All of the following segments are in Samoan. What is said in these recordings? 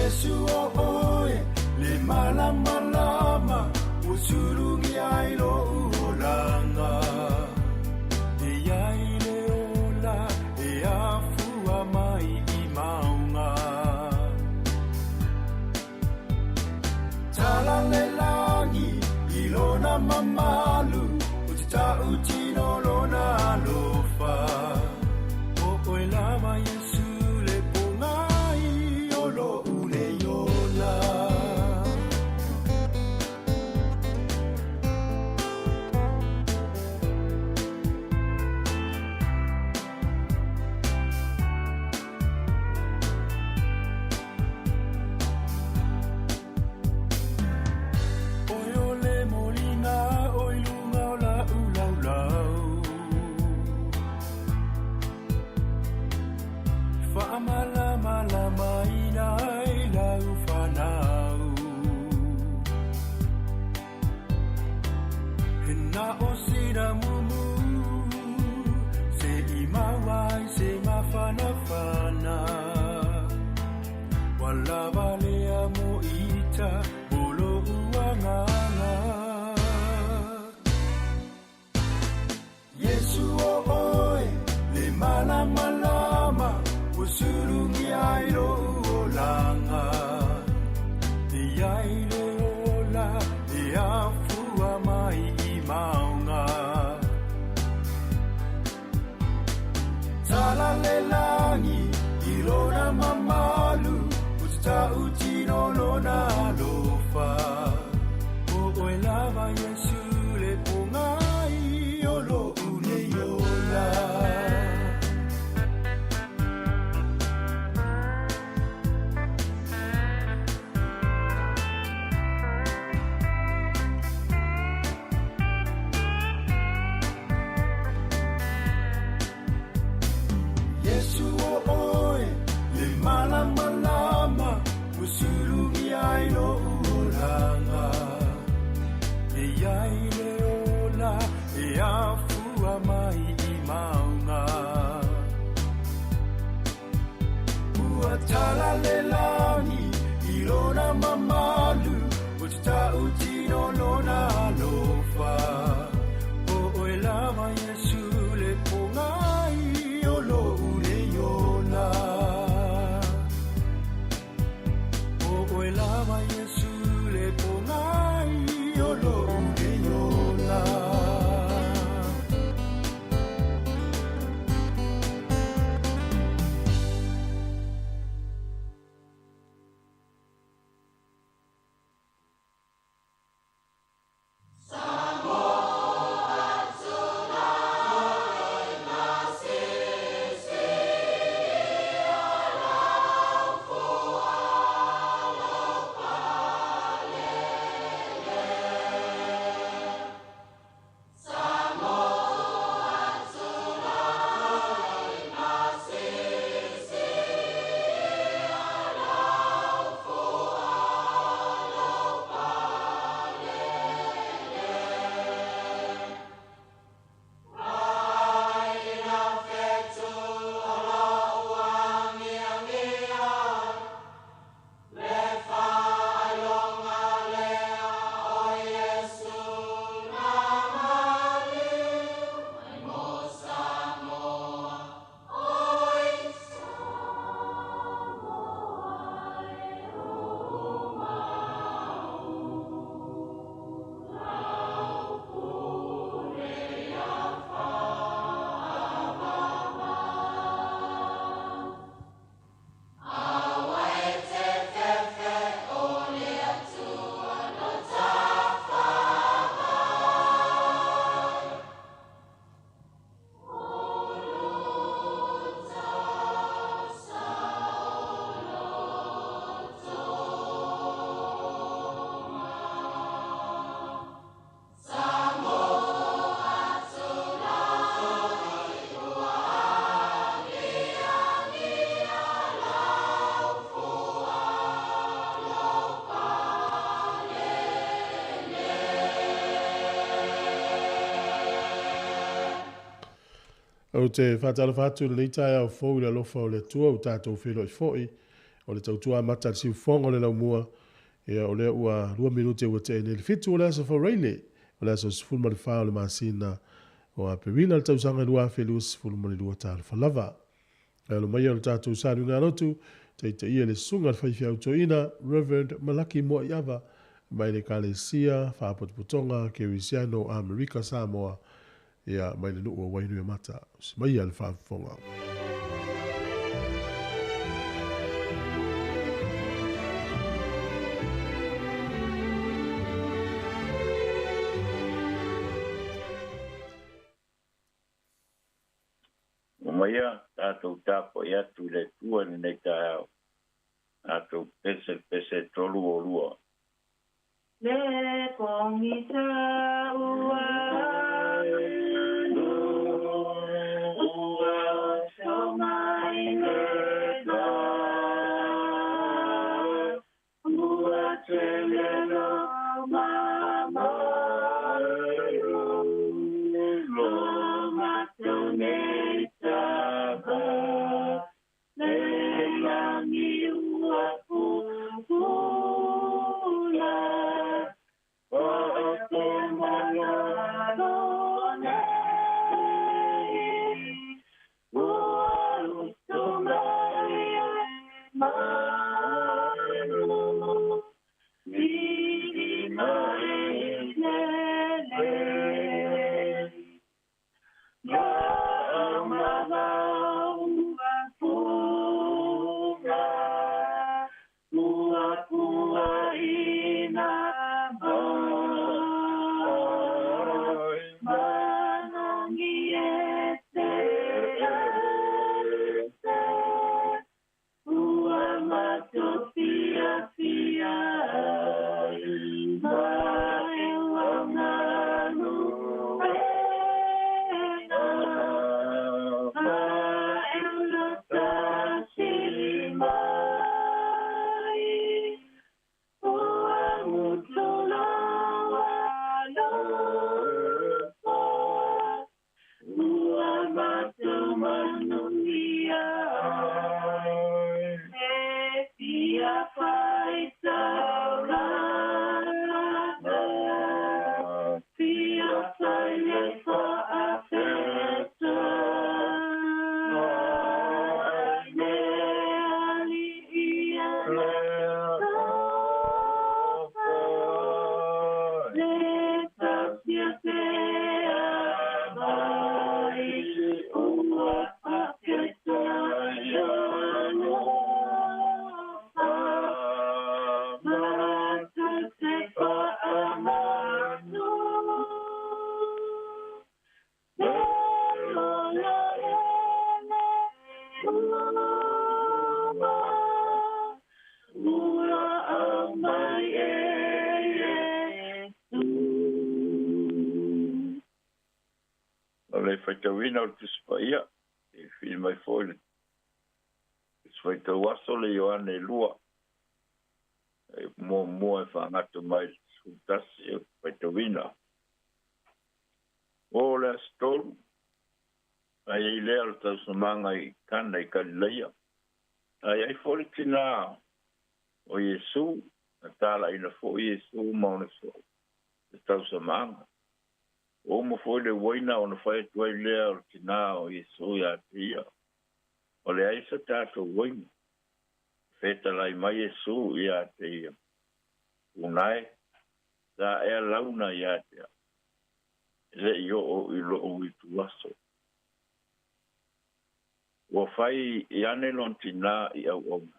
Yesu o oe le malamalama ua sulugi ai lo'u olaga. E iai le ola e afua mai i mauga. Tala le lagi i lona mamalu, o te ta'utino lona alofa. O oe lava Iesu le pogai o lo'u nei ola. Oe o le moliga o i luga o la'u laulau, fa'amalamalamāina ai lau fanau. He na o sina mumu se i maua ai se mafanafana. Ua lava lea mo ita mo lo'u agaga. Iesu o oe le malamalama ua sulugi ai lo'u olaga. E iai le ola e afua mai i mauga. Tala le lagi i lona mamalu, o te ta'utino lona alofa. O oe lava Iesu le pogai o lo'u nei ola. Iesu o oe le malamalama ua sulugi ai lo'u olaga. E iai le ola e afua mai i mauga. Ua tala le lagi i lona mamalu, o te ta'utino lona alofa. O oe lava Iesu le pogai o lo'u nei ola. O oe lava Iesu le pogai o lo'u nei ola. Ou te faatalofa atu i lenei taeao fou i le alofa o le Atua ua tatou feiloai foi. O le tautua amata a le siufofoga o le laumua, ia o lea ua 2 minute ua tea nei le 7 o le aso Faraile, o le aso 14 o le masina o Aperila le tausaga 2022 talofa lava. E alo mai o le tatou saluga lotu, taitaia le susuga le faifeau toeaina, Reverend Malaki Moaiava, mai le Ekalesia, Faapotopotoga, Kerisiano, Amerika, Samoa, ia mai le nuu o Wainuiomata. Simaia le faafofoga. Omaia tatou tapuai atu i le Atua i lenei taeao. Tatou pese pese 32. Le pogisa ua alu, ua oso mai le va, ua tele lo mamalu, lo matou nei tava, le lagi ua pupula, o te malalo nei, ua utu mai e malu, vili mai lele. Ia mavau ua puga, ua puaina mai, manogi e te ese, ua matofiafia ai, ma e ua galuega, ma e latasi mai, ua mutuloa alofa, ua matumanuia ai, e fia faitaulaga, fia fai le faafetai, le Alii e le alofa, le tausia pea mai, ua faafetai alofa, matou te faamanu. Le ola e le uma, ua aumai e Iesu. O le faitauina o le Tusi Paia, e fili mai foi le Tusi Faitau Aso le Ioane 2, e muamua e faagata mai le 11 o le faitauina. O le aso 3, ai ai lea o le tausamaga i Kana i Kalileia. Ai ai foi le tinā o Iesu, na talaina foi Iesu ma ona soo le tausamaga. Ua uma foi le uaina ona fai atu ai lea o le tinā o Iesu ia te ia, o le ai sa tatou uaina. Fetalai mai Iesu ia te ia, unae, sa ea launa ia te au, e le i oo i lou itu aso. Ua fai i ane lona tinā i auauna,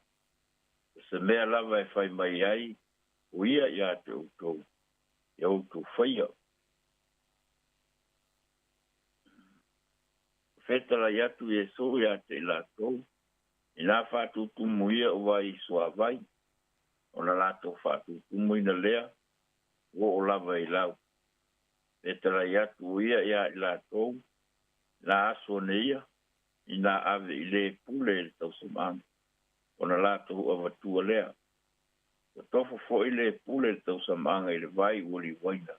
o se mea lava e fai mai ai o ia ia te outou, ia outou faia. Fetalai atu Iesu ia te i latou, inā faatutumuia ia o vai i suavai, ona latou faatutumuina lea, ua oo lava i lau. Fetalai atu o ia ia i latou, na aso nei ia, inā ave i le pule i le tausamaga, ona latou avatua lea. Ua tofo foi le pule i le tausamaga i le vai ua liuaina,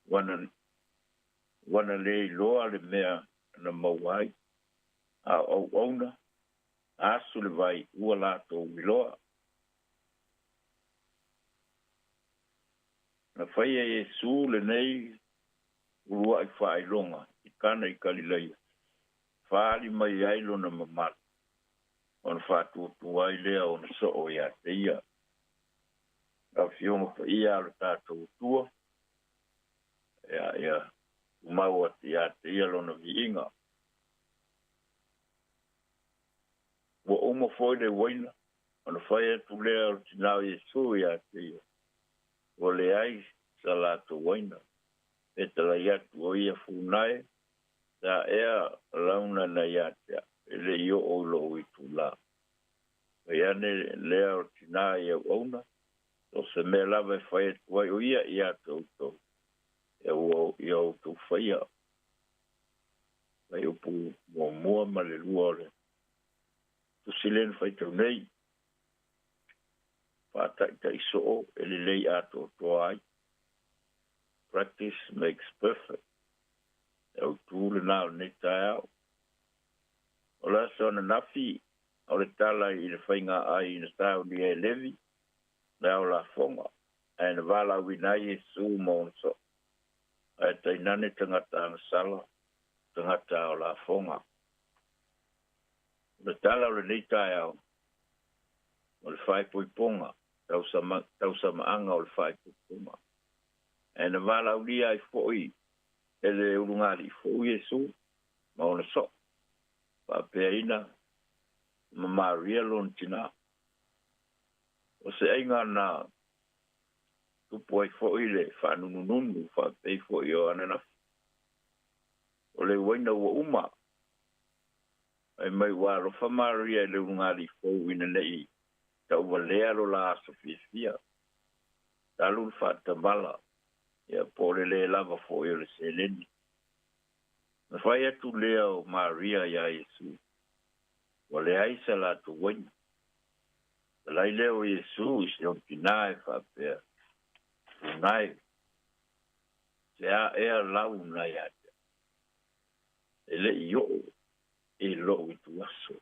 ua na le iloa le mea na maua ai, a o auauna Asu le vai ua latou iloa. Na faia e Iesu lenei uluai faailoga i Kana i Kalilaia, faaali mai ai lona mamalu, ona faatuatua ai lea o ona soo ia te ia. Afioga Paia a lo tatou Atua, ia, ia tumau atu ia te ia lona viiga. Ua uma foi le uaina, ona fai atu lea o le tinā o Iesu ia te ia, Ua leai sa latou uaina. Fetalai atu, O ia Funae, sa ea launa na ia te au, e le i oo i lou itulā. Fai ane lea o le tinā i auauna, So se mea lava e fai atu ai o ia ia te outou, ia ua ia outou faia. Mai upu muamua ma le lua o le tusi lea na faitau nei. Faataitai soo e lelei atoatoa ai. Practice makes perfect. E autū lenā o lenei taeao. O le aso ananafi o le tala i le faiga ai na saunia e Levi, le ao lafoga, ae na valaauina ai Iesu ma ona soo, ae tainane tagata agasala, tagata ao lafoga. O le tala o lenei taeao, o le faaipoipoga, tausamaaga o le faaipoipoga. Ae na valaaulia ai foi e le ulugalii fou Iesu ma ona soo, faapeaina ma Maria lona tinā. O se aiga na tupu ai foi le faanunununu faapei foi o ananafi. O le uaina ua uma, fai mai ua alofa Maria i le ulugalii fou ina ne i tauvalea lo la aso fiafia. Talu le faatamala, ia po o le le lava foi o le seleni. Na fai atu lea o Maria iā Iesu, ua leai sa latou uaina. Talai lea o Iesu i si ona tinā e faapea, Funae, se a ea lau na ia te au? E le i oo i lou ituaso.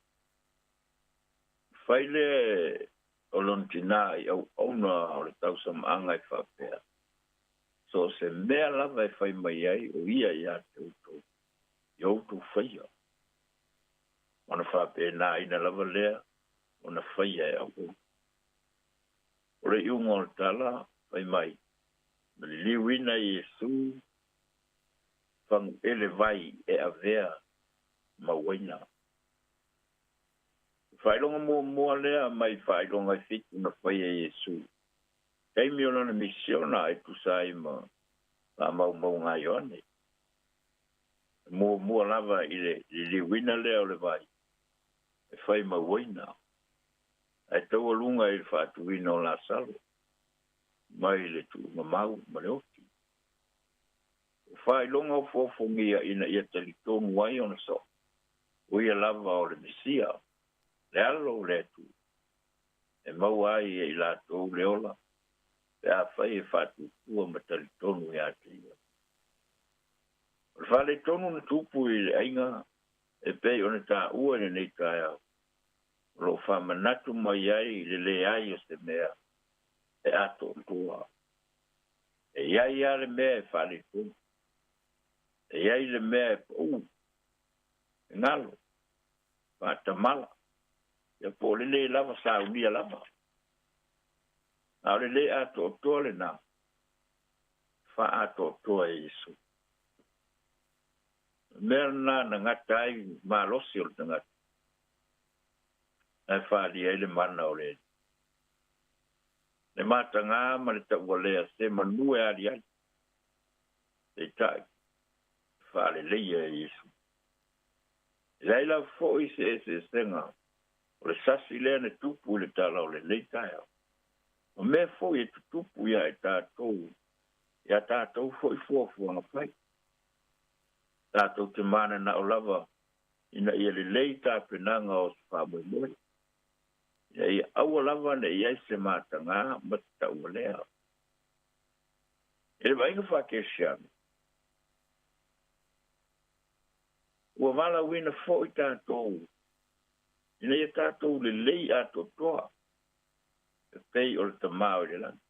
Fai lea o lona tinā i auauna o le tausamaaga e faapea, So o se mea lava e fai mai ai o ia ia te outou, ia outou faia. Ona faapena lava lea ona faia e auauna. O le iuga o le tala fai mai, na liliuina Iesu faguele vai e avea ma uaina. Faailoga muamua lea mai faailoga e fitu na faia e Iesu. Taimi o lona misiona e tusa ai ma faamaumauga a Ioane. Muamua lava i le liliuina lea o le vai e fai ma uaina. Ae taualuga i le faatuina o Lasalo mai le tuugamau ma le oti. O faailoga o fuafuagia ina ia talitonu ai ona soo, o ia lava o le Mesia, le alo o le Atua, e maua ai e i latou le ola, pe afai e faatuatua ma talitonu ia te ia. O le faaletonu na tupu i le aiga e pei ona taua i lenei taeao, o lo o faamanatu mai ai le leai o se mea e atoatoa. E i ai lava le mea e faaletonu, e i ai le mea e pau, e galo, faatamala, ia po o le le lava saunia lava. A o le le atoatoa lenā, faaatoatoa e Iesu. O le mea lenā na gata ai malosi o le tagata, ae faaalia ai le mana o le Alii. Le matagā ma le taualea se manu e aliali, peitai, faaleleia e Iesu. E leai lava foi se eseesega o le sasi lea na tupu i le tala o lenei taeao. O mea foi e tutupu ia i tatou, ia tatou foi fuafuaga fai. Tatou te mananao lava ina ia lelei tapenaga o se faamoemoe, ina ia aua lava ne i i ai se matagā ma se taualea. I le vaaiga faakerisiano, ua valaauina foi tatou Ina ia tatou lelei atoatoa e pei o le Tamā o i le lagi.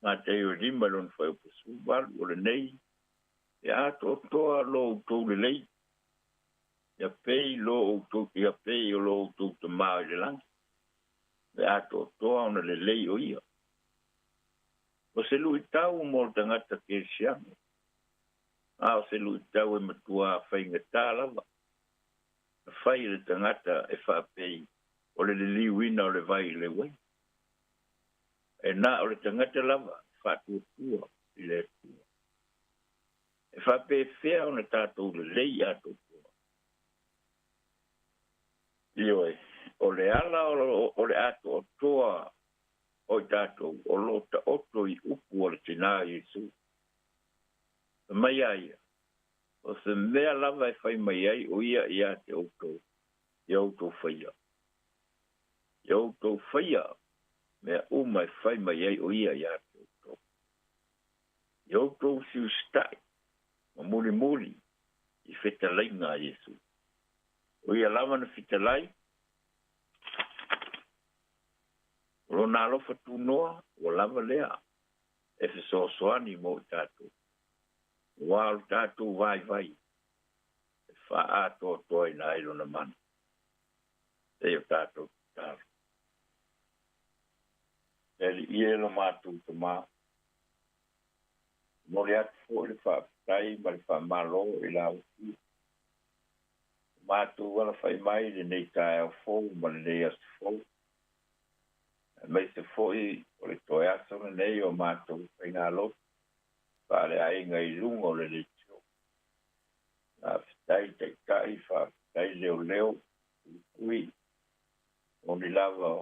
Mateio 5 i lona fuaiupu 18, o lenei e atoatoa lo outou lelei, ia pei lo outou, ia pei o lo outou Tamā o i le lagi, e atoatoa ona lelei o ia. O se luitau mo le tagata kerisiano, a o se luitau e matuā faigata lava, na fai e le tagata e faapei o le liliuina o le vai i le uaina. E na o le tagata lava e faatuatua i le Atua. E faapefea ona tatou lelei atoatoa. Ioe, o le ala o le atoatoa o i tatou o lo o taoto i upu a le Tinā Iesu. Fai mai a ia, o se mea lava e fai mai ai o ia ia te outou, ia outou faia. Ia outou faia mea uma e fai mai ai o ia ia te outou. Ia outou siusitai ma mulimuli i fetalaiga a Iesu. O ia lava na fetalai, o lona alofa tunoa ua lava lea e fesoasoani mo i tatou. Ua o le tatou vaivai e faaatoatoaina ai lona mana. Se i o tatou tatalo. Le Alii e lo matou Tamā, momoli atu foi le faafetai ma le faamalo i la outou. Matou alafai mai i lenei taeao fou ma lenei aso fou. Aemaise foi o le toe aso lenei o matou faigalotu faaleaiga i luga o le leitio. Faafetai taitai, faafetai leoleo, pui, moni lava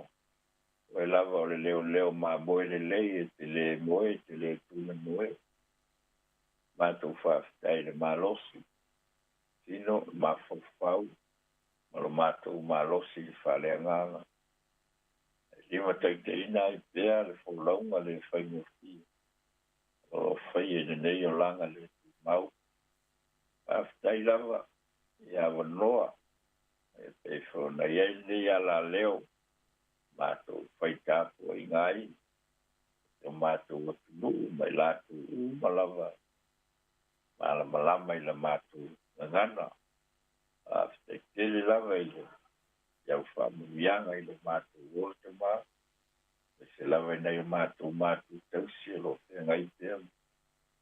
o e lava o le leoleo mamoe lelei e te le moe, e te le tuna moe. Matou faafetai le malosi, tino, mafaufau, ma lo matou malosi i faaleagaga. E limataitaiina ai pea le folauga le faigofie o lo o faia i lenei olaga le tumau. Faafetai lava i avanoa e pei foi ona i ai lenei alaleo matou fai tapuaiga ai o matou atunuu ma i latou uma lava malamalama i la matou gagana. Faafetai tele lava i le au faamanuiaga i lo matou ola Tamā, aemaise lava i nai o matou matua tausi o lo o feagai pea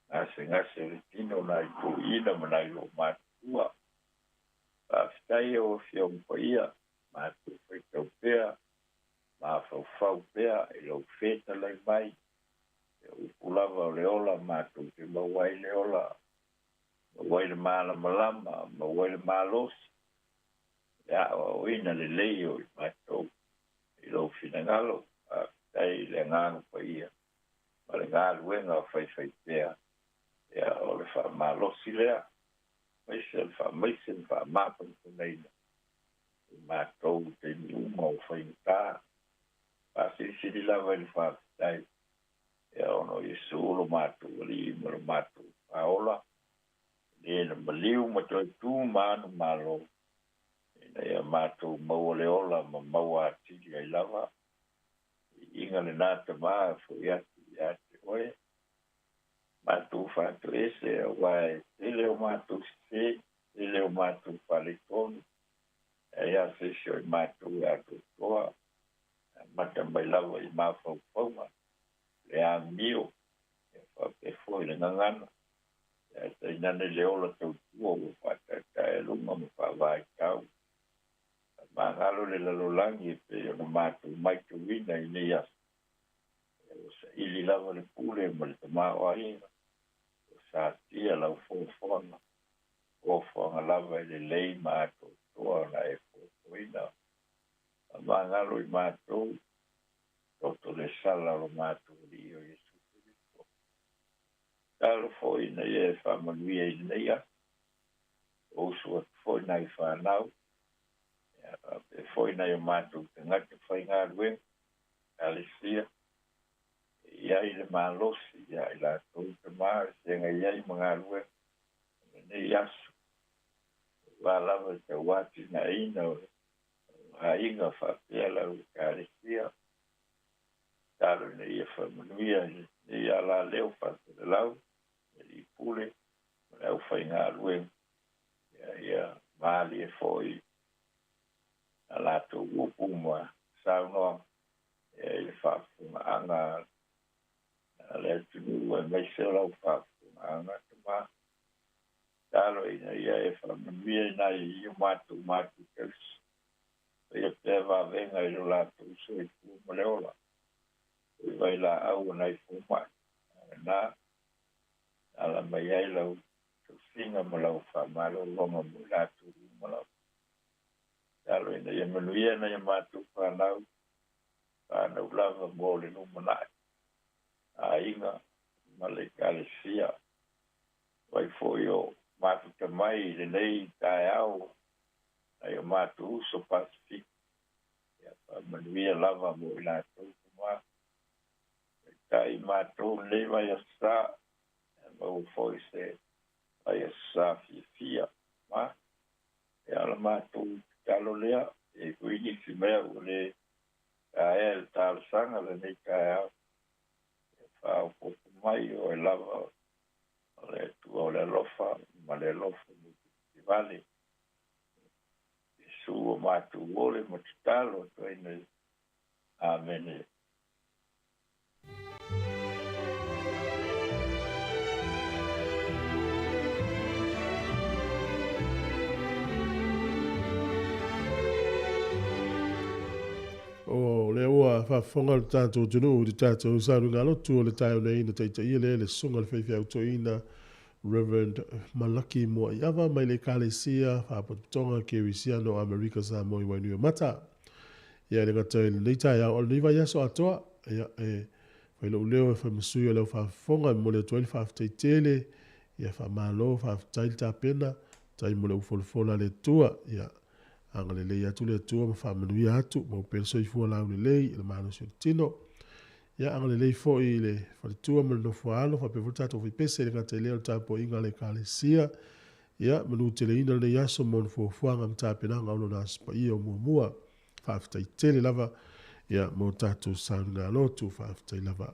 gasegase o le tino nai toeaiina ma nai loomatutua. Faafetai e lau Afioga Paia, matou faitau pea, mafaufau pea i lou fetalai mai, e upu lava o le ola matou te maua ai le ola, maua ai le malamalama, maua ai le malosi, le aoaoina lelei o i matou i lou finagalo. Faafetai i le Agaga Paia ma le galuega o faifaipea, ia o le faamalosi lea, aemaise o le faamaise ma faamafanafanaina i matou i taimi uma o faigata. Faasilisili lava i le faafetai, ia ona o Iesu lo matou Alii ma lo matou Faaola, le na maliu ma toe tu ma anu malo, ina ia matou maua le ola ma maua atili ai lava. Viiga lena Tamā e foi atu ia te oe. Matou faatoese aua e tele o matou sesē, tele o matou faaletonu, e ai a se isi o i matou e atoatoa, amata mai lava i mafaufauga, le amio, ia faapea foi le gagana, ae tainane le ola tautua ua faataetaealuga ma faavaitau. Magalo le lalolagi e pei ona matou matauina i nei aso, ua saili lava le pule ma le tamaoaiga, ua satia lau foafoaga, foafoaga lava e lelei ma atoatoa ona e foafoaina. Magalo i matou, toto le sala o lo matou Alii o Iesu Keriso. Tatalo foi ina ia e faamanuia i lenei aso, o usu atu foi nai fanau, ia faapea foi nai o matou tagata faigaluega, ekalesia, e i ai le malosi ia i latou Tamā e feagai ai ma galuega o lenei aso. Aua lava le tauatinaeina o le Aiga faapea lau Ekalesia, tatalo ina ia faamanuia i lenei alaleo faasalalau, le Alii Pule ma le aufaigaluega, ia ia malie foi a latou upu ma saunoaga ia i le faafofogaaga a le atunuu aemaise o lau faafofogaaga Tama. Tatalo ina ia e faamanuia i nai o matou matou tausi, faia pea vavega i lo latou soifua ma le ola, i vailaau o nai fomai. A o lena, ala mai ai lau tausiga ma lau faamalologa mo i latou uma lava. Tatalo ina ia manuia nai a matou fanau, fanau lava mo le lumanai, aiga ma le Ekalesia. Vai foi o mafuta mai i lenei taeao nai o matou uso Pasefika. Ia faamanuia lava mo i latou uma. Taitai matou lenei vaiaso sa, ia maua foi se vaiaso sa fiafia. Ma, ia o le matou tatalo lea, e i ai foi nisi mea ua le taea i le talosaga lenei taeao. Ia faaopoopo mai oe lava o le Atua o le alofa ma le alofa mulimulitivale. Iesu o matou ole ma tatalo atu ai nei. Amene. O lea ua faafofoga le tatou atunuu i le tatou sauniga lotu o le taeao nei na taitaia lea e le Susuga i le Faifeau Toeaina Reverend Malaki Muaiava mai le Ekalesia Faalapotopotoga Kerisiano o Amerika Samoa i Wainuiomata. Ia e le gata i lenei taeao, a o lenei vaiaso atoa. Ia e fai lou leo e fai ma sui o le au faafofoga e momoli atu ai le faafetai tele. Ia faamalo, faafetai le tapena, faafetai mo le ufolafola a le Atua. Ia agalelei atu le Atua ma faamanuia atu, maua pea le soifua laulelei i le malosi o le tino. Ia agalelei foi i le faletua ma le nofoaalo, faapea foi le tatou faipese, e le gata i lea o le tapuaiga a le Ekalesia. Ia manuteleina lenei aso mo ona fuafuaga ma tapenaga o lona Aso Paia o muamua. Faafetai tele lava ia mo tatou sauniga lotu, faafetai lava.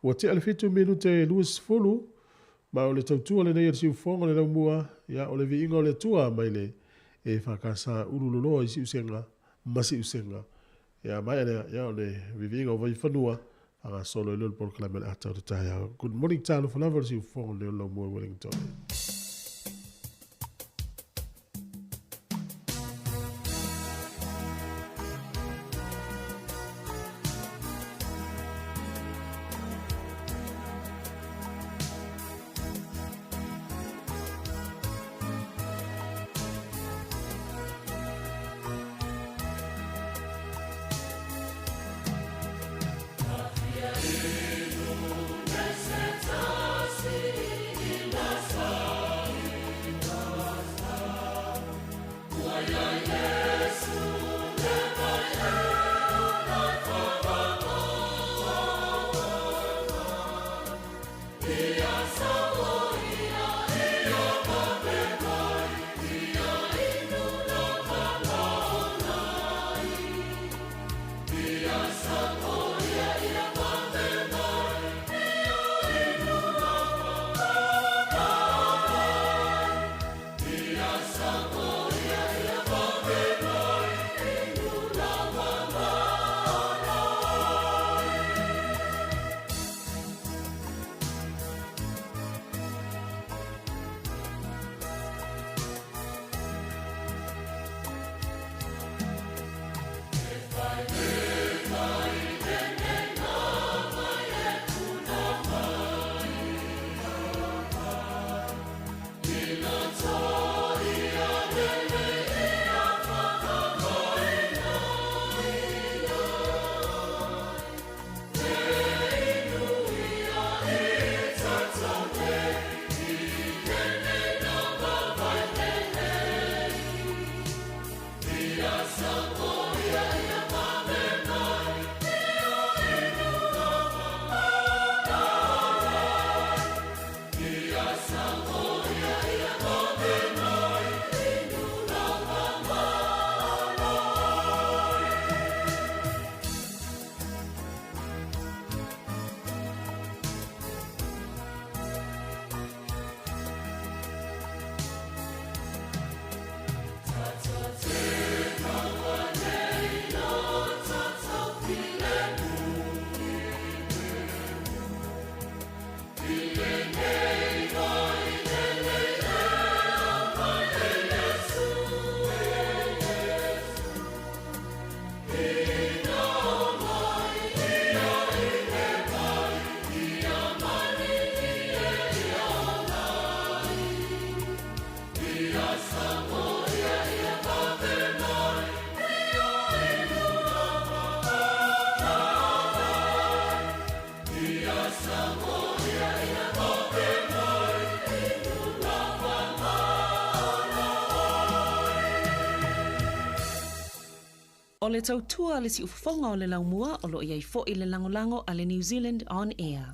Ua tea le 7 minute 20, ma o le tautua lenei a le siufofoga o le laumua, ia o le viiga o le Atua mai le EFKS Ululoloa i Siusega ma Siusega. Ia maea lea, ia o le viviiga o Vaifanua, faagasolo ai lea o le polokalame o le ata o le taeao. Good morning, talofa lava le siufofoga o le laumua i Wellington. O le tautua a le siufofoga o le laumua o lo o i ai foi le lagolago a le New Zealand On Air.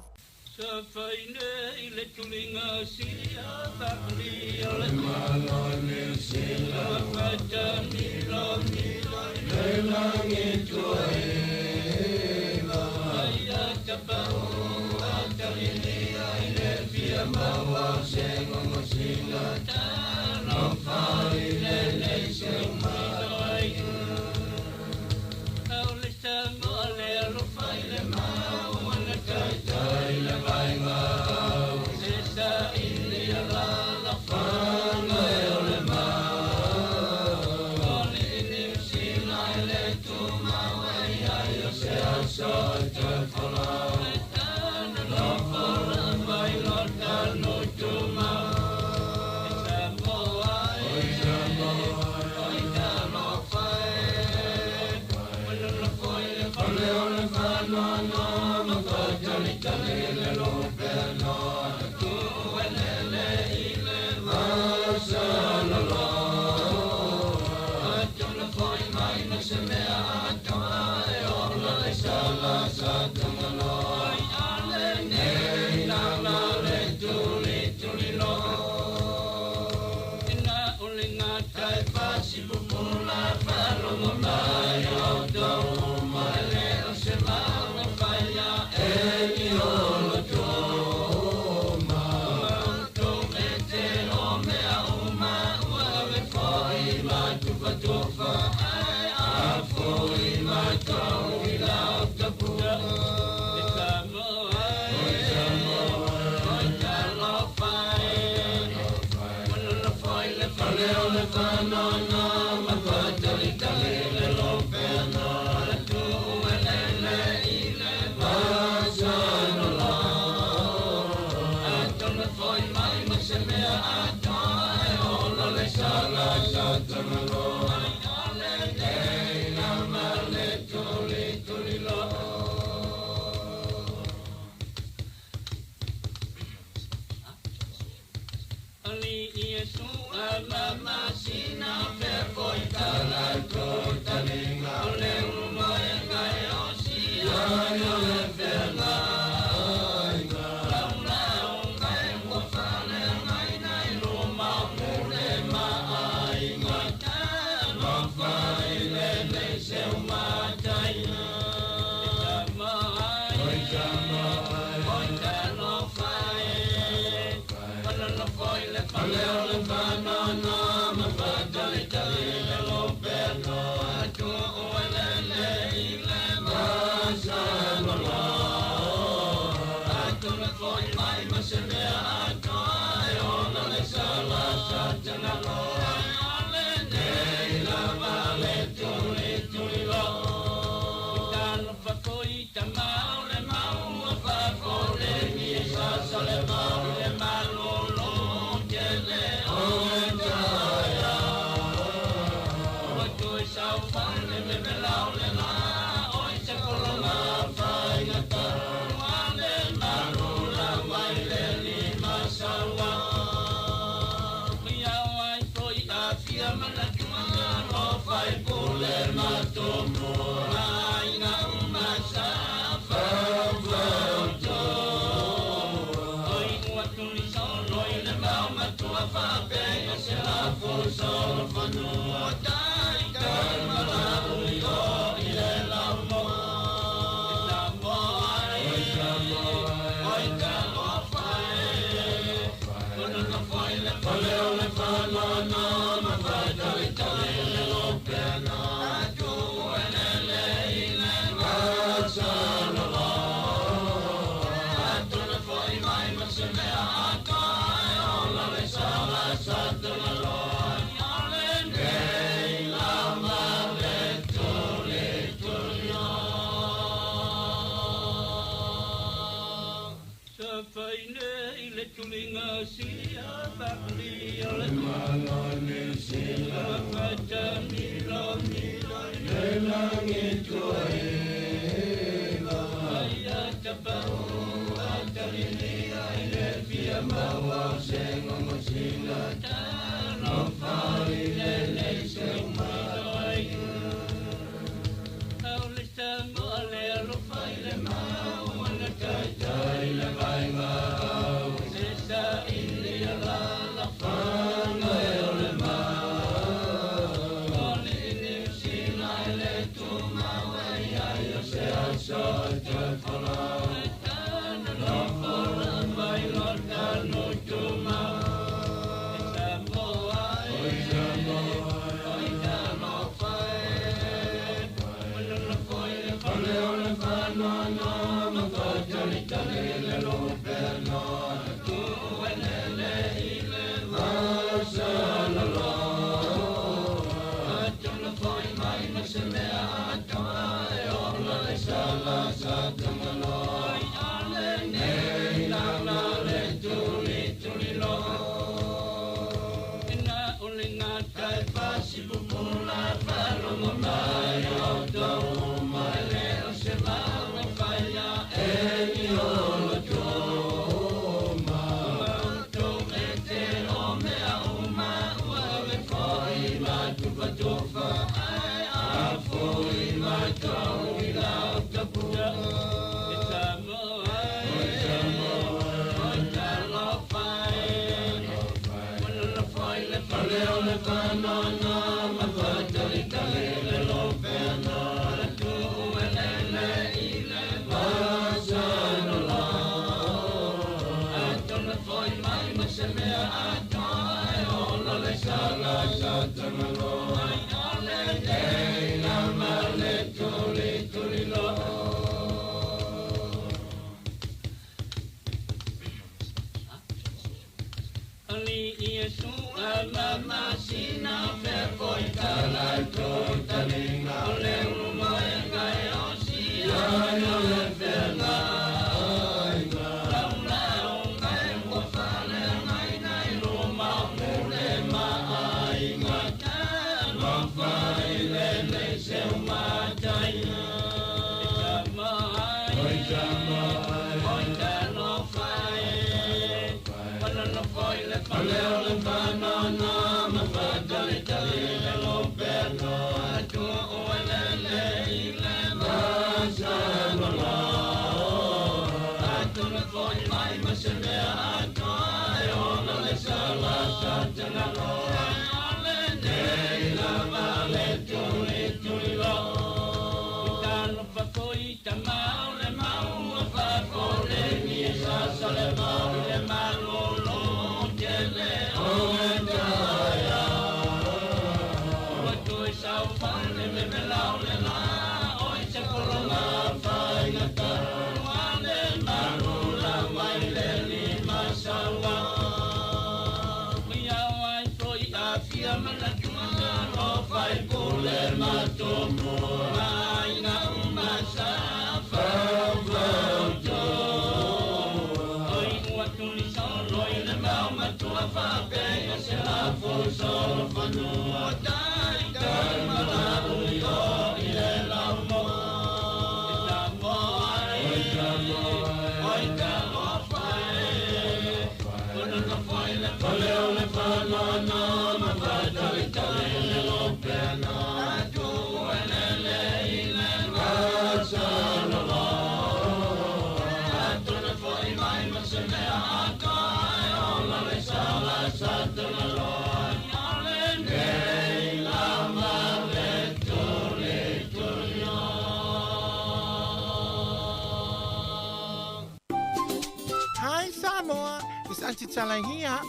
Hi Samoa, it's Auntie Tala here.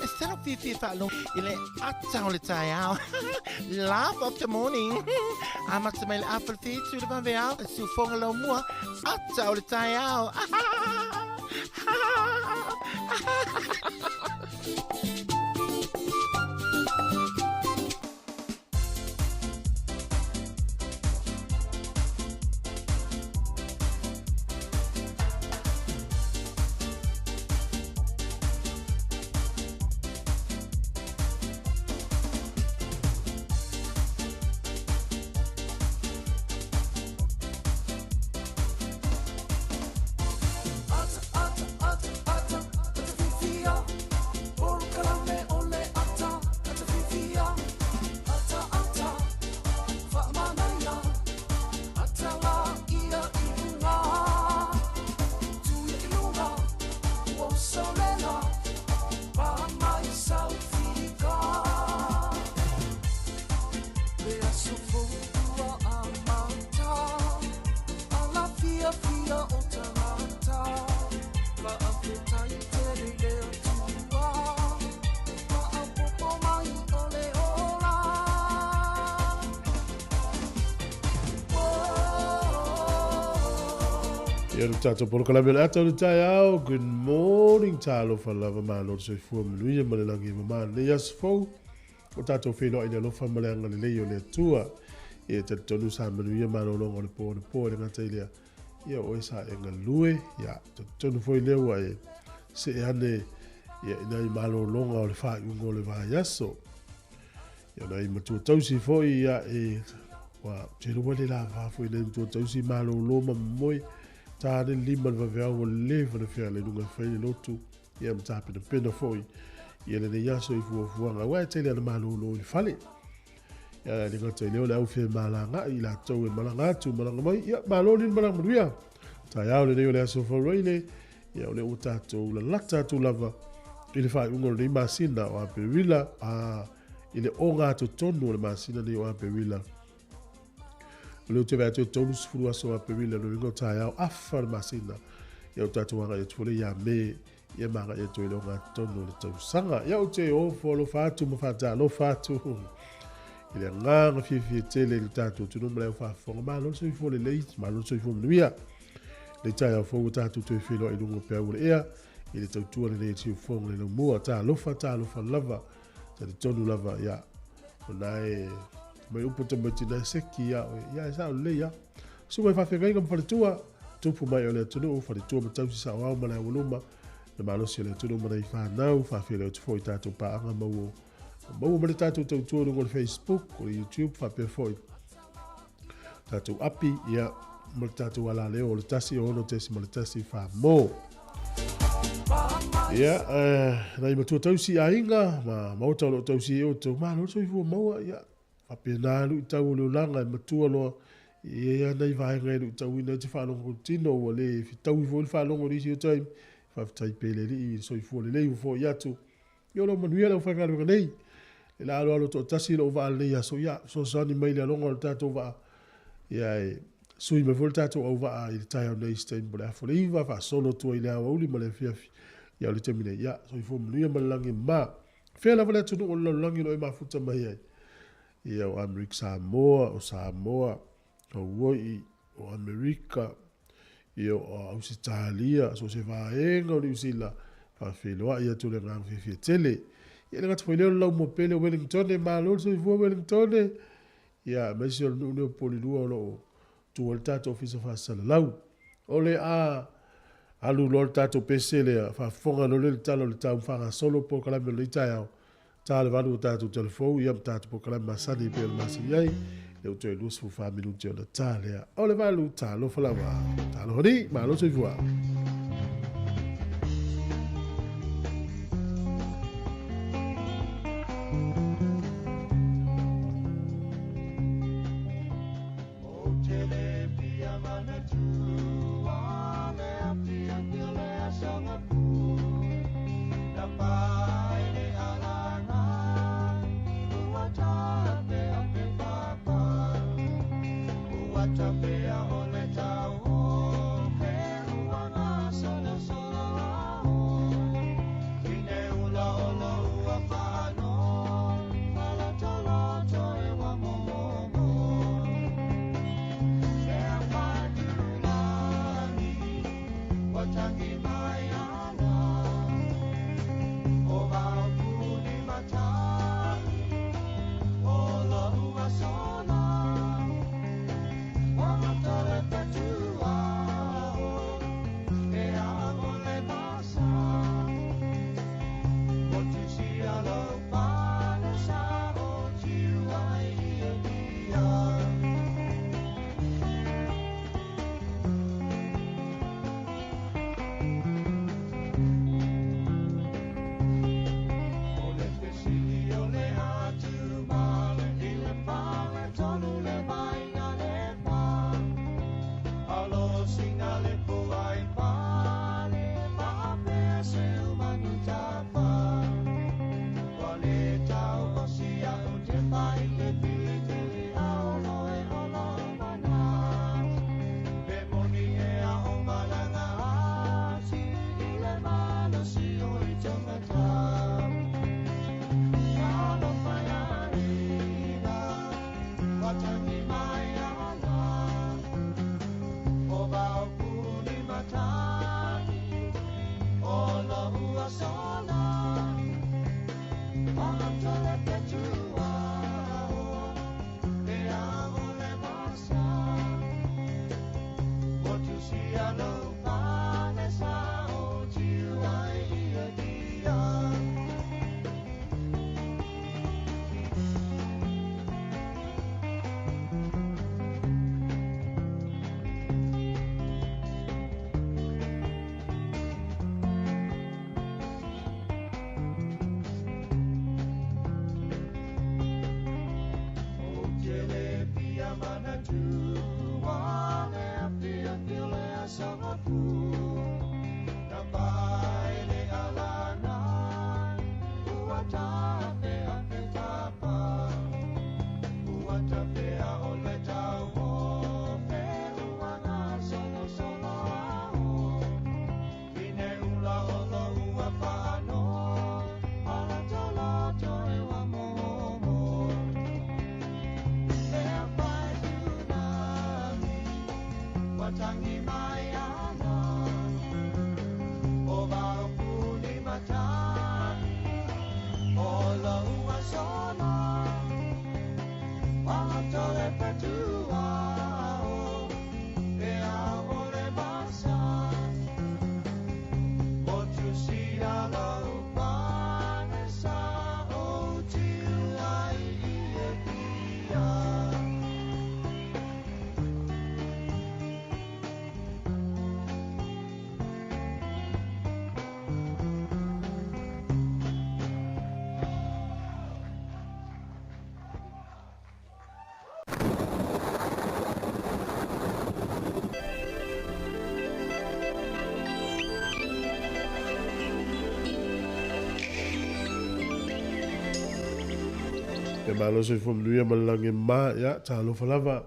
It's talo fifi whaalong i le ata o le taiao. Laugh of the morning. Amata mai le afa le fitu le vave ao. E siufonga lau mua. Ata o le taiao. Ata, ata, ata, ata, ata fifia. Oro kalame. Ia le tatou polokalame o le ata o le taeao. Good morning, talofa lava, malo le soifua manuia ma le lagi e mamā lenei aso fou. O tatou feiloai i le alofa ma le agalelei o le Atua. Ia e talitonu sa manuia malologa o le po anapo e le gata i lea. Ia o oe sa e galue, ia talitonu foi lea ua e see ane ia i nai malologa o le faaiuga o le vaiaso. Ia nai matua tausi foi ia e ua te iloa le lava foi nai matua tausi malolo ma momoe ta le 5 le vaveao ua leva na feala i luga e fai le lotu ia ma tapenapena foi ia lenei aso i fuafuaga aua e tele ana malolo i le fale. Ia le gata i lea o le au femalagaai i latou e malaga atu malaga mai ia malo le malaga manuia. Taeao lenei o le aso Faraile ia o lea ua tatou lalata atu lava i le faaiuga o lenei masina o Aperila a i le ogatotonu o le masina nei o Aperila. O lea ou te vaai atu e 30 aso o Aperila, lona uiga o taeao afa le masina. Ia o tatou agai atu foi lea ia Me, ia ma agai atu ai i le ogatotonu o le tausaga. Ia ou te ofo alofa atu ma faatalofa atu i le agaga fiafia tele i le tatou atunuu ma le au faafofoga. Malo le soifua lelei, malo le soifua manuia. Le taeao fou ua tatou toe feiloai i luga o peau o le ea i le tautua lenei e siufofoga le laumua. Talofa, talofa lava. Talitonu lava, ia, o na e mai upu tamaiti na e seki ia oe. Ia, e sao lelei ia. Susuga i faafeagaiga ma faletua, tupu mai o le atunuu, faletua ma tausi saoao ma le aualuma, le malosi o le atunuu ma nai fanau, faafeiloai atu foi i tatou paaga maua maua ma le tatou tautua i luga o le Facebook, o le YouTube, faapea foi tatou api, ia, ma le tatou alaleo o le 1 6.1 mo. Ia, nai matua tausi aiga, ma maota o lo o tausi e outou, malo le soifua maua, ia, faapena luitau o le olaga e matua loa, e i ai lava nai vaega e luitauina ai te faalogo tino, ua le fetaui foi le faalogo i nisi o taimi, faafetai pea i le Alii i le soifua lelei ua foai atu. Ia o lo o manuia le aufaigaluega nei. Le la aloalo toatasi lou vaa lenei aso, ia fesoasoani mai i le aloga o le tatou vaa. Ia e sui mai foi le tatou auvaa i le taeao nei i se taimi po o le 8:30 faasolo atu ai i le aoauli ma le afiafi. Ia o le taimi nei, ia soifua manuia ma le lagi e mama. Fea lava le atunuu o le lalolagi o lo o e mafuta mai ai. Ia o Amerika Samoa, o Samoa, Hawaii, o Amerika, ia o Ausetalia, so o se vaega o Niu Sila, faafeiloai atu le agaga fiafia tele. Ia le gata foi lea o le laumua pele o Wellingtone, malo le soifua Wellingtone. Ia aemaise o le nuu lea o Polilua o lo o tu ai le tatou ofisa faasalalau. O le a alu loa le tatou pese lea, faafofoga loa lea i le tala o le tau ma faagasolo polokalame o lenei taeao. Ta le 8 o tatou telefou, ia ma tatou polokalame masani e pei ona masani ai. Lea ua toe 24 minute ona ta lea. O le 8, talofa lava. Talofa ni, malo soifua. Ia malo soifua manuia ma le lagi e mama, ia talofa lava.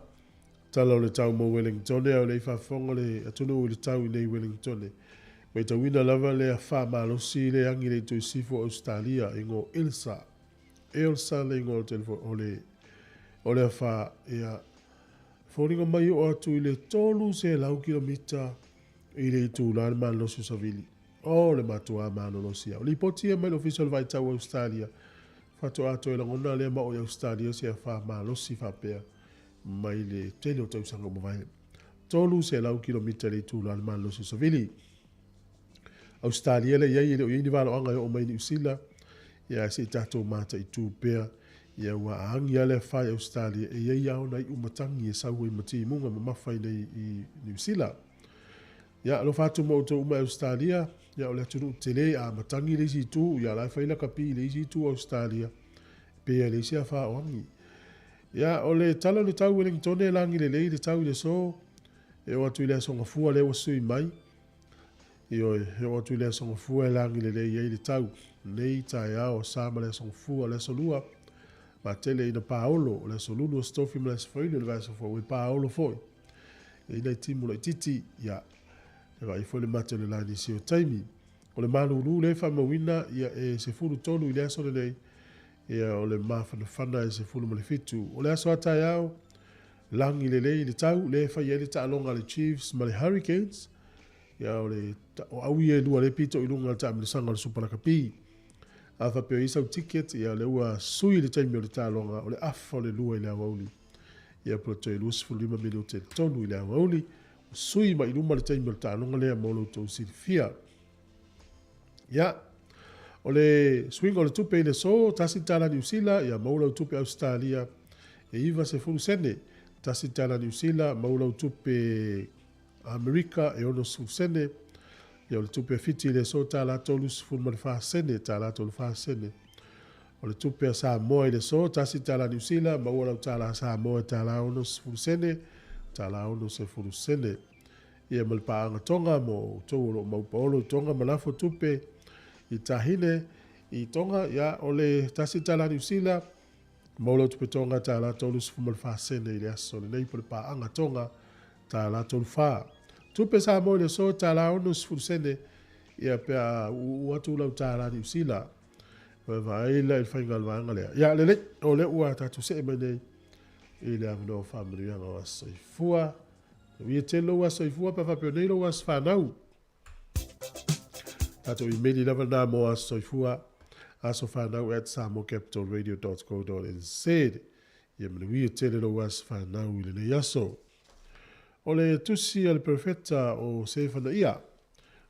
Tala o le tau mo Wellingtone a o le i faafofoga le atunuu i le tau i nei Wellingtone. Matauina lava le afa malosi le agi le itu i sifo o Ausetalia i ngo Elsa. Elsa le igoa o le telefoni o le o le afa ia foliga mai oo atu i le 300 kilomita i le itula le malolosi o Savili. O le matuā malolosi au. Lipoti ia mai le Ofisa o le Vaitau o Ausetalia faatoa toe lagona lea ma oo i Ausetalia se afa malosi faapea mai le tele o tausaga ua mavae. 300 kilomita le itula le malolosi o Savili. Ausetalia lea i ai e le o i ai ni valoaga e oo mai i Niu Sila, ia ae se i tatou mataitu pea, ia ua aagi lava le afa i Ausetalia e i ai lava ona iu matagi e sau ai ma timuga mamafa i nei i Niu Sila. Ia alofa atu ma outou uma i Ausetalia, ia o le atunuu tele a matagi le isi itu, ia la e fai lakapi i le isi itu o Ausetalia, pe a leai se afa o agi. Ia o le tala o le tau Wellingtone e lagi lelei le tau i le aso, e oo atu i le aso Gafua lea ua sui mai, Ioe, e oo atu i le Aso Gafua e lagi lelei ai le tau. Nei taeao, sa ma le Aso Gafua, o le Aso Lua, matele ina paolo, o le Aso Lulu, Aso Tofi ma le Aso Faraile o le vaiaso fou e paolo foi. E i nai timu laitiiti, ia, e vaai foi le mate o le la i nisi o taimi. O le malūlū lea e faamauina, ia, e 13 i le aso lenei, ia, o le mafanafana e 17. O le aso a taeao, lagi lelei le tau, lea e fai ai le taaloga a le Chiefs ma le Hurricanes, Ia, o le, o au ia e lua le pito i luga o le taamilosaga o le Supa Lakapi. A faapea o i ai sau ticket, ia, lea ua sui le taimi o le taaloga, o le afa o le lua i le aoauli. Ia, po o le toe 25 minute i le tolu i le aoauli, ua sui mai i luma le taimi o le taaloga lea mo lo outou silafia. Ia, o le suiga o le tupe i le aso, tasi le tala Niu Sila, ia maua lau tupe Ausetalia e 90 sene. Tasi le tala Niu Sila, maua lau tupe Amerika e 60 sene, ia o le tupe a Fiti i le aso tala 34 sene, tala 34 sene. O le tupe a Samoa i le aso, tasi tala Niu Sila, maua lau tala Samoa e tala 60 sene, tala 60 sene. Ia ma le paaga Tonga mo outou o lo o mau paolo i Tonga ma lafo tupe i Tahine i Tonga, ia o le tasi tala Niu Sila, maua lau tupe Tonga tala 34 sene i le aso lenei po le paaga Tonga Tālā tolu whā. Tupe Samoa i le aso, tālā 60 sene, ia pe a uuu atu lau tālā Niu Sila. Vaevae la i le faiga o le vaega lea. Ia, lelei, o lea ua tatou see mai nei i le avanoa o faamanuiaga o aso soifua. Manuia tele lou aso soifua pe a faapea nei lou aso fanau. Tatou imeli lava na mo aso soifua, asofanau at samoacapitalradio.co.nz. Ia manuia tele lou aso fanau i lenei aso. O le tusi a le perofeta o Sefanaia,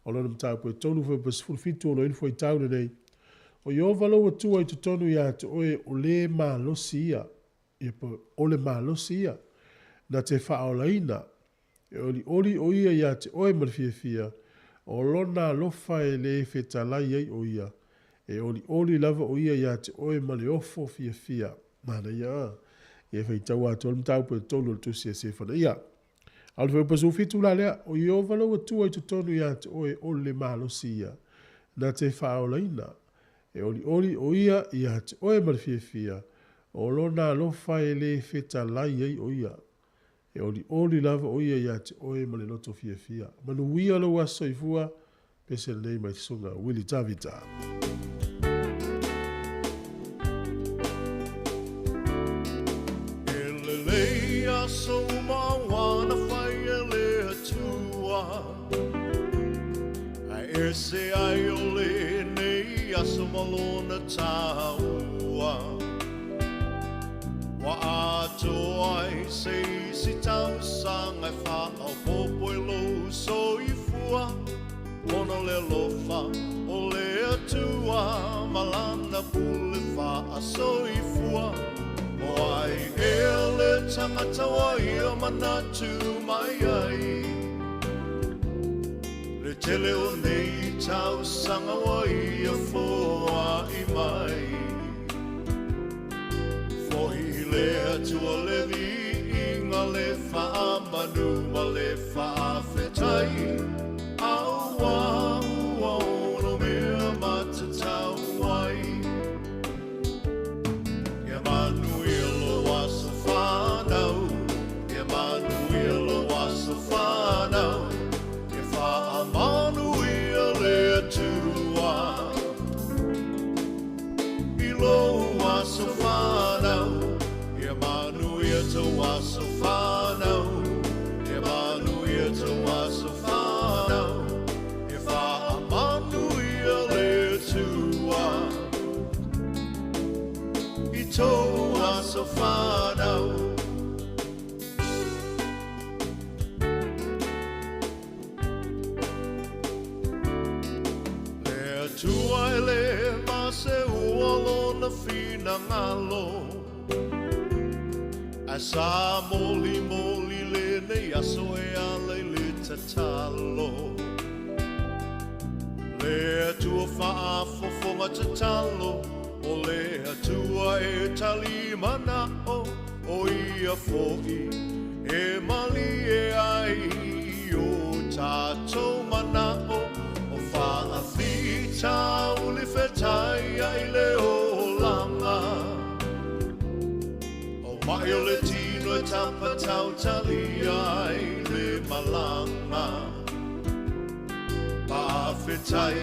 o lona mataupu e 3 fuaiupu 17 o lo o i ai le fuaitau lenei, O Ieova lou Atua i totonu ia te oe o le malosi ia, ia po o le malosi ia, na te faaolaina, e olioli o ia ia te oe ma le fiafia, o lona alofa e le fetalai ai o ia, e olioli lava o ia ia te oe ma le ofo fiafia. Manaia a! Ia e faitau atoa le mataupu e 3 o le tusi a Sefanaia. A o le fuaiupu 17 la lea, o Ieova lou Atua i totonu ia te oe o le malosi ia, na te faaolaina, e olioli o ia ia te oe ma le fiafia, o lona alofa e le fetalai ai o ia, e olioli lava o ia ia te oe ma le loto fiafia. Manuia lou aso soifua, pese lenei mai Susuga Willie Tavita. E lelei aso uma ua na fai e le Atua, Ae ese ai o lenei aso ma lona taua. Ua atoa ai se isi tausaga e faaopoopo i lou soifua, Ona o le alofa o le Atua ma lana pule faasoifua. O ai ea le tagata ua ia manatu mai ai? Le tele o nei tausaga ua ia foai mai. Fohi i le Atua le viiga, le faamanu ma le faafetai, Aua ua ono mea matatau ai. Ia manuia lou aso fanau, Ia manuia lou aso fanau, Ia faamanuia le Atua i lou aso fanau, Ia manuia tou aso fanau, Ia manuia tou aso fanau, Ia faamanuia le Atua i tou aso fanau. Le Atua e le maseua lona finagalo, Ae sa molimoli lenei aso e ala i le tatalo. Le Atua faafofoga tatalo, O le Atua e tali manao, O ia foi e malie ai i o tatou manao, O faafitauli fetai ai le olaga. O mai o le tino e tapatautalia ai le malaga. Faafetai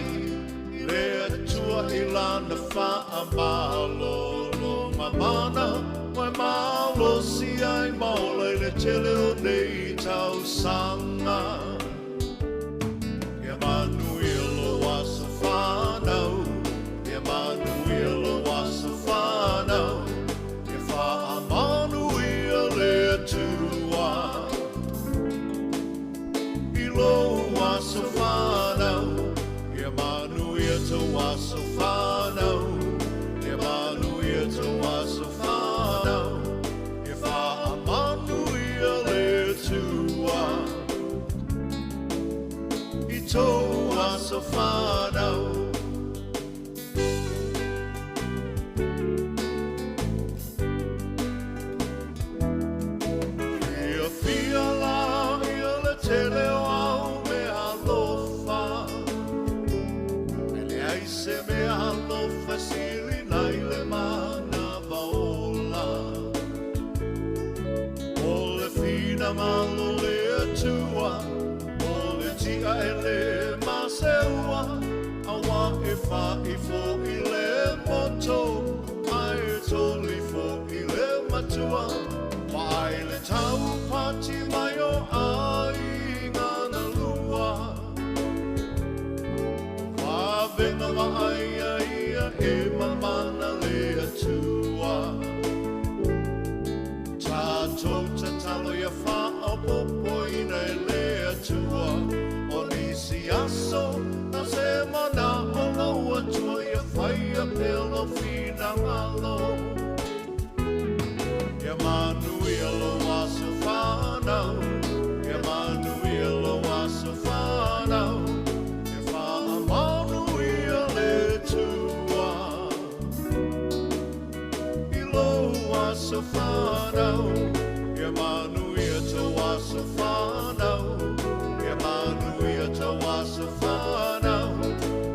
le Atua i lana faamalologa mana, ua e malosi ai ma ola i le tele o nei tausaga. Ia manuia lou aso fanau, Ia manuia lou aso fanau, Ia faamanuia le Atua i lou aso fanau, Ia manuia tou aso fanau, Ia manuia tou aso fanau, Ia faamanuia le Atua i tou aso fanau. Fiafia la ia le tele o au mea alofa, E leai se mea alofa e sili nai le manava ola. O le finagalo o le Atua, o le tia e le maseua, Aua e fai foi le moto, ae toli foi le matua, Vaai le taupati mai o aiga na lua. Vavega vaaia ia e mamana le Atua. Tatou tatalo ia faaopoopoina. aso fanau, Ia manuia tau aso fanau, Ia manuia tau aso fanau,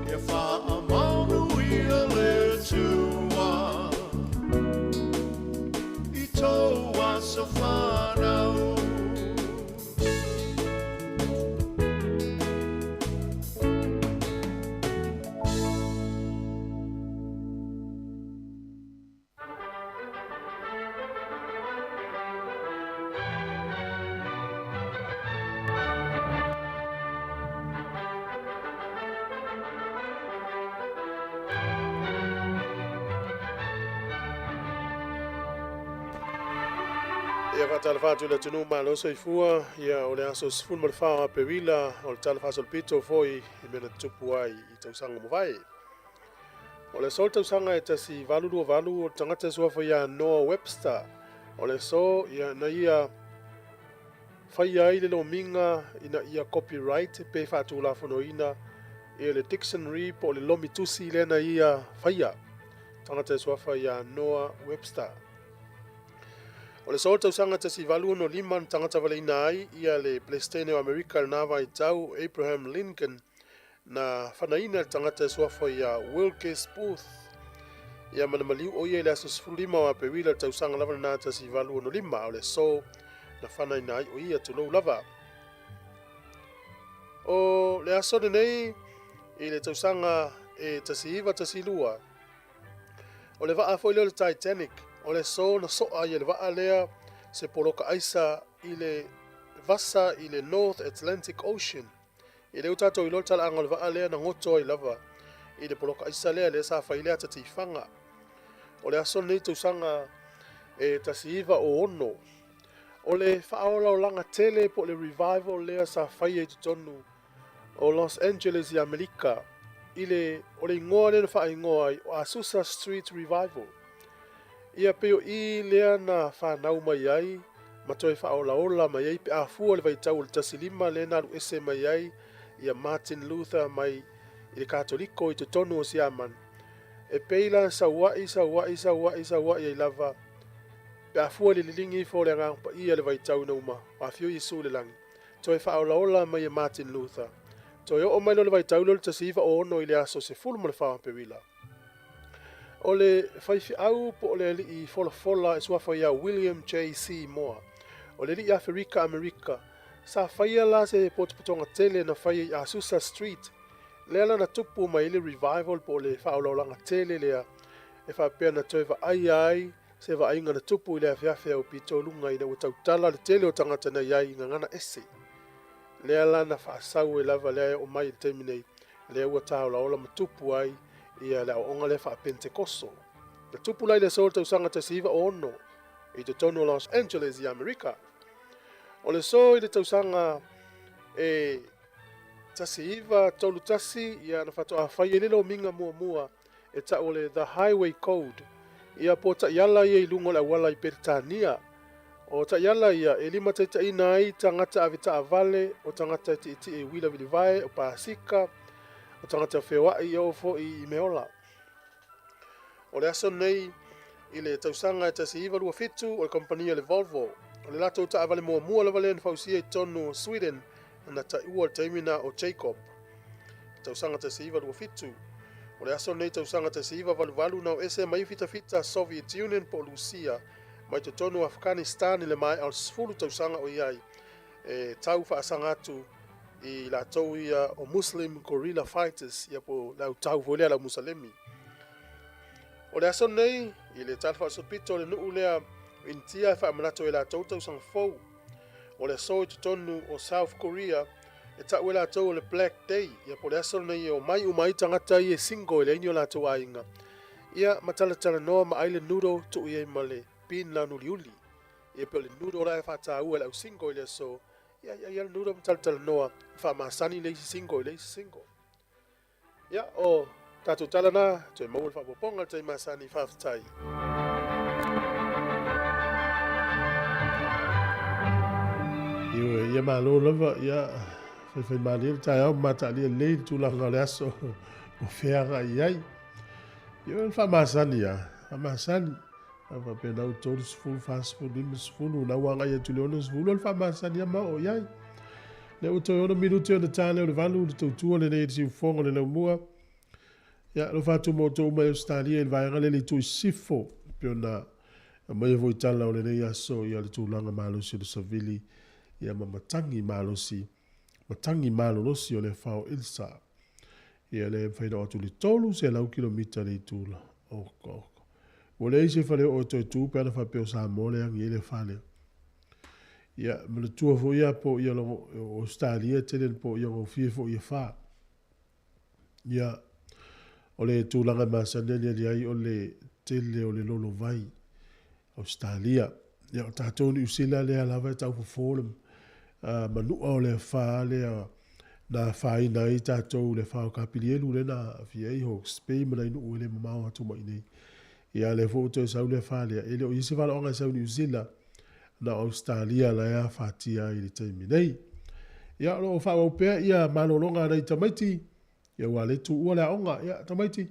Ia whaamanuia le Atua i tōu aso fanau. Ia faatalofa atu i le atunuu malo soifua, ia o le aso 14 o Aperila o le tala faasolopito foi i mea na tutupu ai i tausaga ua mavae. O le aso le tausaga e 1828 o le tagata e suafa ia Noah Webster. O le aso ia na ia faia ai le lomiga ina ia copyright pe faatulafonoina ia le dictionary po o le lomi tusi lea na ia faia. Tagata e suafa ia Noah Webster. O le aso le tausaga 1865 na tagata valeina ai ia le Peresetene o Amerika i lena vaitau Abraham Lincoln na fanaina le tagata e suafa ia Wilkes Booth ia ma na maliu o ia i le aso 15 o Aperila le tausaga lava lena 1865 o le aso na fanaina ai o ia tulou lava. O le aso lenei i le tausaga e 1912 o le vaa foi lea o le Titanic o le aso na soa ai e le vaa lea se poloka aisa i le vasa i le North Atlantic Ocean. E le o tatou iloa le talaaga o le vaa lea na goto ai lava i le poloka aisa lea, lea sa fai le ata tifaga. O le aso lenei tausaga e 1906, o le faaolaolaga tele po o le revival lea sa faia i totonu o Los Angeles i Amerika i le, o le igoa lea na faaigoa ai o Azusa Street Revival. Ia pei o i lea na fanau mai ai ma toe faaolaola mai ai pe a fua le vaitau o le 15 lea na alu ese mai ai ia Martin Luther mai i le Katoliko i totonu o Siamani. E pei la saua'i, saua'i, saua'i, saua'i ai lava pe a fua i le liligi ifo o le Agaga Paia i le vaitau ina ua afio Iesu i le lagi. Toe faaolaola mai e Martin Luther. Toe oo mai loa le vaitau lea o le 1906 i le aso 14 o Aperila. O le faifeau po o le alii folafola e suafa ia William J. C. Moore, o le alii Aferika Amerika, sa faia la se potopotoga tele na faia i Azusa Street, lea la na tupu mai ai le revival po o le faaolaolaga tele lea e faapea na toe vaaia ai se vaaiga na tupu i le afeafe au pito luga ina ua tautala le tele o tagata na i ai i gagana ese. Lea la na faasau ai lava lea e oo mai i le taimi nei, lea ua tāolaola ma tupu ai ia le aoaoga lea faa-Pentekoso. Na tupu la i le aso o le tausaga 1906 i totonu o Los Angeles i Amerika. O le aso i le tausaga e 1931 ia na faatoa fai ai le lomiga muamua e tau o le The Highway Code, ia po o taiala ia i luga o le auala i Peretania. O taiala ia e limataitaiina ai tagata avetaavale, o tagata e tietie i uila vilivae, o pasika, o tagata feoai e oo foi i meola. O le aso nei i le tausaga e 1927 o le kamupani a le Volvo, o le latou taavale muamua lava lea na fausia i totonu o Sweden na taua i le taimi na o Jacob. Tausaga 1927. O le aso lenei tausaga 1988 na o ese mai fitafita Soviet Union po o Lusia mai totonu o Afghanistan i le maea o le 10 tausaga o i ai e tau faasaga atu i latou ia o Muslim Guerrilla Fighters ia po o le autau foi lea a le au Musalemi. O le aso lenei i le tala faasolopito o le nuu lea o Initia e faamanatu ai e latou tausaga fou. O le aso i totonu o South Korea e tau e latou o le Black Day, ia po o le aso lenei e omai uma ai tagata ia e single e leai ni o latou aiga, ia ma talatalanoa ma ai le noodle tuu i ai ma le bean launuliuli. Ia pei o le noodle la e faataua e le au single i le aso, ia ai ai le noodle ma talatalanoa ma faamasani le isi single i le isi single. Ia, o tatou tala na, toe maua le faaopoopoga i le taimi masani, faafetai. Ioe, ia malo lava, ia, faifaimalie le taeao ma mataalia lelei le tulaga o le aso o feagai ai. Ioe, o le faamasani lava, faamasani. A faapena ua 30, 40, 50, na ua agai atu i le 60, o le faamasani lava ma oo i ai. Lea ua toe 6 minute ona ta lea o le 8, le tautua lenei i le siufofoga o le laumua. Ia, alofa atu ma outou uma i Ausetalia i le vaega lea i le itu i sisifo, e pei ona aumaia foi i tala o lenei aso ia le tulaga malosi o le savili ia ma matagi malosi, matagi malolosi o le afa o Ilsa. Ia lea e mafai ona oo atu i le 300 kilomita le itula. Oka oka. Ua leai se faleoo e toe tu pe ana faapea o Samoa lea e agi ai le afa lea. Ia, manatua foi ia po ia logo o Ausetalia e tele ina poia gofie foi i afa. Ia, o le tulaga e masani aliali ai o le tele o le lolovai Ausetalia. Ia, o tatou Niu Sila lea lava e tau fofo le manua o le afa lea na afaina ai tatou i le afa o Kapilielu lea na aafia ai Hawke's Bay ma nai nuu e le mamao atu mai i inei. Ia, lea foi ua toe sau le afa lea, e le o i ai se valoaga e sau i Niu Sila, na o Ausetalia la e afatia ai i le taimi nei. Ia, o lo o faaauau pea ia malologa a nai tamaiti, ia ua le tuua le aoga. Ia, tamaiti,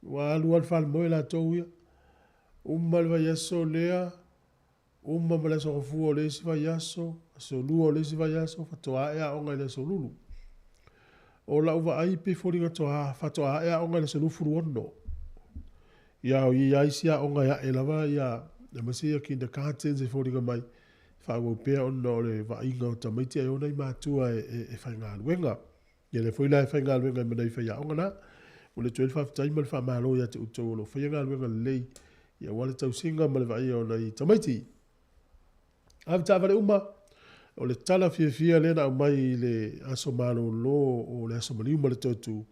ua alu lava le falemoe latou ia. Uma le vaiaso lea, uma ma le aso Gafua o le isi vaiaso, aso Lua o le isi vaiaso, faatoa ae aoga i le aso Lulu. O lau vaai pei foliga toa, faatoa ae aoga i le aso 26. Ia, o i ai isi aoga e ae lava ia, aemaise ia kindergartens e foliga mai, faaauau pea ona o le vaaiga o tamaiti ae o nai matua e faigaluega. Ia lea foi la e faigaluega ai ma nai faiaoga na. Momoli atu ai le faafetai ma le faamalo ia te outou o lo o faia galuega lelei aua le tausiga ma le vaaia o nai tamaiti. Ave taavale uma, o le tala fiafia lea na aumai i le aso malolo o le aso maliu ma le toetu,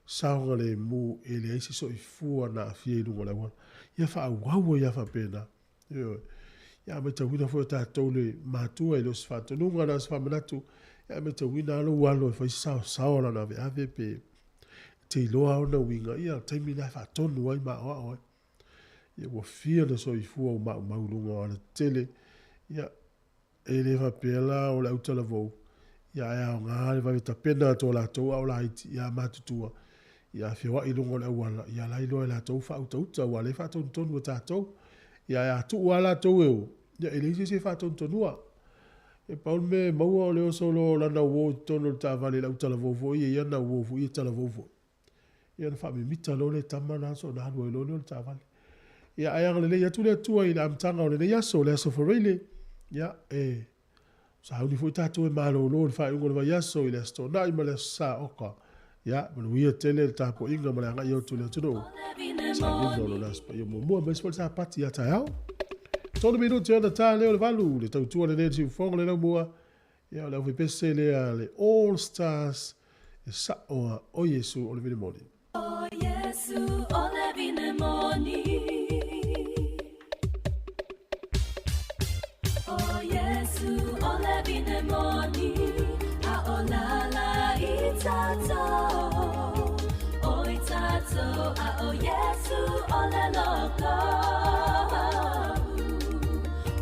saogalemu e leai se soifua na aafia i luga o le auala. Ia faaauau ai lava faapena. Ioe. Ia matauina foi e tatou le matua e le o se faatonuga na o se faamanatu, ia matauina lava lou alo e fai se saosaoa lana aveave pe te iloa ona uiga, ia o le taimi lena e faatonu ai ma aoao ai. Ia ua fia le soifua ua maumau i luga o alatetele, ia e le faapea la o le autalavou, ia ae aoga le vave tapena atu o latou a o laiti, ia matutua, ia feoai i luga o le auala, ia la iloa e latou faautauta, aua o lea e faatonutonu e tatou. Ia ae a tuu lava latou e o, ia e leai se isi e faatonutonua. E pau le mea e maua o le oso loa o lana uo i totonu o le taavale i le autalavou foi ia, ia ana uo foi ia talavou foi. Ia ona faamimita loa lea e tama na ona alu ai loa lea o le taavale. Ia ae agalelei atu le Atua i le amataga o lenei aso, le aso Faraile, ia e sauni foi tatou e malolo i le faaiuga o le vaiaso i le Aso Toonai ma le Aso Sa Oka. Ia, manuia tele le tapuaiga ma le agai atu i le atunuu. Sauniga o lona Aso Paia muamua, aemaise foi le Sapati ia taeao. 3 minute ona ta lea o le 8, le tautua lenei a le siufofoga o le laumua. Ia, o le aufaipese'e lea a le All Stars e sa'o a o Iesu o le vine moni. O Iesu o le vine moni. O Iesu o le vine moni, a o lala i tatou, o i tatou, a o Iesu o le loko.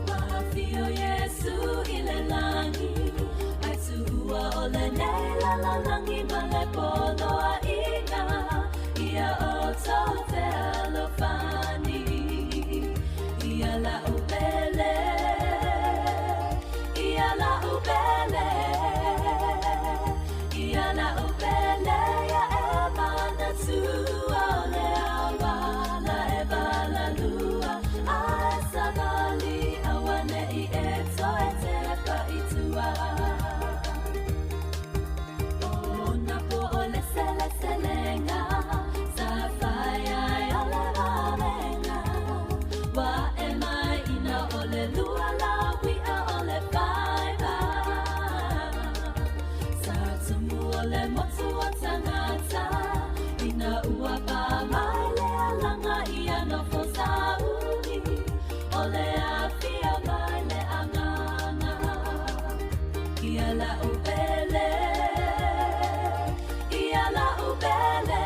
Ua afio Iesu i le lagi, ai tuua o lenei lalolagi ma le poloaiga, ia outou fealofani. Ia la'u pele, ia la'u pele, ia la'u pele, ia e manatua o le auala e valalua, a e savali auane'i e toe tepa i tua. O na po o le seleselega, sa fai ai o le vavenga, ua e mai ina o le lua la uia o le faiva. Sa tumu o le motu o tagata, ina ua pā mai le alaga ia nofo sauni, o le afia mai le agaga. Ia la'u pele, ia la'u pele,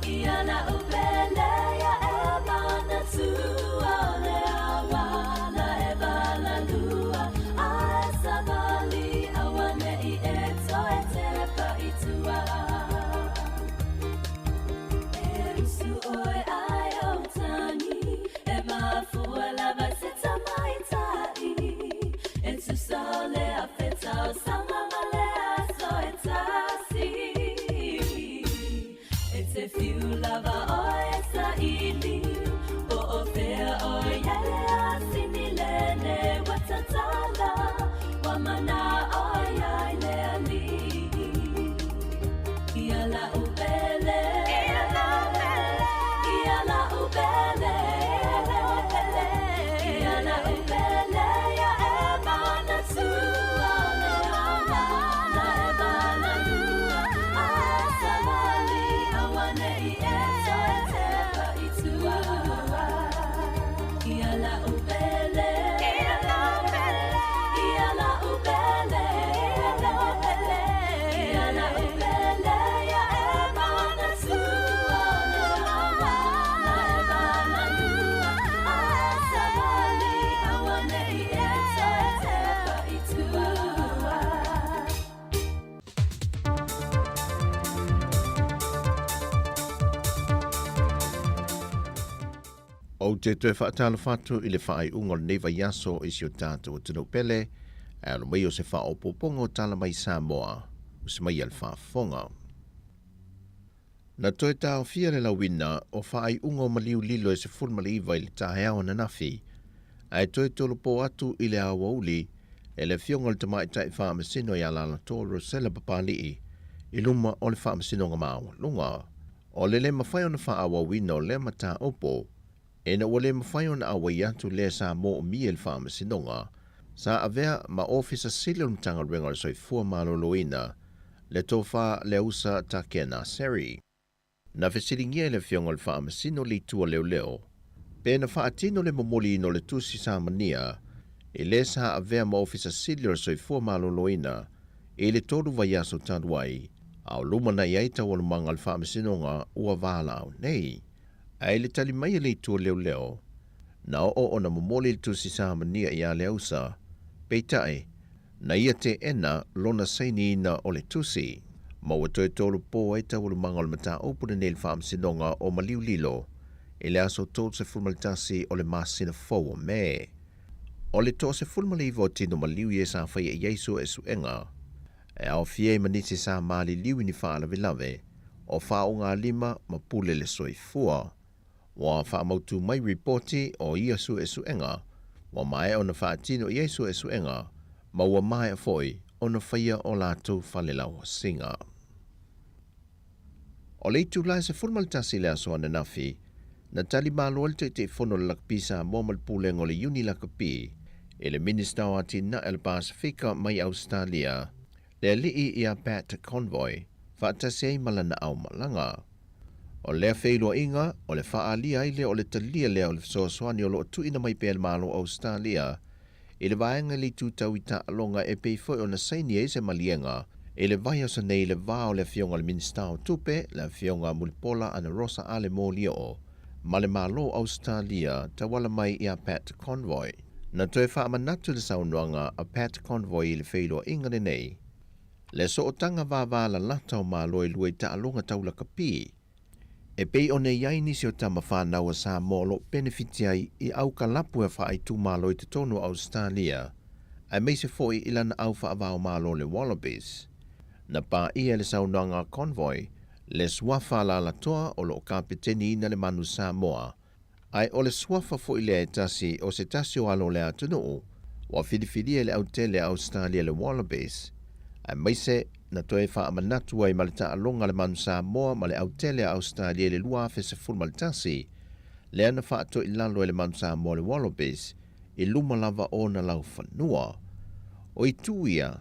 ia la'u pele, ia e manatua o le auala e valalua, a e savali auane'i e toe tepa i tua. E usu ʻoe ai ou tagi, afe tausaga ma le aso e tasi. E te whiu lava oe e saili, po o fea oe i ai le asini lenei ua tatala, ua manao i ai le Alii. Ia la'u pele, ia la'u pele, ia la'u pele, ia la'u pele, ia e manatua o le ola na e valalua, a e savali auane'i e toe tepa i tua. Ia la'u pele, ia la'u pele, ia la'u pele, ia la'u pele, ia e manatua o le ola na e valalua, a e savali auane'i e toe tepa i tua. Ou te toe faatalofa atu i le faaiuga o lenei vaiaso i si o tatou atunuu pele, ae alo mai o se faaopoopoga o tala mai Samoa, usi mai a le faafofoga. Na toe taofia le lauina o faaiuga o maliu lilo e 19 i le taeao ananafi, ae toe tolopo atu i le aoauli e le Afioga i le Tamaitai Faamasino ia Alaalatoa Rosella Papali'i i luma o le Faamasinoga Maualuga. O le le mafai ona faaauauina o lea mataupu, ina ua le mafai ona auai atu lea sa moomia i le Faamasinoga, sa avea ma Ofisa Sili o le Matagaluega o le Soifua Maloloina, le Tofa Leausa Takena Seri. Na fesiligia e le Afioga i le Faamasino le Itu a Leoleo pe na faatino le momoliina o le tusi samania i le sa avea ma Ofisa Sili o le Soifua Maloloina i le tolu vaiaso talu ai, a o lumanai ai taualumaga o le Faamasinoga ua valaau nei. Ae i le tali mai a le Itu a Leoleo, na oo ona momoli le tusi samania ia Leausa, peitai, na ia teena lona sainiina o le tusi, ma ua toe tolopo ai taualumaga o le mataupu lenei i le Faamasinoga o Maliu Lilo i le aso 31 o le masina fou o Me. O le 19 o tino maliu ia sa faia i ai suesuega, e aofia ai ma nisi sa maliliu i ni faalavelave o faogalima ma pule le soifua. Ua faamautu mai ripoti o ia suesuega ua maea ona faatino i ai suesuega ma ua maea foi ona faia o latou falelauasiga. O le itula e 11 i le aso ananafi, na tali malo ai le Taitaifono o le Lakapi Samoa ma le Pulega o le Iuni Lakapi i le Minista o Atinae o le Pasefika mai Ausetalia, le alii ia Pat Convoy, faatasi ai ma lana aumalaga. O lea feiloaiga, o le faaalia ai lea o le talia lea o le fesoasoani o lo o tuuina mai pea e le Malo o Ausetalia i le vaega i le itu tau i taaloga e pei foi ona saini ai se maliega i le vaiaso nei i le va o le Afioga i le Minisita o Tupe, le Afioga Mulipola Anarosa Ale Molioo ma le Malo o Ausetalia tauala mai ia Pat Conroy. Na toe faamanatu le saunoaga a Pat Conroy i le feiloaiga lenei, le sootaga vavalalata o Malo e lua i taaloga tau lakapi, e pei ona i ai nisi o tama fanau a Samoa o lo o penefiti ai i aukalapu e faaitumalo i totonu o Ausetalia, aemaise foi i lana au faavaomalo le Wallabies. Na paia e le saunoaga a Convoy le suafa alalatoa o lo o kapeteniina le Manu Samoa, ae o le suafa foi lea e tasi o se tasi o alo o le atunuu ua filifilia e le autele a Ausetalia le Wallabies, aemaise na toe faamanatu ai ma le taaloga a le Manu Samoa ma le autele a Ausetalia i le 2011, lea na faatoilalo ai le Manu Samoa le Wallabies i luma lava o ona laufanua. O itu ia,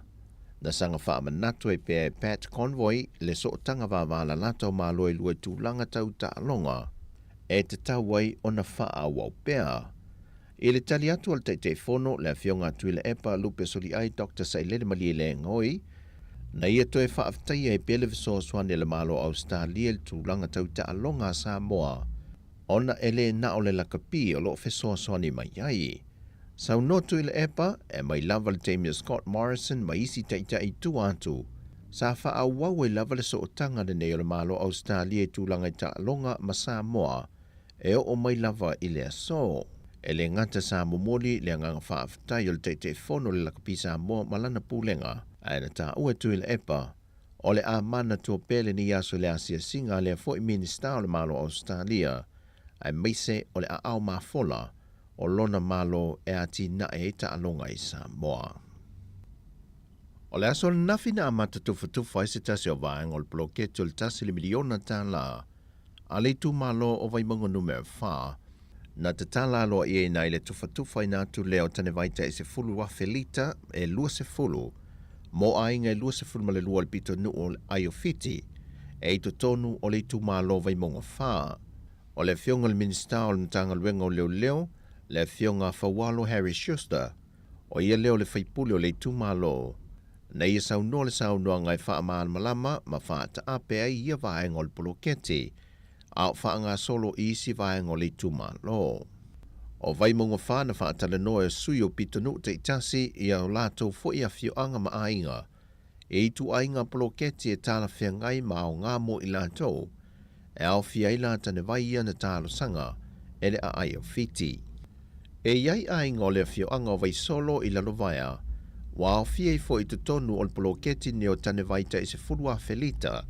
na saga faamanatu ai pea e Pat Conroy le sootaga vavalalata o Malo e lua i tulaga tau taaloga e tatau ai ona faaauau pea. I le tali atu a le Taitaifono, le Afioga a Tuilaepa Lupe Soliai Doctor Sailele Malielegaoi, na ia toe faafetaia ai pea le fesoasoani a le Malo o Ausetalia i le tulaga tau taaloga a Samoa, ona e le na o le lakapi o lo o fesoasoani mai ai. Saunoa Tuilaepa, e mai lava le taimi o Scott Morrison ma isi taitai i tua atu, sa faaauau ai lava le sootaga lenei o le Malo o Ausetalia i tulaga i taaloga ma Samoa e oo mai lava i le aso. E le gata sa momoli le agaga faafetai o le Taitaifono o le Lakapi Samoa ma lana Pulega, ae na taua e Tuilaepa, o le a manatua pea lenei aso i le asiasiga a lea foi Minisita o le Malo o Ausetalia, aemaise o le aao mafola o lona Malo e atinae ai taaloga i Samoa. O le aso ananafi na amata tufatufa ai se tasi o vaega o le poloketi o le tasi le miliona tālā a le itumalo o Vaimauga Numera 4, na tatala aloa'iaina ai le tufatufaina atu lea o tanevai ta'i 10,000 lita e 20 mo aiga e 22 o le pitonuu o le Ai o Fiti e i totonu o le itumalo Vaimauga 4. O le Afioga i le Minisita o le Matagaluega o Leoleo, le Afioga Faualo Harry Schuster, O ia lea o le faipule o le itumalo. Na ia saunoa le saunoaga e faamalamalama ma faataape ai ia vaega o le poloketi, a o faagasolo i isi vaega o le itumalo. O Vaimauga 4 na faatalanoa e sui o pitonuu taitasi i a latou foi afioaga ma aiga e ituaiga poloketi e talafeagai ma aoga mo i latou, e aofia ai la tanevai ia na talosaga e le aai o Fiti. E i ai aiga o le afioaga o Vaisolo i Lalovaea, ua aofia ai foi i totonu o le poloketi nei o tanevai tai 10,000 lita,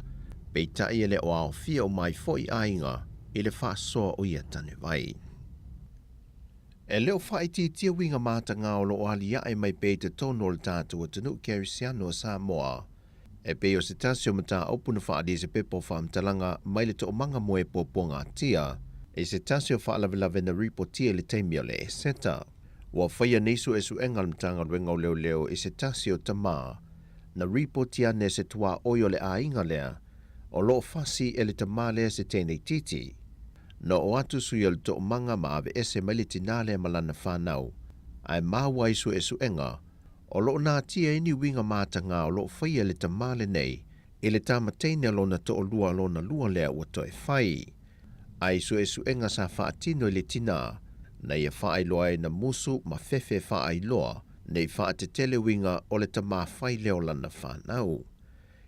peitai e le o aofia uma ai foi aiga i le faasoa o ia tanevai. E le o faaitiitia uiga matagā o lo o aliae mai pea i totonu o le tatou atunuu kerisiano o Samoa. E pei o se tasi o mataupu na faaalia i se pepa o faamatalaga mai le toomaga mo e puapuagatia i se tasi o faalavelave na ripotia i le taimi o le Eseta. Ua faia nei suesuega a le Matagaluega o Leoleo i se tasi o tamā na ripotia ane e se tuaoi o le aiga lea o lo o fasi e le tamā lea se teine itiiti. Na oo atu sui o le toomaga ma aveese mai le tinā lea ma lana fanau, ae maua ai suesuega o lo o natia ai ni uiga matagā o lo o faia e le tamā lenei i le tamateine o lona toʻolua lona lua lea ua toe fai. Ae i suesuega sa faatino i le tinā, na ia faailoa ai na musu ma fefe faailoa nei faatetele uiga o le tamā fai lea o lana fanau.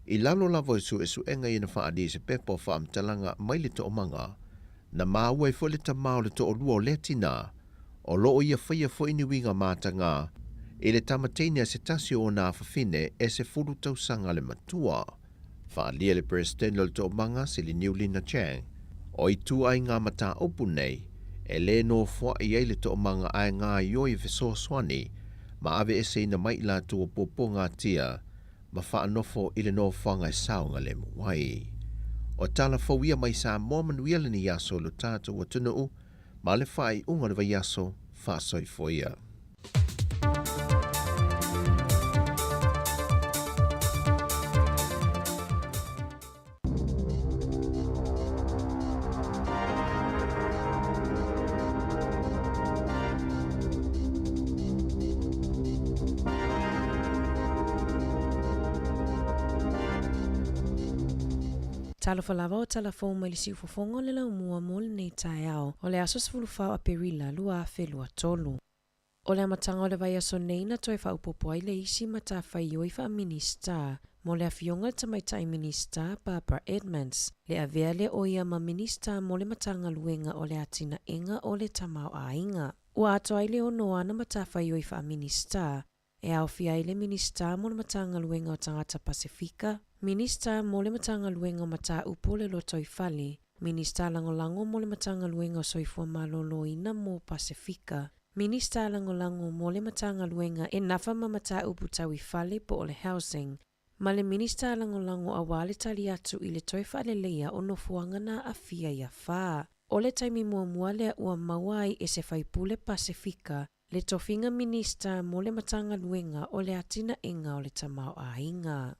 I lalo lava o suesuega ia na faaalia i se pepa o faamatalaga mai le toomaga, na maua ai foi le tamā o le toʻolua o lea tinā, o lo o ia faia foi ni uiga matagā i le tamateine a se tasi o ona afafine e 10 tausaga le matua. Faaalia le Peresetene o le Toomaga Siliniu Lina Chang, o ituaiga mataupu nei e lē nofoaʻi ai le toomaga ae gaioi e fesoasoani ma aveeseina mai i latou o puapuagatia ma faanofo i le nofoaga e saogalemu ai. O tala fou ia mai Samoa manuia lenei aso i lo tatou atunuu ma le faaiuga o le vaiaso faasoifua ia. Talofa lava o tala fou mai le siufofoga o le laumua mo lenei taeao o le aso 14 o Aperila 2023. O le amataga o le vaiaso nei na toe faaopoopo ai le isi matafaioi faa-Minisita mo le Afioga i le Tamaitai Minisita Barbara Edmonds, le avea lea o ia ma Minisita mo le Matagaluega o le Atinaega o le Tamaoaiga. Ua atoa ai le ono ana matafaioi faa-Minisita, e aofia ai le Minisita mo le Matagaluega o Tagata Pasefika, Minisita mo le Matagaluega o Mataupu o le Lotoifale, Minisita Lagolago mo le Matagaluega o Soifua Maloloina mo Pasefika, Minisita Lagolago mo le Matagaluega e nafa ma mataupu tau i fale po o le Housing, ma le Minisita Lagolago auā le tali atu i le toe faaleleia o nofoaga na aafia i afa. O le taimi muamua lea ua maua ai e se faipule Pasefika le tofiga Minista mo le Matagaluega o le Atinaega o le Tamaoaiga.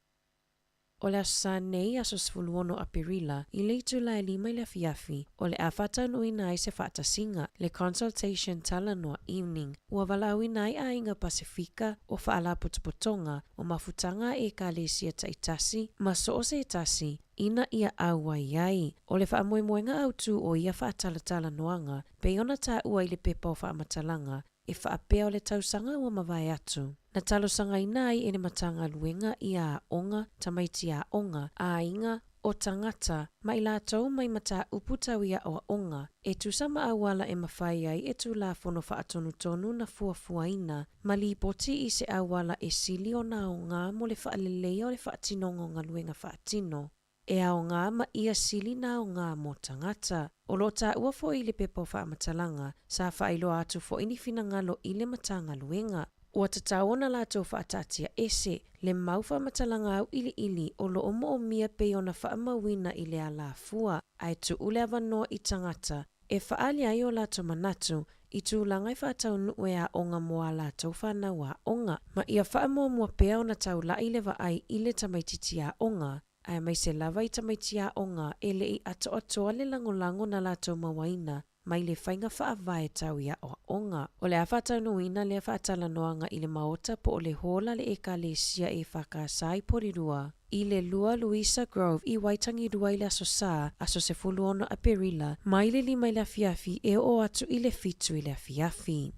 O le Aso Sa nei, aso 16 Aperila, i le itula e lima i le afiafi, o le a faataunuuina ai se faatasiga, le Consultation Talanoa Evening, ua valaauina ai aiga Pasefika o Faalapotopotoga o Mafutaga a Ekalesia taitasi ma so o se tasi ina ia auai ai. O le faamoemoega autū o ia faatalatalanoaga pei ona taua i le pepa o faamatalaga e faapea o le tausaga ua mavae atu. Na talosagaina ai e le Matagaluega ia aoga, tamaiti aoga, aiga, o tagata ma i latou mai mataupu tau i aoaoga e tusa ma auala e mafai ai e Tulafono faatonutonu na fuafuaina ma lipoti i se auala e sili ona aoga mo le faaleleia o le faatinoga o galuega faatino e aoga ma ia sili na aoga mo tagata. O lo o taua foi i le pepa o faamatalaga, sa faailoa atu foi ni finagalo i le Matagaluega. Ua tatau ona latou faataatia ese le mau faamatalaga auiliili o lo o moomia pei ona faamauina i le alafua, ae tuu le avanoa i tagata e faaali ai o latou manatu i tulaga e faataunuu e aoga mo a latou fanau aoga, ma ia faamuamua pea ona taulai le vaai i le tamaitiiti aoga, aemaise lava i tamaiti aoga e le i atoatoa le lagolago na latou mauaina mai le faiga faavae tau i aoaoga. O le a faataunuuina lea faatalanoaga i le Maota po o le Hall a le Ekalesia EFKS i Porirua, i le 2 Louisa Grove i Waitangirua i le Aso Sa, aso 16 Aperila, mai le 5 i le afiafi e oo atu i le 7 i le afiafi.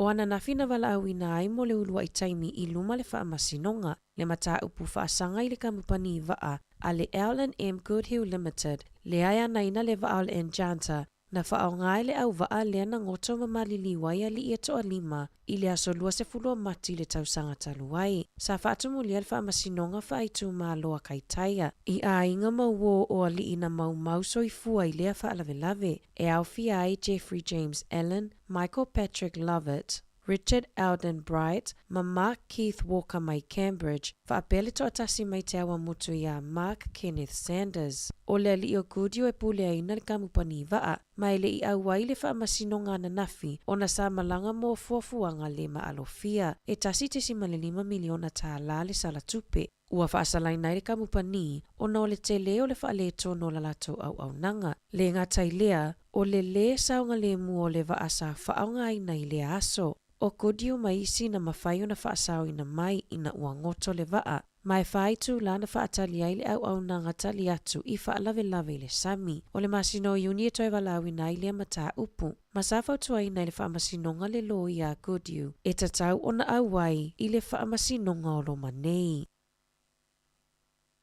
O ananafi na valaauina ai mo le uluai taimi i luma le Faamasinoga, le mataupu faasaga i le kamupani vaa a le L&M Goodhill Limited, lea e anaina le vaa o le Enchanter, na faaaoga e le auvaa lea na goto ma maliliu ai alii e toalima i le aso 20 o Mati i le tausaga talu ai. Sa faatumulia le Faamasinoga Faaitumalo a Kaitaia i aiga ma uō o alii na maumau soifua i lea faalavelave, e aofia ai Jeffrey James Allen, Michael Patrick Lovett, Richard Eldon Bright ma Mark Keith Walker mai Cambridge, faapea le toatasi mai Te Awamutu iā Mark Kenneth Sanders. O le alii o Goodyear e puleaina le kamupani vaa, ma e le i auai le faamasinoga ananafi ona sa malaga mo fuafuaga le maalofia e 1.5 miliona tālā le sala tupe ua faasalaina ai le kamupani ona o le tele o le faaletonu o la latou auaunaga. Le gata i lea, o le lē saogalemu o le vaa sa faaaogaina i lea aso. O Goodyear ma isi na mafai ona faasaoina mai ina ua goto le vaa, ma e fa itulā na faatali ai le auaunaga tali atu i faalavelave i le sami. O le masina o Iuni e toe valaauina ai lea mataupu, ma sa fautuaina e le Faamasinoga le loia a Goodyear e tatau ona auai i le Faamasinoga o Roma nei.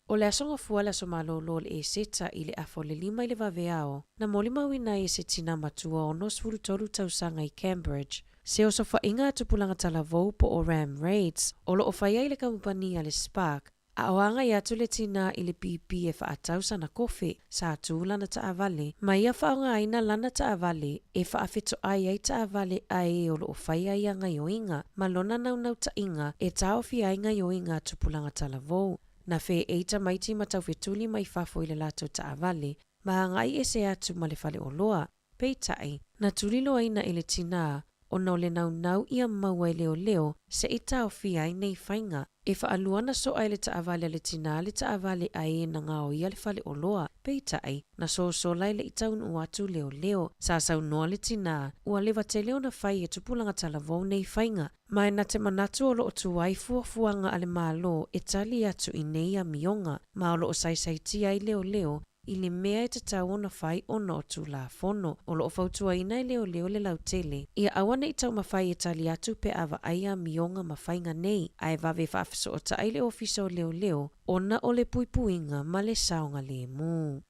O le aso Gafua le aso malōlō o le Eseta i le afa o le 5 i le vaveao, na molimauina ai e se tinā matua 63 tausaga i Cambridge, se osofaiga a tupulaga talavou po o Ram Raids, o lo o fai ai le kamupani a le Spark, a o agai atu le tinā i le pīpī e faatau sana kofe, sa tū lana taavale, ma ia faaaogaina lana taavale e faafetoai ai taavale a e o lo o fai ai ia gaioiga ma lona naunautaiga e taofia ai gaioiga a tupulaga talavou. Na feei tamaiti ma taufetuli mai fafo i le latou taavale ma agai ese atu ma le faleoloa. Peitai, na tuliloaina e le tinā, ona o le naunau ia maua e leoleo se i taofia ai nei faiga. E faalua na soa e le taavale a le tinā le taavale a e na gaoia le faleoloa. Peitai, na sosola e le i taunuu atu leoleo. Sa saunoa le tinā, ua leva tele ona fai e tupulaga talavou nei faiga, ma e na te manatu o lo o tuai fuafuaga a le Malo e tali atu i nei amioga, ma o lo o saisaitia ai leoleo i le mea e tatau ona fai ona o Tulafono o lo o fautuaina e leoleo le lautele, ia aua ne i taumafai e tali atu pe a vaai amioga ma faiga nei, ae vave faafesootai le Ofisa o Leoleo ona o le puipuiga ma le saogalemu.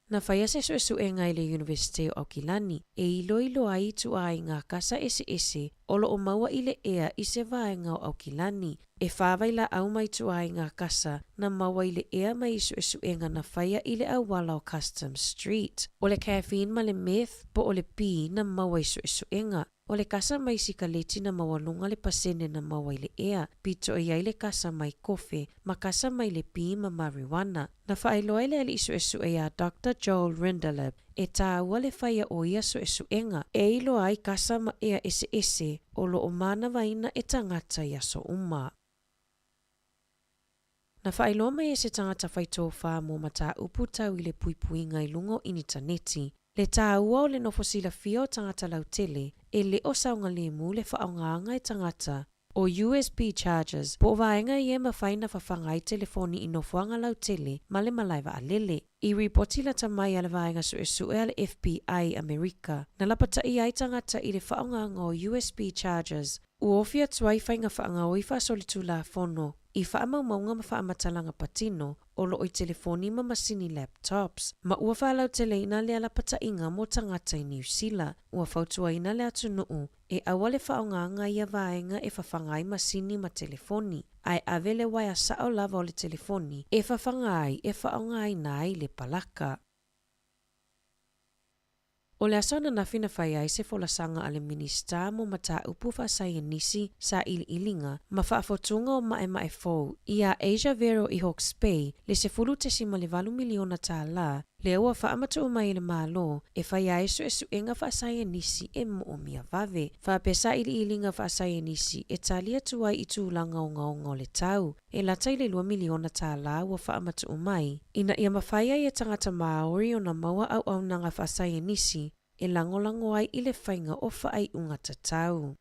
Na faia se suesuega e le Iunivesite o Aukilani e iloilo ai ituaiga kasa eseese o lo o maua i le ea i se vaega o Aukilani. E fa vailaau ma ituaiga kasa na maua i le ea mai i suesuega na faia i le auala o Customs Street. O le caffeine ma le meth po o le pī na maua i suesuega. O le kasa mai sikaleti na maualuga le pasene na maua i le ea, pito i ai le kasa mai kofe ma kasa mai le pī ma marijuana. Na faailoa e le alii suesue iā Doctor Joel Rindelaub e tāua le faia o ia suesuega e iloa ai kasa ma ea eseese o lo o manavaina e tagata i aso uma. Na faailoa mai e se tagata fai tofā mo mataupu tau i le puipuiga i luga o initaneti, le tāua o le nofo silafia o tagata lautele e le o saogalemu le faaaogaga e tagata. O USB chargers, po o vaega ia e mafai ona fafaga ai telefoni i nofoaga lautele ma le malae vaalele. I ripoti lata mai a le Vaega Suesue a le FBI Amerika, na lapataia ai tagata i le faaaogaga o USB chargers, ua ofi atu ai faiga faagaoi faasolitulafono i faamaumauga ma faamatalaga patino o lo o i telefoni ma masini laptops, ma ua faalauteleina le alapataiga mo tagata i Niu Sila. Ua fautuaina le atunuu e aua le faaaogaga ia vaega e fafaga ai masini ma telefoni, ae ave le uaea sao lava o le telefoni e fafaga ai e faaaogaina ai le palaka. O le aso ananafi na fai ai se folasaga a le Minisita mo Mataupu Faasaienisi, Sailiiliga ma Faafotuga o Maemae Fou iā Asia Vero i Hawke's Bay le $10.8 miliona tālā lea ua faamatuu mai e le Malo e faia ai suesuega faasaienisi e moomia vave faapea sailiiliga faasaienisi e tali atu ai i tulaga ogaoga o le tau. E lata i le $2 miliona tālā ua faamatuu mai ina ia mafai ai e tagata Māori ona maua auaunaga faasaienisi e lagolago ai i le faiga o faaiuga tatau.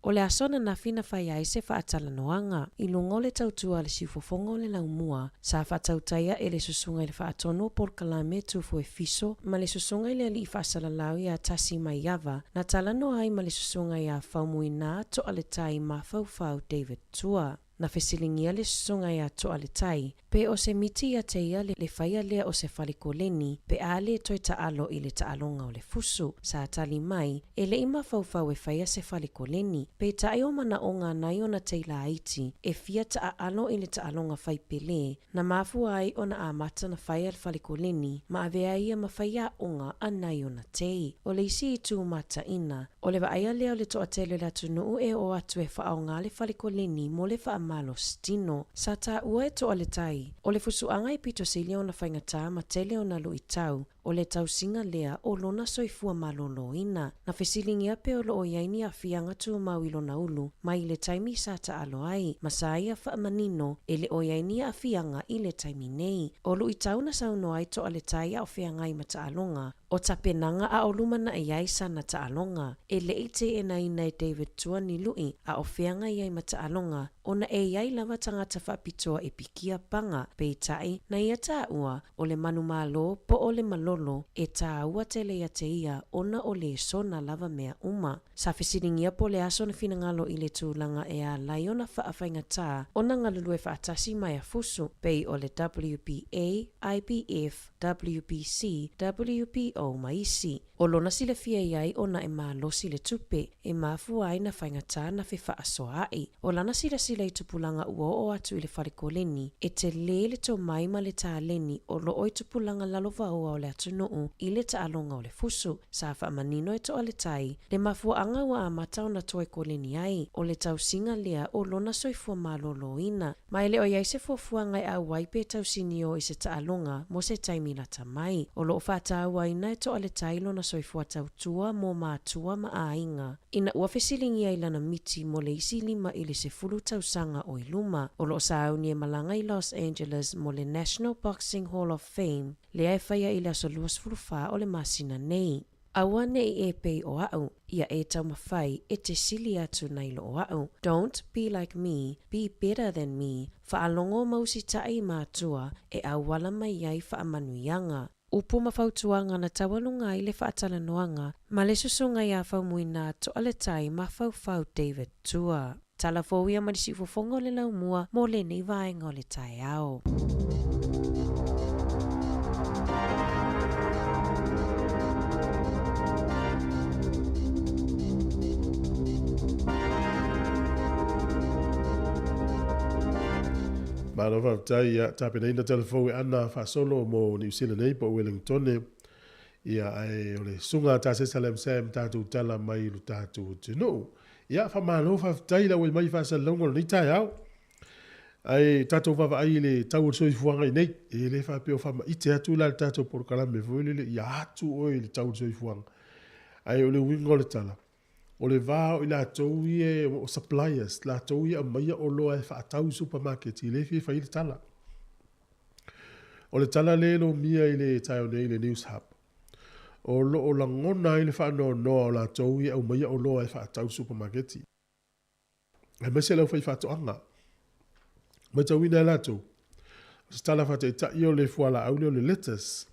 O le aso ananafi na fai ai se faatalanoaga i luga o le tautua a le siufofoga o le laumua, sa faatautaia e le Susuga i le Faatonu o Polokalame Tufo Efiso ma le Susuga i le Alii Faasalalau iā Tasi Maiava, na talanoa ai ma le Susuga iā Faumuina Toaletai Mafaufau David Tua. Na fesiligia le Susuga iā Toaletai pe o se miti ia te ia le faia lea o se fale koleni pe a lē toe taalo i le taaloga o le fusu. Sa tali mai, e le i mafaufau e faia se fale koleni. Peitai o manaoga a nai ona tei laiti e fia taaalo i le taaloga fai pelē na mafua ai ona amata na faia le fale koleni ma avea ia ma faiaoga a nai ona tei. O le isi itu mataina, o le vaaia lea o le toatele o le atunuu e oo atu e faaaoga le fale koleni mo le faamalositino. Sa taua e Toaletai, o le fusuaga e pito sili ona faigata ma tele ona luitau, o le tausiga lea o lona soifua malōlōina. Na fesiligia pe o loo i ai ni aafiaga tumau i lona ulu mai le taimi sa taalo ai, ma sa ia faamanino e le o i ai ni aafiaga i le taimi nei. O luitau na saunoa ai Toaletai a o feagai ma taaloga, o tapenaga a o lumanai ai sana taaloga. E le i teenaina e David Tua ni lui a o feagai ai ma taaloga, ona e i ai lava tagata faapitoa e pikia paga, peitai, na ia taua, o le manumalo po o le malolo e tāua tele ia te ia ona o lesona lava mea uma. Sa fesiligia po o le a sona finagalo i le tulaga e ala ai ona faafaigatā ona galulue faatasi ma ea fusu, pei o le WBA, IBF, WBC, WBO ma isi. O lona silafia i ai ona e malosi le tupe e mafua ai na faigata na fefaasoaai. O lana silasila i tupulaga ua oo atu i le fale koleni, e telē le tomai ma le taleni o loo i tupulaga lalovaoa o le atunuu i le taaloga o le fusu. Sa faamanino e Toaletai le mafuaaga ua amata ona toe koleni ai, o le tausiga lea o lona soifua malōlōina. Ma e le o i ai se fuafuaga e auai pe tausinio i se taaloga mo se taimi lata mai. O loo faatauaina e Toaletai lona soifua tautua mo matua ma aiga. Ina ua fesiligia i lana miti mo le isi 5 i le 10 tausaga o i luma, o loo sauni e malaga i Los Angeles mo le National Boxing Hall of Fame lea e faia i le aso 24 o le masina nei. Aua nei e pei o a'u, ia e taumafai e te sili atu nai lo o a'u. Don't be like me, be better than me, faalogo ma usitai i matua e auala mai ai faamanuiaga. Upu ma fautuaga na taualuga ai le faatalanoaga ma le susuga iā Faumuina Toaletai Mafaufau David Tua. Tala fou ia ma le siufofoga o le laumua mo lenei vaega o le taeao. Malo faafetai ia tapenaina tala fou e ana faasolo mo Niu Sila nei po o Wellingtone. Ia ae o le susuga a Tasesa Lam Sam tatou tala mai i lo tatou atunuu. Ia faamalo faafetai le auai mai i faasalalauga o lenei taeao. Ae tatou vaavaai i le tau o le soifuaga i nei. E le faapea o faamaite atu la le tatou polokalame foi lele ia atu oe i le tau o le soifuaga. Ae o le uiga o le tala, o le va o i latou ia o suppliers, latou ia aumaia oloa e faatau i supermarket e le fia fai le tala. O le tala lea e lomia i le taeao nei i le News Hub, o lo o lagona ai le faanoanoa o latou ia e aumaia oloa e faatau i supermarket. Aemaise le aufaifaatoaga. Matauina e latou, o se tala faataitai o le fualaau lea o le lettuce.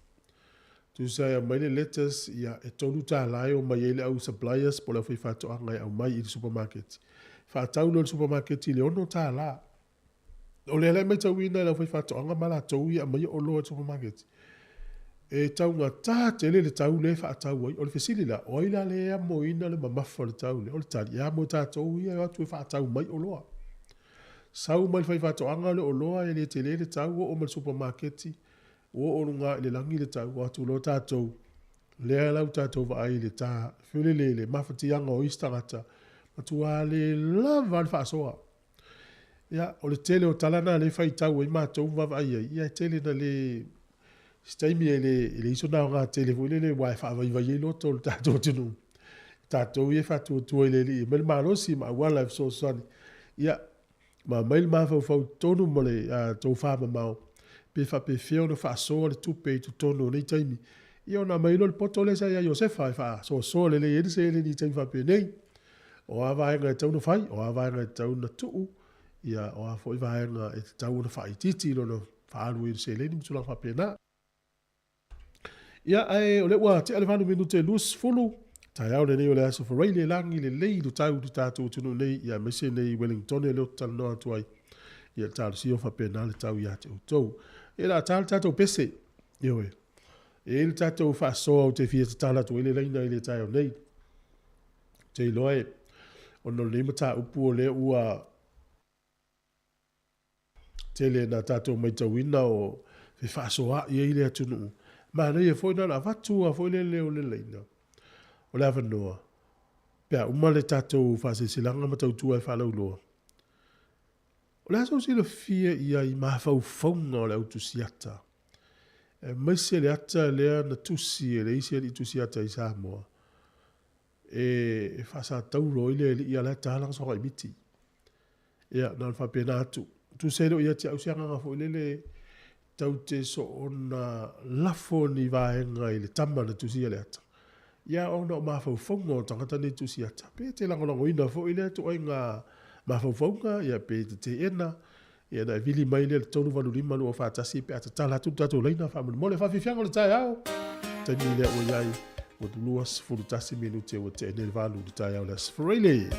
Tusa e aumai le lettuce, ia, e $3 e omai ai le au suppliers po o le aufaifaatoaga e aumai i le supermarket. Faatau loa i le supermarket i le $6. O lea la e matauina e le aufaifaatoaga ma latou ia e aumaia oloa i le supermarket, e taugata tele le tau lea e faatau ai. O le fesili la, o ai la lea e amoina le mamafa o le tau lea? O le tali, e amo e tatou ia e o atu e faatau mai oloa. Sau mai le faifaatoaga le oloa e le tele le tau, oo mai le supamaketi, ua oo luga i le lagi le tau, o atu loa tatou, lea la ua tatou vaai i le ta felele le mafatiaga o isi tagata, matua le lava le faasoa. Ia, o le tele o tala na lea e faitau ai matou ma vaavaai ai, ia e tele na le se taimi e le e leai sona aoga tele foi lele aua e faavaivai ai loto o le tatou atunuu. Tatou ia e faatuatua i le Alii e aumai le malosi ma auala e fesoasoani. Ia, ma aumai le mafaufau i totonu ma le tofa mamao pe faapefea ona faasoa le tupe i totonu o nei taimi. Ia ona aumai loa le poto lea sa ia Iosefa e faasoasoa lelei ai le seleni i taimi faapenei. O a vaega e tatau ona fai, o a vaega e tatau ona tuu, ia o a foi vaega e tatau ona faaitiiti i lona faaalu ai o le seleni ma tulaga faapena. Ia, ae o lea ua tea le 8 minute 20, taeao lenei o le aso Faraile, lagi lelei le tau i le tatou atunuu nei, ia aemaise nei Wellingtone lea ou te talanoa atu ai. Ia talosia o faapena le tau ia te outou. Ia o le a ta le tatou pese. Ioe. E i ai le tatou faasoa ou te fia tatala atu ai le laina i le taeao nei. Ou te iloa e, ona o lenei mataupu o lea ua tele na tatou matauina o fefaasoaai ai le atunuu. Manaia foi na ona avatu lava foi le leo o le laina o le avanoa pe a uma le tatou faasilasilaga ma tautua e faalauiloa. O le a sou silafia i ai i mafaufauga o le au tusiata, aemaise le ata lea na tusi e le isi alii tusiata i Samoa, e faasatauro ai le alii a o la e ta lana soga miti. Ia, na ona faapena atu. Tusa e le o ia te au se agaga foi lele tau te soona lafo ni vaega i le tama na tusia le ata. Ia, ona o mafaufauga o tagata nei tusi ata, pe te lagolagoina foi lea ituaiga mafaufauga, ia pe te teena, ia ona e vili mai lea i le 385 241 pe a tatala atu le tatou laina faamolemole. Faafiafiaga o le taeao, taimi lea ua i ai, ua 21 minute ua tea nei le valu i le taeao o le Aso Faraile.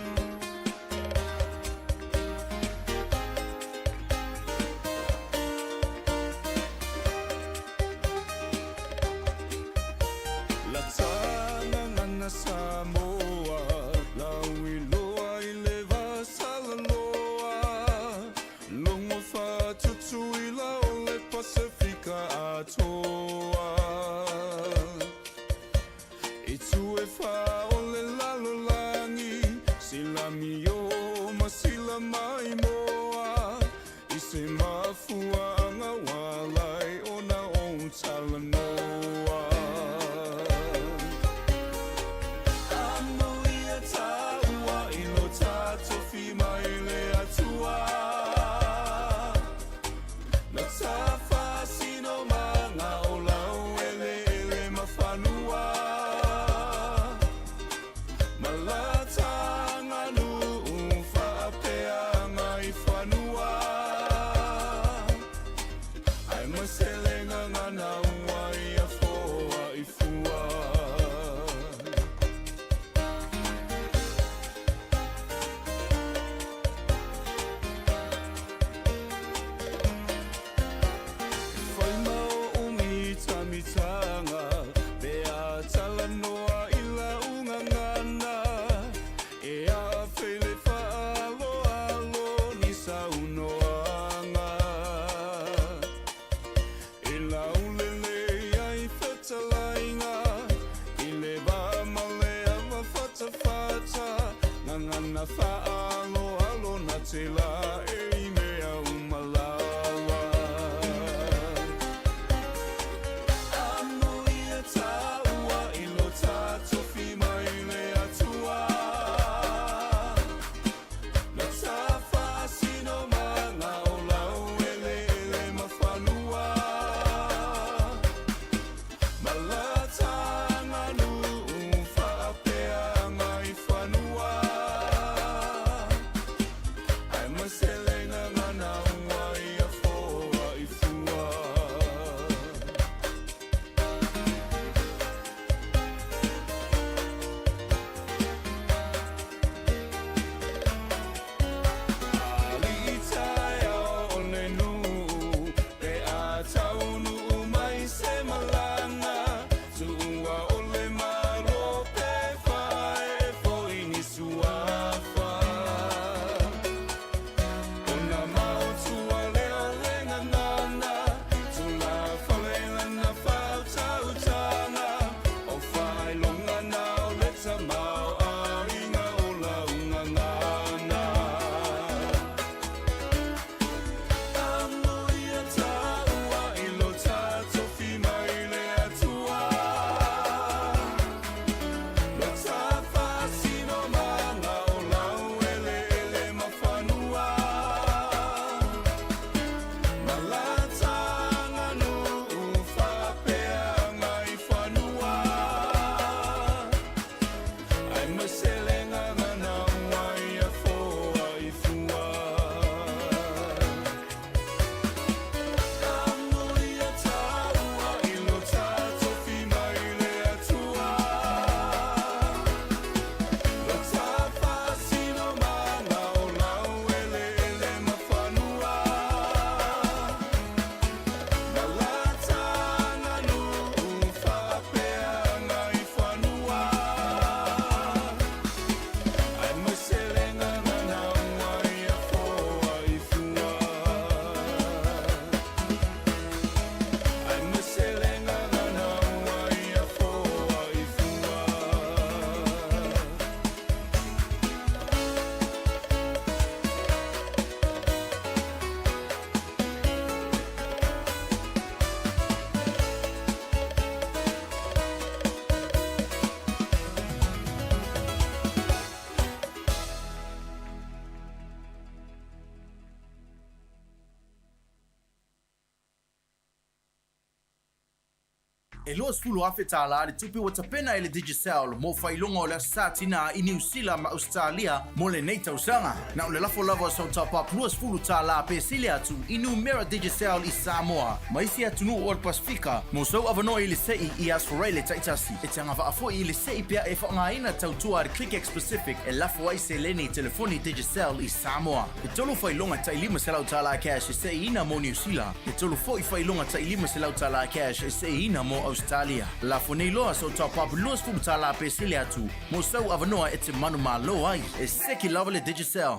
E $20,000 le tupe ua tapena e le Digicel mo faailoga o le Aso Sa Tinā i Niu Sila ma Ausetalia mo lenei tausaga. Na o le lafo lava o sau top-up $20 pe sili atu i numera Digicel i Samoa ma isi atunuu o le Pasefika mo sou avanoa i le se'i i Aso Faraile taitasi. E te agavaa foi i le se'i pea e faaaogaina tautua a le ClickX Pacific e lafo ai seleni i telefoni Digicel i Samoa. E tolu faailoga tai $500 cash e se'iina mo Niu Sila, e tolu foi faailoga tai $500 cash e se'iina mo Ausetalia. Lafo nei loa sou top-up $20 pe sili atu mo sou avanoa e te manumalo ai. E seki lava le Digicel.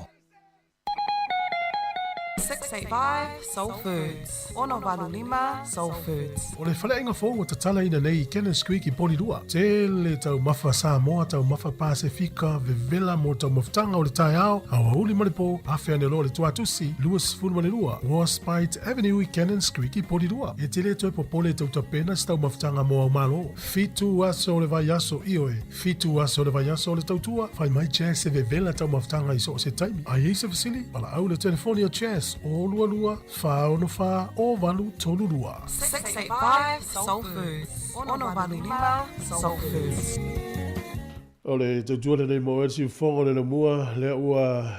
685 Soul Foods, 685 Soul Foods. O le faleaiga fou ua tatalaina nei i Cannons Creek i Porirua. Tele taumafa Samoa, taumafa Pasefika, vevela mo taumafataga o le taeao, aoauli ma le po, afe ane loa le tuatusi, 22 Warspite Avenue i Cannons Creek i Porirua. E te le toe popole e tautapena se taumafataga mo au malo. Fitu aso o le vaiaso, ioe, fitu aso o le vaiaso o le tautua, fai mai Jazz e vevela taumafataga i so o se taimi. A i ai se fesili, valaau i le telefoni a Jazz, 022 464 0832. 685 Soul Foods, 685 Soul Foods. O le tautua lenei mo oe le siufofoga o le laumua, lea ua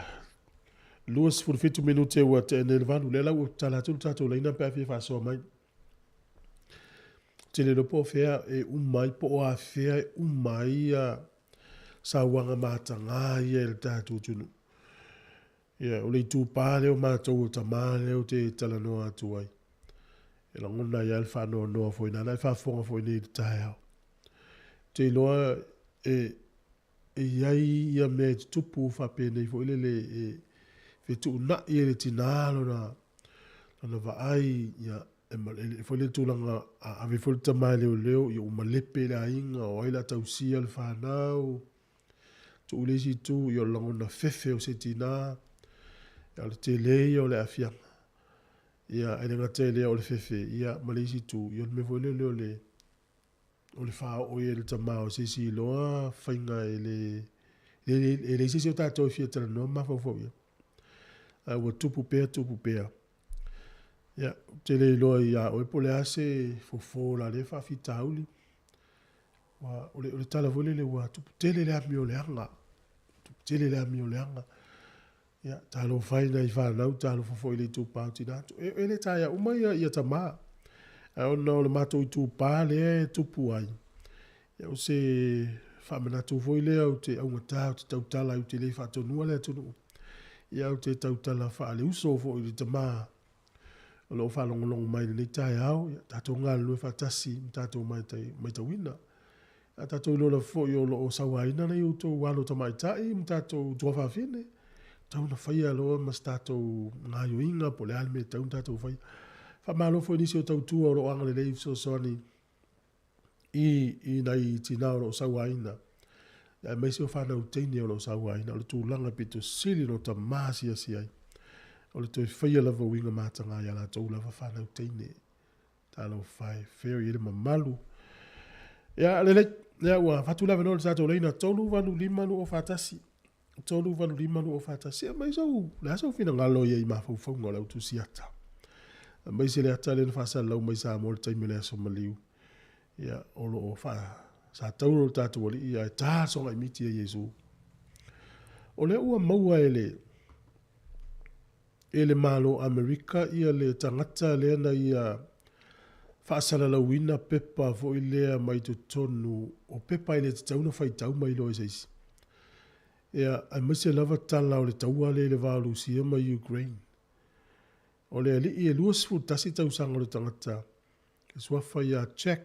27 minute ua tea nei le valu. Lea la ua tatala atu le tatou laina pe a fia faasoa mai. Ou te le iloa po o fea e uma ai, po o afea e uma ai ia sauaga matagā ia i le tatou atunuu. Ia, o le itupa lea o matou o tama lea ou te talanoa atu ai. E lagona ai lava le faanoanoa foi nāna e faafofoga foi nei i le taeao. Ou te iloa e, e i ai ia mea e tutupu faapenei foi lele e fetuunai e le tinā lona, lona vaai, ia, E foi le tulaga a ave foi le tama e leoleo, ia ua malepe le aiga, o ai la tausia le fanau. Tuu le isi itu, ia o le lagona fefe o se tinā, ia o le tele ia o le aafiaga. Ia e le gata i lea o le fefe, ia ma le isi itu, ia o le mea foi lele o le o le faaoo ia i le tama o se isi iloa faiga e le e leai se isi o tatou e fia talanoa ma mafaufau i ai. Ae ua tupu pea, tupu pea. Ia, ou te le iloa iā oe po o le a se fofo o la lea faafitauli. Ua, o le, o le tala foi lele ua tupu tele le amioleaga. Tupu tele le amioleaga. Ia, talofa e nai fanau, talofa foi i le itupa o tina atu. E, e le taea uma ia, ia tama. Ae ona o le matou itupa lea e tupu ai, ia o se faamanatu foi lea ou te augata, ou te tautala ai, ou te le faatonua le atunuu. Ia ou te tautala faaleuso foi i le tama o lo o faalogologo mai i lenei taeao, ia tatou galulue faatasi ma tatou maitauina. A tatou iloa lava foi o lo o sauaina nai outou alo tamaitai ma tatou tuafafine, tatau ona faia loa ma se tatou gaoioiga po o le a le mea e tatau ona tatou faia. Faamalo foi i nisi o tautua o lo o agalelei i fesoasoani i, i nai tinā o lo o sauaina, aemaise o fanau teine o lo o sauaina. O le tulaga pito sili ona tama asiasi ai, o le toe faia lava o uiga mataga iā latou lava fanau teine. Talofa e, fea o i ai le mamalu. Ia, lelei, ia ua avatu le avanoa i le tatou laina 385 241. 385 241. Aumai sou, le a sou finagalo ia i mafaufauga o le au tusi ata. Aemaise le ata lea na faasalalau mai Samoa i le taimi o le aso maliu. Ia, o lo o faa, sa tauro le tatou alii ae ta le sogaimiti e Iesu. O lea ua maua e le, e le Malo Amerika ia le tagata lea na ia faasalalauina pepa foi lea mai totonu o pepa e le tatau ona faitau ma iloa e se isi. Ia, aemaise lava tala o le taua lea i le va o Rusia ma Ukraine. O le alii e 21 tausaga o le tagata, e suafa ia Jack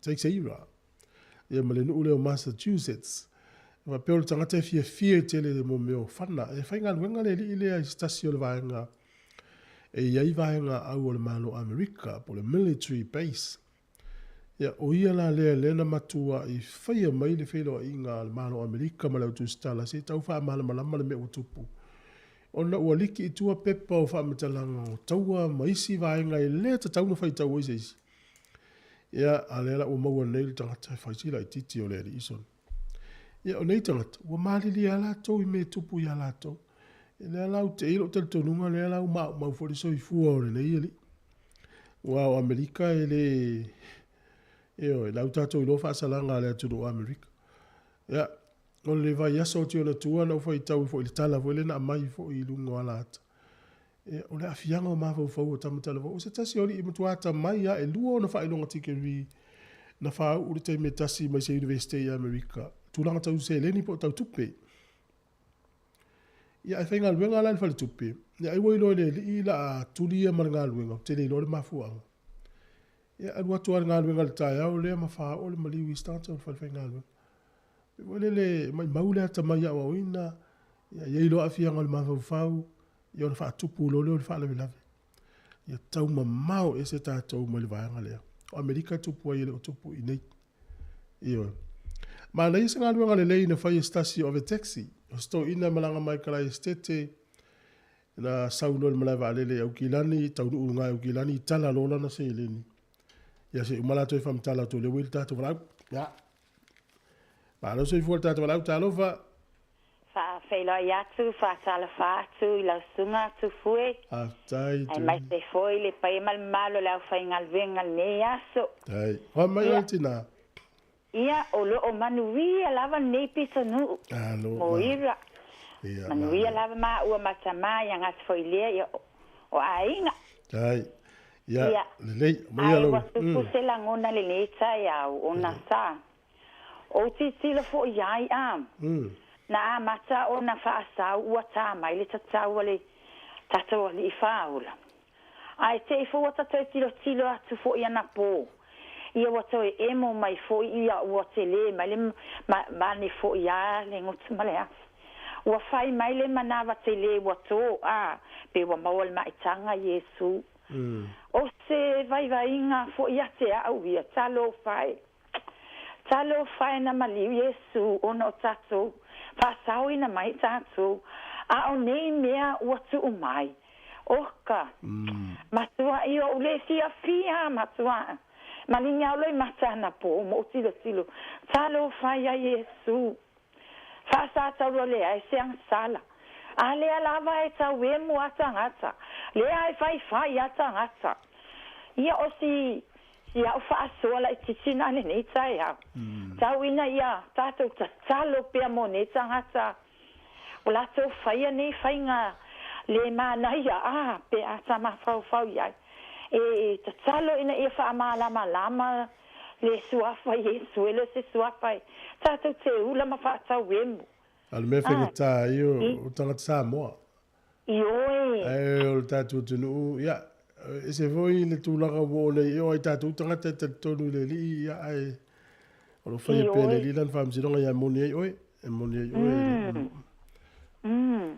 Teixeira, ia ma le nuu lea o Massachusetts. E faapea o le tagata e fiafia tele i mo mea o fana. E faigaluega le alii lea i se tasi o le vaega e i ai vaega au o le Malo Amerika, po o le military base. Ia, o ia la lea lea na matuai faia mai le feiloaiga a le Malo Amerika ma le au tusitala se i tau faamalamalama le mea ua tupu. Ona ua liki i tua pepa o faamatalaga o taua ma isi vaega e le tatau ona faitau ai se isi. Ia, a lea la ua maua nei le tagata e fai si laitiiti o le alii sona. Ia, o nei tagata, ua malilie lava latou i mea e tupu iā latou. Ia, lea la ou te i ai lou talitonuga, lea la ua maumau foi le soifua o lenei alii. Aua o Amerika e le, ioe, la ua tatou iloa faasalaga a le atunuu o Amerika. Ia, o le vaiaso atu i ona tua na ou faitau ai foi i le tala foi lea na aumai foi i luga o alaata, ia, o le aafiaga o mafaufau o tama talavou. O se tasi o alii e matua atamai lava, e lua ona faailoga tikeri na faauu i le taimi e tasi mai se Iunivesite i Amerika, tulaga tau seleni po o tau tupe. Ia, ae faigaluega la i le faletupe, ia ai ua iloa e le alii la a tuli ia ma le galuega, ou te le iloa le mafuaaga. Ia, alu atu lava i le galuega i le taeao lea ma faaoo le maliu i isi tagata o le falefaigaluega. Pei foi lele, maumau le atamai aoaoina, ia i ai loa aafiaga o le mafaufau, ia ona faatupu loa lea o le faalavelave. Ia tau mamao ese tatou mai le vaega lea. O Amerika e tupu ai e le o tupu i inei. Ioe. Manaia se galuega lelei na fai e se tasi o ave taxi. O se toeaina e malaga mai Kalaesetete, na sau loa i le malae vaalele i Aukilani, taunuu i luga i Aukilani, tala loa lana seleni. Ia se i uma la toe faamatala atu o lea ua i le tatou valaau. Ia. Malo soifua le tatou valaau, talofa. Faafeiloai atu, faatalofa atu i lau susuga Tufue. Faafetai. Aemaise foi le paia ma le mamalu o le aufaigaluega i lenei aso. Faafetai. Hoa mai oe tinā. Ia, o lo o manuia lava lenei pitonuu. Alo, Moira. Ia, Manuia lava maua ma tama ia gata foi lea ia o aiga. Faafetai. Ia, Ia. lelei. Maia Ae lau. ua tupu se lagona lenei taeao ona sa Ou tilotilo foi i ai a na amata ona faasau ua ta mai le tatau a le tatou Alii Faaola. Ae te i foi ua ta toe tilotilo atu foi anapo, ia ua toe emo mai foi ia ua tele mai le mane foi a le gutu ma le afi. Ua fai mai le manava tele ua to a pe ua maua le maitaga Iesu. O se vaivaiga foi ia te au ia, talofa e. Talofa e na maliu Iesu ona o tatou, faasaoina mai tatou, a o nei mea ua tuu mai. Oka, matuai ou le fiafia, matuai maligiau loimata anapo ma ou tilotilo. Talofa ia Iesu, faasataua lea e se agasala. A lea lava e tau emu a tagata, lea e faifai a tagata. Ia o si Si au faasoa laitiiti na lenei taeao. Tau ina ia tatou tatalo pea mo nei tagata o latou faia nei faiga le manaia a pe a ta mafaufau i ai. E tatalo ina ia faamalamalama le Suafa Iesu, e le o se Suafa e tatou te ula ma faatauemu. A o le mea faigata ai o tagata Samoa. Ioe. Ae o le tatou atunuu, ia, e ese foi le tulaga ua oo nei i o ai tatou tagata e talitonu i le Alii, ia, ae o lo o faia pea e le Alii lana faamasinoga, ia e moni ai oe, e moni ai oe. Mm. Mm.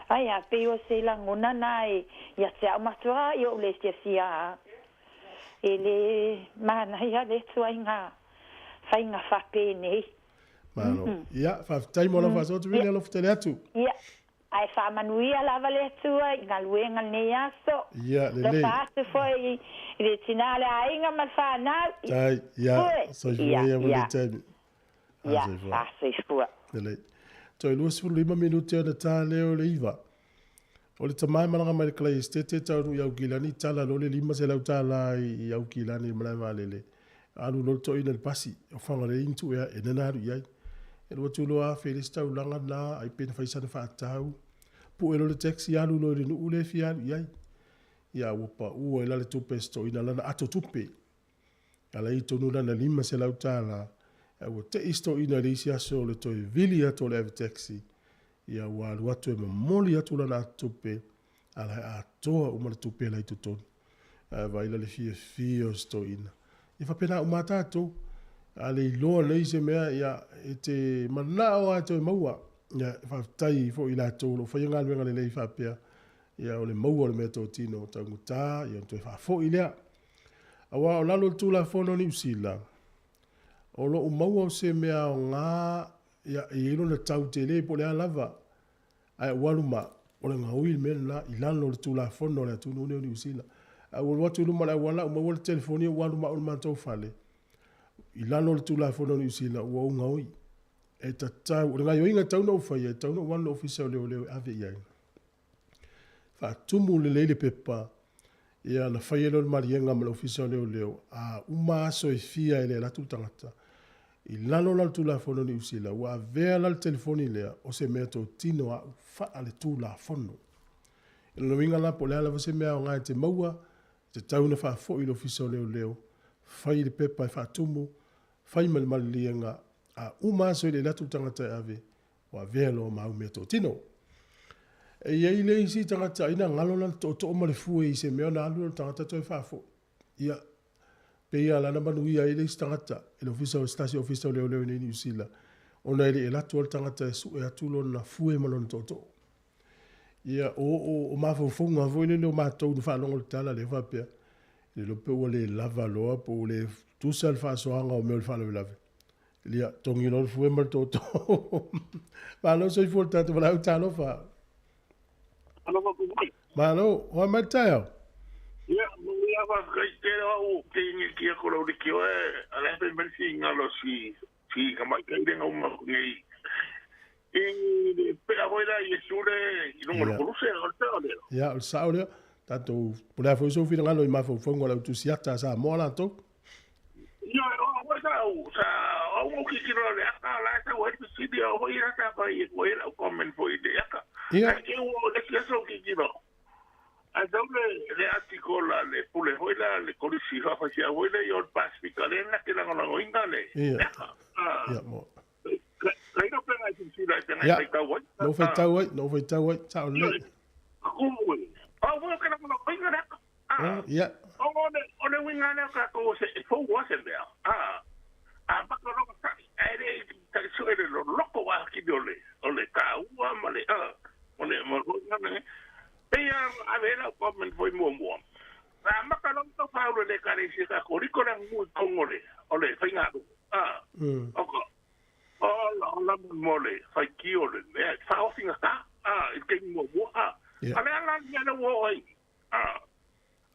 Ai a, pei o se lagona na e ia te au matua i ou le fiafia a. E le manaia le tuaiga faiga faapenei. Malo. Ia, faafetai mo lau faasoa atu, Vili, alofa tele atu. Ia, ae faamanuia lava le Atua i galuega lenei aso. Ia, lelei. Alofa atu foi i le tina o le aiga ma le fanau. Tai, ia, soifua ia mo lenei taimi. Ia, soifua. Lelei. Toe 25 minute ona ta lea o le iva. O le tama e malaga mai le Kalai Esetete taunuu i Aukilani, tala loa le $500 i Aukilani i le malae vaalele. Alu loa le toeaina i le pasi, o Fagalelei na tuu e nana alu i ai. E 2 loa afe i le isi taulaga na, ai pe na fai sana faatau. Pue loa le taxi alu loa i le nuu lea e fia alu i ai. Ia ua pau ai la le tupe a si toeaina lana ato tupe. Ala i tonu lana $500, ae ua tei si toeaina i le isi aso o le toe vili atu o le ave taxi. Ia ua alu atu e momoli atu lana ato tupe, ala e atoa uma le tupe la i totonu. Ae vaai la le fiafia o si toeaina. Ia faapena uma lava tatou. A le iloa nei se mea, ia, e te manao lava e toe maua. Ia, faafetai foi i latou o lo o faia galuega lelei faapea, ia, o le maua o le meatotino taugata, ia ona toe faafoi lea. Aua o lalo o le Tulafono a Niu Sila, o lo o maua o se mea aoga, ia, e i ai lona tau tele po o le a lava, Ae ua alu ma, o le gaoi le mea lena i lalo o le tulafono a le atunuu nei o Niu Sila. Ae ua alu atu i luma o le auala ua maua le telefoni ua alu ma au i le matou fale. I lalo o le tulafono a Niu Sila ua ou gaoi. E tatau, o le gaioiga e tatau ona ou faia, e tatau ona ou alu i le ofisa o leoleo e ave i ai. Faatumu lelei le pepa. Ia, ona fai ai lea o le maliega ma le Ofisa o Leoleo, a uma aso e fia e le alu atu le tagata, i lalo la o le Tulafono a Niu Sila, ua avea la le telefoni lea o se meatotino a'u faaletulafono. I lona uiga la, po o le a lava se mea aoga e te maua, e tatau ona faafoi i le Ofisa o Leoleo, fai le pepa e faatumu, fai ma le maliliega, a uma aso e le alu atu le tagata e ave, ua avea loa ma au meatotino. E i ai le isi tagata ai na galo lana tootoo ma le fue i se mea ona alu lea o le tagata toe faafoi. Ia, pei lava la na manuia ai le isi tagata i le ofisa o se tasi ofisa o leoleo i inei i Niu Sila, ona e le i alu atu lava le tagata e sue atu lona fue ma lona tootoo. Ia, o mafaufauga foi lele o matou na faalogo i le tala lea faapea, le iloa pe ua le lava loa po ua le tusa le faasoaga o mea o le faalavelave. Ia, togi loa le fue ma le tootoo. Malo soifua le tatou valaau, talofa. Alofa ku mai. Malo, hoa mai le taeao. Ia, mo ia faafetai tele o au ke ngi kia ko lau liki oe, a le pe mai si ngalo si si ka mai kai le ngau ma nei. I le pe a voi la Yesu le i lunga le koluse o le sao lea. Ia, o le sao lea. Tatou, po o le a foi sou finagalo i mafaufauga o le au tusiata a Samoa latou. Ioe, o au foi sa ou, sa ou mau tilotilo i le aka, o la e sau ai le fesili, o foi la sa fai atu ai lau comment foi i le aka. Ae te ua o le isi aso ou tilotilo, ae sau le, le article a le pule foi la, le kolisi faafaisiau foi lea i o i le Pasefika, lea na te lagolagoina le, le aka. Ia, mo. Ka ilo pe ngai silasila ai pe ngai faitau ai. Na ou faitau ai, na ou faitau ai, sao lelei. Ioe, kumu e. O au foi ou te lagolagoina le aka. Ia. O le uiga lea o tatou o se e fou lava se mea, a amata loa ona ta'i, ae le i ta'i sue le loloto atili o le o le taua ma le o le e pei lava ona ave ai lau comment foi muamua, na amata loa ona tau faaulu e le Ekalesia Katoliko le aganuu i totonu o le o le faiganuu, o ka ola ola mo le faitio o le mea, faaofi gata, i le taimi muamua, a o le a la le mea lea ua oo ai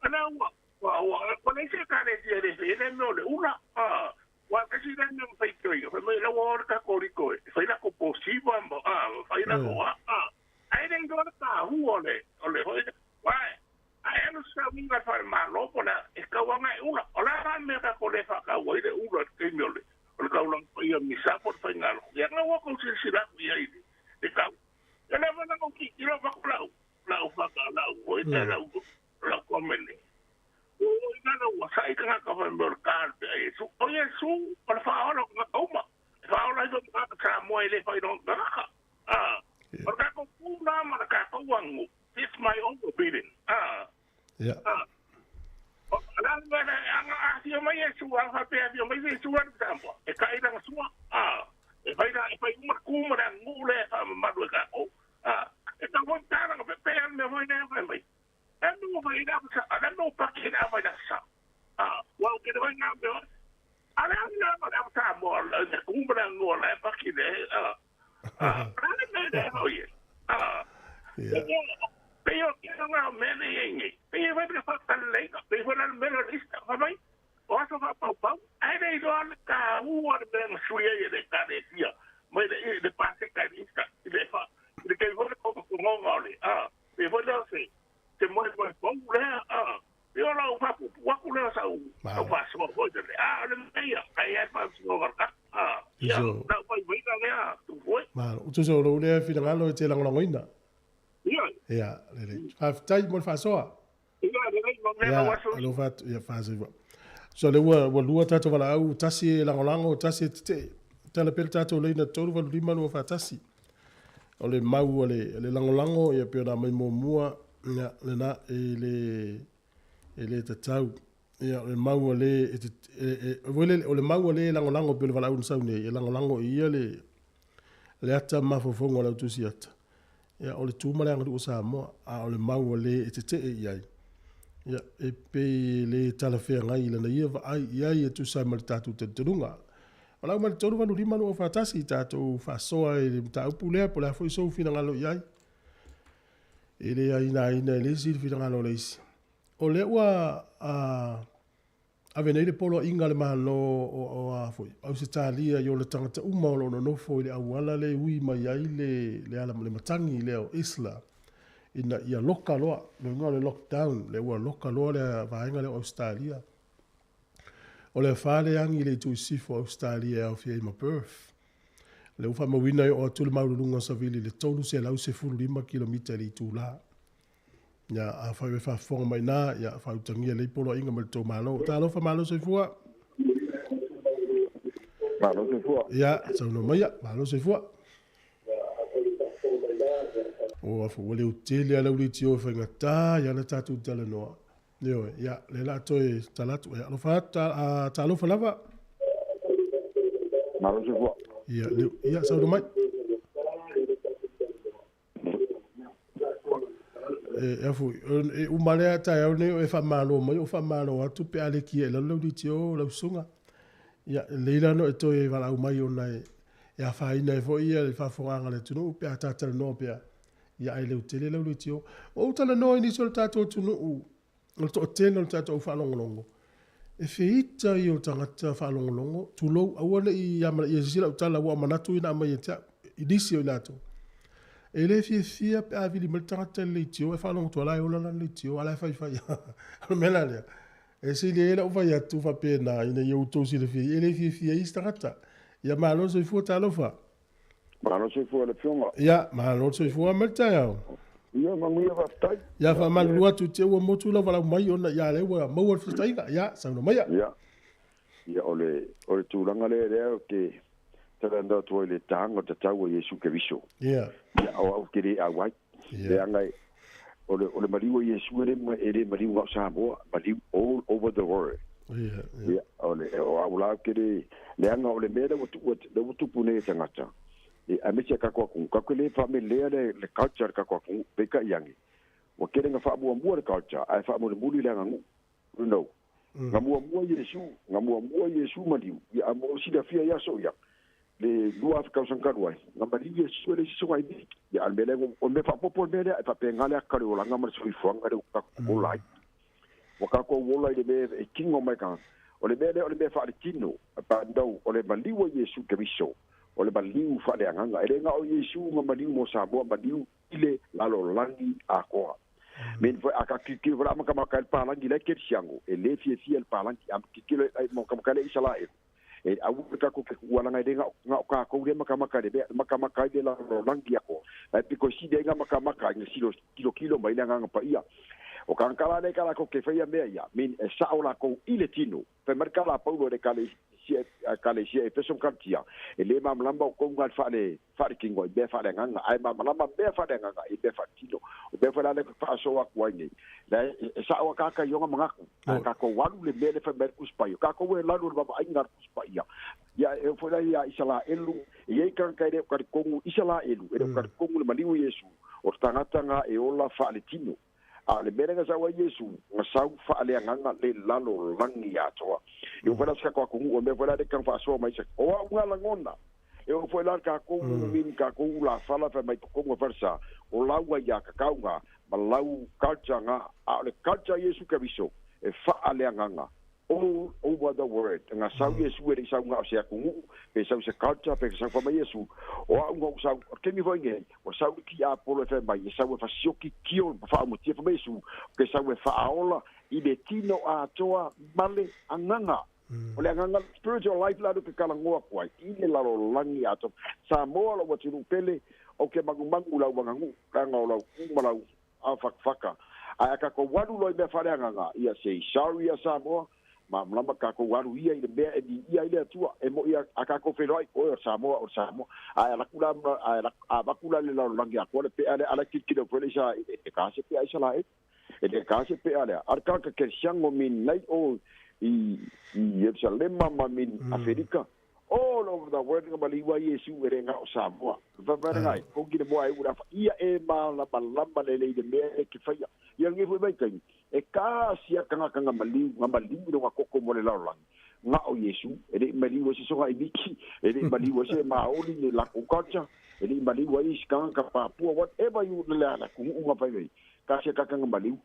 Ana ua ua ua leai se ekalesia e le fai ai le mea o le ula. Aua tasi lea mea na faitioina, fai mai la ua o le Katoliko e fai latou posiva ma fai latou a ae le iloa le tahua o le o le foi lea. Aua a e alu i se sauniga a le falemalo po o le a, e tatau lava ona e ula. O le a la le mea tatou le faatau ai le ula i le taimi o le o le taulaga paia o le misa po o le faigalotu? Ia na ua tou silasila atu i ai i le tau. Ia lea foi na tou tilotilo avatu lau lau faka lau foi lea lau lau comment ua oi lalo ua sa'i tagata fai mai o le ta le pea Iesu. O Iesu o le faaola o tagata uma. E faaola ai foi ma tagata Samoa e le failoga tagata. Ah, o le tatou tu la ma le tatou aganuu. This my own opinion. Ah, ah. O le a le mea lea, ana afio mai Iesu, ana faapea e afio mai se Iesu alu i Samoa, e ta'i lana sua. Ah, e fai la, e fai uma le tu ma le aganuu lea e faamamalu e tatou. Ah, e tau foi tala ka pe al mea foi lea fai mai. E no fai la sa, ala no pa ke la fai la sa. Ah, wa ke le nga me. Ala ala ma la sa mo la ne ku ma no la pa ke le. Ah. Ah, ala me le ho ye. Ah. Pe yo ke nga me le ngi. Pe yo fa fa ta le ka pe fa la me la lista fa mai. O aso fa pau pau. Ai le lo al ka u al me na suia ye le ka le tia. Mai le le pa se ka lista. Le fa le ke foi le koko kongonga o le a pe foi lea se se moe moe pou lea a pe o lau faapuupuu atu lea sau sau faasoa foi le a o le mea ia kai ai faamasinoga le a ia lau vaivaiga lea Tupoi. Malo, tusa o lou lea finagalo e te lagolagoina. Ioe. Ia, lelei. Faafetai mo le faasoa. Ia, lelei, manuia lau aso. Ia, alofa atu, ia faasoa. So lea ua, ua lua tatou valaau, tasi e lagolago, tasi e tetee. Tala pea le tatou laina 3, 8, 5, 2, 4, 1. O le mau a le, le lagolago, ia pei ona aumai muamua, ia, lena, e le, e le tatau. Ia, o le mau a le, e, e, e, e, o le mau a le lagolago pei o le valaau na sau nei, e lagolago e ia le, le ata ma mafaufauga o le au tusi ata. Ia, o le tu ma le aganuu o Samoa, a o le mau a le e tetee i ai, ia, e pei e le talafeagai i lana ia vaai i ai e tusa ai ma le tatou talitonuga. Valaau mai le 385 241 i tatou faasoa i le mataupu lea, po o le a foi sou finagalo i ai. E le aina aina e le isi le finagalo o le isi. O lea ua a, Ave nei le poloaiga a le Malo o a foi, Ausetalia i ona tagata uma o lo o nonofo i le auala le ui mai ai le, le ala, le matagi lea o Isla. ina ia loka loa, le uiga o le lockdown, lea ua loka loa le vaega lea o Ausetalia. O le afa le agi i le itu i sisifo o Ausetalia e aofia ai ma Perth. O lea ua faamauina e oo atu le maualuluga o savili i le 315 kilomita i le itula. Ia, afai ua e faafofoga mai i ina, ia, faautagia lelei poloaiga mai le tou Malo. Talofa, malo soifua. Malo soifua. Ia, saunoa maia, malo soifua. O afu ua leotele lava le auleitio e faigata ai lava le tatou talanoa. Ioe, ia, lea o le a toe tala atu. Ia, alofa atu, talofa lava. Malo soifua. Ia, leo, ia, saunoa mai. E afu, e uma lea taeao nei o e faamalo mai, o faamalo atu pe a le kia i lalo lau leitio lau susuga. Ia, lelei la ona e toe valaau mai ona e afaina ai foi le faafofogaaga a le atunuu pe a ta talanoa pea. Ia ae leotele lau leitio. Ua ou talanoa i nisi o le tatou atunuu, o le toatele o le tatou au faalogologo, e feita ia o tagata faalogologo, tulou, aua ne i amanaia e se isi lau tala, ua manatu ia na aumai ia te au, i nisi o i latou. E le fiafia pe a vili mai le tagata i le leitio ae faalogo atu o la e ola lana leitio, a o la e faifai lava. O le mea la lea, e sili ai lou fai atu faapena ina ia outou silafia ai, e le fiafia ai isi tagata. Ia malo le soifua, talofa. Malo soifua le afioga. Ia, malo le soifua mai le taeao. Ia, manuia faafetai. Ia, faamalulu atu te ua motu lau valaau mai ona ia lea ua maua le fesootaiga. Ia, saunoa maia. Ia, ia o le, o le tulaga lea lea ou te talanoa atu ai i le taga o le tatau a Iesu Keriso. Ia. Ia, o au ou te le auai. Ia. Leaga e, o le, o le maliu o Iesu e le, e le maliu na o Samoa, maliu all over the world. Ia, ia. Ia, o le, o au la ou te le, leaga o le mea lea ua, ua, lea ua tupu nei e tagata, e, aemaise a tatou atunuu, tatou te le faamelea le, le culture a le tatou atunuu, peitai ane, ua tele ina faamuamua le culture, ae faamulimuli le aganuu. You know. Na muamua Iesu, na muamua Iesu maliu, ia a mo silafia i aso ia, le 2000 tausaga talu ai, na maliu Iesu e leai se soga i miki. Ia a le mea lea, o le mea faaopoopo le mea lea, e faapena le aka o le olaga ma le soifuaga lea ua tatou ola ai. Ua tatou ola i le mea e tino mai ka, o le mea lea o le mea faaletino, but no, o le maliu o Iesu Keriso, o le maliu faaleagaga. E le na o Iesu na maliu mo Samoa, maliu i le lalolagi atoa. Men foi a ka kikilo foi la makamaka i le palagi la e kerisiano, e le fiafia i le palagi, a kikilo i makamaka i le Isalaelu, e aua le tatou ke kuualaga e le na o kakou lea makamaka i le mea, makamaka ai le lalolagi atoa. Ae pito sili ai na makamaka ai na silo kilokilo mai le Agaga Paia. O kānaka la lea ka lakou ke faia mea ia, mean e sao lakou i le tino. Fai mai le tala a Paulo i le ekalesia, ekalesia Efeso ma Kalatia, e le malamalama outou ga le faaletino i mea faaleagaga, ae malamalama mea faaleagaga i mea faaletino. O mea foi la lea ou te faasoa atu ai nei, la e sao akāka i ona manatu, ae tatou alu le mea lea fai mai ai le Tusi Paia. O tatou e lalu i le vaavaaiga a le Tusi Paia. Ia, e oo foi la ia Isalaelu, e i ai tagata e le o talitonu, Isalaelu, e le o talitonu i le maliu o Iesu, o le tagata na e ola faaletino. A o le mea lea na sau ai Iesu, na sau faaleagaga le lalolagi atoa. E oo foi la si tatou atunuu, o le mea foi la lea e tau faasoa mai, o au na lagona, e oo foi la le tatou min tatou ulafala fai mai totonu o falesa, o lau aiatatau na, ma lau culture na, a o le culture a Iesu Keriso, e faaleagaga all over the world. Na sau Iesu e le i sau na o se atunuu, pe sau se culture, pe sau fai mai Iesu, o au na ou sau, o le taimi foi nei, ua sau le tiapolo e fai mai, e sau e fasioki tio ma faaumatia, fai mai Iesu, ke sau e faaola i le tino atoa ma le agaga. O le agaga spiritual life la lea ou te talanoa atu ai, i le lalolagi atoa. Samoa lou atunuu pele, ou te manumanu i lau aganuu, leaga o lau ku ma lau aofatafata. Ae a tatou alu loa i mea faaleagaga, ia say sorry ia Samoa, malamalama tatou alu ia i le mea e viia ai le Atua, e moi a tatou feiloai, oe o le Samoa, o le Samoa. Ae alu atu la, ae avatu la i le lalolagi atoa le pea lea, a la e tilotilo foi le Isaraelu, e ta se pea Isaraelu, e le ta se pea lea. A o le tagata kerisiano min nei o i Ierusalema ma min Aferika, all over the world nga maliu ai Iesu e le nga o Samoa. Whawhara ngai, kongi le moa e ura wha ia e mālamalama lelei le mea e ke whaia. Ia ngi fue mai taimi, e kasi a kanga kanga maliu, nga maliu i longa koko mo le lalolagi. Nga o Iesu, e le i maliu ai se soga i miki, e le i maliu ai se maoli le lako culture, e le i maliu ai isi kanga ka papua, whatever you le ala kungu nga whai wei. Kasi a kanga maliu,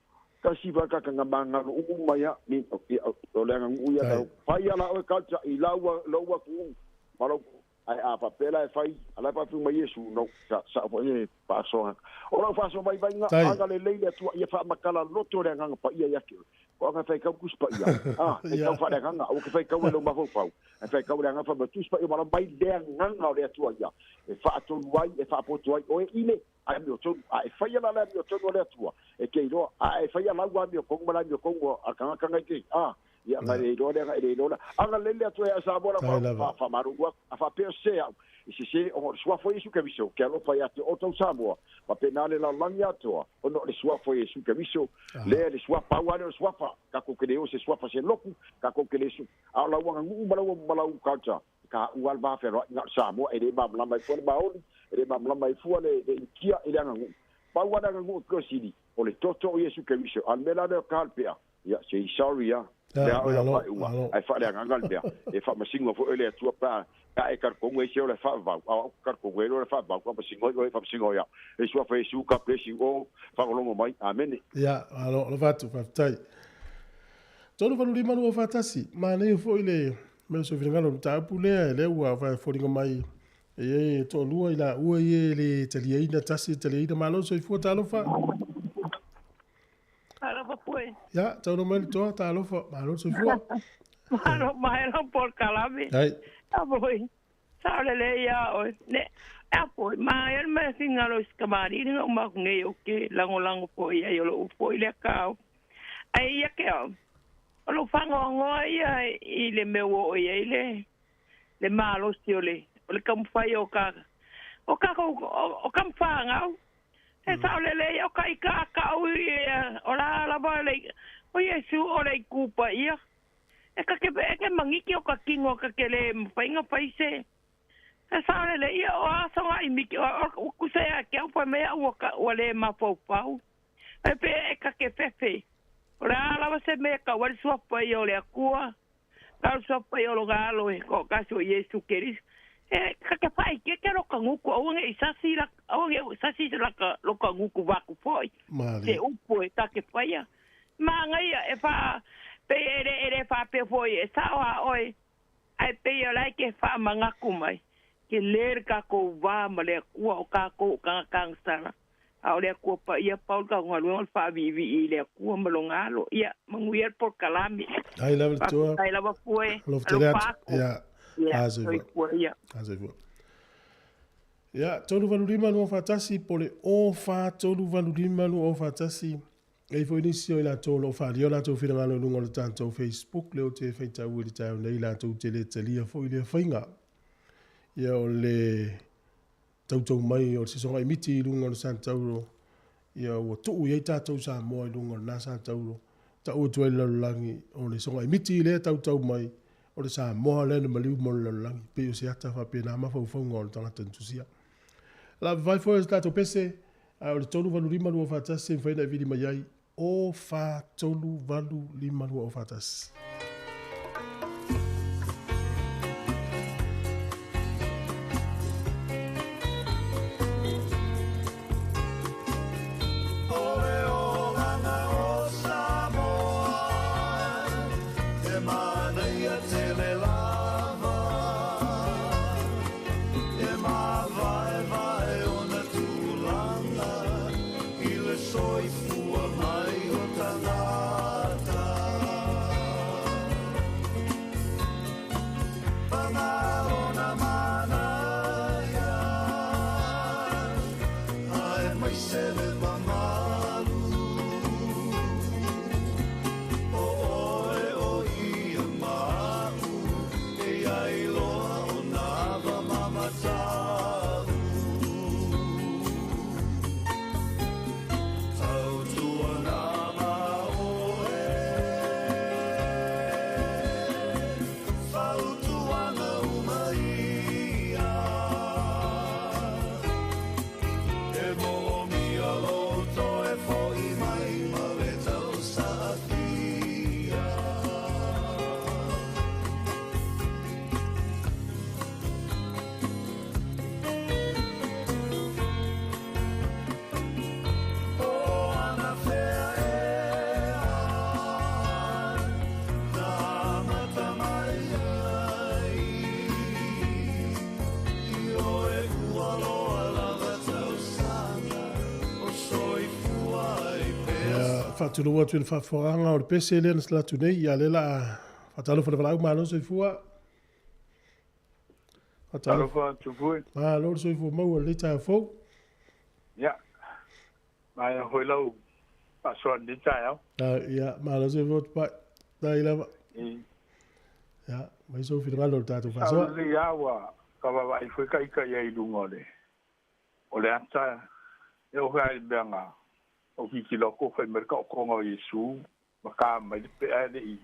kasi wha kanga mangalo umu mai a, ni, o, o, o le anga ngu ia tau. Whai ala oe culture i laua, laua kungu, ma lau Ai a faapea la e fai a la e faafiu mai Iesu no sa sa foi e faasoa o lau faasoa mai vai aga lelei le Atua ia faamatala loto le agaga paia ia te oe o aga faitau Tusi Paia a faitau faaleagaga aua ke faitau e lou mafaufau ae faitau le agaga fai mai Tusi Paia ua mai le agaga o le Atua ia e faatonu ai e faapoto ai oe i le amiotonu a e faia la le amiotonu a le Atua e te iloa a e faia lau amiotonu ma le amiotonu a le tagata na i te a ia na le iloa lea e le iloa la agalelei le Atua ia Samoa la faamalulu atu a faapea o sese au i sese ona o le suafa o Iesu Keriso ke alofa ia te outou Samoa faapena le lalolagi atoa ona o le suafa o Iesu Keriso lea le suafa pau lava lea o le suafa tatou te le o se suafa se lotu tatou te le a o lau aganuu ma lau ma lau culture e taua lava le va fealoai na o le Samoa e le malamalama ai fua le Maori e le malamalama ai fua le Initia i le aganuu pau lava le aganuu e pito sili o le toto o Iesu Keriso a o le mea la lea o Karl Pea Ia, sei sorry a. Le a oe lau faaiuga, ae faaleagaga le mea. E faamasino foi oe le Atua pe a pe a e talitonu e isi o le faavavau, a o au ou te talitonu e le o le faavavau, faamasino ai oe, faamasino ai au. E suafa Iesu, God bless you all, faalogologo mai. Amene. Ia, malo, alofa atu, faafetai. 385 241, manaia foi le mea o se finagalo i le mataupu lea, lea ua foliga mai e i ai e toalua i laua ia e le taliaina, tasi e taliaina, malo le soifua, talofa. Talofa pue. Ia, taunuu mai le toa, talofa, malo le soifua. Malo mai lau polokalame. Ai. Apoi, sao lelei ia oe. Ne, apoi, ma ia le mea fingalo i se kamali'i na uma aku nei ou te lagolago foi i ai o lo'u foi lea kao. Ae ia ke au, o lou faanoanoa ia i le mea ua oo i ai le le malosi o le o le taumafai o ka o tatou o tama fanau. E sao lelei o ka ika a ka'u ia o la lava le o Iesu o le itu paia. E ka ke e ke magiki o ka kino ka ke le mafai ona fai se E sao lelei ia o aso ga imiki o o kusa ia ke au fai mai a'u ua ka ua le mafaufau. E pe e ka ke fefe. O le a lava se mea e kau ai le suafa ia o le Atua. Kau le suafa ia o lona Alo e toatasi o Iesu Keriso. E ka ke faaikeike lo ka gutu aua ne i sasi la aua ne i sasi se laka lo ka gutu vaku foi. Se upu e ta ke faia. Manaia e faa pei e le e le faapea foi e sao a oe ae pei o la e ke faamanatu mai ke lē le tatou va ma le Atua o tatou o tagata agasala a o le Atua Paia pau le tatou galuega o le faaviivii i le Atua ma lona Alo. Ia manuia le polokalame. Ai lava le toa. Faafetai lava Pue. Alofa tele Alofa atu. atu. Ia. Ia, A soifua. soifua ia. A soifua. Ia, 385 241 po o le 04385 241. E i ai foi nisi o i latou o lo o faaalia o latou finagalo i luga o le tatou Facebook lea ou te faitau i le taeao nei latou te le talia foi lea faiga. Ia o le tautou mai o le sosoga miti i luga o le Santauro, ia ua tuu i ai tatou Samoa i luga o lena Santauro, tau atu ai le lalolagi o le soga miti lea tautau mai o le Samoa lea na maliu mo le lalolagi, pei o se ata faapena mafaufauga o le tagata na tusia. La vavae foi o se tatou pese, a o le 385 241 e mafai ona e vili mai ai, o 4 3 8 5 2 o 4 1. O le olaga o Samoa, e manaia tele lava, e mavaevae ona tulaga i le soifua mai o tagata. Paga ona manaia, aemaise le mamalu. O oe o ia ma a'u, e ai loa ona ava mamatau. Tautuana ma oe, fautuaga uma ia. E moomia lou faatulou atu i le faafofogaaga o le pese lea na sala atu nei, ia lea la a faatalofa le valaau malo soifua. Faatalofa atu foi. Malo le soifua maua i lenei taeao fou. Ia, maea foi lau faasoa i lenei taeao. Ia, malo soifua Tupai. Faafetai lava. Ia, aumai sou finagalo i le tatou faasoa. Sao lelei lava ua vaavaai foi ka ita i ai i luga o le o le ata e oo foi lava i le mea na ou tilotilo atu o fai mai le taotoga o Iesu ma ta mai le pea e le i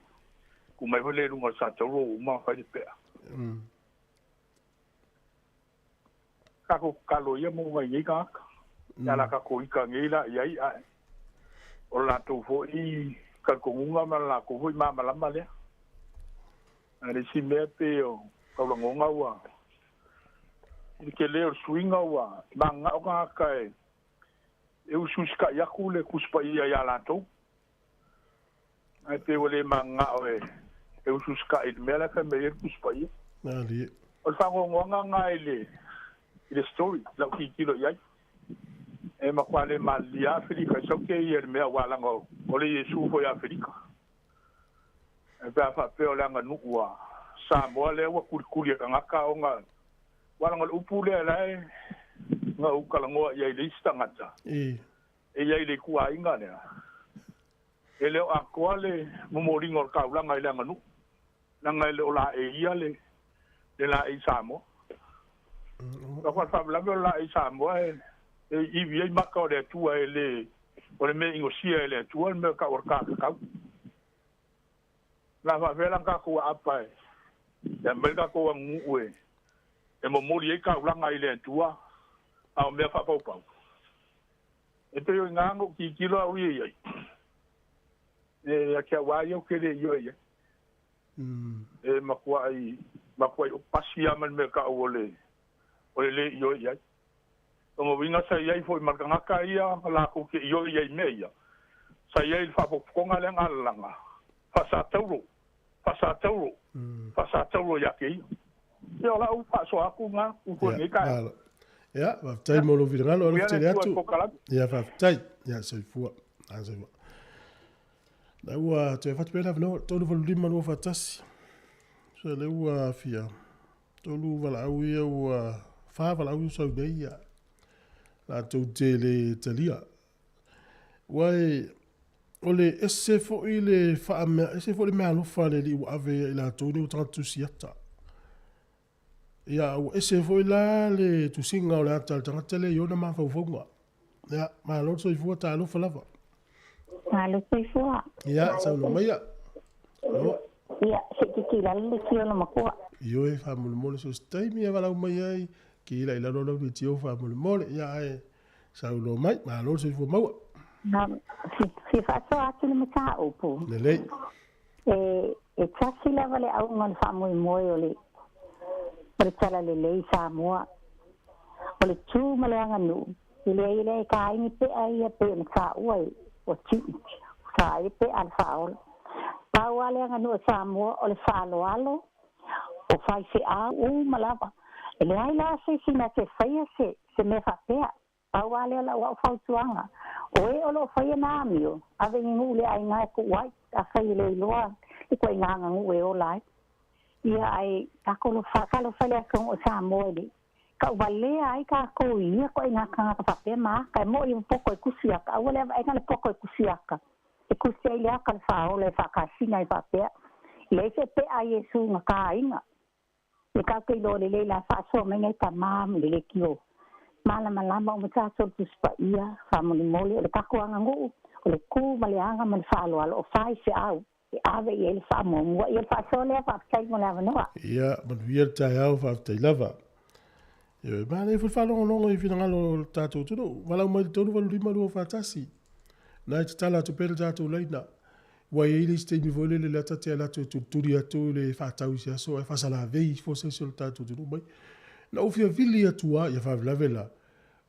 tu mai foi lea i luga o le satauro ua uma ona fai le pea. Tatou tatalo ia mo nai nei tagata. Pe a la tatou ita nei la i ai ae o le latou foi talitonuga ma le latou foi malamalama lea. Ae le isi mea pei o taulagoga ua i le tele o le suiga ua mananao tagata e e usiusitai atu le Tusi Paia ia latou. Ae pei ua le mananao e e usiusitai i le mea la e fai mai ai le Tusi Paia. O le faanoanoaga lena i le i le story i lau tilotilo i ai. E matua le malilia Afelika i sau te ia i le mea aua leaga o le Iesu foi a Afelika. Ae pe a faapea o le aganuu a Samoa lea ua tulituli e tagata ona aua leaga o le upu lea la e na ou talanoa i ai i le isi tagata e i ai i le ituaiga lea, e le o atoa le momoliga o le taulaga i le aganuu, leaga e le o laeia le le laei Samoa. Aua o le faalavelave o le laei Samoa e ivi ai maka o le Atua e le o le mea inosia e le Atua le mea tau o le kakakau. La faapefea la ona tatou aapa e aumai le tatou aganuu e momoli ai taulaga i le Atua a o mea faapaupau. E pei o i ina na ou tilotilo au ia i ai. E ia te au lava ia ou te le ioe i ai. E matuai, matuai ou pasi lava ma le mea tau o le, o le le ioe i ai. O lona uiga sa i ai foi ma le tagata ia latou te ioe i ai i mea ia, sa i ai i le faapotopotoga lea na alalaga, faasatauro, faasatauro, faasatauro ia te ia. Ia o lau faasoa atu lena, tu foi i lenei taeao. Ia, faafetai mo lou finagalo, alofa tele atu. Ia, faafetai. Ia, soifua. Soifua. La ua toe avatu pea le avanoa, 385 241. So lea ua fia tolu valaau ia ua fa valaau ia sau nei ia latou te le talia. Ua e, o le ese foi le faamea, ese foi le meaalofa a le Alii ua ave ia i latou nei ua tagata tusiata. Ia, ua ese foi la le tusiga o le ata a le tagata lea i ona mafaufauga. Ia, malo le soifua, talofa lava. Malo soifua. Ia, saunoa maia. Alo. Ia, se i titilalo le tio o le matua. Ioe, faamolemole so se taimi e valaau mai ai, kila i lalo lau leitio faamolemole. Ia, ae saunoa mai, malo le soifua maua. Fia faasoa atu le mataupu. Lelei. E tasi lava le auga o le faamoemoe o le o le Talalelei i Samoa. O le tu ma le aganuu, e leai e leai e taini pea ia pei ona taua e ua ta ai le pea a le faaola. Pau lava le aganuu a Samoa o le faaaloalo, o faifeau uma lava. E leai la se isi na te faia se se mea faapea. Pau lava lea o lau au fautuaga, o e o lo o faia nā amio, ave i nuu le aiga e kuʻu ai, afai e le iloa le ituaiga aganuu e ola ai. Ia ae tatou alofa, talofa i le atunuu o Samoa i le tauvalea ai tatou i ia ituaiga tagata faapea ma aka, e moʻi ua poto e tusi aka, aua le avaega le poto e tusi aka, e tusi ai le aka le faaola e faakasina ai faapea, leai se pea a Iesu na tāina. Me tatou te iloa lelei la faasoa mai nai tama ma le leitio malamalama uma tatou le Tusi Paia, faamolemole o le tatou aganuu, o le tu ma le aga ma le faaaloalo o faifeau e ave i ai le faamuamua. Ia o le faasoa lea, faafetai mo le avanoa. Ia manuia le taeao, faafetai lava. Ioe, manaia foi le faalogologo i finagalo o le tatou atunuu. Valaau mai i le 385 241. Na e tatala atu pea le tatou laina. Ua i ai le isi taimi foi lele lea ta te alu atu e tulituli atu le faatau i se aso ae faasalavei ifo se isi o le tatou atunuu mai. Na ou fia vili atu lava, ia faalavelave la,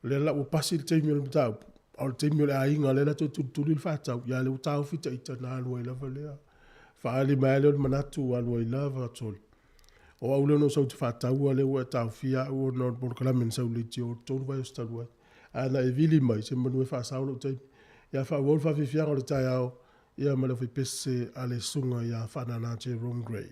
o lea la ua pasi le taimi o le mataupu, a o le taimi o le aiga lea la toe tulituli le faatau, ia lea ua taofi ita na alu ai lava lea. Faaali mai lava lea o le manatu ua alu ai lava, sole. O au lea na ou sau ou te faataua lea ua e taofia au ona o le polokalame na sau leitio i le 3 vaiaso talu ai. Ae na e vili mai, semanu e faasao lou taimi. Ia faaauau le faafiafiaga o le taeao, ia ma le aufaipese a le Susuga ia Faanana Jerome Gray.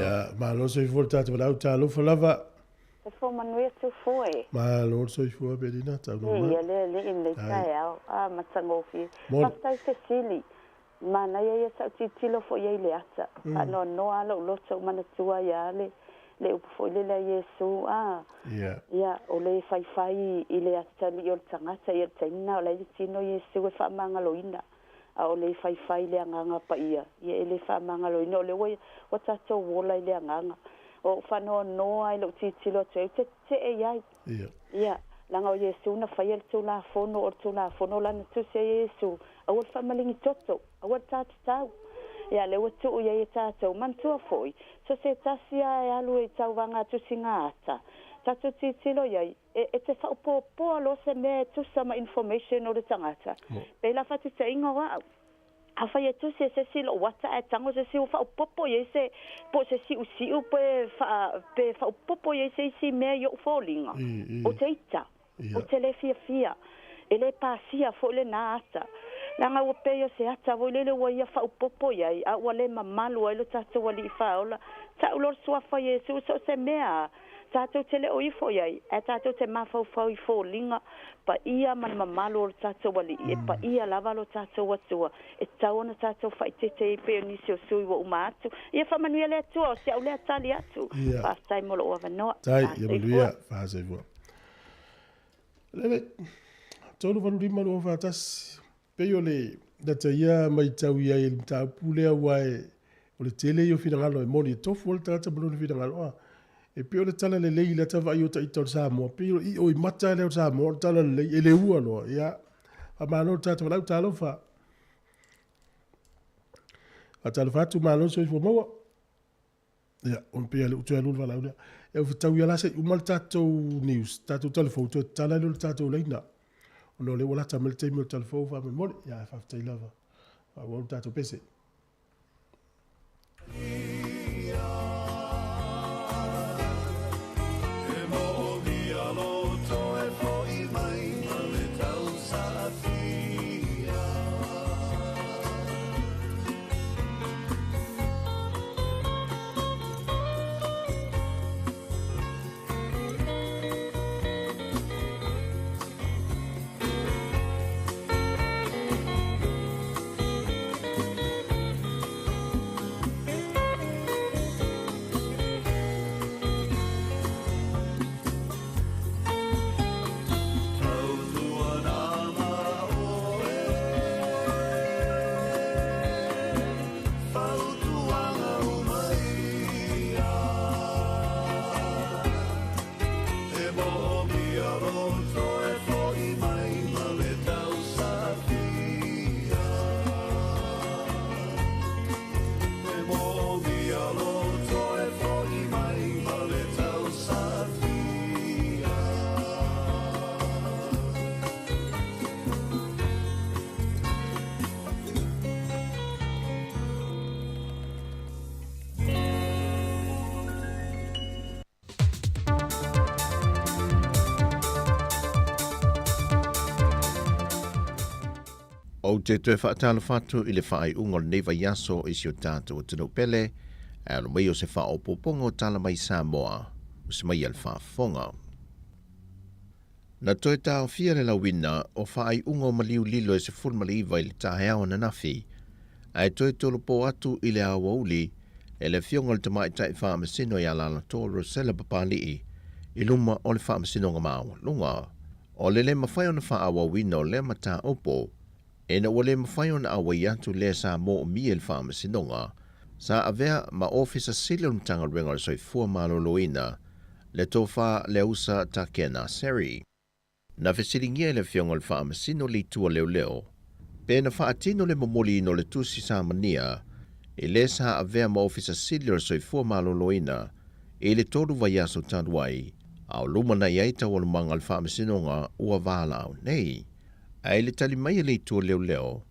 Ia, malo le soifua le tatou valaau, talofa lava. Se fo manuia Tufo e. Malo le soifua Melina, taunoa mai. Ia le alii lenei taeao. A matagofie. Faafetai fesili. Manaia ia sa ou tilotilo foi i ai i le ata. Faanoanoa lava lou loto ou manatua ai lava le le upu foi lele a Iesu, a, ia, o le faifai i le atalii o le tagata, ia le taimi lena o la e i le tino Iesu e faamagaloina, a o le faifai i le Agaga Paia, ia e le faamagaloina, o lea ua, ua tatou ola i le Agaga. Ua ou faanoanoa i lou tilotilo atu ai, ou te tetee i ai. Ia, leaga o Iesu na faia le Tulafono, o le Tulafono lana tusi ai e Iesu, aua le faamaligi toto, aua le tatatau. Ia, lea ua tuu i ai e tatou. Manatua foi, so se tasi lava e alu i tauvaga tusiga ata, tatou tilotilo i ai, e, e te faaopoopoa loa se mea e tusa ma information o le tagata. Pei la faataitaiga o au. Afai e tusi e se isi lou ata ae tago se isi ua faaopoopo i ai se, po o se siusiu pe faa, pe faaopoopo i ai se isi mea i ou foliga, ou te ita, ou te le fiafia, e le pasia foi lena ata. Leaga ua pei o se ata foi lele ua ia faaopoopo i ai, a ua le mamalu ai lo tatou Alii Faaola. Tau loa le Suafa o Iesu, so o se mea lava, Tatou te le o ifo i ai, ae tatou te mafaufau i foliga paia ma le mamalu o lo tatou Alii, e paia lava lo tatou Atua, e tatau ona tatou faaeteete ai pei o nisi o sui ua uma atu. Ia faamanuia le Atua, o si au lea tali atu. Faafetai mo lou avanoa. Tai, ia manuia, fahasoifua. Lele, 385 241, pei o le lata ia matau i ai i le mataupu lea aua e, o le tele ia o finagalo e moni e tofu lava le tagata ma lona finagalo a. E pei o le tala lelei i lata vaai o ita o le Samoa, pei o le io i mata lea o le Samoa o le tala lelei e le ua loa. Ia, faamalo le tatou valaau, talofa. Faatalofa atu, malo le soifua maua. Ia, ona pei lava o lea ua toe alu le valaau lea. Ia ua fetaui lava la se i uma le tatou news, tatou talafou, toe tatala ai lea o le tatou laina. Ona o lea ua lata mai le taimi o le talafou faamolemole. Ia, ae faafetai lava. Faaauau le tatou pese. Ou te toe faatalofa atu i le faaiuga o lenei vaiaso i si o tatou atunuu pele, ae alo mai o se faaopoopoga o tala mai Samoa, o se mai a le faafofoga. Na toe taofia le lauina o faaiuga o maliu lilo e 19 i le taeao ananafi, ae toe tolopo atu i le aoauli e le Afioga i le Tamaitai Faamasino ia Alaalatoa Rosella Papali'i i luma o le Faamasinoga Maualuga. O le le mafai ona faaauauina o lea mataupu, ina ua le mafai ona auai atu lea sa moomia i le Faamasinoga. Sa avea ma Ofisa Sili o le Matagaluega o le Soifua Maloloina, le Tofa Leausa Takena Seri. Na fesiligia e le Afioga i le Faamasino le Itu a Leoleo pe na faatino le momoliina o le tusi samania i le sa avea ma Ofisa Sili o le Soifua Maloloina i le tolu vaiaso talu ai, a o lumanai ai taualumaga a le Faamasinoga ua valaau nei. Ae i le tali mai a le Itu a Leoleo,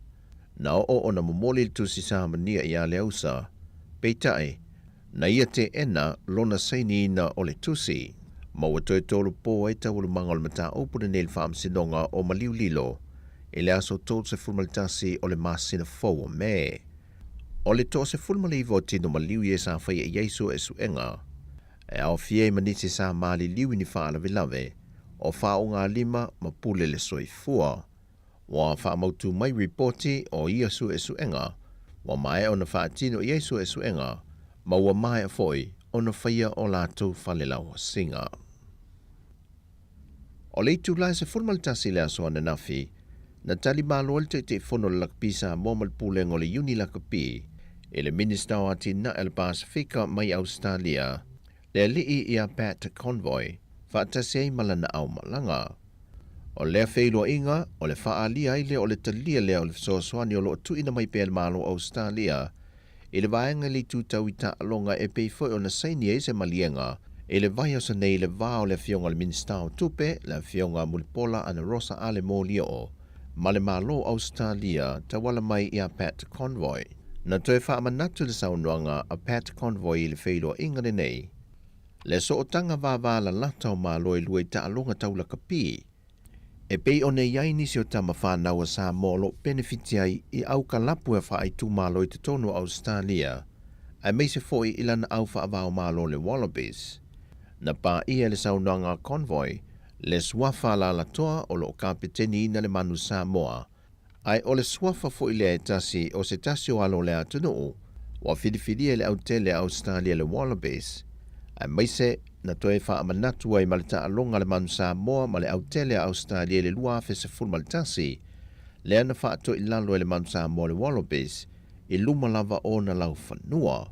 na oo ona momoli le tusi samania iā Leausa, peitai, na ia teena lona sainiina o le tusi, ma ua toe tolopo ai taualumaga o le mataupu lenei i le Faamasinoga o Maliulilo i le aso 31 o le masina fou o Me. O le 19 o tino maliu ia sa faia i ai suesuega, e aofia ai ma nisi sa maliliu i ni faalavelave o faogalima ma pule le soifua. Ua faamautu mai ripoti o ia suesuega, ua maea ona faatino i ai suesuega, ma ua maea foi ona faia o latou falelauasiga. O le itula e 11 i le aso ananafi, na tali malo ai le Taitaifono o le Lakapi Samoa ma le Pulega o le Iuni Lakapi i le Minista o Atinae a le Pasefika mai Ausetalia, le alii ia Pat Conroy, faatasi ai ma lana aumalaga. O lea feiloaiga, o le faaalia ai lea o le talia lea o le fesoasoani o lo o tuuina mai pea e le Malo o Ausetalia i le vaega i le itu tau i taaloga e pei foi ona saini ai se maliega i le vaiaso nei i le va o le Afioga i le Minisita o Tupe, le Afioga Mulipola Anarosa Ale Molioo, ma le Malo o Ausetalia tauala mai ia Pat Conroy. Na toe faamanatu le saunoaga a Pat Conroy i le feiloaiga lenei, le sootaga vavalalata o Malo e lua i taaloga tau lakapi, e pei ona i ai nisi o tama fanau a Samoa o lo o penefiti ai i aukalapu e faaitumalo i totonu o Ausetalia, aemaise foi i lana au faavaomalo le Wallabies. Na paia e le saunoaga a Conroy le suafa alalatoa o lo o kapeteniina le Manu Samoa, ae o le suafa foi lea e tasi o se tasi o alo o le atunuu ua filifilia e le autele a Ausetalia le Wallabies, aemaise na toe faamanatu ai ma le taaloga a le Manu Samoa ma le autele a Ausetalia i le 2011, lea na faatoilalo ai le Manu Samoa le Wallabies i luma lava o ona laufanua.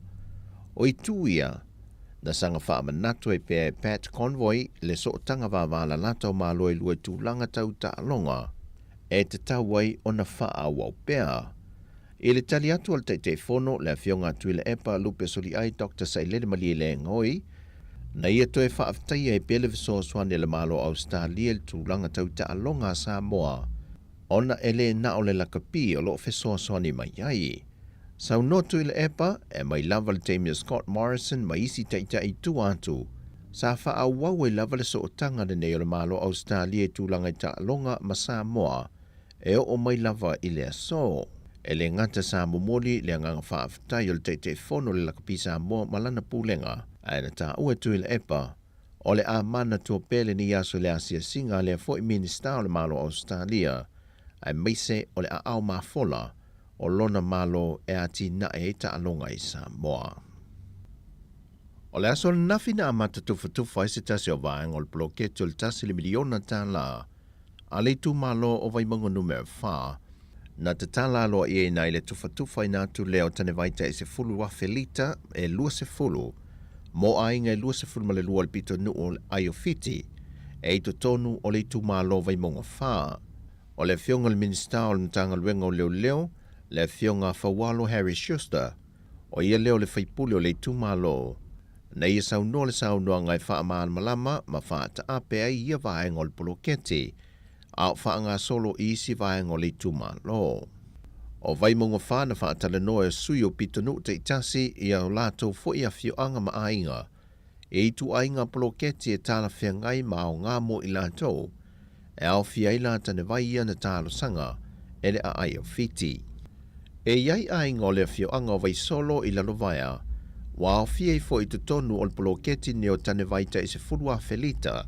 O itu ia, na saga faamanatu ai pea e Pat Conroy le sootaga vavalalata o Malo e lua i tulaga tau taaloga e tatau ai ona faaauau pea. I le tali atu a le Taitaifono, le Afioga a Tuilaepa Lupe Soliai Doctor Sailele Malielegaoi, na ia toe faafetaia ai pea le fesoasoani a le Malo o Ausetalia i le tulaga tau taaloga a Samoa, ona e le na o le lakapi o lo o fesoasoani mai ai. Saunoa Tuilaepa, e mai lava le taimi o Scott Morrison ma isi taitai i tua atu, sa faaauau ai lava le sootaga lenei o le Malo o Ausetalia i tulaga i taaloga ma Samoa e oo mai lava i le aso. E le gata sa momoli le agaga faafetai o le Taitaifono o le Lakapi Samoa ma lana pulega, ae na taua e Tuilaepa, o le a manatua pea lenei aso i le asiasiga a lea foi Minisita o le Malo o Ausetalia, aemaise o le aao mafola o lona Malo e atinae ai taaloga i Samoa. O le aso ananafi na amata tufatufa ai se tasi o vaega o le poloketi o le tasi le miliona tālā a le itumalo o Vaimauga Numera 4, na tatala aloaia ai le tufatufaina atu lea o tanevai tai 10,000 lita e 20 mo aiga e 22 o le pitonuu o le Aiofiti e i totonu o le itumalo Vaimauga 4. O le Afioga i le Minisita o le Matagaluega o Leoleo, le Afioga Faualo Harry Schuster, o ia lea o le faipule o le itumalo, na ia saunoa le saunoaga e faamalamalama ma faataape ai ia vaega o le poloketi, a o faagasolo i isi vaega o le itumalo. O Vaimauga 4 na faatalanoa e sui o pitonuu taitasi i a latou foi afioaga ma aiga e ituaiga poloketi e talafeagai ma aoga mo i latou, e aofia ai la tanevai ia na talosaga e le aai o Fiti. E i ai aiga o le afioaga o Vaisolo i Lalovaea, ua aofia ai foi i totonu o le poloketi nei o tanevai tai 10,000 lita,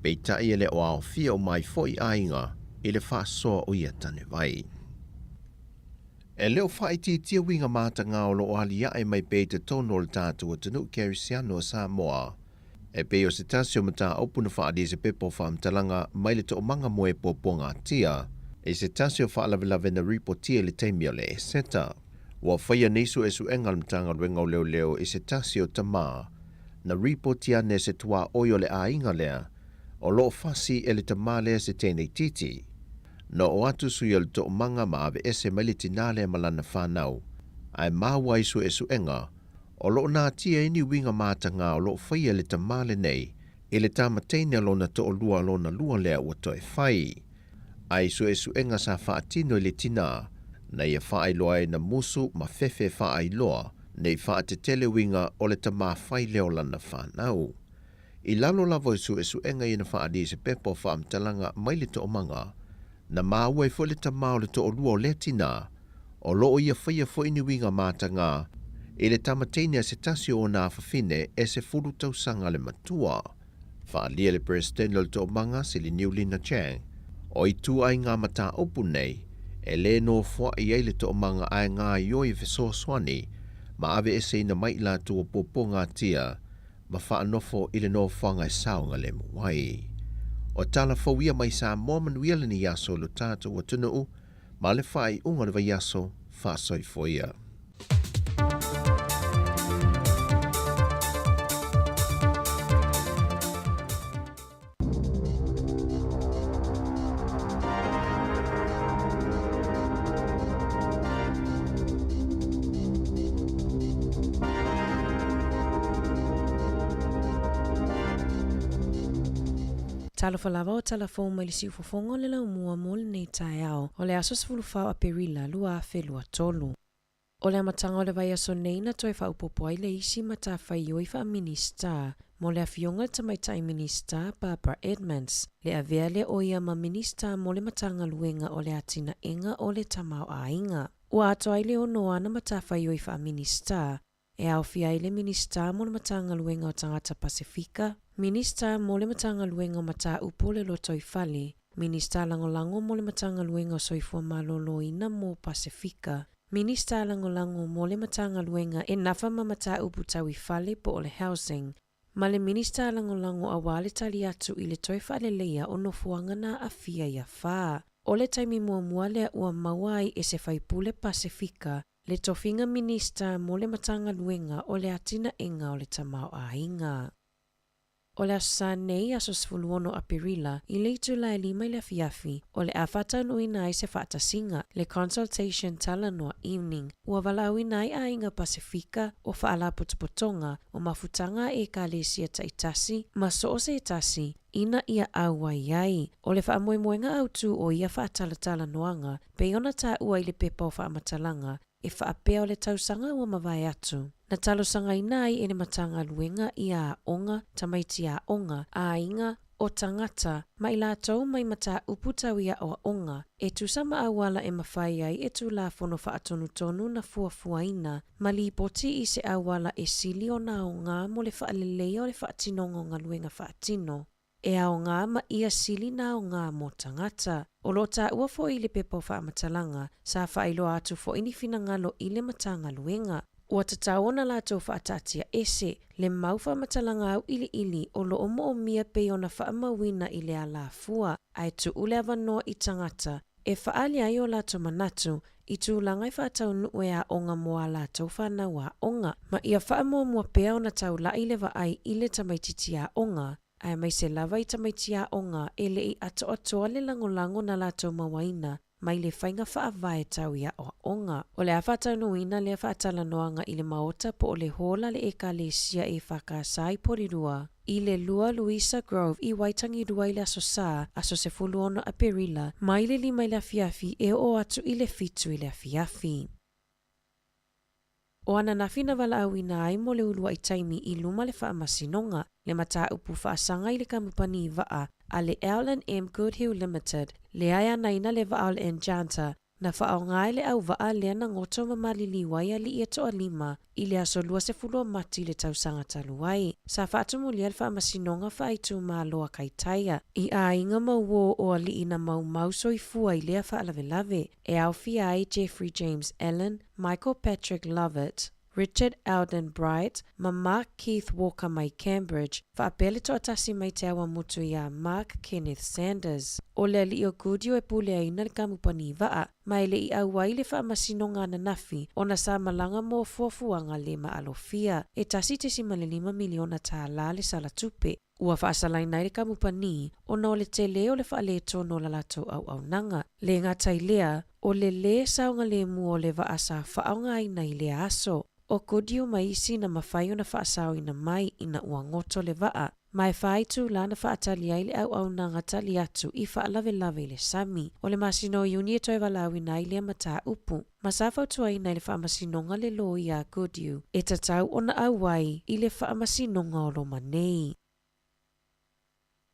peitai e le o aofia uma ai foi aiga i le faasoa o ia tanevai. E le o faaitiitia uiga matagā o lo o aliae mai pea i totonu o le tatou atunuu kerisiano o Samoa. E pei o se tasi o mataupu na faaalia i se pepa o faamatalaga mai le toomaga mo e puapuagatia i se tasi o faalavelave na ripotia i le taimi o le Eseta. Ua faia nei suesuega a le Matagaluega o Leoleo i se tasi o tamā na ripoti ane e se tuaoi o le aiga lea o lo o fasi e le tamā lea se teine itiiti. Na oo atu sui o le toomaga ma aveese mai le tinā lea ma lana fanau, ae maua i suesuega o lo o natia ai ni uiga matagā o lo o faia e le tamā lenei i le tama teine a lona toalua lona lua lea ua toe fai. Ae i suesuega sa faatino i le tinā, na ia faailoa ai na musu ma fefe faailoa nei faatetele uiga o le tamā fai lea o lana fanau. I lalo lava o suesuega ia na faaalia i se pepa o faamatalaga mai le toomaga, na maua ai foi le tamā o le toalua o lea tinā, o lo o ia faia foi ni uiga matagā i le tama teine a se tasi o ona afafine e 10 tausaga le matua. Faaalia e le Peresetene o le Toomaga Siliniu Lina Chang, o ituaiga mataupu nei e lē nofoaʻi ai le toomaga ae gaioi e fesoasoani ma aveeseina mai i latou o puapuagatia ma faanofo i le nofoaga e saogalemu ai. O tala fou ia mai Samoa manuia lenei aso i lo tatou atunuu ma le faaiuga o le vaiaso faasoifua ia. Talofa lava o tala fou mai le siufofoga o le laumua mo lenei taeao o le aso 14 o Aperila 2023. O le amataga o le vaiaso nei na toe faaopoopo ai le isi matafaioi faa-Minisita mo le afioga i le Tamaitai Minisita Barbara Edmonds, le avea lea o ia ma Minisita mo le Matagaluega o le Atinaega o le Tamaoaiga. Ua atoa ai le ono ana matafaioi faa-Minisita, e aofia ai le Minisita mo le Matagaluega o Tagata Pasefika, Minisita mo le Matagaluega o Mataupu o le Lotoifale, Minisita Lagolago mo le Matagaluega o Soifua Maloloina mo Pasefika, Minista Lagolago mo le Matagaluega e nafa ma mataupu tau i fale po o le Housing, ma le Minista Lagolago auā le tali atu i le toe faaleleia o nofoaga na aafia i afa. O le taimi muamua lea ua maua ai e se faipule Pasefika le tofiga Minista mo le Matagaluega o le Atinaega o le Tamaoaiga. O le Aso Sa nei, aso 16 Aperila, i le itula e 5 i le afiafi, o le a faataunuuina ai se faatasiga, le Consultation Talanoa Evening, ua valaauina ai aiga Pasefika, o faalapotopotoga, o mafutaga a Ekalesia taitasi, ma so o se tasi, ina ia auai ai. O le faamoemoega autū o ia faatalatalanoaga, pei ona taua i le pepa o faamatalaga, e faapea o le tausaga ua mavae atu, na talosagaina ai e le Matagaluega ia aoga, tamaiti aoga, aiga, o tagata, ma i latou mai mataupu tau i aoaoga, e tusa ma auala e mafai ai e Tulafono Faatonutonu na fuafuaina ma lipoti i se auala e sili ona aoga mo le faaleleia o le faatinoga o galuega faatino. E aoga ma ia sili na aoga mo tagata. O lo o taua foi i le pepa o faamatalaga, sa faailoa atu foi ni finagalo i le Matagaluega. Ua tatau ona latou faataatia ese le mau faamatalaga auiliili o lo o moomia pei ona faamauina i le alafua, ae tuu le avanoa i tagata e faaali ai o latou manatu i tulaga e faataunuu e aoga mo a latou fanau aoga, ma ia faamuamua pea ona taulai le vaai i le tamaitiiti aoga, aemaise lava i tamaiti aoga e le i atoatoa le lagolago na latou mauaina mai le faiga faavae tau i aoaoga. O le a faataunuuina lea faatalanoaga i le Maota po o le Hall a le Ekalesia EFKS i Porirua, i le 2 Louisa Grove i Waitangirua i le Aso Sa, aso 16 Aperila, mai le 5 i le afiafi e oo atu i le 7 i le afiafi. O ananafi na valaauina ai mo le uluai taimi i luma le faamasinoga, le mataupu faasaga i le kamupani vaa a le L&M Goodhill Limited, lea e anaina le vaa o le Enchanter, na faaaoga ai le auvaa lea na goto ma maliliu ai alii e toalima i le aso 20 o Mati i le tausaga talu ai. Sa faatumulia le faamasinoga faaitumalo a Kaitaia i aiga ma uō o alii na maumau soifua i lea faalavelave, e aofia ai Jeffrey James Allen, Michael Patrick Lovett, Richard Eldon Bright ma Mark Keith Walker mai Cambridge, faapea le toatasi mai Te Awamutu iā Mark Kenneth Sanders. O le alii o Goodyear e puleaina le kamupani vaa, ma e le i auai le faamasinoga ananafi ona sa malaga mo fuafuaga le maalofia e $1.5 miliona tālā le sala tupe ua faasalaina ai le kamupani ona o le tele o le faaletonu o la latou auaunaga. Le gata i lea, o le lē saogalemu o le vaa sa faaaogaina i lea aso. O Goodyear ma isi na mafai ona faasaoina mai ina ua goto le vaa, ma e faaitulā na faatali ai le auaunaga tali atu i faalavelave i le sami. O le masina o Iuni e toe valaauina ai lea mataupu, ma sa fautuaina e le Faamasinoga le loia a Goodyear e tatau ona auai i le Faamasinoga o Roma nei.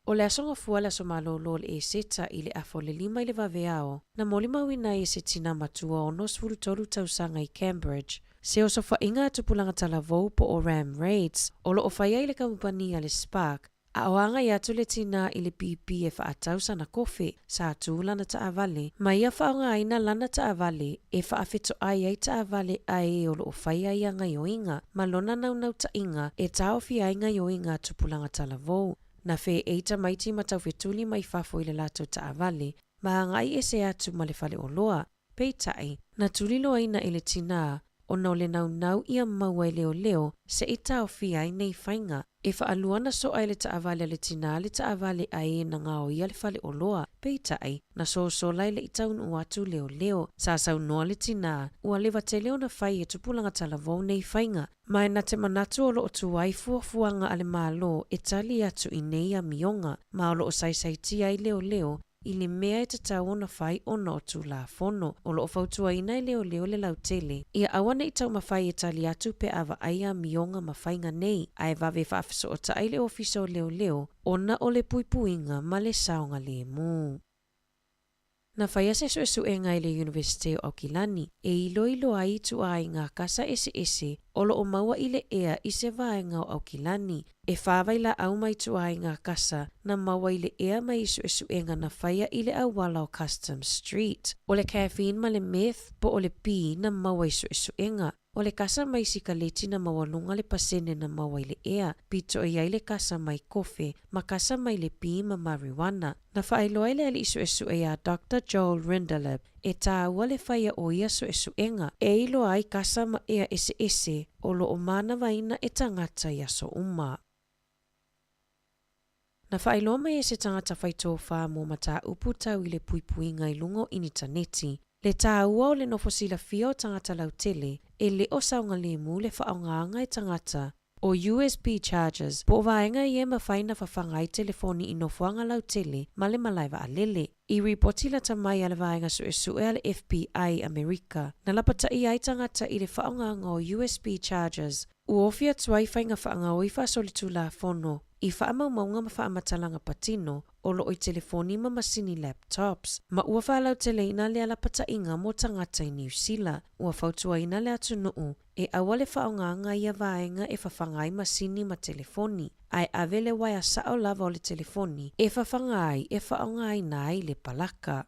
O le aso Gafua le aso malōlō o le Eseta i le afa o le 5 i le vaveao, na molimauina ai e se tinā matua 63 tausaga i Cambridge, se osofaiga a tupulaga talavou po o Ram Raids, o lo o fai ai le kamupani a le Spark, a o agai atu le tinā i le pīpī e faatau sana kofe, sa tū lana taavale, ma ia faaaogaina lana taavale e faafetoai ai taavale a e o lo o fai ai ia gaioiga ma lona naunautaiga e taofia ai gaioiga a tupulaga talavou. Na feei tamaiti ma taufetuli mai fafo i le latou taavale ma agai ese atu ma le faleoloa. Peitai, na tuliloaina e le tinā, ona o le naunau ia maua e leoleo se i taofia ai nei faiga. E faalua na soa e le taavale a le tinā le taavale a e na gaoia le faleoloa. Peitai, na sosola e le i taunuu atu leoleo. Sa saunoa le tinā, ua leva tele ona fai e tupulaga talavou nei faiga, ma e na te manatu o lo o tuai fuafuaga a le Malo e tali atu i nei amioga, ma o lo o saisaitia ai leoleo i le mea e tatau ona fai ona o Tulafono o lo o fautuaina e leoleo le lautele, ia aua ne i taumafai e tali atu pe a vaai amioga ma faiga nei, ae vave faafesootai le Ofisa o Leoleo ona o le puipuiga ma le saogalemu. Na faia se suesuega e le Iunivesite o Aukilani e iloilo ai ituaiga kasa eseese o lo o maua i le ea i se vaega o Aukilani. E whā vailaau ma ituaiga kasa na maua i le ea mai i suesuega na faia i le auala o Customs Street. O le caffeine ma le meth po o le pī na maua i suesuega. O le kasa mai sikaleti na maualuga le pasene na maua i le ea, pito i ai le kasa mai kofe ma kasa mai le pī ma marijuana. Na faailoa e le alii suesue iā Doctor Joel Rindelaub e tāua le faia o ia suesuega e iloa ai kasa ma ea eseese o lo o manavaina e tagata i aso uma. Na faailoa mai e se tagata fai tofā mo mataupu tau i le puipuiga i luga o initaneti, le tāua o le nofo silafia o tagata lautele e le o saogalemu le faaaogaga e tagata o USB chargers po o vaega ia e mafai na fafaga ai telefoni i nofoaga lautele ma le malae vaalele. I ripoti lata mai a le vaega suesue a le FBI Amerika, na lapataia ai tagata i le faaaogaga o USB chargers Ua ofi atu ai faiga faagaoi faasolitulafono i faamaumauga ma faamatalaga patino o lo o i telefoni ma masini laptops, ma ua faalauteleina le alapataiga mo tagata i Niu Sila. Ua fautuaina le atunuu e aua le faaaogaga ia vaega e fafaga ai masini ma telefoni, ae ave le uaea sao lava o le telefoni e fafaga ai e faaaogaina ai le palaka.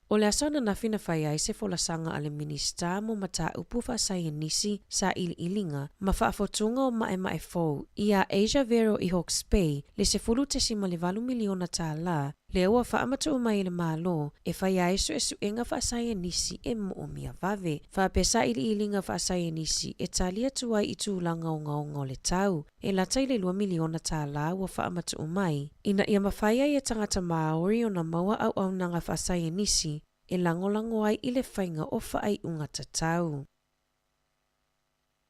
O le aso ananafi na fai ai se folasaga a le Minisita mo Mataupu Faasaienisi, Sailiiliga ma Faafotuga o Maemae Fou iā Asia Vero i Hawke's Bay le $10.8 miliona tālā lea ua faamatuu mai e le Malo e faia ai suesuega faasaienisi e moomia vave faapea sailiiliga faasaienisi e tali atu ai i tulaga ogaoga o le tau. E lata i le $2 miliona tālā ua faamatuu mai, ina ia mafai ai e tagata Māori ona maua auaunaga faasaienisi e lagolago ai i le faiga o faaiuga tatau.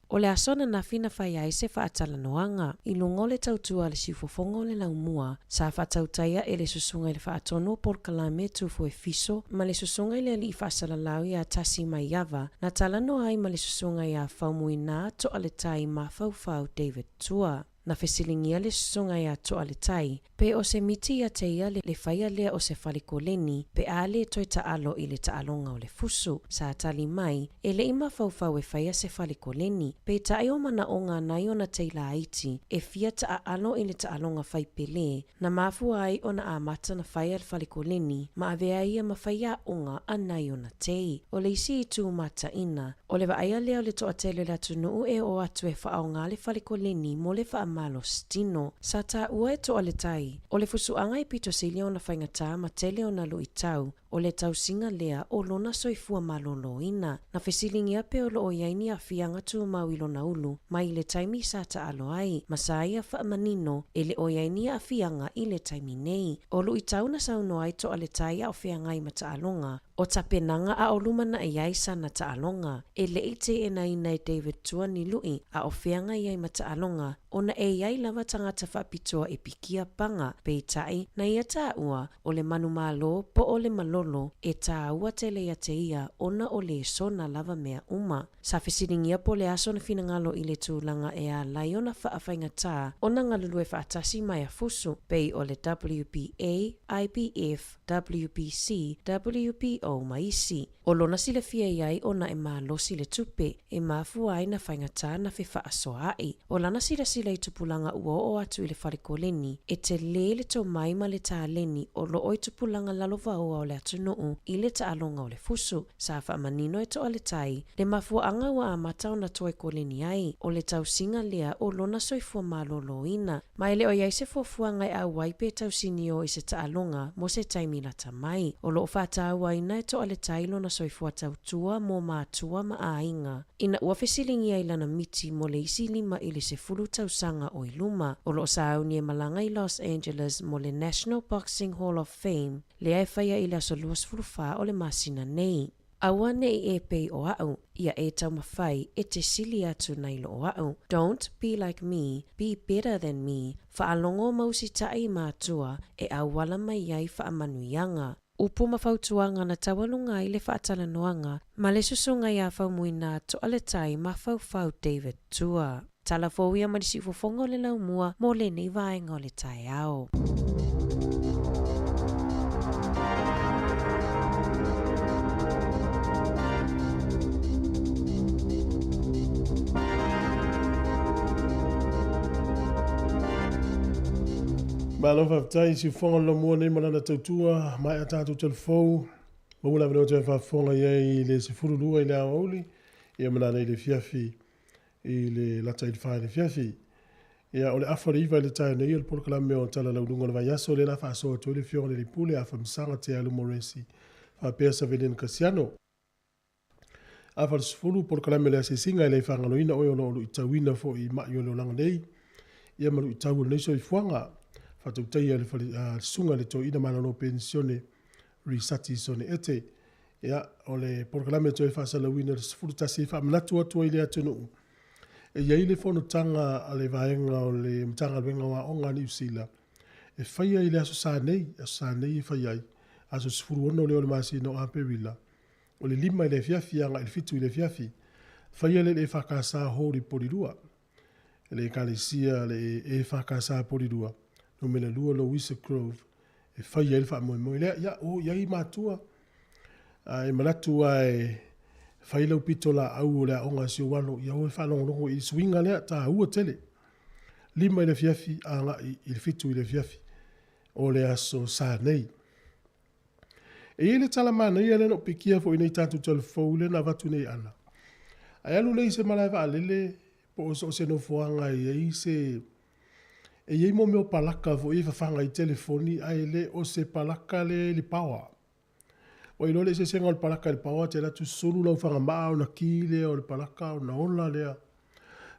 O le aso ananafi na fai ai se faatalanoaga i luga o le tautua a le siufofoga o le laumua, sa faatautaia e le Susuga i le Faatonu o Polokalame Tufo e Fiso ma le Susuga i le Alii Faasalalau iā Tasi Maiava, na talanoa ai ma le Susuga iā Faumuina Toaletai Mafaufau David Tua. Na fesiligia le susuga ia Toaletai, pe o se miti ia te ia le faia lea o se fale koleni pe a le toe taalo i le taaloga o le fusu. Sa tali mai, e le i mafaufau e faia se fale koleni, peitai o manaoga a nai ona tei laiti e fia taaalo i le taaloga fai pele, na mafua ai ona amata na faia le fale koleni ma avea ia ma faiaoga a nai ona tei. O le isi itu mataina, O le vaaia lea o le toatele o le atunuu e oo atu e faaoga le fale koleni mo le faamalositino. Sa taua e Toaletai, o le fusuaga e pito sili ona faigata ma tele ona luitau, o le tausiga lea o lona soifua maloloina. Na fesiligia pe o loo i ai ni aafiaga tumau i lona ulu mai le taimi sa taalo ai, ma sa ia faamanino e le o i ai ni aafiaga i le taimi nei. O luitau na saunoa ai Toaletai a o feagai ma taaloga, O tapenaga a o lumanai ai sana taaloga, e le i teenaina e David Tua ni lui a o feagai ai ma taaloga, ona e i ai lava tagata faapitoa e pikia paga, peitai, na ia taua, o le manumalo po o le malolo, e tāua tele ia te ia ona o lesona lava mea uma. Sa fesiligia po o le a sona finagalo i le tulaga e ala ai ona faafaigatā ona galulue faatasi ma ia fusu, pei o le WBA, IBF, WBC, WBO ma isi. O lona silafia i ai ona e malosi le tupe, e mafua ai na faigata na fefaasoaai. O lana silasila i tupulaga ua oo atu i le fale koleni, e telē le tomai ma le taleni o loo i tupulaga lalovaoa o le atunuu i le taaloga o le fusu. Sa faamanino e Toaletai le mafuaaga ua amata ona toe koleni ai, o le tausiga lea o lona soifua maloloina. Ma e le o i ai se fuafuaga e auai pe tausinio i se taaloga mo se taimi lata mai. O lo o faatauaina e Toaletai lona soifua tautua mo matua ma aiga. Ina ua fesiligia i lana miti mo le isi 5 i le 10 tausaga o i luma, o lo o sauni e malaga i Los Angeles mo le National Boxing Hall of Fame, lea e faia i le aso 24 o le masina nei. Aua ne i e pei o a'u, ia e taumafai e te sili atu nai lo o a'u. Don't be like me, be better than me, faalogo ma usitaʻi i matua e auala mai ai faamanuiaga. Upu ma fautuaga na taualuga ai le faatalanoaga ma le susuga iā Faumuina Toaletai Mafaufau David Tua. Tala fou ia mai le siufofoga o le laumua mo lenei vaega o le taeao. Malo faafetai siufofoga o le laumua nei ma lana tautua, maea tatou talafou, maua le avanoa toe faafofoga i ai i le 12 i le aoauli, ia ma nanei i le afiafi i le lata i le fa i le afiafi. Ia, o le afa o le 9 i le taeao nei o le polokalame o Tala Lauluga o le Vaiaso lea la faasoa atu ai le Afioga i le Alii Pule Afamasaga Te Alu Moresi faapea Savelin Kasiano. Afa o le 10, polokalame o le asiasiga e le faagaloina oe o lo o luitauina foi i mai o le olaga nei, ia ma luitau o lenei soifuaga. Faatautaia le fale, a, le susuga i le toeaina malolo penisione Risati Sone Ete. Ia, o le polokalame toe faasalauina le 11 e faamanatu atu ai le atunuu. E i ai le fonotaga a le vaega o le Matagaluega o Aoga a Niu Sila e faia i le Aso Sa nei, Aso Sa nei e faia ai, aso 16 lea o le masina o Aperila, o le 5 i le afiafi agai i le 7 i le afiafi. Faia le EFKS Hall i Polilua. Le Ekalesia le EFKS Polilua, numera 2 Louisa Grove, e fai ai le faamoemoe lea. Ia, o i ai matua, a e manatu lava e fai lau pitolaau o le aoga a si ou alo, ia o e faalogologo i le suiga lea, taua tele. 5 i le afiafi agai i le 7 i le afiafi o le aso Sa nei. E i ai le tala manaia lea na ou pikia foi nei tatou talafou lea na avatu nei ana. Ae alu lea i se malae vaalele po o so o se nofoaga e i ai se E i ai mo mea o palaka foi e fafaga ai telefoni ae le o se palaka lea i le paoa. Ua iloa le eseesega o le palaka i le paoa, te alu atu sulu lau fagamaa ona ki lea o le palaka ona ola lea.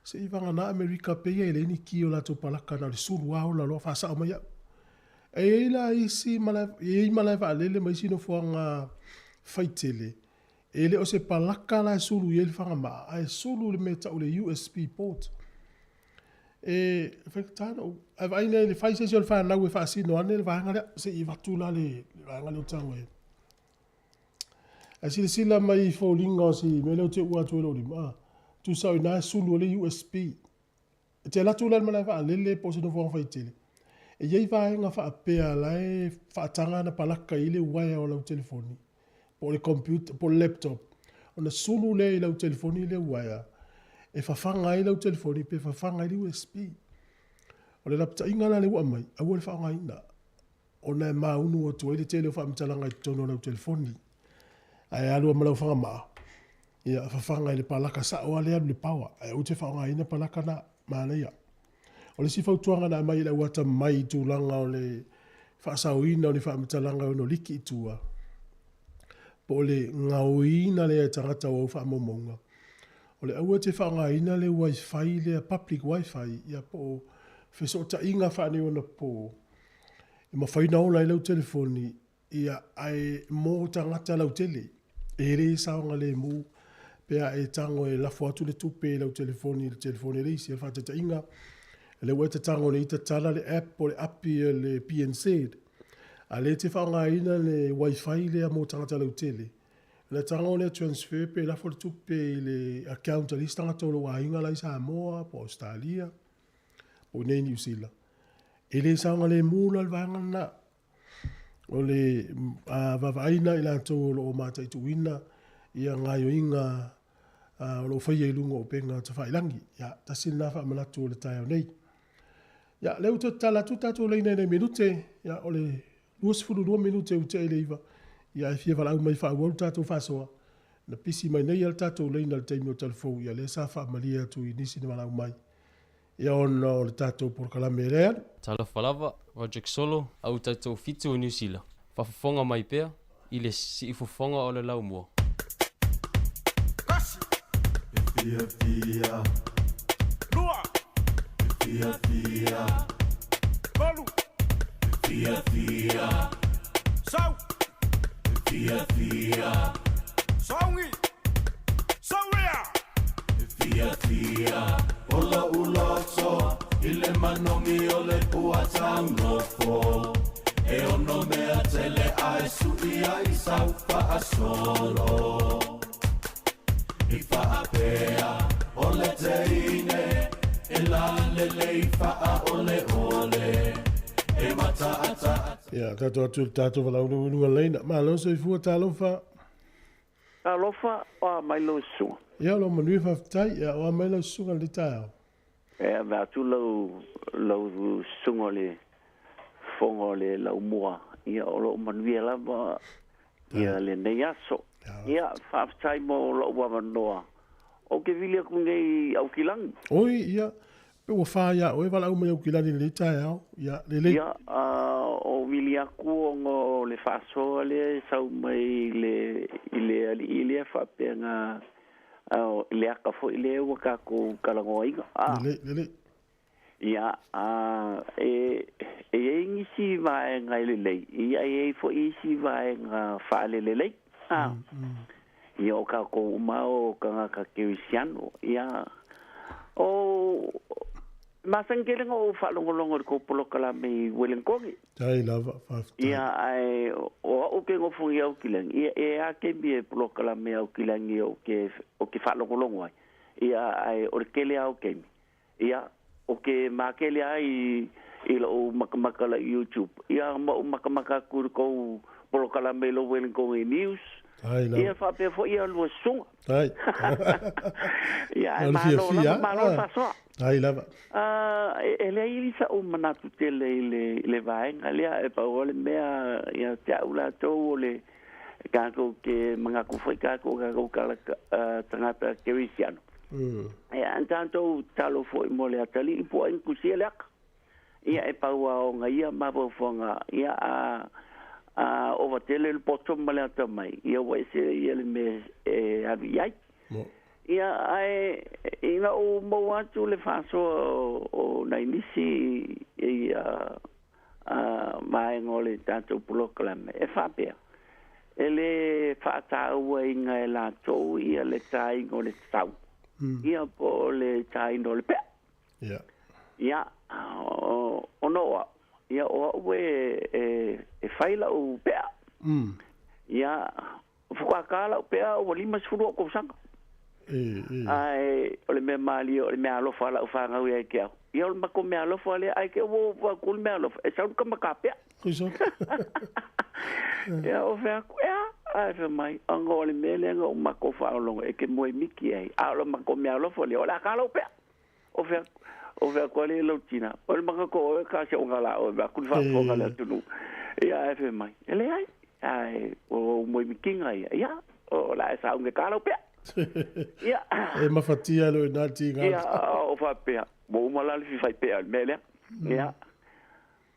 Se i vagana Amerika pei e leai ni ki o latou palaka na o le sulu lava ola loa faasao mai au. E i ai la isi malae, e i ai malae vaalele ma isi nofoaga faitele, e le o se palaka la e sulu i ai le fagamaa, ae sulu i le mea e tau o le USB port. E faigata ona ou, ae vaai nei, fai se isi o le fanau e faasino ane le vaega lea, se i avatu la le vaega lea o tago e. Ae silasila mai i foliga o si mea lea ou te uua atu ai lou lima, tusa o i ina e sulu ai le USB. E te alu atu la i le malae vaalele po o se nofoaga faitele, e i ai vaega faapea la e faataga ana palaka i le uaea o lau telefoni po o le computer po o le laptop, ona sulu lea i lau telefoni le uaea e fafaga ai lau telefoni pe fafaga ai le USB. O le lapataiga la lea ua aumai, aua le faaaogaina ona e maunu atu ai le tele o faamatalaga i totonu o lau telefoni. Ae alu lava ma lau fagamaa, ia fafaga i le palaka sao lava lea alu i le power, ae aua te faaaogaina palaka na. Manaia. O le isi fautuaga na aumai e le auata mai i tulaga o le faasaoina o ni faamatalaga e ono liki i tua, po o le gaoiina lea e tagata o au faamaumauga, o le aua e te faaaogaina le wifi lea, public wifi, ia po o fesootaiga faaneionapo e mafai ona ola ai lau telefoni, ia, ae mo tagata lautele, e le saogalemu pe a e tago e lafo atu le tupe i lau telefoni i le telefoni a le isi. O le faataitaiga, o lea ua e tatago nei tatala le app po o le api a le PNZ, a o lea e te faaaogaina le wifi lea mo tagata lautele, ona tago lea transfer pe lafo le tupe i le account a le isi tagata o lou aiga la i Samoa po o Ausetalia po o i inei i Niu Sila. E le saogalemu la le vaega lena. O le vaavaai lena i latou o lo o mataituina ia gaoioiga o lo o faia i luga o upega tafailagi. Ia, tasi lena faamanatu o le taeao nei. Ia, lea ua toe tatala atu tatou laina i nai minute, ia, o le 22 minute ua tea i le 9, ia, ae fia valaau mai e faaauau le tatou faasoa. Na pisi mai nei lava le tatou laina i le taimi o Talafou, ia, lea sa faamalie atu i nisi na valaau mai. Ia ona o le tatou polokalame lea e alu. Talofa lava, Roderick Solo, au tatou fitu o Niu Sila. Faafofoga mai pea i le siufofoga o le laumua. Tasi. E fiafia. Lua. E fiafia. Tolu. E fiafia. Sau. E fiafia. Sauni. Sauria! E fiafia o lo'u loto i le manogi o le puataunofo E ono mea tele ae su'i ai sau faasolo I faapea o le teine e lalelei faaoleole E mataata'a Ia, tatou atu i le tatou valaau i luga o le laina. Malo soifua, talofa. Talofa, o a mai lau susuga? Ia, o lou manuia faafetai. Ia, o a mai lau susuga i lenei taeao? E ave atu lau, lau susuga o le fofoga o le laumua, ia o lo o manuia lava ia lenei aso. Ia, faafetai mo lou avanoa. Ou te vili atu nei i Aukilani. Oi, ia, Pe ua fa iā oe valaau mai Aukilani i lenei taeao. Ia, lelei. Ia, o vili atu ona o le faasoa lea e sau mai i le, i le alii lea faapea na, i le ata foi lea ua tatou talanoaina. A. Lelei, lelei. Ia, e, e i ai nisi vaega e lelei, ia e i ai foi isi vaega faalelelei. A. Ia, o tatou uma o tagata kerisiano. Ia, o masani tele ona ou faalogologo i le tou polokalame i Ueligitone. Tai lava, faafetai. Ia, ae o au ou te nofo i Aukilani, ia, e a taimi e polokalame Aukilani ou te, ou te faalogologo ai. Ia, ae o le tele lava o taimi, ia, ou te makele lava i, i lou makamaka la i YouTube, ia, ma ou makamaka atu i le tou polokalame i le Wellington News, Ai lava. ia faapea foi ia lua susuga. Ai. Ia, ae O le malo fiafia, lava, malo le ah. faasoa. Ai lava. Ah, e leai sa'u manatu tele i le, i le vaega lea, e pau lava le mea ia te au latou o le tatou te manatu foi tatou, tatou tagata kerisiano. Ia, a tatou tatalo foi mo le atalii po o ai na tusia le ata. Ia, e pau lava ona ia mafaufauga, ia, a, a ova tele le poto ma le atamai, ia ua ese ia le mea e alu i ai. Ia, ae ina ua maua atu le faasoa o nai nisi i vaega o le tatou polokalame, e faapea, e le faatauaina e latou ia le taina o le tatau, ia po o le taina o le pea. Ia, ona o au, ia o au e fai lau pea. Ia, faatoa ta lau pea ua 50 ou tausaga. Ae o le mea malie o le mea alofa a lau fanau ia te au. Ia o le matou meaalofa lea, ae te i ua ou atu le meaalofa, e sau le tama kapea. Ia ou fai atu, e a? Ae fai mai, ona o le mea lea na ou matou faalogologo e te moe miti ai, a o le matou meaalofa lea, o le a ta lau pea. Ou fai atu, ou fai atu alii lau tina, o le manatu o oe ka se ona la oe, vaeatu le faafofoga a le atunuu. Ia ae fai mai, e leai, ae o ou moe mitiga ia, ia, o le a e sauni e ta lau pea. Ia. E mafatia loa i ina le tiga. Ia, o faapea, ua uma la le fia fai pea o le mea lea. Ia.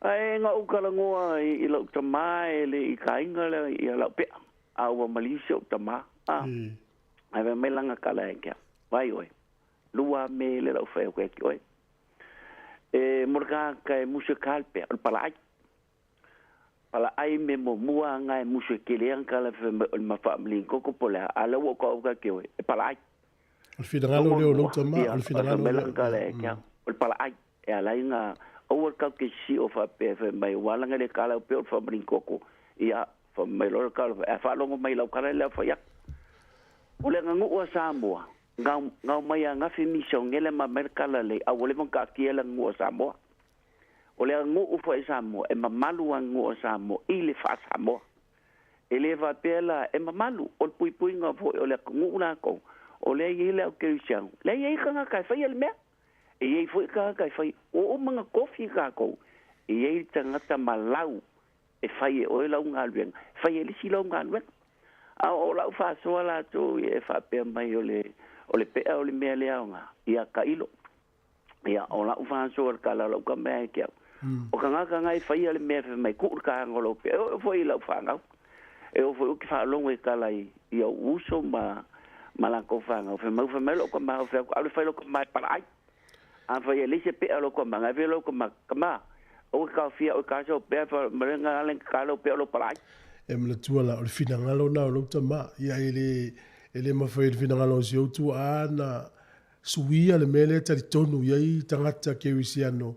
Ae na ou talanoa i lou tama e le i taina lea ia lau pea, a ua maliu si ou tama. A. Ae fai mai lana tala ia te au, vai oe, lua me le lau fai atu ia te oe. E mo le tagata e musu e ka le pea, o le palaai. Palaai me muamua aga e musu e tele ana tala fai mai o le mafaamaliga koko po o le a, a o lea ua ou tau atu ia te oe, e palaai. O le finagalo lea o lou tama, o le finagalo lea. Ia, tala ia te au, o le palaai. E ala ai ona aua le tatou te sio faapea fai mai ua ala ona le tala pea o le faamaliga koko, ia, fai mai loa le tala, a faalogo mai i lau tala lea fai atu. O le aganuu a Samoa, Gau, gau mai angafi misionele ma aumai le tala lelei, a ua leva ona taatia le aganuu a Samoa. O le aganuu foi a Samoa, e mamalu aganuu a Samoa i le faa-Samoa. E le faapea la e mamalu, o le puipuiga foi o le atunuu latou, o lea e i ai le au kerisiano, lea e i ai tagata e faia le mea, e i ai foi tagata e faia, ua uma ona tofi tatou, e i ai le tagata malau e fai e oe lau galuega, e fai e le isi lau galuega. A o lau faasoa latou ia e faapea mai o le, o le pea o le mea le aoga, ia tailo. Ia, o lau faasoa le tala o lau tama ia te au. O tagata na e faia le mea fai mai tuu le taga o lau pea, e oo foi i lau fanau. E oo foi ou te faalogo i tala i, i ou uso ma, ma latou fanau, fai mai, fai mai lou tama, ou fai atu, alu e fai lou tama e palaai. Afai e leai se pea o lou tama, ave lou tama, tama, aua e taofia oe ta sau pea, fa ma le nga ale ka lau pea o lou palaai. E manatua la, o le finagalo na o lou tama, ia e le, e le mafai e le finagalo o si ou tuaa na suia le mea lea e talitonu i ai tagata kerisiano,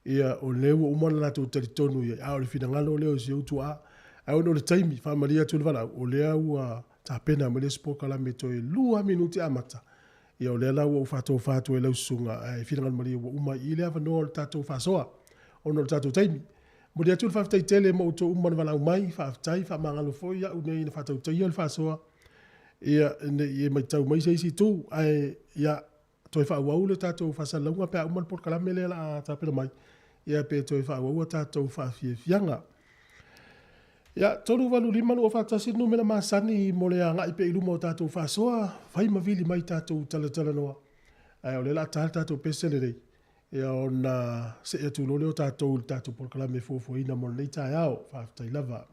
ia o lea ua uma ona latou talitonu i ai, a o le finagalo lea o si ou tuaa. Ae ona o le taimi, faamalie atu le valaau, o lea ua tapena mai le isi polokalame toe 2 minute amata, Ia o lea la ua ou faatofa atu ai lau susuga, ae finagalo malie ua uma i i le avanoa o le tatou faasoa ona o le tatou taimi. Momoli atu le faafetai tele mo outou uma na valaau mai, faafetai, faamagalo foi au nei na faatautaia le faasoa, ia ne i e matau mai se isi itu, ae ia toe faaauau le tatou faasalalauga pe a uma le polokalame lea o le a tapena mai, ia pe toe faaauau a tatou faafiafiaga. Ia, 385 241 le numera masani mo le agai pea i luma o tatou faasoa, fai ma vili mai tatou talatalanoa. Ae o lea o le a ta le tatou pese lenei, ia ona see atu loa lea o tatou i le tatou polokalame fuafuaina mo lenei taeao. Faafetai lava.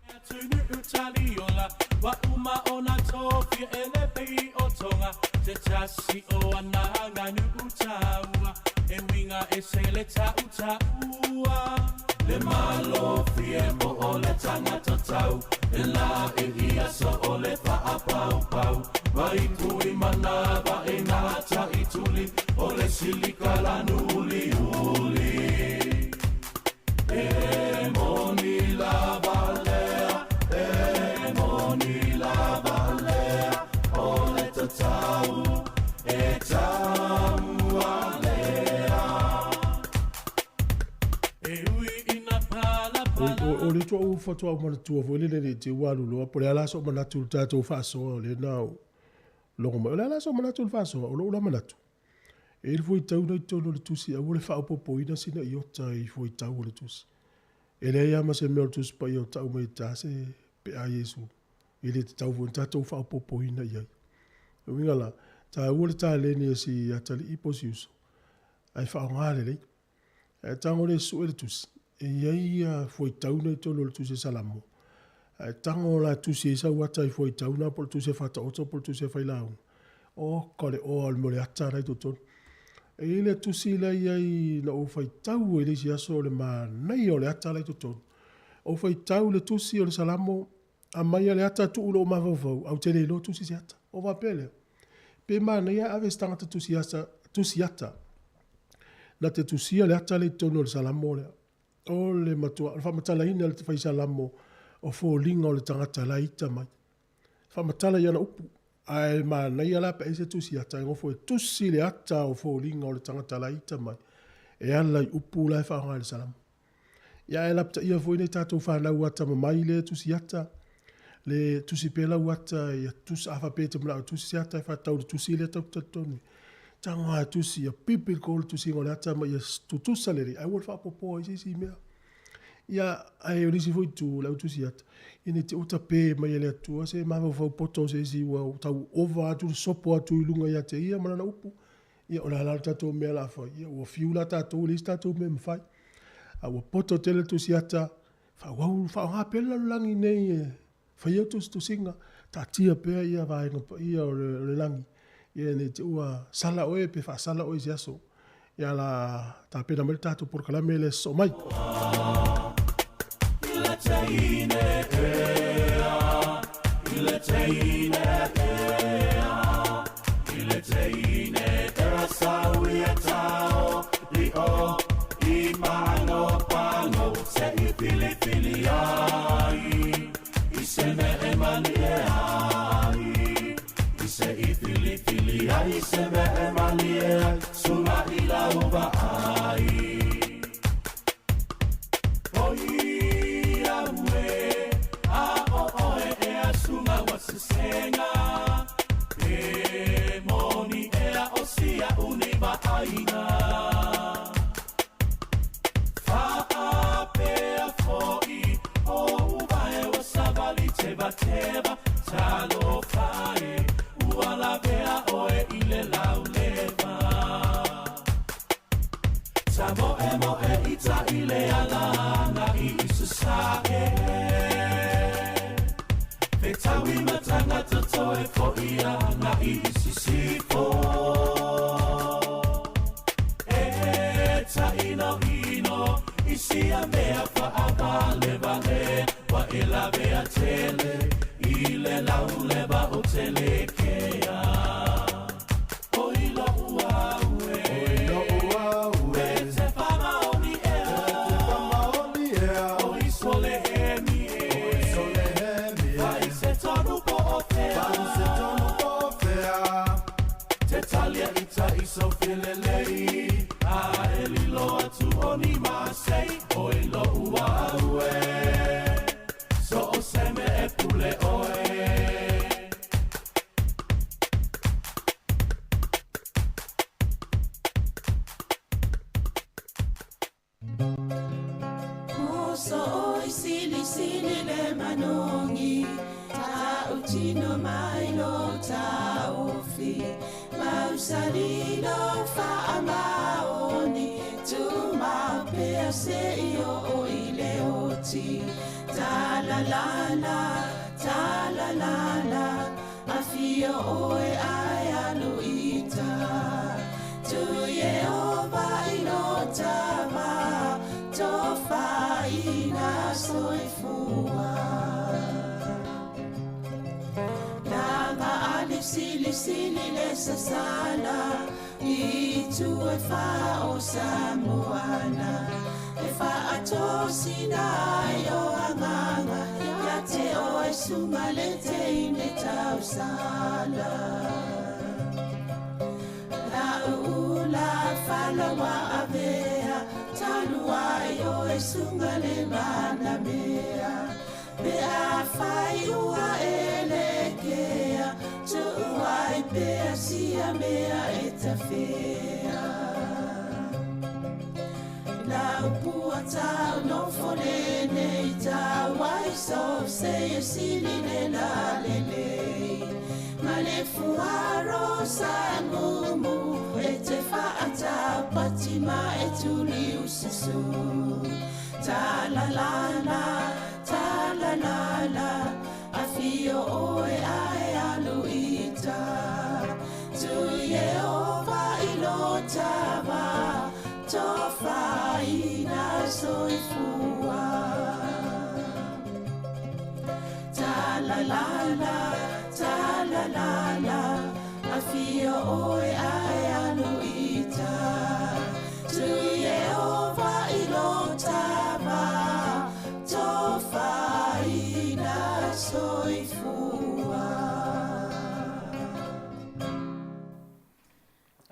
Atunuu taliola, ua uma ona tofia e le pei o Tonga, se tasi o ana aganuu taua, e uiga ese le tautaua. Le Malo fie po o le tangata tau, e la e ia so o le faapaupau, vai tui mana va e ngata i tuli, o le silika lanu uliuli. E moni lava lea, e moni lava lea, o le tatau e taua lea. E ui ina palapala. O le tuaʻu faatoa ou manatua foi lele le te ua alu loa, po o le a la soʻu manatu i le tatou faasoa o lea na ou logo mai. O le a la soʻu manatu i le faasoa, o loʻu la manatu, E i ai le fuaitau na i totonu o le tusi, aua le faaopoopoina sina iota i fuaitau o le tusi. E leai lava ma se mea o le Tusi Paia o tau mai e ta se pea a Iesu, e le tatau foi ona tatou faaopoopoina i ai. O le uiga la, taua le taleni a si atalii po o si uso, ae faaaoga lelei. Ae tago le sue le tusi, e i ai ia fuaitau na i totonu o le tusi a Salamo, ae tago la tusi ai sau ata i fuaitau na po o le tusi a Faataoto po o le tusi a Failauga, oka o le oa o le mea o le ata la i totonu. E i ai le tusi la i ai na ou faitau ai le isi aso o le manaia o le ata la i totonu. Ou faitau le tusi o le Salamo, aumai le ata tuu i lou mafaufau, ae ou te le iloa tusi se ata. Ou faapea lea, pe manaia ave se tagata tusi ata, tusi ata na te tusia le ata lea i totonu o le Salamo lea. O le matua, o le faamatalaina e le fai Salamo o foliga o le tagata la e ita mai. Faamatala i ana upu. Ae manaia la pe ai se tusi ata e gofo e tusi le ata o foliga o le tagata la e ita mai e ala i upu la e faaaoga i le Salamo. Ia ae lapataia foi nei tatou fanau ata mamai lea tusi ata, le tusi pea lau ata ia tusi, a faapea e te manao e tusi se ata e faatatau i le tusi lea tatou te talitonu ai. Tago lava e tusi ia biblical le tusiga o le ata ma ia tutusa lelei ae aua le faaopoopoa i se isi mea. Ia, ae o le isi foi itu o le au tusi ata, ia ne i te i ua tape mai e le Atua se mafaufau poto o se isi ua tau ova atu le sopo atu i luga ia te ia ma lana upu. Ia, o le a la le tatou mea o le a fai? Ia, ua fiu la tatou, e leai se tatou mea e mafai. A ua poto tele le tusi ata, faaauau, faaaoga pea le lalolagi nei e fai au tusitusiga, taatia pea ia vaega paia o le, o le lagi, ia ne i te i ua sala oe pe faasala oe i se aso. Ia la tapena mai le tatou polokalame lea sosoo mai.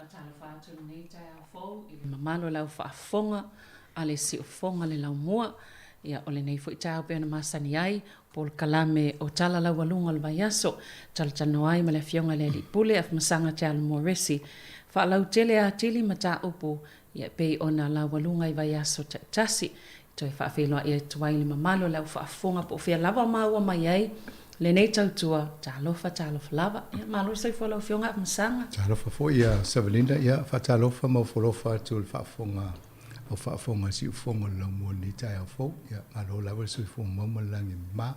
Faatalofa atu i lenei taeao fou i le mamalu o le au faafofoga a le Siufofoga le Laumua. Ia, o lenei foi taeao pei ona masani ai, polokalame o Tala Laualuga o le Vaiaso, talatalanoa ai ma le Afioga i le Alii Pule Afamasaga Te Alomua Resi, faalautele atili mataupu ia e pei ona laualuga i vaiaso taitasi. Toe faafeiloai atu ai i le mamalu o le au faafofoga po o fea lava maua mai ai lenei tautua, talofa talofa lava. Ia malo le soifua lau Afioga Afamasaga. Talofa foi ia Savelinda, ia faatalofa ma ofo alofa atu i le faafofoga au faafofoga a Siufofoga o le Laumua i lenei taeao fou. Ia malo lava le soifua mau ma le lagi e mama.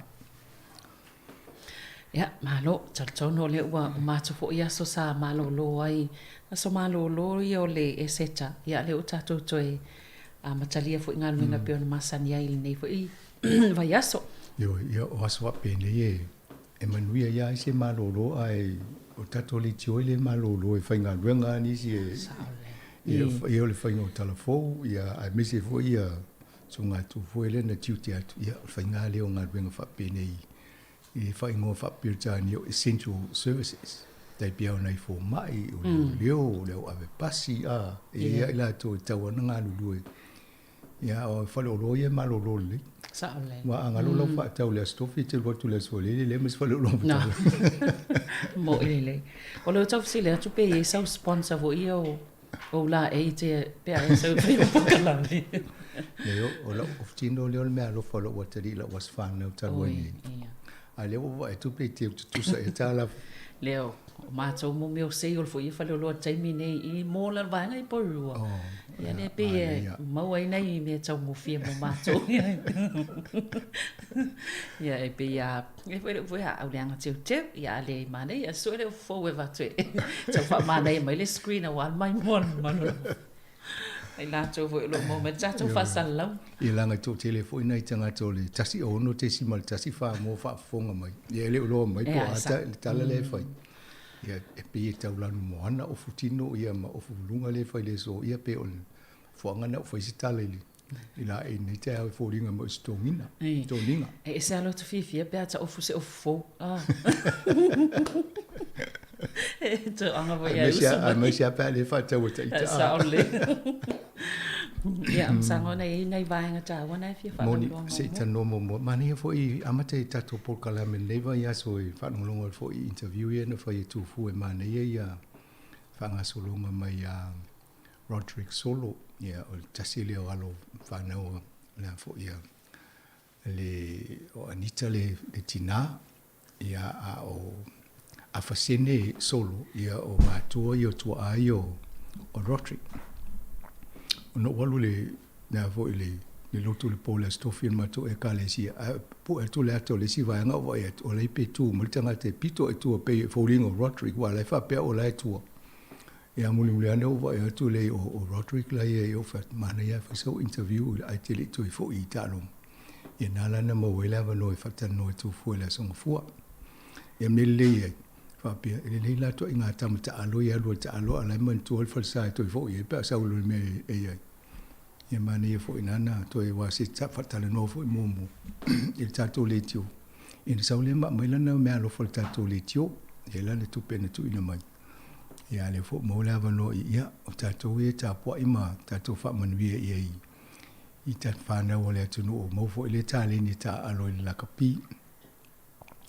Ia, malo, talitonu o lea ua uma atu foi aso sa malolo ai, aso malolo ia o le Eseta, ia lea ua tatou toe amatalia foi galuega pei ona masani ai i lenei foi vaiaso. Ioe, ia o aso faapenei e e manuia ia ai se malolo ae o tatou leitio le malolo e faigaluega lava nisi e ia ia o le faiga o tala fou ia aemaise foi ia suga foi lea na tiute atu ia o le faiga lea o galuega faapenei i faaigoa faa-Peretania o essential services tai pei o nai fomai o leoleo o le au ave pasi a e i ai latou e tatau lava ona galulue ia o faleoloa ia e malolo lelei. Sao lelei. Aua a galo lau faatau i le Aso Tofi e te alu atu i le Aso Faraile e leai ma se faleoloa ma Mo'i lelei. O lea ou te tau fesili atu pe i ai sau sponsor foi ia o ou laei te pe a e sau e fai au polokalame. Leai, o lau tino lea o le meaalofa o lou atalii i lau aso fanau talu ai nei. A lea ua vaai atu pe te tutusa ea ta lava. Lea, o matou mo mea o sale foi ia faleoloa i le taimi nei i mall a le vaega i Porirua. Ia lea pei e maua ai nai mea taugofie mo matou. Ia e pei a, e foi le upu foi a au leaga teuteu, ia a leai manaia, sue le upu fou e avatu e tau faamanaia mai le screen aua le maimoa le mamalu. Ai latou foi o lo o maua mai le tatou faasalalau. Ia leaga e toatele foi nai tagata o le 16.14 mo faafofoga mai. Ia e le o iloa mai po o a ta, le tala lea e fai. Ia e pei e tau lanumoana ofu tino ia ma ofu luga lea e fai i le aso ia pe o le foaga na o fai se tala i le i la e nei taeao e foliga mai o se toniga. Toniga. E ese lava lota fiafia pe a taofu se ofu fou. Ah. E toaga foi ai uso mai. Aemaise lava pe a le faatau e ita. Sao lelei. Ia, masalo ona e i ai nai vaega taua na e fia faalauiloa muamua. Se i talanoa muamua. Manaia foi amata i tatou polokalame i lenei vaiaso e faalogologo ai foi i interview ia na fai e Tufu e manaia ia faagasologa mai a Roderick Solo, ia o le tasi lea o alo fanau lea foi ia le o Anita le, le tinā, ia a o Afasene Solo, ia o matua ia o tua'a ia o, o Roderick. Ona ou alu le, lea foi le, le lotu le po le Aso Tofi o le matou Ekalesia, ae pu'e atu le ata o le isi vaega ou vaai atu, o la e pe tu mai le tagata e pito i tua pei e foliga o Roderick, aua o la e faapea o la e tua. Ia mulimuli ane ou vaai atu lea o Roderick la ia i ou fai atu, manaia ae fai sau interview ae te le i toe foi i taaloga. Ia na la na maua ai le avanoa e faatalanoa e Tufua i le Aso Gafua. Ia mea lelei ai, faapea, e lelei la ituaiga tama taalo ia alu ai taalo a o la e manatua le falesa e toe foi ai pe a sau loa i le mea e i ai. Ia manaia foi na toe aua se faatalanoa foi muamua i le tatou leitio. Ia na sau lea ma aumai lana meaalofa i le tatou leitio, ia lana tupe na tuuina mai. Ia a lea foi ua maua le avanoa i ia, o tatou ia e tapuai ma tatou faamanuia i ai i tatou fanau a le atunuu ua maua foi lea taleni e taaalo i le lakapi.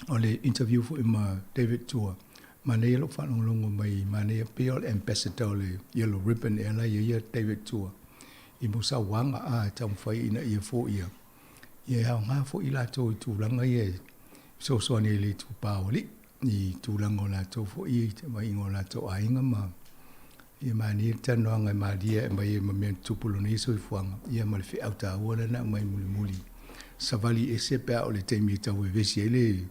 O le interview foi ma David Tua, manaia lou faalogologo mai, manaia pei o le ambassador o le Yellow Ribbon ea la ia ia David Tua i mau sauaga a e taumafai ina ia foia. Ia e aoga foi i latou i tulaga ia e fesoasoani ai i le itupa o alii. I tulaga o latou foi i tamaiga o latou aiga ma ia manaia le talanoaga e malie ae mai ai ma mea na tutupu i lona ia soifuaga, ia ma le feau taua lea na aumai mulimuli. Savali ese pe a o le taimi e tau vevesi ai le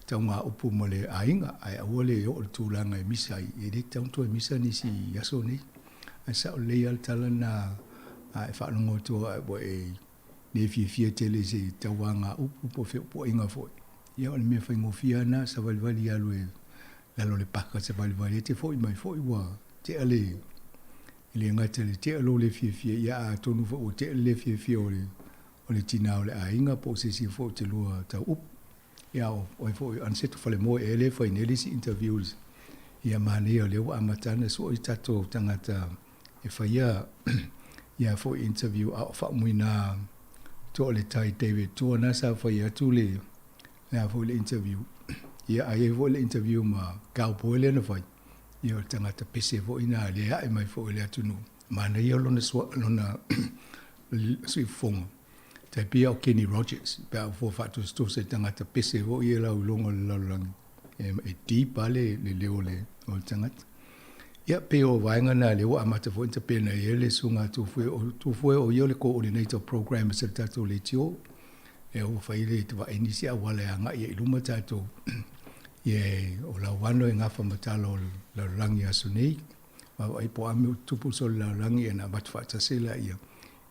taugaupu ma le aiga, ae aua le oo i le tulaga e misa ai, e le tatau ona toe misa nisi i aso nei. Ae sao lelei lava le tala lena a e faalogo atu ua e le fiafia tele i se tauagaupu po o feopuaiga foi. Ia o le mea faigofie lava lena, savalivali alu e lalo o le paka savalivali ai te foi mai foi ua tea le, e le gata i le tea lou le fiafia, ia atonu foi ua tea le le fiafia o le, o le tina o le aiga po o se isi foi o te lua tau upu. Ia o ai foi o Aniceto Falemoe ea lea e fai nei le isi interview. Ia manaia o lea ua amata ana sue tatou tagata e faia ia foi interview a o faamuina Toaletai David Tua na sa fai atu le le a foi le interview. Ia ae i ai foi le interview ma cowboy lea na fai. Ia o le tagata pese foi na lea ae mai foi i le atunuu. Manaia lona sua, lona siufofoga. Tai pei o Kenny Rogers, pe a fua faatusatusa i tagata pese foi ia lau iloga o le lalolagi. E, e deep lava le, le leo o le, o le tagata. Ia, pei o vaega na lea ua amata foi ona tapena i ai le susuga a Tufue. O Tufue o ia o le coordinator of programmes a le tatou leitio. E ua fai le vaai nisi auala e agai ai i luma tatou. Ia, o Lauano e gafa ma tala o le lalolagi i aso nei. Vaavaai po o a mea ua tutupu solo i le lalolagi ia ona avatu faatasi lea.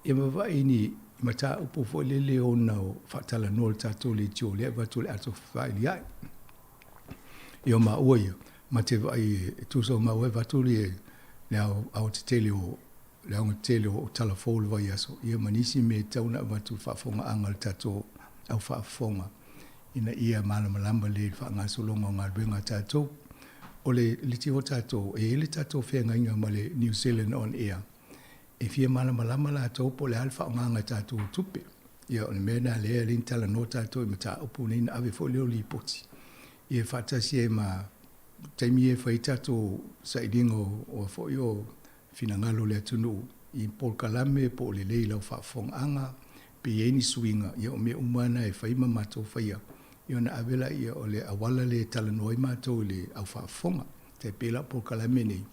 Ia ma vaai ni mataupu foi lele ona faatalanoa le tatou leitio lea e avatu le ato fefailia'i. Ia o maua ia, ma te vaai e tusa o maua e avatu le le ao aotetele o le aogatetele o tala fou o le vaiaso, ia ma nisi mea e tatau ona avatu i le faafofogaaga a le tatou au faafofoga ina ia malamalama lelei i le faagasologa o galuega a tatou. O le leitio a tatou, e i ai le tatou feagaiga ma le New Zealand On Air, e fia malamalama latou po o le a le faaaogaga e tatou o tupe. Ia, o le mea lena lea e alai ona talanoa tatou i mataupu nei na ave foi lea o lipoti ia faatasi ai ma taimi ia e fai ai tatou sailiga o foi o finagalo o le atunuu i polokalame po o lelei i lau faafofogaaga pe i ai ni suiga. Ia, o mea uma lava na e fai ma matou faia, ia ona ave laia o le auala lea e talanoa ai matou i le au faafofoga. Tai pei la o polokalame nei,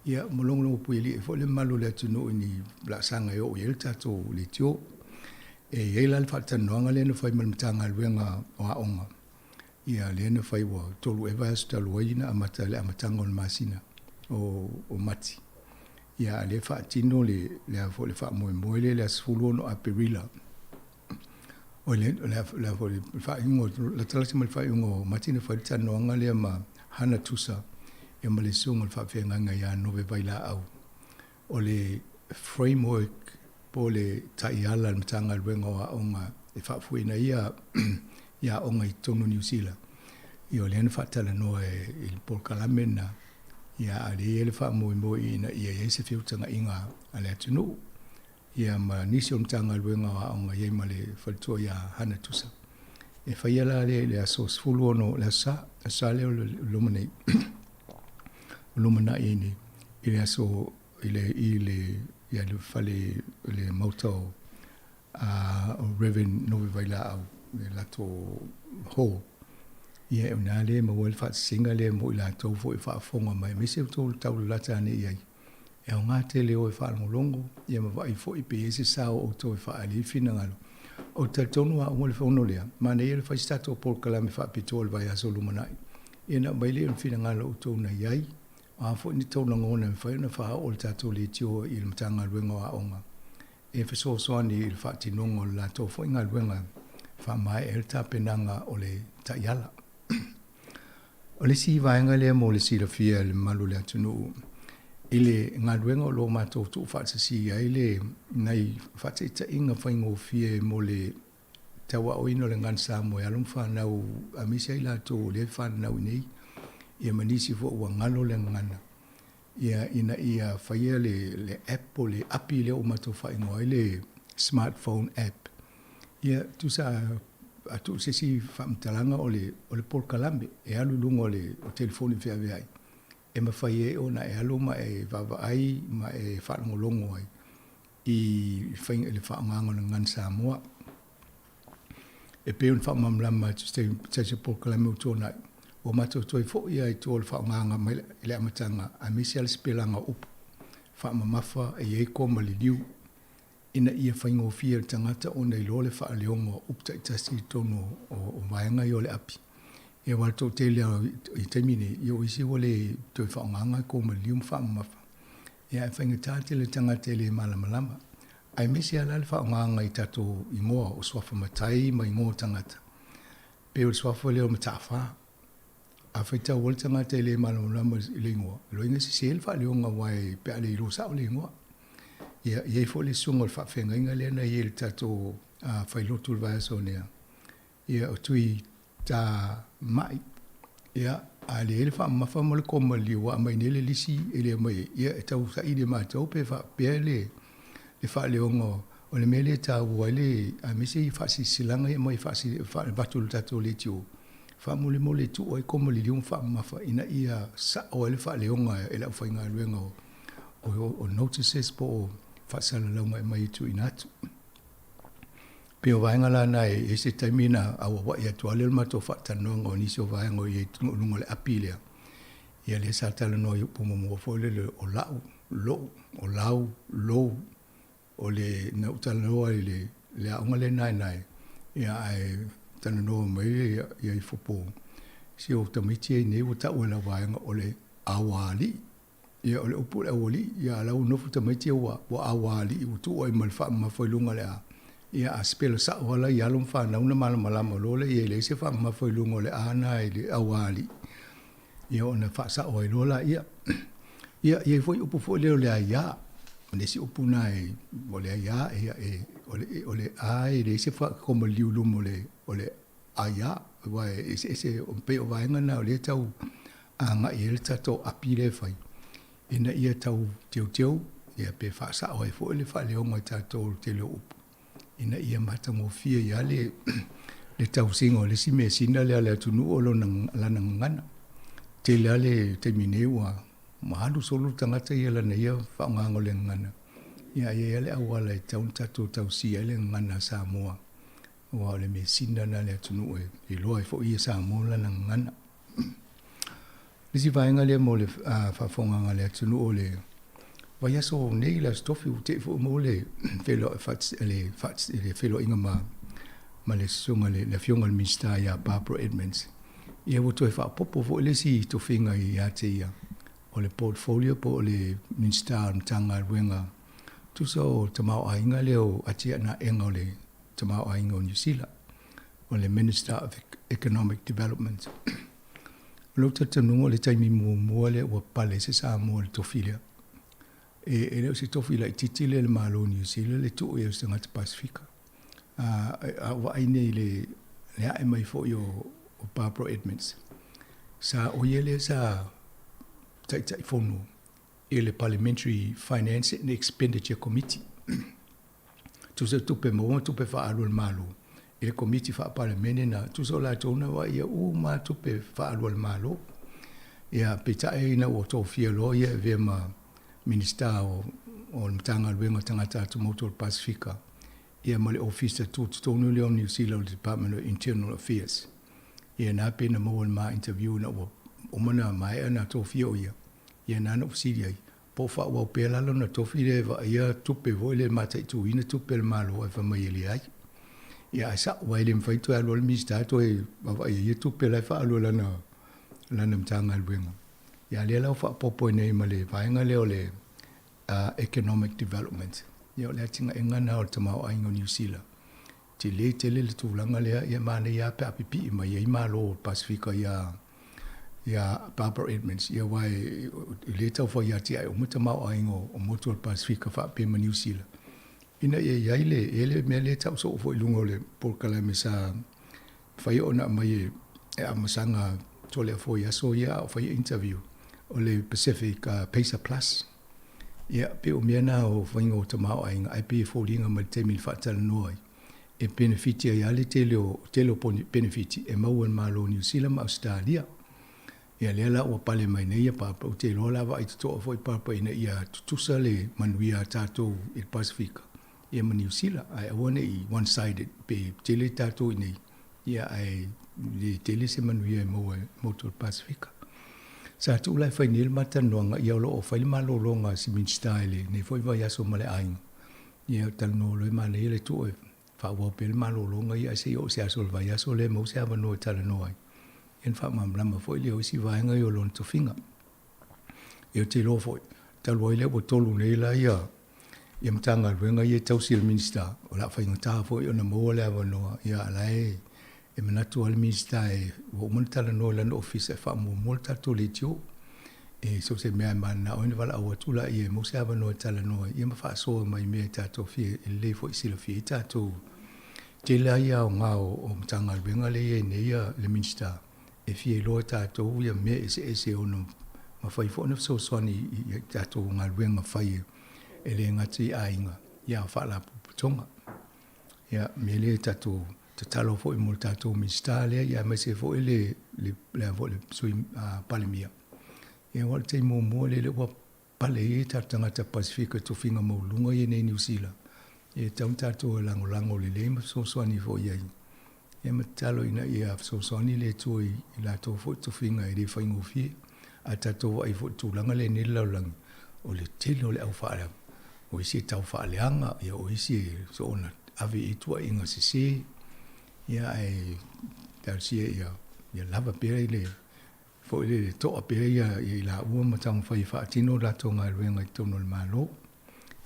Ia, ma logologo puialii ai foi le mamalu o le atunuu i ni laasaga e oo i ai le tatou leitio. E i ai la le faatalanoaga lea na fai ma le Matagaluega o Aoga, ia lea na fai ua tolu ea vaiaso talu ai na amata i le amataga o le masina o Mati. Ia, a o lea e faatino le, le a foi le faamoemoe lea i le aso 16 Aperila. O le, le, le, foi le faaiuga, latalata mai le faaiuga o Mati na fai le talanoaga lea ma Hana Tusa ia ma le susuga o le faafeagaiga ia Nove Vailaau. O le framework po o le taiala a le Matagaluega o Aoga e faafoeina ai ia, ia aoga i totonu o Niu Sila. Ia o lea na faatalanoa i le polokalame lena, ia a o lea e i ai le faamoemoe ina ia i ai se feutagaiga a le atunuu. Ia ma nisi o Matagaluega o Aoga i ai ma le faletua ia Hana Tusa. E faia la lea i le aso 16 le aso Sa, aso Sa lea o le loma nei, o lumanai ai nei, i le aso, i le, i le, ia le fale, le maota o, o Reverend Nove Vailaau, le latou hall. Ia, o ina lea e maua ai le faasisiga lea mo i latou foi e faafofoga mai, aemaise outou tau lalata ane i ai. E aoga tele o e faalogologo, ia ma vaai foi pe i ai se sao o outou e faaali ai finagalo. Ou te talitonu a uma le fono lea, manaia le fai se tatou polokalame faapitoa i le vaiaso o lumanai. Ia ona aumai lea o ni finagalo o outou na i ai, o a foi ni tou lagona e mafai ona faaoo i le tatou leitio i le Matagaluega o Aoga e fesoasoani i le faatinoga o le latou foi galuega e faamaea ai le tapenaga o le taiala. O le isi vaega lea mo le silafia e le mamalu o le atunuu i le galuega o lo o matou tuufaatasi ai le nai faataitaiga faigofie mo le tauaoina o le gagana Samoa e alo ma fanau aemaise ai latou o lea e fananau i nei ia ma nisi foi ua galo le gagana ia ina ia faia le le app po o le api lea ua matou faaigoa ai le smartphone app. Ia tusa a tuu se isi faamatalaga o le o le polokalame e alu i luga o le o telefoni feaveai e mafai ai ona e alu ma e vaavaai ma e faalogologo ai i faiga i le faaaogaga o le gagana Samoa. E pei ona faamalamalama atu se tasi o polokalame ua tuanai, ua matou toe foi lava i tua o le faaaogaga mai i le amataga aemaise lava le sipelaga o upu faamamafa e i ai koma liliu ina ia faigofie i le tagata ona iloa le faaleoga o upu taitasi i totonu o vaega ia o le api. Ia aua o le toatele lava i taimi nei, ia o isi ua le toe faaaogaina koma liliu ma faamamafa. Ia ae faigata tele le tagata e le malamalama. Aemaise lava la le faaaogaina i tatou igoa o suafa matai ma igoa o tagata. Pei o le suafa lea o Mataafa. A faitau ai le tagata e le malamalama i le igoa, loiga e sese le faaleoga aua e pe a le iloa sao le igoa. Ia, e i ai foi le susuga o le faafeagaiga lea na i ai i le tatou failotu i le vaiaso nea, ia o Tui Ta Ma'i. Ia, A leai le faamamafa ma le koma liliu ua aumai nei le lisi e le aumai ai, ia e tau saili e matou pe faapea le le faaleoga o le mea lea e taua ai le aemaise i faasilasilaga ia aumai faavatu i le tatou leitio, faamolemole e tuu ai koma liliu ma faamamafa ina ia sao ai le faaleoga e le aufaigaluega o notices po o faasalalauga e aumai e tuuina atu. Pei o vaega la na e i ai se taimi na auauai atu lava lea o le matou faatalanoaga o nisi o vaega o i ai i luga o le api lea. Ia lea sa talanoa i upu muamua foi lele o la'u, lo'u, o lau, lou, o le na ou talanoa i le le aoga lea naenae, ia ae talanoa mai ia Ifopo, si ou tamaiti ai nei ua ta'u e lau vaega o le auālii. Ia, o le upu o le aualii, ia a la ua nofo tamaiti ia ua, ua auālii, ua tuu ai ma le faamamafa i luga o le A. Ia, a sipela sa'o lava la i alo ma fanau ona malamalama loa lea i ai e leai se faamamafa i luga o le A na i le auālii. Ia, ona faasa'o ai loa laia. Ia, e i ai foi upu foi lea o le aiā. O le isi upu na e, o le aiā, ia, e, o le, o le A e leai se faakoma liliu i luma o le, o le aiā, aua e eseese, pei o vaega na o lea e tau agai ai le tatou api lea e fai, ina ia tau teuteu ia pe faasao ai foi le faaleoga i tatou o le tele o upu, ina ia matagofie ai lava le, le tausiga o le isi measina lea a le atunuu o lona, lana gagana. Tele lava le taimi nei ua alu solo le tagata ia lana ia faaaogaga o le gagana, ia ae i ai lava le auala e tatau ona tatou tausia ai le gagana a Samoa, aua o le measina lena a le atunuu e iloa ai foi e Samoa lana gagana. Le isi vaega lea mo le faafofogaaga a le atunuu o le vaiaso nei le Aso Tofi ua te'i foi maua le le feiloaiga ma ma le susuga le Afioga i le Minisita ia Barbara Edmonds. Ia ua toe faaopoopo foi le isi tofiga ia te ia o le portfolio po o le Minisita o le Matagaluega tusa o tamaoaiga lea o atiaenaega o le tamaoaiga o Niu Sila, o le Minister of Economic Development. O lou talitonuga o le taimi muamua lea ua pale ai se Samoa i le tofi lea. E, e le o se tofi laitiiti lea i le Malo o Niu Sila le tuu i ai o se tagata Pasefika. A, a ou vaai nei i le, le ae mai foi o, o Barbara Edmonds, sa o ia lea sa Taitaifono i le Parliamentary Finance and Expenditure Committee. Tusa o tupe maua ma tupe faaalu a le Malo i le Komiti Faa-Palemene na tusa o latou na vaaia uma lava tupe faaalu a le Malo. Ia, peitai ina ua tofia loa ia e avea ma Minisita o, o le Matagaluega o Tagata Atumotu o le Pasefika, ia ma le Ofisa Tutotonu lea o Niu Sila o le Department of Internal Affairs. Ia na pei na maua i le ma interview ina ua uma na maea na tofia o ia, ia na na ou fesili ai, Po o faaauau pea la lona tofi lea e vaaia tupe foi lea e mataituina tupe a le Malo ae fai mai e leai. Ia ae sa'o aua e le mafai toe alu le Minisita toe vaavaai ai ia tupe la e faaalu e lana lana Matagaluega. Ia a lea la ua faaopoopo ai nei ma le vaega lea o le Economic Development. Ia o le atinaega lena o le tamaoaiga o Niu Sila. Tele tele le tulaga lea, ia manaia lava pe a pipii mai ai Malo o le Pasefika iā ia Barbara Edmonds, ia aua e le tau fai atiae uma tamaoaiga o motu o le Pasefika faapea ma Niu Sila, ina ia i ai le, e le mea lea e tau soo foi i luga o le polokalame sa fai ona aumai e, e Amasaga Toleafoa i aso ia a o faia interview, o le Pacific Pacer Plus. Ia, pei o mea na o faiga o tamaoaiga, ae pei e foliga mai le taimi na faatalanoa ai, e penefiti ai lava le tele o tele o penefiti e maua e le Malo o Niu Sila ma Ausetalia. Ia lea la ua pale mai nei ia Papa, ou te iloa la vaai totoa foi Papa ina ia tutusa le manuia a tatou i le Pasefika ia ma Niu Sila, ae aua ne i one sided pe tele tatou i inei, ia ae le tele se manuia e maua e motu o le Pasefika. Sa tuu la e fai nei le ma talanoaga, ia o lo o fai le malologa a si Minisita i lenei foi vaiaso ma le aiga. Ia talanoa loa e manaia le tuu e faaauau pea le malologa ia ae se i oo i se aso o le vaiaso lea e maua se avanoa e talanoa ai. Ia ona faamalamalama foi lea o isi vaega ia o lona tofiga. Ia ou te iloa foi, talu ai lea ua tolu nei la ia ia Matagaluega ia e tausi e le Minisita, o le a faigata foi ona maua le avanoa, ia a o la e e manatu lava le Minisita e ua uma ona talanoa i lana ofisa e faamuamua le tatou leitio. E so o se mea e mananao ai ona valaau atu laia e maua se avanoa e talanoa ai, ia ma faasoa mai i mea e tatou fia e lelei foi e silafia ai tatou. Tele lava ia aoga o Matagaluega lea e i ai nei le Minisita. e fia iloa e tatou ia mea eseese e ono mafai foi ona fesoasoani i tatou galuega fai e le gata i aiga ia a o faalapotopotoga. Ia, mea lea e tatou tatalo foi mo le tatou Minisita lea ia aemaise foi le le le foi le Sui Palemia. Ia aua o le taimi muamua lea lea ua pale ai tatou tagata Pasefika i tofiga maualuluga ia nei i Niu Sila. Ia e tatau ona tatou e lagolago lelei ma fesoasoani foi i ai. Ia ma tatalo ina ia fesoasoani le Atua i latou foi tofiga e le faigofie. A tatou vaai foi i le tulaga lea nei i le lalolagi, o le tele o le au faale, o isi e tau faaleaga, ia o isi e soona ave i ai tuuaiga sese, ia ae talosia ia, ia lava pea i le foi lele toa pea ia, ia i laua ma taumafai e faatino latou galuega i totonu o le Malo.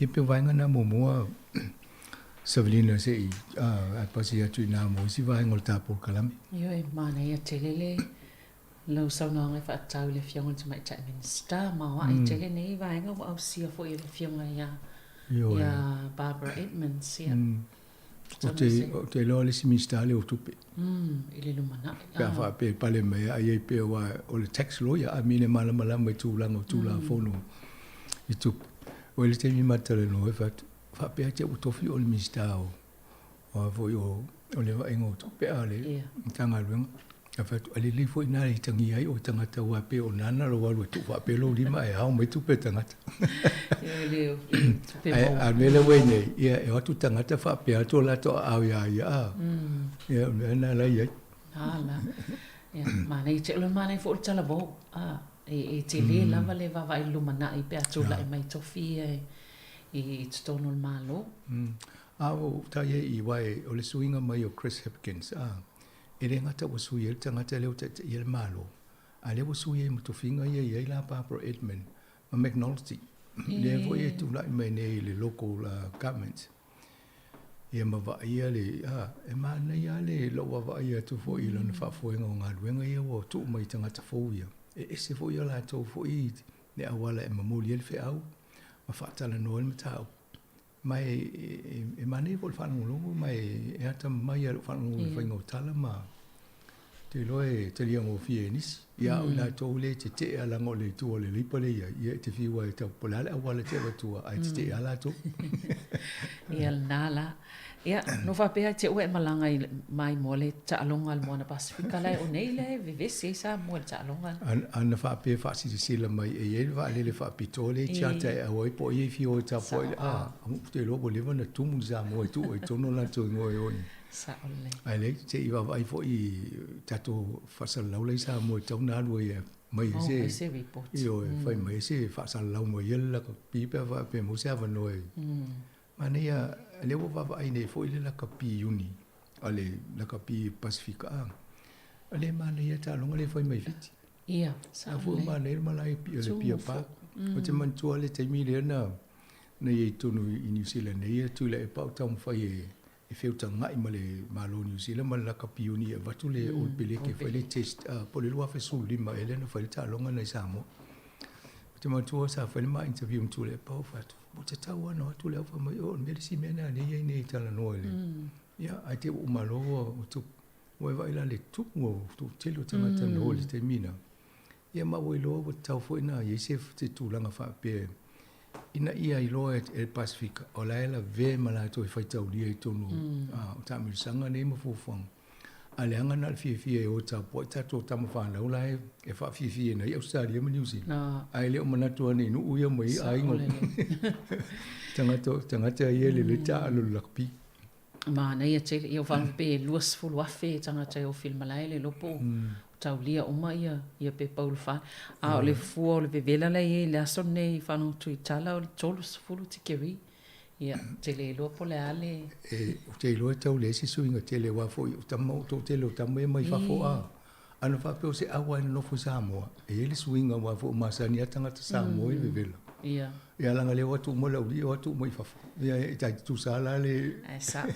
Ia pei o vaega na muamua Savelina se i ae pasi atu i ina mo isi vaega o le ta polokalame. Ioe, manaia tele le lau saunoaga e faatatau i le Afioga i le Tamaitai Minisita, maoae tele nei vaega ua ausia foi e le Afioga ia ia Barbara Edmonds. Ia. Ou te, ou te iloa le isi Minisita lea o Tupe. I le lumanai. Pe a faapea e pale mai a i ai pea aua o le tax lawyer a mine malamalama i tulaga o Tulafono i tupe. Ua i le taimi ma talanoa ai fai atu, faapea te ua tofi oe i le Minisita o o a foi o o le vaaiga o tupe a le Matagaluega. Ae fai atu, a lelei foi na e tagia ai oe tagata aua e pei o nana lou alu e tuu faapea lou lima ae ao mai tupe a tagata. Ae a le mea lea ua i ai nei, ia e o atu tagata faapea atu o latou aao iā ia a. Ia o le mea lena la e i ai. Ala. Ia, manaia tele, o le manaia foi o le talavou. A, e tele lava le vaavaai i le lumanai pe a tulai mai tofi ia i totonu o le Malo. A ua ou tai ai i wae o le suiga mai o Chris Hipkins, a, E le gata ua sui ai le tagata lea ua taitaia le Malo, a lea ua sui ai ma tofiga ia i ai la Barbara Edmond ma McNulty, lea foi e tulai mai nei i le local government. Ia ma vaaia le, a, e manaia lava le lou vaavaai atu foi i lona faafoega o galuega ia ua tuu mai i tagata fou ia. E ese foi a latou foi le auala e momoli ai le feau ma faatalanoa ai le mataupu. Ma e manaia foi le faalogologo ma e atamamai lava i lou faalogologo i le faiga o tala ma ou te iloa e talia gofie e nisi. Ia a o i latou lea e tetee lava leaga o le itu a le Leipa lea e i ai, ia e te fiu lava e tau po o le a le auala e te avatua ae tetee lava latou. Ia lena la. Ia, no faapea te ua e malaga i maimoa le taaloga a le Moana Pasefika la e o nei lea e vevesi ai Samoa i le taaloga. Ana faapea e faasilasila mai e i ai le vaalele faapitoa lea e charter e au ai po o ai e fia o e tapuai le a, ou te iloa ua leva ona tumu le Samoa e tuu ai tonu latou igoa e o i. Sao lelei. Ae leai, se i vaavaai foi i tatou faasalalau la i Samoa e tatau ona alu ai e aumai ai se, ioe, fai mai ai se faasalalau mai ia le lakapi pe a faapea e maua se avanoa e Manaia, lea ua vaavaai nei foi le lakapi iuni a le lakapi Pasefika a. O lea e manaia taaloga lea e fai mai Fiti. Ia, sa foi manaia le malae o le Pia Park. Ou te manatua le taimi lea na na i ai totonu i Niu Sila nei e Tuilaepa o taumafai e e feutagai ma le Malo o Niu Sila ma le lakapi iuni e avatu le All Peleke e fai le test po o le 2015 ea lea na fai le taaloga lena i Samoa. Ou te manatua sa fai le ma interview ma Tuilaepa ou fai atu, Ua tatau lava ona o atu le au fai mai, o le mea le isi mea lena lea e i ai nei e talanoa i le, ia, ae te i ua uma loa ua ua tupu. Ua e vaai la i le tumu o toatele o tagata na o i le taimi lena. Ia ma ua iloa ua tatau foi ona i ai se se tulaga faapea ina ia iloa e le Pasefika o la e lavea ma latou e faitaulia i totonu o taamilosaga nei ma fuafuaga. A leaga na o le fiafia e o e tapuai tatou tama fanau la e faafiafia ai Ausetalia ma Niu Sila. Ae le o manatu ane i nuu ia ma i aiga tagata, tagata ia e lelei taaalo i le lakapi. Manaia tele. Ia ua faalogo pe 20,000 tagata e ofi i le malae le iloa po o taulia uma ia ia pepa ulufale. A o le fua o le vevela la e i ai i le aso lenei i faalogo Tuitala o le 30 tikeri. Ia, ou te le iloa po o le a le... E, ou te iloa e tau leai se suiga tele aua foi o tama, o toatele o tama ia mai fafo a. Ana faapea o se ʻau lava e nonofo i Samoa, e i ai le suiga aua foi ua masani lava tagata Samoa i le vevela. Ia. Ia leaga lea ua o atu uma le aualii o atu uma i fafo. Ia e tai tutusa lava la le... Ae sao.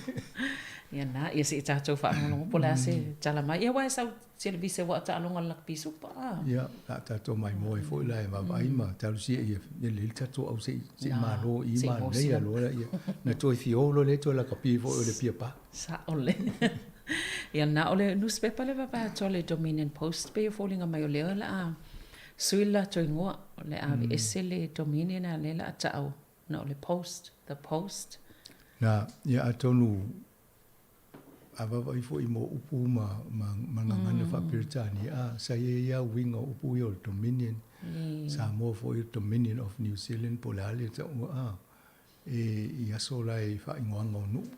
Ia na, ia se i tatou faalogologo po o le a se tala mai. Ia aua e sau Televise ua taaloga le lakapi supa a. Ia, la tatou maimoa ai foi la e vaavaai ma talosia ia lelei le tatou au se i malo i manaia loa lea. Na toe fiolo lea toe lakapi foi o le Pia Park. Sao lelei. Ia na o le newspaper le vaavaai atu a le Dominion Post pei e foliga mai o lea o le a sui le latou igoa, o le a aveese le Dominion a o lea o le a ta'u na o le Post, The Post. Na, ia atonu a vaavaai foi mo upu ma ma ma gagana faa-Peretania, a, sa i ai lava uiga o upu ia o le Dominion, Samoa foi o le Dominion of New Zealand po o le a le ta'uga, a, e i aso la i faaigoaga o nuu.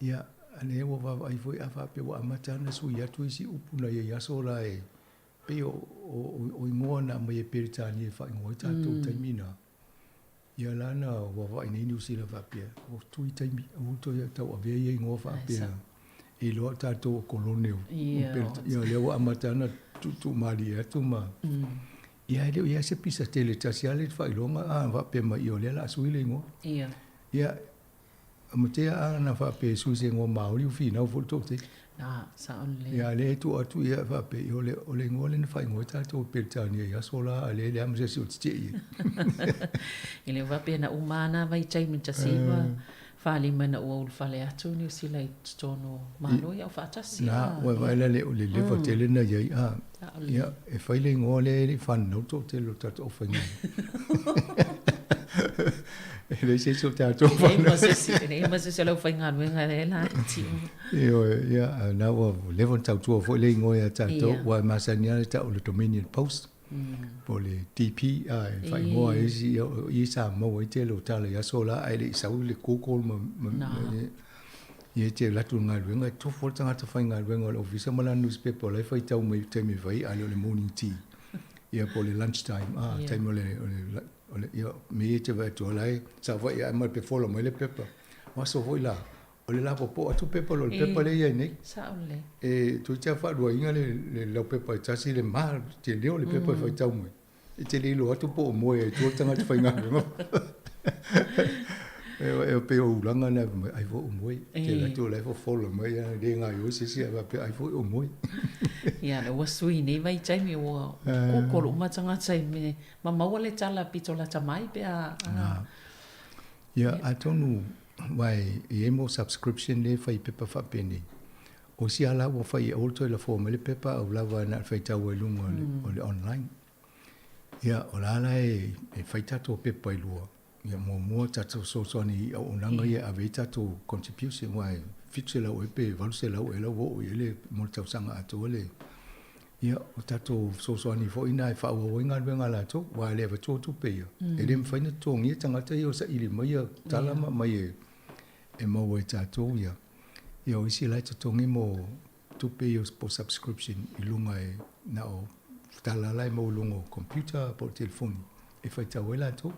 Ia, a lea ua vaavaai foi a faapea ua amata ona sui atu isi upu na i ai aso la e pei o, o, o igoa na aumai e Peretania e faaigoa ai tatou i taimi na. Ia la na ua vaavaai nei Niu Sila faapea, ua tui taimi, aua toe tauavea ia igoa faapea e iloa tatou o kolone o Peretania. Ia lea ua amata ona tuutuumalie atu ma Ia e le o i ai se pisa tele tasi lava le faailoga a faapea mai ia o lea o le a sui le igoa. Ia. Ia, matea a na faapea e sui se igoa Māori ua finau foi le toatele. Na, sao lelei. Ia, lea e tuu atu ia faapea, ia o le igoa lea na faaigoa ai tatou e Peretania i aso la, a lea e leai ma se isi o tetee i ai. E le o faapea na uma lava na vaitaimi 1945 ina ua ulufale atu Niu Sila i totonu o Malo ia Aufaatasi. Na, ua vaai la o le leva tele na i ai, a, ia, e fai le igoa lea e le i fananau le toatele o tatou aufaigaluega. E leai se isi o tatou fanau. E leai ma se isi o le aufaigaluega lea la iti uma. Ioe, ia, a na ua leva ona tautua foi le igoa ia tatou, aua e masani lava le tau o le Dominion Post, po o le DP, a e faaigoa e isi, ia, o i sa maua ai tele o tala i aso la, ae le i sau le Google ma, ma, ia e te alu atu i le galuega, e tofu lava le tagata faigaluega o le ofisa ma lana nusipepa o la e faitau mai i le taimi e fai ai, a le o le morning tea, ia po o le lunch time, a, taimi o le, o le O le, ia, mea ia e te vaai atu, o la e saofai ae ma pe fola mai le pepa. O aso foi la, o le lapopoa atu pepa lo le pepa lea e i ai nei. Sao lelei. E toeitiiti lava faaluaina le, le laupepa e tasi le ma tele o le pepa e faitau mai. E te le iloa atu po o moe ai i tua le tagata faigaluega. E pei o ulaga na fai mai, ai foi o moe. Te alu atu o la e fofola mai, e le gaoioi se isi ae faapea ai foi o moe. Ia, lea ua sui nei vaitaimi ua Google uma tagata i mea Ma maua le tala pito lata mai pe a. Na. Ia, atonu, aua e i ai mo subscription lea e fai i pepa faapenei. O isi lava la ua fai e aua le toe lafoa mai le pepa a ua lava na o le faitau ai i luga o le online. Ia, o la la e fai tatou pepa e lua. Ia, muamua tatou fesoasoani i auaunaga ia e ave ai tatou contribution, aua e $700 ea pe $800 ea la ua oo i ai le mo le tausaga atoa le Ia, o tatou fesoasoani foi na e faaauau ai galuega a latou, aua e le avatua tupe ia, e le mafai ona totogia tagata ia o saili mai ia tala ma aumai e maua e tatou ia. Ia o isi la e totogi mo tupe ia po o subscription i luga e na o tala la e maua i luga o computer po o telefoni e faitau ai latou.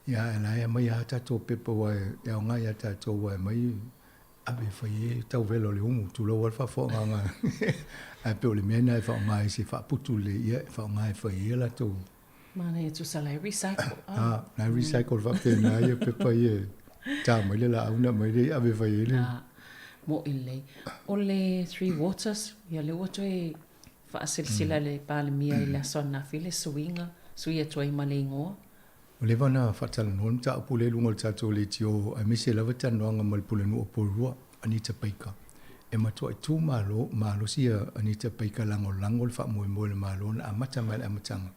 Ia ae la e aumai lava tatou pepa aua e aoga ia tatou aua e aumai Ave e fai ai tauvela o le umu, tulou lava le faafofogaaga ae pei o le mea lena e faaaoga ai se faaputu lelei, ia e faaaoga e fai ai a latou. Manaia tusa la e recycle. Ah, la e recycle faapena ia pepa ia e ta mai le laau ona aumai lea ave e fai ai le. Ah, mo'i lelei. O le Three Waters, ia lea ua toe faasilasila e le Palemia i le aso ananafi le suiga, sui atu ai ma le igoa. Ua leva ona faatalanoa le mataupu lea i luga o le tatou leitio aemaise lava talanoaga ma le Pulenuu o Porirua, Anita Baker. E matuai tu malo, malosi a Anita Baker lagolago le faamoemoe o le Malo na amata mai i le amataga.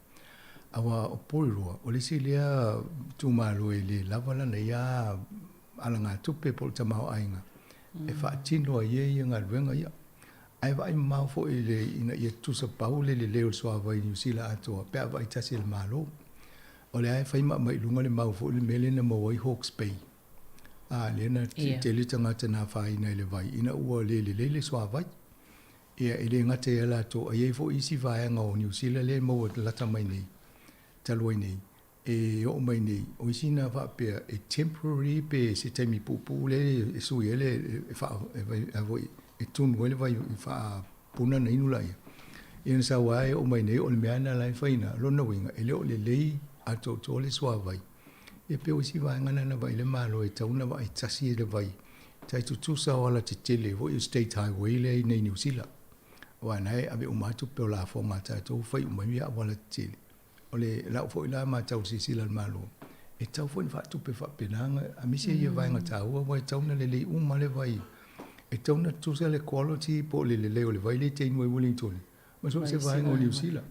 Aua o Porirua, o le isi lea itumalo e le lava lana ia alagatupe po o le tamaoaiga e faatino ai e ia galuega ia. Ae vaai mamao foi i le ina ia tutusa pau le lelei o le suavai i Niu Sila atoa pe a vaai tasi e le Malo. O lea e fai ma aumai i luga le mau foi le mea lea na maua ai Hawke's Bay. A, lea na tele tagata na afaina i le vai ina ua le lelei le suavai. Ia, e le gata ia latou, a i ai foi isi vaega o Niu Sila lea e maua lata mai nei, talu ai nei, e oo mai nei, o isi na faapea e temporary pe se taimi puupuu lea e sui ai le, e faa, e foi, e tunu ai le vai e faapuna ona inu laia. Ia na sau lava e oo mai nei, o le mea lena la e faina, lona uiga, e le o lelei atoatoa le suavai. Ia pei o isi vaega na na vaai le Malo e tatau ona vaai tasi i le vai, tai tutusa o alatetele foi o State Highway lea i inei i Niu Sila. Aua na e ave uma atu pei o lafoga a tatou fai uma ai auala tetele. O le lau foi la matau i le silasila a le Malo, e tatau foi ona faatupe faapena, aemaise ia vaega taua aua e tatau ona lelei uma le vai. E tatau ona tutusa le quality po o le lelei o le vai lea e te inu ai Wellington ma so o se vaega o Niu Sila.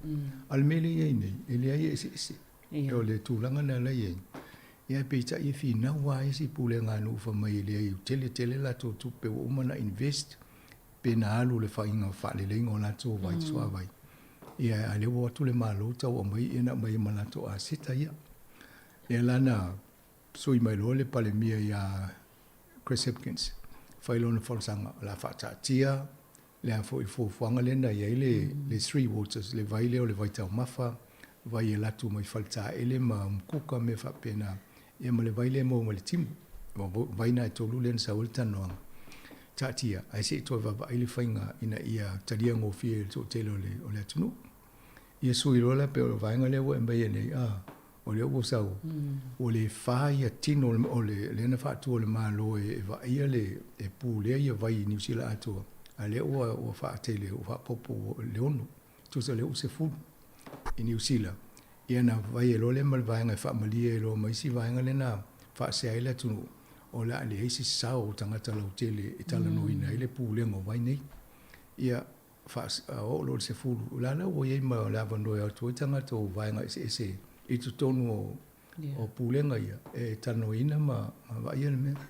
A o le mea lea e i ai nei, e leai e eseese. O le tulaga lena la e i ai. Ia ae peitai e finau lava isi pulega a nuu fai mai e leai ua tele tele latou tupe ua uma ona invest pe na alu i le faiga faaleleiga o latou vai suavai. Ia a o lea ua o atu le Malo tau aumai ia na aumai ai ma latou aseta ia. Lea la na sui mai loa le Palemia ia Chris Hipkins, fai lona folasaga, o le a faataatia le a foi fuafuaga lea na i ai le, le Three Waters, le vai lea o le vai taumafa, vai e alu atu mai Faletaele ma Umukuka mea faapena, ia ma le vai lea e maua mai le timu. O vai na e tolu lea na sau ai le talanoaga. Taatia, ae se i toe vaavaai le faiga ina ia talia gofie e le toatele o le, o le atunuu. Ia sui loa la pei o le vaega lea ua e aumaia nei, a, o lea ua sau, ua le fa ia tino o le, lea na faatu e le Malo e vaaia le, e pulea ia vai i Niu Sila atoa, a lea ua, ua faatele, ua faaopoopo le ono, tusa o lea ua 10 i Niu Sila. Ia na fai ai loa lea ma le vaega e faamalie ai loa ma isi vaega lea na faasea ai le atunuu, o le a leai se sao o tagata lautele e talanoaina ai le pulega o vai nei. Ia, oo loa i le 10, o la la ua i ai ma le avanoa e o atu ai tagata o vaega eseese i totonu o, o pulega ia e talanoaina ma vaaia le mea.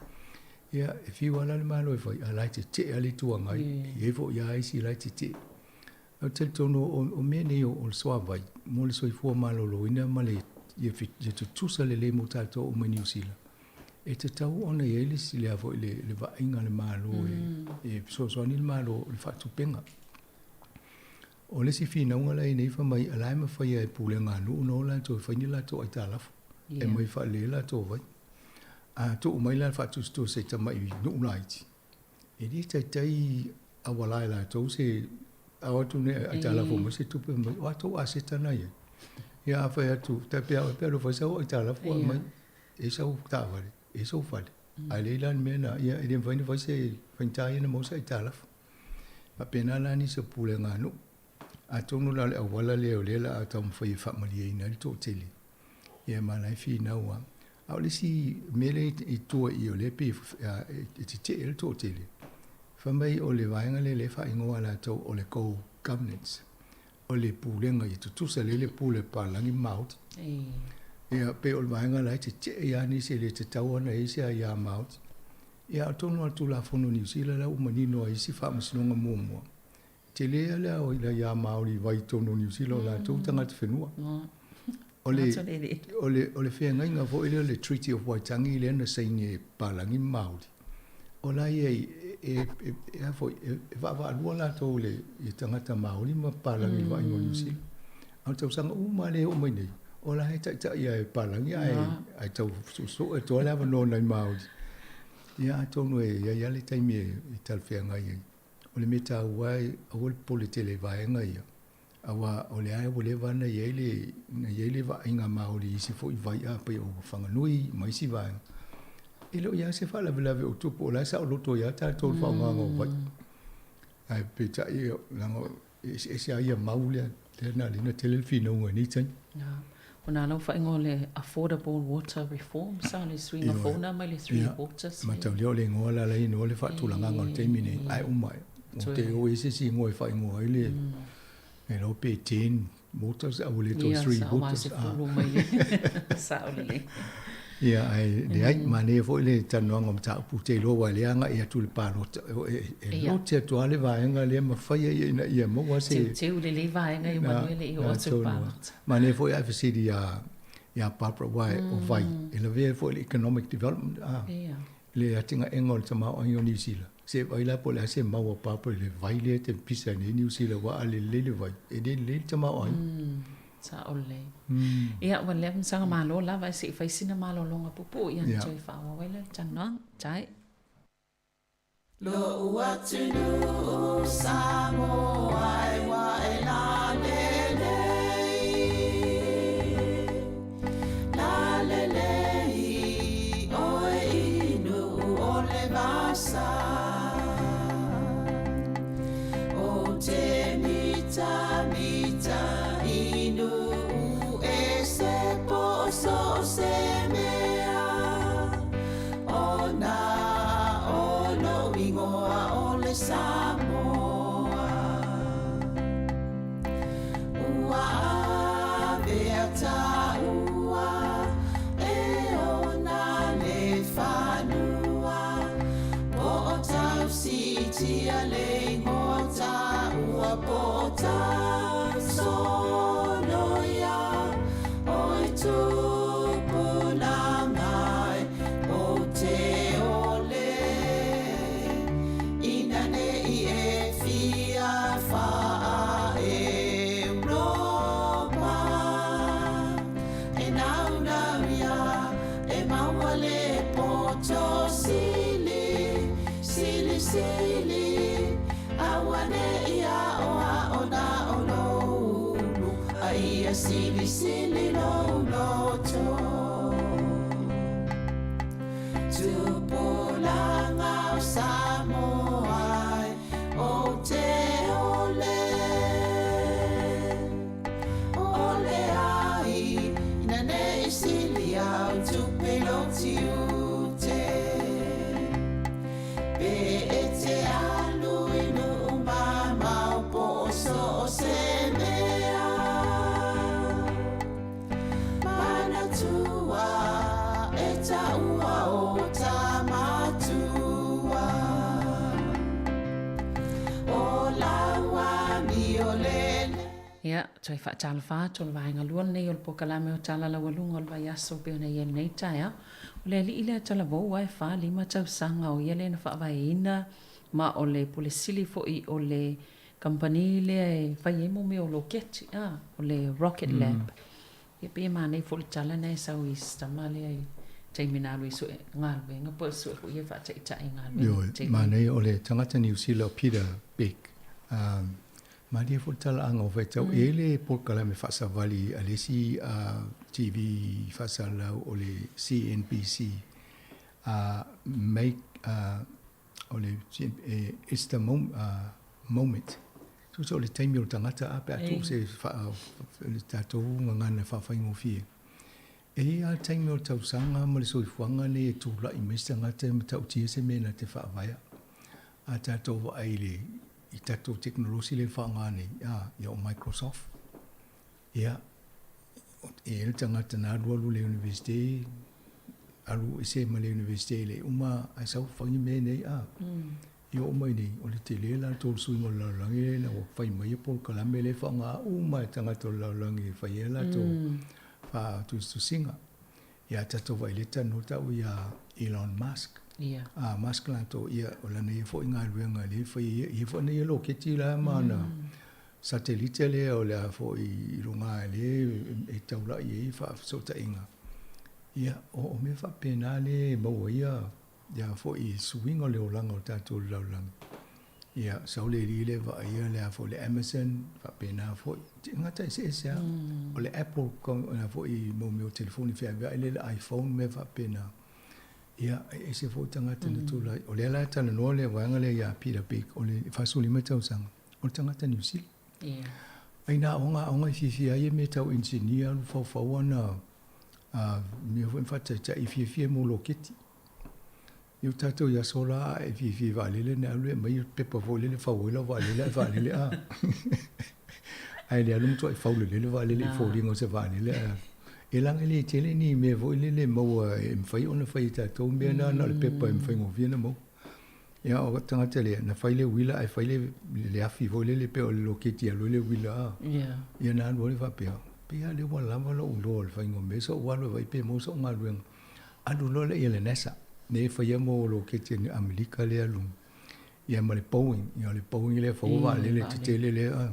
Ia, e fiu lava la le Malo e fai, a o la e tetee lava le Itu Agai, e i ai foi lava isi la e tetee. Ou te talitonu o mea nei o le suavai mo le soifua maloloina ma le ia tutusa lelei mo tatou uma i Niu Sila, e tatau ona i ai le le a foi le vaaiga a le Malo e fesoasoani le Malo i le faatupega. O le isi finauga la e i ai nei fai mai o la e mafai lava e pulega a nuu ona o latou e fai ni latou aitalafu e aumai faalelei ai latou vai. A tuu mai la le faatusatusa i tamai nuu laiti, E le taitai auala e latou se ao atu nei aitalafu mai se tupe mai, o a tou aseta na i ai. Ia a fai atu, tai pei a oe pe alu e fai sau aitalafu aumai, e i ai sau taavale, e i ai sou fale, ae leai la le mea na, ia e le mafai ona fai se faigata ia ona maua se aitalafu. Faapena la nisi o pulega a nuu. Atonu la o le auala lea o lea o le a taumafai e faamalieina ai le toatele, ia ma la e finau lava. A o le isi mea lea i tua i i o lea e pei e tetee ai le toatele, fai mai o le vaega lea lea e faaigoa e latou o le co-governance, o le pulega ia tutusa lelei le pule a papalagi ma Māori. Ia pei o le vaega la e tetee ai lava nisi e le tatau ona i ai se aia Māori. Ia atonu lava o le Tulafono o Niu Sila la ua manino ai isi faamasinoga muamua, Tele lava le ao i le iā Māori i vai i totonu o Niu Sila o latou tagata whenua. O le, o le, o le feagaiga foi lea o le Treaty of Waitangi lea na saini e Papalagi ma Māori, o la ia e, e, e, e a foi, e, e vaavaalua latou i le, i tagata Māori ma Papalagi i le vaaiga o Niu Sila. A o le tausaga uma lava lea e oo mai nei, o la e taitai lava e Papalagi ae, ae tau soosoo atu lava le avanoa nai Māori. Ia atonu e i ai lava le taimi e, e talafeagai ai. O le mea taua e aua le popole tele i vaega ia, aua o lea ua leva ona i ai le, na i ai le vaaiga Māori i isi foi vai a pei o Whanganui ma isi vaega. E le o i ai se faalavelave o tupu, o la e saoloto ai lava tatou i le faaaogaga o vai. Ae peitai, leaga e eseese lava ia mau lea, lea na ala ai ona tele le finauga i nei taimi. O nā lau faaigoa o le Affordable Water Reform, sa le suiga fou na mai le Three Waters. Mataulia o le igoa la la inoa le faatulagaga o le taimi nei, ae uma ua te o i se isi igoa e faaigoa ai le e iloa pe 10 waters a ua le toe 3 waters. Ia, sa mai le sao lelei. Ia, ae leai, manaia foi le talanoaga o mataupu ou te iloa aua o lea e agai atu i le palota, e lote atu lava le vaega lea ma fai ai ina ia maua se... Teuteu lelei vaega ia manu e le i oo atu i le palota. Manaia foi ae fesili iā, iā Barbara aua o vai, e lavea ai foi i le economic development, a, le atinaega o le tamaoaiga o Niu Sila. Se i vaai la po o le a se mau a Barbara i le vai lea e te pisa ai nei Niu Sila aua a lelei le vai, e le lelei le tamaoaiga. Sao lelei. Ia, ua leva ona saga malo lava se i fai sina malologa puupuu ia ona toe faaauau ai lea o le talanoaga. Tai. Lo'u atunuu Samoa e ua e lalelei, lalelei oe i Nu'u o le vasa. O te mita mita i Nu'u e se po so o se mea. O na o lo'u igoa o le Samoa. Ua avea taua e ona le fanua, po o tausitia le igoa taua, po o tausoloia oi tupulaga e ou te ole. Ina nei e fia faa Europa, e naunau ia e maua le poto sili, sili sili, auane'i aoao na o lou ulu, a ia silisili lou loto. Tupulaga o Samoa e ou te ole. Ole ai, ina nei sili au tupe lou tiute. Pe e te alu i nuu mamao po o so o se mea. Manatua e taua o tamatua. O lau amio lele. Ia, toe faatalofa atu o le vaega lua lenei o le polokalame o Tala Laualuga o le Vaiaso pei ona i ai lenei taeao. O le alii lea talavou ae 45 tausaga o ia lea na faavaeina ma o le Pule Sili foi o le kamupani lea e fai ai mo mea o loketi, a, o le Rocket Lab. Ia pei e manaia foi le tala lena e sau i si tama lea i taimi na alu ai sue galuega po o sue foi ia faataitai galuega. Ioe, manaia o le tagata Niu Sila o Peter Beck. Malie foi le talaaga o faitau e le polokalame faasavali a le isi TV faasalalau o le CNBC, make o le it's the moment. Tusa o le taimi o le tagata a pe a tuu se le tatou gagana e faafaigofie. E i ai lava le taimi o le tausaga ma le soifuaga lenei e tulai mai se tagata e matautia se mea na te faavaea. A tatou vaai i le i tatou tekonolosi lea e faaaoga nei, a, ia o Microsoft. Ia, e i ai le tagata na alualu i le Universite, alu ese ma le Universite e le i uma ae sau fai mea nei, a. Ia oo mai nei, o le tele latou o le suiga o le lalolagi lea ina ua fai mai polokalame lea e faaaoga uma e tagata o le lalolagi e fai ai latou faatusitusiga. Ia a tatou vaai lea talanoa tau ia Elon Musk. Ia. A Musk latou, ia o lana ia foi galuega lea e fai ai ia, ia foi na ia loketi la ma ana satelite lea o le a foi i luga lea e taulai ai faafesootaiga. Ia, o mea faapena lea e maua ai ia ia foi suiga o le olaga o tatou i le lalolagi. Ia, sau le alii lea vaaia le a foi le Amazon, faapena foi. Tagata eseese lava. O le Apple, o le a foi mo mea o telefoni feaveai lea le iPhone mea faapena. Ia, e ese foi tagata na tulai. O lea la e talanoa le vaega lea ia Peter Beck, o le 45 tausaga, o le tagata Niu Sila. Ai na aoga aoga e fiafia ai ia mea tau engineer, alu faufau ana mea foi ma faataitai, fiafia mo loketi. I o tatou i aso la a e fiafia i vaalele na alu e aumai le pepa foi lele fau ai lau vaalele ae vaalele a. Ae le alu matuai fau lelei le vaalele i foliga o se vaalele ae alu. E laga e le tele ni mea foi lele e maua e mafai ona fai e tatou mea na na o le pepa e mafai gofie ona maua. Ia o tagata lea na fai le uila ae fai le afi foi lele pei o le loketi e alu ai le uila a. Ia na alu ai faapea, pei lava lea ua lava lou iloa o le faiga o mea so ou alu e vaai pe maua sou galuega. Alu loa lea i le NASA, lea e faia mo loketi a ni Amelika lea alu, ia ma le Boeing, ia o le Boeing lea e fauina vaalele tetele lea.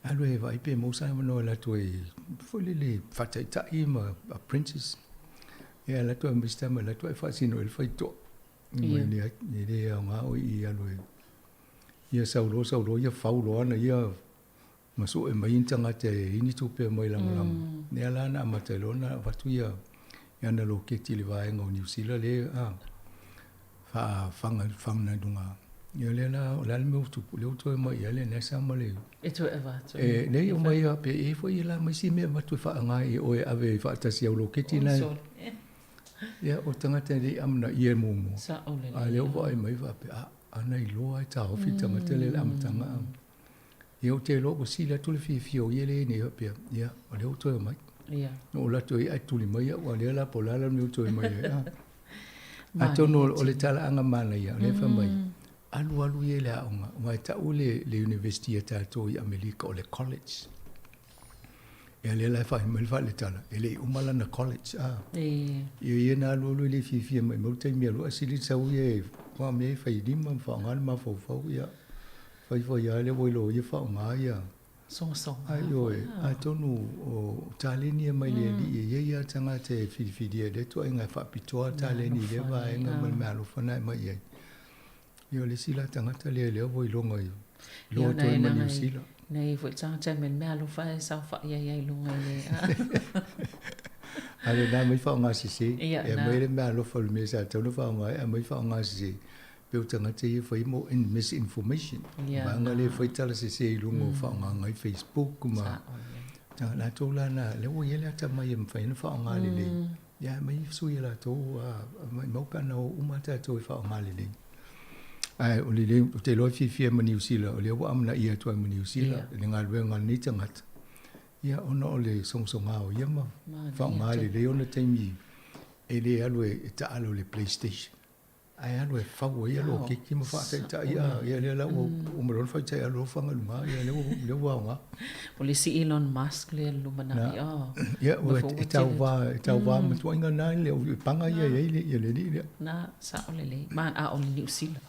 Alu e vaai pe maua se avanoa e alu atu ai foi lele faataitai ma apprentice. Ia alu atu ai ma isi tama e alu atu ae faasino i le faitoa. Ia. Mai e le aoga oe i alu e. Ia sau loa sau loa ia fau loa ana ia ma sue mai ni tagata e i ni tupe e aumai lagolago. Lea la na amata ai loa ona avatu ia ana loketi i le vaega o Niu Sila lea a faafaga i luga. Ia lea la, o le a le mea ua tupu, lea ua toe aumai i ai le NASA ma le... E toe avatu. E, nei aumai ia, pe i ai foi la ma isi mea e avatu e faaaoga i oe e ave faatasi i au loketi na. Ia, o tagata e le i amanaia muamua. Sao lelei. A lea ua vaai mai faapea, a. Ana iloa e taofi le tagata lea i le amataga a. Ia ou te iloa ua sili atu le fiafia o ia lea e i ai nei faapea, ia, o lea ua toe omai. Na ou alu atu ai ae tuli mai au, a o lea la po o le a la le mea ua toe mai ai. A. Atonu o le talaaga manaia, o lea e fai mai, alu alu ia i le aoga, aua e tau le le university a tatou i Amerika o le college. Ia lea la e fai mai le faaletala, e le i uma lana college, a. Ia ia na alu alu e le fiafia maimau le taimi e alu ae sili le sau ia e aua mea e fai lima ma faaaoga le mafaufau, ia fai fai lava lea ua iloa ia faaaoga ia. Sogasoga. A ioe, atonu o taleni ia mai le Alii e i ai lava tagata e filifilia i lea ituaiga e faapitoa taleni i lea vaega ma le meaalofa na e aumai i ai. Ia o le isi la tagata lea lea ua iloga i loa atu ai ma Niu Sila. Nei foi tagata e mea alofa e saofai ai ai luga i le A lena mai faaaoga sese. E aumai le meaalofa o le mea sa tatau ona faaaoga ai, aumai faaaoga sese. Pei o tagata ia e fai mo misinformation. Vaega lea e fai tala sese i luga o faaaogaga ai Facebook ma latou la na, lea ua i ai le atamai e mafai ona faaaoga lelei. Ia aumai sui e latou, maimau pe ana o uma tatou e faaaoga lelei. Ae o le ou te iloa e fiafia ma Niu Sila, o lea ua amanaia atu ai ma Niu Sila i le galuega a lenei tagata, ia ona o le sogasoga o ia ma faaaoga lelei ona taimi e le alu e taalo i le playstation. Ae alu e fau ai ia lou keki ma faataitai a ia lea la ua uma loa ona faitaitai alu loa faga i luga ia lea ua lea ua aoga. O le isi Elon Musk lea i le lumanai oh. Ia ua e tauva e tauva ma tuaiga na le o paga ia e i ai le ia le alii lea. Na sao lelei ma a o le Niu Sila.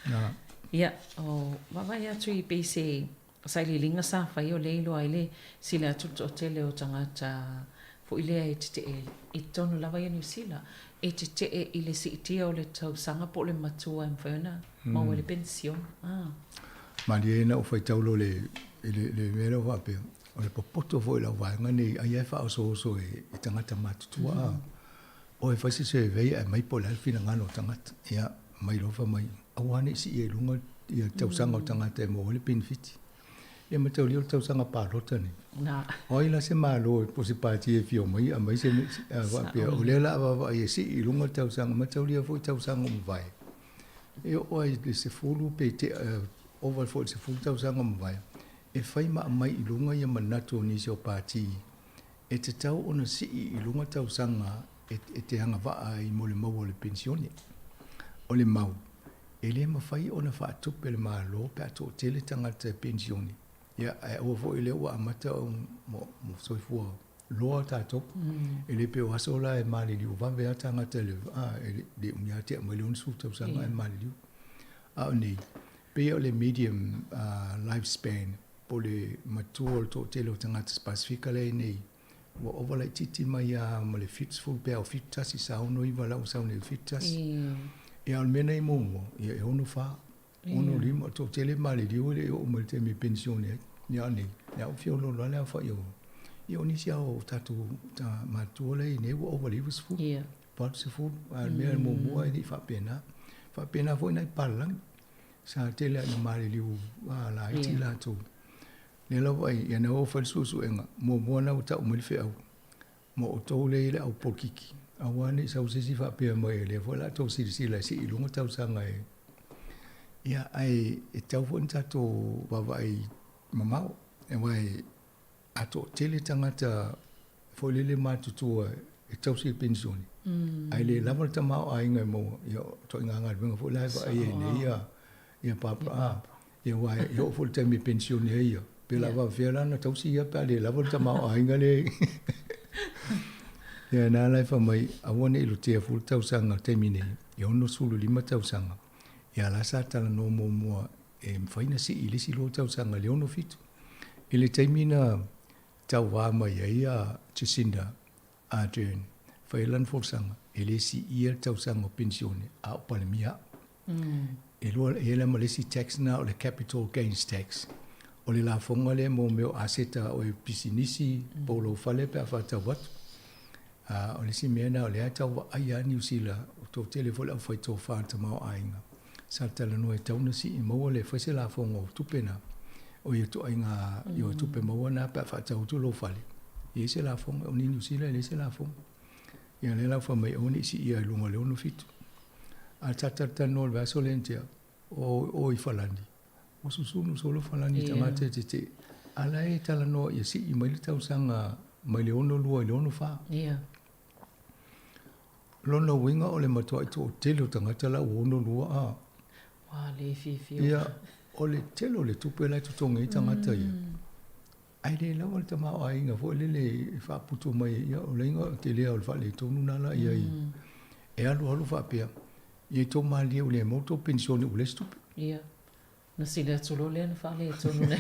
Na. Ia o vaavaai atu i pei se sailiiliga sa fai o lea iloa ai le sila atu le toatele o tagata foi lea e tetee i totonu lava ia Niu Sila, e tetee i le siitia o le tausaga po o le matua e mafai ona maua ai le penisione. Ah. Malie na ou faitau loa i le, le mea lea faapea, o le popoto foi i lau vaega nei, ai e faaosooso e tagata matutua. Mm. O e fai se survey ae aumai po o le a le finagalo o tagata. Ia, aumai loa fai mai, aua ne i siia i luga ia tausaga o tagata e maua ai le penefiti. Ia mataulia o le tausaga palota nei. O ai la se Malo po o se pati e fia omai aumai se faapea o lea o le a vaavaai e sii i luga le tausaga. Mataulia foi tausaga ua mavae, e oo lava i le 10 pe tea ova foi i le 10 tausaga ua mavae, e fai ma aumai i luga ia manatu o nisi o pati E tatau ona sii i luga tausaga e te agavaa ai mo le maua o le penisione. O le mau, e le mafai ona faatupe le Malo pe a toatele tagata e penisione. Ia, ae aua foi lea ua amata ona soifua loa tatou. E le pei o aso la e maliliu vave lava tagata i le, a, e le umi lava tea mai le 60 tausaga ae maliliu. A o nei, pei o le medium life span po o le matua o le toatele o tagata Pasefika lea e i ai nei, ua ova laitiiti mai lava ma le 70 pe a o 71, sa 69 la ua sau nei i le 71. Ia, a o le mea nei muamua, ia e 64, 65, o le toatele e maliliu e le i oo mai i le taimi e penisione ai. Ia a o nei, ia ua fia oloolo lava le aofai o, ia o nisi lava o tatou matua la e i ai nei ua ova i le 90, 80, a o le mea muamua e le i faapena. Faapena foi nai papalagi. Sa tele lava ina maliliu laiti i latou. Lea lava ai, ia na o fai le suesuega, muamua na ua tau mai le feau, mo outou lea e i le au polokiki, aua ne i sau se isi faapea mai, o lea foi o le a outou silasila e sii i luga tausaga e... Ia, ae e tatau foi ona tatou vaavaai mamao, aua e a toatele tagata foi lele matutua e tausi i le penisione, ae le lava le tamaoaiga e maua, ia o ituaiga galuega foi la e vaai ai nei ia ia Barbara, a, ia aua e oo foi i le taimi e penisione ai ia, pe o le a faapefea la ona tausi ia pe a le lava le tamaoaiga lea e Ia na la e fai mai, aua ne i lotea fua le tausaga i le taimi nei, e 65 tausaga, ia la sa talanoa muamua e mafai ona sii i le isi 2 tausaga i le 67. I le taimi na tauva mai ai a Jacinda Ardern, fai ai lana folasaga, e le siia le tausaga o penisione a o Palemia au. E lua, e i ai la ma le isi tax lena o le capital gains tax. O le lafoga lea mo mea o aseta o e pisinisi po o lou fale pe a faatau atu. A o le isi mea lena o lea e tau vaai lava Niu Sila, o toatele foi le aufai tofa i le tamaoaiga, sa talanoa e tatau ona sii maua le fai se lafoga o tupe na, o ia ituaiga o tupe maua na pe a faatau atu lou fale, e i ai se lafoga. O Niu Sila e leai se lafoga. Ia lea la ua fai mai aua ne i siia i luga o le 67. A ta talatalanoa i le vaiaso lea na tea, O o i Falani, ua susunu solo Falani i tagata e tetee, a la e talanoa ia sii mai le tausaga mai le 62 i le 64. Lona uiga o le matuai toatele o tagata la ua 62 a. Ua le fiafia. Ia, o le tele o le tupe la e totogi ai tagata ia. Ae le lawa le tamaoaiga foi lele e faaputu mai ai, ia o le iga tele o le faaletonu lena la i ai. E alu alu faapea, ia i tou malilie ua le maua tou penisione ua leai se tupe. Ia, na sili atu loa lea na faaletonu nei.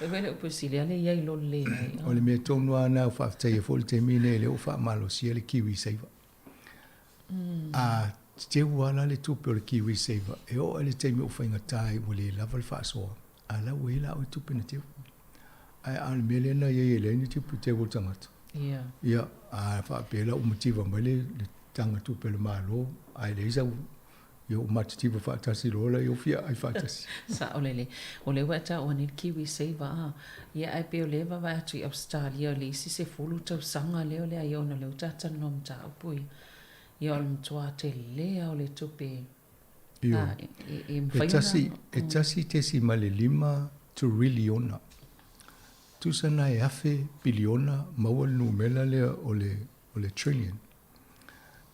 E fai le upu e sili lava le i ai lo le leai. O le mea tonu lava lena ua faafetaia foi le taimi lenei lea ua faamalosia le Kiwi Saver. A teu lava la le tupe o le Kiwi Saver, e oo lava i le taimi ua faigata ai ua le lava le faasoa, a la ua i ai la oe tupe na teu. Ae a o le mea lea na i ai e leai ni tupe teu a le tagata. Ia, a faapea la ua mativa mai le taga tupe a le Malo, ae leai sau, ia ua matitiva faatasi loa la, ia ua fia ai faatasi. Sao lelei. O lea ua e taua nei le Kiwi Saver, a. Ia ae pei o lea e vaavaai atu i Ausetalia i le isi 10 tausaga lea o le a ia ona o lea ua talatalanoa mataupu ia. Ia o le matua tele lava o le tupe a e mafai ona. E 1.5 turiliona. Tusa na e afe piliona maua le numera lea o le o le trillion.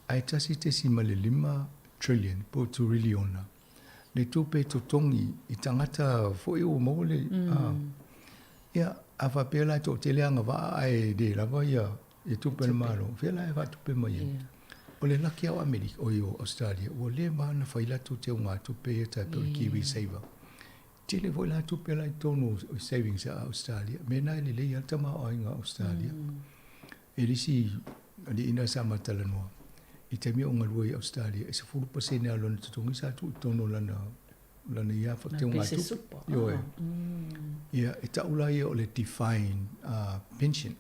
Ae 1.5 trillion po o turiliona le tupe e totogi i tagata foi ua maua le Ia, a faapea la e toatele agavaa ae le lava ia tupe a le Malo, fea la e faatupe mai ai? O le laki lava o Amerika, oi o Ausetalia, ua leva ona fai latou teugatupe ia tai pei o le Kiwi Saver. Tele foi la tupe la i totonu o savings a Ausetalia. Mea na e lelei lava le tamaoaiga o Ausetalia. E le isi alii na sa ma talanoa, i taimi o galue i Ausetalia, e 10% lava o lona totogi sa tuu i totonu o lana lana ia teugatupe. Ioe. Ia, e tau la ia o le defined pension.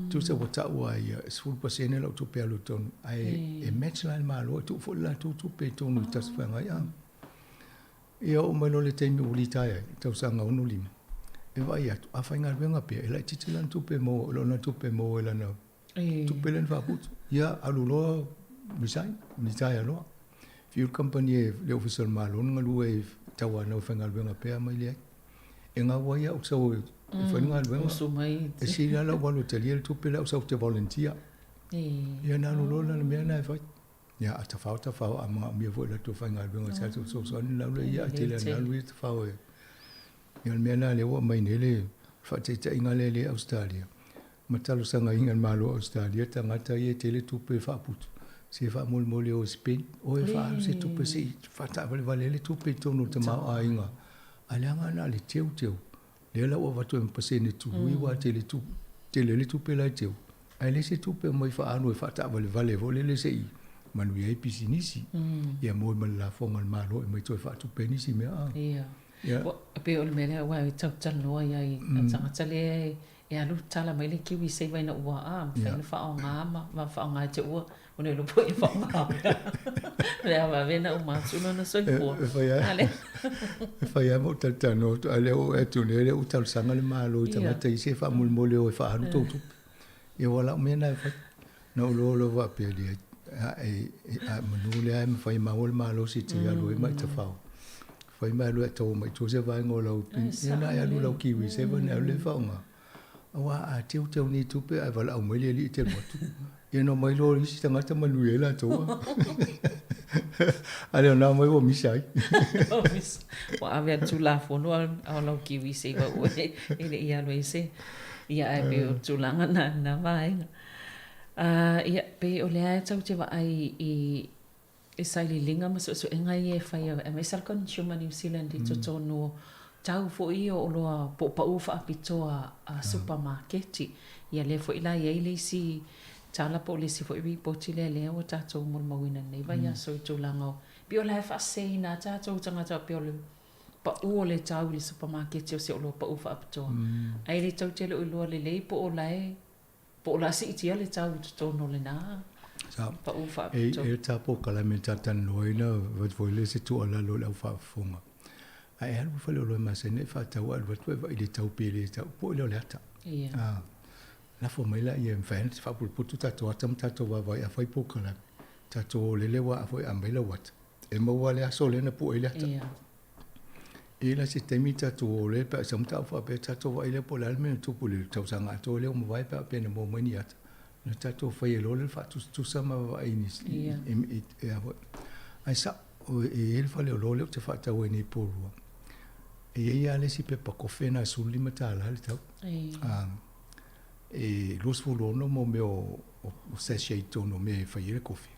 Tusa ua tau ai ia, e 10% lau tupe alu i totonu, ae e match la e le Malo e tuu foi le latou tupe i totonu i tasi feagai. Ia oo mai loa le taimi ua litaea ai, tausaga 65, e vaai atu, a faigaluega pea, e laitiiti lana tupe maua, lona tupe maua i lana tupe lea na faaputu. Ia, alu loa resign, litaea loa. Fiu le kamupani e le Ofisa o le Malo na galue ai e tauanau e faigaluega pea mai leai. E gau ai au sau e fai le galuega. E sili lava lou alu e talia le tupe lea au sau ou te volunteer. Ia na alu loa la le mea lena e fai. Ia, a tafao tafao a manaomia foi e latou faigaluega sa latou fesoasoani lau lea ia, ae tele lava ina alu ia tafao e. Ia o le mea lena lea ua aumai nei le faataitaiga lea i Ausetalia ma talosagaina e le Malo o Ausetalia tagata ia e tele tupe e faaputu, se faamolemole e o e spend, o e faaalu se tupe se i faataavalevale ai le tupe i totonu o le tamaoaiga. Ae leaga na o le teuteu Lea la ua avatu ai ma pasene tului aua tele tupe, tele le tupe la e teu, ae leai se tupe e aumai faaalu e faataavalevale foi lele se i manuia ai pisinisi. Ia moe ma le lafoga a le Malo e aumai toe faatupe ai nisi mea a. Ia. Ia. E pei o le mea lea aua e talatalanoa ai i tagata lea e alu tala mai le kiwi saver ina ua a mafai ona faaaoga ma faaaoga e te ua Ona iloa po i whakamā. Lea vave na uma atu lona soifua. E fai a. E fai a mo talanoa atu, a lea ua oo atu nei, lea ua talosaga le Malo i tagata ia se faamolemole o e faaalu tou tupe. Ia ua lau mea na e fai. Na ou iloa loa faapea, leai, a manu lea e mafai e maua le malosi e te alu ai ma e tafao. Fai ma e alu e taua mai i tua se vaega o lau, ia na e alu i lau kiwi saver ona e alu lea e faaaoga. Aua a teuteu nei tupe ae valaau mai le alii e te alu atu. Ia na omai loa isi tagata manuia ai latou. A lea na omai ua misa ai. Ua ave atu Tulafono a lau kiwi saver ua e le i alu ai se. Ia ae pei o tulaga na na vaega. Ia pei o lea e tau te vaai i i sailiiliga ma suesuega ia e fai aemaise lava le Consumer New Zealand i totonu o tau foi ia o oloa po o pau faapitoa a supamaketi. Ia lea foi la e i ai le isi tala po o le isi foi ripoti lea lea ua tatou molimauina i lenei vaiaso i tulaga o pei o la e faaseseina lava tatou tagata pei o le pau o le tau i le supamaketi o se oloa pau faapitoa. Ae le tou te le o iloa lelei po o la e Po o le a siitia le tau i totonu o lena pau faapitoa. E i ai ta polokalame ta talanoaina foi lea se tuualalo i le au faafofoga. A e alu i faleoloa e masani ai faatau ae alu atu e vaai i le tau pe le tau po o le o le ata. Ia. Lafo mai laia e mafai ona faaputuputu tatou ata ma tatou vaavaai a fai polokalame. Tatou o lele aua a foi a aumai lau ata. E maua le aso lea na pue ai le ata. Ia. E la se taimi tatou o lea pe a sau mataupu faapea tatou vaai lea po o le a le mea na tupu i le tausaga atoa lea ua mavae pe a faapea na maua mai ni ata. Na tatou faia loa le faatusatusa ma vaavaai i Ia. i a foi. Ae sao, e i ai le faleoloa lea ou te faatau ai nei i Porirua. E i ai lava le isi pepa kofe na e $15 le tau. Ei. E 26 mo mea o sachet i totonu o mea e fai ai le kofe.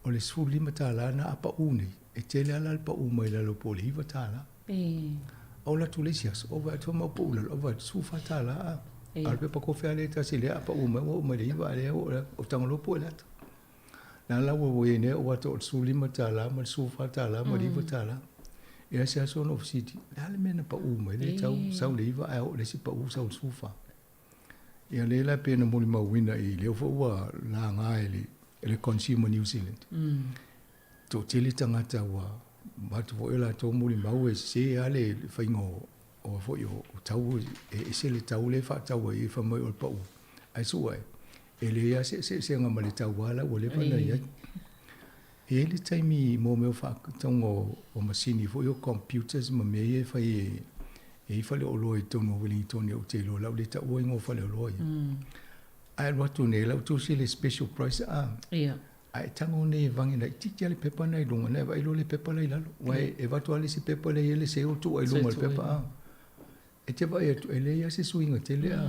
O le $15 na a pau nei, e tele lava la le pau mai lalo po o le $9. Ei. A o atu le isi aso, ou vaai atu ma pau lalo, ou vaai atu $14 a. Ei. A o le pepa kofe lava lea e tasi lea a pau mai ua oo mai le 9 a lea ua o tago loa pue le ata. Na la ua i ai nei ou ata o le $15 ma le $14 ma le $9. Ia se aso na ou fesili, o le a le mea na pau mai le tau sau le 9 ae oo le isi pau sau le 14. Ia lea la pei ona molimauina i lea foi ua laga e le, e le Consumer New Zealand. Toatele tagata ua avatu foi o latou molimau e sese lava le faiga o o foi o tau e ese le tau lea e faatau ai e fai mai o le pau. Ae sua e, e leai lava se eseesega ma le tau lava la ua leva ona i ai. E i ai le taimi mo mea o faatauga o masini foi o computers ma mea ia e fai e e i ai faleoloa i totonu o Wellington ou te iloa o le a ou le taua igoa o faleoloa ia. Ae alu atu nei lau tusi le special price a. Ia. Ae tago nei e vage laitiiti lava le pepa lena i luga ona e vaai loa le pepa la i lalo. Aua e avatu lava le isi pepa lea e i ai le sale tuu ai i luga o le pepa a. E te vaai atu e leai lava se suiga tele a.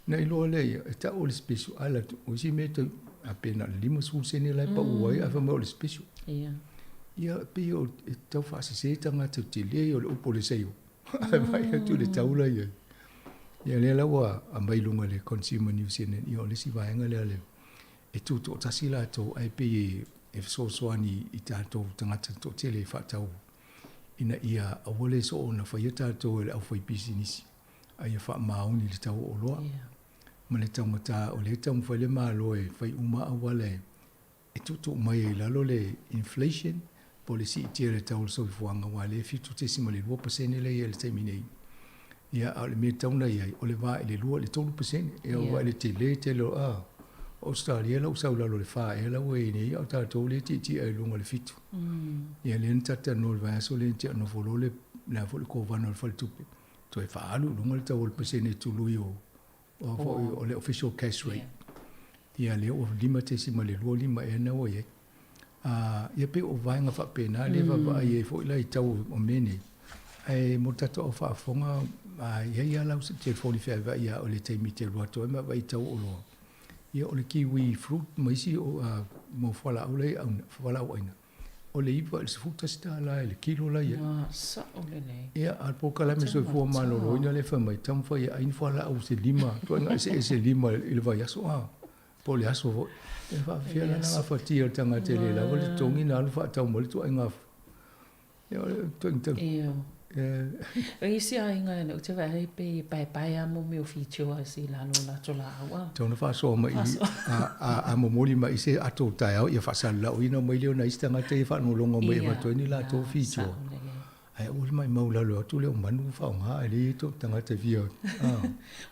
Na iloa lea ia, e tau o le special ae alu atu o isi mea toe a pe na o le 50 sene la e pau ai ae fai mai o le special. Ia. Ia e pei o e tau faasese tagata ou te le o le upu o le sale ae vaai atu i le tau la e i ai. Ia lea la ua aumai i luga i le Consumer New Zealand, ia o le isi vaega lea le e tutoatasi latou ae pei e fesoasoani i tatou tagata toatele e faatau ina ia aua le soona faia tatou e le aufaipisinisi a ia faamaoni le tau o oloa ma le taugata o lea e taumafai le Malo e fai uma auala e tuutuu mai ai i lalo le inflation po o le siitia o le tau o le soifuaga aua o lea e 7.2% lea e i ai i le taimi nei. Ia, a o le mea e tatau ona i ai, o le va i le 2 i le 3%. Ia, ua i le tele tele o, a, o Ausetalia la ua sau i lalo o le 4 ea la ua i ai nei, a o tatou lea e tietie i luga o le 7. Ia, lea na talatalanoa i le vaiaso lea na tea nofo loa le, le a foi le Kovana o le Faletupe, toe faaalu i luga le tau o le pasene tului o, o, foi, o le official cash rate. Ia, lea ua 5.25 ea lena ua i ai. A, ia pei o vaega faapena lea e vaavaai ai foi la i tau o mea nei. Ae mo le tatou au faafofoga, a i ai lava lau telefoni feaveai ia oe i le taimi e te alu atu ai ma vaai i tau o oloa, ia o le kiwi fruit ma isi o, a, mau fualaau la e auina, fualaau aina, o le $9 i le $11 i le kilo la e i ai. A, sao lelei. Ia, a o le polokalame soifua maloloina lea e fai mai, taumafai e ai ni fualaau se lima, ituaiga eseese e lima i le vaiaso, a. Po o le aso foi. E faafefea la ona gafatia e le tagata e le lava le totogi ona alu faatau mai le ituaiga ia o le ituaiga tau. Ioe. O isi aiga ou te vaai pei e paepae lava mo mea o features i lalo o latou laau a. Tatau ona faasoa mai i a momoli mai se ato o taeao ia faasalalaoina mai lea o nai isi tagata ia faalogologo mai e avatu ai ni latou feature. Ae aua le maimau i lalo atu lea o manu faaaoga ae leai to tagata e fia a.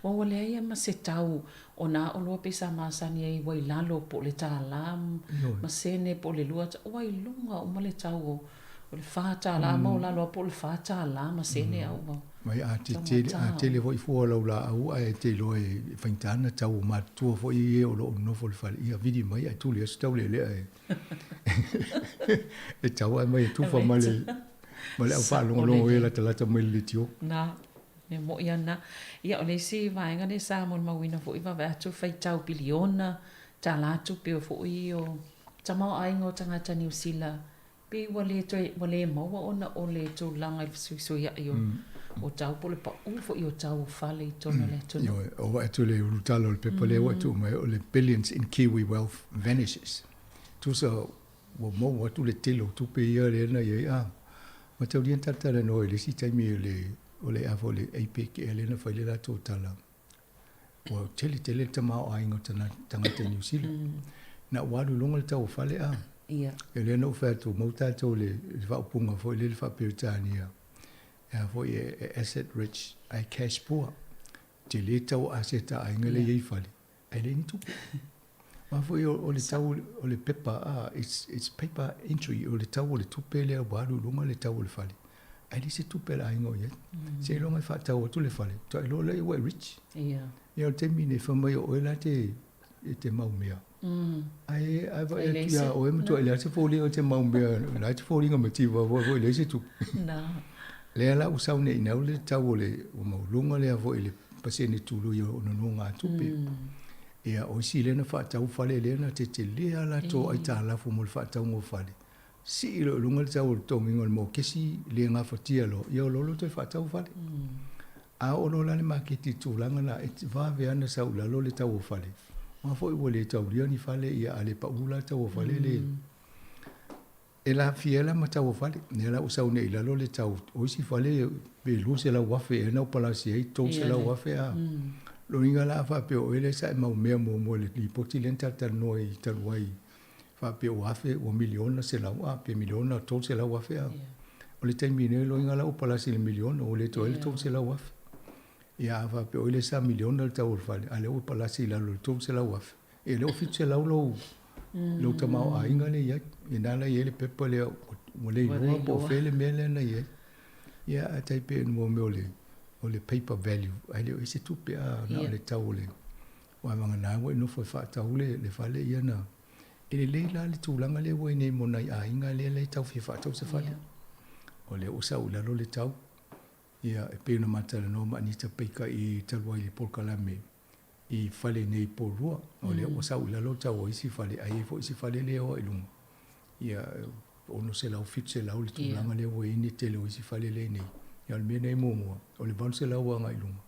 Ua ua leai a ma se tau o nā oloa pei sa masani ai ua i lalo po o le tālā ma sene po o le lua ua i luga uma le tau o o le $4 ma o lalo a po o le $4 ma sene a ua Mai a te tele a tele foi fua o lau laau ae te iloa e faigata ona tau o matutua foi e o lo o nonofo i le fale ia vili mai ae tuli atu taulealea e e tau ae mai e tufa ma le ma le au faalogologo e latalata mai le leitio. Na, mea moʻi a na. Ia, o le isi vaega lea sa molimauina foi vaavaai atu faitau piliona tālā tupe o foi o tamaoaiga o tagata Niu Sila pei ua le toe, ua le maua ona o le tulaga i le fesuisuiaʻi o, o tau po o le paʻu foi o tau o fale i totonu o le atunuu. Ioe, o vaai atu le ulutala o le pepa lea ua tuu mai o le Billions in Kiwi Wealth Vanishes. Tusa ua maua atu le tele o tupe ia lea na i ai a. Mataulia na talatalanoa i le isi taimi o le o le a foi le APEC ea lea na fai le latou tala. Ua tele tele le tamaoaiga o tagata i Niu Sila. Na ua alu i luga le tau o fale a. Ia. E lea na ou fai atu, maua tatou le faaupuga foi lele faa-Peretania, e a foi e asset rich ae cash poor. Tele tau o aseta a aiga lea e i ai i fale, ae leai ni tupe. Ma foi o le tau o le pepa, a, it's paper entry, o le tau o le tupe lea ua alu i luga le tau o le fale, ae leai se tupe a le aiga o i ai. Seiloga e faatau atu le fale, faatoa iloa lea ua e rich. Ia o le taimi nei, fai mai o oe la e te mau mea. Ae a vaai atu ia oe, matuai leai se foliga e te mau mea, la e te foliga mativa foi foi leai se tupe. Lea la ua sau nei i le tau o le ua maualuga lea foi i le pasene tului o nonogatupe. Ia, o isi lea na faatau fale lea na tetele lava latou aitalafu mo le faatauga o fale, sii loa i luga le tau o le totogiga o le mokesi le gafatia loa, ia o loa toe faatau fale. A oo loa la le maketi i le tulaga la, e vave lava ona sau i lalo le tau o fale, aua foi ua le taulia ni fale, ia a le pau la le tau o fale le E lafia ai la ma tau o fale. Lea la ua sau nei i lalo le tau o isi fale pe 200,000 ea na palasi ai, 300,000 a. Lona uiga la a faapea o oe lea sa e mau mea muamua i le lipoti lea na talatalanoa ai talu ai faapea ua afe ua miliona selau a pe miliona 300,000 a. O le taimi nei lona uiga la ua palasi i le miliona ua le toe ai le 300,000. Ia a faapea o oe lea sa miliona le tau o le fale a lea ua palasi i lalo i le 300,000. Ia lea ua 700 lou lou tamaoaiga lea i ai. Ia na la i ai le pepa lea ua le iloa po o fea le mea lea na i ai. Ia ae tai pei o mea o le paper value, ae le o i ai se tupe a na o le tau o le aua vagana ua e nofo e faatau le fale ia na e lelei la le tulaga lea ua i nei mo nai aiga lea e tau fia faatau se fale. O lea ua sau i lalo le tau. Ia e pei ona matalanoa ma Anita Baker i talu ai i le polokalame i fale nei Poulua. O lea ua sau i lalo le tau o isi fale, ae i ai foi isi fale lea e o i luga. Ia, 600, 700 le tulaga lea ua i ai le tele o isi fale lea i nei. Ia, o le mea nei muamua, o le 800 agai i luga.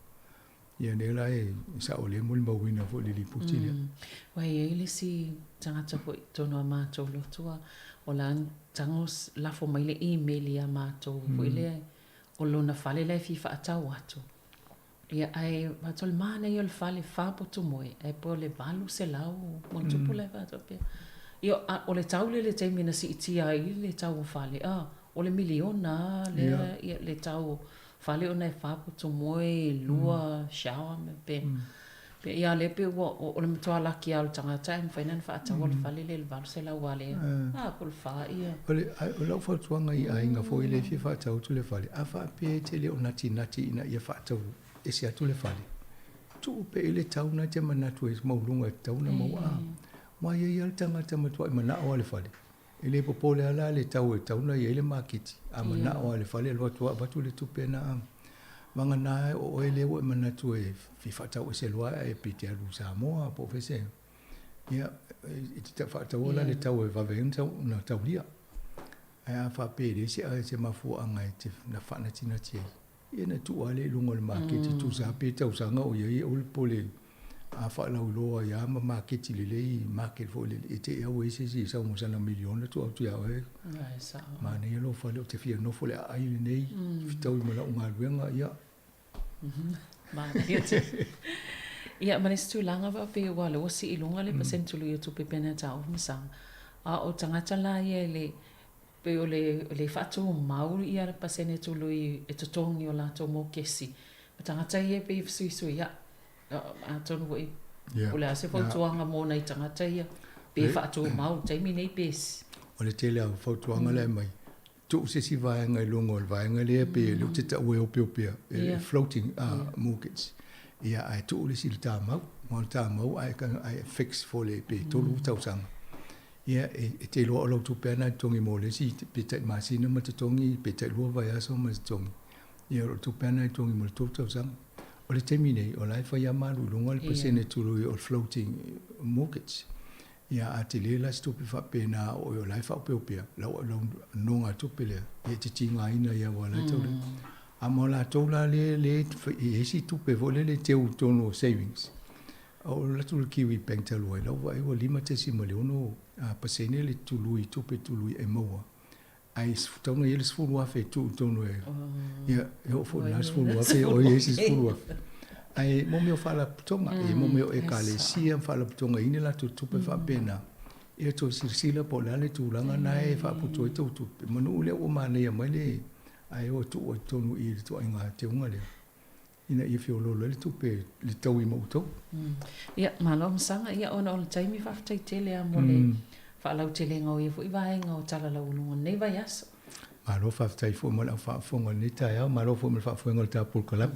Ia, lea la e sao lea e molimauina foi i le lipoti lea. Ua i ai le isi tagata foi i totonu o matou lotu a o la tago lafo mai le email ia matou foi lea o lona fale la e fia faatau atu. Ia, ae o le manaia o le fale fa potu moe, ae po o le 800 ma ona tupu la e faapea. Ia, o le tau lea i le taimi na siitia ai le tau o fale, a, o le miliona lava lea, ia, le tau o fale ona e fa potu moe, lua shower ma mea faapena. Ia, a o lea pei ua, o le matua laki lava o le tagata e mafai ona faataua le fale lea i le 800 aua lea, a, po o le fa, ia. O le, o lau fautuaga i aiga foi lea e fia faatau atu le fale, a faapea e te le o natinati ina ia faatau ese atu le fale, tuu pea i le tau na e te manatu e maualuga e tatau ona maua. A, aua e i ai lava le tagata e matuai manao lava i le fale. E le popole lava la le tau e tatau ona i ai le maketi, a manao lava i le fale, alu atu lava avatu le tupe na vagana o oe lea ua e manatu e fia faatau ese loa ae pe te alu i Samoa po o fea se ia e te faataua la le tau e vave ai ona taulia. Ae a faapea e leai se se mafuaaga e te na faanatinati ai, ia na tuu lava lea i luga o le maketi tusa pe tausaga o i ai aua le popole a faalauiloa ai lava ma maketi lelei, market foi lele, e te i lava ua i ai se isi e sau ma sana miliona tuu atu ia oe. Manaia lou fale ou te fia nofo i le aai lenei, fetaui ma lau galuega, ia. Manaia tele. Ia, ma le isi tulaga faapea aua o lea ua sii i luga le pasene tului o tupe pei ona taua ma Saga, a o tagata la ia e le, pei o le, le faatumau ia le pasene tului e totogi o latou mokesi, o tagata ia e pei e fesuisuia'i. Atonu foi, o le a se fautuaga mo nai tagata ia, pe faatumau i le taimi nei pe. O le tele lava o fautuaga la e aumai, tuu se isi vaega i luga o le vaega lea pe lea ou te taua e opeopea, e floating mortgage. Ia ae tuu le isi i le tamau, aua o le tamau ae fix for le pe 3 tausaga. Ia e te iloa o lau tupe lava lena e totogi mo le isi pe tai masina ma totogi pe tai lua vaiaso ma totogi. Ia o lau tupe lava lena e totogi mo le 3 tausaga. O le taimi nei, o la e fai lava ma alu i luga le pasene tului o le floating mortgage. Ia a tele la se tupe faapena o oe o la e faaopeopea, lau lau nonogatupe lea, ia e te tigaina ai aua o la e tau le. A mo latou la lea e i ai si tupe foi lele e teu i totonu o savings. O alu atu i le Kiwi Bank talu ai, lau vaai ua 5.6 pasene le tului, tupe tului e maua. Ae tatau ona i ai le 10,000 e tuu i totonu e, ia, e oo foi i lena 10,000 o i ai se 10,000. Ae mo mea o faalapotopotoga, e mo mea o ekalesia ma faalapotopotoga e i ai ni latou tupe faapena, ia toe silasila po o le a le tulaga lena e faaputu ai tou tupe. Manu lea ua manaia mai le, ae o e tuu ai i totonu i i le ituaiga teuga lea. ina ia feoloolo ai le tupe le taui ma outou. Ia, malo masaga, ia ona o le taimi faafetai tele lava mo le faalautelega o ia foi vaega o Tala Laualuga o lenei vaiaso. Malo faafetai foi mo le au faafofoga i lenei taeao, malo foi mo le faafoega o le ta polokalame.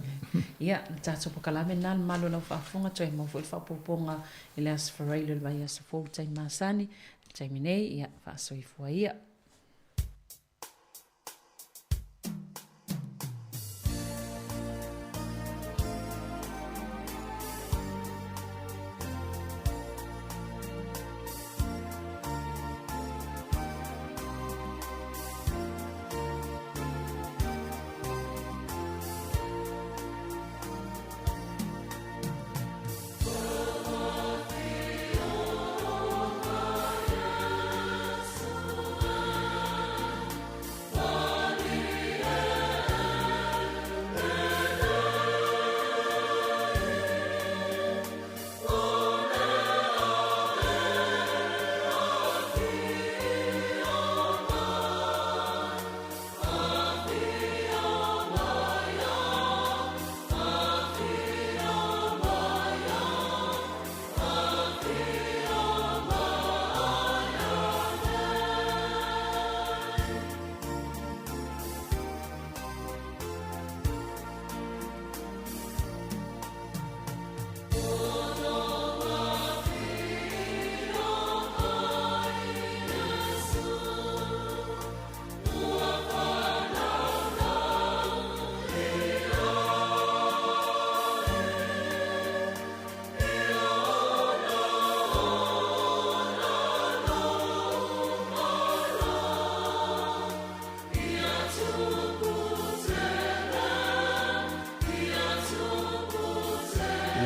Ia, le tatou polokalame lena le mamalu o lau faafofoga, toe maua foi le faaopoopoga i le Aso Faraile o le vaiaso fou i le taimi masani. I le taimi nei, ia, faasoifua ia.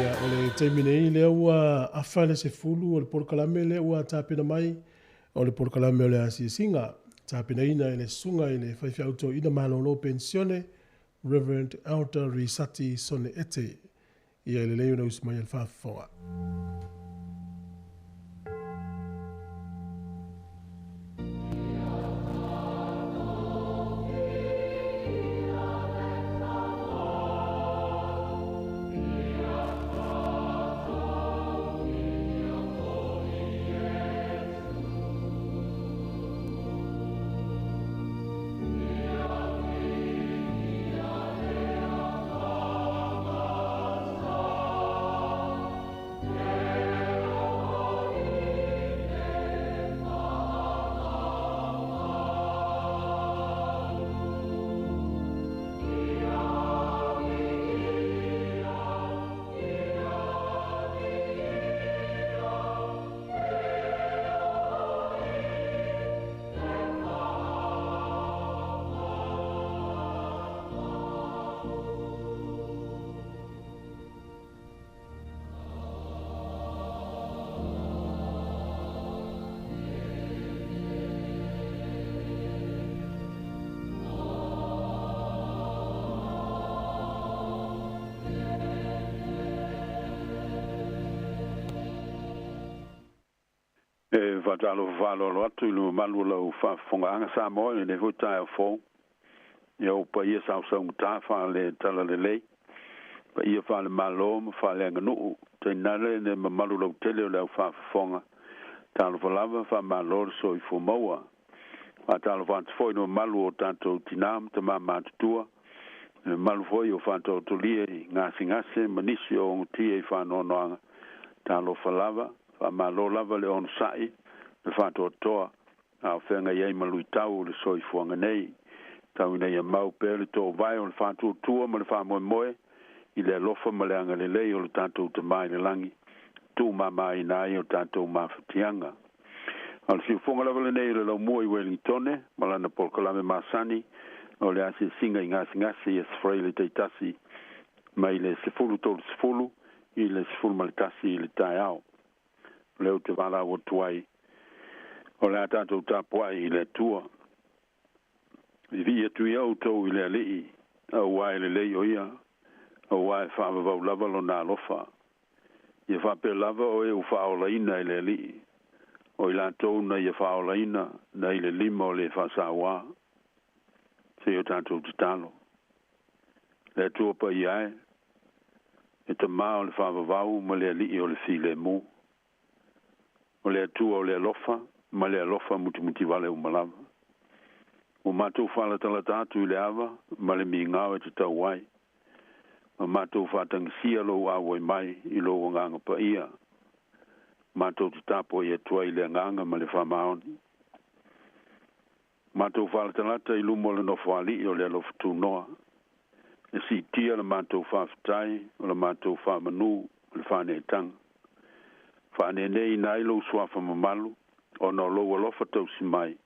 Ia, o le taimi nei lea ua afa le 10 o le polokalame lea ua tapena mai o le polokalame o le asiasiga tapenaina e le susuga i le faifeau toeaina malolo penisione Reverend Elder Risati Sone Ete. Ia e lelei ona usi mai a le faafofoga. E faatalofa faaaloalo atu i le mamalu o lau faafofogaaga Samoa i lenei foi taeao fou. Ia ou paia sausaugata faale-talalelei, paia faale-Malo ma faaleaganuu, tainane le mamalu lautele o le au faafofoga. Talofa lava, faamalo le soifua maua. Faatalofa atu foi i le mamalu o tatou tinā ma tamā matutua, le mamalu foi o faataotolia i gasegase ma nisi o ogotia i faanoanoaga. Talofa lava, faamalo lava le onosai, le faatoatoa, a o feagai ai ma luitau o le soifuaga nei. Tau ina ia mau pea le toovae o le faatuatua ma le faamoemoe i le alofa ma le agalelei o le tatou Tamā i le lagi, tuumamaina ai o tatou mafatiaga. A o le siufoga lava lenei o le laumua i Wellingtone ma lana polokalame masani o le asiasiga i gasegase i Aso Faraile taitasi mai le 10:30 i le 11 i le taeao. O lea ou te valaau atu ai, o le a tatou tapuai i le Atua. Vivii atu ia outou i le Alii, auā e lelei o ia, auā e faavavau lava lona alofa. Ia faapea lava o e ua faaolaina e le Alii, o i latou na ia faaolaina nai le lima o le faasauā. Se i o tatou tatalo. Le Atua paia e, E tamā o le faavavau ma le alii o le filemu. O le Atua o le alofa ma le alofa mutimutivale uma lava. Ua matou faalatalata atu i le ava ma le migao e tatau ai, ma matou faatagisia lou auai mai i lou Agaga Paia, matou te tapuai atu ai i le agaga ma le faamaoni. Matou faalatalata i luma o le Nofoalii o le alofa tunoa, e siitia le matou faafetai o le matou faamanu o le faaneetaga. Faaneeneeina ai lou suafa mamalu, ona o lou alofa tausi mai,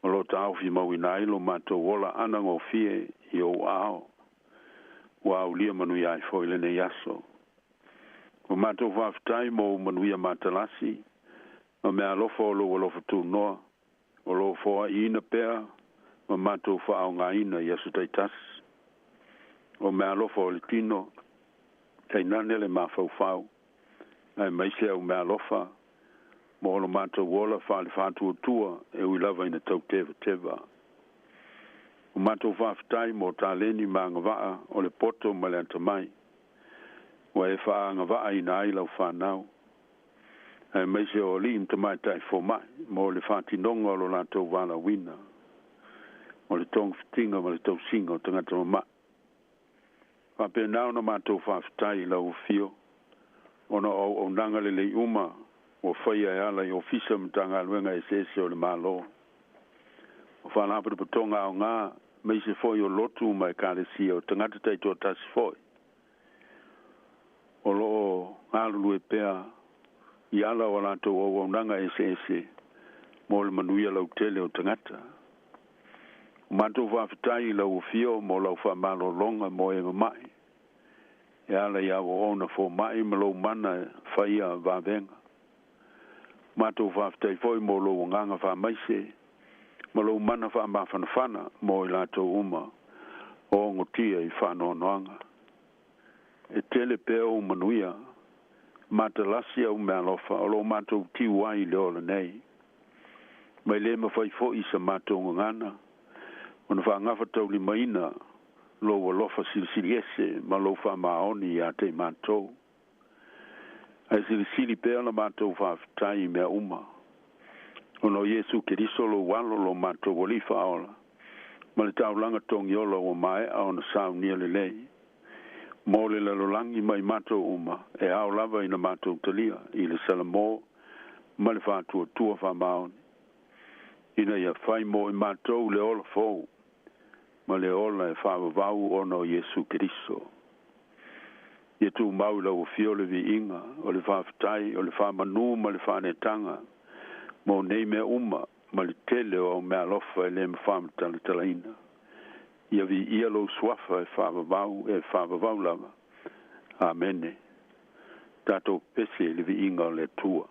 o lo o taofimauina ai lo matou ola anagofie i ou aao, ua aulia manuia ai foi lenei aso. Ua matou faafetai mo ou manuia matalasi, ma meaalofa o lou alofa tunoa, o lo o foaiina pea ma matou faaaogaina i aso taitasi. O meaalofa o le tino, tainane le mafaufau, aemaise au meaalofa mo lo matou ola faale-faatuatua e ui lava ina tautevateva. Ua matou faafetai mo taleni ma agavaa o le poto ma le atamai, ua e faaagavaaina ai lau fanau, aemaise o alii ma tamaitai fomai mo le faatinoga o lo latou valaauina o le togafitiga ma le tausiga o tagata mama'i. Faapena ona matou faafetai i lau Afio ona o auaunaga lelei uma ua faia e ala i Ofisa ma Matagaluega eseese o le Malo, o Faalapotopotoga aoga, aemaise foi o lotu ma Ekalesia o tagata taitoatasi foi o lo o galulue pea i ala o a latou auaunaga eseese mo le manuia lautele o tagata. Ua matou faafetai i lau Afio mo lau faamalologa mo e mama'i e ala i auauna foma'i ma lou mana e faia vavega. Ua matou faafetai foi mo lou agaga faamaise ma lou mana faamafanafana mo i latou uma o ogotia i faanoanoaga. E tele pea ou manuia, matalasi au meaalofa o lo o matou tiu ai i le ola nei. Ma e le mafai foi i sa matou gagana ona faagafataulimaina lou alofa silisili ese ma lou faamaoni iā te i matou. Ae silisili pea la matou faafetai i mea uma, ona o Iesu Keriso lou Alo lo matou Alii Faaola, ma le taulaga togiola ua maea ona saunia lelei mo le lalolagi ma i matou uma, e ao lava ina matou talia i le salamo ma le faatuatua faamaoni, ina ia fai mo i matou le ola fou ma le ola e faavavau ona o Iesu Keriso. Ia tumau i lau Afio le viiga, o le faafetai, o le faamanu ma le faaneetaga mo nei mea uma ma le tele o au meaalofa e le mafamatalatalaina. Ia viia lou suafa e faavavau e faavavau lava. Amene. Tatou pese i le viiga o le Atua.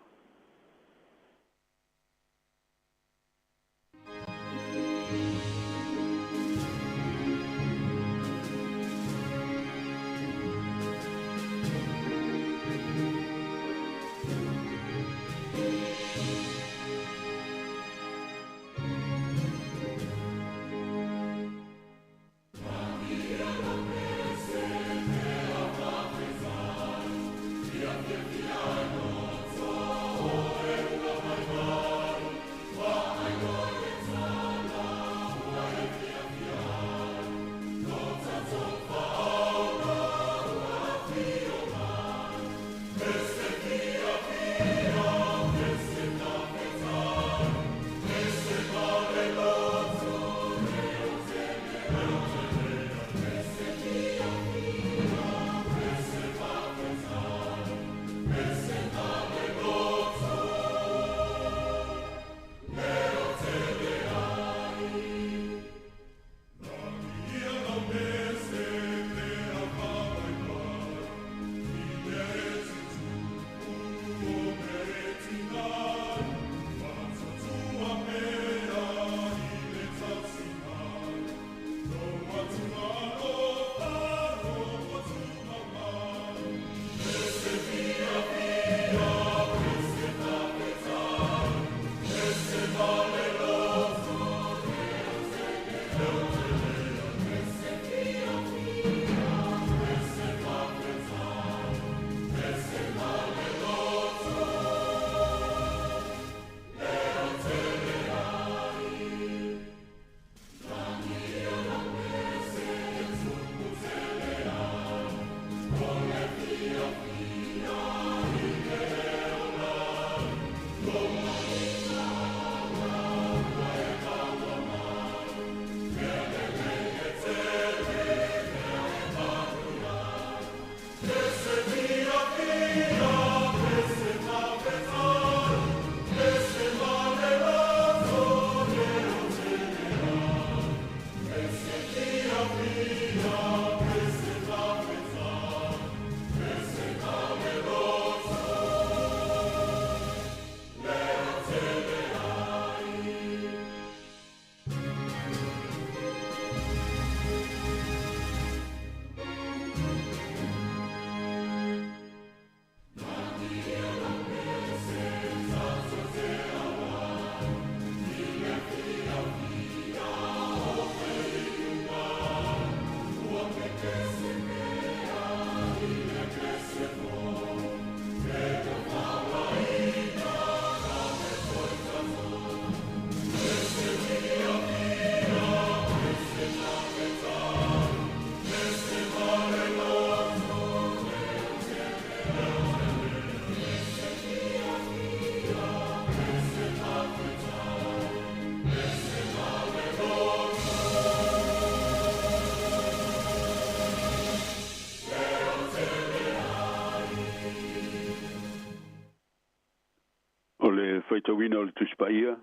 Faitauina o le Tusi Paia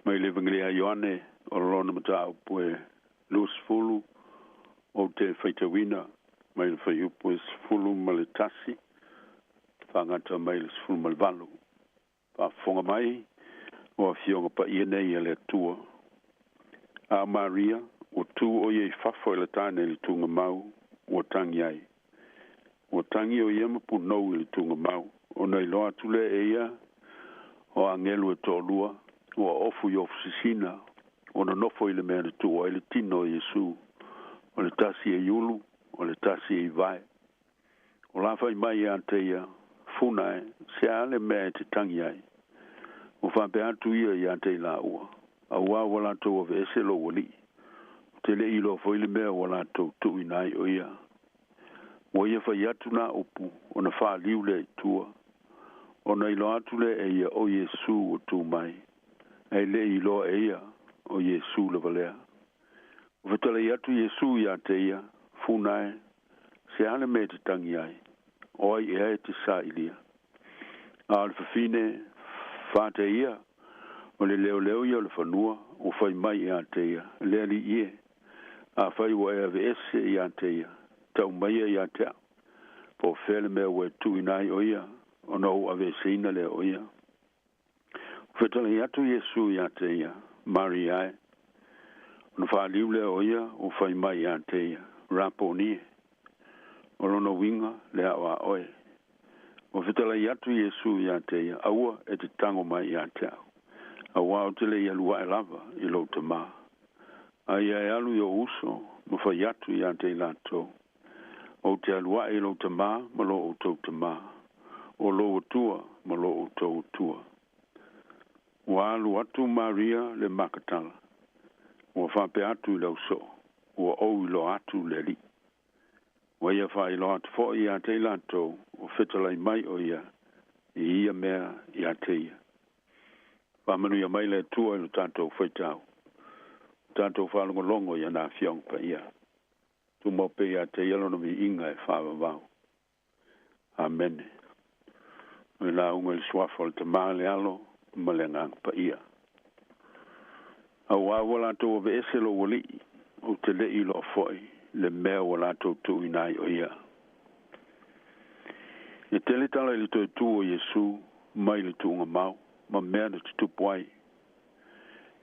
mai le Evagelia a Ioane o lona mataupu e 20 ou te faitauina mai le fuaiupu e 11 faagata mai le 18. Faafofoga mai o afioga paia nei a le Atua. A Maria, ua tu o ia i fafo i le tane i le tugamau, ua tangi ai. Ua tangi o ia ma punou i le tugamau, ona iloa atu lea e ia o agelu e toalua, ua ofu i ofu sisina, ua nonofo i le mea na tuu ai le tino o Iesu, o le tasi e i ulu, o le tasi e i vae. O la fai mai ia te ia, Funa e, se a le mea e te tangi ai? Ua faapea atu ia ia te i laua, auā ua latou aveese lou alii, ou te le i iloa foi le mea ua latou tuuina ai o ia. Ua ia fai atu nā upu, ona faaliu lea i tua, ona iloa atu lea e ia o Iesu ua tu mai, ae le i iloa e ia o Iesu lava lea. Ua fetalai atu Iesu ia te ia, Funa e, se a le mea e te tangi ai? O ai ea e te sailia? A o le fafine, fate ia, o le leoleo ia o le fanua, ua fai mai ia te ia, Le alii e, afai ua e aveese ia te ia, tau maia ia te au, po o fea le mea ua e tuuina ai o ia, ona ou aveeseina lea o ia. Ua fetalai atu Iesu ia te ia, Maria e. Ona faaliu lea o ia ua fai mai ia te ia, Raponi e. O lona uiga, le ao a oe. Ua fetalai atu Iesu ia te ia, Aua e te tago mai ia te au, auā ou te le i alu ae lava i lou Tamā. A ia e alu i ou uso ma fai atu ia te i latou, Ou te alu ae i lou Tamā ma lo outou Tamā, o lou Atua ma lo outou Atua. Ua alu atu Maria le Makatala, ua faapea atu i le ausoo, Ua ou iloa atu le Alii. Ua ia faailoa atu foi ia te i latou ua fetalai mai o ia i ia mea ia te ia. Faamanuia mai le Atua i lo tatou faitau, o tatou faalogologo i ana Afioga Paia. Tumau pea ia te ia lona viiga e faavavau. Amene. O le lauga i le suafa o le Tamā, le Alo ma le Agaga Paia. Auā ua latou aveese lou alii, ou te le i iloa foi le mea ua latou tuuina ai o ia. E tele tala i le toe tu o Iesu mai le tuugamau ma mea na tutupu ai.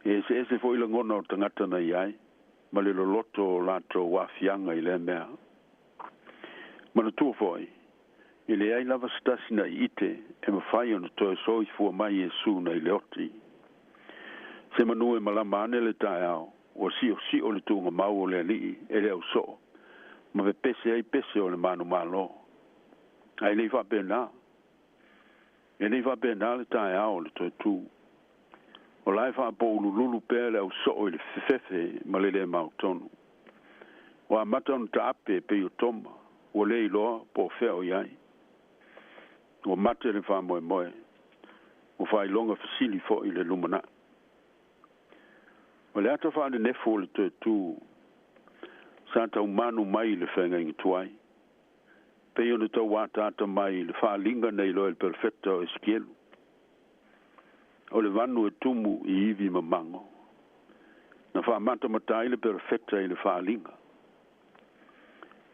E eseese foi lagona o tagata na i ai ma le loloto o latou aafiaga i lea mea. Manatua foi, e leai lava se tasi na iite e mafai ona toe soifua mai Iesu nai le oti. Se manu e malama ane le taeao, ua siosio le tuugamau o le Alii e le ausoo ma pepese ai pese o le manumalo. Ae le i faapena. E le i faapena le taeao o le toe tu. O la e faapoulululu pea le ausoo i le fefefe ma le le mautonu. Ua amata ona taape e pei o Toma, ua le iloa po o fea o i ai. Ua mate le faamoemoe, ua faailoga fesili foi le lumanai. O le ata faanenefu o le toe tu, sa taumanu mai i le feagaiga tuai, pei ona tau ataata mai i le faaaliga na iloa e le perofeta o Esikielu. O le vanu e tumu i ivi mamago. Na faamatamata ai le perofeta i le faaaliga.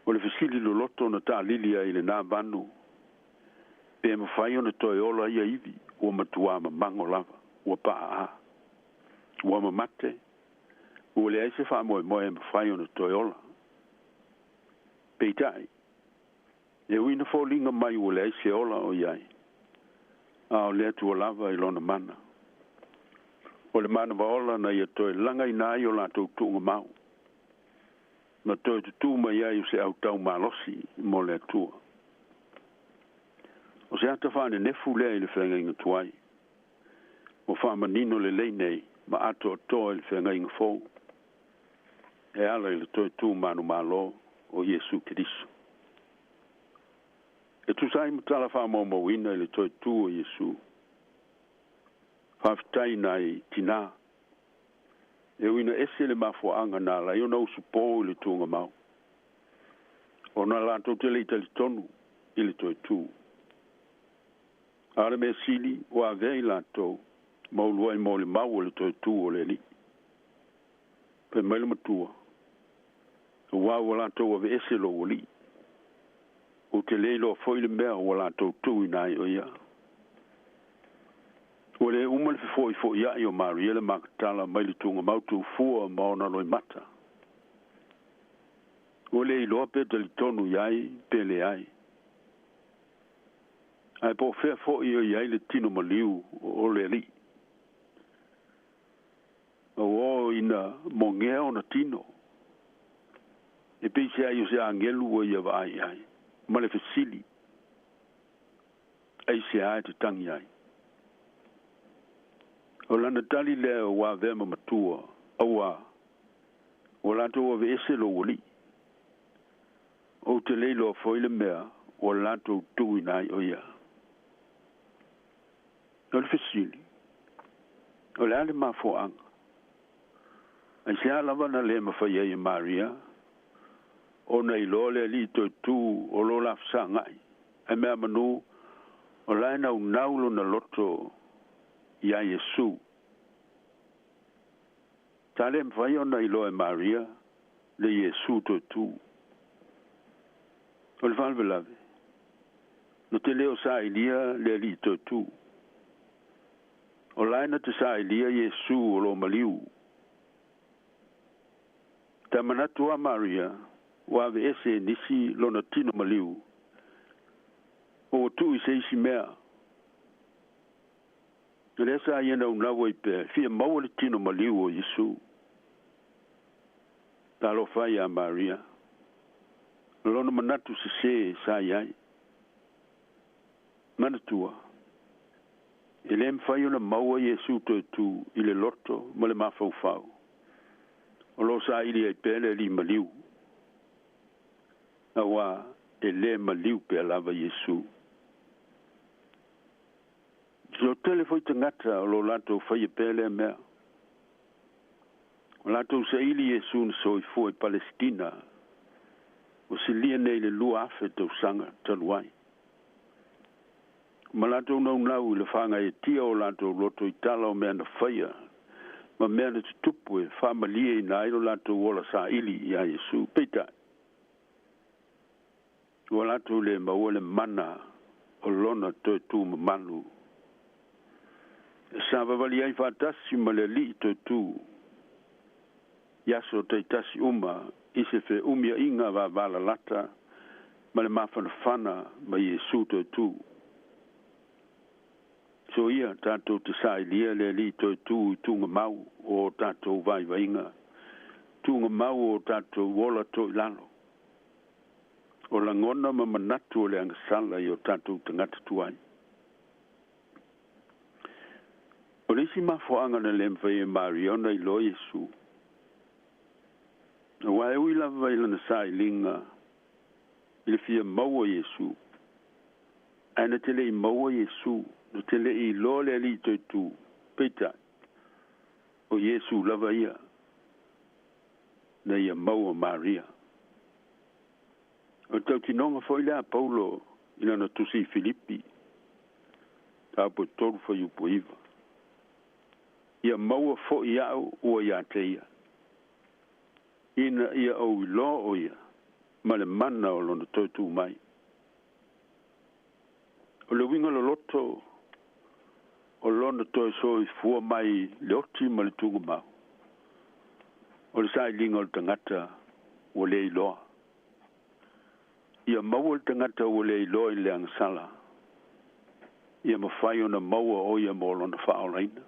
O le fesili loloto na taalili ai i lenā vanu, pe mafai ona toe ola ia ivi ua matuā mamago lava, ua paaā, ua mamate, ua leai se faamoemoe e mafai ona toe ola. Peitai, e ui ina foliga mai ua leai se ola o i ai, a o le Atua lava i Lona mana. O le manava ola na ia toe lagaina ai o latou tuugamau, ma toe tutū mai ai o se autau malosi mo le Atua. O se ata faanenefu lea i le feagaiga tuai, ua faamanino lelei nei ma atoatoa i le feagaiga fou, e ala i le toe tu manumalo o Iesu Keriso. E tusa ai ma tala faamaumauina i le toe tu o Iesu. Faafetai nai tinā. E ui ina ese le mafuaaga na ala ai ona usupō i le tuugamau, ona latou te le i talitonu i le toe tu. A o le mea sili ua avea i latou Ma uluai molimau o le toe tu o le Alii. Fai mai le matua, Auā ua latou aveese lou Alii. Ou te le iloa foi le mea ua latou tuuina ai o ia. Ua le uma le fefo'ifo'ia'i o Maria le Makatala mai le tugamau tufua ma ona loimata. Ua le iloa pe talitonu i ai pe leai. Ae po o fea fo'i o i ai le tino maliu o le Alii. Ua oo ina mogea ona tino. E peiseai o se agelu ua ia vaai i ai, ma le fesili, Aisea e te tagi ai? O lana tali lea ua avea ma matua, auā, ua latou aveese lou Alii. Ou te le iloa foi le mea ua latou tuuina ai o ia. O le fesili, O le a le mafuaaga? Aisea lava na le mafai ai e Maria ona iloa le Alii toe tu o lo la fesagai, ae meamanu o la e naunau lona loto iā Iesu. Sa le mafai ona iloa e Maria le Iesu toe tu. O le faalavelave, na te le o sailia le Alii toe tu. O la e na te sailia Iesu o lo maliu. Ta manatu a Maria ua aveese e nisi lona tino maliu, po ua tuu i se isi mea. O lea sa ia naunau ai pea e fia maua le tino maliu o Iesu. Talofa iā Maria, o lona manatu sesē sa i ai. Manatua, e lē mafai ona maua Iesu toe tu i le loto ma le mafaufau, o lo o saili ai pea le Alii maliu, auā e lē maliu pea lava Iesu. So tele foi tagata o lo o latou faia pea lea mea. Ua latou saili Iesu na soifua i Palesitina, ua silia nei le 2000 tausaga talu ai. Ma latou naunau i le faagaeetia o latou loto i tala o mea na faia ma mea na tutupu e faamalieina ai lo latou ola saili iā Iesu. Peitai, ua latou le maua le mana o lona toe tu mamalu e savavali ai faatasi ma le Alii toe tu i aso taitasi uma i se feumiaiga vavalalata ma le mafanafana ma Iesu toe tu. So ia tatou te sailia le Alii toe tu i tugamau o o tatou vaivaiga, tugamau o o tatou ola toilalo, o lagona ma manatu o le agasala i o tatou tagata tuai. O le isi mafuaaga na le mafai e Maria ona iloa Iesu, auā e ui lava i lana sailiga i le fia maua Iesu, ae na te le i maua Iesu, na te le i iloa le Alii toe tu, peitai, o Iesu lava ia na ia maua Maria. O le tautinoga foi lea a Paulo i lana tusi i Filipi, mataupu e 3 fuaiupu 9, Ia maua foi au ua ia te ia, ina ia ou iloa o ia ma le mana o lona toe tu mai. O le uiga loloto o lona toe soifua mai le oti ma le tugamau, o le sailiga o le tagata ua le iloa. Ia maua le tagata ua le iloa i le agasala, ia mafai ona maua o ia mo lona faaolaina.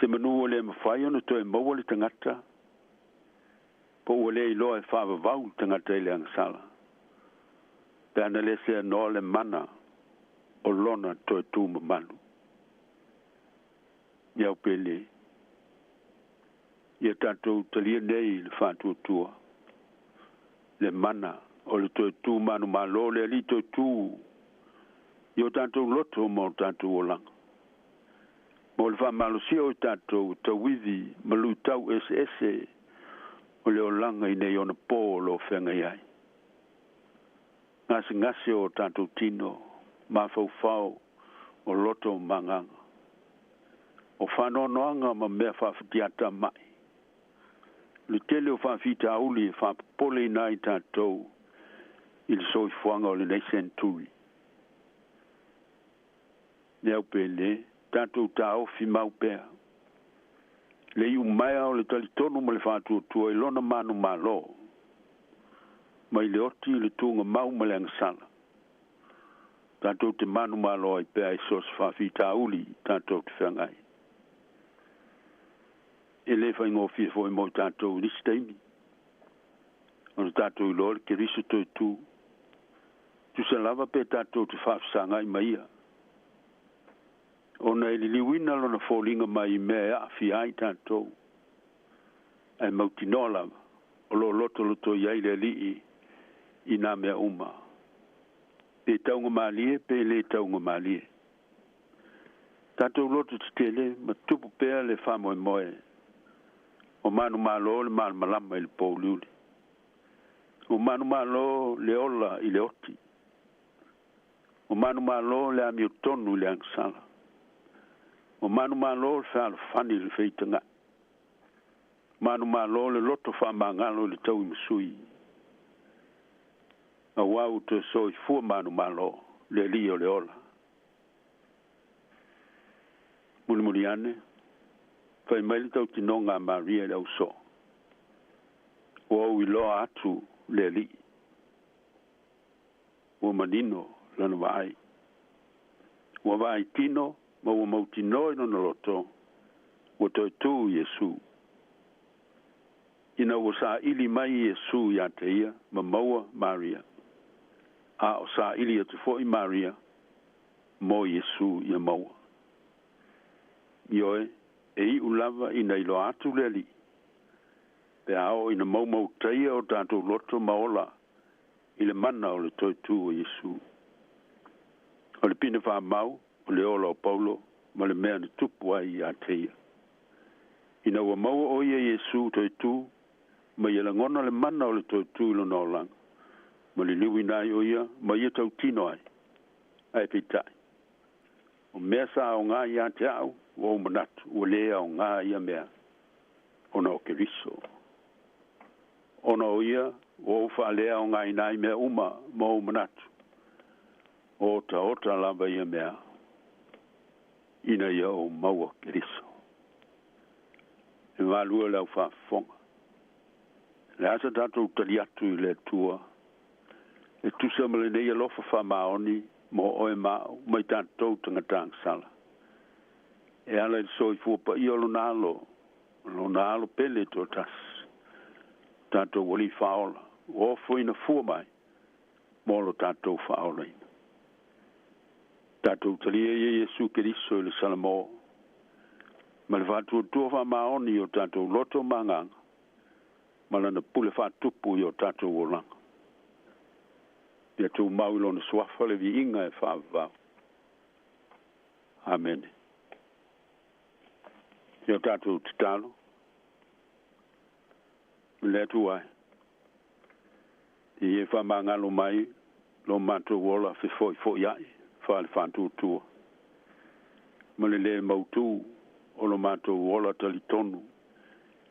Se manu ua le mafai ona toe maua le tagata, po ua le iloa e faavavau le tagata i le agasala, pe ana le seanoa le mana o lona toe tu mamalu. Ia au pele, ia tatou talia nei le faatuatua, le mana o le toe tu manumalo le Alii toe tu i o tatou loto ma o tatou olaga. Mo le faamalosia o i tatou e tauivi ma luitau eseese o le olaga i nei ona pō o lo o feagai ai. Gasegase o o tatou tino, mafaufau o loto ma agaga. O faanoanoaga ma mea faafatiatamai. Le tele o faafitauli e faapopoleina ai tatou i le soifuaga o lenei senturi. Le au pele, tatou taofi mau pea. Le iumaea o le talitonu ma le faatuatua i lona manumalo. Mai le oti i le tugamau ma le agasala. Tatou te manumalo ai pea i so o se faafitauli tatou te feagai. E lē faigofie foi mo i tatou i nisi taimi. Ona tatou iloa le Keriso toe tu. Tusa lava pe tatou te faafesagai ma ia. Ona e liliuina lona foliga mai i mea e aafia ai tatou. Ae mautinoa lava, o lo o lotoloto i ai le Alii i nā mea uma. Pe taugamalie pe lē taugamalie. Tatou loto tetele ma tupu pea le faamoemoe. O manumalo le malamalama i le pouliuli. O manumalo le ola i le oti. O manumalo le amiotonu i le agasala. O manumalo le fealofani i le feitaga'i. Manumalo le loto faamagalo i le tauimasui. Auā ua toe soifua manumalo le Alii o le ola. Mulimuli ane, fai mai le tautinoga a Maria i le ausoo, Ua ou iloa atu le Alii. Ua manino lana vaai. Ua vaai tino ma ua mautinoa i lona loto, ua toe tu Iesu. Ina ua saili mai Iesu iā te ia ma maua Maria, a o saili atu foi Maria mo Iesu ia maua. Ioe, e iu lava ina iloa atu le Alii, pe a oo ina maumautaia o tatou loto ma ola i le mana o le toe tu o Iesu. O le pine faamau o le ola o Paulo ma le mea na tupu ai iā te ia. Ina ua maua o ia Iesu toe tu, ma ia lagona le mana o le toe tu i lona olaga, ma liliuina ai o ia ma ia tautino ai. Ae peitai, o mea sa aoga iā te au, ua ou manatu ua lē aoga ia mea ona o Keriso. Ona o ia, ua ou faaleaogaina ai mea uma ma ou manatu, o otaota lava ia mea ina ia ou maua Keriso. E malua le au faafofoga. Le a sa tatou tali atu i le Atua e tusa ma lenei alofa faamaoni mo oe ma au ma i tatou tagata agasala. E ala i le soifua paia o Lona Alo, Lona Alo pele toatasi, o tatou Alii Faaola, ua ofoina fua mai mo lo tatou faaolaina. Tatou talia ia Iesu Keriso i le Salamo ma le faatuatua faamaoni i o tatou loto ma agaga ma lana pule faatupu i o tatou olaga. Ia tumau i lona suafa le viiga e faavavau. Amene. Ia o tatou tatalo. Le Atua e, i e faamagalo mai lo matou ola fefo'ifo'ia'i faale-faatuatua ma le lē mautū o lo matou ola talitonu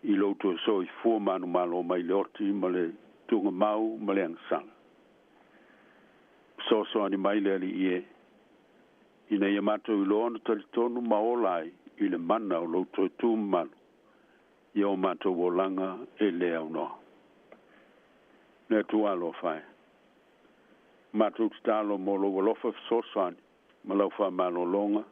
i lou toe soifua manumalo mai le oti ma le tugamau ma le agasala. Fesoasoani mai le Alii e, ina ia matou iloa ona talitonu ma ola ai i le mana o lou toe tu mamalu i o matou olaga e lē aunoa. Le Atua alofa e, matou tatalo mo lou alofa fesoasoani ma lau faamalologa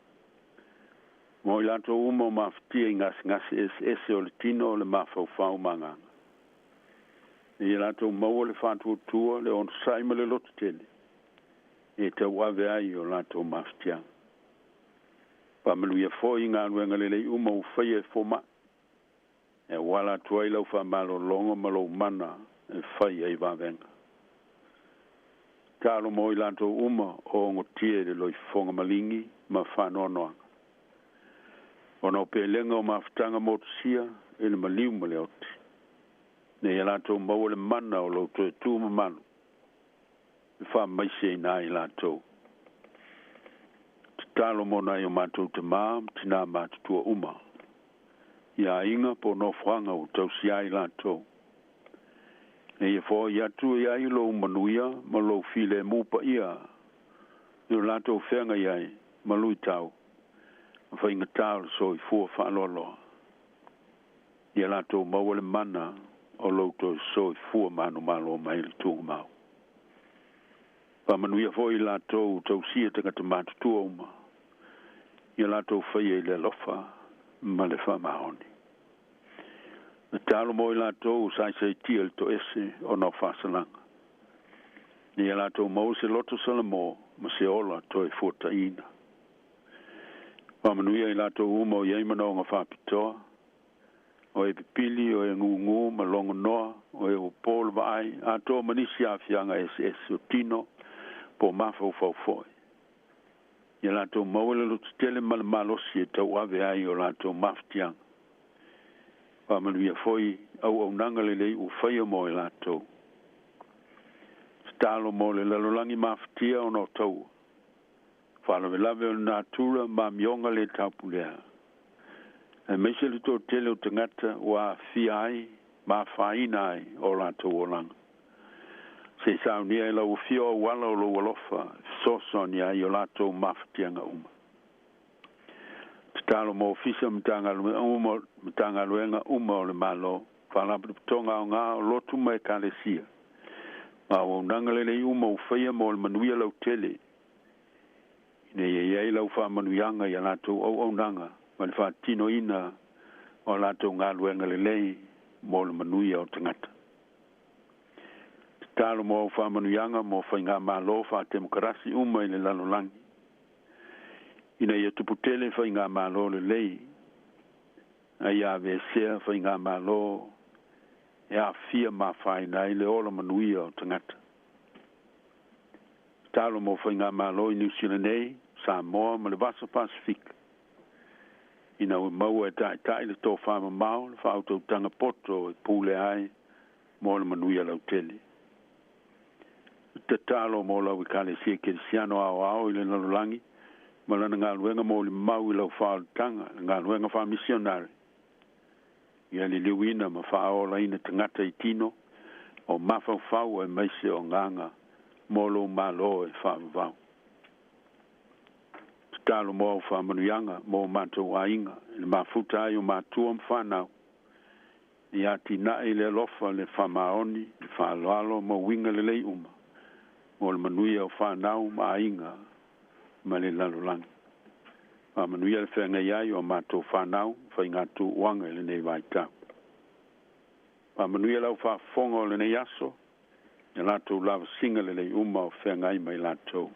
mo i latou uma o mafatia i gasegase eseese o le tino, o le mafaufau ma agaga. Ina ia latou maua le faatuatua, le onosai ma le lototele e tauave ai o latou mafatiaga. Faamanuia foi i galuega lelei uma ua faia e foma'i, e auala atu ai lau faamalologa ma lou mana e fai ai vavega. Tatalo mo i latou uma o ogotia i le loifofoga maligi ma faanoanoaga, ona o pelega o mafutaga motusia i le maliu ma le oti, ina ia latou maua le mana o lou toe tu mamalu e faamaiseina ai latou. Tatalo mo nai o matou tamā ma tinā matutua uma i aiga po o nofoaga ua tausia ai latou. Ina ia foai atu i ai lou manuia ma lou filemu paia i lo latou feagai ai ma luitau ma faigatā o le soifua faaloaloa. Ia latou maua le mana o lou toe soifua manumalo mai i le tugamau. Faamanuia foi i latou ua tausia tagata matutua uma, ia latou faia i le alofa ma le faamaoni. Tatalo mo i latou ua saisaitia i le toese ona o faasalaga, ina ia latou maua se loto salamo ma se ola toe fuataina. Faamanuia i latou uma o i ai manaoga faapitoa, o e pipili, o e gūgū ma logonoa, o e ua po le vaai, atoa ma nisi aafiaga eseese o tino po o mafaufau foi. Ia latou maua le lototele ma le malosi e tauave ai o latou mafatiaga. Faamanuia foi auaunaga lelei ua faia mo i latou. Tatalo mo le lalolagi mafatia ona o taua, faalavelave o le natura ma amioga lē taupulea, aemaise le toatele o tagata ua aafia ai ma afaina ai o latou olaga. Se i saunia e lau afio auala o lou alofa e fesoasoani ai i o latou mafatiaga uma. Tatalo mo ofisa Matagaluega uma o le Malo, Faalapotopotoga aoga o lotu ma ekalesia, ma auaunaga lelei uma ua faia mo le manuia lautele, ina ia i ai lau faamanuiaga i a latou auaunaga ma le faatinoina o a latou galuega lelei mo le manuia o tagata. Tatalo mo au faamanuiaga mo faigamalo faatemokarasi uma i le lalolagi, ina ia tuputele faigamalo lelei, a ia aveesea faigamalo e aafia ma afaina ai le ola manuia o tagata. Tatalo mo faigamalo i Niu Sila nei, Samoa ma le Vasa Pasefika, ina ua maua e taʻitaʻi le tofamamao le faautautaga poto e pule ai mo le manuia lautele. Tatalo mo lau Ekalesia Kerisiano aoao i le lalolagi ma lana galuega molimau i lau faaolataga, le galuega faamisionare, ia liliuina ma faaolaina tagata i tino o mafaufau aemaise o agaga mo lou Malo e faavavau. Tatalo mo au faamanuiaga mo o matou aiga i le mafuta ai o matua ma fanau, ia atinae i le alofa, le faamaoni, le faaaloalo ma uiga lelei uma mo le manuia o fanau ma aiga ma le lalolagi. Faamanuia le feagai ai o a matou fanau ma faigatuuaga i lenei vaitau. Faamanuia lau faafofoga o lenei aso i a latou lavasiga lelei uma o feagai ma i latou.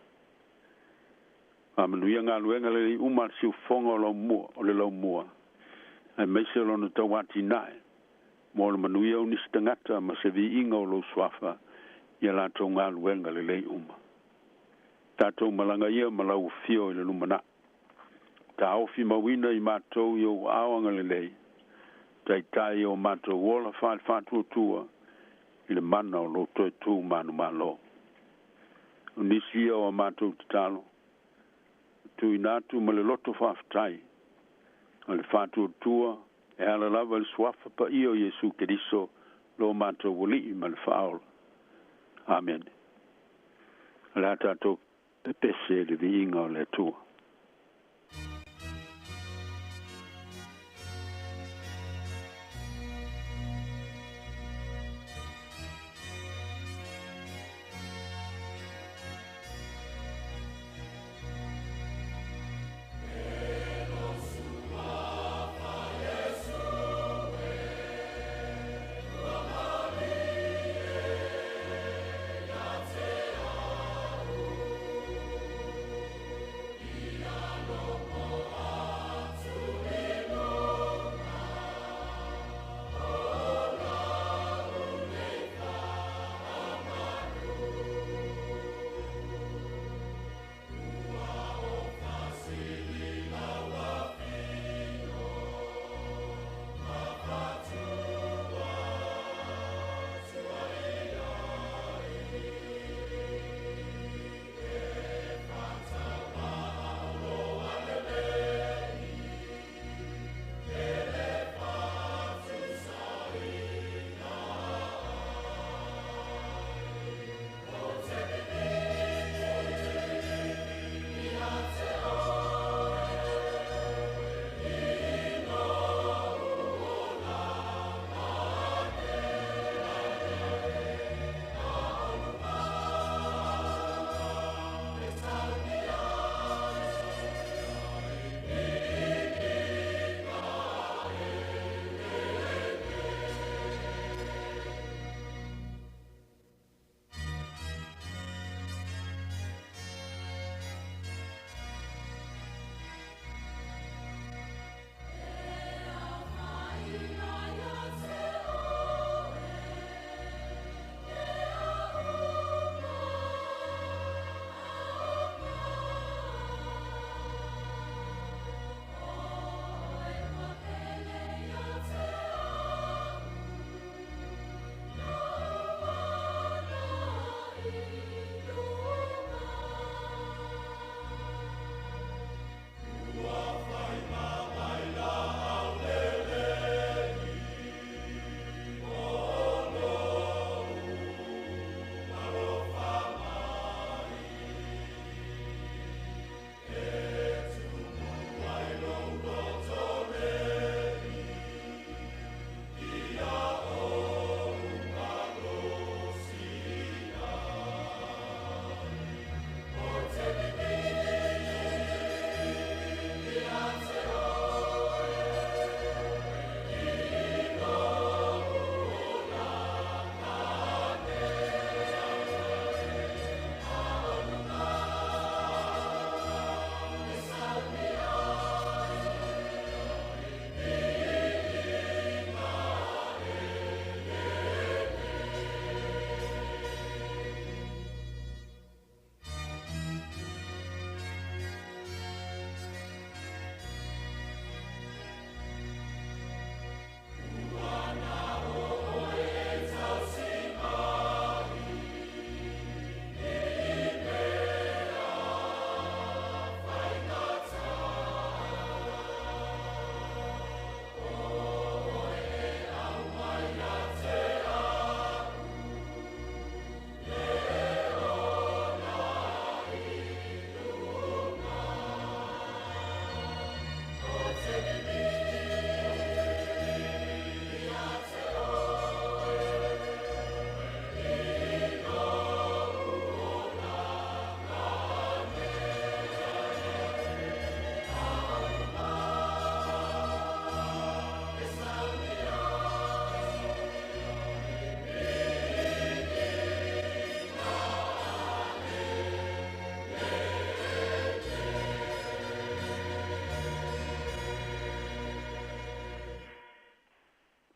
Faamanuia galuega lelei uma a le siufofoga o laumua o le laumua, aemaise o lona tauatinae mo le manuia o nisi tagata ma se viiga o lou suafa i a latou galuega lelei uma. Tatou malaga ia ma lau afio i le lumanai. Taofi mauina i matou i ou aao agalelei, taitai o matou ola faale-faatuatua i le mana o lou toe tu manumalo. O nisi ia o a matou tatalo, tuuina atu ma le loto faafetai o le faatuatua e ala lava i le suafa paia o Iesu Keriso lo matou Alii ma le Faaola. Amene. O le a tatou pepese i le viiga o le Atua.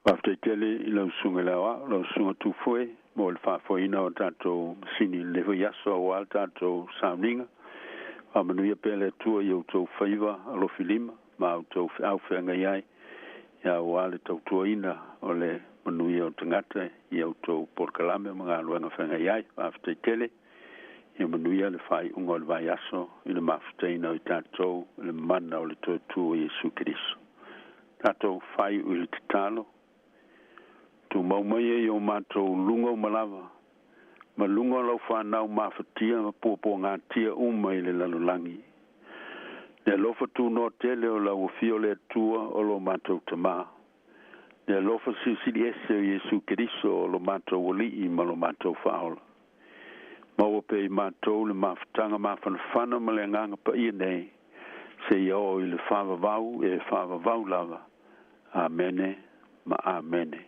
Faafetai i lau susuga i le Aoao, lau susuga Tufoe mo le faafoeina o tatou masini i lenei foi aso auā le tatou sauniga. Faamanuia pea le Atua i outou faiva alofilima ma outou feau feagai ai ia auā le tautuaina o le manuia o tagata i outou polokalame ma galuega feagai ai. Faafetai tele. Ia manuia le faaiuga o le vaiaso i le mafutaina o i tatou i le mana o le toe tu o Iesu Keriso. Tatou faaiu i le tatalo. Tumau mai e i o matou luga uma lava, ma luga o lau fanau mafatia ma puapuagatia uma i le lalolagi. Le alofa tunoa tele o lau Afio le Atua o lo matou Tamā. Le alofa silisili ese o Iesu Keriso o lo matou Alii ma lo matou Faaola. Maua pea i matou le mafutaga mafanafana ma le Agaga Paia nei, seia oo i le faavavau e faavavau lava. Amene ma Amene.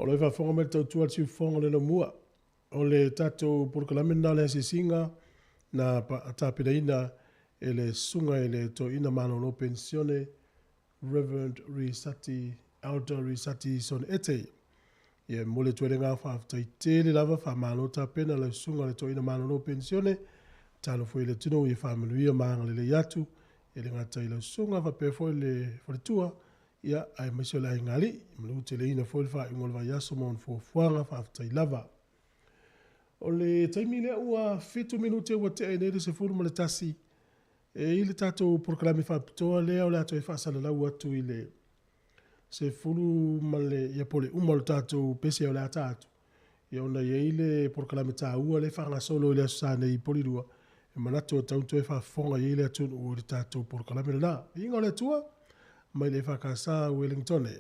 O lo e faafofoga mai le tautua a le siufofoga o le laumua. O le tatou polokalame lena o le asiasiga na tapenaina e le susuga i le Toeaina Malolo Penisione Reverend Risati Elder Risati Son Ete. Ia e momoli atu ai le agaga faafetai tele lava, faamalo tapena lau susuga i le Toeaina Malolo Penisione. Tatalo foi i le atunuu ia faamanuia ma agalelei atu e le gata i lau susuga faapea foi le faletua ia aemaise o le aiga-alii. Manuteleina foi le faaiuga o le vaiaso ma ona fuafuaga, faafetai lava. O le taimi lea ua 7 minute ua tea i nei le 11 e i le tatou polokalame faapitoa lea o le a toe faasalalau atu i le 10 ma le ia po o le uma o le tatou pese o le a ta atu. Ia ona e i ai le polokalame taua lea e faagasolo i le Aso Sa nei i Polilua, e manatu e tatau ona toe faafofoga i ai le atunuu i le tatou polokalame lena. Viiga o le Atua, mai le EFKS Wellingtone.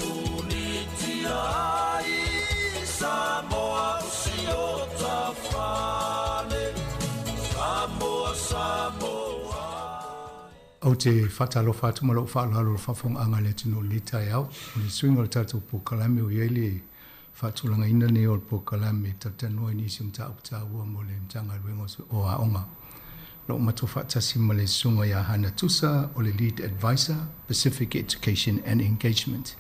Punitia ai Samoa o si o tafale Samoa, Samoa. Ou te faatalofa atu ma lou faaaloalo i le faafofogaaga a le atunuu i lenei taeao. O le suiga o le tatou polokalame ua i ai le faatulagaina lenei o le polokalame e talatalanoa i nisi o mataupu taua mo le Matagaluega o Aoga. O lo o matou faatasi ma le Susuga ia Hana Tusa o le Lead Advisor, Pacific Education and Engagement.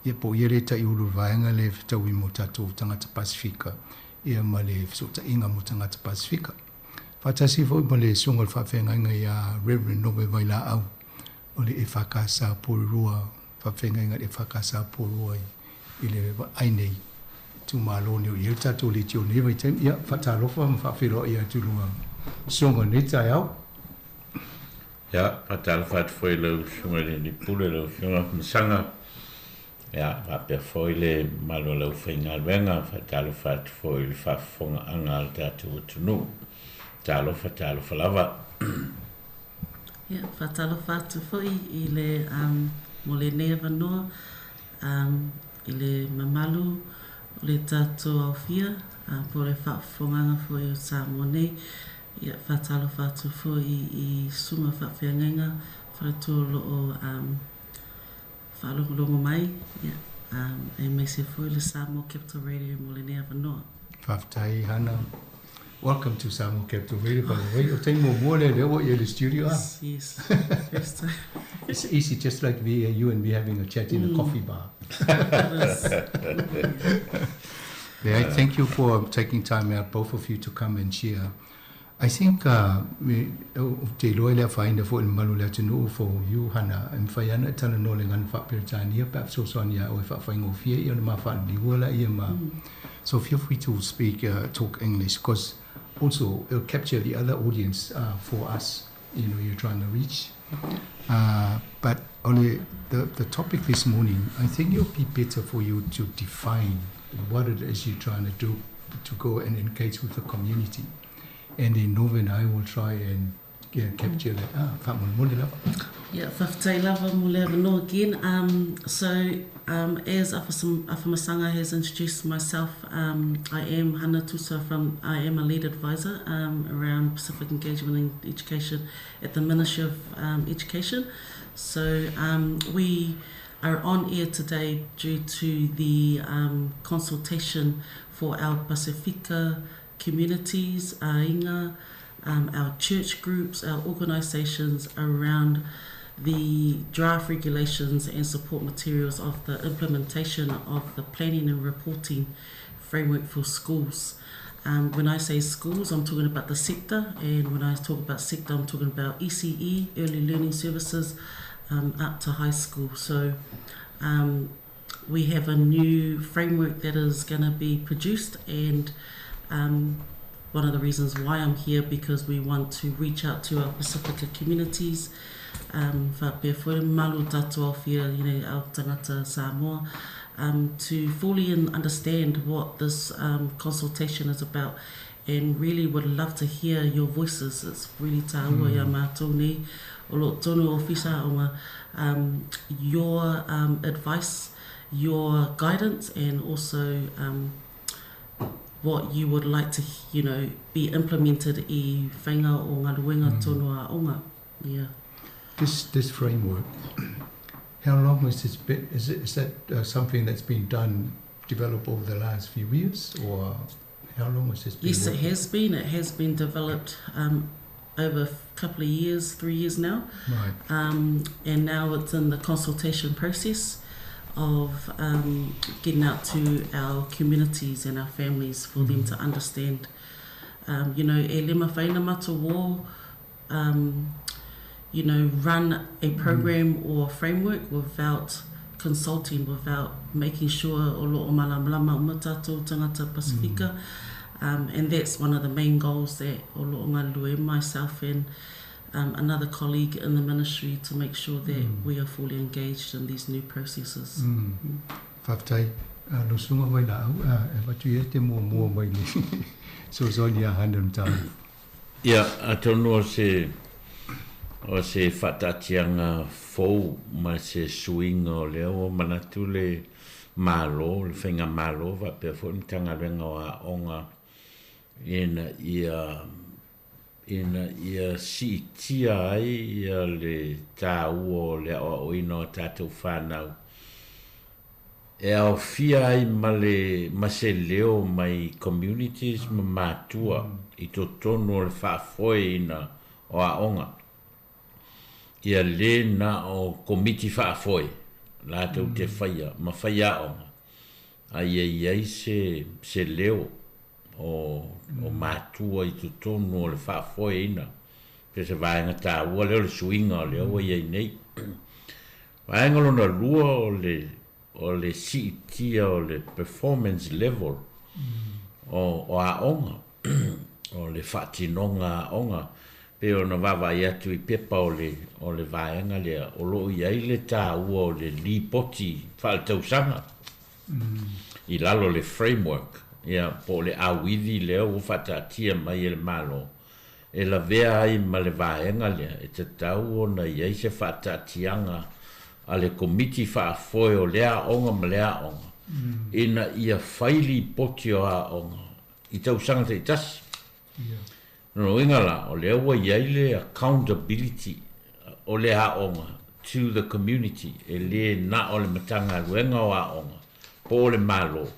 Ia po o ia lea e taiulu i le vaega lea e fetaui mo tatou tagata Pasefika ia ma le fesootaiga mo tagata Pasefika. Faatasi foi ma le Susuga o le Faafeagaiga ia Reverend Nove Vailaau o le EFKS Porirua, Faafeagaiga a le EFKS Porirua i le vaai nei itumalo nei o i ai le tatou leitio i lenei vaitaimi. Ia, faatalofa ma faafeiloai atu i luga Susuga i lenei taeao. Ia, faatalofa atu foi i lau Susuga i le Alii Pule, lau Afioga Afamasaga, ia, faapea foi le mamalu o le aufaigaluega, faatalofa atu foi i le faafofogaaga a le tatou atunuu. Talofa, talofa lava. Ia, faatalofa atu foi i le, um, mo lenei avanoa, um, i le mamalu o le tatou aofia, um, po o le faafofogaga foi o Samoa nei. Ia, faatalofa atu foi i susuga faafeagaiga faletua o lo o um, faalogologo mai, ia, um, aemaise foi le Samoa Capital Radio mo lenei avanoa. Faafetai Hana. Welcome to Samoa Capital Radio, by the way. O taimi muamua lea lea ua i ai le studio, ah? Yes, yes. First time. It's easy, just like me, you and me having a chat in a coffee bar. Yeah, thank you for taking time out, both of you, to come and share. I think ou te iloa e le afaina foi i le mamalu o le atunuu for you Hana, e mafai lava ona e talanoa i le gagana faa-Peretania pe a fesoasoani ia oe e faafaigofie ia ona ma faaliliua laia ma So feel free to speak talk English because also it'll capture the other audience for us you know you're trying to reach. But ole the the topic this morning, I think it'll be better for you to define what it is you're trying to do to go and engage with the community. And then Nova and I will try and yeah, capture that. Ah, faamolemole lava. Yeah, faafetai lava mo le avanoa again. So, as Afamasanga has introduced myself, I am Hana Tusa from, I am a lead advisor around Pacific Engagement and Education at the Ministry of Education. So, we are on air today due to the consultation for our Pasifika communities, āinga, our church groups, our organisations around the draft regulations and support materials of the implementation of the planning and reporting framework for schools. Um, when I say schools, I'm talking about the sector, and when I talk about sector, I'm talking about ECE, Early Learning Services, um, up to high school. So um, we have a new framework that is going to be produced, and um, one of the reasons why I'm here because we want to reach out to our Pacifica communities, um, whapea foe malu tātou awhia, you know, our tangata Samoa, um, to fully understand what this um, consultation is about and really would love to hear your voices. It's really tāua mm. ia mātou nei, o lo tonu ofisa o um, your um, advice, your guidance and also um, what you would like to, you know, be implemented i whainga o ngā ruenga tonu a onga. Yeah. This, this framework, how long has this been? Is, it, is that something that's been done, developed over the last few years, or how long has this been? Yes, it has been. It has been developed over a couple of years, 3 years now. Right. And now it's in the consultation process of getting out to our communities and our families for them to understand. You know, e lima whaina mato wō, you know, run a program or a framework without consulting, without making sure o lo o malamalama uma tātou tangata Pasifika. And that's one of the main goals that o lo o ngā lue, myself and another colleague in the ministry to make sure that we are fully engaged in these new processes. Faafetai. Lau susuga mai laau, e avatu i ai te muamua mai le fesoasoani ia Hana le mataupu. Ia, atonu o se O se faataatiaga fou ma se suiga o lea ua manatu le Malo, le Faigamalo faapea foi le Matagaluega o Aoga ina ia ina ia siitia ai ia le taua o le aoaoina o a tatou fanau e aofia ai ma le ma se leo mai communities ma matua i totonu o le faafoeina o aoga. Ia lē na o komiti faafoe latou te faia ma faiaoga, a ia i ai se se leo o o matua i totonu o le faafoeina. Pe se vaega taua lea o le suiga o lea ua i ai nei. Vaega lona lua o le o le siitia o le performance level o o aoga, o le faatinoga aoga, pei ona vaavaai atu i pepa o le o le vaega lea, o lo o i ai le taua o le lipoti faaletausaga i lalo o le framework, ia, po o le auivi lea ua faataatia mai e le Malo e lavea ai ma le vaega lea, e tatau ona i ai se faataatiaga a le Komiti Faafoe o lea aoga ma lea aoga, ina ia fai lipoti o aoga i tausaga taitasi. O lona uiga la, o lea ua i ai le accountability o le aoga to the community, e le na o le Matagaluega o Aoga po o le Malo,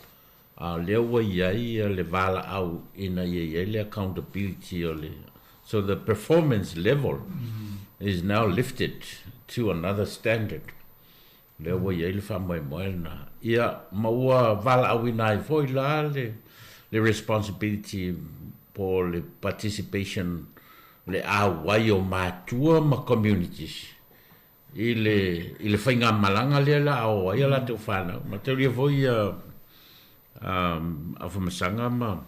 A o lea ua i ai le valaau ina ia i ai le accountability o le, so the performance level is now lifted to another standard. Lea ua i ai le faamoemoe lena. Ia, ma ua valaauina ai foi la le, le responsibility po o le participation, le auai o matua ma communities i le, i le faigamalaga lea la a o ai a latou fanau. Ma taulia foi ia um, Afamasaga ma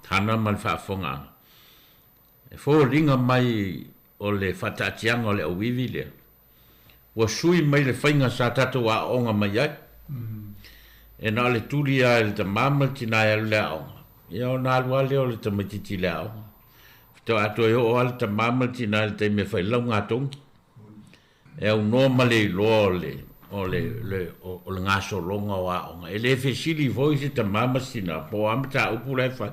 Hana ma le faafofogaaga. E foliga mai o le faataatiaga o le auivi lea, ua sui mai le faiga sa tatou aooga mai ai. E na o le tuli lava e le tamā ma le tinā e alu i le aoga, ia ona alu lava lea o le tamaitiiti i le aoga. Faatoa toe oo lava le tamā ma le tinā i le taimi e fai ai le laugatogi. E aunoa ma le iloa o le, o le, le, o le gasologa o aoga. E le fesili foi se tamā ma se tinā, po o a mataupu la e fai.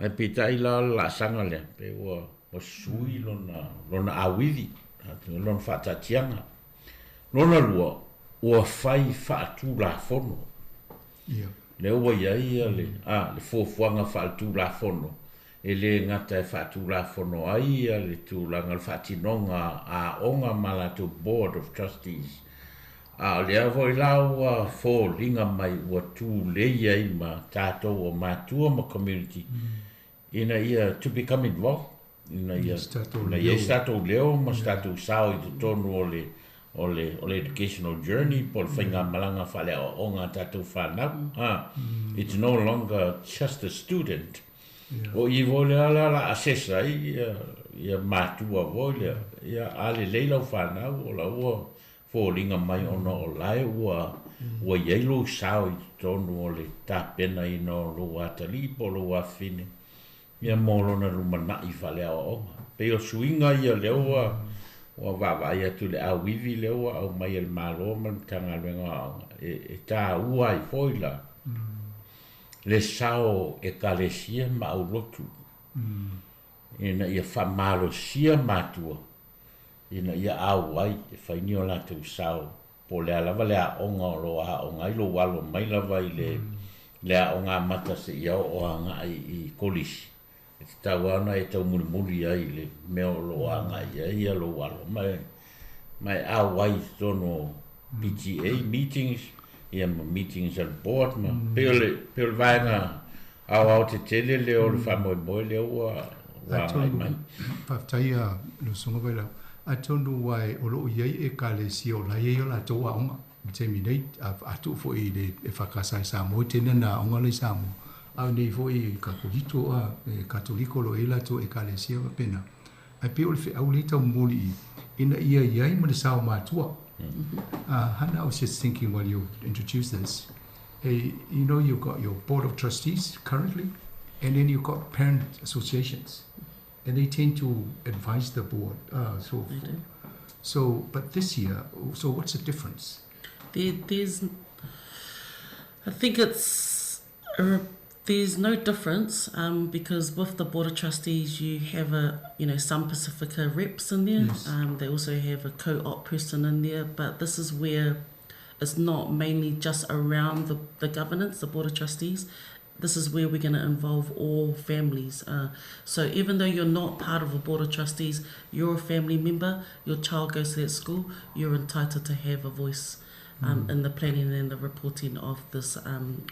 Ae peitai la o le laasaga lea, pei ua, ua sui lona, lona auivi, lona faataatiaga. Lona lua, ua fai faatulafono. Ia. Lea ua i ai le, a, le fuafuaga faaletulafono e le gata e faatulafono ai le tulaga o le faatinoga a aoga ma latou Board of Trustees, a o lea foi la ua foliga mai ua tulei ai ma tatou o matua ma community ina ia to become involved, ina ia ina i ai se tatou leo ma se tatou sao i totonu o le o le o le educational journey po o le faigamalaga faaleaoaoga a tatou fanau. A, it's no longer just a student. O i foi lea la la assess ai ia ia matua foi lea, ia a lelei lau fanau o la ua foliga mai ona o la e ua ua i ai lou sao i totonu o le tapenaina o lou atalii po o lou afafine ia mo lona lumanai faaleaoaoga. Pei o suiga ia lea ua ua vaavaai atu i le auivi lea ua aumai e le Malo ma le Matagaluega o Aoga e e taua ai foi la le sao o Ekalesia ma aulotu ina ia faamalosia matua ina ia auai e fai ni o latou sao po o le a lava le aoga o lo o aoga ai lou alo mai lava i le le aoga amata seia oo agai i kolisi. E tatau lava ona e taumulimuli ai i le mea o lo o agai i ai lou alo ma e, ma e auai i totonu o PTA meetings ia ma meetings a le board ma pei o le, pei o le vaega aoao tetele lea o le faamoemoe lea ua, ua agai mai. Faafetai a lau Susuga Vailaau. Atonu aua o lo o i ai Ekalesia o la e i ai o latou aoga i le taimi nei, a tuu foi i le EFKS i Samoa, e tele ana aoga la i Samoa, a o nei foi i Katoliko, a e Katoliko o lo o i ai latou Ekalesia faapena. Ae pei o le feau lea e tau momoli i i, ina ia i ai ma le sao matua. Hannah, I was just thinking while you introduce this, hey, you know you've got your board of trustees currently, and then you've got parent associations. And they tend to advise the board. So, They do. So, but this year, so what's the difference? There, there's, I think it's, there's no difference because with the board of trustees you have a, you know, some Pacifica reps in there. Yes. They also have a co-op person in there, but this is where it's not mainly just around the governance, the board of trustees. This is where we're going to involve all families. So even though you're not part of a board of trustees, you're a family member, your child goes to that school, you're entitled to have a voice in the planning and the reporting of this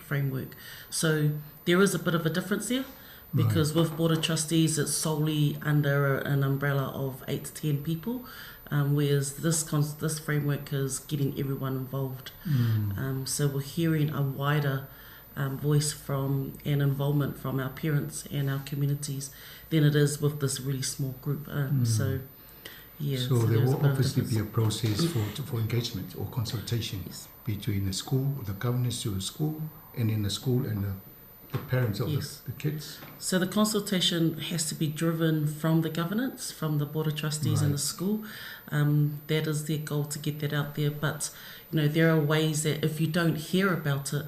framework. So there is a bit of a difference there, because with board of trustees, it's solely under an umbrella of 8 to 10 people, whereas this framework is getting everyone involved. So we're hearing a wider voice from and involvement from our parents and our communities than it is with this really small group. So, yeah. So there there's will a bit of a obviously be a difference. process for engagement or consultation between the school, the governors to the school, and then the school and the parents of the kids. So the consultation has to be driven from the governance, from the board of trustees and the school. That is their goal, to get that out there. But there are ways that if you don't hear about it,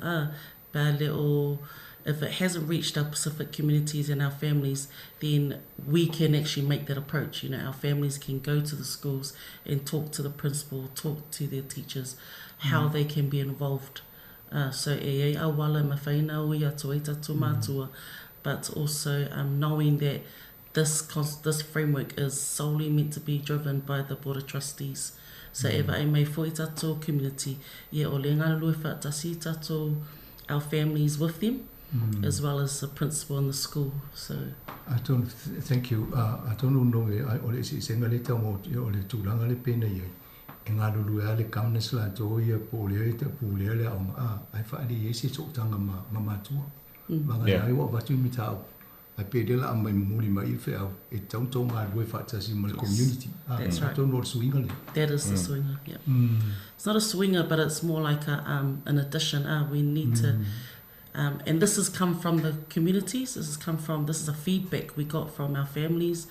or if it hasn't reached our Pacific communities and our families, then we can actually make that approach. Our families can go to the schools and talk to the principal, talk to their teachers, how they can be involved. So e e awala ma whaina o ia tō e tātou mātua, but also knowing that this framework is solely meant to be driven by the Board of Trustees. So e vae mai fo i tātou community, ia o le ngā lue whaatasi tātou, our families with them, as well as the principal in the school. So I don't thank you. I don't know I o le si senga le tamo o le tūlanga le pena ia. E ngā lulu e ale governance la tō ia po le e te pū le ale o ngā, ai whaari e se tōtanga ma mātua. Ma ngā nai wa watu mi tāu. Ai pe de la amai muri mai i wheau e tau tō ngā rue whaatasi ma le community. That's I right. don't know the swinger le. That is the swinger, yeah. It's not a swinger, but it's more like a an addition. We need to, and this has come from the communities. This has come from, this is a feedback we got from our families,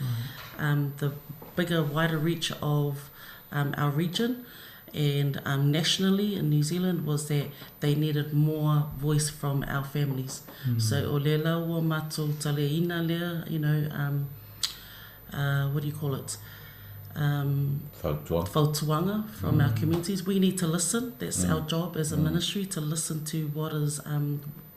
the bigger, wider reach of our region and nationally in New Zealand was that they needed more voice from our families. So o le lau o mātou tale ina lea, what do you call it? Fautuanga. Fautuanga from our communities. We need to listen. That's our job as a ministry, to listen to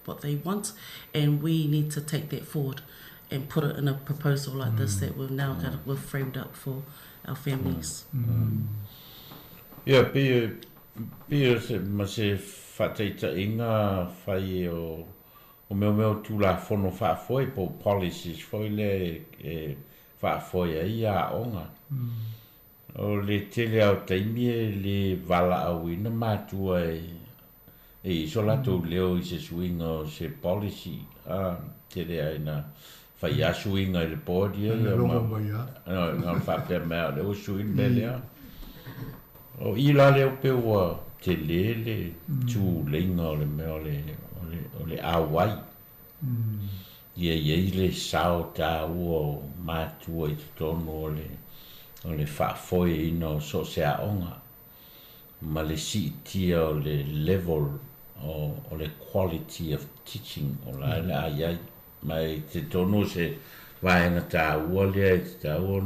what they want, and we need to take that forward and put it in a proposal like this that we've now got, we've framed up for our families. Yeah, pe se ma se whataita inga whai o meo meo tū la whono whaafoe po policies whoi le e whaafoe ai a onga. O le tele au taimi e le wala au ina mātua e iso latou leo i se suinga o se policy. Tele ai na whai a suinga i le board ia, Ana ia longo ma- mai a. No, ngā whapea mea leo suin me lea. O i la leo pe ua te lele tū leinga o le mea o le awai. Ia ia i le sao tā ua o mātua i te tonu o le whaafoe ina o so se aonga. Ma le siitia o le level o le quality of teaching o la ele ai ai. Ma i te tonu se vaenga tā ua lea i te tā ua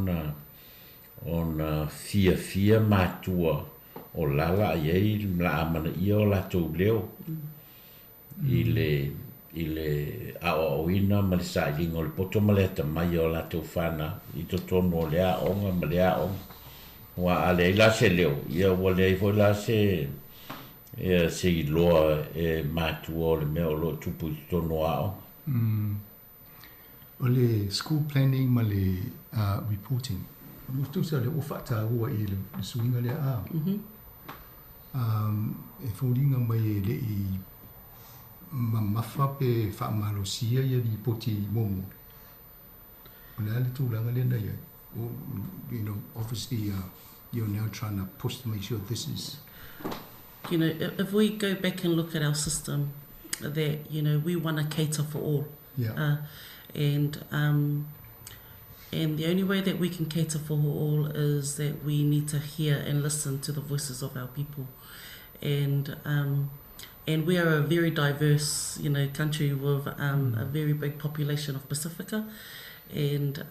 o na fia fia mātua o lala ai ai la amana ia o latou leo. I le ao ina ma le sailinga o le poto ma le ata mai o latou whana i totonu o le aonga ma le aonga. Ua ale ai la se leo, ia ua le ai foi la se, ia se iloa e mātua o le mea o lo tupu i totonu o aonga. O le school planning ma le reporting. O tusa le o whata ua i le suinga le a. E fōringa mai e le i mamafa pe whaamalosia ia li poti momo. O le ale tūlanga le nei. O, obviously, you're now trying to push to make sure this is... If we go back and look at our system, that we want to cater for all. And And the only way that we can cater for all is that we need to hear and listen to the voices of our people. And and we are a very diverse, you know, country with a very big population of Pacifica, and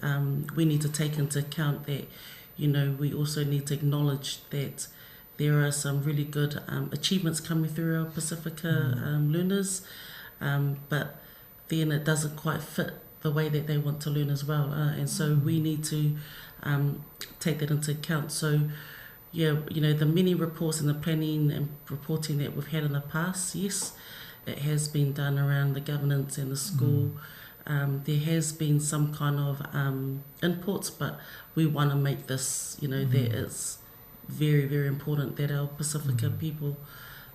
we need to take into account that, you know, we also need to acknowledge that there are some really good achievements coming through our Pacifica learners, but then it doesn't quite fit the way that they want to learn as well. And so we need to take that into account. So, yeah, you know, the many reports and the planning and reporting that we've had in the past, yes, it has been done around the governance and the school. There has been some kind of inputs, but we want to make this, you know, that it's very, very important that our Pacifica people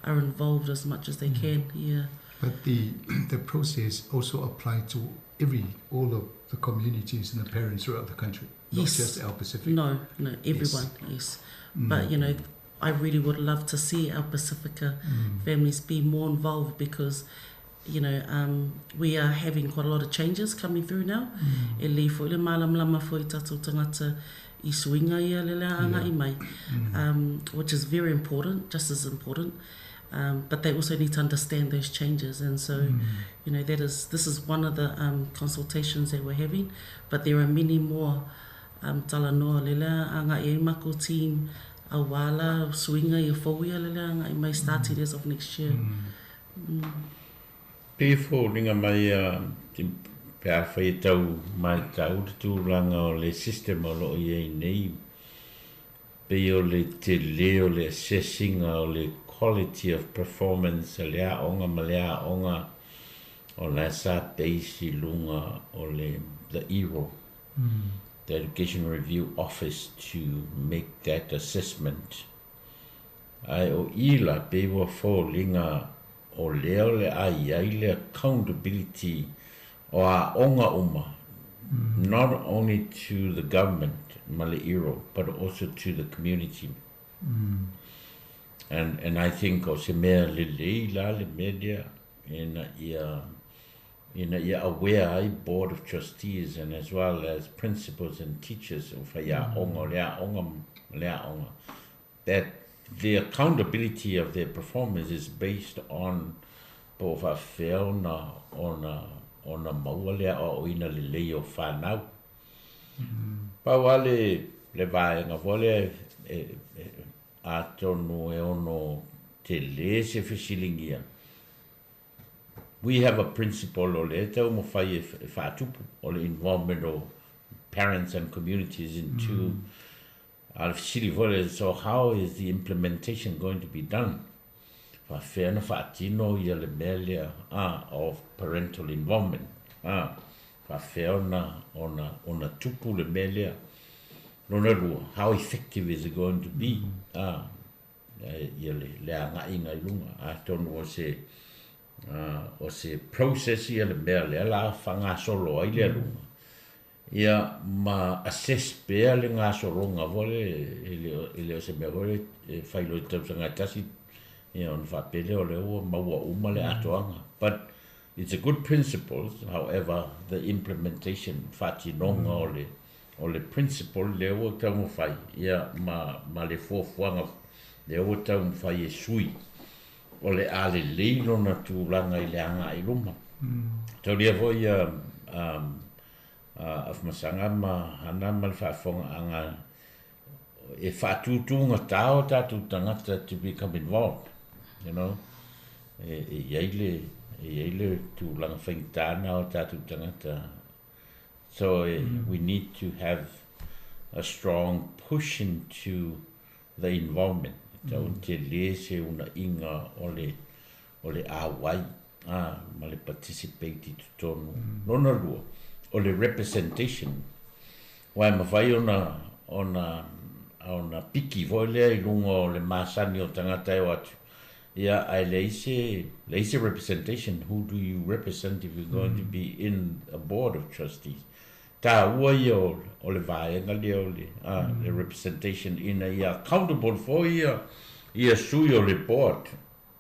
are involved as much as they can. Yeah. But the the process also applied to every all of the communities and the parents throughout the country, not just our Pacific. No, no, everyone, yes. But you know, I really would love to see our Pacifica families be more involved because, you know, we are having quite a lot of changes coming through now. E le fo le malamlama fo i tātou tangata i suinga ia le lea anga i mai, which is very important, just as important. But they also need to understand those changes, and so, you know, that is this is one of the consultations that we're having, but there are many more talanoa le lea anga i mako team a wala suinga i fōia le lea anga i mai starting as of next year. Pe foliga mai a pe afai e tau matau le tulaga o le system o loo iai nei pei o le telē o le assess-iga o le quality of performance a le aoga ma le aoga o la sa base i luga o le the ERO the Education Review Office to make that assessment. Ae o i la pei ua foliga o lea o le a iai le accountability o aoga uma, not only to the government ma le ERO, but also to the community. And I think o se mea lelei la le mea lea ina ia aware ai board of trustees and as well as principals and teachers o faiaoga o le aoga ma le aoga that the accountability of their performance is based on po o faafefea ona maua le aoaoina lelei o fanau. Pau a le vaega foi lea e atonu e ono telē se fesiligia. We have a principle o le taumafai e faatupu o le involvement o parents and communities into a le fesili foi lea, so how is the implementation going to be done? Faafefea na faatino ia le mea lea of parental involvement? Faafefea ona tupu le mea lea? Lona lua, how effective is it going to be? Ia le agaiga i luga atonu o se process ia le mea lea la fagasolo ai le aluga ia ma assess pea le gasologa foi le e le o se mea foi le e failo i tausaga e tasi ia ona faapea lea o le ua maua uma le atoaga. But it's a good principle. However, the implementation, faatinoga o le principle lea ua taumafai ia ma le fuafuaga lea ua taumafai e sui o le a lelei lona tulaga i le agai luma. Taulia foi ia Afamasaga ma Hana ma le faafofogaaga e faatutūgatā o tatou tagata to become involved. E iai le tulaga faigata na o tatou tagata. So we need to have a strong push into the involvement. Tau telē se unaiga o le auai ma le participate i totonu. Lona lua, o le representation. Uae mafai ona piki foi lea i luga o le masani o tagata e o atu. Ia, ae leai se representation. Who do you represent if you're going to be in a board of trustees? Taua ia o le vaega lea o le representation ina ia accountable foi ia sui o le board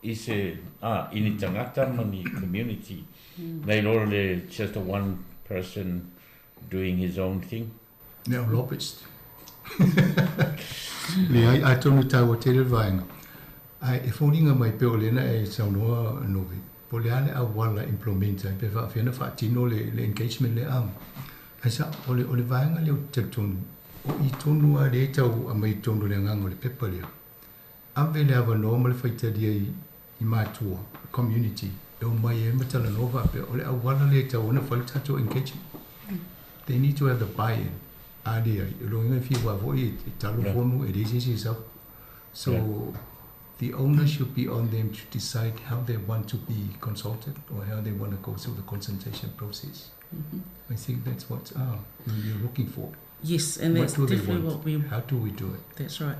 i se i ni tagata ma ni community. Nai lo le just a one person doing his own thing. Le au lobbyist. Leai, atonu e taua tele le vaega. Ae e foliga mai pea o lea na e saunoa Novi, po o le a le auala e implement ai pe faapefea ona faatino le, le engagement lea a. Ae sa, o le, o le vaega lea ou te talitonu, o i tonu lava lea e tau aumai i totonu o le agaga o le pepa lea. Ave le avanoa ma le faitalia i, i matua, community, e omai ai ma talanoa faapea, o le auala lea e tatau ona fai le tatou engagement. They need to have the buy-in. A leai, o lona uiga e fia ua foi e talo fonu, e leai se isi e sau. So, the onus should be on them to decide how they want to be consulted or how they want to go through the consultation process. I think that's what you're looking for. Yes, and What that's do they definitely want? what we How do we do it? That's right.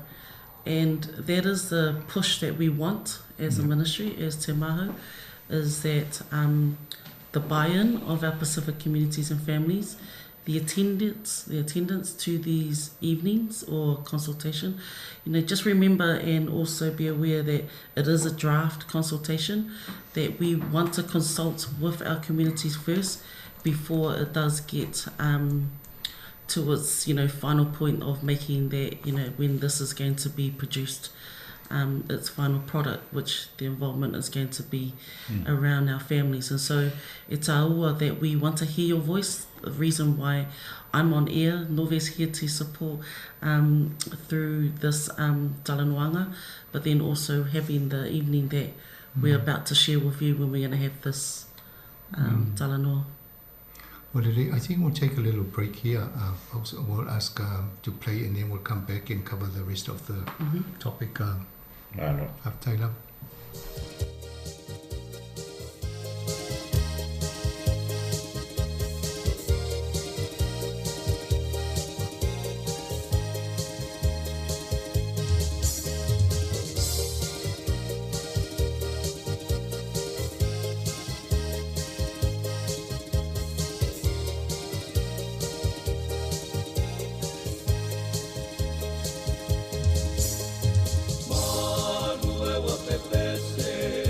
And that is the push that we want as a ministry, as Te Mahu, is that the buy-in of our Pacific communities and families, the attendance to these evenings or consultation. Just remember and also be aware that it is a draft consultation, that we want to consult with our communities first before it does get to its final point of making that, when this is going to be produced, its final product, which the involvement is going to be around our families. And so it's aua that we want to hear your voice. The reason why I'm on air, Nove's here to support through this talanoaga, but then also having the evening that we're about to share with you when we're going to have this talanoa. Well, Lily, I think we'll take a little break here, folks. We'll ask to play, and then we'll come back and cover the rest of the topic. Malo. After love. Manu e wa pepese.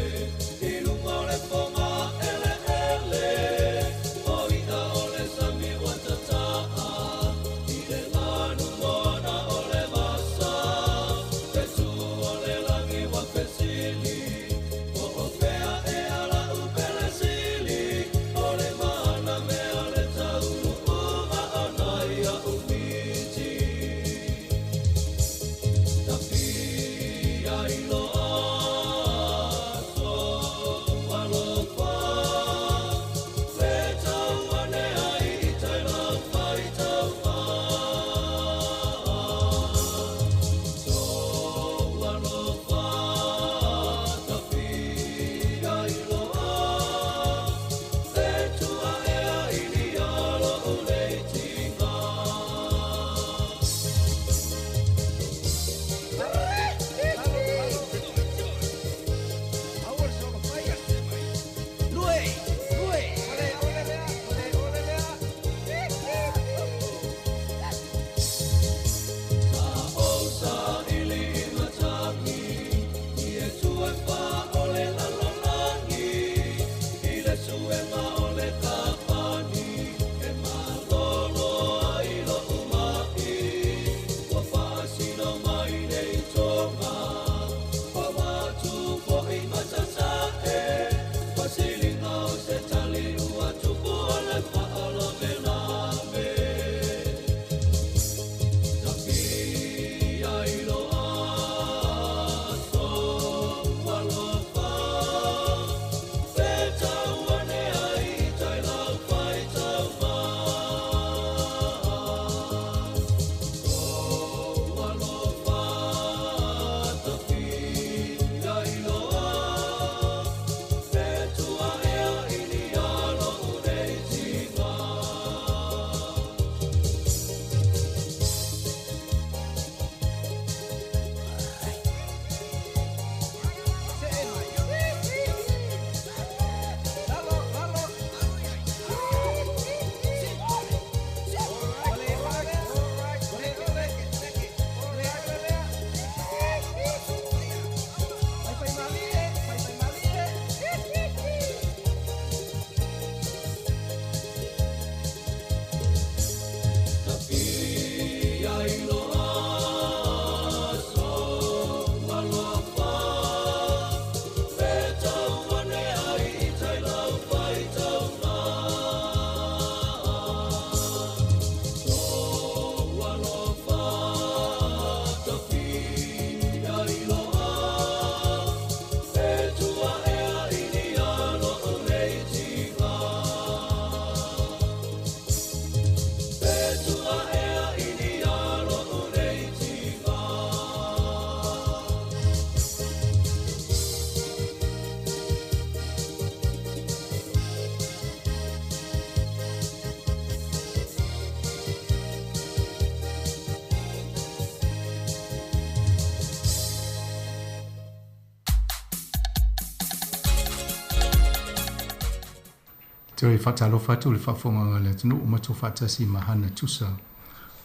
Toe faatalofa atu i le faafofogaaga a le atunuu ua matou faatasi ma Hana Tusa,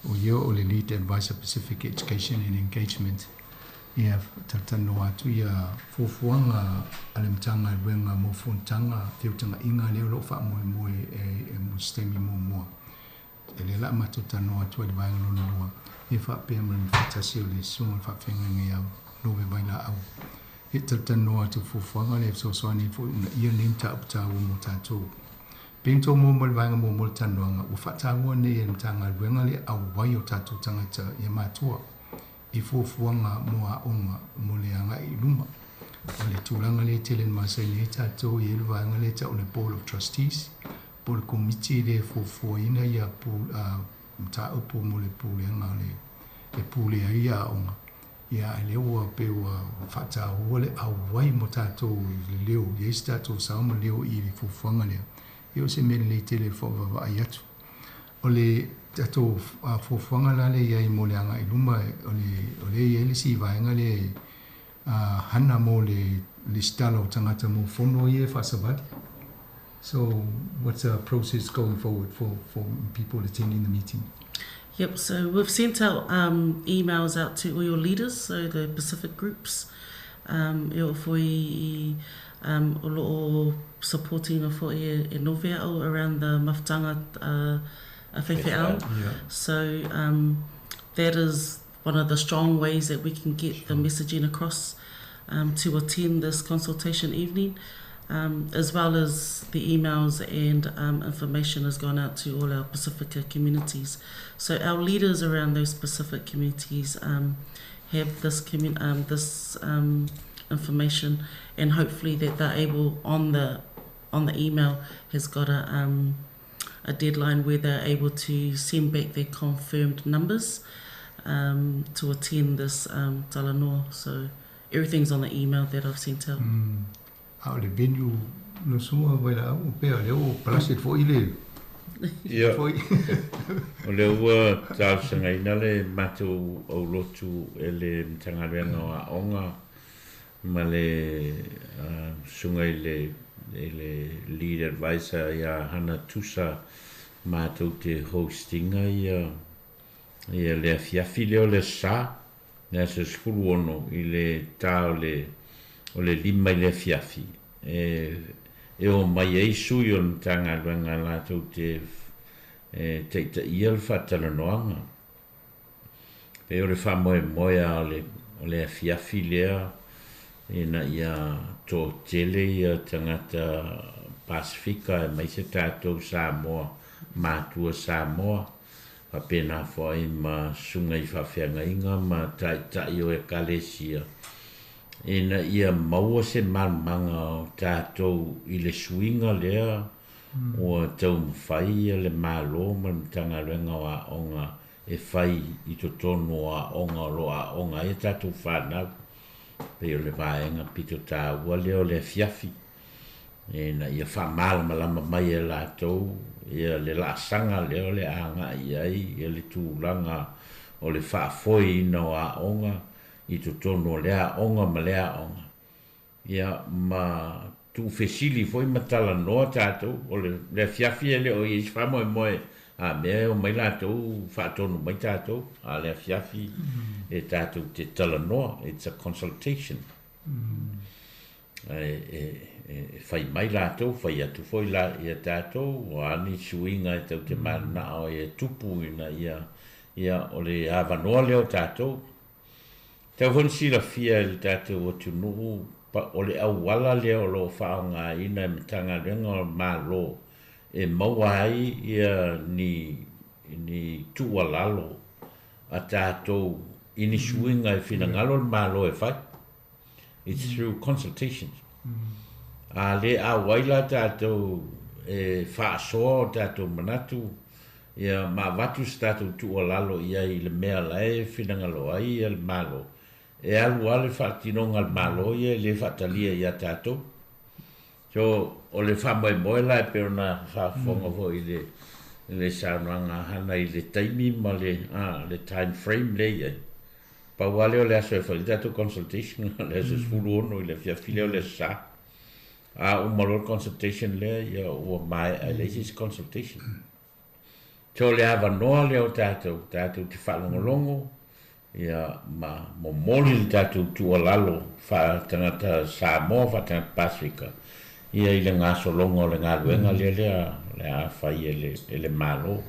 o ia o le Lead Advisor Pacific Education and Engagement. Ia talatalanoa atu ia fuafuaga a le Matagaluega mo fonotaga feutagaiga lea o lo o faamoemoe e mo se taimi muamua. O lea o le a matou talanoa atu ai i le vaega lona lua, ia faapea ma le faatasi o le Susuga i le Faafeagaiga ia Love Vailaau. Ia talatalanoa atu i fuafuaga lea e fesoasoani ai foi una ia lenei mataupu taua mo tatou. Pei ona tou maua mai le vaega muamua o le talanoaga, ua faataua nei e le Matagaluega le auai o tatou tagata ia matua i fuafuaga mo aoga mo le agai i luma. O le tulaga lea e tele ina masani ai tatou, e i ai le vaega lea e tau o le Board of Trustees, po o le Komiti lea e fuafuaina ia mataupu mo le pulega o le e pule ai ia aoga, ia ae lea ua pei ua faataua le auai mo tatou i le leo, i ai se tatou sao ma leo i le fuafuaga lea, ia o se mea lelei tele le faavaavaai atu. O le tatou fuafuaga la lea i ai mo le agai i luma, o le o lea e i ai le isi vaega lea e hana mo le lesitala o tagata mo fono ia e faasavali. So what's the process going forward for, for people attending the meeting? Yep, so we've sent out um, emails out to all your leaders, so the Pacific groups, um, e o foi i um, o loo supporting o foi e, e novea'o around the mafutaga uh, a faifeau. Yeah. So um, that is one of the strong ways that we can get the messaging across um, to attend this consultation evening, um, as well as the emails and um, information has gone out to all our Pacifica communities. So our leaders around those specific communities um, have this, commun- um, this um, information and hopefully that they're able on the on the email has got a, um, a deadline where they're able to send back their confirmed numbers um, to attend this um, talanoa. So everything's on the email that I've sent out. Mm. A o le venue no sua vai la au pea lea o palasi foi le Ia, o lea ua talosagaina le matou aulotu e le Matagaluega o Aoga ma le susuga i le i le lead advisor ia Hana Tusa matou te host ina ia ia le afiafi lea o le Aso Sa, le aso 16 i le ta o le o le 5 i le afiafi e e omai ai sui o le Matagaluega latou te e taitaia le faatalanoaga. Pei o le faamoemoe lava o le, o le afiafi lea ina ia toatele ia tagata Pasefika aemaise tatou Samoa, matua Samoa, faapena foi ma susuga i faafeagaiga ma taitai o Ekalesia, ina ia maua se malamaga o tatou i le suiga lea ua taumafai ia le Malo ma le Matagaluega o Aoga e fai i totonu o aoga o lo o aoga ai a tatou fanau. Pei o le vaega pito taua lea o le afiafi, ina ia faamalamalama mai e latou ia le laasaga lea o le a agai i ai ia le tulaga o le faafoeina o aoga i totonu o lea aoga ma lea aoga. Ia, ma tuufesili foi ma talanoa tatou, o le, le afiafi e le o i ai se faamoemoe a mea e omai latou faatonu mai tatou, a o le afiafi e tatou te talanoa, it's a consultation. E, e, e fai mai latou, fai atu foi la, ia tatou, o a ni suiga e tou te mananao ai e tupu ina ia, ia, o le avanoa lea o tatou. Tau foi ona silafia e le tatou atunuu o le auala lea o lo o faaaogaina e Matagaluega o Malo e maua ai ia ni ni tuualalo a tatou i ni suiga e finagalo le Malo e fai. It's through consultations. A le auai la tatou e faasoa o tatou manatu Ia, ma avatu se tatou tuualalo i ai i le mea la e finagalo ai le Malo, e alu lava le faatinoga a le Malo ia e le faatalia ia tatou. So, o le faamoemoe la e pei ona faafofoga foi i le, i le saunoaga a Hana i le taimi ma le, a, le time frame lea e i ai, pau lava lea o le aso e fai ai le tatou consultation, o le aso 16 i le afiafi lea o le Aso Sa. A uma loa le consultation lea, ia ua maea e leai se isi consultation. So o le avanoa lea o tatou, tatou te faalogologo, ia ma momoli le tatou tuualalo faa-tagata Samoa, faa-tagata Pasefika, ia i le gasologa o le galuega lea lea o le a fai e le, e le Malo.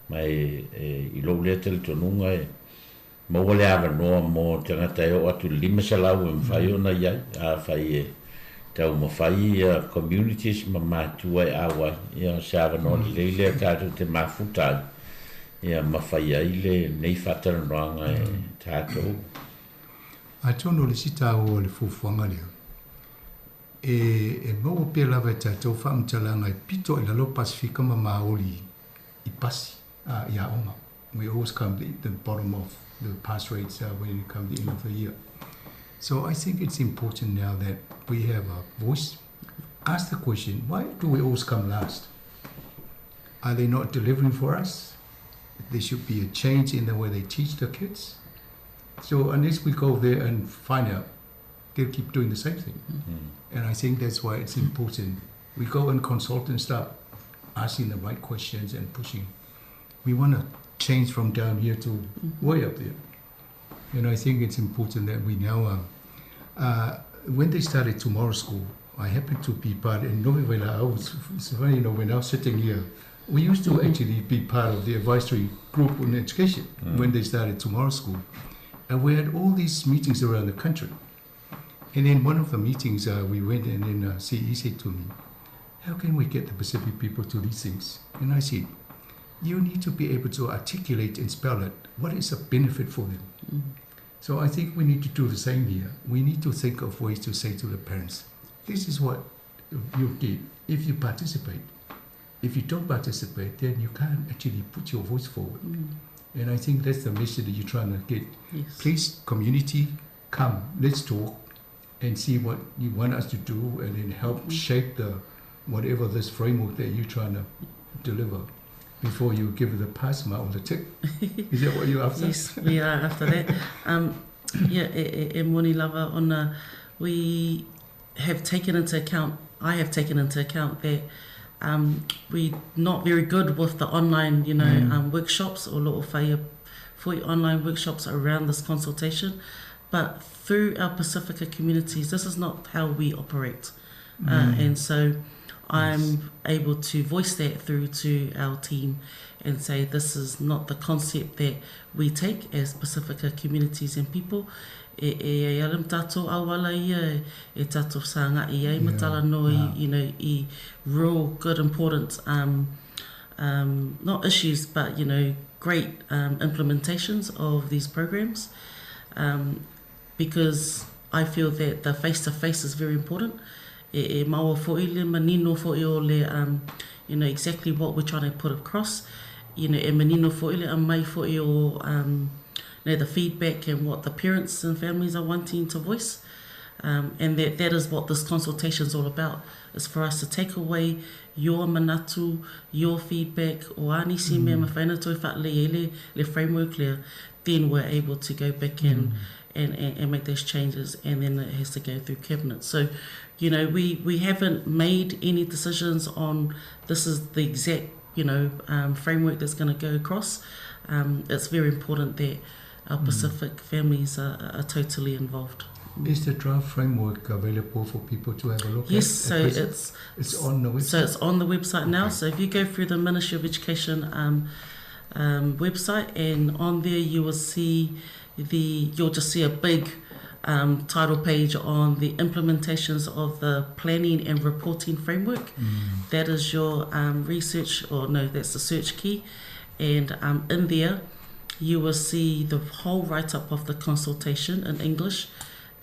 Ma e, e, i lou lea talitonuga e maua le avanoa mo tagata e oo atu i le 500 e mafai ona i ai, afai e taumafai ia communities ma matua e auai, ia o se avanoa lelei lea tatou te mafuta ai, ia ma fai ai lenei faatalanoaga e tatou. Atonu o le isi taua o le fuafuaga lea, e, e maua pea lava e tatou faamatalaga e pito i lalo Pasefika ma Maoli i pasi a i aoga. We always come the, the bottom of the pass rates when it comes the end of the year. So I think it's important now that we have a voice. Ask the question, why do we always come last? Are they not delivering for us? There should be a change in the way they teach the kids. So unless we go there and find out, they'll keep doing the same thing. And I think that's why it's important. We go and consult and start asking the right questions and pushing. We want to change from down here to way up there. And I think it's important that we now, when they started tomorrow school, I happened to be part, in Novi I was, it's funny, you know, when I was sitting here, we used to actually be part of the advisory group on education when they started tomorrow school. And we had all these meetings around the country. And in one of the meetings, we went and then CE said to me, how can we get the Pacific people to these things? And I said, you need to be able to articulate and spell it. What is a benefit for them? So I think we need to do the same here. We need to think of ways to say to the parents, this is what you get if you participate. If you don't participate, then you can't actually put your voice forward. And I think that's the message that you're trying to get. Yes. Please, community, come, let's talk and see what you want us to do and then help shape the whatever this framework that you're trying to deliver before you give it the pass mark or the tick. Is that what you're after? Yes, we are after that. Yeah, e, e, e moni lava ona, we have taken into account, I have taken into account that we're not very good with the online, you know, workshops or lo'o whaia foi online workshops around this consultation. But through our Pacifica communities, this is not how we operate. And so I'm able to voice that through to our team and say this is not the concept that we take as Pacifica communities and people. E, e, e alam tātou awala ia, e, e tātou sānga i ai matala no i, you know, i real good important not issues but you know great implementations of these programs because I feel that the face-to-face is very important. E, e maua fo'i le manino fo'i o le, you know, exactly what we're trying to put across. You know, e manino fo'i le amai fo'i o, you know, the feedback and what the parents and families are wanting to voice. And that, that is what this consultation is all about, is for us to take away your manatu, your feedback, o ani si mea mawhaina toi whaale e le, le framework lea, then we're able to go back and, and make those changes, and then it has to go through cabinet. So, you know, we haven't made any decisions on this is the exact, you know, framework that's going to go across. It's very important that our Pacific families are totally involved. Is the draft framework available for people to have a look Yes, at? so at present? it's it's on the website. So it's on the website now. So if you go through the Ministry of Education website, and on there you will see the you'll just see a big title page on the implementations of the planning and reporting framework. That is your research, or no, that's the search key, and in there you will see the whole write-up of the consultation in English,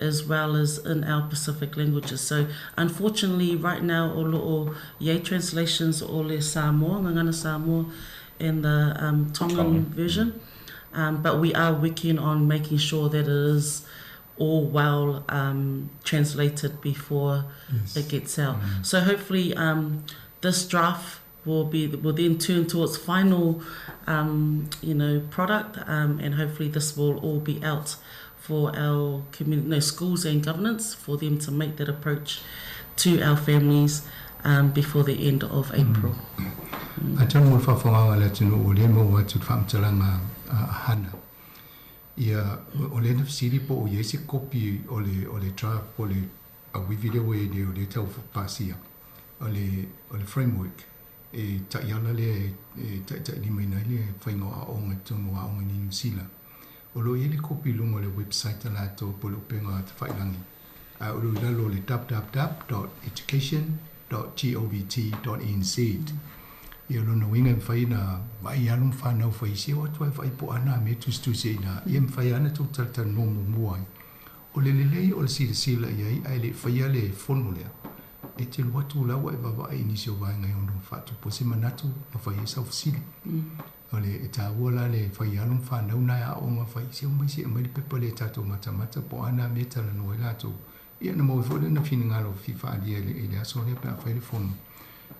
as well as in our Pacific languages. So unfortunately right now o lo'o iai translations o le Samoa, Gagana Samoa and the Tongan Tongan. version. But we are working on making sure that it is all well translated before it gets out. So hopefully this draft will then turn to its final you know, product, and hopefully this will all be out for our community, no, schools and governance, for them to make that approach to our families um, before the end of April. Atonu mo le faafofogaaga a le atunuu o lea e maua atu i le faamatalaga a Hana, ia, o lea na fesili po o i ai se kopi o le, o le draft po o le auivi lea ua i ai nei o lea e tau pasia, o le, o le framework e taiala lea e, e taitailimaina ai le faiga o aoaoga i totonu o aoga i Niu Sila. O lo o i ai le kopi i luga o le website a latou po o le upega tafailangi, a o lo o i lalo o le www.education.govt.nz. Ia o lona uiga e mafai ona vaai alo ma fanau fai se o atu ai vaai po o a na mea e tusitusi ai i ina, ia e mafai lava ona tou talatalanoa muamua ai. O le lelei o le silasila i ai ae le i faia le fono lea, e te alu atu la ua e vaavaai i nisi o vaega e ono faatupu ai se manatu ma fai ai sau fesili. O le e taua la le fai alo ma fanau na e aoga fai se omai se i aumai le pepa lea e tatou matamata po o a na mea e talanoa ai latou. Ia ona maua ai foi lea ona finagalo fia faaalia i le aso lea pe a fai le fono.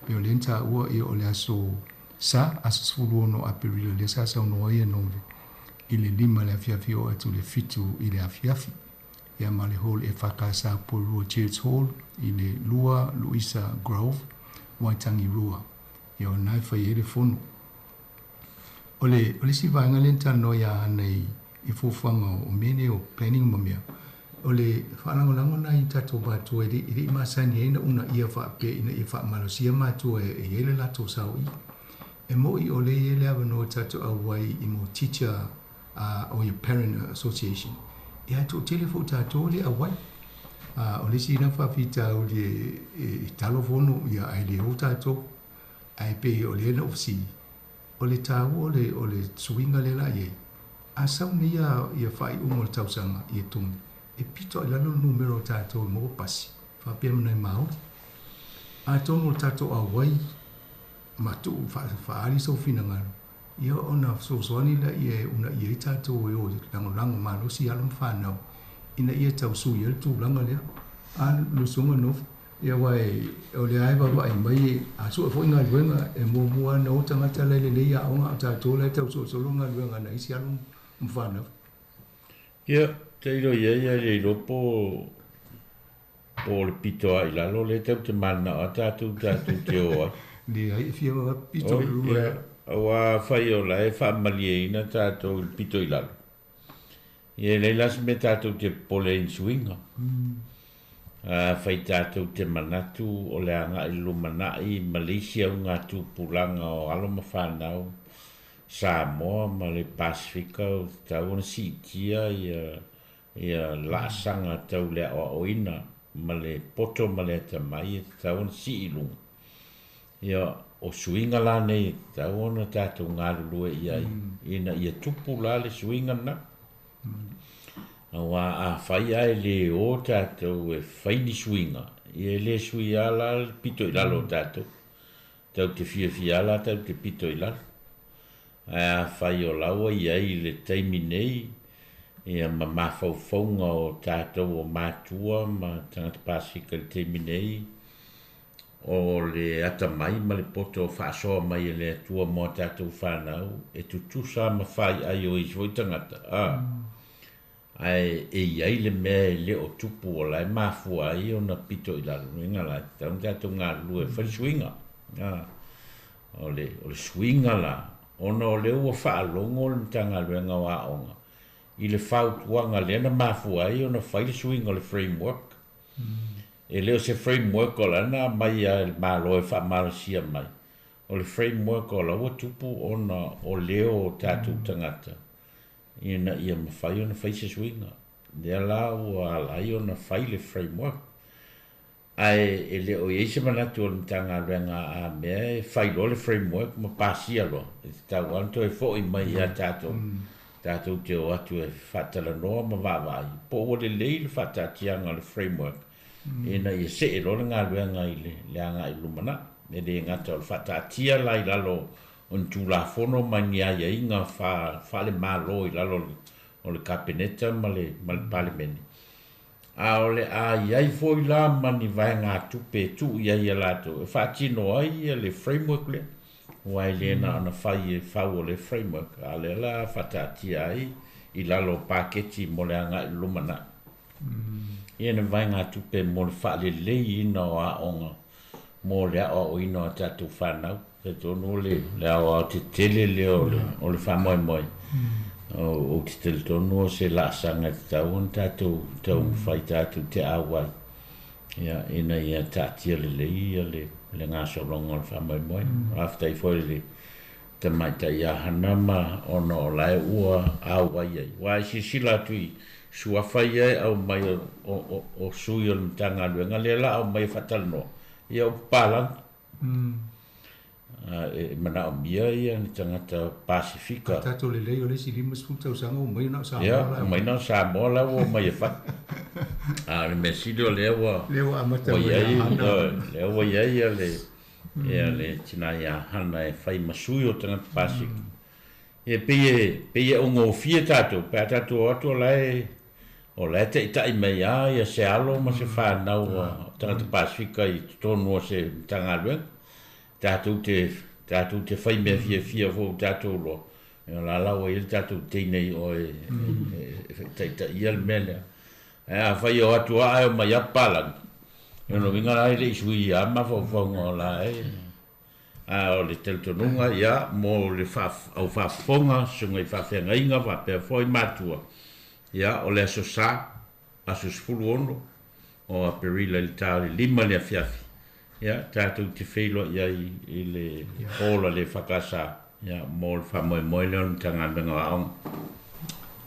Pei o lea na taua ia o le aso Sa, aso 16 o Aperila lea sa saunoa ai Nove i le 5 le afiafi oo atu i le 7 i le afiafi. Ia ma le Hall EFKS Porirua Church Hall i le 2 Louisa Grove, Waitangi 2. Ia o lena e fai ai le fono. O le, o le isi vaega lea na talanoa ia Hana i, i fuafuaga o mea nei o planning ma mea, o le faalagolago lena i tatou matua e le, e le i masani ai ona uunaia faapea ina ia faamalosia matua e i ai le latou sao i. E moni o lea e i ai le avanoa tatou auai i mo teacher o ia parent association, ia ae toatele foi o tatou e le auai. O le isi lena faafitauli e talo fono ia ae le o tatou. Ae pei o lea na ou fesili, o le taua o le, o le suiga lea la i ai, a sau nei ia, ia faaiuga o le tausaga ia togi, e pito i lalo le numera o tatou e maua pasi, faapea ma nai Māori. Atonu o le tatou auai ma tuu faaali sou finagalo, ia ona fesoasoani lea e uunaia ai tatou e o e lagolago malosi alo ma fanau ina ia tau sui ai le tulaga lea. A Lusuga Nofi, ia aua o lea lava e vaavaai mai, a sue foi galuega e muamua lava ona o tagata la e lelei aoga a o tatou la e tau solosolo galuega a nai isi alo ma fanau. Ia, tailo i ai ae le iloa po Po o le pito a i lalo lea tatou te mananao a tatou tatou te o ai. Leai, e fia pito i luga. Ia, aua afai o la e faamalieina tatou i le pito i lalo, ia e leai la se mea tatou te popole ai i ni suiga. Afai tatou te manatu o le agai i le lumanai ma le isi auga tupulaga o alo ma fanau Samoa ma le Pasefika ua tatau ona siitia ia Ia laasaga tau le aoaoina ma le poto ma le atamai e tatau ona sii i luga. Ia, o suiga la nei e tatau ona tatou galulue i ai ina ia tupu la le suiga lena. Aua afai ae le o tatou e fai ni suiga, ia e le sui lava la le pito i lalo o tatou. Tatou te fiafia lava la tatou te pito i lalo. Ae afai o la ua i ai i le taimi nei ia ma mafaufauga o tatou o matua ma tagata Pasefika i le taimi nei, o le atamai ma le poto faasoa mai e le Atua mo a tatou fanau, e tutusa ma faiai o isi foi tagata, a, ae e i ai le mea e le o tupu o la e mafua ai ona pito i lalo, lona uiga la, e tatau ona tatou galulue e fai le suiga, a. O le, o le suiga la, ona o lea ua faalogo le Matagaluega o Aoga i le fautuaga lea na mafua ai ona fai le suiga o le framework. E le o se framework o la na aumai e le Malo e faamalosia mai, o le framework o la ua tupu ona o leo o tatou tagata ina ia mafai ona fai se suiga. Lea la ua ala ai ona fai le framework. Ae e le o i ai se manatu o le Matagaluega a mea e fai loa le framework ma pasia loa, e tatau lava ona toe foi mai ia tatou, tatou te o atu e faatalanoa ma vaavaai po ua lelei le faataatiaga o le framework ina ia see loa le galuega i le agai i le lumanai. E le gata o le faataatia la i lalo o ni Tulafono ma ni aiaiga faale-Malo i lalo o le Kapeneta ma le Palemene, A o le a i ai foi la ma ni vaegatupe e tuu i ai ia latou e faatino ai ia le framework lea, aua e le na ona fai e fau o le framework, a o lea la faataatia ai i lalo o paketi mo le agai i le lumanai. Ia ni vaegatupe mo le fa'aleleiina o a'oga mo le a'oa'oina o a tatou fanau. Talitonu o le le aoaotetele lea o le o le fa'amoemoe ou te talitonu o se la'asaga e tatau ona tatou taumafai tatou te auai ia ina ia ta'atia lelei ia le le gasologa o le fa'amoemoe. Fa'afetai foi i le tamaitai ia Hana ma ona o lae ua auai ai. Uā e silasila atu i suafa ia e aumai o o o sui o le Matagaluega lea la aumai e faatalanoa, ia o papalagi. E manaomia ia ni tagata Pasifika. A tatou lelei o le isi 50 tausaga ua omai na o Samoa la. Ia, omai na o Samoa la ua omai e fai. A o le mea sili o lea ua lea ua amata mai ia Hana. Lea ua i ai ia le ia le tinā iā Hana e fai ma sui o tagata Pasifika. Ia pei e pei e augofie tatou pe a tatou o atu o la e o la e taʻitaʻi mai lava ia se alo ma se fanau a tagata Pasifika i totonu o se Matagaluega. Tatou te tatou te fai mea fiafia foi ua tatou iloa, ia o la la ua i ai le tatou teine i o e e taʻitaʻia le mea lea. Ae afai e o atu lava ae omai lava papalagi, o lona uiga la e le i suia lava mafaufauga o la e. A o le talitonuga, ia, mo le au faafofoga, susuga i faafeagaiga faapea foi matua, ia, o le Aso Sa, aso 16 o Aperila i le ta o le 5 i le afiafi, ia, tatou te feiloai ai i le hall a le EFKS, ia, mo le faamoemoe lea o le Matagaluega o Aoga.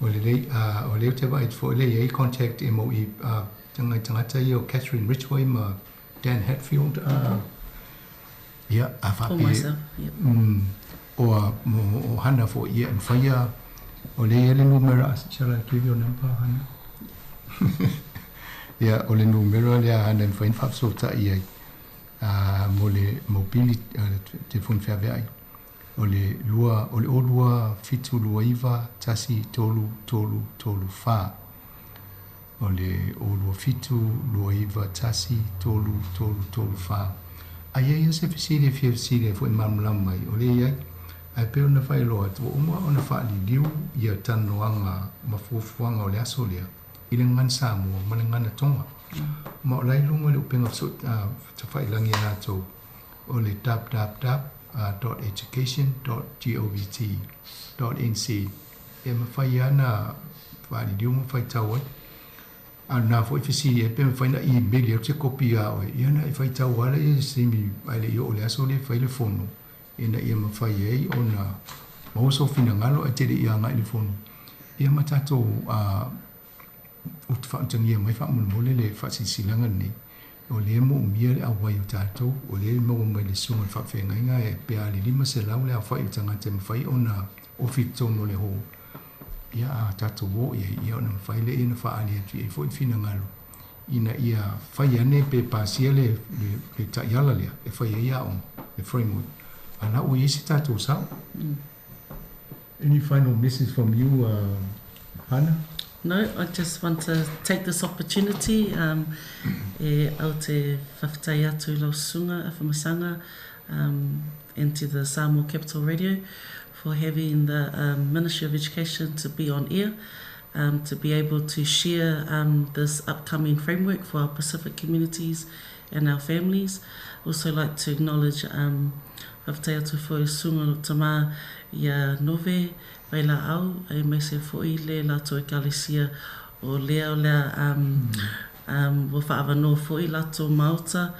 Ua lelei, o lea ou te vaai atu foi lea e i ai contact MOE nai tagata ia o Catherine Ridgeway ma Dan Hatfield, ia, a faapea, o a, o Hana foi, ia, e mafai lava, o lea e i ai le numera, shall I give your number, Hana? Ia, o le numera lea a Hana e mafai ona faafesootai ai, mo le mobili, le telefoni feaveai, o le lua, o le 02 7 2 9 1 3 3 3 4. O le 0 2 7 2 9 1 3 3 3 4. A i ai lava se fesili e fia fesili ai foi e malamalama mai, o lea e i ai. Ae pei ona faailoa atu, ua uma ona faaliliu ia talanoaga ma fuafuaga o le aso lea i le gagana Samoa ma le gagana Tonga. Ma o la e i luga o le upega tafailagi a latou o le www dot education dot govt dot nz e mafai lava ona faaliliu ma faitau ai. A o lena foi fesili ai pe mafai ona email atu se kopi ia oe, ia ona e faitau lava lea i se taimi ae le i oo i le aso lea e fai le fono ina ia mafai ai ona maua sou finagalo ae te le i agai i le fono. Ia ma tatou ou te faautagia mai faamolemole le faasilasilaga lenei, o lea e moomia le auai o tatou, o lea e maua mai le susuga i le faafeagaiga e pe a le 500 le aofai o tagata e mafai ona ofi i totonu o le hall. Ia a tatou o i ai, ia ona mafai lea ona faaali atu i ai foi le finagalo ina ia fai ane pe pasia le, le, le taiala lea e fai ai aoga, le framework. A la ua i ai se tatou sao. Any final message from you, Hana? No, I just want to take this opportunity um, e au te whawhetai atu i lau susuga Afamasaga um, and to the Samoa Capital Radio for having the um, Ministry of Education to be on air um, to be able to share um, this upcoming framework for our Pacific communities and our families. Also like to acknowledge um, Whawhetai atu foi susuga o tama ia Nove Vailaau aemaise foi le latou ekalesia o lea o lea um, um, ua fa'avanoa foi latou maota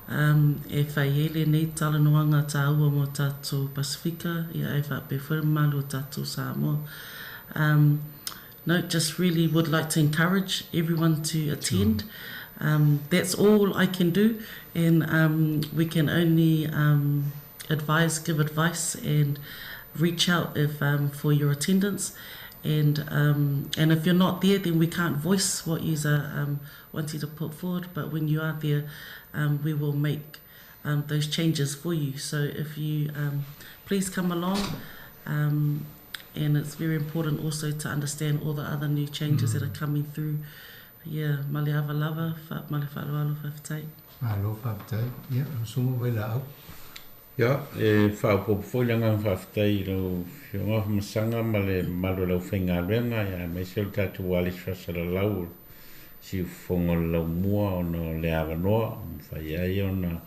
um, e fai ai lenei talanoaga tāua mo tatou Pasifika ia ae faapea foi le mamalu o tatou Samoa. Um, no, just really would like to encourage everyone to attend. Um, that's all I can do, and um, we can only um, advise, give advice, and reach out if um, for your attendance. And um, and if you're not there, then we can't voice what you are um, wanting to put forward. But when you are there, um, we will make um, those changes for you. So if you um, please come along. Um, and it's very important also to understand all the other new changes that are coming through. Yeah, male ava lava, fa, male fa'aloalo fa'afetai. Malo faafetai. Ia, lau susuga Vailaau. Ia, e faaopoopo foi le agaga faafetai i lau Afioga Afamasaga ma le mamalu o le aufaigaluega, ia, aemaise o le tatou ualesi faasalalau o le Siufofoga o le Laumua ona o le avanoa ua mafai ai ona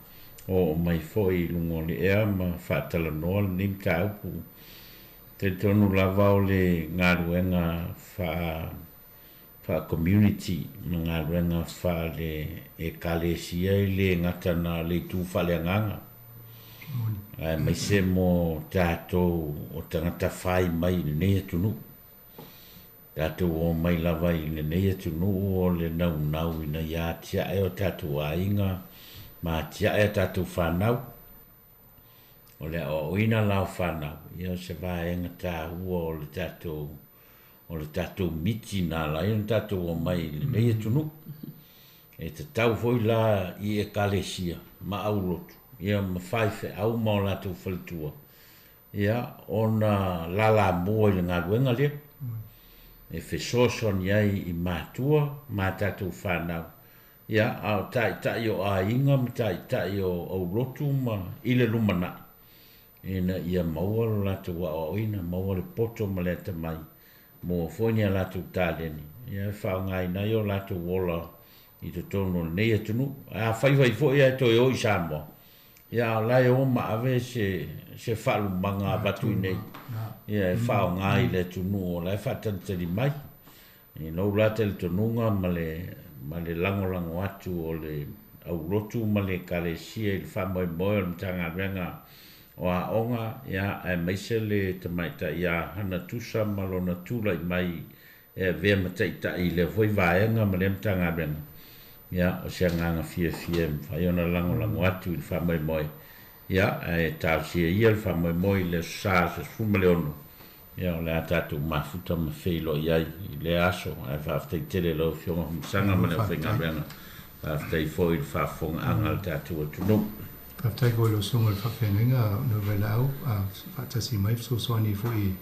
oo mai foi i luga o le ea ma faatalanoa lenei mataupu. Talitonu lava o le galuega faa faa-community ma galuega faale-ekalesia e le gata na o le itu faaleagaga, aemaise mo tatou o tagata fai mai i lenei atunuu. Tatou omai lava i lenei atunuu o le naunau ina ia atiae o tatou aiga ma atiae a tatou fanau. O le aoaoina la o fanau, ia o se vaega taua o le tatou o le tatou miti na ala ai ona tatou omai i lenei atunuu. E tatau foi la i ekalesia ma aulotu, ia ma faifeau ma o latou faletua, ia, ona lalamua i le galuega lea, e fesoasoani ai i matua ma a tatou fanau, ia, a o taitai o aiga ma taitai o aulotu ma i le lumanai, ina ia maua lo latou aoaoina, maua le poto ma le atamai, maua foi ni a latou taleni, ia, e faaaogaina ai o latou ola i totonu o lenei atunuu. Ae afai fai foi ae toe o i Samoa, Ia, a o la e o ma ave se, se faalumaga avatu i nei, ia, e faaaoga i le atunuu o la e faatalitali mai. I lou la talitonuga ma le, ma le lagolago atu o le aulotu ma le Ekalesia i le faamoemoe o le Matagaluega o Aoga, ia, aemaise le tamaitai ia Hana Tusa ma lona tulai mai e avea ma taitai i lea foi vaega ma lea Matagaluega, ia, o se agaga fiafia e mafai ona lagolago atu i le faamoemoe, ia, ae talosia ia le faamoemoe i le Aso Sa, aso 16, ia, o le a tatou mafuta ma feiloai ai i lea aso. Ae faafetai tele i lau Afioga Afamasaga ma le aufaigaluega, faafetai foi i le faafofogaaga a le tatou atunuu. Faafetai foi i lau Susuga i le Faafeagaiga Novelaau, faatasi mai fesoasoani foi i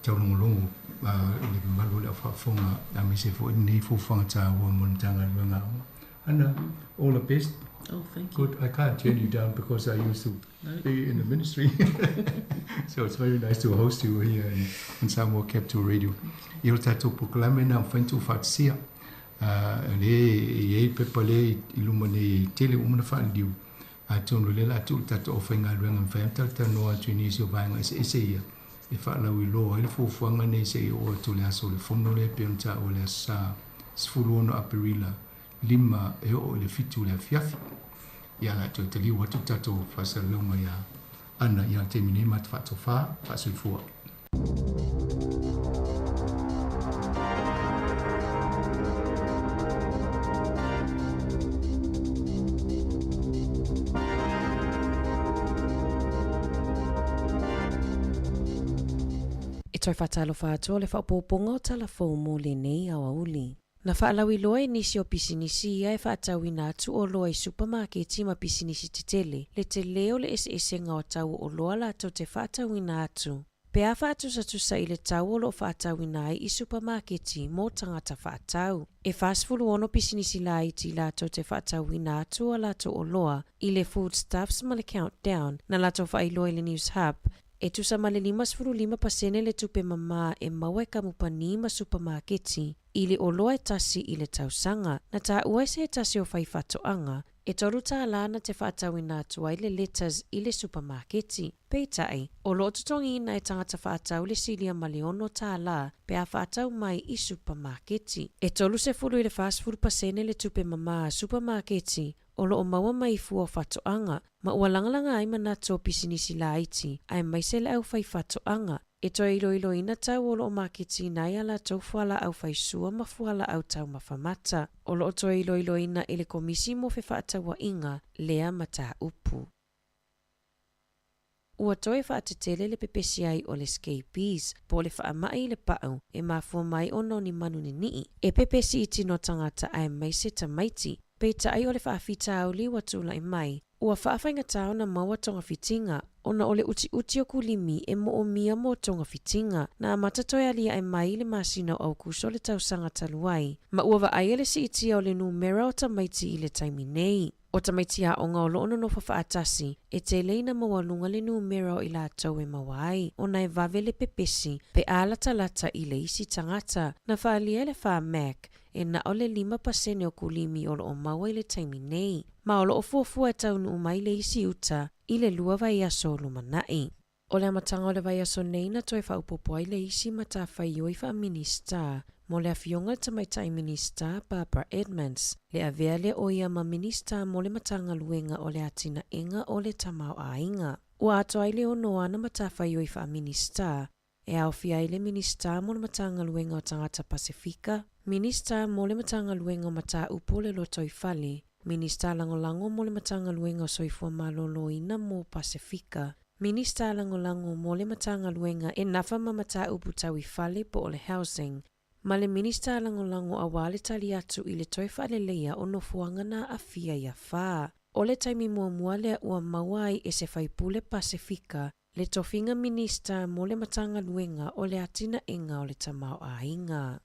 taulogologo i le mamalu o le au faafofoga aemaise foi lenei fuafuaga taua mo le Matagaluega Aoga. Hana, all the best. Oh, thank you. Good. I can't turn you down because I used to no. be in the ministry. so it's very nice to host you here in, in Samoa Capital Radio. I o tātou polokalame nā whaintu whaatisia. Le i e pepa le i luma nei e tele umana whaaliliu. Atonu le la tu tātou o whaingaluenga mwhai am talanoa atu i nisi o vaega eseese ia e faalauiloa ai le fuafuaga nei seia oo atu i le aso o le Fono lea e pei ona taua i le Aso Sa 16 Aperila 5 e oo i le 7 i le afiafi. Ia o le a toe taliu atu le tatou faasalalauga iā Ana i le taimi nei ma te faatofā faasoifua. E toe faatalofa atu o le faaopoopoga o tala fou mo lenei aoauli. Na faalauiloa e nisi o pisinisi ia e faatauina atu oloa i supamaketi ma pisinisi tetele le telē o le eseesega o tau o oloa latou te faatauina atu. Pe a faatusatusa i le tau o lo o faatauina ai i supamaketi mo tagata faatau. E 46 pisinisi laiti latou te faatauina atu a latou oloa i le Foodstuffs ma le Countdown na latou faailoa i le Newshub, e tusa ma le 55% le tupe mamā e maua e kamupani ma supamaketi i le oloa e tasi i le tausaga. Na taua e se tasi o faifaatoaga, e $3 na te faatauina atu ai le lettuce i le supamaketi. Peitai, o lo o totogiina e tagata faatau le silia ma le $6 pe a faatau mai i supamaketi. E 30 i le 40% le tupe mamā a supamaketi o lo o maua mai i fua o faatoaga, ma ua lagalaga ai manatu o pisinisi laiti aemaise le aufaifaatoaga e toe iloiloina tau o lo o maketiina ai a latou fualaau faisua ma fualaau taumafa mata. O lo o toe iloiloina e le Komisi mo Fefaatauaiga lea mataupu. Ua toe faatetele le pepesi ai o le scabies, po o le faamai i le pau e mafua mai ona o ni manu ninii e pepesi i tino tagata aemaise tamaiti. Peitai o le faafitauli ua tulai mai, Ua faafaigata ona maua togafitiga ona o le utiuti o kulimi e moomia mo togafitiga. Na amata toe aliae mai i le masina o Aukuso le tausaga talu ai, ma ua vaaia le siitia o le numera o tamaiti i le taimi nei. O tamaiti aoga o loo nonofo faatasi, e tele ina maualuga le numera o i latou e maua ai, ona e vave le pepesi pe a latalata i le isi tagata. Na faaalia e le Pharmac, e na o le 5% o kulimi o loo maua i le taimi nei, ma o loo fuafua e taunuu mai le isi uta i le 2 vaiaso o lumanai. O le amataga o le vaiaso nei na toe faaopoopo ai le isi matafaioi faaminista mo le afioga i le Tamaitai Minista Barbara Edmonds, le avea lea o ia ma Minista mo le Matagaluega o le Atinaega o le Tamaoaiga. Ua atoa ai le 6 ana matafaioi faaminista, e aofia ai le Minista mo le Matagaluega o Tagata Pasefika, Minista mo le Matagaluega o Mataupu o le Lotoifale, Minista Lagolago mo le Matagaluega o Soifua Maloloina mo Pasefika, Minista Lagolago mo le Matagaluega e nafa ma mataupu tau i fale po o le Housing, ma le Minista Lagolago auā le tali atu i le toe faaleleia o nofoaga na aafia i afa. O le taimi muamua lea ua maua ai e se faipule Pasefika le tofiga Minista mo le Matagaluega o le Atinaega o le Tamaoaiga.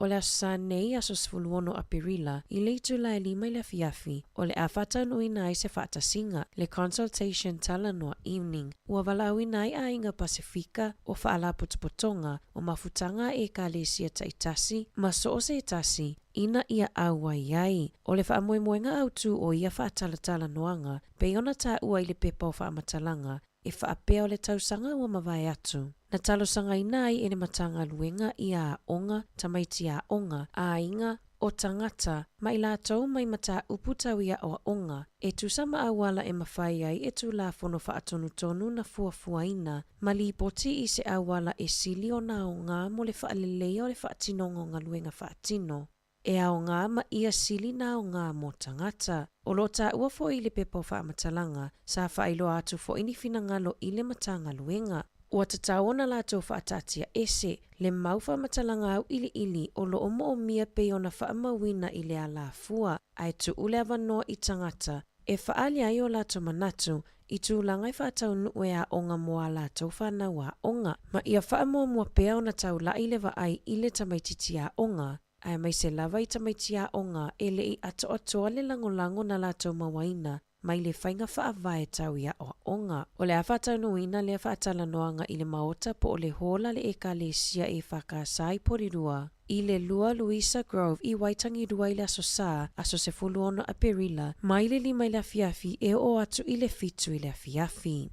O le Aso Sa nei, aso 16 Aperila, i le itula e 5 i le afiafi, o le a faataunuuina ai se faatasiga, le Consultation Talanoa Evening, ua valaauina ai aiga Pasefika o faalapotopotoga o mafutaga a Ekalesia taitasi ma so o se tasi ina ia auai ai. O le faamoemoega autū o ia faatalatalanoaga pei ona taua i le pepa o faamatalaga e faapea o le tausaga ua mavae atu, na talosagaina ai e le Matagaluega ia aoga, tamaiti aoga, aiga, o tagata, ma i latou mai mataupu tau i aoaoga, e tusa ma auala e mafai ai e Tulafono Faatonutonu na fuafuaina ma lipoti i se auala e sili ona aoga mo le faaleleia o le faatinoga o galuega faatino e aoga ma ia sili na aoga mo tagata. O loo taua foi i le pepa o faamatalaga, sa faailoa atu foi ni finagalo i le Matagaluega. Ua tatau ona latou faataatiaese le mau faamatalaga auiliili o loo moomia pei ona faamauina i le alafua, ae tuu le avanoa i tagata e faaali ai o latou manatu i tulaga e faataunuu e aoga mo a latou fanau aoga, ma ia faamuamua pea ona taulai le vaai i le tamaitiiti aoga, aemaise lava i tamaiti aoga e le i atoatoa le lagolago na latou mauaina mai le faiga faavae tau i aoaoga. O le a faataunuuina lea faatalanoaga i le maota po o le hall a le Ekalesia EFKS i Porirua, i le 2 Louisa Grove i Waitangirua i le Aso Sa, aso 16 Aperila, mai le 5 i le afiafi e oo atu i le 7 i le afiafi.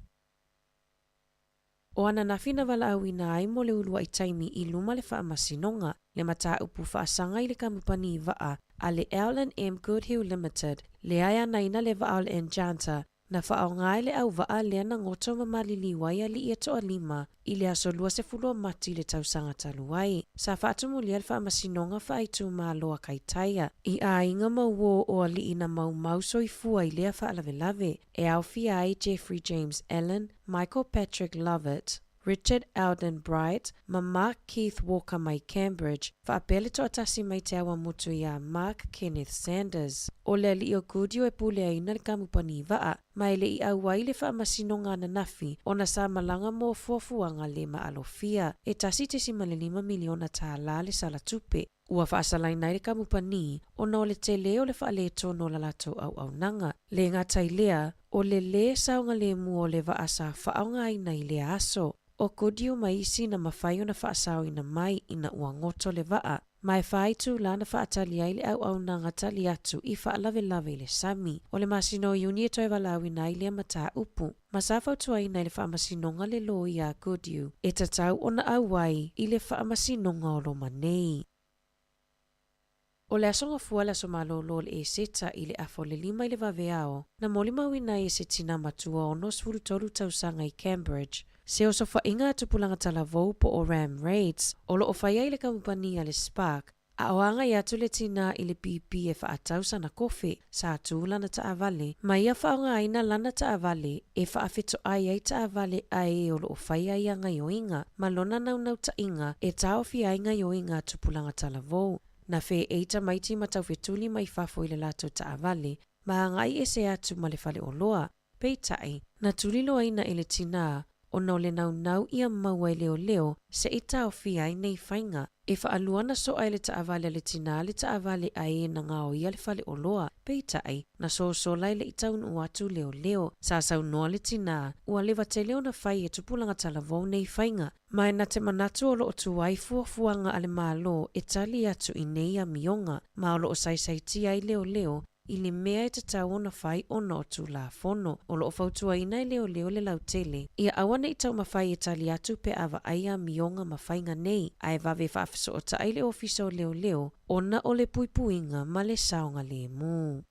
O ananafi na valaauina ai mo le uluai taimi i luma le Faamasinoga, le mataupu faasaga i le kamupani vaa a le L&M Goodhill Limited, lea e anaina le vaa o le Enchanter, na faaaoga e le auvaa lea na goto ma maliliu ai alii e toalima i le aso 20 o Mati i le tausaga talu ai. Sa faatumulia le Faamasinoga Faaitumalo a Kaitaia i aiga ma uō o alii na maumau soifua i lea faalavelave, e aofia ai Jeffrey James Allen, Michael Patrick Lovett, Richard Eldon Bright ma Mark Keith Walker mai Cambridge, faapea le toatasi mai Te Awamutu iā Mark Kenneth Sanders. O le alii o Goodyear e puleaina le kamupani vaa, ma e le i auai le faamasinoga ananafi ona sa malaga mo fuafuaga le maalofia e $1.5 miliona tālā le sala tupe. Ua faasalaina ai le kamupani ona o le tele o le faaletonu o la latou auaunaga. Le gata i lea, o le lē saogalemu o le vaa sa faaaogaina i lea aso. O Goodyear ma isi na mafai ona faasaoina mai ina ua goto le vaa, ma e 4 itulā na faatali ai le auaunaga tali atu i faalavelave i le sami. O le masina o Iuni e toe valaauina ai lea mataupu, ma sa fautuaina e le Faamasinoga le loia a Goodyear e tatau ona auai i le Faamasinoga o Roma nei. O le aso Gafua le aso malolo o le Eseta i le afa o le 5 i le vaveao, na molimauina ai e se tinā matua 63 tausaga i Cambridge, se osofaiga a tupulaga talavou po o Ram Raids, o lo o fai ai le kamupani a le Spark, a o agai atu le tinā i le pīpī e faatau sana kofe, sa tū lana taavale, ma ia faaaogaina lana taavale e faafetoai ai taavale a e o lo o faia ia gaoioiga ma lona naunautaiga e taofia ai gaoioiga a tupulaga talavou. Na feei tamaiti ma taufetuli mai fafo i le latou taavale, ma agai ese atu ma le faleoloa. Peitai, na tuliloaina e le tinā, ona o le naunau ia maua e leoleo se i taofia ai nei faiga. E faalua ona soa e le taavale a le tinā le taavale a e na gaoia le faleoloa. Peitai, na sosola e le i taunuu atu leoleo. Sa saunoa le tinā, ua leva tele ona fai e tupulaga talavou nei faiga. Ma e na te manatu o loo tuai fuafuaga a le Malo e tali atu i nei amioga, ma o loo saisaitia ai leoleo i le mea e tatau ona fai ona o Tulafono. O loo fautuaina e leoleo le lautele, ia aua nei taumafai e tali atu pe a vaai amioga ma faiga nei, ae vave faafesootai le Ofisa o Leoleo ona o le puipuiga ma le saogalemu.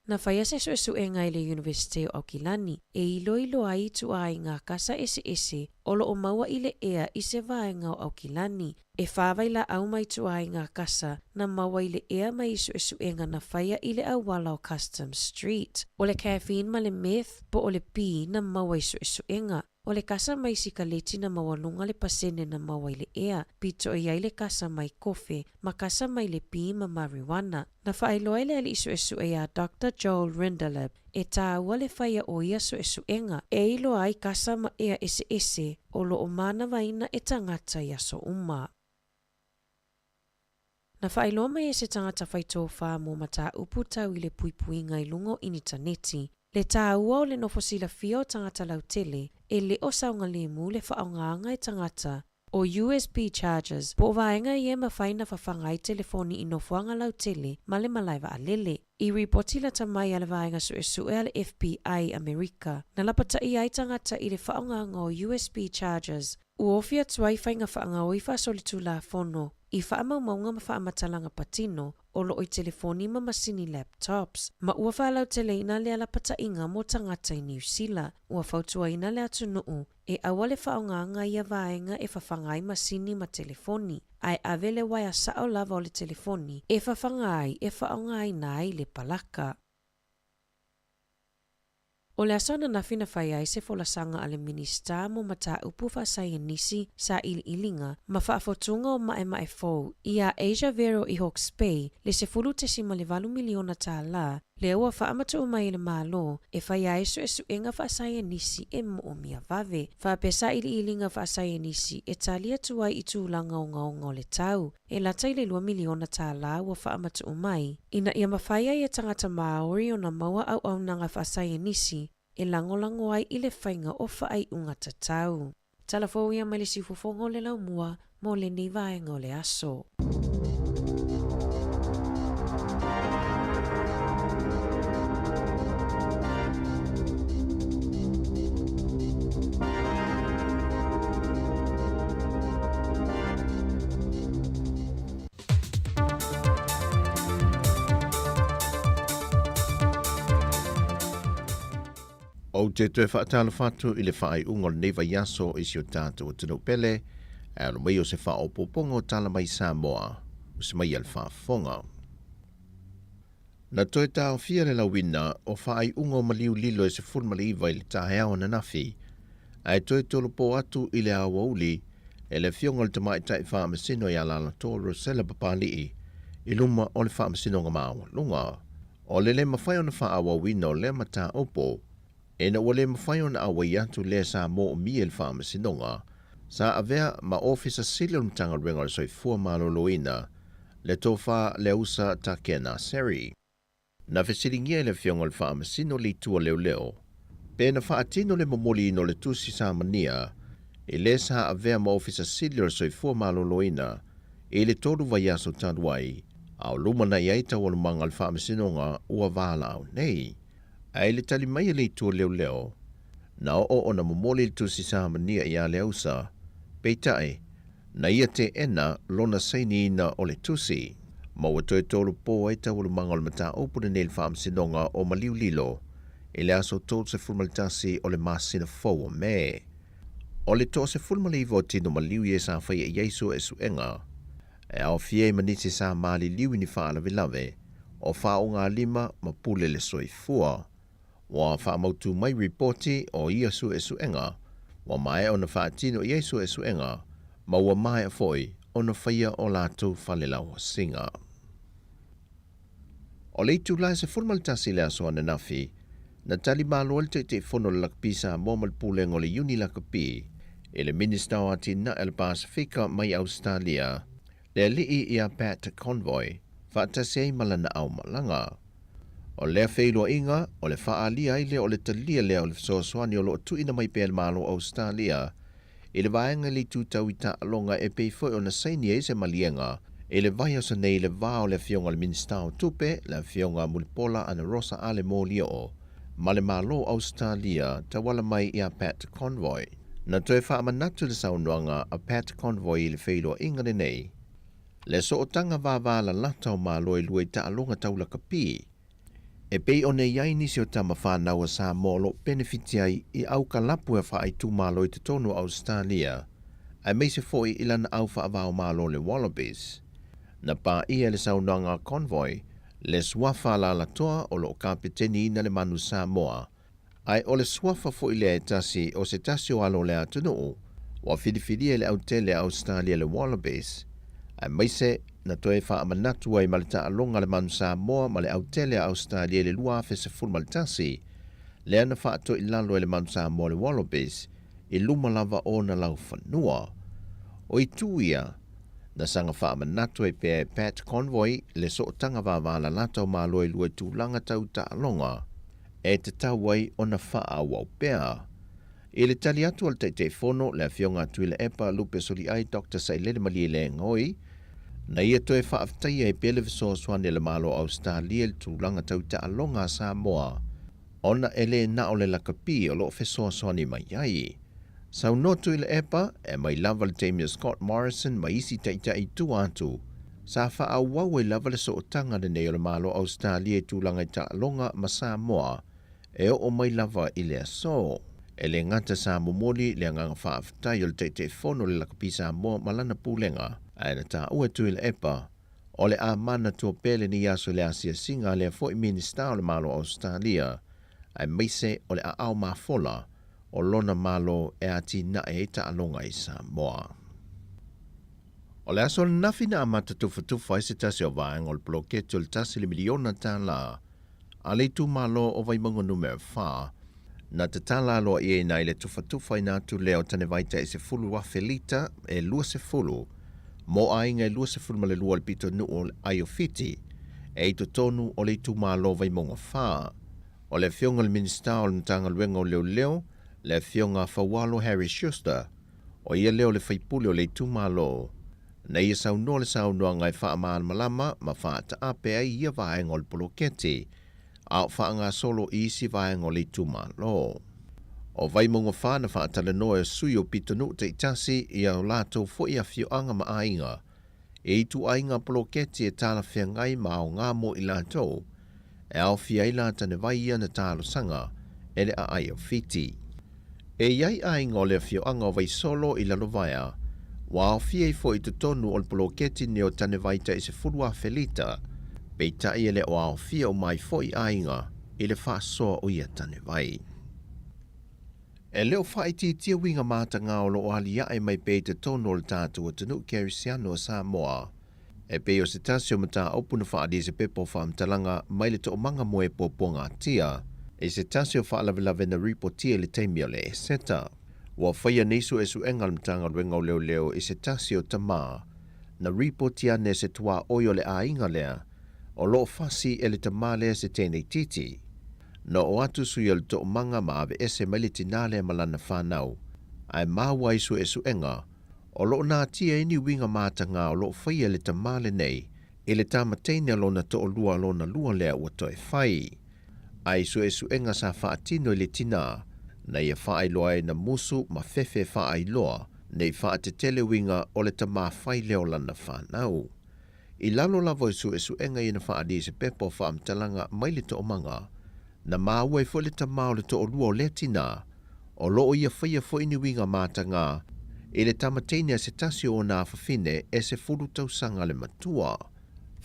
Na faia se suesuega e le Iunivesite o Aukilani e iloilo ai ituaiga kasa eseese o loo maua i le ea i se vaega o Aukilani. E fa vailaau ma ituaiga kasa na maua i le ea mai i suesuega na faia i le auala o Customs Street. O le caffeine ma le meth po o le pi na maua i suesuega. O le kasa mai sikaleti na maualuga le pasene na maua i le ea, pito i ai le kasa mai kofe ma kasa mai le pi ma marijuana. Na faailoa e le alii suesue ia Doctor Joel Rindelaub e tāua le faia o ia suesuega e iloa ai kasa ma ea eseese o loo manavaina e tagata i aso uma. Na faailoa mai e se tagata fai tofā mo mataupu tau i le puipuiga i luga o initaneti, le tāua o le nofo silafia o tagata lautele e le o saogalemu le faaaogaina e tagata o USB chargers po o vaega ia e mafai ona fafaga ai telefoni i nofoaga lautele ma le malae vaalele. I ripoti lata mai a le Vaega Suesue a le FBI Amerika, na lapataia ai tagata i le faaaogaina o USB chargers Ua ofi atu ai faiga faagaoi faasolitulafono i faamaumauga ma faamatalaga patino o loo i telefoni ma masini laptops, ma ua faalauteleina le alapataʻiga mo tagata i Niu Sila. Ua fautuaina le atunuu e aua le faaaogaina ia vaega e fafaga ai masini ma telefoni, ae ave le uaea sao lava o le telefoni e fafaga ai e faaaogaina ai le palaka. O le aso ananafi na fai ai se folasaga a le Minisita mo Mataupu Faasaienisi, Sailiiliga ma Faafotuga o Maemae Fou iā Asia Vero i Hawke's Bay le $10.8 miliona tālā lea ua faamatuu mai e le Malo e faia ai suesuega faasaienisi e moomia vave faapea sailiiliga faasaienisi e tali atu ai i tulaga ogaoga o le tau. E lata i le $2 miliona tālā ua faamatuu mai, ina ia mafai ai e tagata Māori ona maua auaunaga faasaienisi e lagolago ai i le faiga o faaiuga tatau. Tala fou ia mai le siufofoga o le laumua mo lenei vaega o le aso. Ou te toe faatalofa atu i le faaiuga o lenei vaiaso i si o tatou atunuu pele, ae alo mai o se faaopoopoga o tala mai Samoa, o se mai a le faafofoga. Na toe taofia le lauina o faaiuga o maliu lilo e 19 i le taeao ananafi, ae toe tolopo atu i le aoauli e le Afioga i le Tamaitai Faamasino ia Alaalatoa Rosella Papali'i i luma o le Faamasinoga Maualuga. O le le mafai ona faaauauina o lea mataupu, ina ua le mafai ona auai atu le sa moomia i le Faamasinoga, sa avea ma Ofisa Sili o le Matagaluega o le Soifua Maloloina, le Tofa Leausa Takena Seri. Na fesiligia e le Afioga i le Faamasino le Itu a Leoleo, pe na faatino le momoliina o le tusi samania i le sa avea ma Ofisa Sili o le Soifua Maloloina i le tolu vaiaso talu ai, a o lumanai ai taualumaga a le Faamasinoga ua valaau nei. Ae i le tali mai a le Itu a Leoleo, na oo ona momoli le tusi samania iā Leausa, peitai, na ia teena lona sainiina o le tusi, ma ua toe tolopo ai taualumaga o le mataupu lenei i le Faamasinoga o Maliu Lilo i le aso 31 o le masina fou o Me. O le 19 o tino maliu ia sa faia i ai suesuega, e aofia ai ma nisi sa maliliu i ni faalavelave o faogalima ma pule le soifua. Ua faamautu mai ripoti o ia suesuega, ua maea ona faatino i ai suesuega, ma ua maea foi ona faia o latou falelauasiga. O le itula e 11 i le aso ananafi, na tali malo ai le Taitaifono o le Lakapi Samoa ma le Pulega o le Iuni Lakapi i le Minista o Atinae a le Pasefika mai Ausetalia, le alii ia Pat Conroy, faatasi ai ma lana aumalaga. O lea feiloaiga, o le faaalia ai lea o le talia lea o le fesoasoani o lo o tuuina mai pea e le Malo o Ausetalia i le vaega i le itu tau i taaloga e pei foi ona saini ai se maliega i le vaiaso nei i le va o le Afioga i le Minisita o Tupe, le Afioga Mulipola Anarosa Ale Molioo, ma le Malo o Ausetalia tauala mai ia Pat Conroy. Na toe faamanatu le saunoaga a Pat Conroy i le feiloaiga lenei, le sootaga vavalalata o Malo e lua i taaloga tau lakapi, E pei ona i ai nisi o tama fanau a Samoa o lo o penefiti ai i aukalapu e faaitumalo i totonu o Ausetalia, aemaise foi i lana au faavaomalo le Wallabies. Na paia e le saunoaga a Convoy le suafa alalatoa o lo o kapeteniina le Manu Samoa, ae o le suafa foi lea e tasi o se tasi o alo o le atunuu ua filifilia e le autele a Ausetalia le Wallabies, aemaise na toe faamanatu ai ma le taaloga a le Manu Samoa ma le autele a Ausetalia i le 2011, lea na faatoilalo e le Manu Samoa le Wallabies i luma lava o ona laufanua. O itu ia, na saga faamanatu ai pea e Pat Conroy le sootaga vavalalata o Malo e lua i tulaga tau taaloga, e tatau ai ona faaauau pea. I le tali atu a le Taitaifono, le Afioga a Tuilaepa Lupe Soliai Doctor Sailele Malielegaoi, na ia toe faafetaia ai pea le fesoasoani a le Malo o Ausetalia i le tulaga tau taaloga a Samoa, ona e le na o le lakapi o lo o fesoasoani mai ai. Saunoa Tuilaepa, e mai lava le taimi o Scott Morrison ma isi taitai i tua atu, sa faaauau ai lava le sootaga lenei o le Malo o Ausetalia i tulaga i taaloga ma Samoa e oo mai lava i le aso. E le gata sa momoli le agaga faafetai o le Taitaifono o le Lakapi Samoa ma lana pulega, ae na taua e Tuilaepa, o le a manatua pea lenei aso i le asiasiga a lea foi Minisita o le Malo o Ausetalia, aemaise o le aao mafola o lona Malo e atinae ai taaloga i Samoa. O le aso ananafi na amata tufatufa ai se tasi o vaega o le poloketi o le tasi le miliona tālā a le itumalo o Vaimauga Numera 4, na tatala aloaia ai le tufatufaina atu lea o tanevai tai 10,000 lita e 20 mo aiga e 22 o le pitonuu o le Aiofiti e i totonu o le itumalo Vaimauga 4. O le Afioga i le Minisita o le Matagaluega o Leoleo, le Afioga Faualo Harry Schuster, O ia lea o le faipule o le itumalo, na ia saunoa le saunoaga e faamalamalama ma faataape ai ia vaega o le poloketi, a o faagasolo i isi vaega o le itumalo. O Vaimauga 4 na faatalanoa e sui o pitonuu taitasi i a latou foi afioaga ma aiga e ituaiga poloketi e talafeagai ma aoga mo i latou, e aofia ai la tanevai ia na talosaga e le aai o Fiti. E i ai aiga o le afioaga o Vaisolo i Lalovaea, ua aofia ai foi i totonu o le poloketi nei o tanevai tai 10,000 lita, peitai e le o aofia uma ai foi aiga i le faasoa o ia tanevai. E le o faaitiitia uiga matagā o lo o aliae mai pea i totonu o le tatou atunuu kerisiano o Samoa. E pei o se tasi o mataupu na faaalia i se pepa o faamatalaga mai le toomaga mo e puapuagatia i se tasi o faalavelave na ripotia i le taimi o le Eseta. Ua faia nei suesuega a le Matagaluega o Leoleo i se tasi o tamā na ripotia ane e se tuaoi o le aiga lea o lo o fasi e le tamā lea se teine itiiti. Na oo atu sui o le toomaga ma aveese mai le tinā lea ma lana fanau, ae maua ai suesuega o lo o natia ai ni uiga matagā o lo o faia e le tamā lenei i le tamateine o lona toalua lona lua lea ua toe fai. Ae i suesuega sa faatino i le tinā, na ia faailoa ai na musu ma fefe faailoa nei faatetele uiga o le tamā fai lea o lana fanau. I lalo lava o suesuega ia na faaalia i se pepa o faamatalaga mai le toomaga, na maua ai foi le tamā o le toalua o lea tinā, o lo o ia faia foi ni uiga matagā i le tamateine a se tasi o ona afafine e 10 tausaga le matua.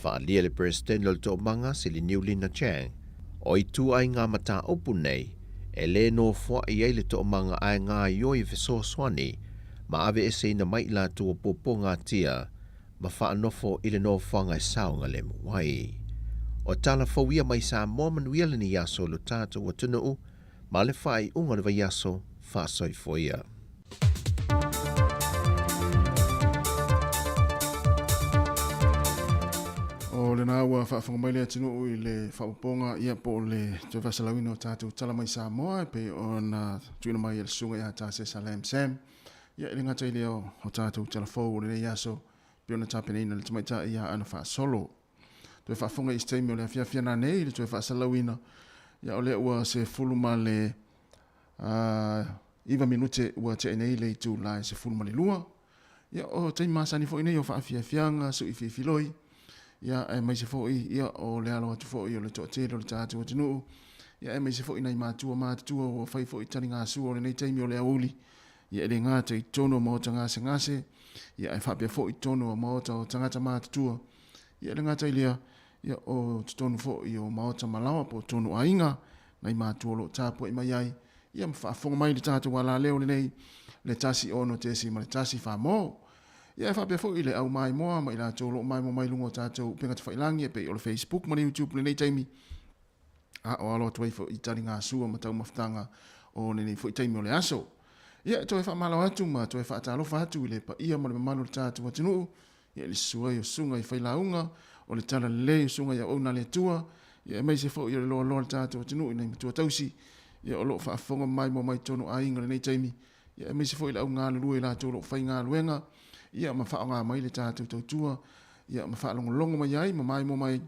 Faaalia le Peresetene o le Toomaga Siliniu Lina Chang, o ituaiga mataupu nei e le nofoai ai le toomaga ae gaoioi e fesoasoani ma aveeseina mai i latou o puapuagatia ma faanofo i le nofoaga e saogalemu ai. O tala fou ia mai Samoa manuia lenei aso i lo tatou atunuu ma le faaiuga o le vaiaso faasoifua ia. O lena ua faafofoga mai le atunuu i le faaopoopoga ia po o le toe faasalauina o tatou tala mai Samoa e pei ona tuuina mai e le Susuga ia Tasesa Lam Sam. Ia e le gata i lea o tatou tala fou o lenei aso e pei ona tapenaina e le tamaitai ia Ana Faasolo. Toe faafofoga i isi taimi o le afiafi ana nei i le toe faasalauina ia o lea ua 19 minute ua tea nei le itula e 12. Ia o taimi masani foi nei o faafiafiaga, sui fifiloi, ia aemaise foi ia o le alo atu foi o le toatele o le tatou atunuu, ia aemaise foi nai matua matutua ua fai foi taligasua o lenei taimi o le aoauli, ia e le gata i totonu o maota gasegase, ia ae faapea foi i totonu o maota o tagata matutua, ia e le gata i lea, ia o totonu foi o maota malaoa po o totonu o aiga, nai matua o lo o tapuai mai ai, ia ma faafofoga mai i le tatou alaleo lenei, le 1 6.1 Famo. Ia e faapea foi i le au maimoa ma i latou o lo o maimoa mai i luga o tatou upega tafailagi e pei o le Facebook ma le YouTube i lenei taimi, a o alo atu ai foi i taligasua ma taumafataga o lenei foi taimi o le aso. Ia e toe faamalo atu ma toe faatalofa atu i le paia ma le mamalu o le tatou atunuu, ia i le susu ai o susuga i failauga, o le talalelei o susuga i auauna a le Atua, ia aemaise foi o le loaloa o le tatou atunuu i nai matua tausi, ia o lo o faafofoga maimoa mai totonu o aiga i lenei taimi, ia aemaise foi le au galulue i latou o lo o faigaluega, ia ma faaaoga mai le tatou tautua, ia ma faalogologo mai ai ma maimoa mai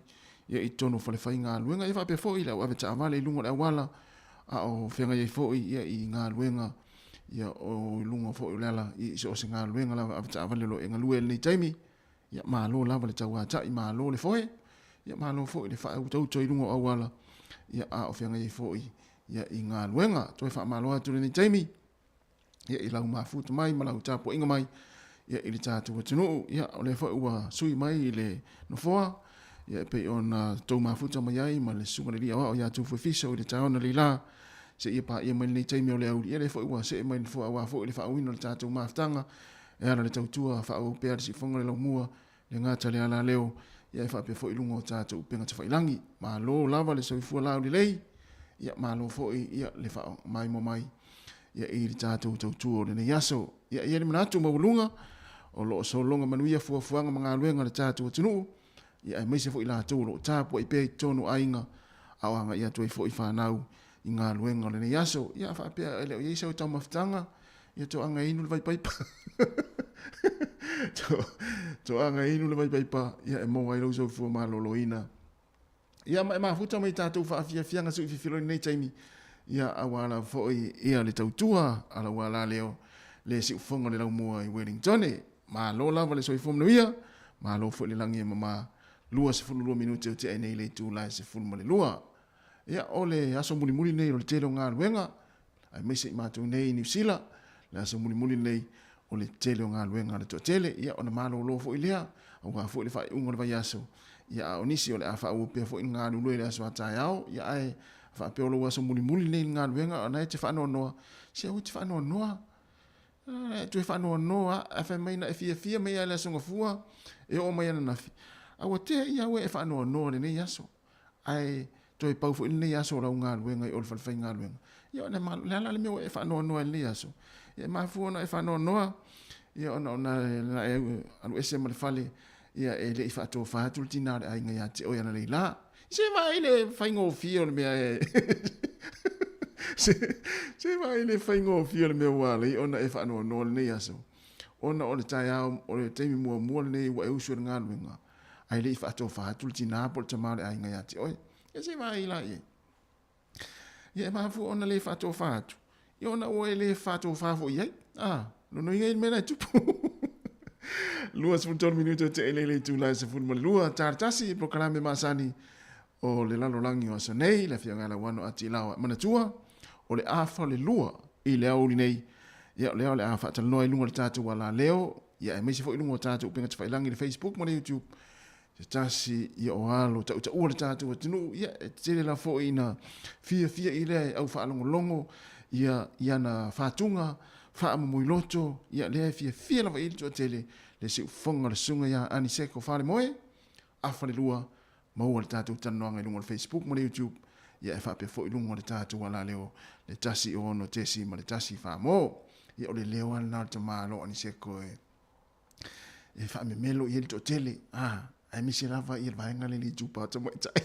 ia i totonu o falefaigaluega, ia faapea foi le au avetaavale i luga o le auala, a o feagai ai foi ia i galuega ia o i luga foi o le ala i so o se galuega lava avetaavale o lo o e galue i lenei taimi, ia malo lava le tauatai, malo le foe, ia malo foi le faautauta i luga o auala, ia a o feagai ai foi ia i galuega. Toe faamalo atu i lenei taimi ia i lau mafuta mai ma lau tapuaiga mai ia i le tatou atunuu. Ia o lea foi ua sui mai i le nofoa ia e pei ona tou mafuta mai ai ma le Susuga i le Alii Aoao ia Tufuefiso i le taona leila seia paia mai lenei taimi o le auli. Ia lea foi ua see mai le nofoa aua foi le faaauauina o le tatou mafutaga e ala i le tautua faaauau pea a le Siufofoga o le Laumua, le gata le alaleo, ia e faapea foi i luga o tatou upega tafailagi. Malo lava le soifua laulelei, ia malo foi ia le faamaimoa mai ia i le tatou tautua o lenei aso. Ia e i ai le manatu maualuga o lo o sologa manuia fuafuaga ma galuega a le tatou atunuu, ia aemaise foi i latou o lo o tapuai pea i totonu o aiga a o agai atu ai foi fanau i galuega o lenei aso. Ia a faapea e le o i ai sau taumafataga, ia toaga e inu le vaipaipa. Toaga e inu le vaipaipa, ia e maua ai lou soifua maloloina. Ia ma e mafuta mai tatou faafiafiaga sui fifilo i lenei taimi, ia aua lava foi ia le tautua a lau alaleo le siufofoga o le laumua i Wellingtone. Malo lava le soifua manuia, malo foi le lagi e mama. 22 minute o tea nei le itula e 12. Ia o le aso mulimuli lenei o le tele o galuega, aemaise i matou nei i Niu Sila, le aso mulimuli lenei o le tele o galuega a le toatele, ia ona malolo foi lea, aua foi le faaiuga o le vaiaso, ia a o nisi o le a faaauau pea foi ona galulue i le aso a taeao, ia ae faapea o lou aso mulimuli lenei i le galuega, o na e te faanoanoa, se aua e te faanoanoa, e toe faanoanoa, ae fai mai na e fiafia mai lava i le aso Gafua e oo mai ananafi, a ua tea ia au e faanoanoa i lenei aso. Ae toe pau foi lenei aso o lau galuega i o le falefaigaluega. Ia ona e le a la le mea ua e faanoanoa ai i lenei aso? Ia e mafua ona e faanoanoa, ia ona ona na e alu ese ma le fale, ia e le i faatofa atu le tina o le aiga ia te oe analeila. Se vaai le faigofie o le mea e se vaai le faigofie o le mea ua ala ai ona e faanoanoa i lenei aso. Ona o le taeao, o le taimi muamua lenei ua e usu i le galuega, ae le i faatofa atu le tina po o le tama o le aiga ia te oe. Ia se i vaai la i ai. Ia e mafua ona le faatofa atu, ia ona ua e le faatofa foi i ai. Ah, lona uiga e i ai le mea la e tupu. 23 minute o te ele le itula e 12, ta tasi i polokalame masani o le lalolagi o aso nei, le afioga ia Lauano Ati Lao. Manatua, o le afa o le lua i le aoauli nei, ia o lea o le a faatalanoa i luga o le tatou alaleo, ia aemaise foi i luga o tatou upega tafailagi i le Facebook ma le YouTube, se tasi ia o alo tautaua le tatou atunuu, ia e tele la foi ina fiafia i lea e au faalogologo ia i ana fatuga faamomoiloto, ia lea e fiafia lava i ai le toatele le siufofoga o le susuga ia Aniseko Falemoe, afa le lua. maua le tatou talanoaga i luga o le Facebook ma le YouTube, ia e faapea foi i luga o le tatou alaleo le 106.1 mo. Ia o le leo lava lena o le tamaloa Aniseko e e faamemelo i ai le toatele, a, aemaise lava ia le vaega lea i le itupa o tamaitai.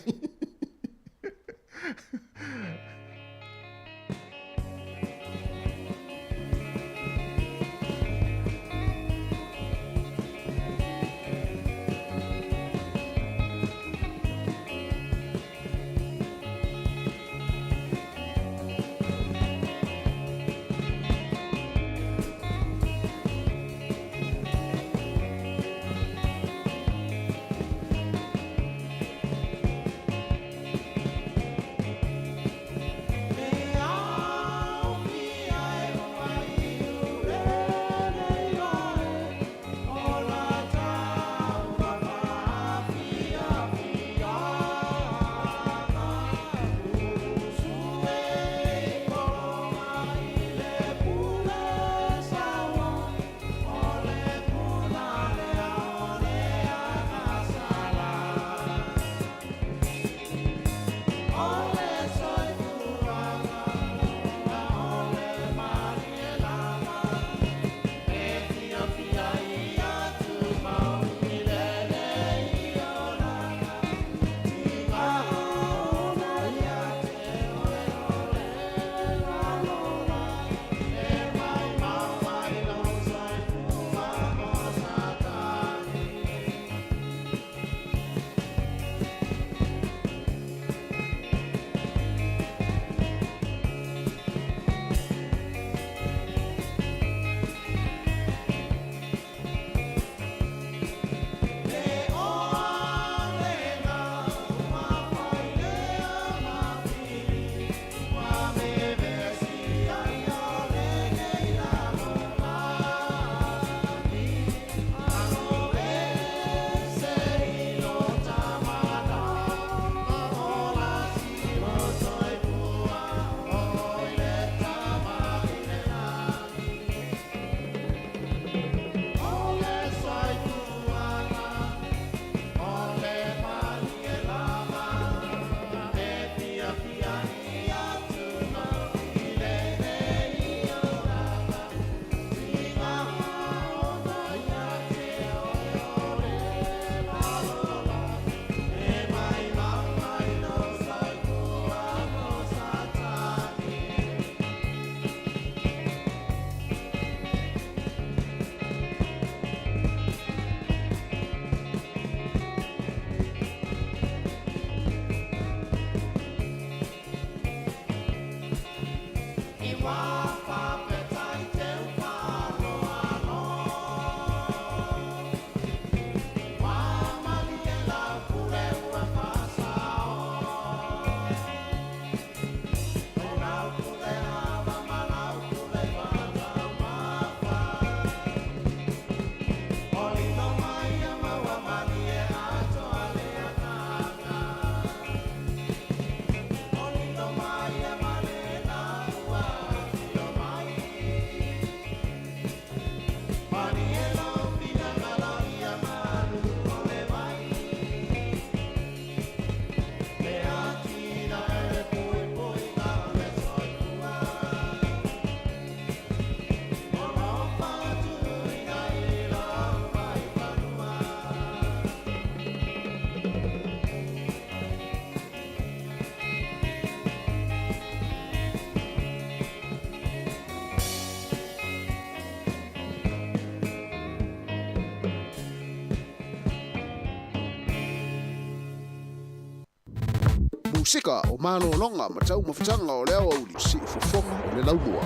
Musika o malologa ma taumafataga o le aoauli siufofoga o le laumua.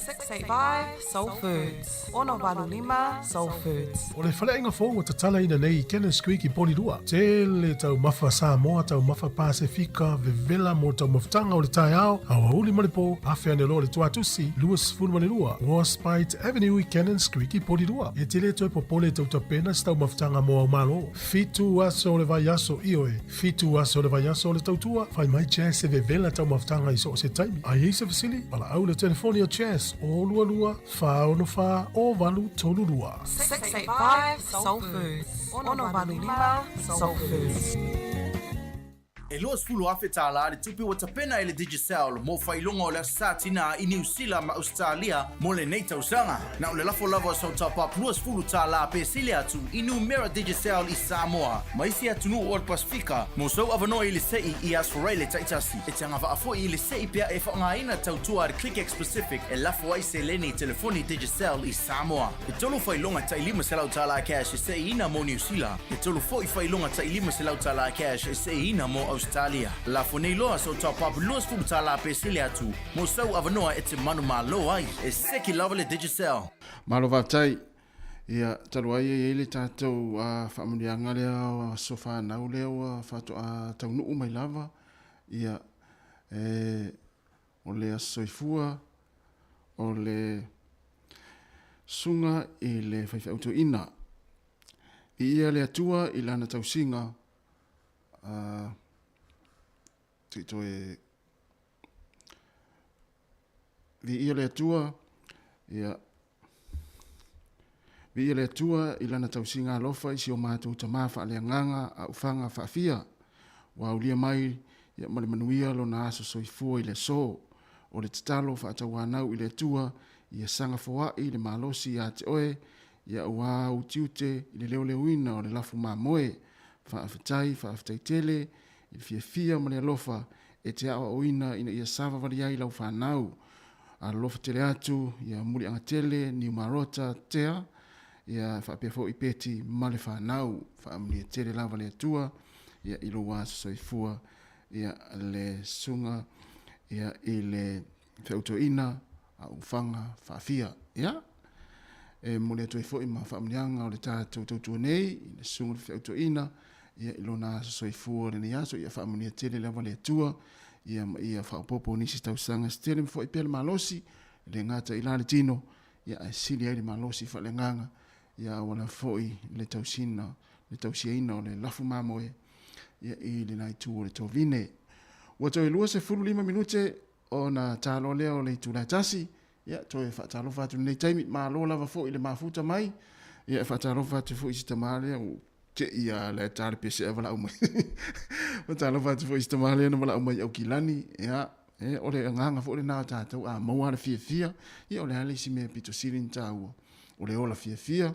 685 Soul Foods. 685 Soul Foods. O le faleaiga fou ua tatalaina nei i Cannons Creek i Porirua. Tele taumafa Samoa, taumafa Pasefika, vevela mo le taumafataga o le taeao, aoauli ma le po, afe ane loa le tuatusi 22 Warspite Avenue i Cannons Creek i Porirua. E te le toe popole i tou tapena se taumafataga mo au malo. Fitu aso o le vaiaso, ioe, fitu aso o le vaiaso o le tautua, fai mai Jazz e vevela taumafataga i so o se taimi. A i ai se fesili, valaau i le telefoni a Jazz, 022 464 0832. 685 Soul Foods. 685 Soul Foods. E $20,000 tālā le tupe ua tapena e le Digicel mo faailoga o le Aso Sa Tinā i Niu Sila ma Ausetalia mo lenei tausaga. Na o le lafo lava o sau top-up $20 pe sili atu i numera Digicel i Samoa ma isi atunuu o le Pasefika mo sou avanoa i le se'i i Aso Faraile taitasi. E te agavaa foi i le se'i pea e faaaogaina tautua a le ClickX Pacific e lafo ai seleni i telefoni Digicel i Samoa. E tolu faailoga tai $500 cash e se'iina mo Niu Sila. E tolu foi faailoga tai $500 cash e se'iina mo Ausetalia. Lafo nei loa sou top-up $20 pe sili atu mo sou avanoa e te manumalo ai. E seki lava le Digicel. Malo faafetai. Ia, talu ai e i ai le tatou faamanuiaga lea o aso fanau lea ua faatoa taunuu mai lava, ia, e, o le aso soifua, o le susuga i le faifeau toeaina. Viia le Atua i lana tausiga, a, toe Viia le Atua, ia, Viia le Atua i Lana tausiga alofa i si o matou tama faaleagaga a ufaga faafia, ua aulia mai ia ma le manuia lona aso soifua i le aso. O le tatalo faatauanau i le Atua ia saga foai le malosi ia te oe, ia ua utiute i le leoleoina o le lafu mamoe. Faafetai, faafetai tele i le fiafia ma le alofa e te aoaoina ina ia savavali ai lau fanau. Alolofa tele atu ia Muliagatele, Niumarota, Tea, ia faapea foi Peti ma le fanau. Faamanuia tele lava le Atua ia i lou aso soifua ia le susuga ia i le feautoina a ufaga faafia. Ia, e momoli atu ai foi ma faamanuiaga o le tatou tautua nei i le susuga i le feautoina ia i lona aso soifua lenei aso. Ia faamanuia tele lava le Atua ia ma ia faaopoopo nisi tausaga se tele ma foai pea le malosi, e le gata i la le tino, ia ae sili ai le malosi faaleagaga, ia auala foi le tausina, le tausiaina o le lafu mamoe ia i lena itu o le tovine. Ua toe 25 minute ona talo lea o le itula e tasi, ia toe faatalofa atu lenei taimi, malo lava foi le mafuta mai, ia e faatalofa atu foi i si tamā lea ua te i a le ta le pese e valaau mai. Faatalofa atu foi i si tamā lea na valaau mai i Aukilani, ia, e, o le agaga foi lena o tatou, a maua le fiafia, ia o le a le isi mea pito sili ona taua, o le ola fiafia,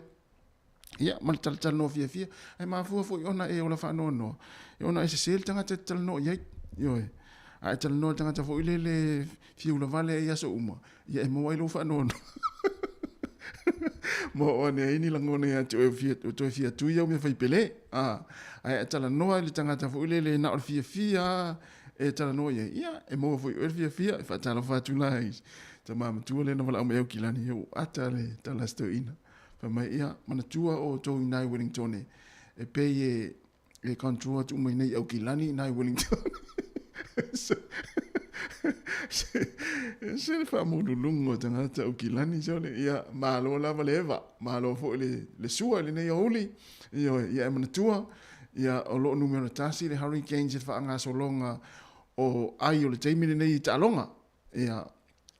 ia, ma le talatalanoa fiafia, ae mafua foi ona e ola faanoanoa, e ona e sese le tagata e te talanoa i ai, ioe. A e talanoa i le tagata foi lele fia ulavale ai i aso uma, ia e maua ai lou faanoanoa. Ma oo ane ai ni lagona ia te oe ua toe fia tui au mea fai pele. A, ae a talanoa i le tagata foi lele na o le fiafia e talanoa i ai, ia, e maua foi i oe le fiafia, e faatalofa atu la i tama matua lea na valaau mai Aukilani, ia ua ata le tala a si toeaina. Fai mai, ia, manatua outou i nai Wellingtone, e pei e, e control atu uma i nei Aukilani i nai Wellington. Se, se le faamululuga o tagata Aukilani, sole, ia, malo lava le eva, malo foi le, le sua i lenei aoauli, ioe, ia e manatua, ia, o lo o numera tasi le Hurricanes i le faagasologa o ai o le taimi lenei i taaloga. Ia,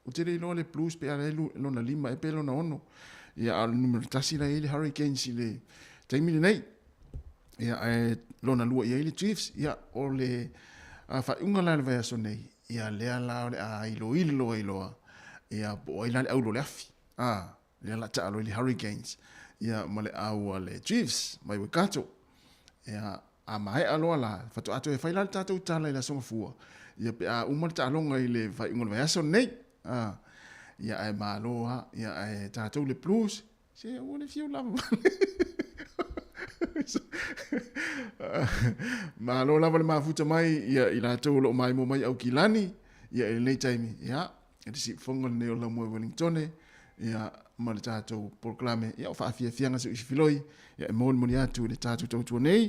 ou te le iloa le Blues pe a la e lona lima ea pe lona ono. Ia, a o le numera tasi la e i ai le Hurricanes i le taimi lenei. Ia, ae lona lua i ai le Chiefs. Ia, o le faaiuga la i le vaiaso nei, ia lea la o le a iloilo ai loa, ia, po o ai la le aulu o le afi. A, lea la taalo ai le Hurricanes, ia, ma le au a le Chiefs mai Waikato. Ia, A maea loa la, faatoa toe fai la le tatou tala i le Aso Gafua, ia pe a uma le taaloga i le faaiuga o le vaiaso lenei. A, ia ae malo lava, ia ae tatou le Blues, se aua le fiu lava. Malo lava le mafuta mai ia i latou o lo o maimoa mai Aukilani, ia i lenei taimi, ia. I le siufofoga lenei o le Laumua i Wellingtone, ia, ma le tatou polokalame, ia, o faafiafiaga siuisifiloi, ia, e molimoli atu i le tatou tautua nei,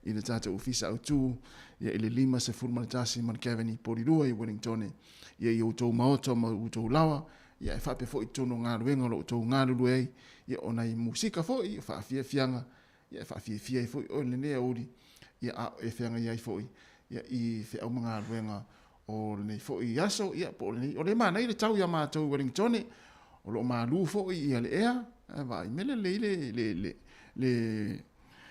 i le tatou ofisa autu, ia, i le 51 ma le Kevin i Polilua i Wellingtone, ia, i outou maota ma outou laoa, ia, e faapea foi i totonu o galuega o lo o outou galulue ai, ia, o nai musika foi, o faafiafiaga, ia, e faafiafia ai foi oe i lenei aoauli, ia, a o e feagai ai foi, ia, i feau ma galuega o lenei foi aso, ia, po o lenei, o lea e manaia le tau iā matou i Wellingtone, o lo o malū foi ia le ea, ae vaai mea lelei le, le, le, le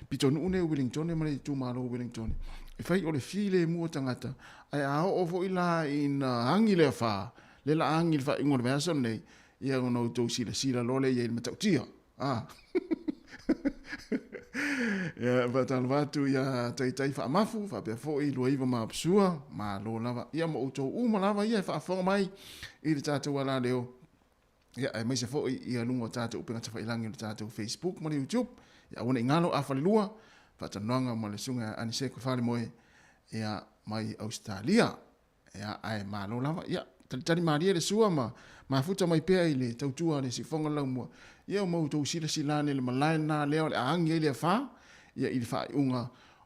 pitonuu nei o Wellingtone ma le itumalo o Wellingtone, e fai o le filemu o tagata, ae a oo foi la ina agi le afa, lea la agi i le faaiuga o le vaiaso lenei, ia ona outou silasila loa lea i ai i le matautia. Ah. Ia, faatalofa atu ia Taitai Faamafu, faapea foi Luaiva ma Apsua, malo lava. Ia, ma outou uma lava ia e faafofoga mai i le tatou alaleo. Ia, aemaise foi ia luga o tatou upega tafailangi o le tatou Facebook ma le YouTube. Ia, aua ne i galo a falelua, faatalanoaga ma le susuga ia Aniseko Falemoe, ia, mai Ausetalia. Ia, ae malo lava. Ia, talitali malie le sua ma mafuta mai pea i le tautua a le Siufofoga o le Laumua. Ia, ma outou silasila ane i le malae lena lea o le a agi ai le afa, ia, i le faaiuga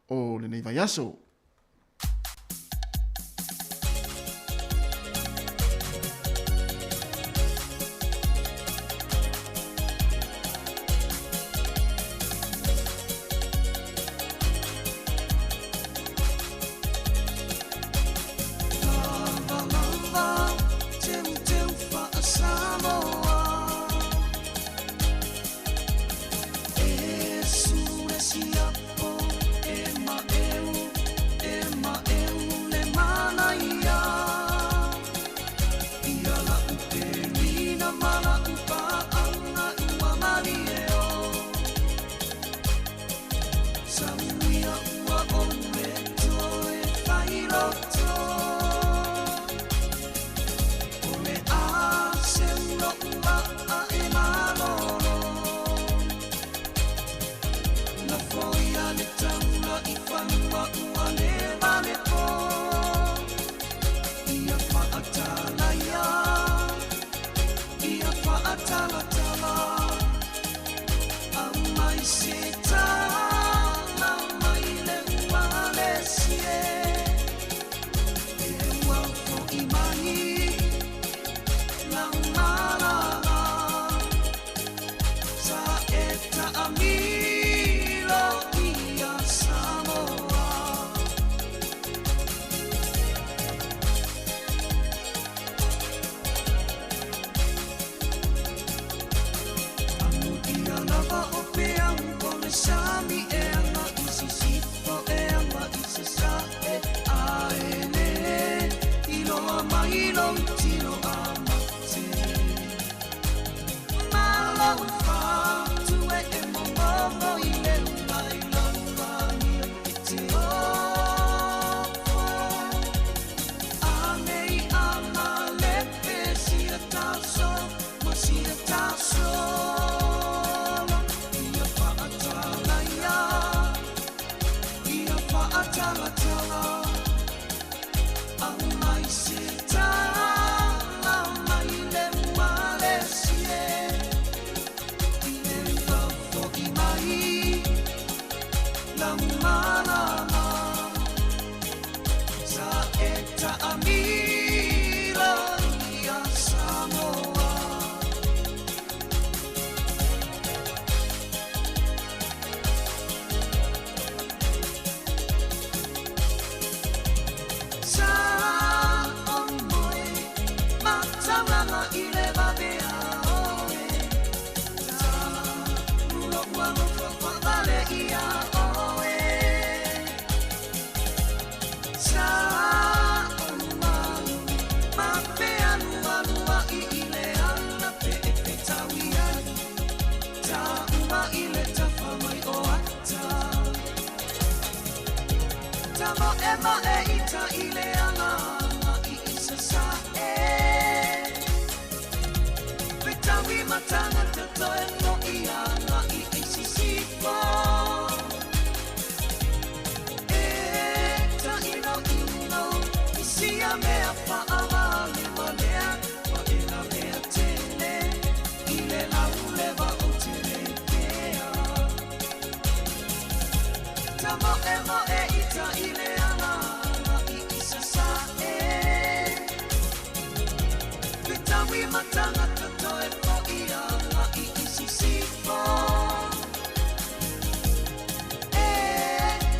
o lenei vaiaso. Amataga toe fo'i aga'i i Sisifo. E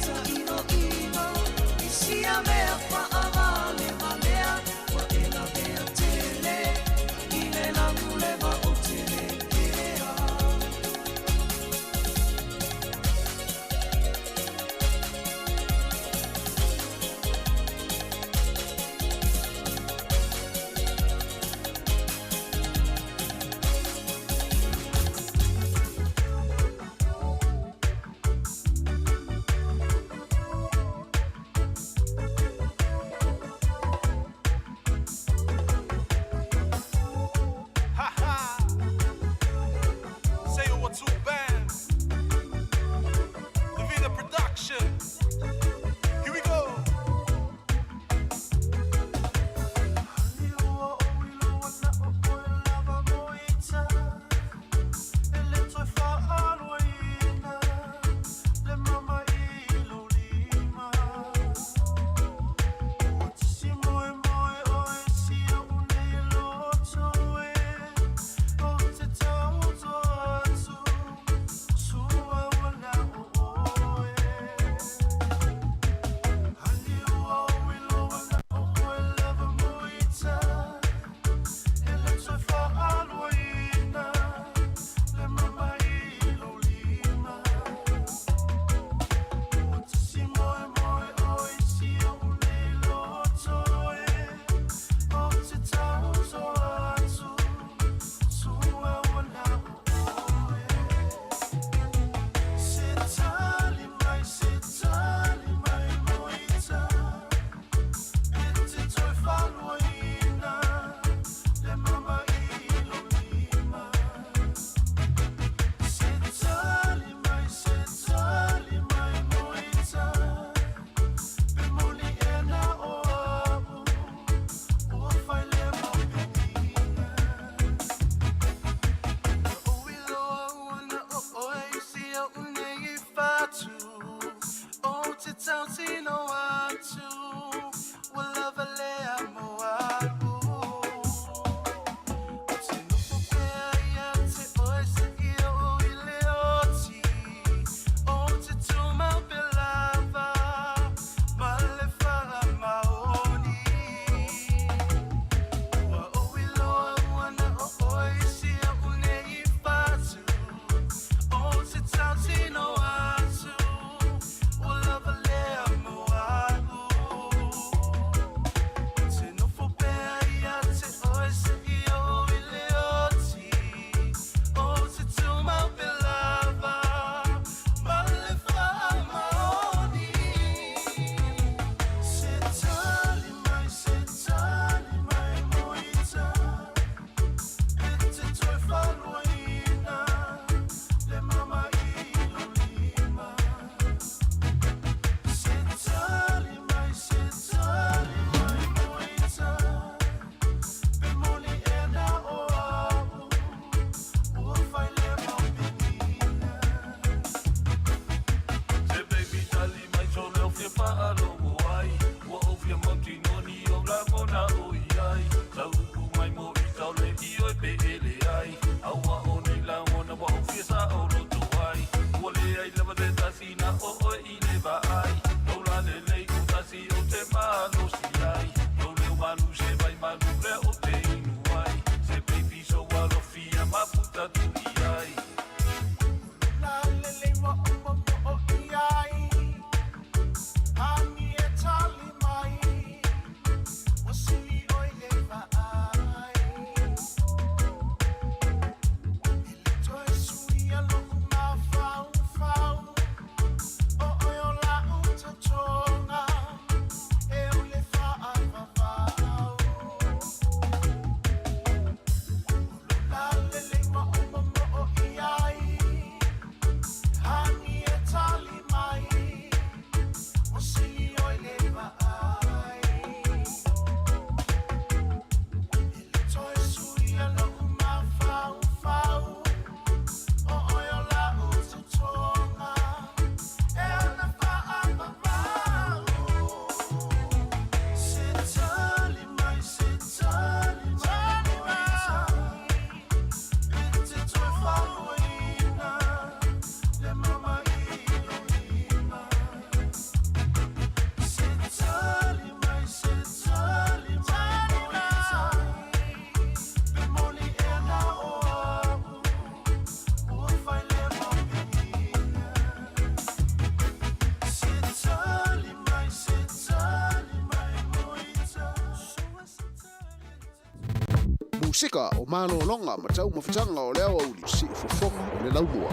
taʻinoʻino i sia mea faʻavalevalea ua e lavea tele i le laguleva o Telekea. Ha ha! Say what two band. Davina Production. Here we go. E Pasefika o malologa ma taumafataga o le aoauli siufofoga o le laumua.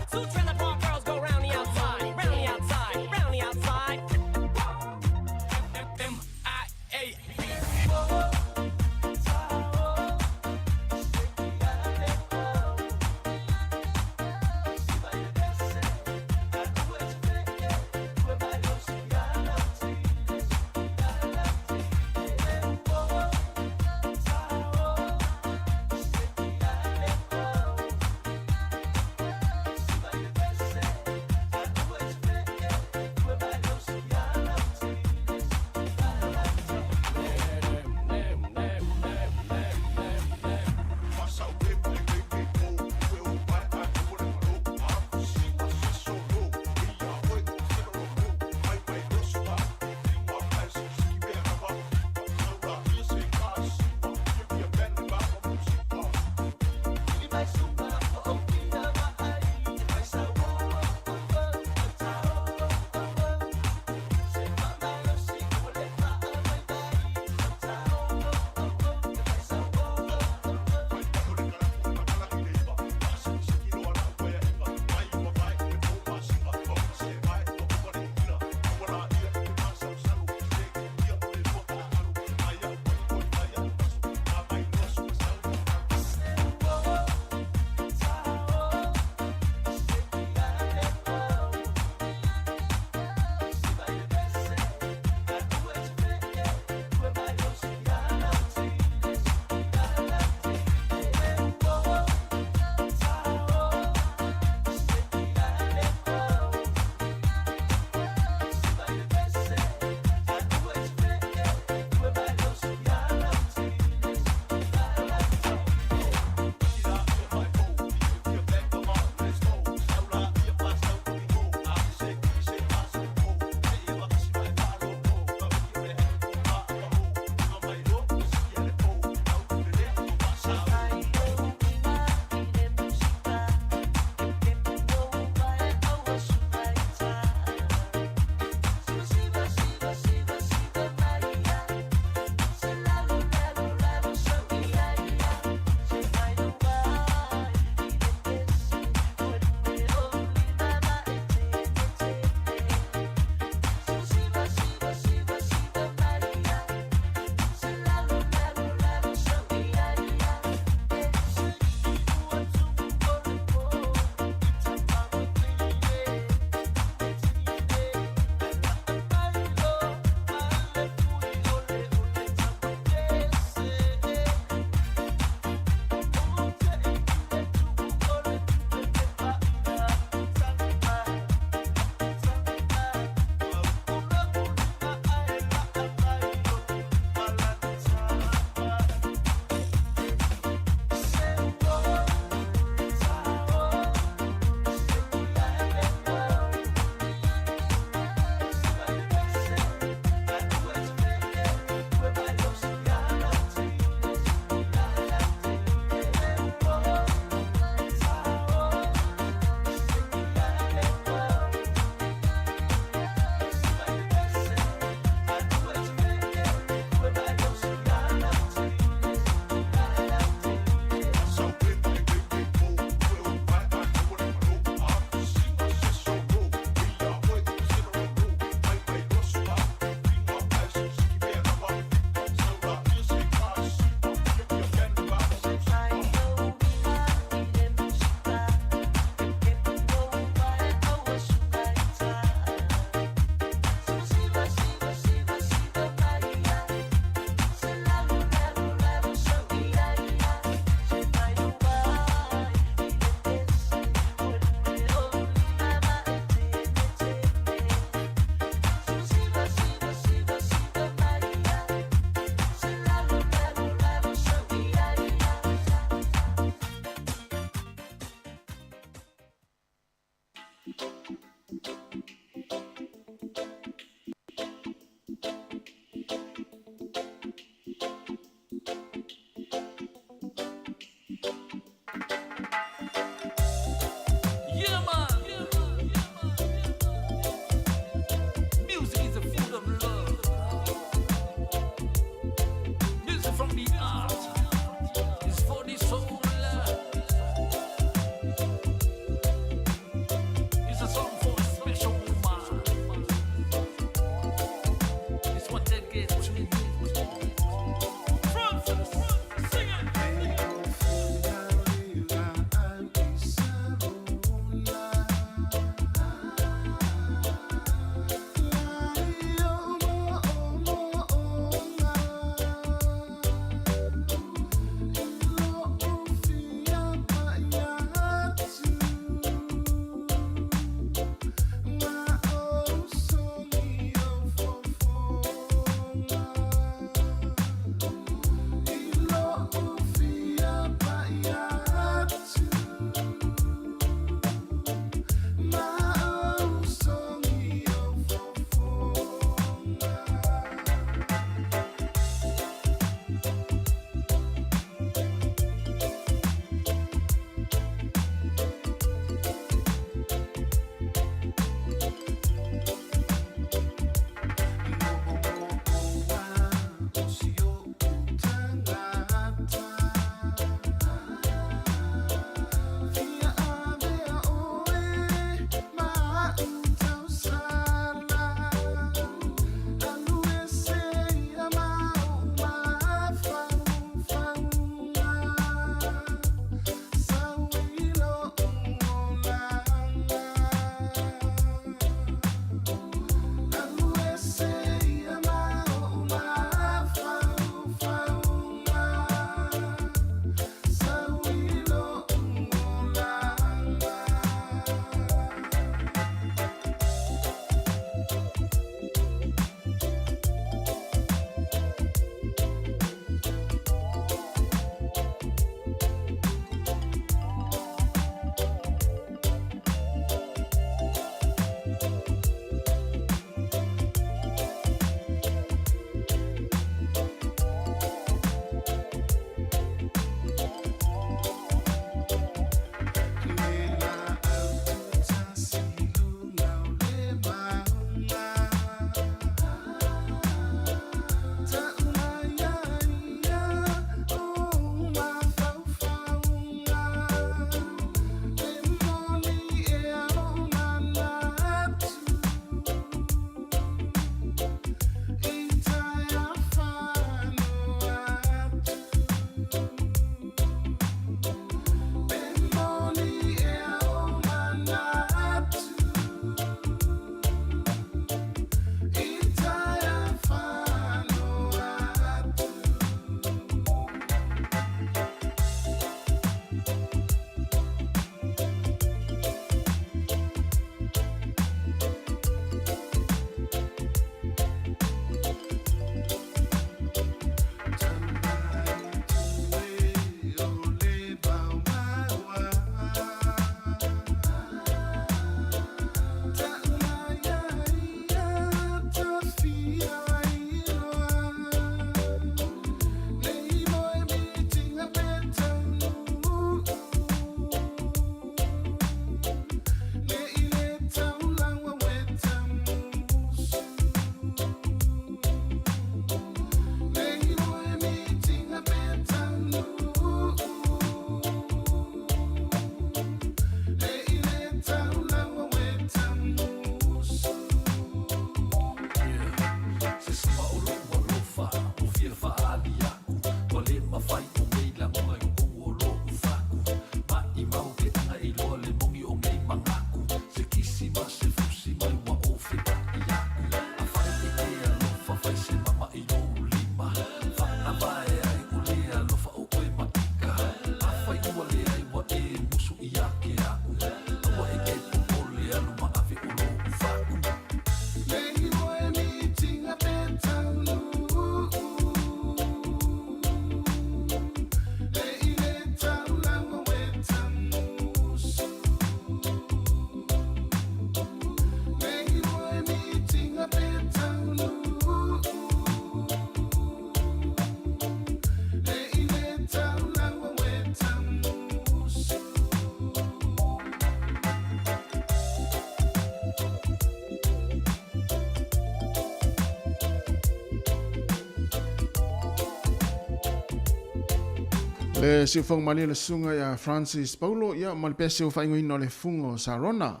Le siufoga malie le susuga ia Francis Paulo ia ma le pese o faaigoaina o le Fuga o Sarona.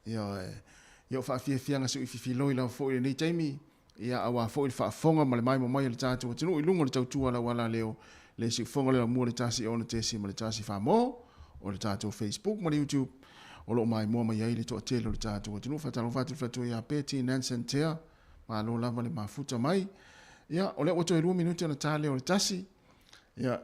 Ioe. Ia o faafiafiaga seuififiloi lava foi i lenei taimi, ia auā foi le faafofoga ma le maimoa mai a le tatou atunuu i luga o le tautua a lau ala leo, le siufofoga le laumua le 1 6 ma le 1 4 mo, o le tatou Facebook ma le YouTube o lo o maimoa mai ai le toatele o le tatou atunuu. Faatalofa atu i le faletua ia Betty Nansen Tea, malo lava le mafuta mai. Ia, o lea ua toe 2 minute ona ta lea o le 1. Ia,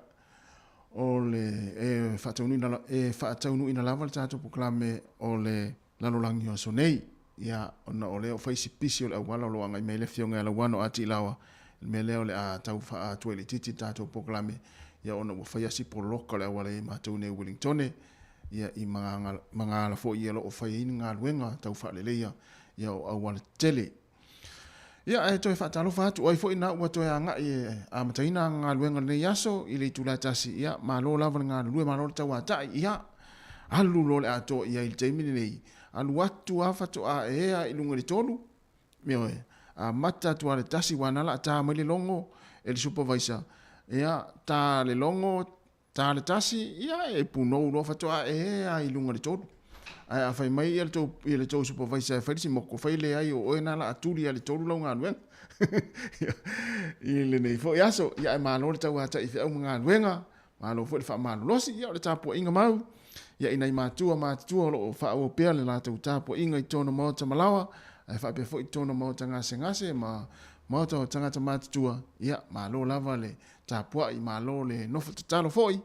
o le e faataunuuina e faataunuuina lava le tatou polokalame o le lalolagi o aso nei. Ia, ona o lea ua fai si pisi o le auala o lo o agai mai ai le Afioga ia Lauano Ati Ilaoa, i le mea lea o le a tau faatuailititi le tatou polokalame, ia ona ua fai lava si poloka o le auala i ai matou nei i Wellingtone, ia i magaala foi ia o lo o fai ai ni galuega tau faaleleia ia o auala tetele. Ia, ae toe faatalofa atu, o ai foi na ua toe agai e amataina ana galuega i lenei aso i le itula e 1, ia, malo lava le galulue, malo le tauatai, ia, alu loa le atoa i ai i le taimi lenei, alu atu lava faatoa ea i luga i le 3, ioe, amata atu lava i le 1, aua na la ta mai le logo e le supervisor, ia, ta le logo, Ta le 1, ia e punou loa faatoa e a i luga i le 3. Ae a fai mai ia le tou, ia le tou supervisor e fai le simoko, fai leai o oe na la a tuli a le 3 lau galuega. I lenei foi aso, ia ae malo le tauatai i feau ma galuega, malo foi le faamalolosi, ia o le tapuaiga mau, ia i nai matua matutua o lo o faaauau pea le latou tapuaiga i totonu o maota malaoa, ae faapea foi i totonu o maota gasegase ma maota o tagata matutua, ia malo lava le tapuai, malo le nofo tatalo foi,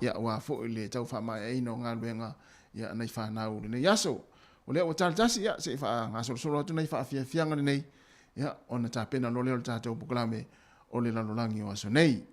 ia aua foi le tau faamaeaina o galuega ia nai fanau lenei aso. O lea ua tali tasi, ia se i faagasolosolo atu nai faafiafiaga lenei, ia ona tapena loa lea o le tatou polokalame o le lalolagi o aso nei.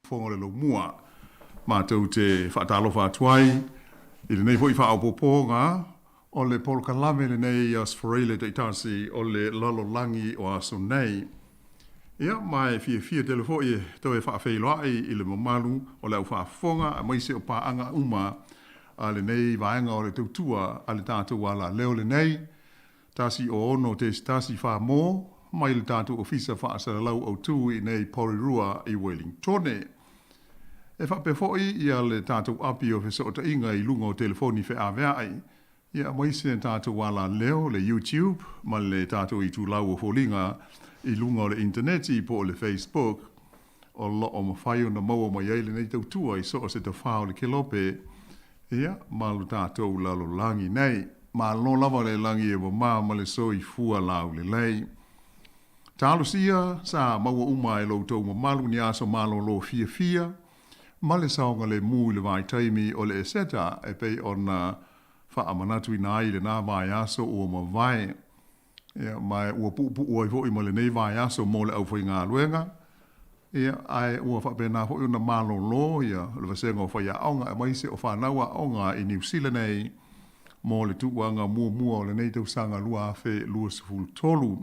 Fofoga o le Laumua. Matou te faatalofa atu ai i lenei foi faaopoopoga o le polokalame lenei a Sforeile taitasi o le lalolagi o aso nei. Ia, ma e fiafia tele foi e toe faafeiloai i le mamalu o le au faafofoga aemaise o paaga uma a lenei vaega o le tautua a le tatou alaleo lenei, 106.1 Samoa, mai le tatou Ofisa Faasalalau Autu i inei Porirua i Welingtone. E faapea foi ia le tatou api o fesootaiga i luga o telefoni feaveai, ia aemaise le tatou alaleo, le YouTube ma le tatou itulau o foliga i luga o le initaneti po o le Facebook, o lo o mafai ona maua mai ai lenei tautua i so o se tafā o le kelope, ia, ma lo tatou lalolagi nei. Malo lava le lagi e mamā ma le soifua laulelei. Talosia sa maua uma e lo outou mamalu ni aso malolo fiafia ma le saogalemu i le vaitaimi o le Eseta e pei ona faamanatuina ai i lenā vaiaso ua mavae. Ia, ma ua puupuu ai foi ma lenei vaiaso mo le aufaigaluega, ia, ae ua faapena foi ona malolo ia le vasega o faiaoga aemaise o fanau aoga i Niu Sila nei mo le tuuaga muamua o lenei tausaga 2023.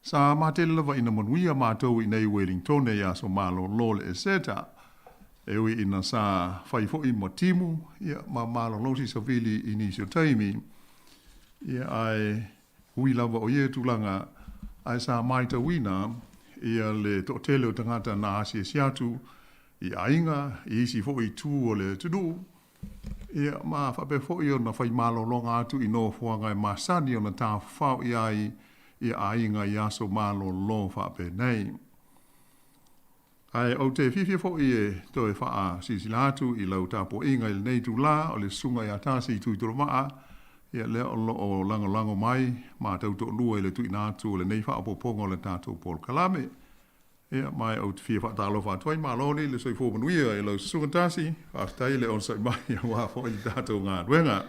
Sa matele lava ina manuia matou i nei Welingtone i aso malolo le Eseta, e ui ina sa fai foi ma timu, ia, ma malolosi savili i nisi o taimi. Ia, ae ui lava o ia tulaga, ae sa maitauina ia le toatele o tagata na asiasi atu i aiga, i isi foi itu o le atunuu, ia, ma faapea foi ona fai malologa atu i nofoaga e masani ona tafafao i ai ia aiga i aso malolo faapenei. Ae ou te fiafia foi e toe faasilasila atu i lau tapuaiga i lenei itulā o le Susuga ia Tasi Tuitolomaa, ia lea o lo o lagolago mai matou toalua i le tuuina atu o lenei faaopoopoga o le tatou polokalame. Ia, ma ou te fia faatalofa atu ai, malo alii le soifua manuia i lau Susuga Tasi, faafetai le onosai mai aua foi le tatou galuega.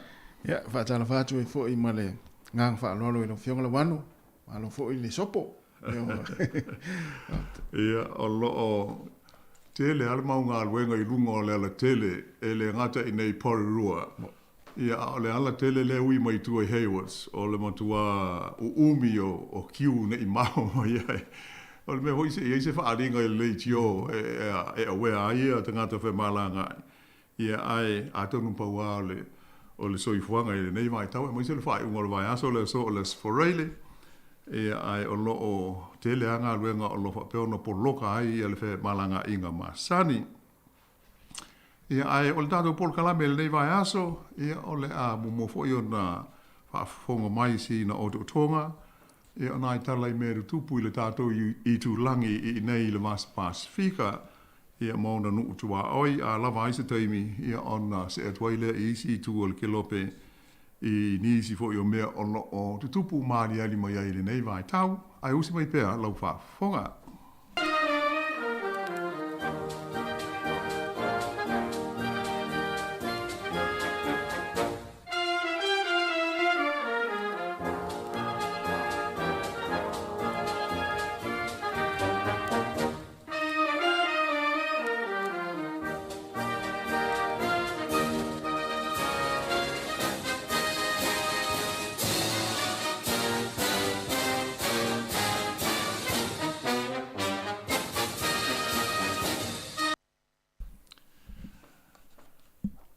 Ia, faatalofa atu ai foi ma le agaga faaaloalo i lau Afioga Lauano, malo foi le sopo. Ia, o lo o tele lava le mau galuega i luga o le alatele e le gata i nei Porirua, ia, a o le alatele lea e ui mai tua i Haywards, o le matua uumi o kiu ne i mao mai ai. O le mea foi se i ai se faaaliga i le leitio e aware ai ia tagata femalagaai. Ia, ae atonu pau lava o le, o le soifuaga i lenei vaitau, aemaise o le faaiuga o le vaiaso le aso o le Aso Faraile, ia, ae o lo o tele lava galuega o lo o faapea ona poloka ai ia le femalagaaiga masani. Ia, ae o le tatou polokalame i lenei vaiaso, ia, o le a muamua foi ona faafofoga mai sina otootoga, ia, o nai tala i mea e tutupu i le tatou itulagi i inei i le Vasa Pasifika, ia, ma ona nuu tuaoi, a lava ai se taimi, ia, ona see atu ai lea i isi itu o le kelope i nisi foi o mea o lo o tutupu ma aliali mai ai i lenei vaitau, ae usi mai pea lau faafofoga.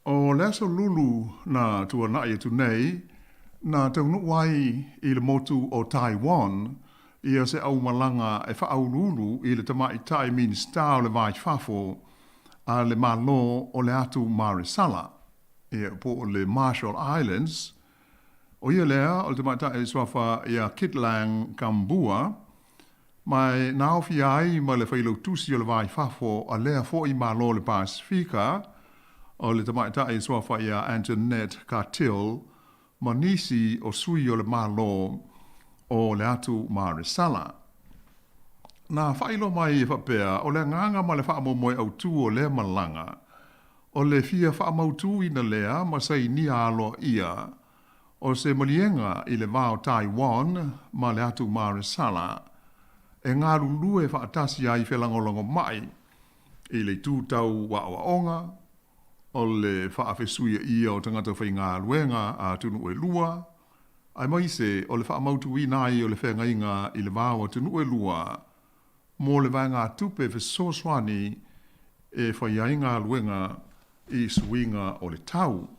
O le aso Lulu na tuanai atu nei, na taunuu ai i le motu o Taiwan ia se aumalaga e faauluulu i le Tamaitai Minisita o le Va i Fafo a le Malo o le Atu Maresala, ia, po o le Marshall Islands. ʻO ia lea o le tamaitai suafa iā Kitlang Kambua, ma e na aofia ai ma le failautusi o le Va i Fafo a lea foi Malo o le Pasefika, o le tamaitai suafa iā Antoinette Cartil, ma nisi o sui o le Malo o le Atu Maresala. Na faailoa mai e faapea, o le agaga ma le faamoemoe autū o lea malaga, o le fia faamautūina lea ma sainia aloaia o se maliega i le va o Taiwan ma le Atu Maresala e galulue faatasi ai felagolagomai. I le itu tau aoaoga, o le faafesuiaia o tagata faigaluega a atunuu e lua, aemaise o le faamautuina ai o le feagaiga i le va o atunuu e lua mo le vaegatupe fesoasoani e fai ai galuega i suiga o le tau.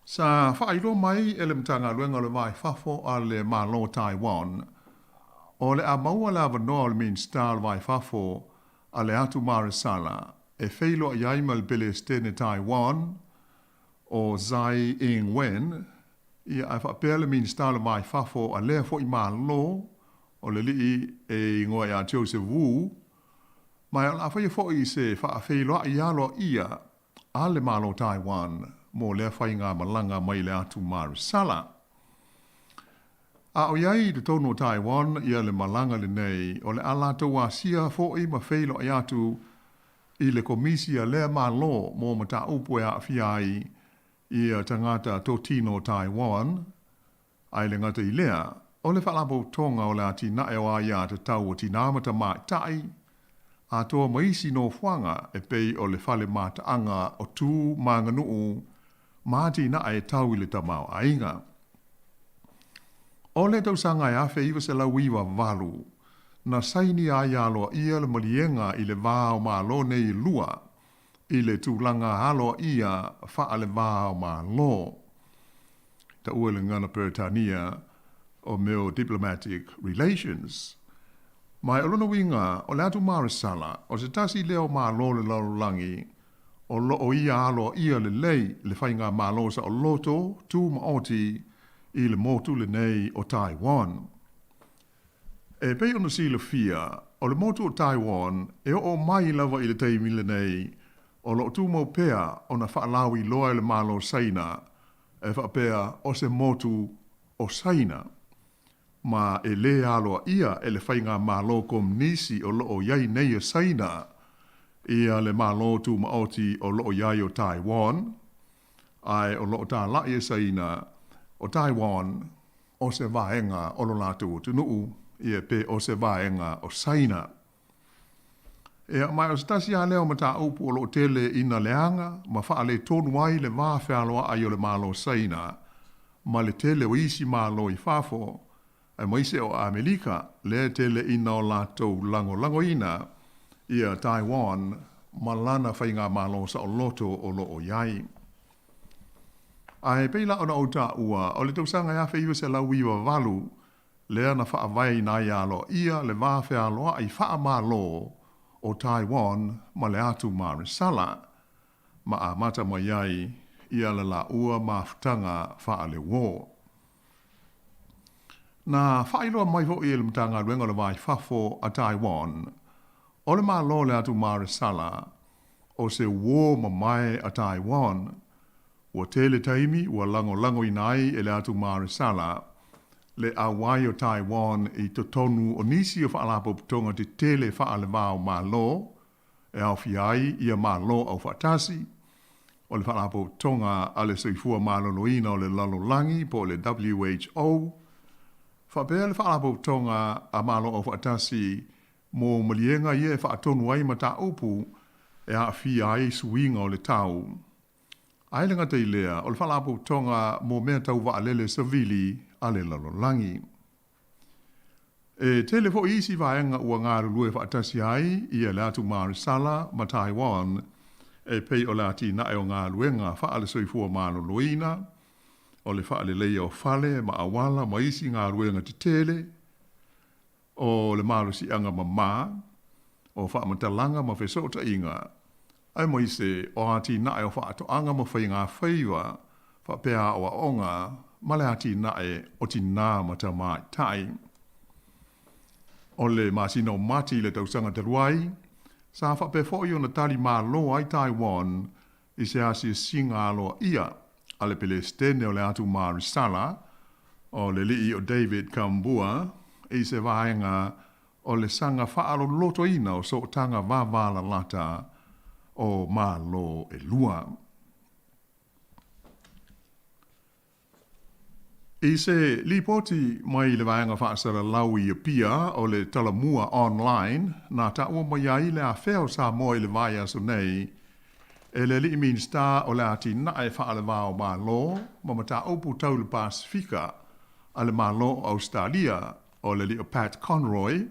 Sa faailoa mai e le Matagaluega o le Va i Fafo a le Malo o Taiwan, o le a maua le avanoa o le Minisita o le Va i Fafo a le Atu Maresala e feiloai ai ma le Pelesitene Taiwan o Tsai Ing-wen, ia ae faapea le Minisita o le Va i Fafo a lea foi Malo o le alii e igoa ia Joseph Wu, ma o le a faia foi se faafeiloai aloaia a le Malo Taiwan mo lea faigamalaga mai le Atu Maresala. A o i ai i totonu o Taiwan ia le malaga lenei, o le a latou asia foi ma feiloai atu i le Komisi a lea Malo mo mataupu e aafia ai ia tagata totino o Taiwan, Ae le gata i lea, o le Faalapotopotoga o le Atinae o Aiatatau o Tinā ma Tamaitai, atoa ma isi nofoaga e pei o le Fale Mataaga o Tu ma Aganuu ma atinae e tau i le tamaoaiga. O le tausaga e 1998, na sainia ai aloaia le maliega i le va o Malo nei e lua i le tulaga aloaia faale-va o Malo. Taua i le gagana Peretania o mea o diplomatic relations. Ma o lona uiga, o le atu maresala, o se tasi lea o Malo o le lalolagi o lo o ia aloaia lelei le faigamalo saoloto tumaoti i le motu lenei o Taiwan. E pei ona silafia, o le motu o Taiwan e oo mai lava i le taimi lenei o lo o tumau pea ona faalauiloa e le Malo Saina e faapea o se motu o Saina, ma e lē aloaia e le faigamalo Komunisi o lo o i ai nei a Saina ia le Malo Tumaoti o lo o i ai o Taiwan, ae o lo o tālaʻi e Saina o Taiwan o se vaega o lo latou atunuu, ia pe o se vaega o Saina. Ia, ma o se tasi lava lea o mataupu o lo o tele ina leaga ma faaletonu ai le va fealoaai o le Malo Saina ma le tele o isi Malo i fafo, aemaise o Amelika, lea e tele ina o latou lagolagoina ia Taiwan ma lana faigamalo saoloto o lo o i ai. Ae pei la ona ou taua, o le tausaga e 1998 lea na faavaeina ai aloaia le va fealoai faamalo o Taiwan ma le atu maresala, ma amata mai ai ia le laua mafutaga faaleuo. Na faailoa mai foi e le Matagaluega o le Va i Fafo a Taiwan, o le Malo o le atu maresala o se uō mamae a Taiwan, Ua tele taimi ua lagolagoina ai e le atu maresala le auai o Taiwan i totonu o nisi o faalapotopotoga tetele faale-va o Malo, e aofia ai ia Malo Aufaatasi, o le Faalapotopotoga a le Soifua Maloloina o le Lalolagi po o le WHO, faapea le Faalapotopotoga a Malo Aufaatasi mo maliega ia e faatonu ai mataupu e aafia ai suiga o le tau. Ae le gata i lea, o le Faalapotopotoga mo Mea Tau Vaalele Savili a le Lalolagi. E tele foi isi vaega ua galulue faatasi ai ia le atu maresala ma Taiwan e pei o le atinae o galuega faale-soifua maloloina, o le faaleleia o fale ma auala ma isi galuega tetele, o le malosiaga mamā, o faamatalaga ma fesootaiga, aemaise o atinae o faatoaga ma faigafaiva, faapea aoaoga ma le atinae o tinā ma tamaitai. O le masina o Mati i le tausaga talu ai, sa faapea foi ona tali malo ai Taiwan i se asiasiga aloaia a le Pelesitene o le atu maresala, o le Alii o David Kambua, i se vaega o le saga faalolotoina o sootaga vavalalata o Malo e lua. I se lipoti mai le Vaega Faasalalau i Apia o le Talamua Online, na taua mai ai le afea o Samoa i le vaiaso nei e le Alii Minisita o le Atinae Faale-va-o-Malo ma Mataupu Tau le Pasefika a le Malo o Ausetalia, o le Alii o Pat Conroy,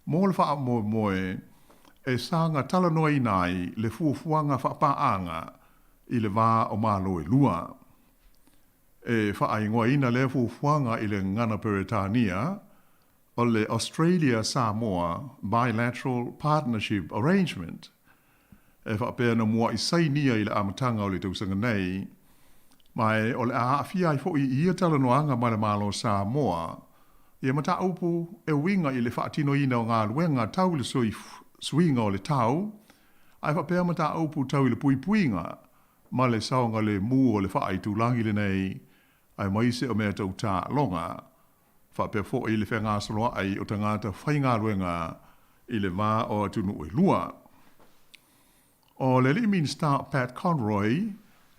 mo le faamoemoe e saga talanoaina ai le fuafuaga faapaaga i le va o Malo e lua. E faaigoaina lea fuafuaga i le gagana Peretania o le Australia-Samoa Bilateral Partnership Arrangement, e faapea na mua'i sainia i le amataga o le tausaga nei, ma e o le a aafia ai foi i ia talanoaga ma le Malo o Samoa ia mataupu e uiga i le faatinoina o galuega tau i le suiga o le tau, ae faapea mataupu tau i le puipuiga ma le saogalemu o le faaitulagi lenei, aemaise o mea tau taaloga, faapea foi le fegasoloai o tagata faigaluega i le va o atunuu e lua. O le alii Minisita o Pat Conroy,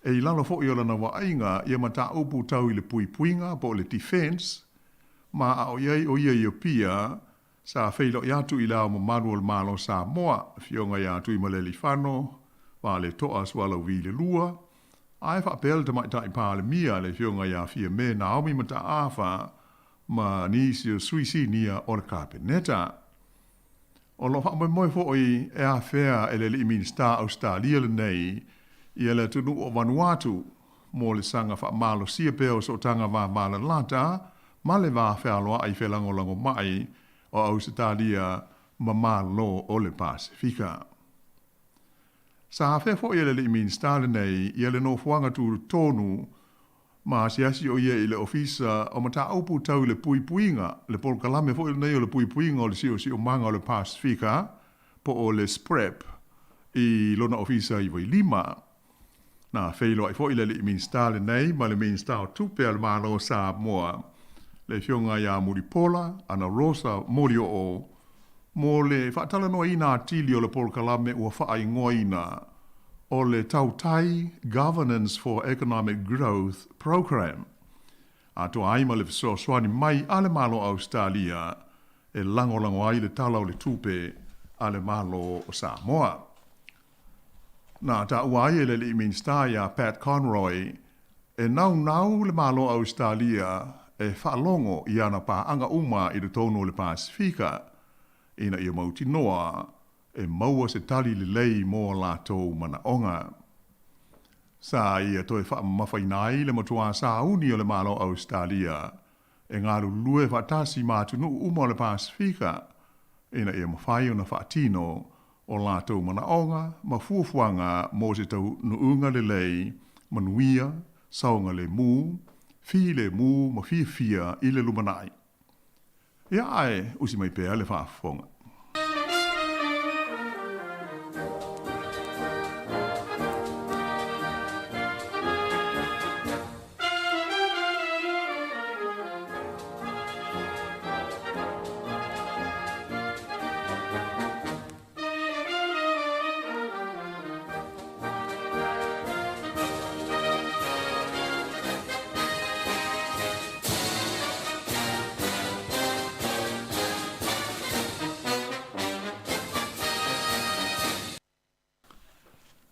e i lalo foi o lana vaaiga ia mataupu tau i le puipuiga po o le defence, ma a o i ai o ia i Apia, Sa feiloai atu i Le Ao Mamalu o le Malo o Samoa, Afioga ia Tuimalealiifano Vaaleto'a Sualauvi le Lua, ae faapea le Tamaitai Palemia, le Afioga ia Fiame Naomi Mataafa ma nisi o sui sinia o le Kapeneta. O lo o faamoemoe foi e afea e le Alii Minisita Ausetalia lenei ia le atunuu o Vanuatu mo le saga faamalosia pea o sootaga vavalalata ma le va fealoai felagolagomai o Ausetalia ma Malo o le Pasefika. Sa afea foi e le Alii Minisita lenei ia le nofoaga tutotonu ma asiasi o ia i le Ofisa o Mataupu Tau i le Puipuiga, le polokalame foi lenei o le puipuiga o le siosiomaga o le Pasefika po o le SPREP i lona ofisa i Vailima. Na feiloai foi le Alii Minisita lenei ma le Minisita o Tupe a le Malo o Samoa, le Afioga ia Mulipola Anarosa Molioo, mo le faatalanoaina atili o le polokalame ua faaigoaina o le Tautai Governance for Economic Growth Programme, atoa ai ma le fesoasoani mai a le Malo o Ausetalia e lagolago ai le Tala o le Tupe a le Malo o Samoa. Na taua ai e le Alii Minisita ia Pat Conroy e naunau le Malo o Ausetalia e faalogo i ana paaga uma i totonu o le Pasefika ina ia mautinoa e maua se tali lelei mo a latou manaoga. Sa ia toe faamamafaina ai le matuā sauni o le Malo o Ausetalia e galulue faatasi ma atunuu uma o le Pasefika ina ia mafai ona faatino o latou manaoga ma fuafuaga mo se taunuuga lelei, manuia, saogalemu, filemu ma fiafia i le lumanai. Ia ae usi mai pea le faafofoga.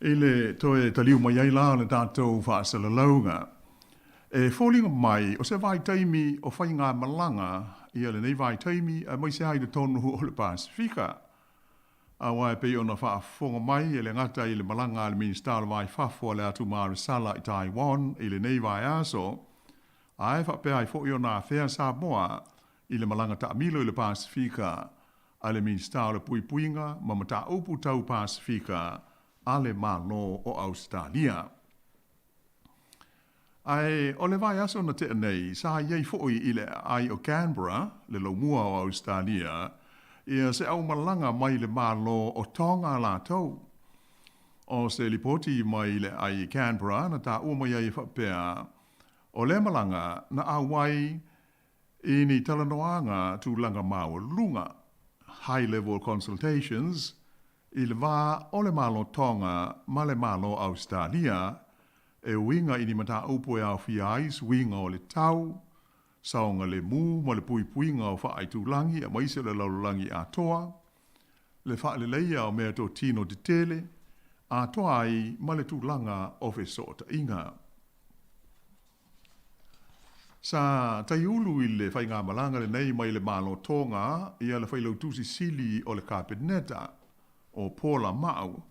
I le toe taliu mai ai la o le tatou faasalalauga, e foliga mai o se vaitaimi o faigamalaga ia lenei vaitaimi aemaise ai totonu o le Pasefika. Aua e pei ona faafofoga mai e le gata i le malaga a le Minisita o le Va i Fafo a le Atu Maresala i Taiwan i lenei vaiaso, ae faapea ai foi ona afea Samoa i le malaga taamilo i le Pasefika a le Minisita o le Puipuiga ma Mataupu Tau Pasefika a le Malo o Ausetalia. Ae o le vaiaso na tea nei, sa i ai foi i le aai o Canberra, le laumua o Ausetalia, ia se aumalaga mai le Malo o Tonga latou. O se lipoti mai le aai i Canberra na taua mai ai e faapea, o lea malaga na auai i ni talanoaga tulaga maualuga, high level consultations, i le va o le Malo Tonga ma le Malo Ausetalia e uiga i ni mataupu e aofia ai suiga o le tau, Saogalemu ma le puipuiga o faaitulagi aemaise o le lalolagi atoa, le faaleleia o meatotino tetele, atoa ai ma le tulaga o fesootaiga. Sa taiulu i le faigamalaga lenei mai le Malo Tonga ia le Failautusi Sili o le Kapeneta, o Paula Ma'u,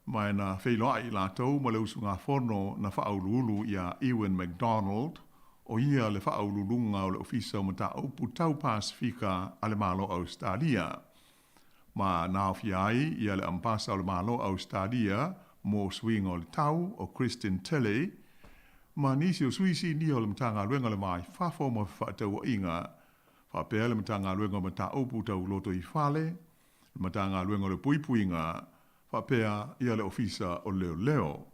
ma e na feiloai latou ma le usugafono na faauluulu iā Ewen MacDonald, o ia le faauluuluga o le Ofisa o Mataupu Tau Pasefika a le Malo Ausetalia, ma na aofia ai ia le Ambasa o le Malo Ausetalia mo Suiga o le Tau, o Kristin Tilley, ma nisi o sui sinia o le Matagaluega o le Va i Fafo ma Fefaatauaiga, faapea le Matagaluega o Mataupu Tau Lotoifale, le Matagaluega o le Puipuiga, faapea ia le Ofisa o Leoleo.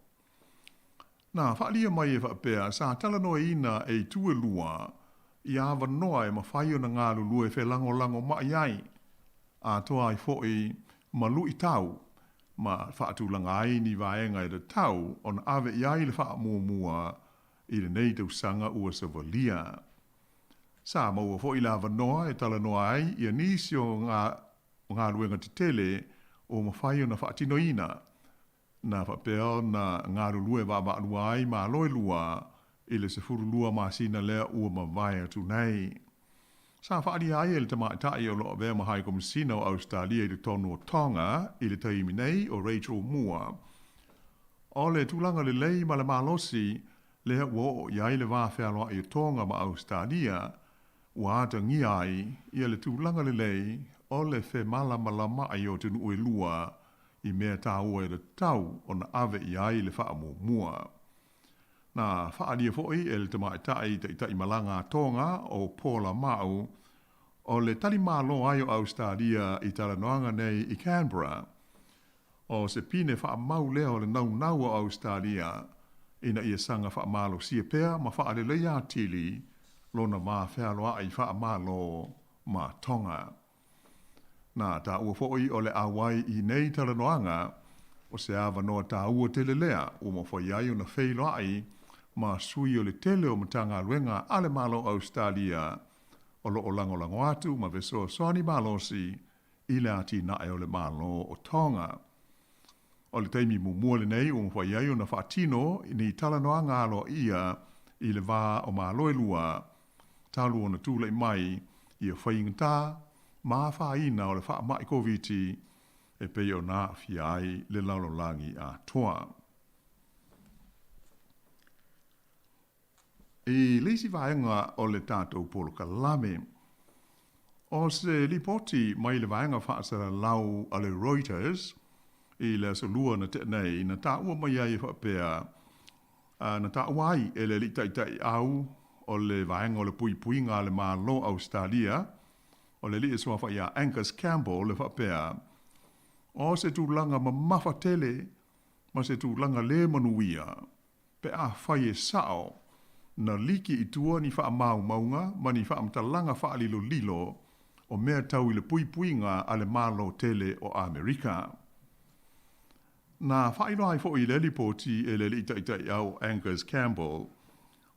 Na faaalia mai e faapea sa talanoaina e itu e lua ia avanoa e mafai ona galulue felagolagomai ai, atoa ai foi ma luitau ma faatulaga ai ni vaega e tatau ona ave i ai le faamuamua i lenei tausaga ua savalia. Sa maua foi le avanoa e talanoa ai ia nisi o galuega tetele ua mafai ona faatinoina, na faapea ona galulue vaavaalua ai Malo e lua i le 12 masina lea ua mavae atu nei. Sa faaalia ai e le tamaitai o lo o avea ma Hai Komisina o Ausetalia i totonu o Tonga i le taimi nei, o Rachel Moore, o le tulaga lelei ma le malosi lea ua oo i ai le va fealoai o Tonga ma Ausetalia, ua atagia ai ia le tulaga lelei o le femalamalamaai o atunuu e lua i mea taua e tatau ona ave i ai le faamuamua. Na faaalia foi e le tamaitai taitai malaga a Tonga o Paula Ma'u, o le tali malo ai o Ausetalia i talanoaga nei i Canberra, o se pine faamau lea o le naunau o Ausetalia ina ia saga faamalosia pea ma faaleleia atili lona va fealoai faamalo ma Tonga. Na taua foi o le auai i nei talanoaga, o se avanoa taua tele lea ua mafai ai ona feiloai ma sui o le tele o Matagaluega a le Malo o Ausetalia o lo o lagolago atu ma fesoasoani malosi i le atinae o le Malo o Tonga. O le taimi muamua lenei ua mafai ai ona faatino ni talanoaga aloaia i le va o Malo e lua talu ona tulai mai ia faigata ma afaina o le faamai Koviti e pei ona aafia ai le lalolagi atoa. I le isi vaega o le tatou polokalame, o se lipoti mai le vaega faasalalau a le Reuters i le Aso Lua na tea nei na taua mai ai e faapea, na taua ai e le Alii Taitai Au o le Vaega o le Puipuiga a le Malo o Ausetalia, o le alii e suafa ia Angus Campbell e faapea, O se tulaga mamafa tele ma se tulaga le manuia pe afai e sao na liki i tua ni faamaumauga ma ni faamatalaga faalilolilo o mea tau i le puipuiga a le Malo tele o Amerika. Na faailoa ai foi i lea lipoti e le Alii Taitai Au Angus Campbell,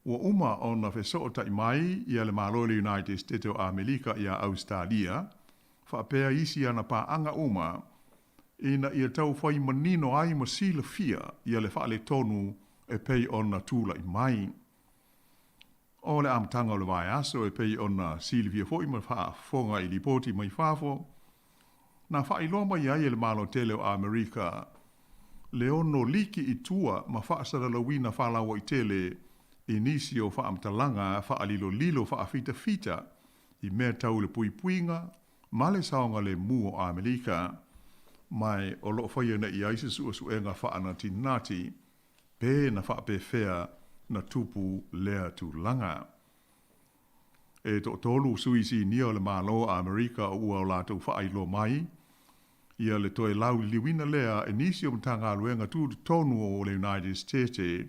ua uma ona fesootai mai ia le Malo o le United State o Amerika iā Ausetalia, faapea isi ana paaga uma, ina ia tau fai manino ai ma silafia ia le faaletonu e pei ona tulai mai. O le amataga o le vaiaso e pei ona silafia foi ma faafofoga i lipoti mai fafo, na faailoa mai ai e le Malo tele o Amerika le ono liki i tua ma faasalalauina faalauaitele i nisi o faamatalaga faalilolilo faafitafita i mea tau i le puipuiga ma le saogalemu o Amerika, ma o lo o faia nei i ai se suesuega faanatinati pe na faapefea na tupu lea tulaga. E toatolu sui sinia o le Malo o Amerika o ua o latou faailoa mai ia le toe lauliliuina lea e nisi o Matagaluega tutotonu o le United State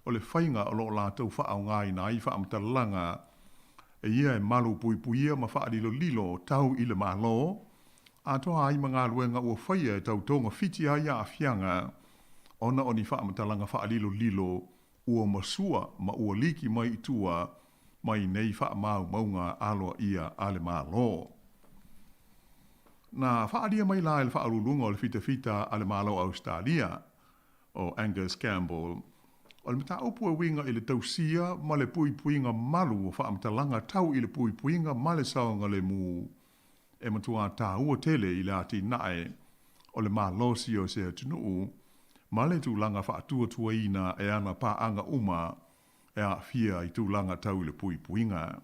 o le faiga o lo o latou faaaogaina ai faamatalaga e ia e malu puipuia ma faalilolilo tau i le Malo atoa ai ma galuega ua faia e tau togafiti ai aafiaga ona o ni faamatalaga faalilolilo ua masua ma ua liki mai i tua mai nei faamaumauga aloaia a le Malo. Na faaalia mai la e le Faauluuluga o le Fitafita a le Malo o Ausetalia, o Angus Campbell, o le mataupu e uiga i le tausia ma le puipuiga malu o faamatalaga tau i le puipuiga ma le saogalemu e matuā tāua tele i le atinae o le malosi o se atunuu ma le tulaga faatuatuaina e ana paaga uma e aafia i tulaga tau i le puipuiga.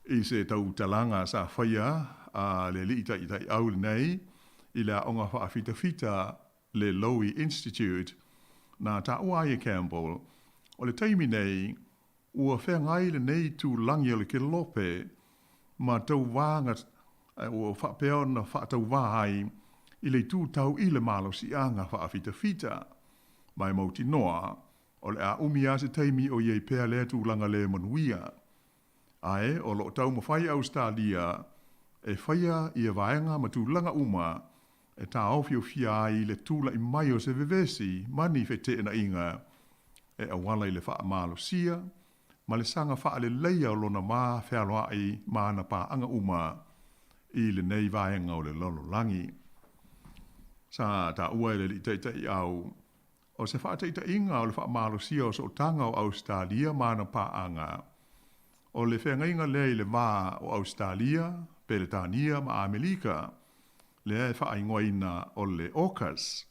I se tautalaga sa faia a le alii taitaiau lenei i le aoga faafitafita le Lowy Institute, na taua ai e Campbell, o le taimi nei, ua feagai lenei itulagi o le Kelope ma tauvaga ua faapea ona faatauvā ai i le itu tau i le malosiaga faafitafita. Ma e mautinoa, o le a umi lava se taimi o i ai pea lea tulaga le manuia. Ae o lo o taumafai Ausetalia e faia ia vaega ma tulaga uma e taofiofia ai le tulai mai o se vevesi ma ni feteenaiga e auala i le faamalosia ma le saga faaleleia o lona va fealoai ma ana paaga uma i lenei vaega o le lalolagi. Sa taua e le Alii Taitaiau O se faataitaiga o le faamalosia o sootaga o Ausetalia ma ana paaga, o le feagaiga lea i le va o Ausetalia, Peretania ma Amelika, lea e faaigoaina o le AUKUS.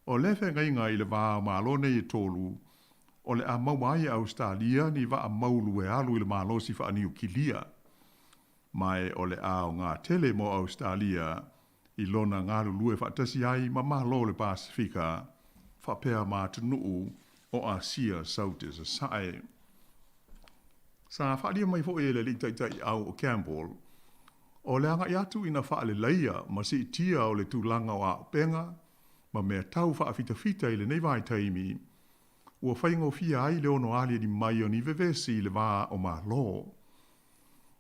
O lea feagaiga i le va o Malo nei e tolu, o le a maua ai e Ausetalia ni vaa maulu e alu i le malosi faaniukilia. Ma e o le a aoga tele mo Ausetalia i lona galulue faatasi ai ma Malo o le Pasefika faapea ma atunuu o Asia Saute Sasae. Sa faaalia mai foi e le Alii Taitaiau o Campbell, o le agai atu ina faaleleia ma siitia o le tulaga o auupega ma mea tau faafitafita i lenei vaitaimi, ua faigofie ai le ono aliali mai o ni vevesi i le va o Malo.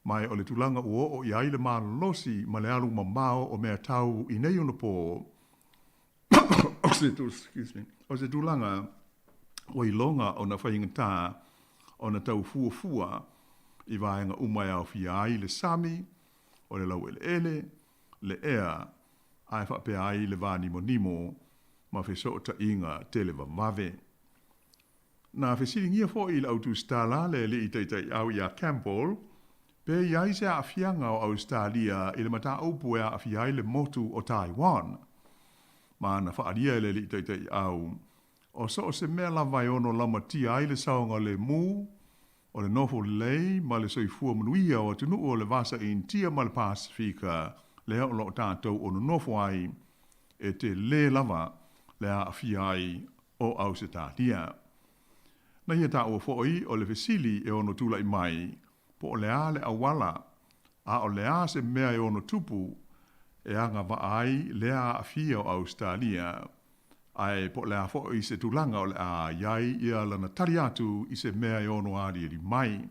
Ma o le tulaga ua oo i ai le malolosi ma le alu mamao o mea tau i nei onopō, o se tulaga ua iloga ona faigata ona tau fuafua i vaega uma e aofia ai le sami, o le laueleele, le ea, ae faapea ai le vānimonimo ma fesootaiga televavave. Na fesiligia foi i le autusitala le alii taitaiau ia Campbell pe i ai se aafiaga o Ausetalia i le mataupu e aafia ai le motu o Taiwan. Ma na faaalia e le alii taitaiau, o so o se mea lava e ono laumatia ai le saogalemu, o le nofo lelei ma le soifua manuia o atunuu o le Vasa Initia ma le Pasefika lea o lo o tatou o nonofo ai, e telē lava le aafia ai o Ausetalia. Na ia taua foi o le fesili e ono tulai mai, po o le a le auala, a o le a se mea e ono tupu e agavaa ai lea aafia o Ausetalia, ae po o le a foi se tulaga o le a i ai ia lana tali atu i se mea e ono aliali mai.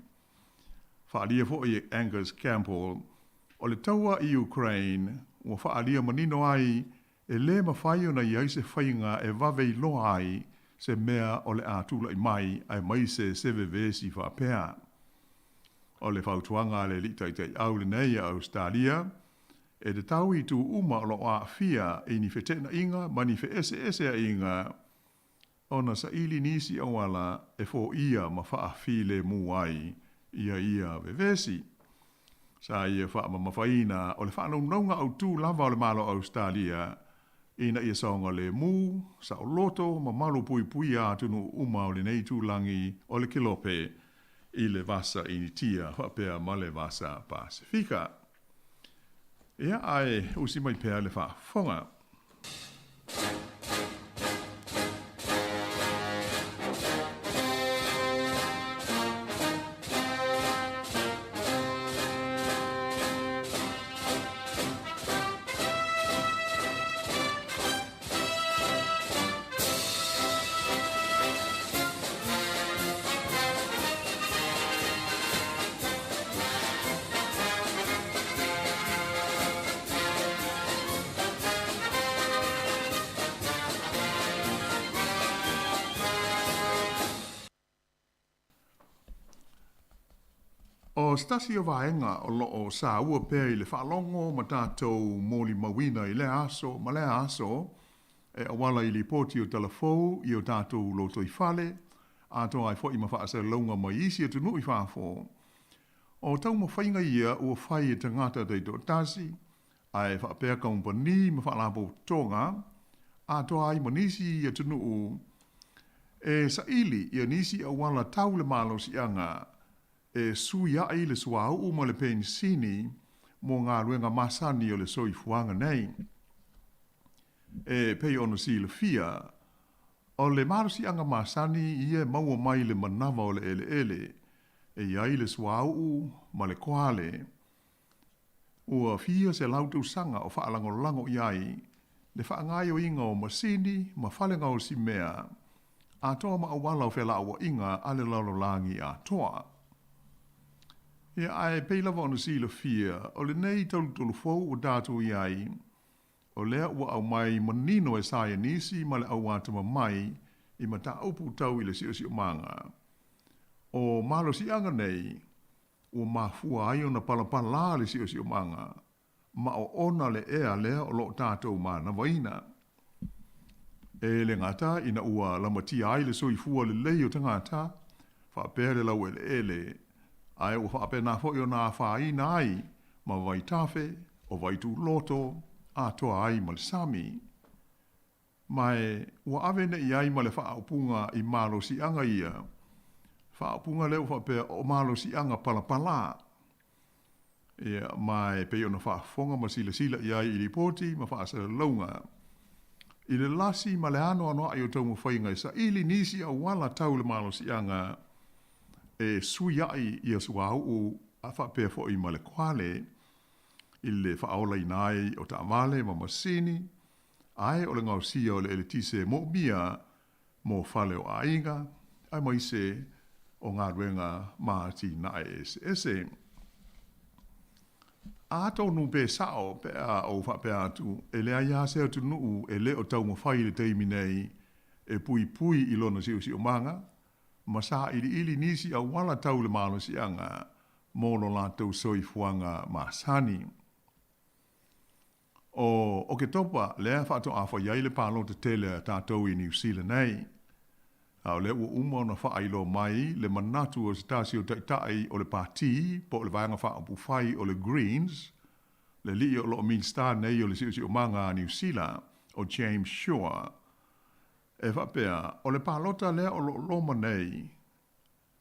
Faaalia foi e Angus Campbell, o le taua i Ukraine ua faaalia manino ai e lē mafai ona i ai se faiga e vave iloa ai se mea o le a tulai mai aemaise se vevesi faapea. O le fautuaga a le Alii Taitaiau lenei a Ausetalia, e tatau i itu uma o lo o aafia i ni feteenaiga ma ni feeseeseaiga ona saili nisi auala e foia ma faafilemu ai ia ia vevesi. Sa ia faamamafaina o le faanaunauga autū lava o le Malo o Ausetalia ina ia saogalemu, saoloto ma malupuipuia atunuu uma o lenei itulagi o le Kelope i le Vasa Initia faapea ma le Vasa Pasefika. Ia, ae usi mai pea le faafofoga. O se tasi o vaega o lo o saua pea i le faalogo ma tatou molimauina i lea aso ma lea aso e auala i lipoti o tala fou i o tatou lotoifale, atoa ai foi ma faasalalauga mai isi atunuu i fafo. O taumafaiga ia ua fai e tagata taitoatasi, ae faapea kamupani ma faalapotopotoga, atoa ai ma nisi atunuu e saili ia nisi auala tau le malosiaga e sui ai le suauu ma le penisini mo galuega masani o le soifuaga nei. E pei ona silafia, o le malosiaga masani ia e maua mai le manava o le eleele e i ai le suauu ma le koale. Ua fia selau tausaga o faalagolago i ai le faagaoioiga o masini ma fale gaosimea atoa ma auala o felauaiga a le lalolagi atoa. Ia, ae pei lava ona silafia, o lenei tolutolu fou ua tatou i ai, o lea ua aumai manino e saienisi ma le au atamamai i mataupu tau i le siosiomaga. O malosiaga nei, ua mafua ai ona palapalā le siosiomaga ma oona le ea lea o lo o tatou manavaina. E le gata ina ua lamatia ai le soifua lelei o tagata, faapea le laueleele, ae ua faapena foi ona afaina ai ma vaitafe o vaituloto atoa ai ma le sami. Ma e ua ave nei i ai ma le faaupuga i malosiaga ia, faaupuga lea ua faapea o malosiaga palapalā. Ia, ma e pei ona faafofoga ma silasila i ai i lipoti ma faasalalauga. I le lasi ma le anoanoai o taumafaiga e saili nisi auala tau le malosiaga e sui ai ia suauu a faapea foi ma le koale i le faaolaina ai o taavale ma masini, ae o le gaosia o le eletise e moomia mo fale o aiga, aemaise o galuega ma atinae eseese. Atonu pe sao pe a ou faapea atu, e leai lava se atunuu e le o taumafai i le taimi nei e puipui i lona siosiomaga ma sailiili nisi auala tau le malosiaga mo lo latou soifuaga masani. O Oketopa lea faatoa fai ai le palota tele a tatou i Niu Sila nei. A o lea ua uma ona faailoa mai le manatu o se tasi o taitai o le Pati po o le Vaega Faaupufai o le Greens, le alii o lo o Minisita nei o le Siosiomaga a Niu Sila, o James Shaw, e faapea, o le palota lea o lo o loma nei,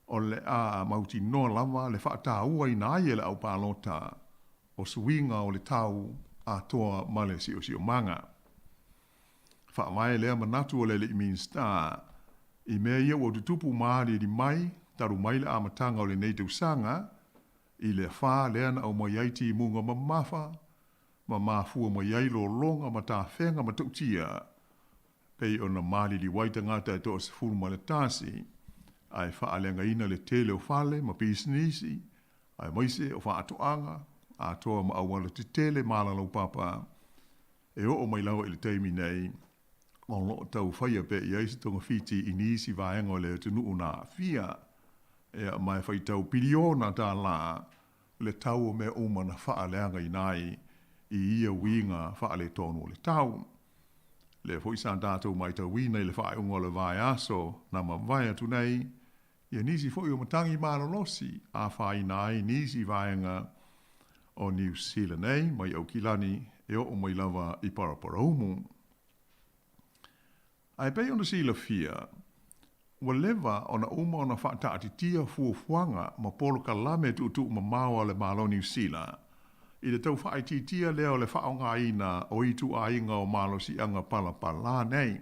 O le a mautinoa lava le faatauaina ai e le au palota o suiga o le tau atoa ma le siosiomaga. Faavae lea manatu o le alii Minisita i mea ia ua tutupu ma aliali mai talu mai le amataga o lenei tausaga i le afa lea na aumai ai timuga mamafa ma mafua mai ai lologa ma tafega matautia pei ona maliliu ai tagata e 11, ae faaleagaina le tele o fale ma pisinisi, aemaise o faatoaga, atoa ma auala tetele ma alalaupapa, e oo mai lava i le taimi nei, o lo o tau faia pea i ai se togafiti i nisi vaega o le atunuu na aafia, ea, ma e faitau piliona tālā le tau o mea uma na faaleagaina ai i ia uiga faaletonu o le tau. Lea foi sa tatou matauina i le faaiuga o le vaiaso na mavae atu nei, ia nisi foi o matagi malolosi afaina ai nisi vaega o Niu Sila nei mai Aukilani e oo mai lava i Paraparaumu. Ae pei ona silafia, ua leva ona uma ona faataatitia fuafuaga ma polokalame tuutuumamao a le Malo Niu Sila i le tau faaitiitia lea o le faaaogaina o ituaiga o malosiaga palapalā nei,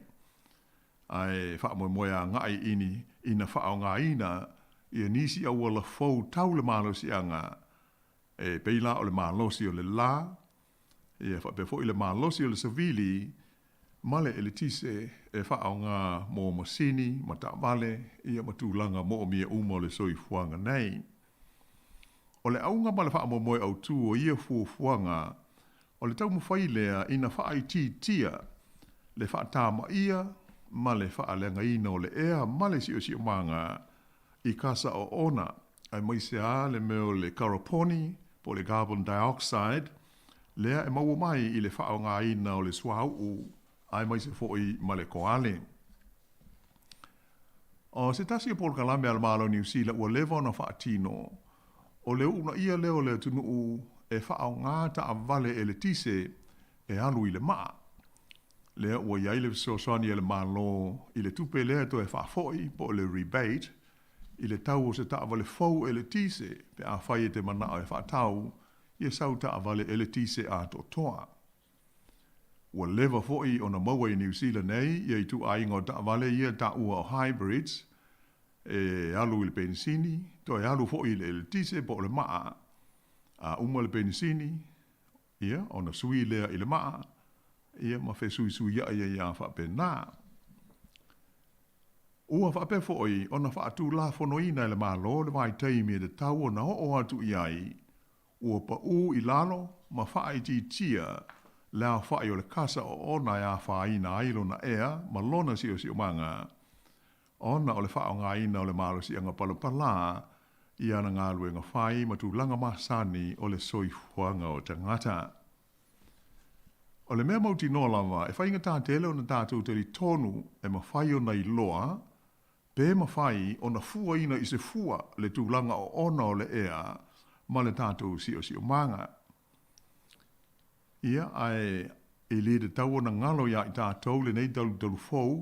ae faamoemoe agai ini ina faaaogaina ia nisi auala fou tau le malosiaga e pei la o le malosi o le lā, ia faapea foi le malosi o le savili ma le eletise e faaaoga mo masini ma taavale, ia ma tulaga moomia uma o le soifuaga nei. O le auga ma le faamoemoe autū o ia fuafuaga, o le taumafai lea ina faaitiitia le faatamaia ma le faaleagaina o le ea ma le siosiomaga i kasa oona aemaise lava le mea o le karaponi po o le carbon dioxide, lea e maua mai i le faaaogaina o le suauu aemaise foi ma le koale. O se tasi o polokalame a le Malo o Niu Sila ua leva ona faatino, o le uunaia lea o le atunuu e faaaoga taavale eletise e alu i le maa. Lea ua i ai le fesoasoani a le Malo i le tupe lea e toe faafoi po o le rebate i le tau o se taavale fou eletise pe afai e te manao e faatau ia sau taavale eletise atoatoa. Ua leva foi ona maua i Niu Sila nei ia ituaiga o taavale ia e taua o hybrids, e alu i le penisini, toe alu foi i le eletise po o le maa. A uma le penisini, ia, ona sui lea i le maa, ia ma fesuisuiai ai lava faapena. Ua faapea foi ona faatulafonoina e le Malo le vaitaimi e tatau ona oo atu i ai ua paʻū i lalo ma faaitiitia le aofaʻi o le kasa oona e afaina ai lona ea ma lona siosiomaga, ona o le faaaogaina o le malosiaga palapalā i ana galuega fai ma tulaga masani o le soifuaga o tagata. O le mea mautinoa lava, e faigata tele ona tatou talitonu e mafai ona iloa Pe mafai ona fuaina i se fua le tulaga oona o le ea ma le tatou siosiomaga. Ia, ae e le tatau ona galo iā i tatou lenei talutalu fou,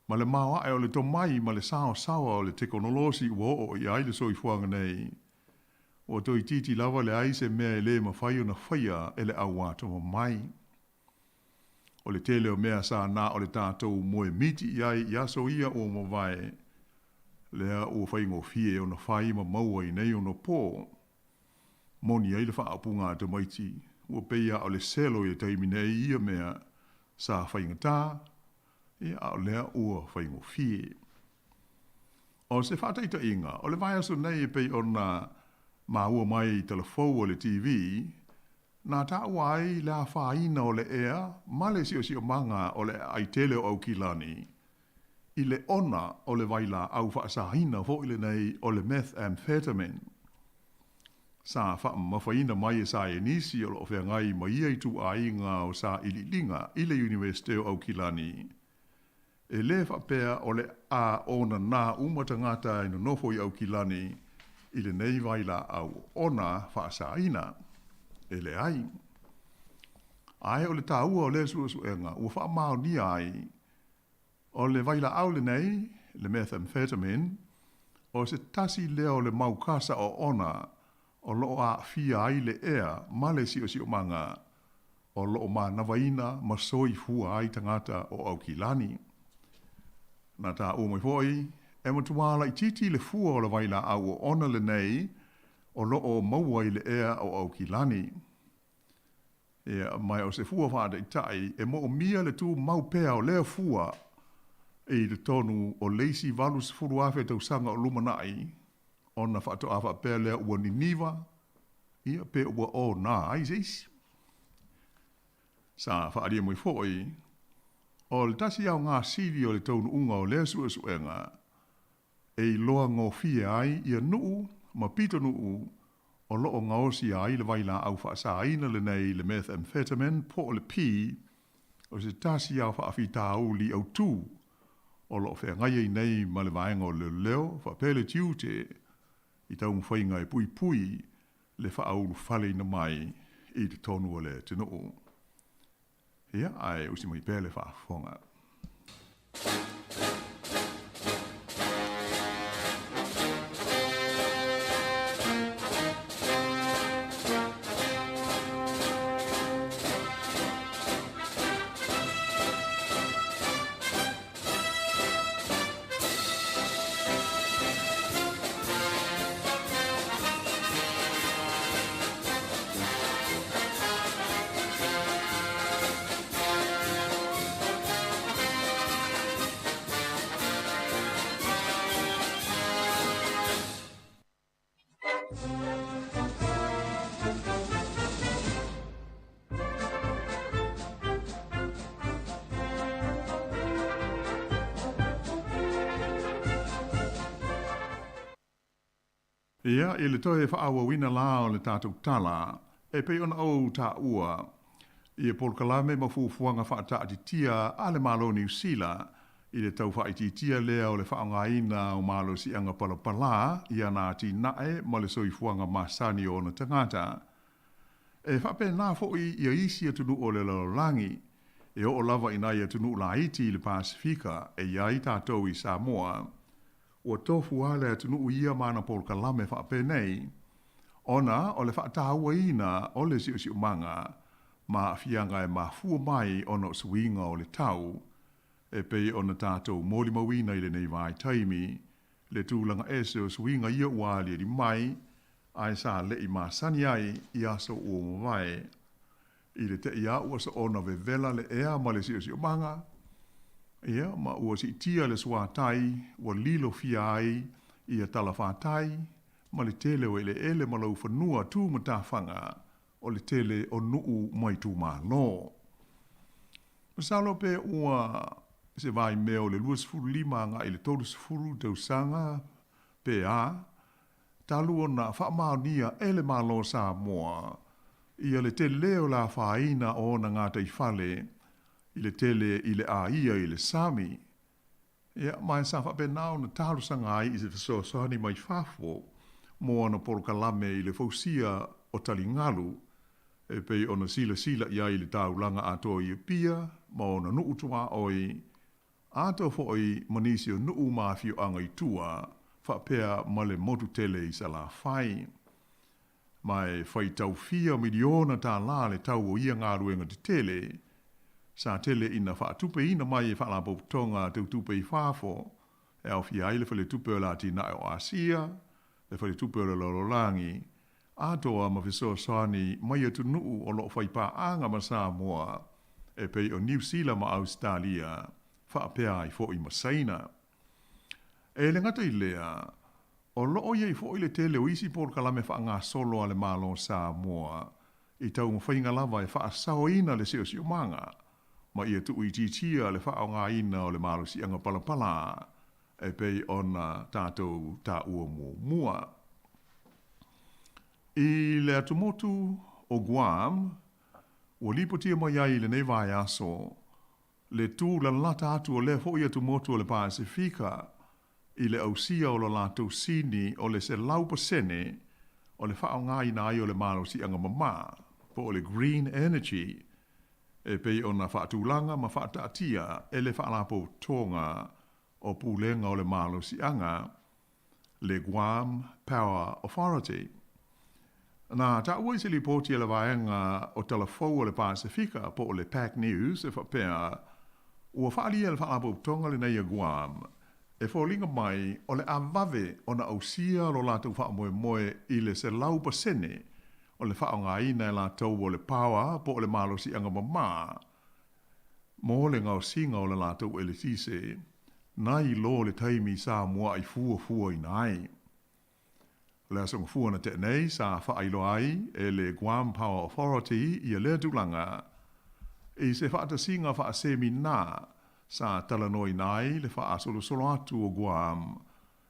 ma le maoae o le tomai ma le saosaoa o le tekonolosi ua oo i ai le soifuaga nei. Ua toeitiiti lava leai se mea e le mafai ona faia e le auatomamai. O le tele o mea sa na o le tatou moe miti i ai i aso ia ua mavae, lea ua faigofie ona fai ma maua i nei ono pō. Moni ai le faaupuga a tamaiti, ua pei lava o le selo i le taimi nei ia mea sa faigata, ia a o lea ua faigofie. O se faataitaiga, o le vaiaso nei e pei ona maua mai i talafou o le TV, Na taua ai le afaina o le ea ma le siosiomaga o le aai tele o Aukilani i le ona o le vailaau faasaina foi lenei o le methamphetamine. Sa faamamafaina mai e saienisi o lo o feagai ma ia ituaiga o sailiiliga i le Iunivesite o Aukilani, E le faapea o le a onanā uma tagata e nonofo i Aukilani i lenei vailaau oona faasaina. E leai. Ae o le taua o lea suesuega ua faamaonia ai, o le vailaau lenei, le methamphetamine, o se tasi lea o le mau kasa oona o lo o aafia ai le ea ma le siosiomaga o lo o manavaina ma soifua ai tagata o Aukilani. Na taua mai foi, e matua laitiiti le fua o le vailaau oona lenei o lo o maua i le ea o Aukilani. Ia, ma o se fua faataitai e moomia le tumau pea o lea fua i totonu o le isi 80,000 tausaga o lumanai, ona faatoa faapea lea ua niniva, ia, pe ua ona ai se isi. Sa faaalia mai foi, o le tasi aoga sili o le taunuuga o lea suesuega, e iloa gofie ai ia nuu ma pitonuu o lo o gaosia ai le vailaau faasaina lenei le methamphetamine po o le P, o se tasi ao faafitauli autū o lo o feagai ai nei ma le vaega o leoleo faapea le tiute i taumafaiga e puipui le faaulufaleina mai i totonu o le atunuu. Ia, ae usi mai pea le faafofoga. Ia, i le toe faaauauina la o le tatou tala, e pei ona ou taua ia polokalame ma fuafuaga faataatitia a le Malo o Niu Sila i le tau faaitiitia lea o le faaaogaina o malosiaga palapala i ana atinae ma le soifuaga masani o ona tagata. E faapena foi ia isi atunuu o le lalolagi, e oo lava i nai atunuu laiti i le Pasefika e i ai tatou i Samoa. Ua tofu lava le atunuu ia ma ana polokalame faapenei, ona o le faatauaina o le siosiomaga ma aafiaga e mafua mai ona o suiga o le tau, e pei ona tatou molimauina i lenei vaitaimi, le tulaga ese o suiga ia ua aliali mai, ae sa leʻi masani ai i aso ua mavae. I le teʻi lava ua soona vevela le ea ma le siosiomaga, ia, ma ua siitia le suatai ua lilo fia ai ia talafatai ma le tele o eleele ma laufanua tu matafaga o le tele o nuu ma itumalo. Masalo pe ua se vaimea o le 25 agai i le 30 tausaga pe a, talu ona faamaonia e le Malo o Samoa ia le telē o le afaina o ona gataifale i le tele i le aia i le sami. Ia, ma sa faapena ona talosaga ai i se fesoasoani mai fafo mo ana polokalame i le fausia o taligalu e pei ona silasila i ai le taulaga atoa i Apia ma ona nuu tuaoi atoa foi ma nisi o nuu ma afioaga i tua faapea ma le motu tele i Salafai. Ma e faitau fia miliona tālā le tau o ia galuega tetele, sa tele ina faatupeina mai e Faalapotopotoga Teutupe i fafo, e aofia ai le Faletupe o le Atinae o Asia, le Faletupe o le Lalolagi, atoa ma fesoasoani mai atunuu o lo o fai paaga ma Samoa e pei o Niu Sila ma Ausetalia, faapea ai foi ma Saina. E le gata i lea, o lo o i ai foi le tele o isi polokalame faagasolo a le Malo o Samoa i taumafaiga lava e faasaoina le siosiomaga ma ia tuuitiitia le faaaogaina o le malosiaga palapala e pei ona tatou taua muamua. I le atumotu o Guam, ua lipotia mai ai i lenei vaiaso le tū lalata atu o lea foi atumotu o le Pasefika i le ausia o lo latou sini o le 100% o le faaaogaina ai o le malosiaga mamā, po o le green energy, e pei ona faatulaga ma faataatia e le Faalapotopotoga o Pulega o le Malosiaga, le Guam Power Authority. Na taua i se lipoti a le vaega o Tala Fou o le Pasefika po o le Pac News e faapea, ua faaalia e le Faalapotopotoga lenei a Guam e foliga mai o le a vave ona ausia lo latou faamoemoe i le 100% o le faaaogaina e latou o le power po o le malosiaga mamā mo le gaosiga o le latou eletise nai lo le taimi sa muaʻi fuafuaina ai. O le aso Gafua na tea nei sa faailoa ai e le Guam Power Authority ia lea tulaga i se faatasiga faaseminā sa talanoaina ai le faasolosolo atu o Guam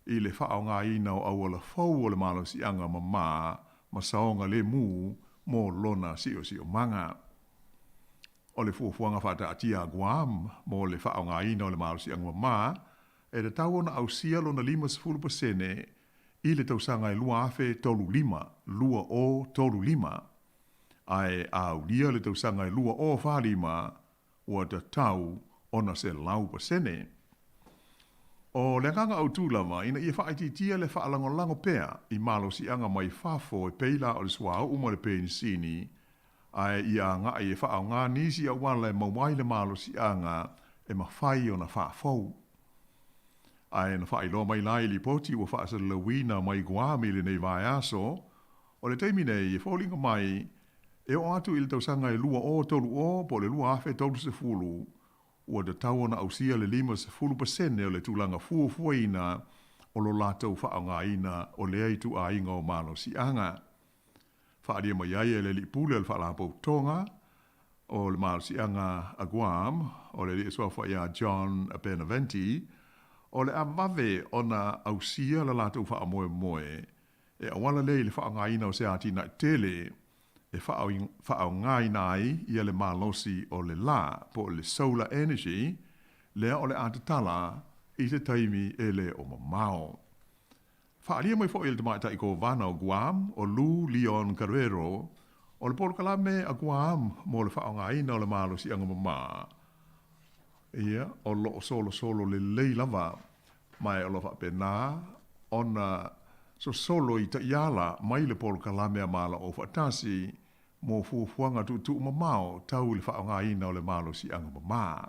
i le faaaogaina o auala fou o le malosiaga mamā ma saogalemu mo lona siosiomaga. O le fuafuaga faataatia a Guam mo le faaaogaina o le malosiaga mamā e tatau ona ausia lona 50% i le tausaga e 2035, 2035, ae a aulia le tausaga e 2045, ua tatau ona 100%. O le agaga autu lava ina ia faaitiitia le faalagolago pea i malosiaga mai fafo e pei la o le suauu ma le penisini, ae ia agai e faaaoga nisi auala e maua ai le malosiaga e mafai ona faafou. Ae na faailoa mai la i lipoti ua faasalalauina mai Guam i lenei vaiaso, o le taimi nei e foliga mai e oo atu i le tausaga e 2030 po o le 2030, ua tatau ona ausia le 50% o le tulaga fuafuaina o lo latou faaaogaina o lea ituaiga o malosiaga. Faaalia mai ai e le alii pule o le Faalapotopotoga o le Malosiaga a Guam, o le alii suafa ia John Benavente, o le a vave ona ausia le latou faamoemoe. E auala lea i le faaaogaina o se atinae tele e faaaogaina ai ia le malosi o le la po o le solar energy lea o le a tatala i se taimi e le o mamao. Faaalia mai foi e le tamaitai Kovana o Guam, o Lou Leon Guerrero, o le polokalame a Guam mo le faaaogaina o le malosiaga mamā, ia, o lo o solosolo lelei lava, ma o lo o faapena ona sosolo i taiala mai le polokalame a Malo Aufaatasi mo fuafuaga tuutuumamao tau i le faaaogaina o le malosiaga mamā.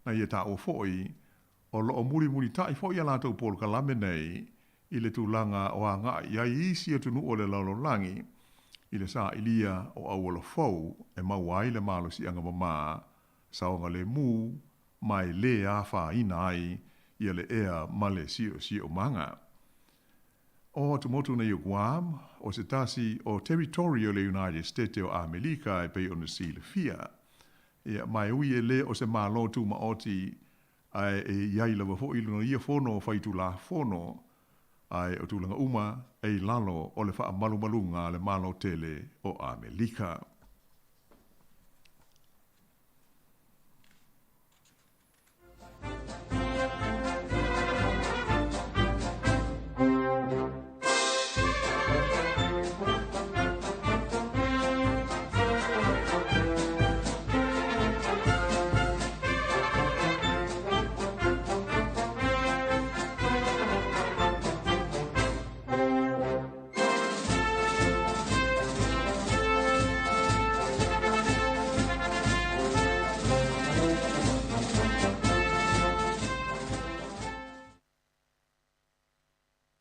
Na ia taua foi, O lo o mulimulitai foi a latou polokalame nei i le tulaga o agai i ai isi atunuu o le lalolagi i le sailia o auala fou e maua ai le malosiaga mamā saogalemu ma e lē afaina ai ia le ea ma le siosiomaga. O atumotu nei o Guam, o se tasi o territory o le United Stete o Amelika e pei ona silafia. Ia, ma e ui e lē o se Malo Tumaoti ae e i ai lava foi lona ia fono faitulafono, ae o tulaga uma e i lalo o le faamalumaluga a le Malo tele o Amelika.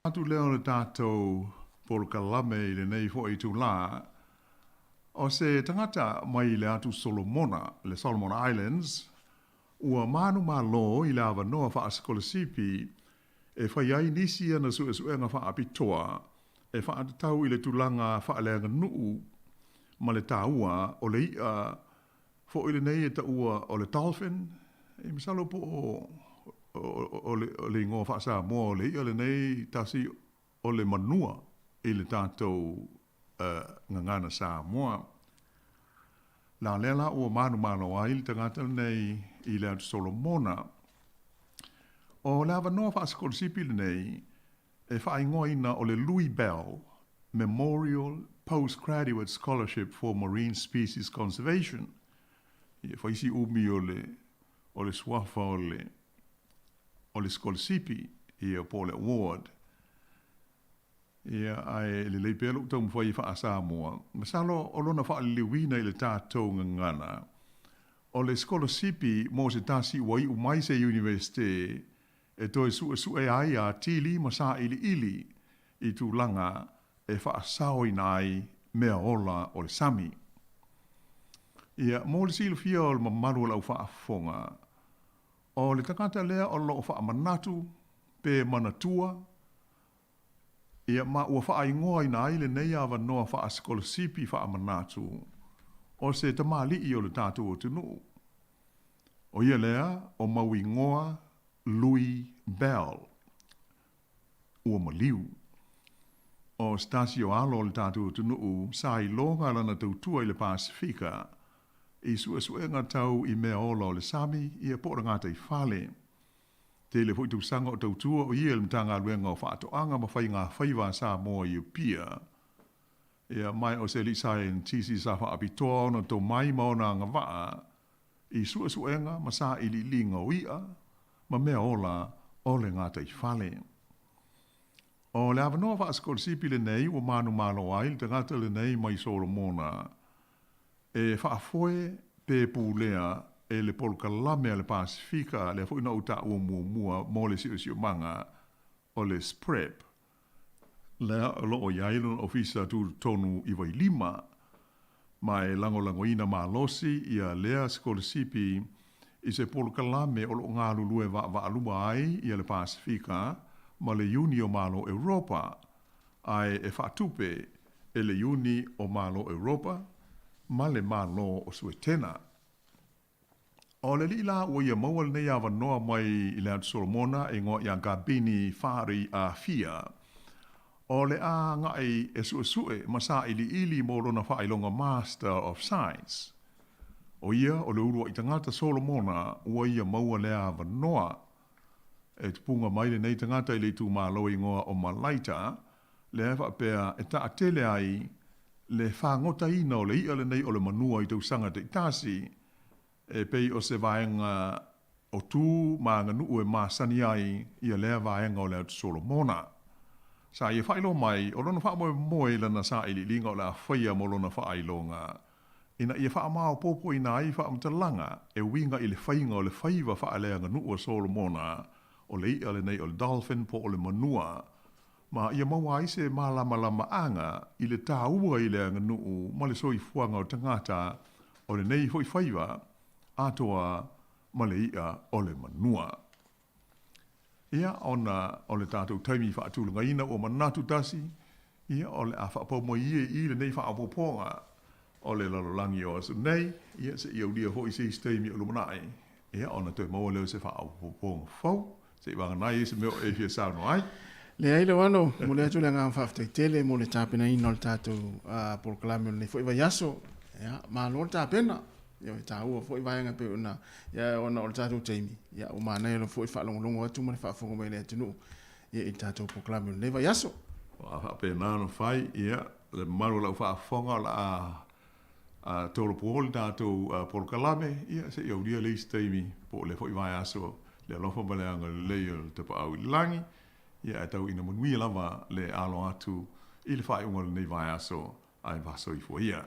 Atu lea o le tatou polokalame i lenei foi itulā, o se tagata mai le atu Solomona, le Solomon Islands, ua manumalo i le avanoa faasikolasipi e fai ai nisi ana suesuega faapitoa e faatatau i le tulaga faaleaganuu ma le taua o le i'a foi lenei e taua o le dolphin, e masalo po o le igoa faa-Samoa o le i'a lenei tasi o le manua i le tatou gagana Samoa. La lea la ua manumalo ai le tagata lenei i le Atu Solomona. O le avanoa faasikolasipi lenei e faaigoaina o le Louis Bell Memorial Postgraduate Scholarship for Marine Species Conservation. Ia fai si umi o le o le suafa o le o le sikolasipi, ia po o le award. Ia, ae lelei pea lou taumafai e faa-Samoa. Masalo o lona faaliliuina i le tatou gagana, o le sikolasipi mo se tasi ua iu mai se Iunivesite e toe suesue ai atili ma sailiili i tulaga e faasaoina ai mea ola o le sami. Ia, mo le silafia o le mamalu o lau faafofoga, o le tagata lea o lo o faamanatu pe manatua, ia, ma ua faaigoaina ai lenei avanoa faasikolasipi faamanatu o se tamalii o le tatou atunuu. O ia lea o Mauigoa Louis Bell, ua maliu. O se tasi o alo o le tatou atunuu sa iloga lana tautua i le Pasefika i suesuega tau i mea ola o le sami, ia po o le gataifale. Tele foi tausaga o tautua o ia i le Matagaluega o Faatoaga ma Faiga Faiva a Samoa i Apia. Ia, ma o se alii saienitisi sa faapitoa ona tomai ma ona agavaa i suesuega ma sailiiliga o i'a ma mea ola o le gataifale. O le avanoa faasikolasipi lenei ua manumalo ai le tagata lenei mai Solomona e faafoe pe pulea e le polokalame a le Pasefika, lea foi na ou taua muamua mo le siosiomaga o le SPREP, lea o lo o i ai lona ofisa tutotonu i Vailima, ma e lagolagoina malosi ia lea sikolasipi i se polokalame o lo o galulue vaavaalua ai ia le Pasefika ma le Iuni o Malo Europa, ae e faatupe e le Iuni o Malo Europa ma le Malo o Suetena. O le alii la ua ia maua lenei avanoa mai i le Atu Solomona e igoa ia Gabini Fari Afia. O le a agai e suesue ma sailiili mo lona faailoga Master of Science. O ia o le uluai tagata Solomona ua ia maua lea avanoa. E tupuga mai lenei tagata i le itumalo igoa o Malaita, lea e faapea e taatele ai le fagotaina o le i'a lenei o le manua i tausaga taitasi, e pei o se vaega o tu ma aganuu e masani ai ia lea vaega o le Atu Solomona. Sa ia faailoa mai o lona faamoemoe i lana sailiiliga o le a faia mo lona faailoga ina ia faamaopoopoina ai faamatalaga e uiga i le faiga o le faiva faaleaganuu a Solomona o le i'a lenei o le dolphin po o le manua ma ia maua ai se malamalamaaga i le taua i le aganuu ma le soifuaga o tagata o lenei foi faiva atoa ma le i'a o le manua. Ia, ona o le tatou taimi faatulagaina ua manatu tasi, ia, o le a faapau mai ia i i lenei faaopoopoga o le lalolagi o aso nei, ia, seia aulia foi se isi taimi o lumanai, ia, ona toe maua lea o se faaopoopoga fou, se i vagana ai se mea o e fia saunoa ai. Leai lau alo, momoli atu le agaga faafetai tele mo le tapenaina o le tatou polokalame o lenei foi vaiaso. Ia, malo le tapena. Ia, e taua foi vaega pei ona, ia, ona o le tatou taimi, ia, ua manaia lava foi le faalogologo atu ma le faafofoga mai a le atunuu, ia, i le tatou polokalame o lenei vaiaso. Ua faapena ona fai, ia, le mamalu o lau faafofoga o le a tolopo le tatou polokalame, ia, se i aulia le isi taimi po o lea foi vaiaso le alofa ma le agalelei o le Tapaau i le Lagi, ia, ae tau ina manuia lava le alo atu i le faaiuga o lenei vaiaso ae faasoifua ia.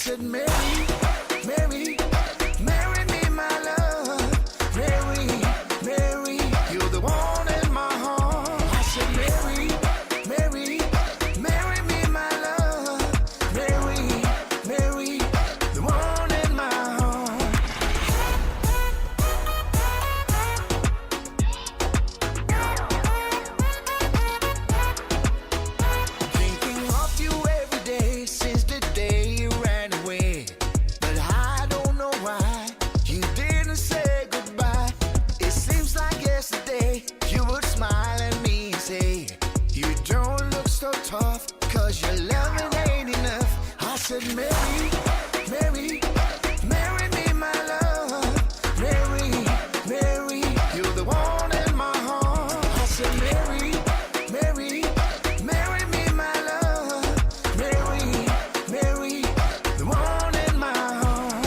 said, Mary, Mary, marry me, my love. Mary, Mary, you're the one in my heart. I said, Mary, Mary, marry me, my love. Mary, Mary, the one in my heart. Thinking of you every day since the day you ran away. But I don't know why you didn't say goodbye. It seems like yesterday you would smile at me and say, You don't look so tough, cause your loving ain't enough. I said, Mary, Mary, marry me, my love. Mary, Mary, you're the one in my heart. I said, Mary, Mary, marry me, my love. Mary, Mary, the one in my heart.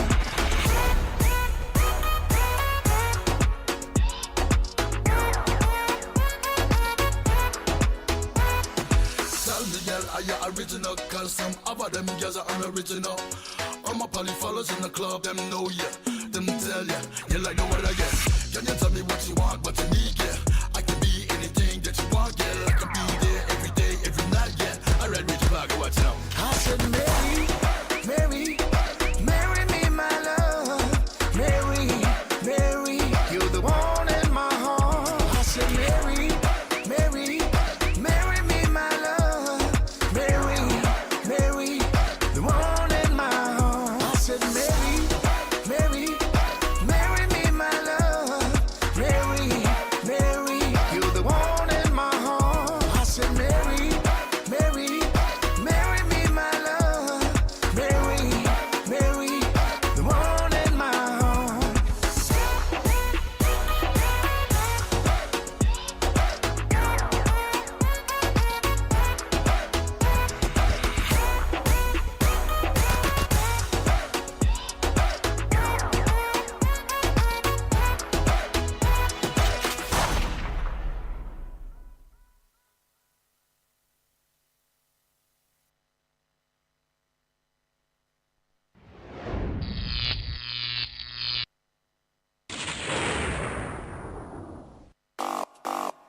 Tell me, girl, are you original? Cause some other them girls are unoriginal. All my poly fellas in the club, them know ya. Them tell ya, you like no other, yeah. Can you tell me what you want, what you need, yeah? I can be anything that you want, yeah. I can be there every day, every night, yeah. I read Rich Parker, watch out. I said, Mary, Mary, marry me, my love. Mary, Mary, you're the one in my heart. I said, Mary, Mary, marry me, my love. Mary, Mary, the one in my heart. I said, Mary, Mary, marry me, my love. Mary, Mary, you're the one in my heart. I said, Mary, Mary, marry me, my love. Mary, Mary, the one in my heart.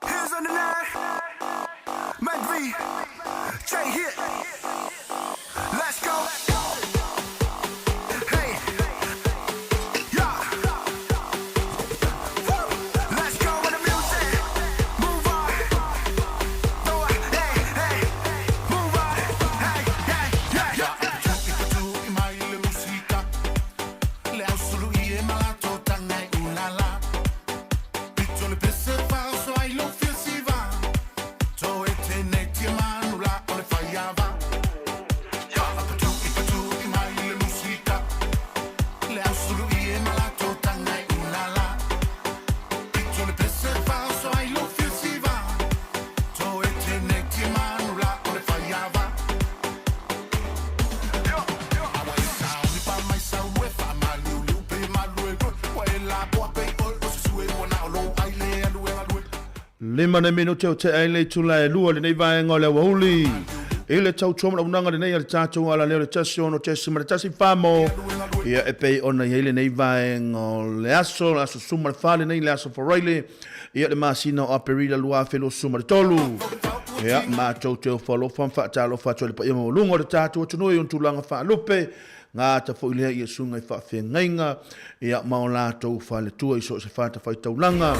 Hands on the line. Mike V. J hit. Let's go. Hey. Yeah. Woo. Let's go with the music. Move on. Throw it. Hey, hey. Move on. Hey, hey, yeah. Lima na minute o te ai le itula e lua lenei vaega o le aoauli. I le tautua ma le auaunaga lenei a le tatou ala lea o le 16.14 mo ia e pei ona i ai lenei vaega o le aso, le aso 14 lenei, le aso Faraile, ia le masina o Aperila 2023. Ia, matou te ofo alofa ma faatalofa atu ai i le paia maualuga o le tatou atunuu i ona tulaga faalupe, Gata foi lea i susuga i faafeagaiga ia ma o latou faletua i so o se fatafaitaulaga.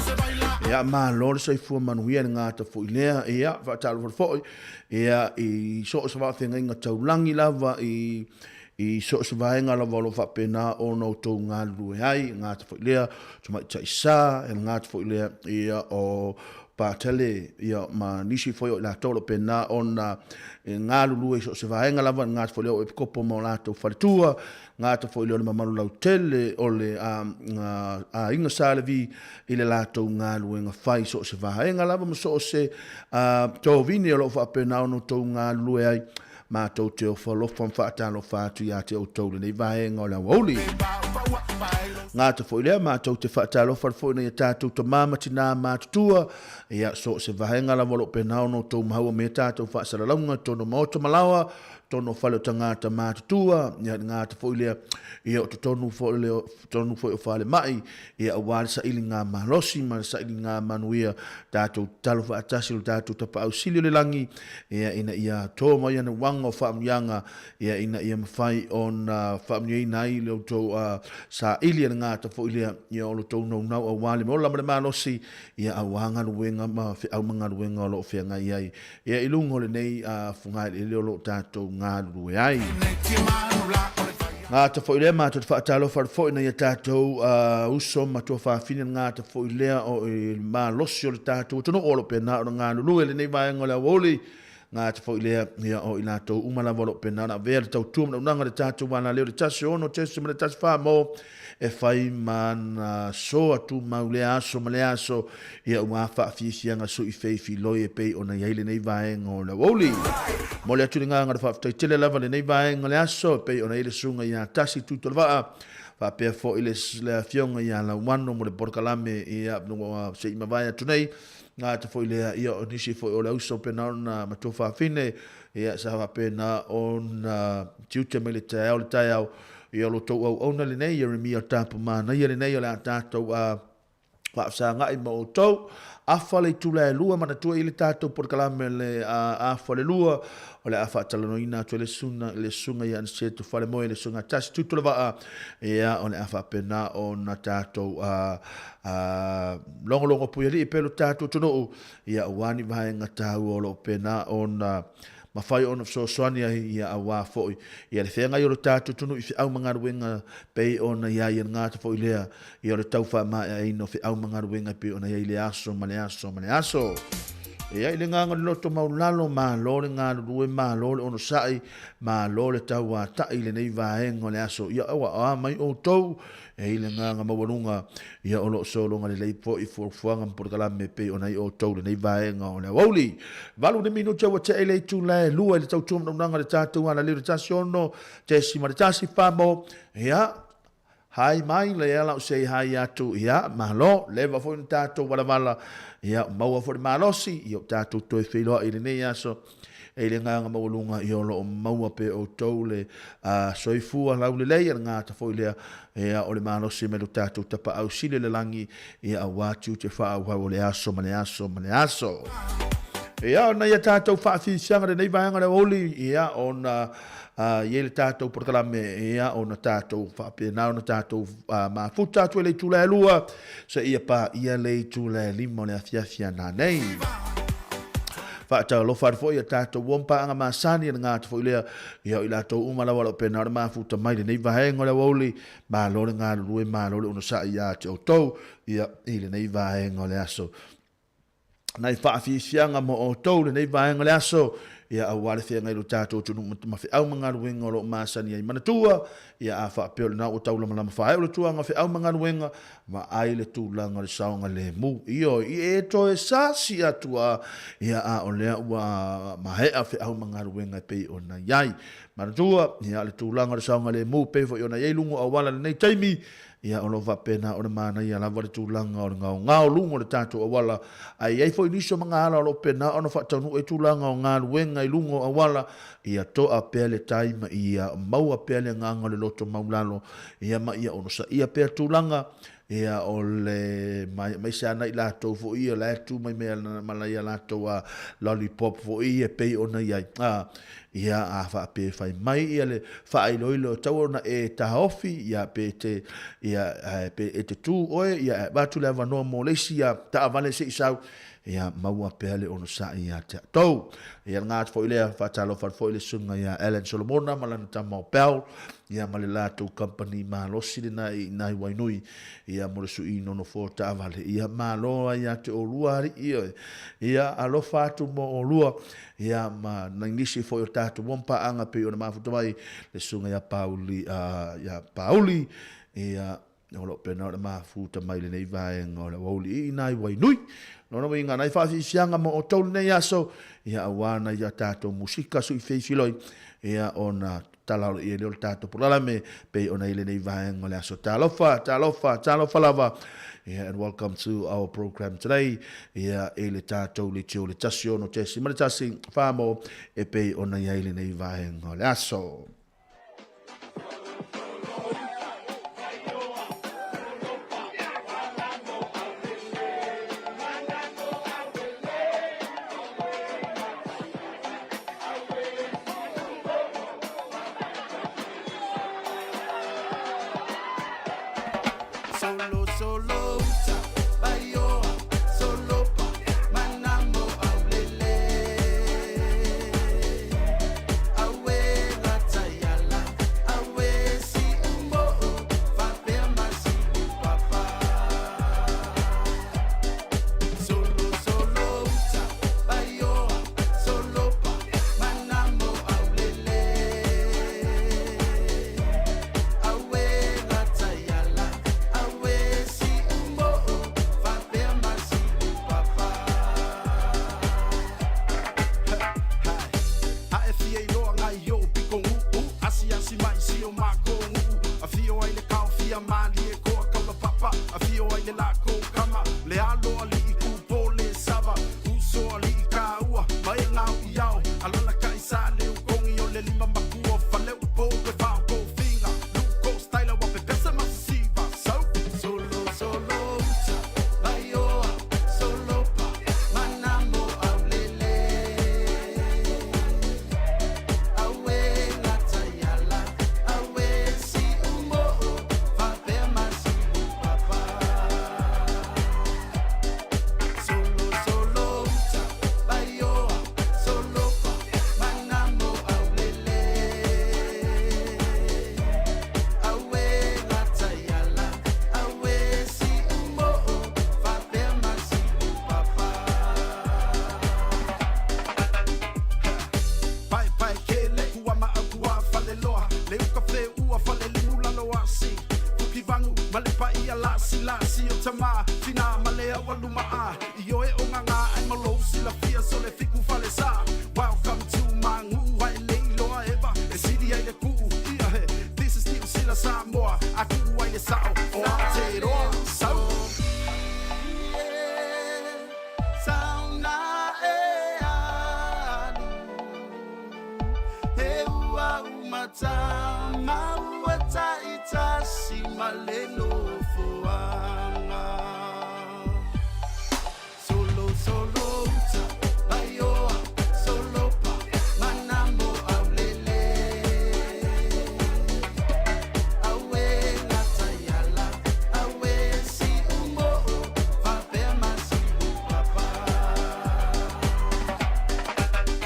Ia malo le soifua manuia le gata foi lea ia faatalofa foi ia i so o se faafeagaiga taulagi lava i i so o se vaega lava o lo o faapena ona outou galulue ai, gata foi lea Tamaitai Sa, le gata foi lea ia o Patele, ia ma nisi foi o i latou o lo o pena ona e galulue i so o se vaega lava, le gata foi lea o Epikopo ma o latou faletua, gata foi lea o le mamalu lautele o le aiga Sa Levi i le latou galuega fai i so o se vaega lava ma so o se tovine o lo o faapena ona outou galulue ai. Matou te ofo alofa ma faatalofa atu ia te outou i lenei vaega o le aoauli. Gata foi lea, matou te faatalofa atu foi i nai a tatou tama ma tinā matutua, ia, so o se vaega lava o lo o pena ona outou maua mai ai tatou faasalalauga i totonu o maota ma laoa, totonu o fale o tagata matutua, ia, le gata foi lea, ia, o totonu foi lea, totonu foi o falemai, ia, aua le sailiga malosi ma le sailiga manuia, tatou tatalo faatasi i lo tatou Tapaau Sili o le lagi, ia, ina ia to mai ana uaga o faamanuiaga, ia, ina ia mafai ona faamanuiaina ai le outou saili a le gata foi lea, ia, o lo outou naunau aua le ola ma le malosi, ia, aua galuega ma feau ma galuega o lo o feagai ai, ia, i luga o lenei fogaeleele o lo o tatou galulue ai. Gata foi lea, matou te faatalofa atu foi i nai a tatou uso ma tuafafine, le gata foi lea o le malosi o le tatou atunuu o lo o pena ona galulue i lenei vaega o le aoauli. Gata foi lea, ia, o i latou uma lava o lo o pena ona avea le tautua ma le auaunaga i le tatou alaleo i le 16.14 mo e fai ma ana soa tumau lea aso ma lea aso, ia ua faafiafiaga sui feifiloi e pei ona i ai lenei vaega o le aoauli. Momoli atu le agaga o le faafetai tele lava i lenei vaega o le aso e pei ona i ai le susuga ia Tasi Tuitolovaa faapea foi le afioga ia Lauano mo le polokalame ia se i mavae atu nei. Gata foi lea, ia o nisi foi o le auso pena ona matua fafine, ia sa faapena ona tiute mai le taeao le taeao, ia o lo tou auauna lenei, Ieremia Tapu manaia lenei o le a tatou a faafesagai ma outou. Afa le itula e lua, manatua i le tatou polokalame le afa le lua, o le a faatalanoaina atu e le susuga, le susuga ia Aniceto Falemoe, le susuga Tasi Tutulavaa, ia o le a faapena ona tatou a logologo puialii pea lo tatou atunuu, ia aua ni vaega taua o lo o pena ona mafai ona fesoasoani ai, ia aua foi ia le feagai o lo tatou atunuu i feau ma galuega pei ona i ai ia le gata foi lea, ia o le tau faamaeaina o feau ma galuega pei ona i ai le aso ma le aso ma le aso. Ia i le agaga o le loto maualalo, malo le galulue, malo le onosai, malo le tauatai i lenei vaega o le aso. Ia ua a mai outou E i le agaga maualuga, ia o lo o sologa lelei foi fuafuaga ma polokalame e pei ona i outou lenei vaega o le aoauli. 8 le minute ua tea i le itula e 2 i le tautua manaunaga o le tatou alaleo i le 16.1 famo, ia, hai mai lea lau sei hai atu, ia, malo, leva foi na tatou valavala, ia, maua foi le malosi, ia, o tatou toe feiloai i lenei aso, E i le agaga maualuga ia o lo o maua pea outou le soifua laulelei, a le gata foi lea ia o le malosi mai lo tatou Tapaau Sili o le lagi, ia aua tiute faaauau o le aso ma le aso ma le aso. Ia ona ia tatou faafiafiaga lenei vaega o le aoauli, ia ona i ai le tatou polokalame, ia ona tatou faapena ona tatou mafuta atu i le itula e 2 seia paia le itula e 5 o le afiafi a nanei. Faatalofa atu foi ia tatou uo ma paaga masani e lga atu foi lea ia o i latou uma lava o lo o pena ona mafuta mai lenei vaega o le aoauli. Malo le galulue, malo le onosai ia te outou ia i lenei vaega o le aso. Nai faafiafiaga mo outou lenei vaega o le aso, ia aua le feagai lo tatou atunuu ma feau ma galuega o lo o masani ai. Manatua, ia a faapea o lena ua taulamalama faaeo le tuaga o feau ma galuega, vaai le tulaga o le saogalemu. Ioe, i e toe sasi atu a, ia a o lea ua maea feau ma galuega e pei ona i ai. Manatua, ia le tulaga o le saogalemu pei foi ona i ai luga o auala i lenei taimi, Ia, o lo o faapena ona manaia lava le tulaga o le gaogao luga o le tatou auala, ae i ai foi nisi o magaala o lo o pena ona faataunuu ai tulaga o galuega i luga o auala, ia toa pea le tai ma ia maua pea le agaga o le loto maulalo, ia ma ia onosaia pea tulaga, ia o le aemaise lava nai latou foi ia la e tu mai ma nai a latou lollipop foi ia e pei ona i ai, a. Ia, a faapea e fai mai ia le faailoilo e tatau ona e taofi, ia, pe te, ia, pe e te tu oe, ia, e avatu le avanoa mo le isi ia taavale se i sau, ia, maua pea le onosai ia te outou. Ia, lena atu foi lea, faatalofa atu foi i le susuga ia Allan Solomona ma lana tama o Bell, ia, ma le latou kamupani malosi lena i ina i Wainui, ia, mo le suiina o nofoa o taavale. Ia, malo ai ia te oulua alii oe. Ia, alofa atu mo oulua. Ia, ma nai nisi foi o tatou ua paaga pei ona mafuta mai le susuga ia Pauli, ia Pauli, ia. o lo o pena o le mafuta mai lenei vaega o le aoauli i ina i Wainui. Lona uiga nai faafiafiaga mo outou lenei aso, ia aua nai a tatou musika suifeifiloi, ia ona tala o le ia lea o le tatou polokalame pei ona i lenei vaega o le aso. Talofa, talofa, talofa lava. Yeah, and welcome to our program today. Yeah, i le tatou leitio le 16.1 whamo e pei ona i ai lenei vaega o le aso. Solo, solo, uta, baioa, solo pa, manamo aulele. Awe lataiala, awe si umo'o, fapea masi upapa. Solo, solo, uta, baioa, solo pa, manamo aulele. Awe lataiala, awe si umo'o, fapea masi upapa. Ae fia iloa ngai o piko nu'u Asiasi mai si o mākou nu'u Afio ai le kao fia malie koa kaula papa Afio ai le lākou kama Le alo ali'i kupo le sava Uso ali'i kāua Ma e ngau i ao Alala kai sa le ukongi o le lima makua Faleu po pe whao ko finga Luko styla wa pepesa masisiva So Solo solo uta Baioa solo pa Manamo aulele Awe lataiala Awe si umo'o Fapea masi upapa Solo solo uta Baioa solo pa Manamo aulele Awe lataiala Awe si umo'o Fapea masi upapa Pae pae kele kua ma au kua fale loa Le uka fe ua fale limu lalo asi Fuki vangu ma le paia lasi lasi o tama Fina ma le au aluma a I oe o nganga ai ma lou silafia so le fiku fale sa Welcome to my nguu ai le iloa eva E sili ai le kuu ia he This is New Zealand Samoa A kuu ai le sao o Aotearoa Sau Sauna e alu He ua umata ma ua taitasi ma le nofoaga Solo solo uta baioa solo pa manamo aulele Awe lataiala awe si umo'o fapea masi upapa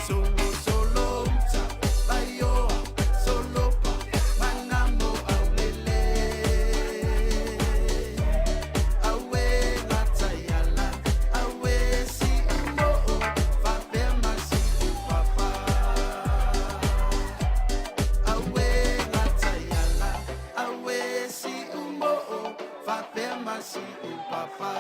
Solo solo uta baioa solo pa manamo aulele Awe lataiala awe si umo'o fapea masi upapa Awe lataiala awe si umo'o fapea masi upapa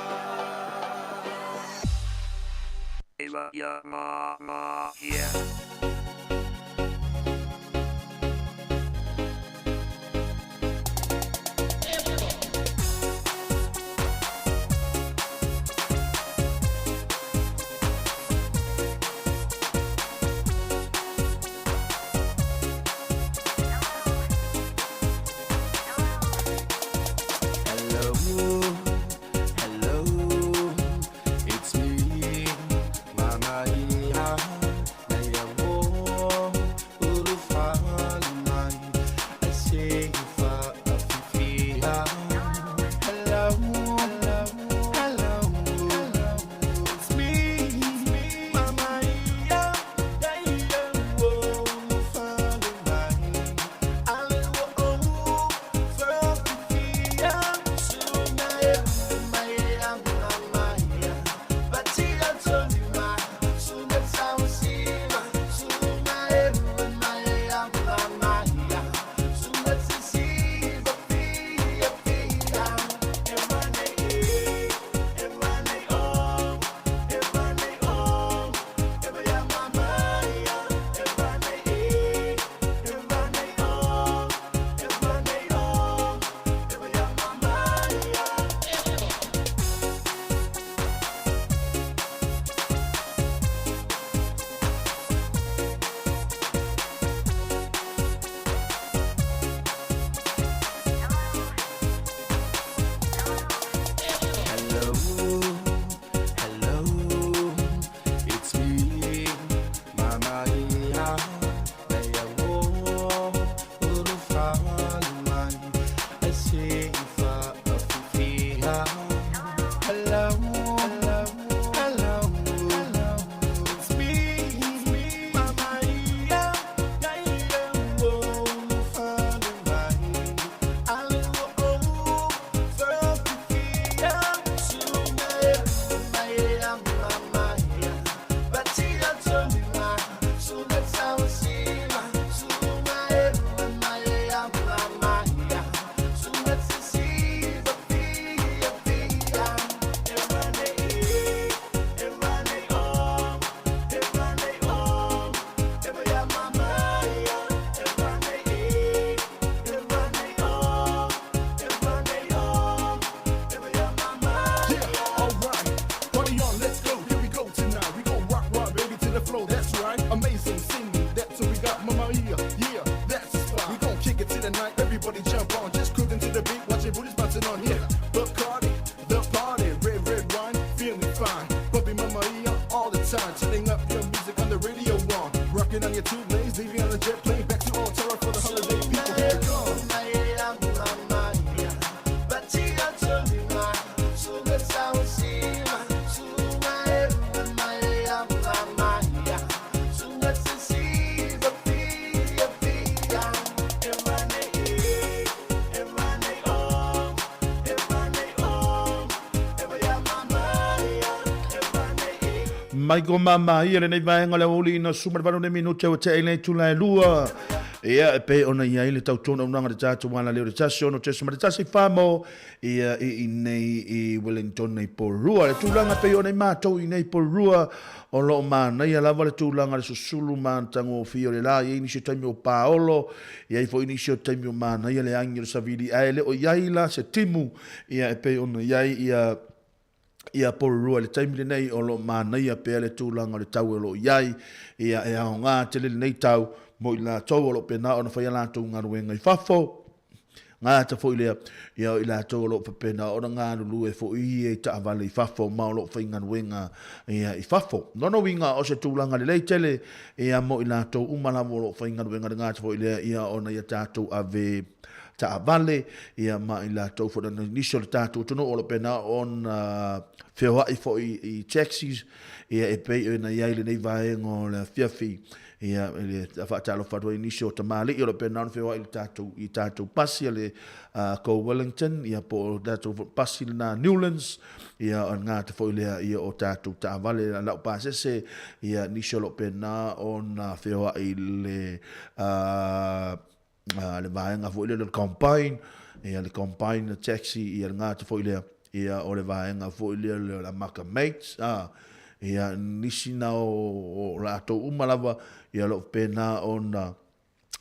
Hello, hello, it's me, Mama Ia, Naya mama ia, yeah, that's the spot. We gon' kick it to the night, everybody jump on. Just cruising to the beat, watch your booties bouncing on, yeah. Bacardi, the party, red, red wine, feeling fine. Bumpy mama ia all the time, turning up your music on the radio on. Rocking on your two lanes, leaving on the jet plane, back to Altera for the holiday. People, here come. Mai ko mama ia lenei vaega o le aoauli ina suma le valu nei minute ua tea i le itula e lua. Ia, e pei ona i ai le tautua naunaga le tatou ala lea o le 1 6.1 famo ia i inei i Wellington nei Porirua. Le tulaga pei ona i matou i nei Porirua o lo o manaia lava le tulaga le susulu ma tagofie o le la. E i ai nisi o taimi o paolo, e i ai foi nisi o taimi o manaia le agi o le savili ae le o i ai la se timu ia e pei ona i ai ia ia Porirua i le taimi lenei o lo o manaia pea le tulaga o le tau o lo o i ai, ia e aoga tele lenei tau mo i latou o lo o pena ona fai a latou galuega i fafo. Gata foi lea, ia o i latou o lo o faapena ona galulue foi ia i taavale i fafo ma o lo o faigaluega ia i fafo. Lona uiga o se tulaga lelei tele ia mo i latou uma lava o lo o faigaluega le gata foi lea ia ona ia tatou ave taavale, ia ma i latou foi na nisi o le tatou atunuu o lo o pena ona feoai foi i taxis, ia e pei ona i ai lenei vaega o le afiafi, ia i le faatalofa atu ai i nisi o tamalii o lo o pena ona feoai i le tatou i tatou pasi a le Go Wellington, ia po o tatou pasi lena Newlands, ia o le gata foi lea ia o tatou taavale lau pasese, ia nisi o lo o pena ona feoai i le le vaega foi lea o le combine, ia le combine taxi, ia le gata foi lea, ia o le vaega foi lea o le Amaka Mates, a, ia nisi na o latou uma lava, ia o lo o faapena ona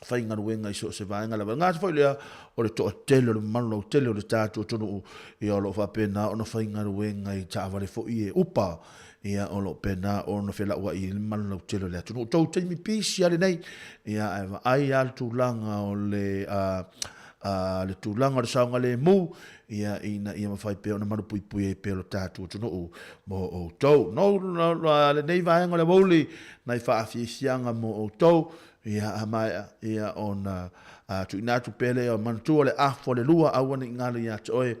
faigaluega i so o se vaega lava. O le gata foi lea o le toatele o le mamalu lautele o le tatou atunuu, ia o lo o faapena ona faigaluega i taavale foi e upa, Ia, o lo o pena ona felauai ai le mamalu lautele o le atunuu. Tou taimi pisi lava lenei, ia, ae vaai lava le tulaga o le, a, a, le tulaga o le saogalemu, ia, ina ia mafai pea ona malupuipui ai pea lo tatou atunuu mo outou. No, no, lenei vaega o le aoauli, nai faafiafiaga mo outou, Ia, a maea, ia, ona tuuina atu pea lea, manatua le afa o le lua, aua ne i galo ia te oe.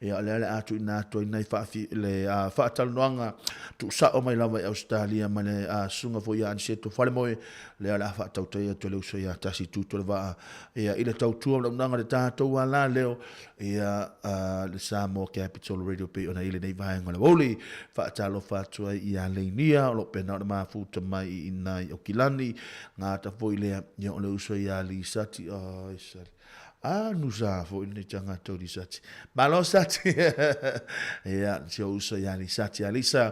Ia, o lea o le a tuuina atu ai nai faafi, le faatalanoaga tuusao mai lava i Ausetalia ma le susuga foi ia Aniseto Falemoe, lea o le a faatautai atu e le uso ia Tasi Tutoatevaa, ia, i le tautua ma le auaunaga i le tatou ala leo, Ia, le Samoa Capital Radio pei ona i lenei vaega o le aoauli. Faatalofa atu ai ia Leinia, o lo o pena ona mafuta mai i ina i Okilani. Gata foi lea, ia o le uso ia Lisati. Ai, sali. A, nusa foi lenei tagata o Lisati. Malo Sati! Ia, si o uso ia Lisati. Ia Lisa,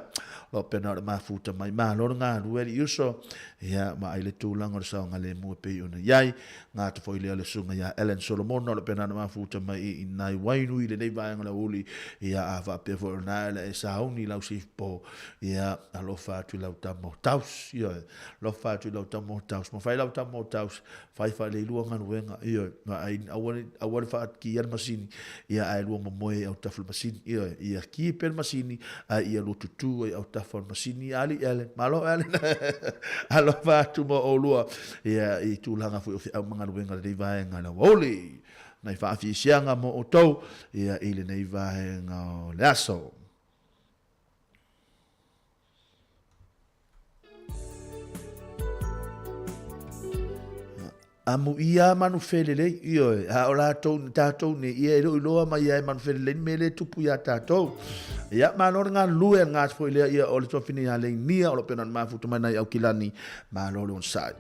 o lo o pena ona mafuta mai. Malo le galue alii uso. Ia, ma ai le tulaga o le saogalemu e pei ona i ai. Gata foi lea le susuga ia Ellen Solomona o lo o pena ona mafuta mai i nai Wainui i lenei vaega o le aoauli, ia a faapea foi o lena ela e sauni i lau sifipo, ia alofa atu i lau tama o Taus, ioe, alofa atu i lau tama o Taus, ma fai lau tama o Taus, fai faaleilua galuega, ioe, ma ai, aua le, aua le faakiia le masini, ia ae lua momoe i autafa o le masini, ioe, ia ki pea le masini, ae ia lua tutū ai autafa o le masini, alii Ellen, malo Ellen, alofa atu mo oulua, Ia, i tulaga foi o feau ma galuega i lenei vaega o le aoauli, nai faafiasiaga mo outou, ia, i lenei vaega o le aso. Amu ia manu felelei, ioe, a o latou, tatou nei, ia e le o iloa mai ia e manu felelei ni mea le tupu iā tatou. Ia, malo le galulue, le gata foi lea, ia, o le tuafine ia Leinia, o lo o pena ona mafuta mai nai Aukilani, malo le onosai.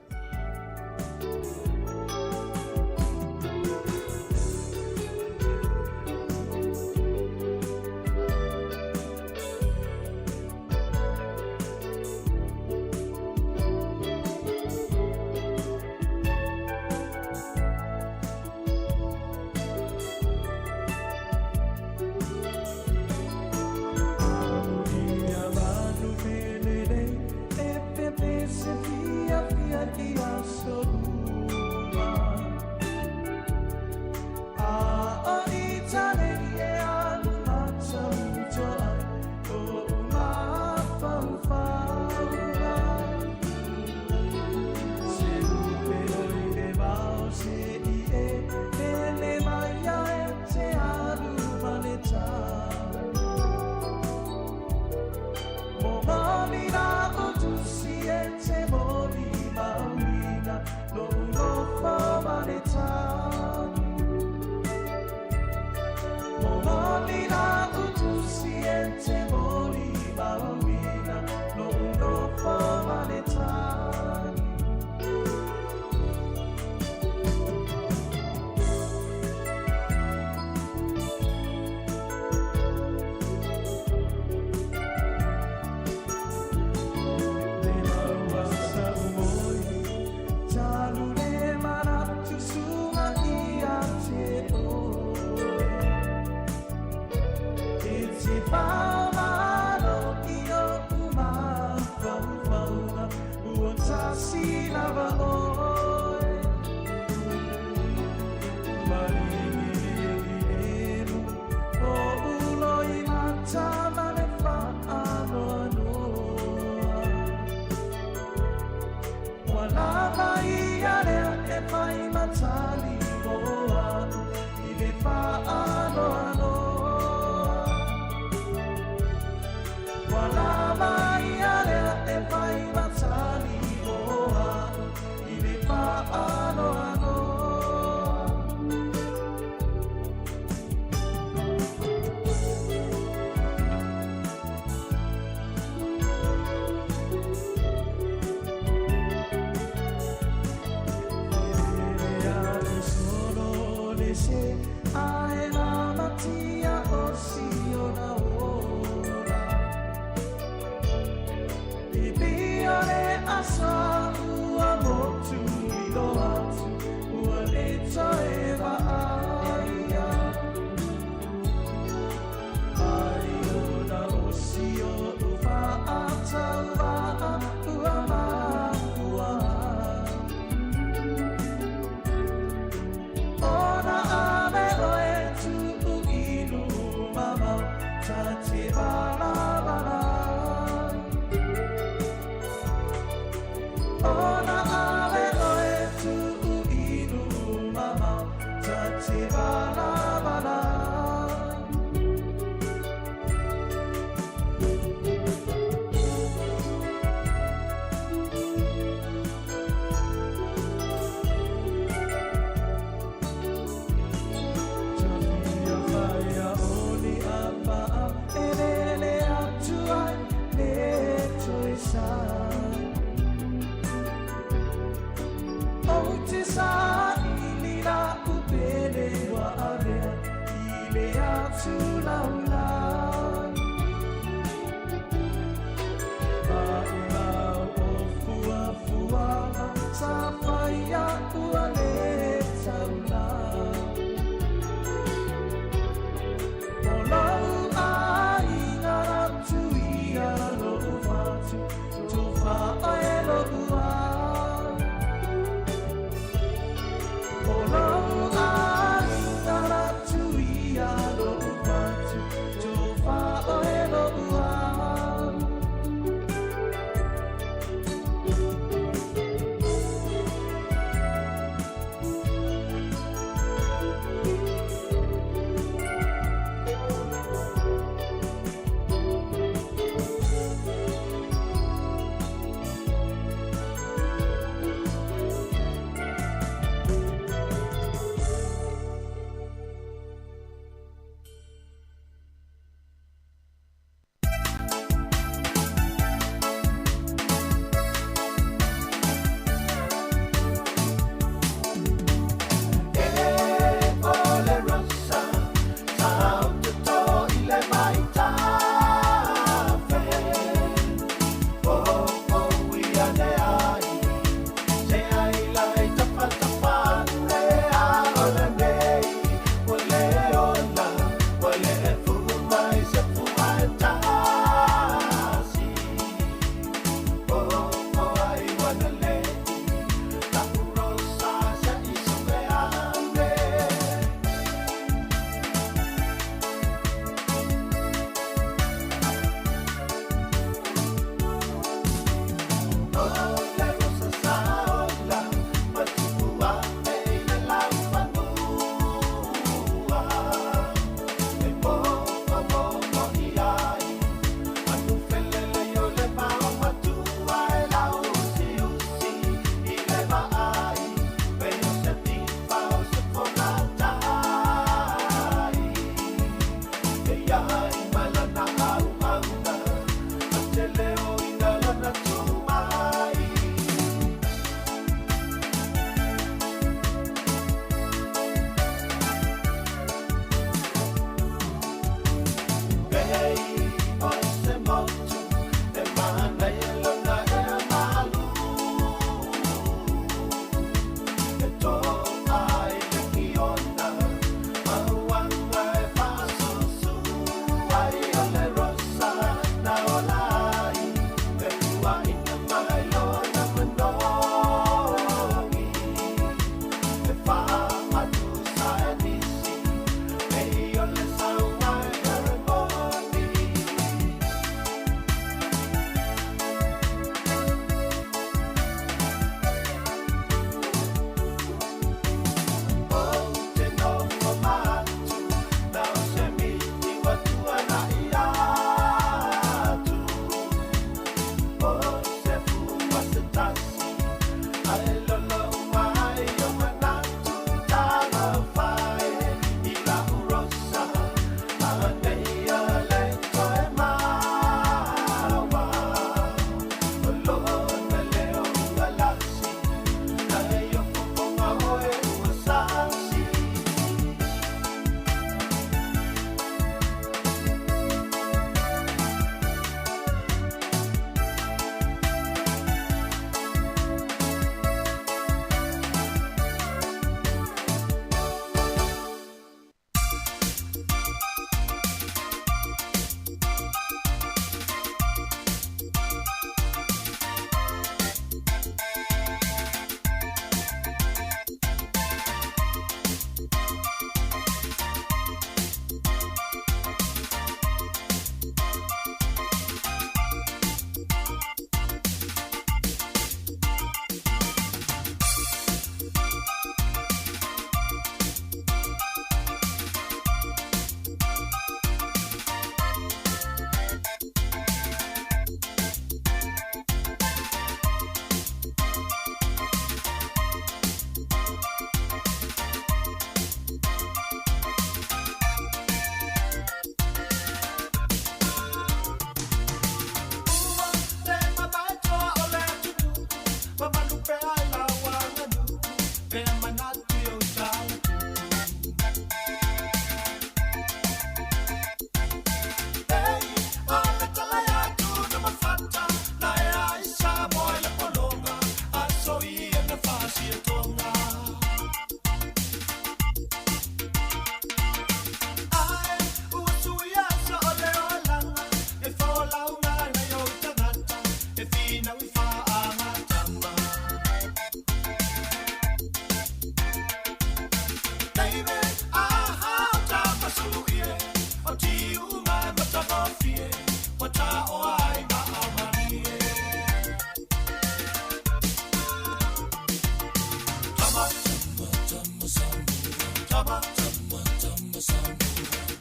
Tama, tama, tama, Samoa.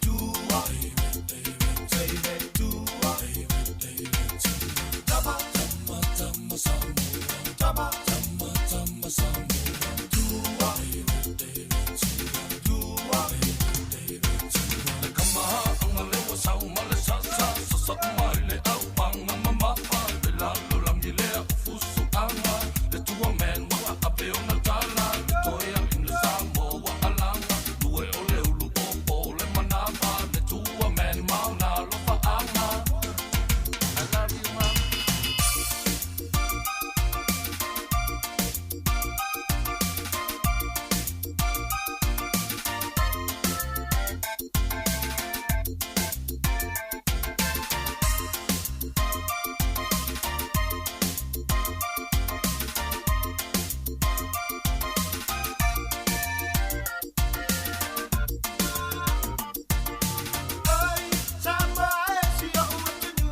Tua, David, tua, Tama, tama, tama, Samoa. Tama, tama, tama, Samoa. Tua, tua, Le kamaha anga le wa sau ma le sa sa sa sa mai le au panga mama le lalo langi le fusu anga le tua men wa ape ona tala le toea in le Samoa alanga lue o le ulu popo le manava le tua men mauna lofa anga. I love you, mom. Ai, Samoa e si o uatunu,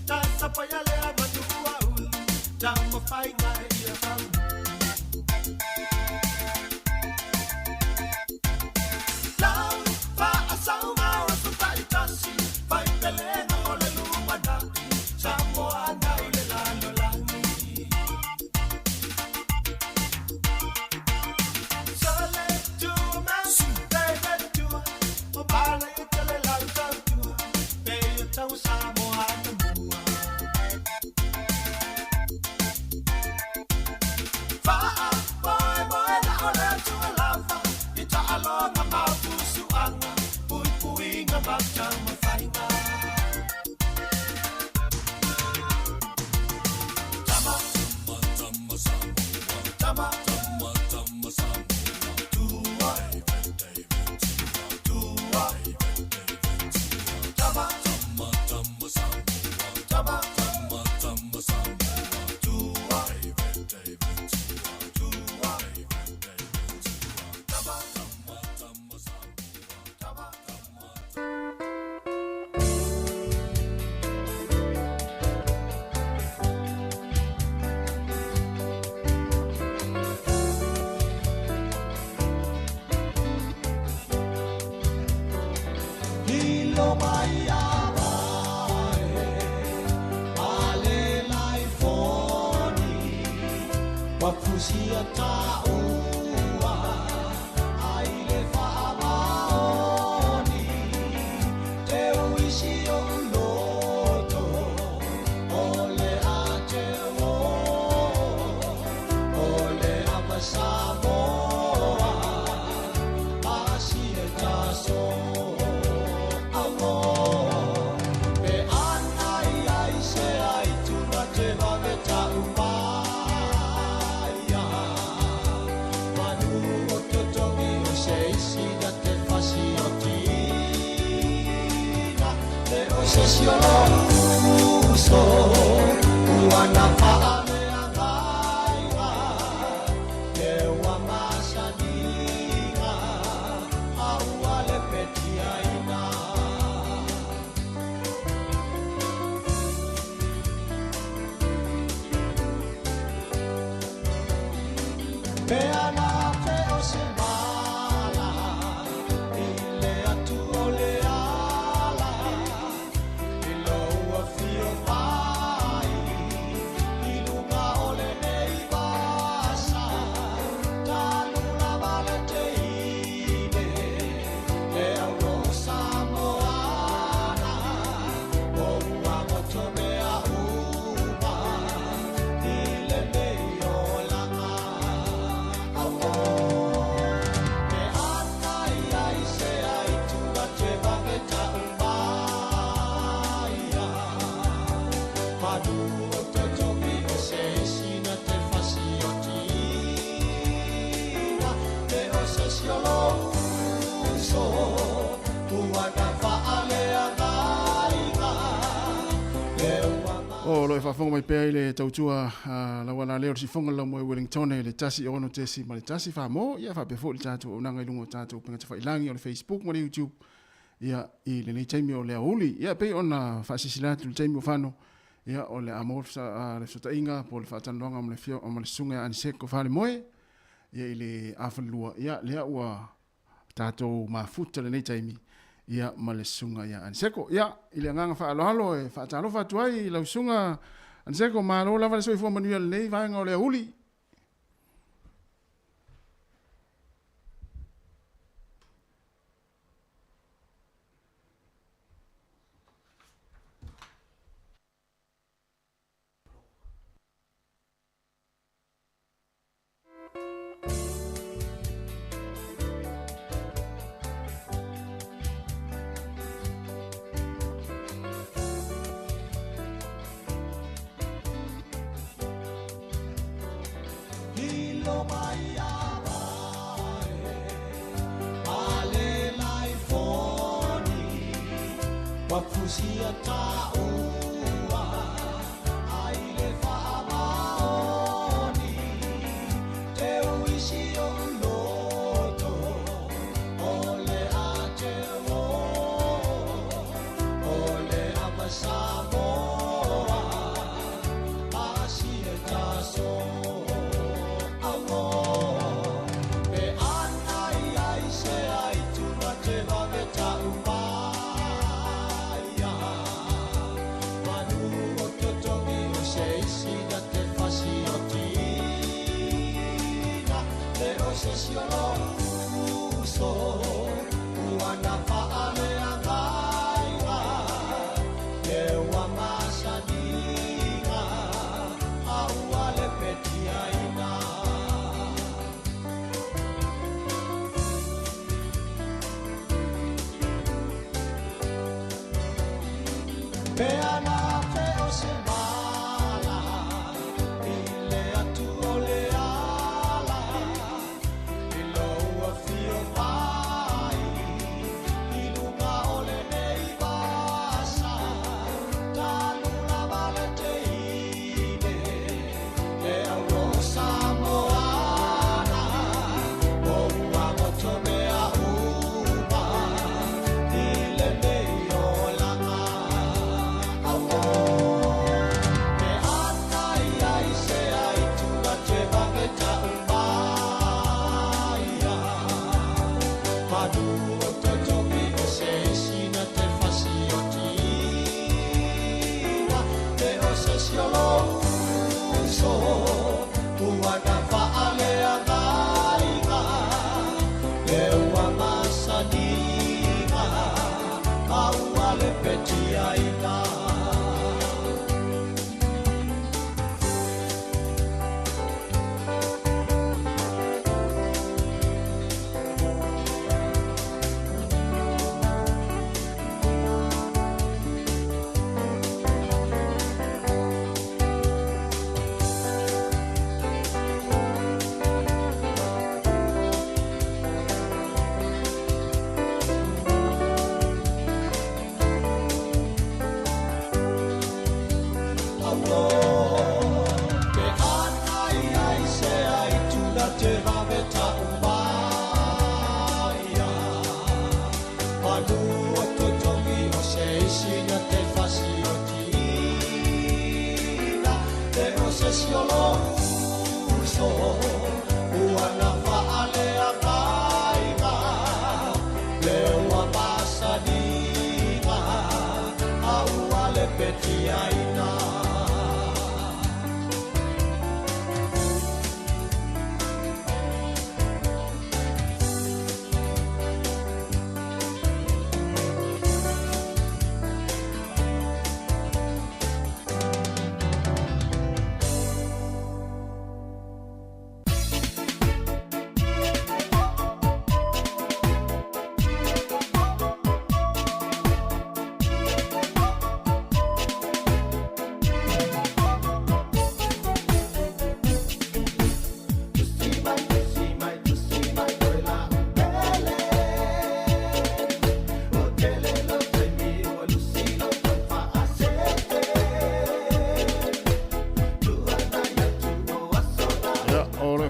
ta sapaya le amanu ua ulu, ta mafainga e ia tau. Lau, fa asau ma o so tai tasi, fai pelenga o le lumanai, Samoa na i le lalo langi. Sale tua man, David tua, o pala i te le lau tau tua, pe o tau Samoa na mua. Fa'a, moe moe la o le atua lava, i ta aloga ma fusuaga, puipuiga ma taumafaiga. Tama, tama, tama, Samoa. Tama, tama, tama, Samoa. Tua, tua, Tama, tama, tama, Samoa. Tama, tama, tama, Samoa. Tua, tua, Tama, tama, tama, Samoa. Tama, tama. Hilo mai a vae, ale lai foni, wafusia taua, ai le whaamaoni, te uisi o uloto, o le a te o, o le ama Samoa, asi e taso. Amo, pe ana i ai se ai tura te vave ta umaia. Manu o totogi o se isi na te fasi o tina. Te o se si o lo uso, uana paa mea gaiga. Te ua masaniga, a ua le petia ina. Pe ana pe o se mala, i le atu o le ala, i lo ua fio mai, i lunga o le nei vasa, talu lava le teine, le au lo Samoana, o ua moto mea uma, i le nei olanga. Amo, pe ana i ai se ai tua te vave ta umaia. Manu o totoki o se isi na te fasi o tina, te o se si o lo uso, uana faalea gaiga, le ua O lo e faafofoga mai pea i le tautua lau ala lea o le sifoga lau moe Wellington e le 1 6.1 famo ia faapea foi le tatou auaunaga i luga o tatou upega tafailagi o le Facebook ma le YouTube ia i lenei taimi o le aoauli ia pei ona faasilasila atu le taimi o fano ia o le a maua le fesootaiga po o le faatalanoaga ma le afio ma le susuga ia Aniseko Falemoe ia i le 1:30 ia lea ua tatou mafuta i lenei taimi, ia, ma le Susuga ia Aniseko. Ia, i le agaga faaaloalo e faatalofa atu ai i lau Susuga Aniseko, malo lava le soifua manuia i lenei vaega o le aoauli.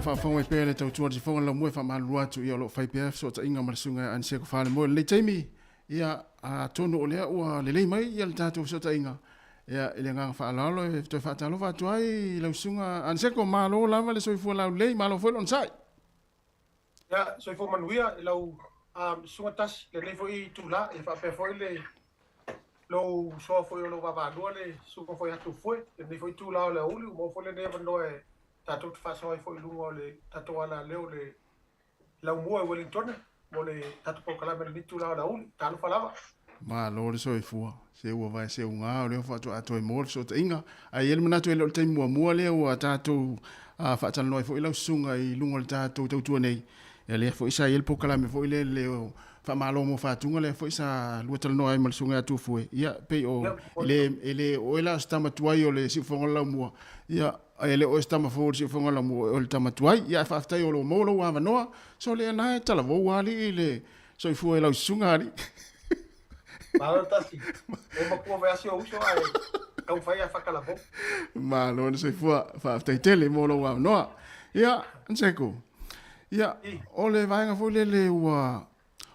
Faafofoga mai pea le tautua le sifoga le laumua e faamalulu atu ia o lo o fai pea fesootaiga ma le susuga ia Aniseko Falemoe i lenei taimi. Ia atonu o lea ua lelei mai ia le tatou fesootaiga. Ia i le agaga faaaloalo e toe faatalofa atu ai i lau susuga Aniseko, malo lava le soifua laulelei, malo foi le onosai. Ia, soifua manuia i lau Susuga Tasi, lenei foi itulā, ia faapea foi le lou usoa foi o lo o vaavaalua le susuga foi ia Tufue, lenei foi itulā o le aoauli, ua maua foi lenei avanoa e tatou te faasoa ai foi i luga o le tatou alaleo o le laumua i Wellingtone mo le tatou polokalame i lenei itulā o le aoauli. Talofa lava. Malo le soifua. Se ua vae seuga o lea faatoa toe maua le fesootaiga. Ae i ai le manatu e le o le taimi muamua lea ua tatou faatalanoa ai foi lau susuga i luga o le tatou tautua nei. Ia lea foi sa i ai le polokalame foi lea le o faamalo mo faatuga lea foi sa lua talanoa ai ma le susuga ia Tufue. Ia pei o e le e le o oe la o se tama tuai o le siufofoga o le laumua. Ia e le o oe o se tama fou o le siufofoga o le laumua, o oe o le tama tuai. Ia ae faafetai o lo o maua lou avanoa. So lea na e talavou alii i le Soifua i lau susuga alii. Malo tasi. E matua vai asi o uso ae taumafai ae faatalavou. Malo le soifua, faafetai tele mo lou avanoa. Ia, Nseko. Ia, o le vaega foi lele ua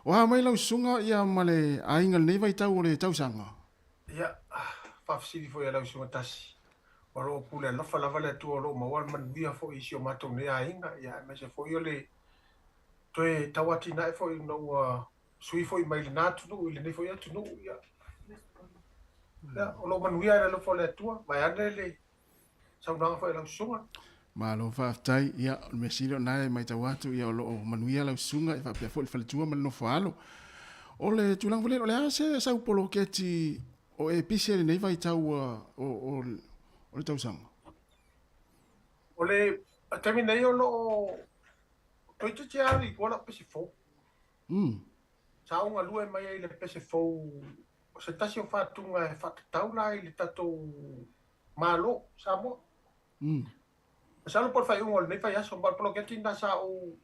o a mai lau susuga ia ma le aiga lenei vaitau o le tausaga. Ia, faafesili foi a lau susuga Tasi. O lo o pule alofa lava le Atua o lo o maua le manuia foi i si o matou nei aiga, ia aemaise foi o le toe tauatinae foi ina ua sui foi mai lena atunuu i lenei foi atunuu. Ia, ia o lo o manuia i le alofa o le Atua, vaeane le saunoaga foi a lau susuga. Malo faafetai. Ia, o le mea sili o lena e matau atu, ia o lo o manuia lau susuga, e faapea foi le faletua ma le nofo-a-alo. O le tulaga foi lele, o le a se sau poloketi o e pisi ai i lenei vaitau o le tausaga? O le taimi nei o lo o Toeitiiti lava i tua lau pese fou. Sa ou galue mai ai i le pese fou o se tasi o faatuga e faatatau la i le tatou Malo Samoa. Masalo po o le faaiuga o lenei vaiaso, ma o le poloketi lena sa ou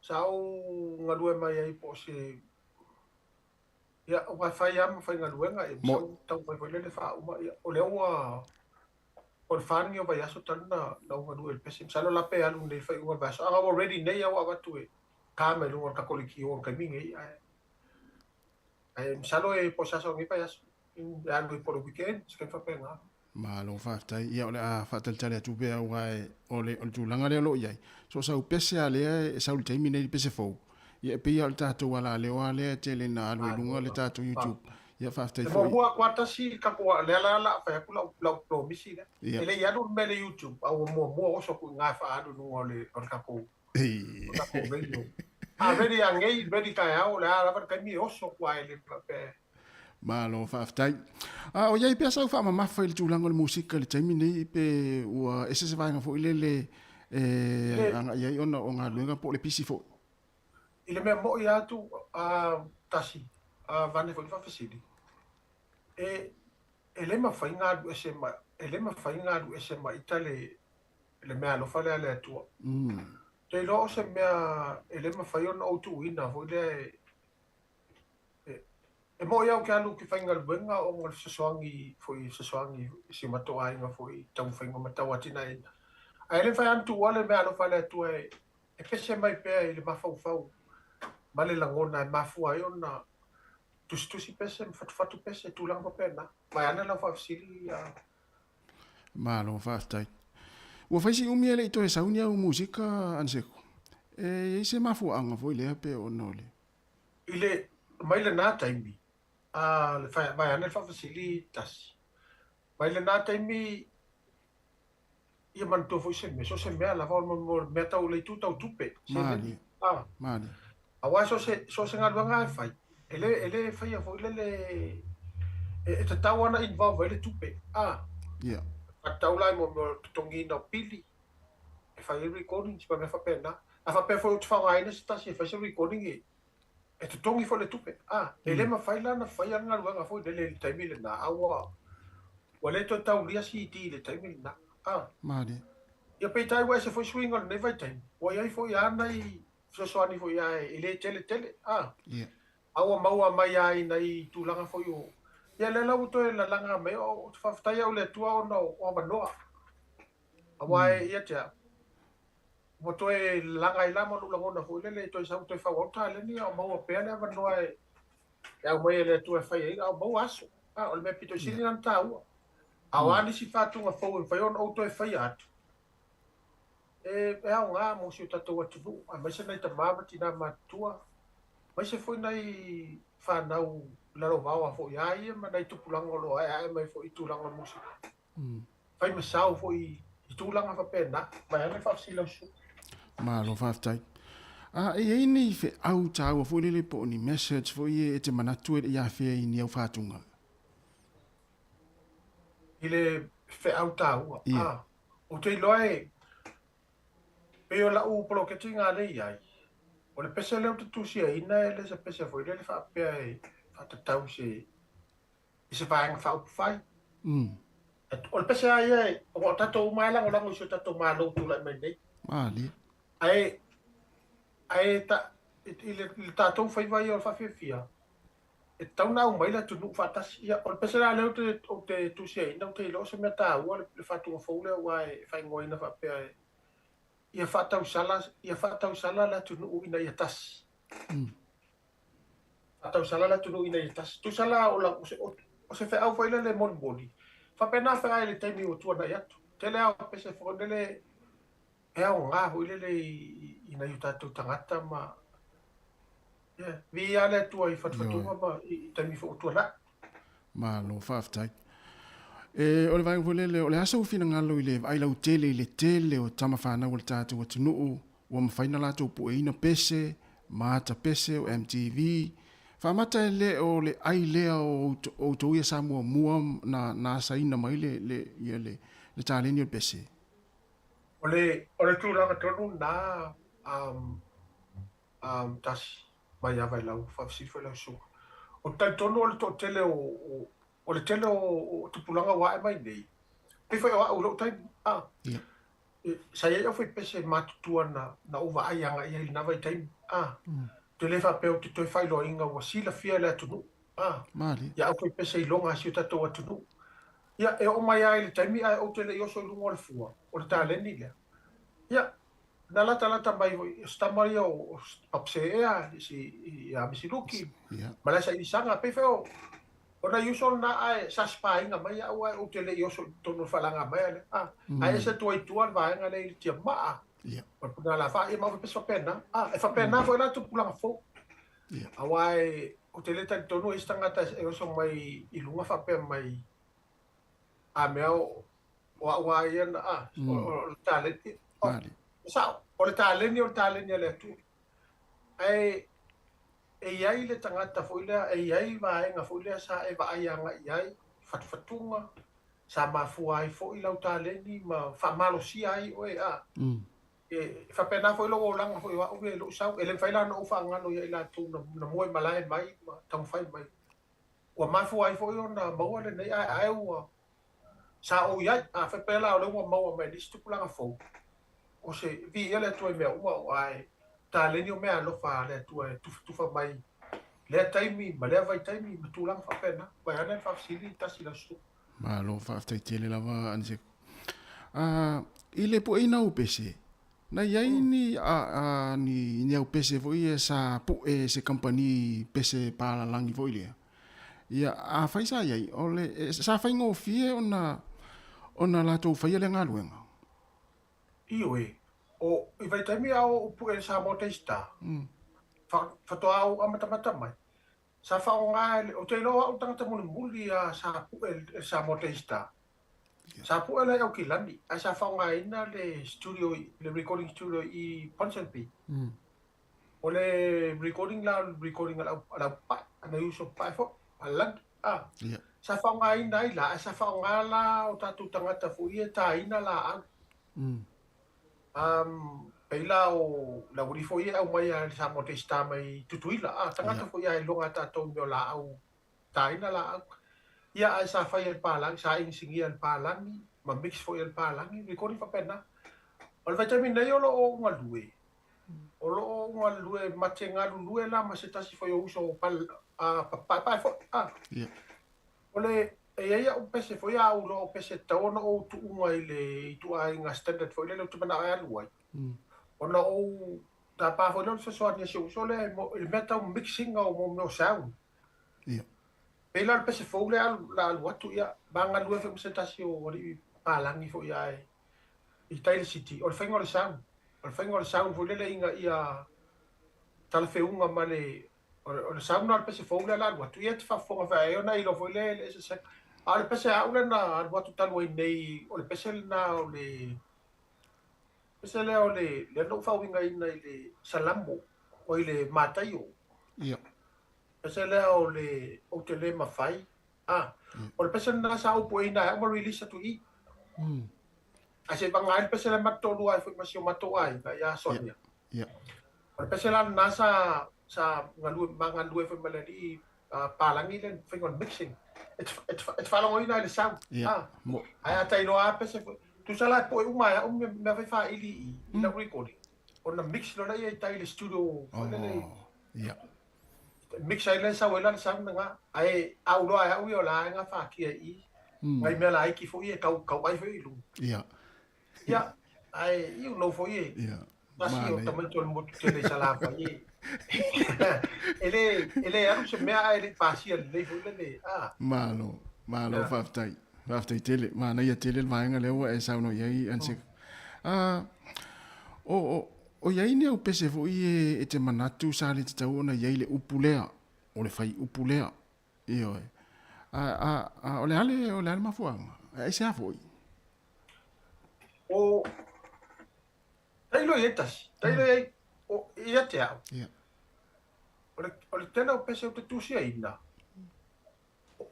sa ou galue mai ai po o se ia aua e fai lava ma faigaluega e sau taumafai foi lele faauma ia o lea ua O le fa lenei o vaiaso talu na ou galue i le pese. Masalo la pe alu nei i le faaiuga o le vaiaso. A ua ready nei a ua avatu e ta mai luga o le tatou leitio i le taimi nei. Ae, ae masalo e po o se aso o lenei vaiaso. E alu ai po o le weekend, se taimi faapena. Malo faafetai. Ia o le a faatalitali atu pea aua o le, o le tulaga lea o lo o i ai. So o sau pese lava lea e sau i le taimi nei i le pese fou, ia e pei lava o le tatou alaleo lava lea e tele ina alu ai i luga le tatou YouTube. Ia faafetai E foi. muamua atu lava tasi tatou a lea la la fai atu lau lau promisi lea. Ia. E le i alu le mea i le YouTube a ua muamua oso atu i ina e faaalu i luga o le o le tatou o tatou radio. A ready anei, ready taeao, o le a lava le taimi e oso atu lava e le faapea. Malo faafetai. A o i ai pea sau faamamafa i le tulaga o le musika i le taimi nei pe ua ese se vaega foi lele e agai ai ona o galuega po o le pisi foi? I le mea moʻi atu a tasi, a vane foi le faafesili, e, e le mafai ona alu ese ma, e le mafai ona alu ese ma ita le, le meaalofa lea a le Atua. Ou te iloa o se mea e le mafai ona ou tuuina foi lea e, e, e moʻi lava ou te alu ou te faigaluega ona o le fesoasoani foi, fesoasoani i si o matou aiga foi i taumafaiga ma tauatinaeina. Ae le mafai lava ona tuua le meaalofa a le Atua e, E pese mai pea i le mafaufau ma le lagona e mafua ai ona tusitusi pese ma fatufatu pese, tulaga faapena. Vaeane lau faafesili. Malo faafetai. Ua fai si umi e le i toe sau ni au musika Aniseko. E i ai se mafuaaga foi lea pe ona o le. I le, mai lena taimi, a, le, vaeane le faafesili tasi. Mai lena taimi Ia manatua foi se mea, so o se mea lava o le mea tau le itu tau tupe, seleni. Ah. Malie. Aua so se, so se galuega e fai, e le, e le faia foi lele, e, e tatau ana involve ai le tupe. Ah. Yeah. Tatau la i mo mea o le totogiina o pili, e fai ai recordings ma mea faapena. A faapea foi ou te faaaogaina se tasi e fai se recording e, e totogi foi le tupe. Ah, e le mafai la ona faia le galuega foi lele i le taimi lena, a ua, ua le toe taulia CD i le taimi lena. Ah. Malie. Ia peitai ua ese foi suiga o lenei vaitaimi, ua i ai foi lava nai fesoasoani foi lava e le tele tele. Ah. Yeah. A ua maua mai lava i nai tulaga foi o, ia lea la ua toe lalaga mai, ou te faafetai au i le Atua ona o avanoa. Aua e ia te au, ua toe laga ai la ma lou lagona foi lele e toe sau toe fau au taleni a o maua pea le avanoa e aumai e le Atua e fai ai, a o maua aso. A o le mea pito i sili lena ona taua. A o a nisi faatuga fou e mafai ona ou toe faia atu, e aoga mo si o tatou atunuu, aemaise nai tama ma tina matutua. Aemaise foi nai fanau lalovaoa foi a ia ma nai tupulaga o lo o aeae mai foi i tulaga o le musika. Fai ma sao foi i tulaga faapena. Vaeane le faafesili lau susuga. Malo faafetai. A e i ai ni feau taua foi lele po o ni message foi ia e te manatu e le i afea i ni au faatuga? I le feau taua? Ia. A, ou te iloa e, pei o lau poloketi na lea e i ai, o le pese lea ou te tusiaina e le o se pese foi lele faapea e faatatau i se, i se vaega faaupufai. O le pese lava ia, aua o tatou uma lava e lagolago i si o tatou Malo o tulai mai nei. Malie. Ae, ae ta, i le, i le tatou faiva ia o le faafiafia, e tatau ona aumai le atunuu faatasi. Ia, o le pese la lea ou te, ou te tusiaina, ou te iloa o se mea taua le, le faatuga fou lea aua e faaigoaina faapea e, ia faatausala, ia faatausala le atunuu ina ia tasi. Faatausala le atunuu ina ia tasi. Tusa la o, la, o, se, o, o se feau foi lele molimoli. Faapena fe'a i le taimi ua tuanai atu. Tele lava o pese foi lele e aoga foi lele i, i nai o tatou tagata ma yeah, viia le Atua i fatufatuga ma i taimi foi ua tuanai. Malo faafetai. E, o le vaega foi lele, o le a sou finagalo i le vaai lautele i le tele o tama fanau a le tatou atunuu ua mafai ona latou pueina pese, ma ata pese o MTV. Faamata e le o le ai lea o outou ia sa muamua na, na asaina mai le, le, ia le, le taleni o le pese? O le, o le tulaga tonu lena, um, um, tasi mai lava i lau faafesili foi lau susuga. Ou te talitonu o le toatele o, o, o le tele o, o tupulaga ua ae mai nei, pei foi o au i lou taimi, a, yeah. Sa i ai au faipese matutua na, na ou vaai agai i ai i lena vaitaimi, a, ou te le faapea ou te toe faailoaina ua silafia e le atunuu, a, Malie. ia au faipese iloga a si o tatou atunuu. Ia, e oo mai lava i le taimi ae ou te le i oso i luga o le fua, o le taleni lea. Ia, na latalata mai foi, o si tama ia o, o Papseea, si, ia Misiluki, Ia. ma Laisa Ilisaga, pei foi o, O nai uso lena ae sa sipaina mai au ae ou te le i oso i totonu o le faalaga-maea lea. A, ae ese atu ai i tua le vaega lea i le tiamaa, o le punalafaa, ia ma pei se faapena. A, e faapena foi la tupulaga fou. Aua e, ou te le talitonu e isi tagata e oso mai i luga faapea mai, a mea o, o au lava ia na, a, o, o le taleni. O, sao, o le taleni o le taleni a le Atua. Ae e i ai le tagata foi lea, e i ai vaega foi lea sa e vaai agai i ai, fatufatuga, sa mafua ai foi lau taleni ma faamalosia ai oe, a. E faapena foi lou olaga foi o au ia i lou sau. E le mafai la ona ou faagalo ia i latou na, na moe malae mai ma taumafai mai. Ua mafua ai foi ona maua lenei aeae ua sa ou i ai. A faapea la o lea ua maua mai e nisi tupulaga fou, o se viia le Atua i mea uma, aua e taleni o meaalofa a le Atua e tufatufa mai lea taimi ma lea vaitaimi ma tulaga faapena. Vaeane le faafesili tasi lau susuga. Malo, faafetai tele lava Aniseko. I le pueina o pese, na i ai ni, a, a, ni, ni au pese foi ia sa pue e se kampani pese pālalagi foi lea? Ia, afai sa i ai, o le, e, sa faigofie ona, ona latou faia lea galuega? Ioe, o, i vaitaimi a o ou pue i le Samoa Day Star, fa, faatoa ou amatamata mai, sa faaaoga e le, ou te iloa o au le tagata mulimuli a sa pue i le Samoa Day Star. Sa pue la i Aukilani, ae sa faaaogaina le studio, le recording studio i Ponsonby. O le recording la, o le recording a le au, a le au papae, a nai uso papae foi, palagi, a. Yeah. Sa faaaogaina ai la, ae sa faaaoga la o tatou tagata foi ia e taina laau. Pei la o le aualii foi ia e aumai a le Samoa Day Star mai Tutuila, a, tagata Yeah. foi ia e iloga tatou i mea o laau, taina laau. Ia, ae sa fai e le palagi, sa inisinia e le palagi, ma mix foi e le palagi, recording faapena. O le vaitaimi nei o lo o ou galue, O lo o ou galulue ma te galulue la ma se tasi foi o uso o pal, a, papaepae foi, a. Yeah. O le, e i ai a'u pese foi a ou iloa o pese e tatau ona ou tuuga i le ituaiga standard foi lele ou te mana'o e alu ai. Ona ou tapa foi lea o le fesoasoani a si ou uso lea i mo, i le mea tau mixing o mo mea o sound. Yeah. Pei la o le pese fou lea alu, la alu atu, ia, ma galulue foi ma se tasi o alii palagi foi ae i tai le city, o le faiga o le sound. O le faiga o le sound foi lele ina ia talafeuga ma le O le sau lena o le pese fou lea la alu atu, ia e te faafofoga foi ai ona e iloa foi le le eseesega. A o le pese a au lea na alu atu talu ai nei, o le pese lena o le pese lea o le lea na ou faauigaina i le Salamo, o i le Mataio. Ia. Pese lea o le ou te le mafai. A, o le pese lena sa ou pueina ai au ma release atu i i. Ae se i vagana ai le pese lea ma toalua ai foi ma si o matou aiga ia Sonia. Ia. O le pese la lena sa sa galue ma galue foi ma le alii palagi le faiga o le mixing. E te, e te, e te faalogoina ai le sau. Ia. Ah. Mo. Ae a tailoa a pese foi. Tusa la e poe uma ai au mea, mea fai faaili i, i lau recording. Ona mix loa lea i tai i le studio foi lele. Oh. Ia. Mix ai le sau ai la le sau lena. Ae a ou loa ai au ia o la e gafatia i i. Nai mea laiti foi e kau, kau ai foi i luga. Ia. Ia, ae i lou foi e. Ia. Tasi o tamaiti o le motu tele i Salafai e. E le, e le alu se mea ae le i pasia lelei foi lele, a. Malo, malo faafetai. Faafetai tele. Manaia tele le vaega lea ua e saunoa i ai, Aniseko. Ah, o, o, o i ai ni au pese foi e, e te manatu sa le tatau ona i ai le upu lea, o le faiupu lea. Ioe. A, a, a, o le a le, o le a le mafuaaga? Aisea foi? O, tailo i ai tasi, tailo i ai, o, ia te au. Ia. O le, o le tele o pese ou te tusiaina,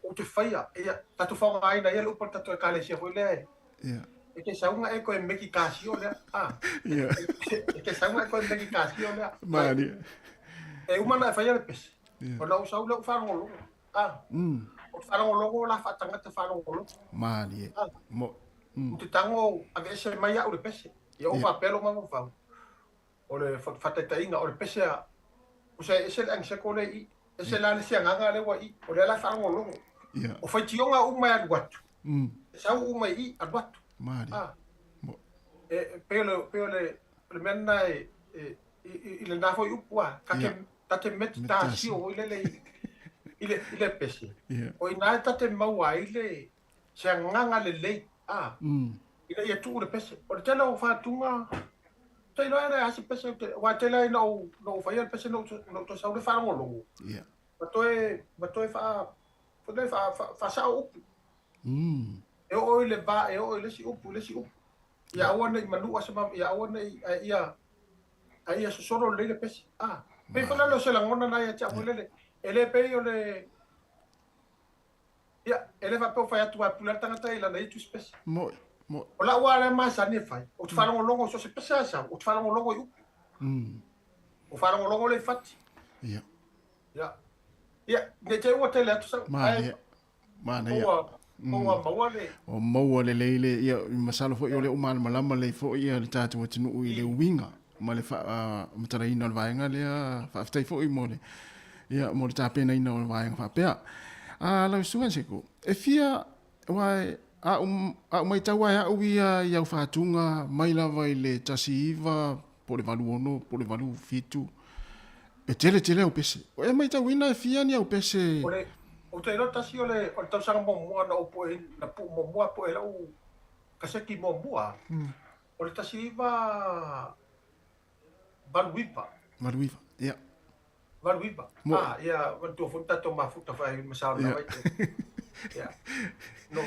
ou te faia, ia, tatou faaaogaina ia le upu a le tatou ekalesia foi lea e, Ia. E te sauga e koe meki kasio lea. Ah. Ia. E te sauga e koe meki kasio lea. Malie. E uma na e faia le pese. Ia. Ona ou sau lea ou faalogologo. Ah. O te faalogologo la faatagata faalogologo. Malie. Ah. Mo. Ou te tago aveese mai au le pese. Ia ou faapea lou mafaufau. O le faataitaiga, o le pese a, o se ese le agiseko lea i i, ese la le isi agaga lea ua i i, o lea la e faalogologo. Ia. O faitioga uma e alu atu, e sau uma i i, alu atu. Malie. A, e, e pei o le, pei o le, o le mea lena e, e, i, i, i lena foi upu a, ta te, ta te metasio foi lele i, i le, i le pese. Ia. O i ina e ta te maua ai le, se agaga lelei, a, ina ia tuu le pese. O le tele o faatuga, te iloa e leai se pese, aua e tele ai na ou, na ou faia le pese na ou, na ou toe sau le faalogologo. Ia. Ma toe, ma toe faa, foi lea faa, faa, faasao upu. E oo i le va, e oo i le isi upu, i le isi upu. Ia aua ne i manua se ma, ia aua ne i, ae ia, ae ia sosolo lelei le pese. A, pei foi lea o se lagona na ia te au foi lele, e le pei o le, Ia, e le faapea ua fai atu ae pule lava le tagata i lana ia tusi pese. Mo'i, mo'i. O lau lava lea masani e fai, ou te faalogologo so o se pese lava e sau, ou te faalogologo i upu. Ou faalogologo lea i fati. Ia. Ia. Ia, ne i te i ua tele atu sau. Manaia. Manaia. Ua, ua maua le. Ua maua lelei le, ia, masalo foi o lea ua malamalama lelei foi ia le tatou atunuu i le uiga ma le faamatalaina o le vaega lea. Faafetai foi mo le, ia, mo le tapenaina o le vaega faapea. A lau Susuga Seko, e fia, aua e, a ou, a ou matau lava e au ia i au faatuga mai lava i le 19 po o le 86 po o le 87, e tele tele au pese. O e matauina e fia ni au pese? O le, ou te iloa tasi o le, o le tausaga muamua na ou pue, na puu muamua pue lau kaseti muamua, O le 1989. 89, ia. 89. Mo. Ah, ia, manatua foi tatou mafuta fai ma sao Ia. lava i te. Ia. No,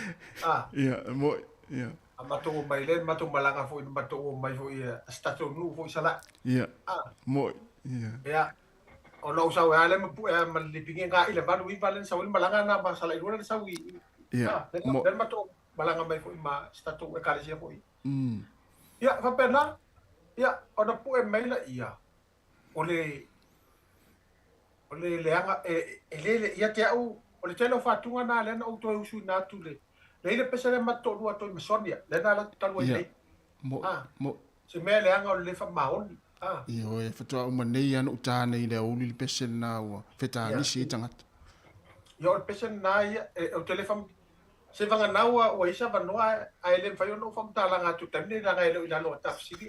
ah. Ia, mo, ia. A matou omai lea, matou malaga foi, na matou omai foi a se tatou nuu foi i Salaʻi. Ia. Ah. Mo, ia. Ia. Ona ou sau ai lava lea ma pue ma le lipigi ga i le 89 lea na sau ai le malaga na ma Salaʻi lua lea na sau i. Ia. Ah, lea Mo. na matou malaga mai foi ma se tatou ekalesia foi. Mm. Ia, faapena, ia, ona pue mai laia, o le, o le leaga, e, e le, le, ia te au, o le tele o faatuga na lea na ou toe usuina atu le, le i le pese lea ma toalua atu ai ma Sonia, lea na ala atu talu ai Ia, nei. mo, Ah, mo. se mea leaga o le le faamaoni. Ah. Ioe, faatoa uma nei lava na ou ta nei i le aoauli le pese lena ua fetanisi ai tagata. Ia, o le pese lena ia, e, ou te le fam, Se vagana ua ua i se avanoa ae le mafai ona ou faamatalaga atu i le taimi lenei leaga e le o i lalo o ata fesili.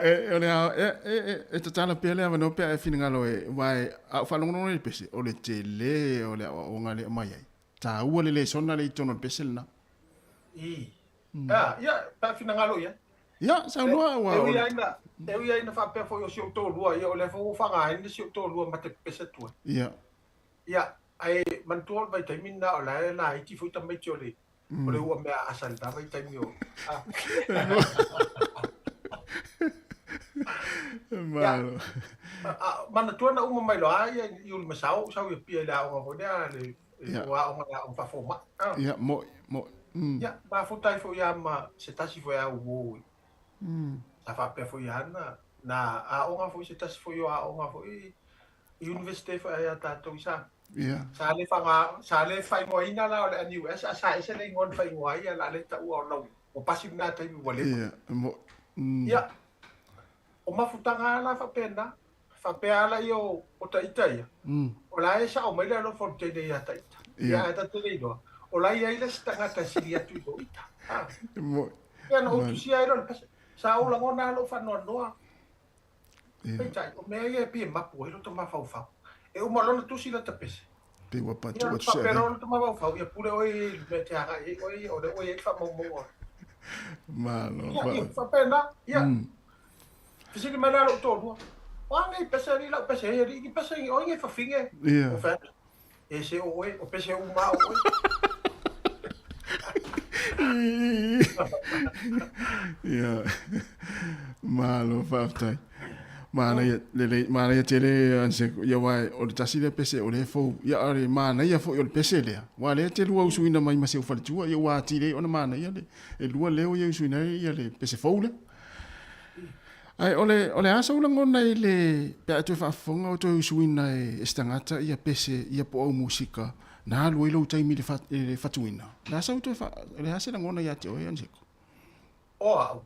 E, o le ao, e, e, e, e tatala pea le avanoa pe a e finagalo e, aua e, a ou faalogologo nei i le pese, o le tele o le aoaoga lea e aumai ai. Taua le lesona lea i totonu o le pese lena. I. Ah, ia, pe a finagalo i ai. Ia, saunoa, aua E o ui le. ai na, E ui ai ina faapea foi o si ou toalua, ia o lea foi ua ou faaaogaina si ou toalua ma te pepese atu ai. Ia. Ia, ae manatua o le vaitaimi lena o la e laiti foi tamaiti o le, o le ua mea aasa i lena vaitaimi o, a. Malo. Ia, manatua na uma mai loa ia i Ulumasao, ou sau i Apia i le aoga foi lea a le, ua aoga i le aoga faafomai. Ia, mo'i, mo'i. Ia, mafuta ai foi lava ma se tasi foi au uō Sa faapea foi lava na, na aoga foi se tasi foi o aoga foi i Universite foi ai a tatou i Samoa. Sa le faga, sa le faaigoaina la o le NUS, a sa ese le igoa na faaigoa ai, a o le a le taua ona ua pasi lena taimi ua leva. Ia, mo. Ia, o mafutaga lava la faapena, faapea lava laia o Taita ia, o la e sao mai le alofa o le teine ia Taita. Ia, ae ta te le iloa, o la e i ai le isi tagata e sili atu i lo ita. Ia, na ou tusia ai lea o le pese. Sa ou lagona lava lou faanoanoa. Peitai, o mea ia e pei e mapu ai lota mafaufau. E uma loa ona tusi lata pese. Pei ua patu atu se avega. Ia, faapea loa lota mafaufau, ia pule oe i le mea e te agai ai oe, o lea ua i ai le faamaumauga. Malo. Ia, faapena, ia. Fesili mai la lou toalua, O a nei pese alii lau pese hei alii, ni pese o ai nei fafine? Ia. Ou fai atu, E se o oe, o pese uma a o oe. Ia. Malo faafetai. Manaia lelei, manaia tele Anse, ia aua o le tasi lea pese o lea e fou. Ia a o le manaia foi o le pese lea, aua o lea e te lua usuina mai ma si ou faletua, ia ua atili ai ona manaia le, e lua leo ia e usuina ai ia le pese fou lea. Ae o le, o le a sou lagona i le, pe a e toe faafofoga o toe usuina e, e se tagata ia pese, ia po au musika, na alu ai lou taimi i le fa, i le fatuina. O le a sau toe fa, o le a se lagona ia te oe, Aniseko? O au,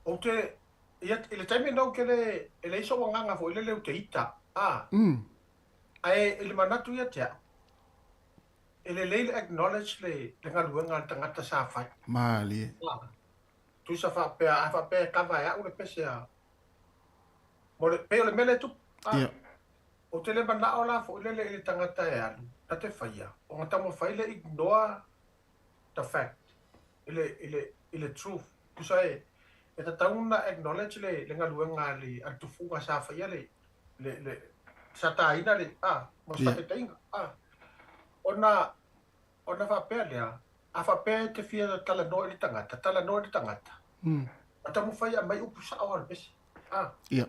ou te, ia, i le taimi lena ou te le, e leai sou agaga foi lele ou te ita, a, ae i le manatu ia te au, e lelei le acknowledge le, le galuega a le tagata sa fai. Malie. A, Tusa faapea, a faapea e kava e au le pese a, mo le, pei o le mea lea e tupu, a, ou te le manao la foi lele i le tagata e alu, na te faia, ona taumafai le ignore the fact, i le, i le, i le truth. Tusa e, e tatau ona acknowledge le, le galuega a le, a le tufuga sa faia le, le, le, sa taina le, a, mo se faataitaiga, a. Ona, Ona faapea lea, a faapea e te fia talanoa i le tagata, talanoa i le tagata. Ma taumafai e aumai upu sao a le pese. A. Ia.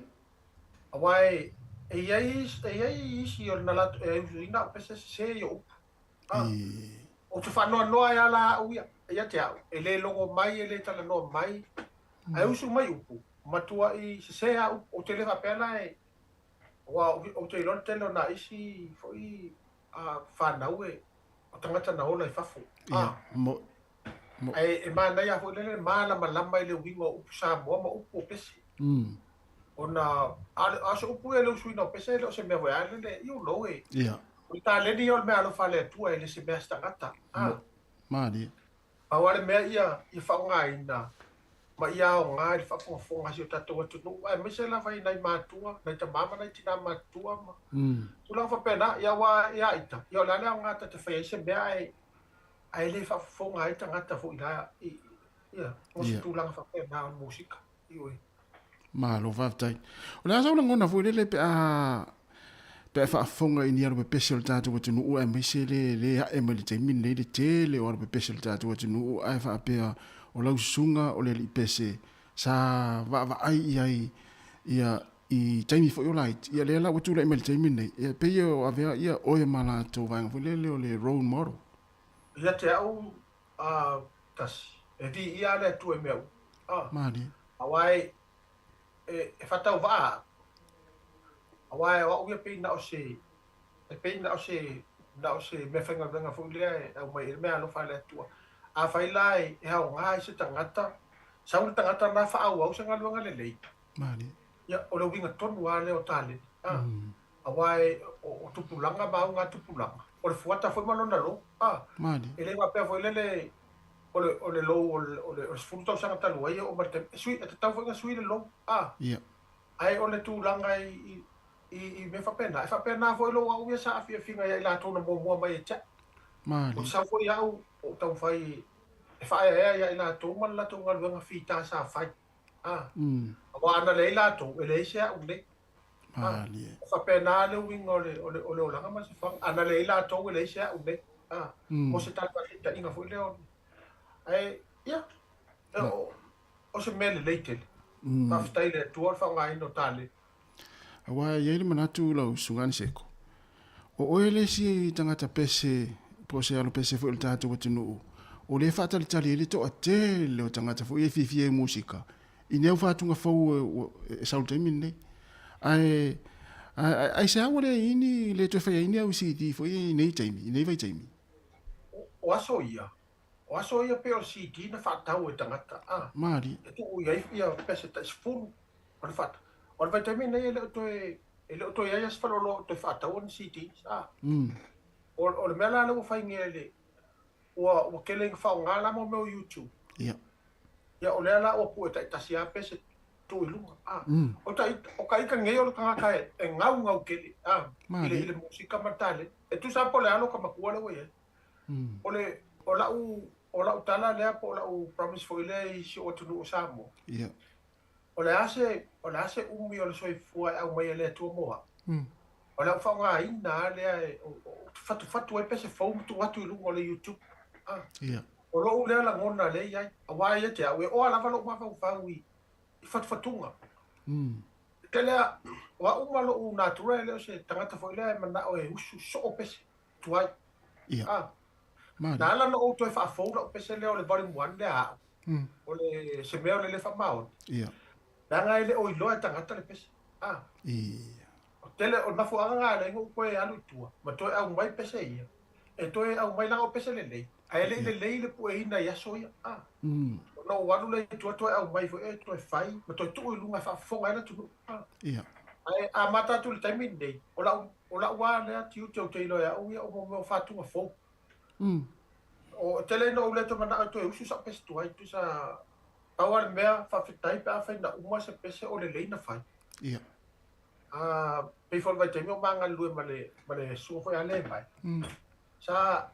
Aua e, e i ai, e i ai isi o na latou, e usuina au pese sese ia upu. A. Ou te faanoanoa ai lava la au ia, ia te au, e le logo mai, e le talanoa mai, ae usu mai upu, matuai sese lava upu. Ou te le faapea la e, aua ou te iloa le tele o nai isi foi fanau e, o tagata na ola i fafo. Ia, mo, mo. Ae e manaia foi lele malamalama i le uiga o upu Samoa ma upu o pese. Ona, a o se upu ia i le usuina o pese, e le o se mea foi a lele, you know e. Ia. O le taleni ia o le mea alofa a le Atua e le se mea a se tagata. Mo, malie. Pau lava le mea ia, ia faaaogaina ma ia aoga i le faafogafoga a si o tatou atunuu, aemaise lava i nai matua, nai tama ma nai tina matutua ma tulaga faapena. Ia aua ia ita, ia o le a le aoga ta te fai ai se mea ae, ae le faafofoga ai tagata foi la i, ia, mo se tulaga faapena o le musika. Ioe. Malo faafetai. O le a sau lagona foi lele pe a pe a faafofoga i ni alu pepese o le tatou atunuu aemaise le le ae mai le taimi lenei le tele o alu pepese o le tatou atunuu ae faapea o lau susuga o le alii pese sa vaavaai i ai ia i taimi foi o laiti ia lea la ua tulai mai le taimi lenei ia pei o avea ia oe ma latou vaega foi lele o le role model. Ia te au a, tasi, e viia le Atua i mea uma. A, Malie. Aua e, e, e faatauvaa au. Aua e o au ia pei na o se, e pei na o se, na o se meafaigaluega foi lea e aumai ai le meaalofa a le Atua. Afai la e, e aoga ai se tagata, sau le tagata la faaauau se galuega lelei. Malie. Ia, o le uiga tonu lava lea o taleni. A, Aua e, o tupulaga ma auga tupulaga, o le fuata foi ma lona lou. A, e le faapea foi lele o le, o le lou o le, o le 10 tausaga talu ai e oo mai le taimi, e sui, e tatau foi ona sui le lou. A, ae o le tulaga i, i, i mea faapena, e faapena foi lou au ia sa afiafiga ia i latou na muamua mai e te au. Ou te sau foi au, ou taumafai e faaeaea ia i latou ma le latou galuega fita sa fai. A, Aua ana leai latou, e leai se a'u nei. Malie. E faapena le uiga o le, o le, o le olaga ma le soifuaga. Ana leai latou, e leai se a'u nei. O se tala faataitaiga foi lea o le... Ae, ia, o, o se mea lelei tele. Faafetai i le Atua o le faaaogaina o taleni. Aua e i ai le manatu lau Susuga Aniseko, o oe le isi tagata pese po o se alo pese foi o le tatou atunuu o lea e faatalitali ai le toatele o tagata foi e fiafia i musika i nei au faatuga fou e sau i le taimi lenei. Ae aisea ua leai ai ni, le toe fai ai ni au CD foi i nei taimi, i nei vaitaimi? O aso ia, o aso ia pei o le CD na faatau e tagata, a. Malie. E tuu i ai ia pese tai 10 o le faatau. O le vaitaimi lenei e le o toe, e le o toe i ai lava se faleoloa o toe faataua ni CDs, a. O le mea la lea ua faingia e le, ua, ua tele ina faaaoga la mo mea o YouTube. Ia. Ia, o lea la ua pue taitasi lava pese tuu i luga. A. O ta, o ka ita nei o le tagata e, e gaugau tele, a, i le, i le musika ma le taleni. E tusa lava po o le alo ka matua lea ua i ai. O le, o lau, o lau tala lea po o lau promise foi lea i si ou atunuu o Samoa. Ia. O le a se, o le a se umi o le soifua e aumai e le Atua mo au? O le au faaaogaina lava lea e fatufatu ai pese fou ma tuu atu i luga o le YouTube. Ah. Ia. O lou lea lagona lea i ai, aua ia te au, e oa lava lou mafaufau i, i fatufatuga. E tele a, o au ma lou natura e le o se tagata foi lea e manao e usu soo pese tuai. Ia. Ah. Malie. Na ala ona ou toe faafou lau pese lea o le volume 1 lea a au. O le, se mea o le le faamaoni. Ia. Leaga e le o iloa e tagata le pese. Ah. Ia. O tele, o le mafuaaga lena e ala ai ona ou toe alu i tua, ma toe aumai pese ia. E toe aumai leaga o pese lelei, ae le i lelei le pueina i aso ia. Ah. Ona ou alu lea i tua toe aumai foi e toe fai, ma toe tuu i luga e faafofoga ai le atunuu. Ah. Ia. Ae amata atu i le taimi lenei, o lau, o lau lava lea tiute ou te iloa e au ia o mo mea o faatuga fou. O tele ina ou le toe manao e toe usu sau pese tuai, tusa pau lava le mea faafetai pe afai na uma se pese o lelei na fai. Ia. A pei foi o le vaitaimi o ma galulue ma le ma le susuga foi a Levi. Sa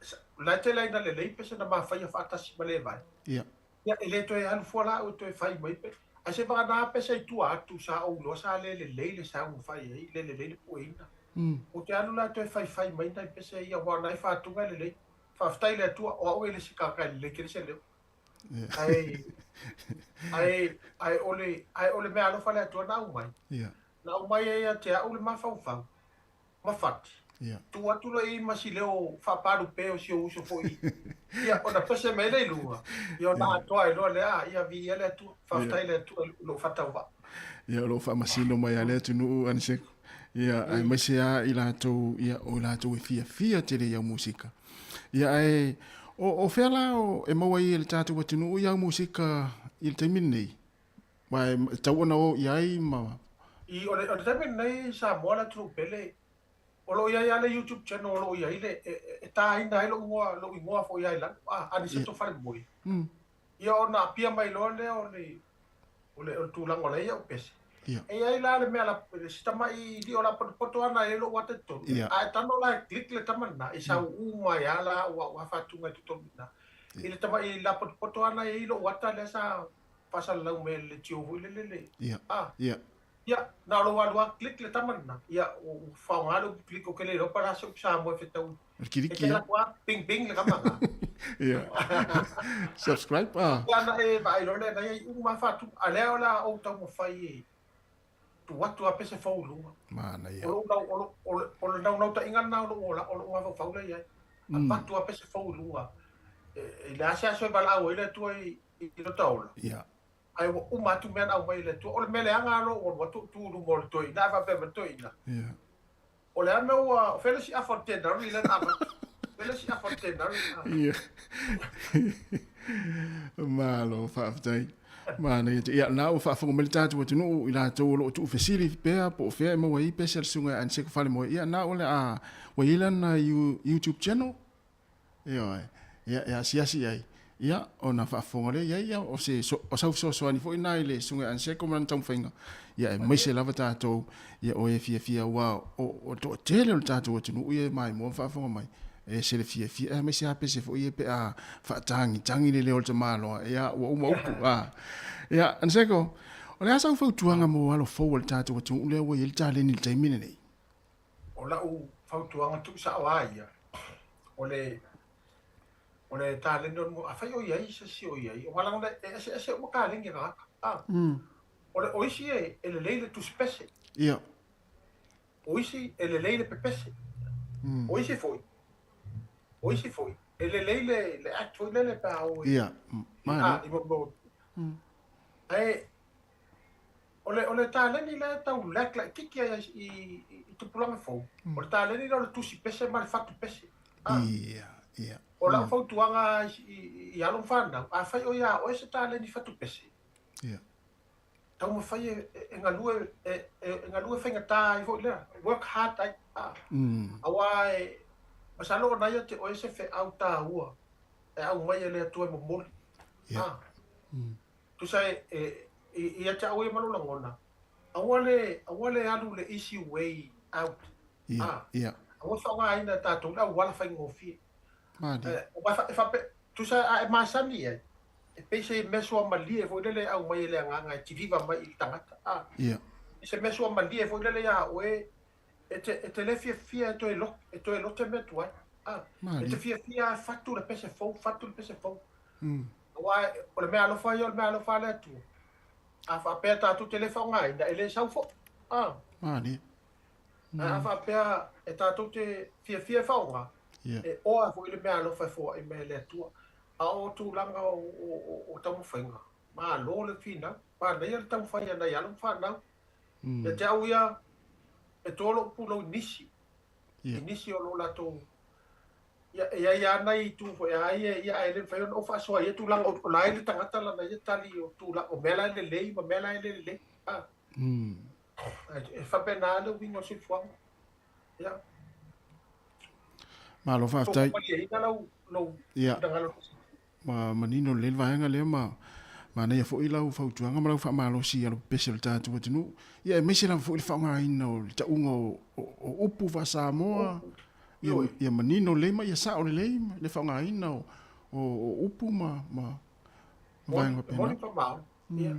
sa la e tele ai na lelei pese na ma faia faatasi ma Levi. Ia. Ia e le toe alu fua la au e toe fai mai pe ae se vagana pese i tua atu sa ou iloa sa le lelei le sau na fai ai, le lelei le pueina. Ou te alu la e toe faifai mai nai pese ia aua o nai faatuga e lelei. Faafetai i le Atua, o au e le isi tagata e lelei tele se leo. Ae, ae, ae o le, ae o le mea alofa a le Atua na aumai. Na aumai ai ia te au le mafaufau ma fati. Tuu atu loa i ai ma si leo faapalupe o si ou uso foi. Ia, ona pese mai lea i luga. Ia, ona atoa ai loa lea, ia viia le Atua. Faafetai i le Atua i lou faatauvaa. Ia, o lo o faamasino mai lava le atunuu, Aniseko. Ia, aemaise lava i latou, ia, o i latou e fiafia tele i au musika. Ia, ae, o, o fea la o, e maua ai e le tatou atunuu i au musika i le taimi lenei? Aua e tatau ona o i ai ma... I, o le, o le taimi lenei i Samoa le atunuu pele, o lo o i ai lava le YouTube channel o lo o i ai le, e, e tāina ai lou igoa, lou igoa foi lava i lalo, a, Aniseto Falemoe. Ia ona apia mai loa lea o le, o le, o le tulaga o la e i au pese. Ia. E i ai la le mea la, si tama'i lio la potopoto ana e lou ata i totonu. Ia. A e tano la e click le tama lena, e sau uma ai lava la au au faatuga i totonu i ina. I le tama'i la potopoto ana e i lou ata lea sa faasalalau mai e le leitio foi lele le. Ia. A. Ia. Ia, na o lou alu lava click le tama lena. Ia, ua faaaoga le upu click, ou te le iloa po o le a se upu Samoa e fetaui. O le kiliki, E te alu atu lava bing bing le tama lena. Ia. Subscribe, ah. Ia, ona e vaai loa lea, na i ai uma lava faatuga. A o lea o le a ou taumafai e tuu atu lava pese fou i luga. Manaia. O lou nau, o lou, o le, o le naunautaiga lena o lou ola, o lou mafaufau lea i ai. Avatu lava pese fou i luga. E, i le a se aso e valaau ai le Atua i, i lota ola. Ia. Ae ua uma atu mea na aumai e le Atua. O le mea leaga lava lou alu atu ou tu i luma o le toeaina ae faapea mai le toeaina, Ia. O le a mea ua, o fea le isi afa o le tenari lea na avatu? Fea le isi afa o le tenari? Ia. Malo, faafetai. Manaia te. Ia, na ua faafofoga mai le tatou atunuu i latou o lo o tuufesili pea po o fea e maua ai pese a le Susuga ia Aniseko Falemoe. Ia, na o le a, ua i ai lana YouTube channel. Ioe. Ia, e asiasi i ai. Ia, ona faafofoga lea i ai, ia, o se, o sau fesoasoani foi lena i le Susuga ia Aniseko ma lana taumafaiga, ia, aemaise lava tatou, ia, o e fiafia, aua o, o le toatele o le tatou atunuu ia e maimoa ma faafofoga mai, e ese le fiafia, aemaise lava pese foi ia pe a faatagitagi le leo o le tamaloa, ia, ua uma upu, a. Ia, Aniseko, O le a sau fautuaga mo alo fou a le tatou atunuu lea ua i ai le taleni i le taimi lenei? O lau fautuaga tuusao lava ia, o le o le taleni o le mo, afai o i ai se isi o i ai, aua leaga e eseese uma taleni a tagata. A. O le o isi e, e lelei le tusipese. Ia. O isi e lelei le pepese. O isi foi, o isi foi, e lelei le, le act foi lele pe a o i, Ia. a, i mo, mo, ae, o le, o le taleni lea e tau lack laitiiti ai i, i, i tupulaga fou, o le taleni lea o le tusi pese ma le fatu pese. A. Ia, ia. O lau fautuaga i, i, i alo ma fanau, afai o ia oe se taleni fatu pese, Ia. taumafai e, e, e galue, e, e, e galue faigata ai foi lea, work hard ai. A. Aua e, masalo o na ia te oe se feau taua e aumai e le Atua e momoli. Ia. A. Tusa e, e, i, ia te au ia ma lou lagona, aua le, aua le alu le easy way out. Ia, A. ia. Aua le faaaogaina e tatou le auala faigofie. Malie. Eh, aua e fa, e fape, tusa a e masani i ai, e pei se mea suamalie foi lele e aumai e le agaga e kiliva mai i le tagata. A. Ia. Se mea suamalie foi lele iā oe, e te, e te le fiafia e toe lo, e toe lote mea tuai. A. Malie. E te fiafia e fatu le pese fou, fatu le pese fou. Aua o le mea alofa ia o le mea alofa a le Atua. A faapea tatou te le faaaogaina, e le sau foi. A. Malie. Ae a faapea e tatou te fiafia e faaaoga, e oa foi le mea alofa e foai mai e le Atua. A o tulaga o, o, o taumafaiga, malo le finau, manaia le taumafai a nai alo ma fanau. Ia te au ia, e toa lou pulou i nisi, i nisi o lo latou Ia, e i ai lava nai itu foi a ia, ia ae le mafai ona ou faasoa i ia tulaga, o la e le tagata lana ia tali o tulaga, o mea la e lelei ma mea la e le lelei. A. E faapena le uiga o le soifuaga. Ia. Malo faafetai. Malieina lau lou Ia. finagalo. Ma manino lelei le vaega lea ma manaia foi lau fautuaga ma lau faamalosi i alo pepese o le tatou atunuu. Ia aemaise lava foi le faaaogaina o le tauga o, o, o upu faa-Samoa. Ia, ia manino lelei ma ia sao lelei le faaaogaina o, o, o upu ma, ma vaega faapena. Moni faamaoni. Ia.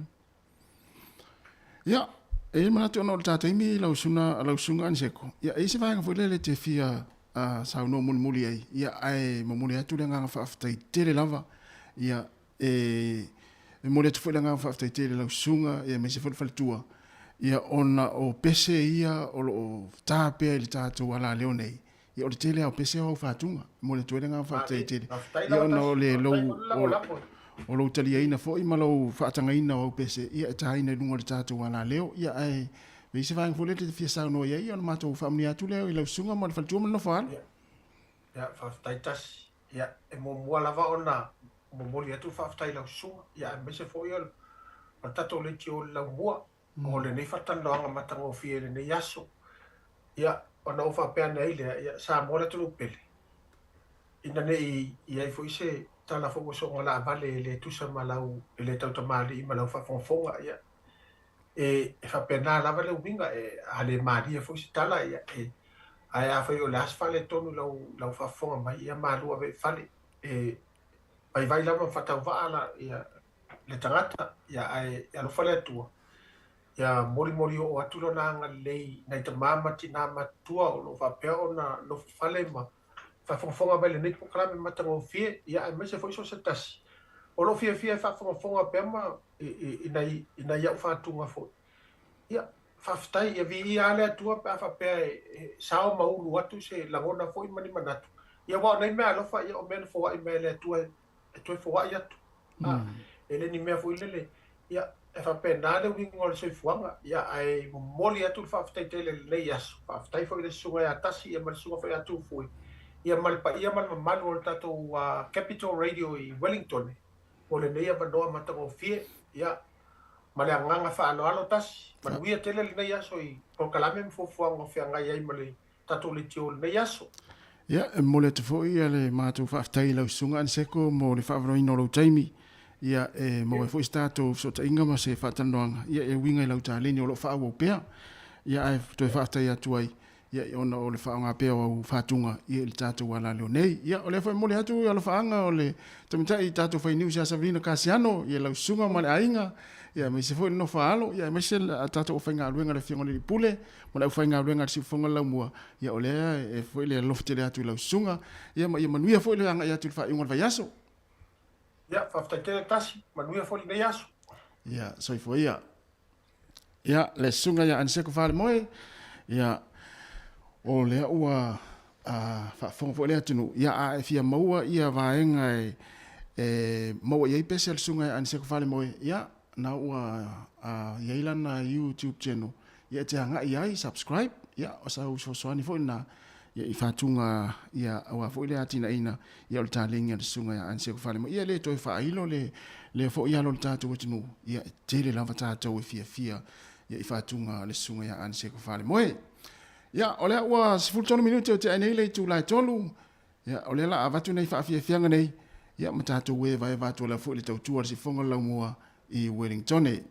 Ia, e i ai le manatu ona o le ta taimi lau susuga, lau susuga Aniseko, ia e i ai se vaega foi lele e te fia uh, saunoa mulimuli ai, ia ae momoli atu le agaga faafetai tele lava, ia e, e momoli atu foi le agaga faafetai tele lau susuga, ia aemaise foi le faletua, ia ona o pese ia o lo o ta pea i le tatou alaleo nei, ia o le tele lava o pese o au faatuga. E momoli atu ai le agaga faafetai tele. Ia ona o le lou, o, o lou taliaina foi ma lou faatagaina o au pese, ia e taina i luga o le tatou alaleo. Ia ae e i ai se vaega foi lea e te fia saunoa i ai, ona matou faamanuia atu lea i lau susuga ma le faletua ma le nofo alo. Ia, ia faafetai tasi. Ia, e muamua lava ona momoli atu le faafetai i lau susuga, ia aemaise foi o le tatou leitio i le laumua. o lenei faatalanoaga matagofie i lenei aso. Ia, ona ou faapea ane ai lea, ia, Samoa le atunuu pele, ina ne i i ai foi se tala foi ua soona laavale e le tusa ma lau, e le tautamalii ma lau faafogafoga, ia, e, e faapena lava le uiga, e, a le malie foi se tala, ia, e, ae afai o le a se faaletonu i lau, lau faafofoga mai, ia malu ave i fale, e vaivai lava ma faatauvaa la, ia, le tagata, ia, ae alofa le Atua, ia molimoli oo atu lona agalelei i nai tama ma tinā matutua o lo o faapea ona nofo fale ma faafogafoga mai i lenei polokalame matagofie, ia aemaise foi so o se tasi o lo o fiafia e faafogafoga pea ma i, i, i, nai, i nai au faatuga foi. Ia, faafetai, ia viia lava le Atua pe a faapea e, e sao ma ulu atu se lagona foi ma ni manatu. Ia, aua o nei mea alofa, ia o mea na foai mai e le Atua e e toe foai atu. A, e le ni mea foi lele, ia, e faapena le uiga o le soifuaga, ia, ae momoli atu le faafetai tele i lenei aso. Faafetai foi i le susuga ia Tasi, ia ma le susuga foi ia Tufue, ia ma le paia ma le mamalu o le tatou uh, Capital Radio i Wellington mo lenei avanoa matagofie, ia, ma le agaga faaaloalo tasi. Manuia tele lenei aso i polokalame ma fuafuaga o feagai ai ma le tatou leitio i lenei aso. Ia, e momoli atu foi le matou faafetai i lau Susuga Aniseko mo le faaavanoaina o lou taimi, ia, e maua ai foi se tatou fesootaiga ma se faatalanoaga, ia, e uiga i lau taleni o lo o faaauau pea. Ia, ae toe faafetai atu ai, ia, ona o le faaaoga pea o au faatuga, ia, i le tatou alaleo nei. Ia, o lea foi e momoli atu alofaaga o le tamaitai tatou fai news ia Savelina Kasiano, ia, lau Susuga ma le aiga, Ia, aemaise foi le nofo a alo, ia aemaise le tatou aufaigaluega le Afioga i le Alii Pule ma le aufaigaluega a le Siufofoga o le Laumua, ia o lea e foi le alofa tele atu i lau susuga, ia ma ia manuia foi le agai atu i le faaiuga o le vaiaso. Ia, faafetai tele Tasi, manuia foi lenei aso. Ia, soifua ia. Ia, le susuga ia Aniseko Falemoe, ia, o lea ua faafofoga foi le atunuu, ia, a e fia maua ia vaega e, e maua i ai pese a le susuga ia Aniseko Falemoe, ia, na ua i ai lana YouTube channel, ia e te agai ai, subscribe, ia, o sau fesoasoani foi lena, ia, i faatuga, ia, aua foi le atinaeina, ia, o le taleni a le susuga ia Aniseko Falemoe. Ia, e le toe faailo le, lea foi alo o le tatou atunuu, ia, e tele lava tatou e fiafia, ia, i faatuga a le susuga ia Aniseko Falemoe. Ia, o lea ua 13 minute o tea nei le itula e 3, ia, o lea la avatu nei faafiafiaga nei, ia, ma tatou evaeva atu ala foi le tautua a le sifoga o le laumua i Wellingtone.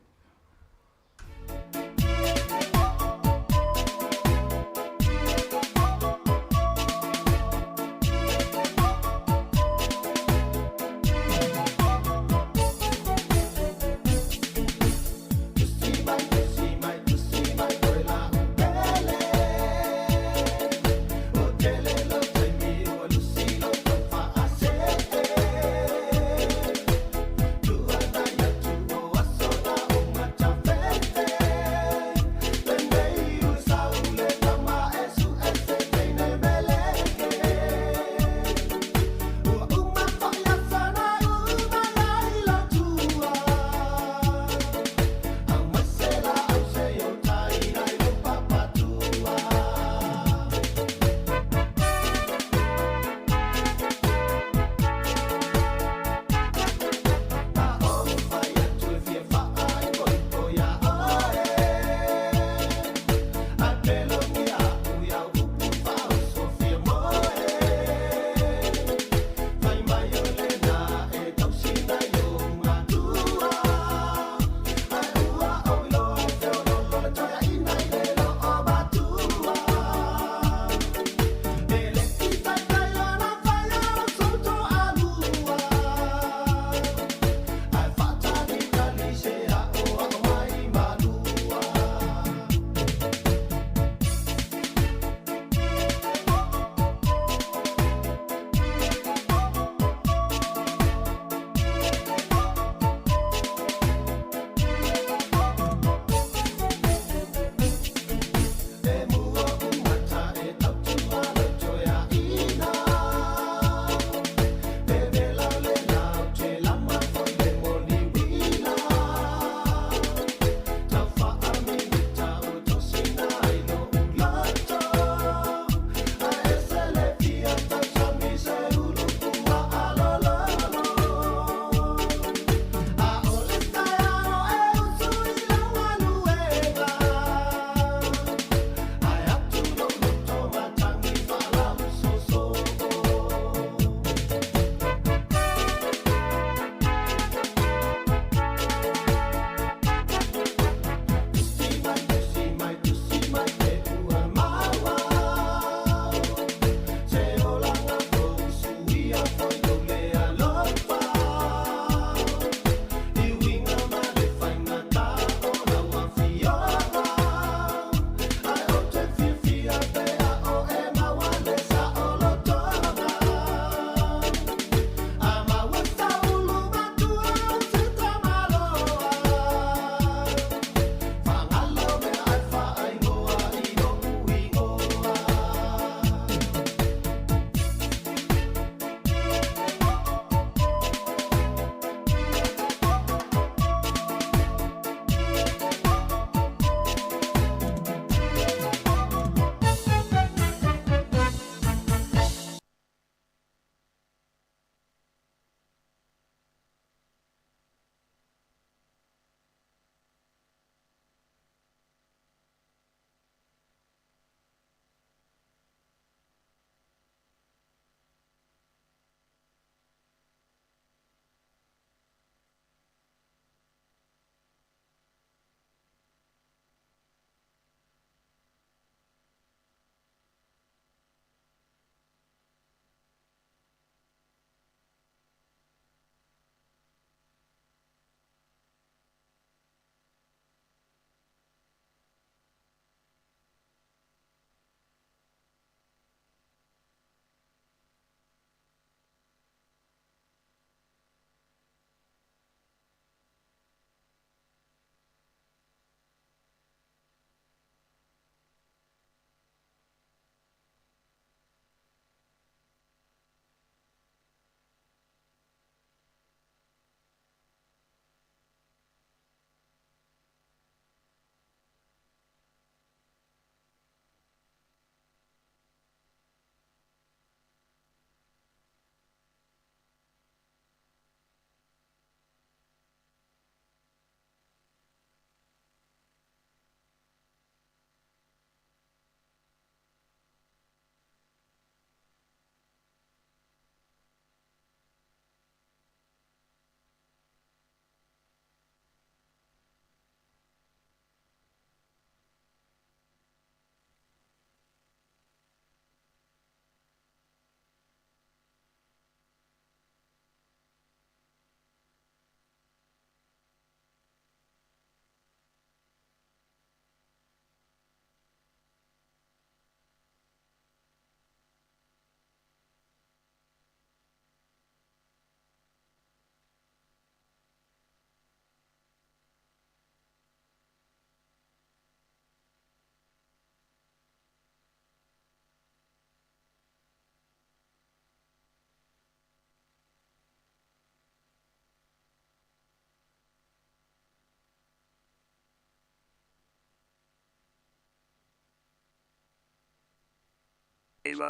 Hello,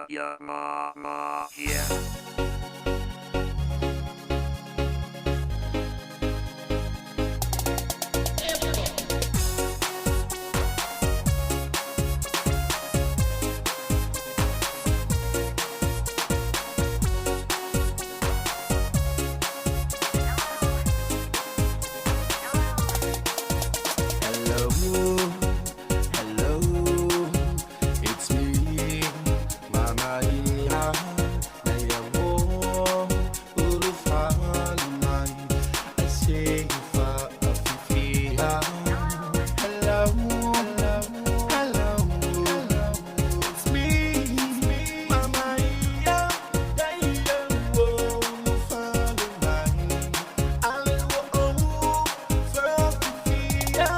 hello, it's me, Mama Ia, Naya wo, ulufali mai, I say fa afifia. Hello, hello, hello, it's me, Mama Ia, Naya wo, ulufali mai, Ale wo, afifia.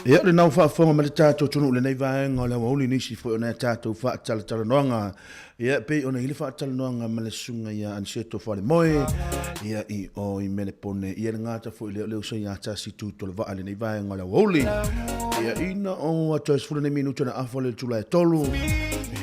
Ia, lena ua faafofoga mai le tatou atunuu i lenei vaega o le aoauli nisi foi o nai a tatou faatalatalanoaga. Ia, e pei ona i ai le faatalanoaga ma le susuga ia Aniseto Falemoe, ia, i o i Melepone, ia le gata foi lea o le uso ia Tasi Tuitolovaa i lenei vaega o le aoauli. Ia, ina ua toe 10 nei minute ona afa lea i le itula e 3,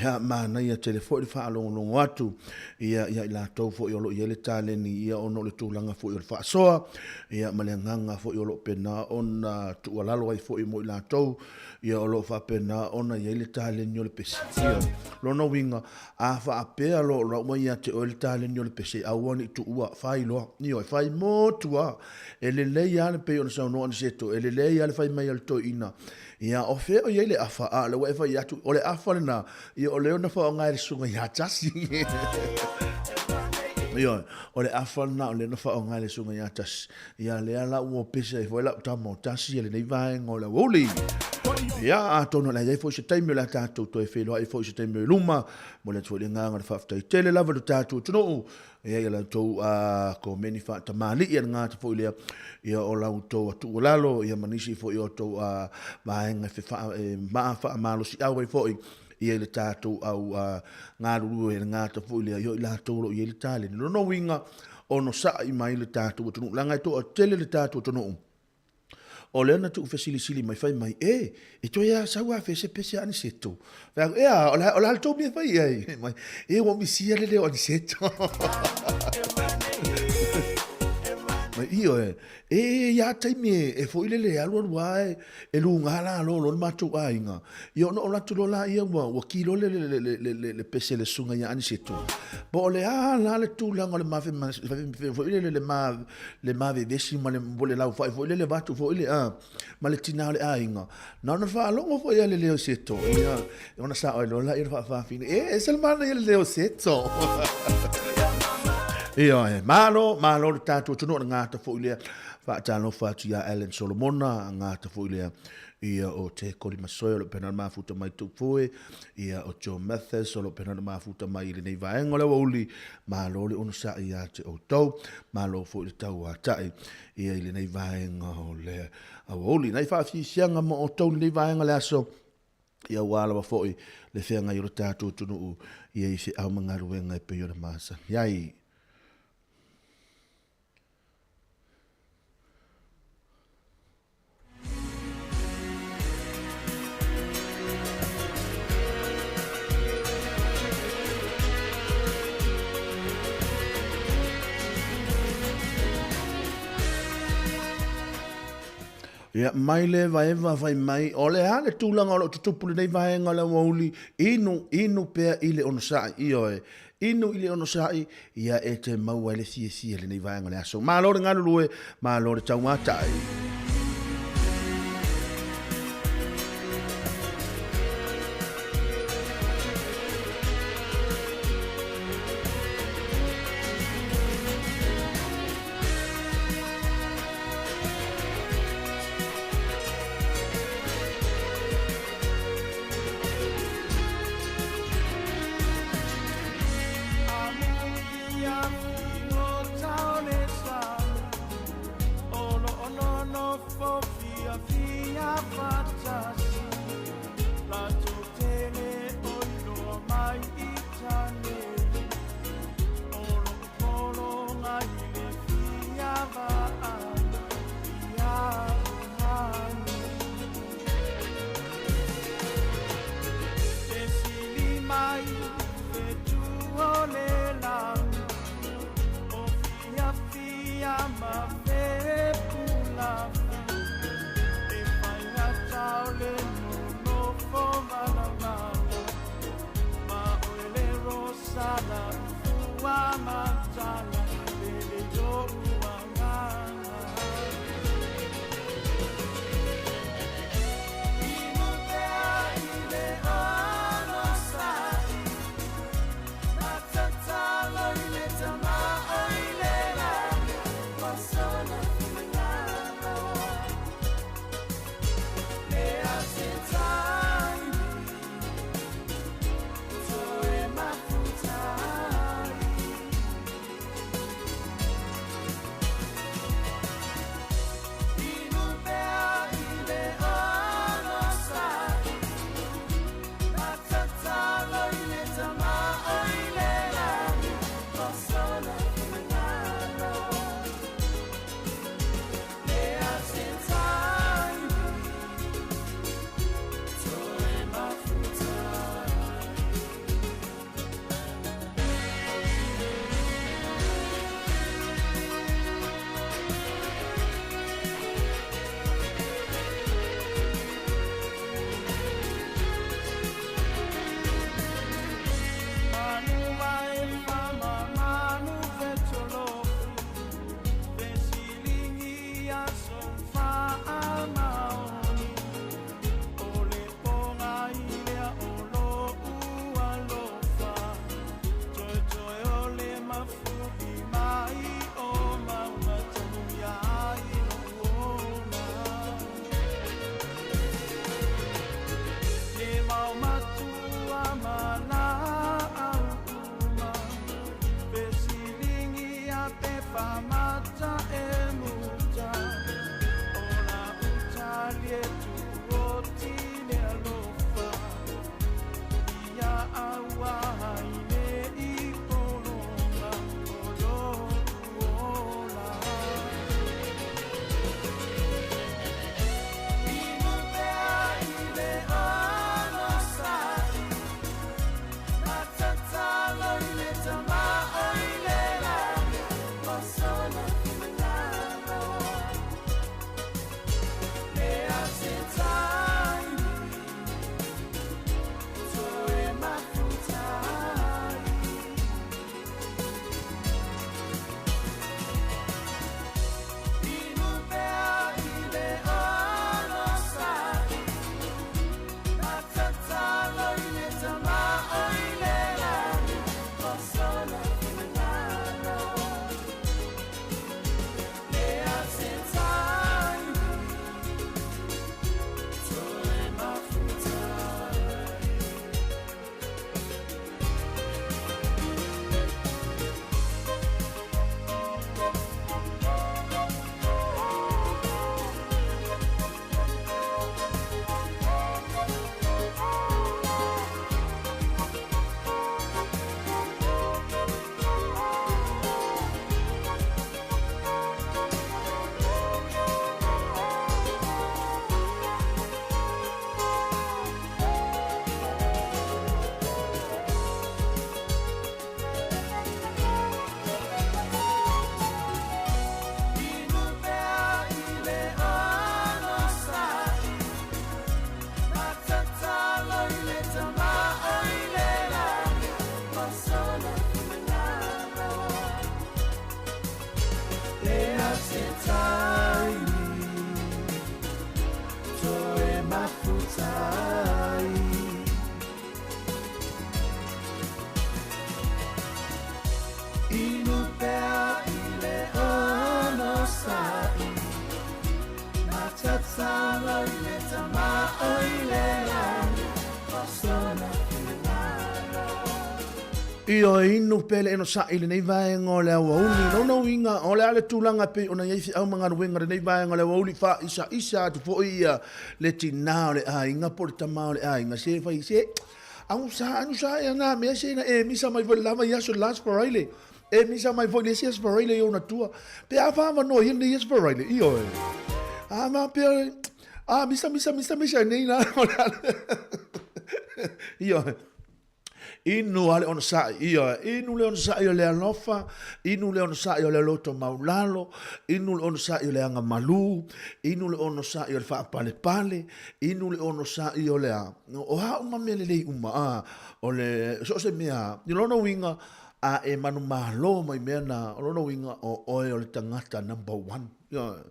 ia, manaia tele foi le faalogologo atu, ia, ia i latou foi o lo o i ai le taleni, ia, ona o le tulaga foi o le faasoa, ia ma le agaga foi o lo o pena ona tuualalo ai foi mo i latou, ia o lo o faapena ona i ai le taleni o le pese. Ia, lona uiga, a faapea loa o la ua ia te oe le taleni o le pese, aua ne i tuua, fai loa. Ioe, fai motu lava. E lelei lava le pei ona saunoa Aniseto, e lelei lava le fai mai a le toeaina, ia, o fea o i ai le afa? A o lea ua e fai atu, o le afa lena, ia o lea na faaaoga e le susuga ia Tasi. Ioe, o le afa lena o lea na faaaoga e le susuga ia Tasi. Ia lea la ua pese ai foi lau tama o Tasi i lenei vaega o le aoauli. Ia, atonu o le a i ai foi se taimi o le a tatou toe feiloai foi i se taimi o i luma. Momoli atu foi le agaga o le faafetai tele lava i lo tatou atunuu. Ia, i la outou komeni faatamalii a le gata foi lea, ia o la outou tuualalo, ia ma nisi foi o outou vaega e faamalosiau ai foi ia i le tatou au galulue i le gata foi lea, ia o i latou o lo o i ai le taleni. Lona uiga, onosai mai le tatou atunuu, leaga e toatele le tatou atunuu o lea na tuufesilisili mai fai mai, e, e toe a sau a fese pese a Aniseto. Fai atu, ea, o le a le tou mea e fai i ai? Mai, e, ua misia le leo o Aniseto. Mai, ioe, e, ia taimi e foi lele e alualu lava e, e luga lalo loa le matou aiga. Ia ona ou alu atu loa laia ua, ua ki loa le, le, le, le, le, le pese le susuga ia Aniseto. Po o le a la le tulaga o le mafe, foi lele le ma, le mavevesi ma le, le laufai foi lele vaeatu foi le, a, ma le tina o le aiga. Na ona faalogo foi a le leo Seto, ia, ona sao ai loa laia ona faafafine, e, ese le manaia le leo Seto. Ioe, malo, malo le tatou atunuu, o le gata foi lea. Faatalofa atu ia Allen Solomona, gata foi lea ia o Te Kolimasoe o lo o pena mafuta mai Tupue, ia o Joe Mathis o lo o pena mafuta mai i lenei vaega o le aoauli, malo le onosai ia te outou, malo foi le tauatai ia i lenei vaega o le aoauli. Nai faafiafiaga mo outou i lenei vaega o le aso, ia aua lava foi le feagai o le tatou atunuu ia i feau ma galuega e pei ona masani ai. Ia, mai le evaeva fai mai, o le a le tulaga o lo o tutupu i lenei vaega o le aoauli, inu, inu pea i le onosai, ioe, inu i le onosai, ia e te maua ai le fiafia i lenei vaega o le aso. Malo le galulue, malo le taumatai. tai. Inu pea i le onosai, matatalo i le tama o i le lani, o sona finagalo. Ioe, inu pea le enosaʻi i lenei vaega o le aoauli. Lona uiga, o le a le tulaga e pei ona i ai feau ma galuega i lenei vaega o le aoauli, faaʻisaʻisa atu foi ia le tinā o le aiga po o le tamā o le aiga, se fai se, agusa, agusa ea nā mea se na e misa mai foi le la vaiaso le last Friday, e misa mai foi le isi aso Friday i ona tua, pe a whaavanoa ia lenei aso Friday, ioe. A mapea, a misa, misa, misa, misa nei la, ioe. Inu a le onosai, ioe, inu le onosai o le alofa, inu le onosai o le loto maulalo, inu le onosai o le agamalu, inu le onosai o le faapalepale, inu le onosai o le a, o a uma mea lelei uma, a, o le, so o se mea, i lona uiga, a e manumalo mai mea na, o lona uiga, o oe o le tagata number one. Ioe.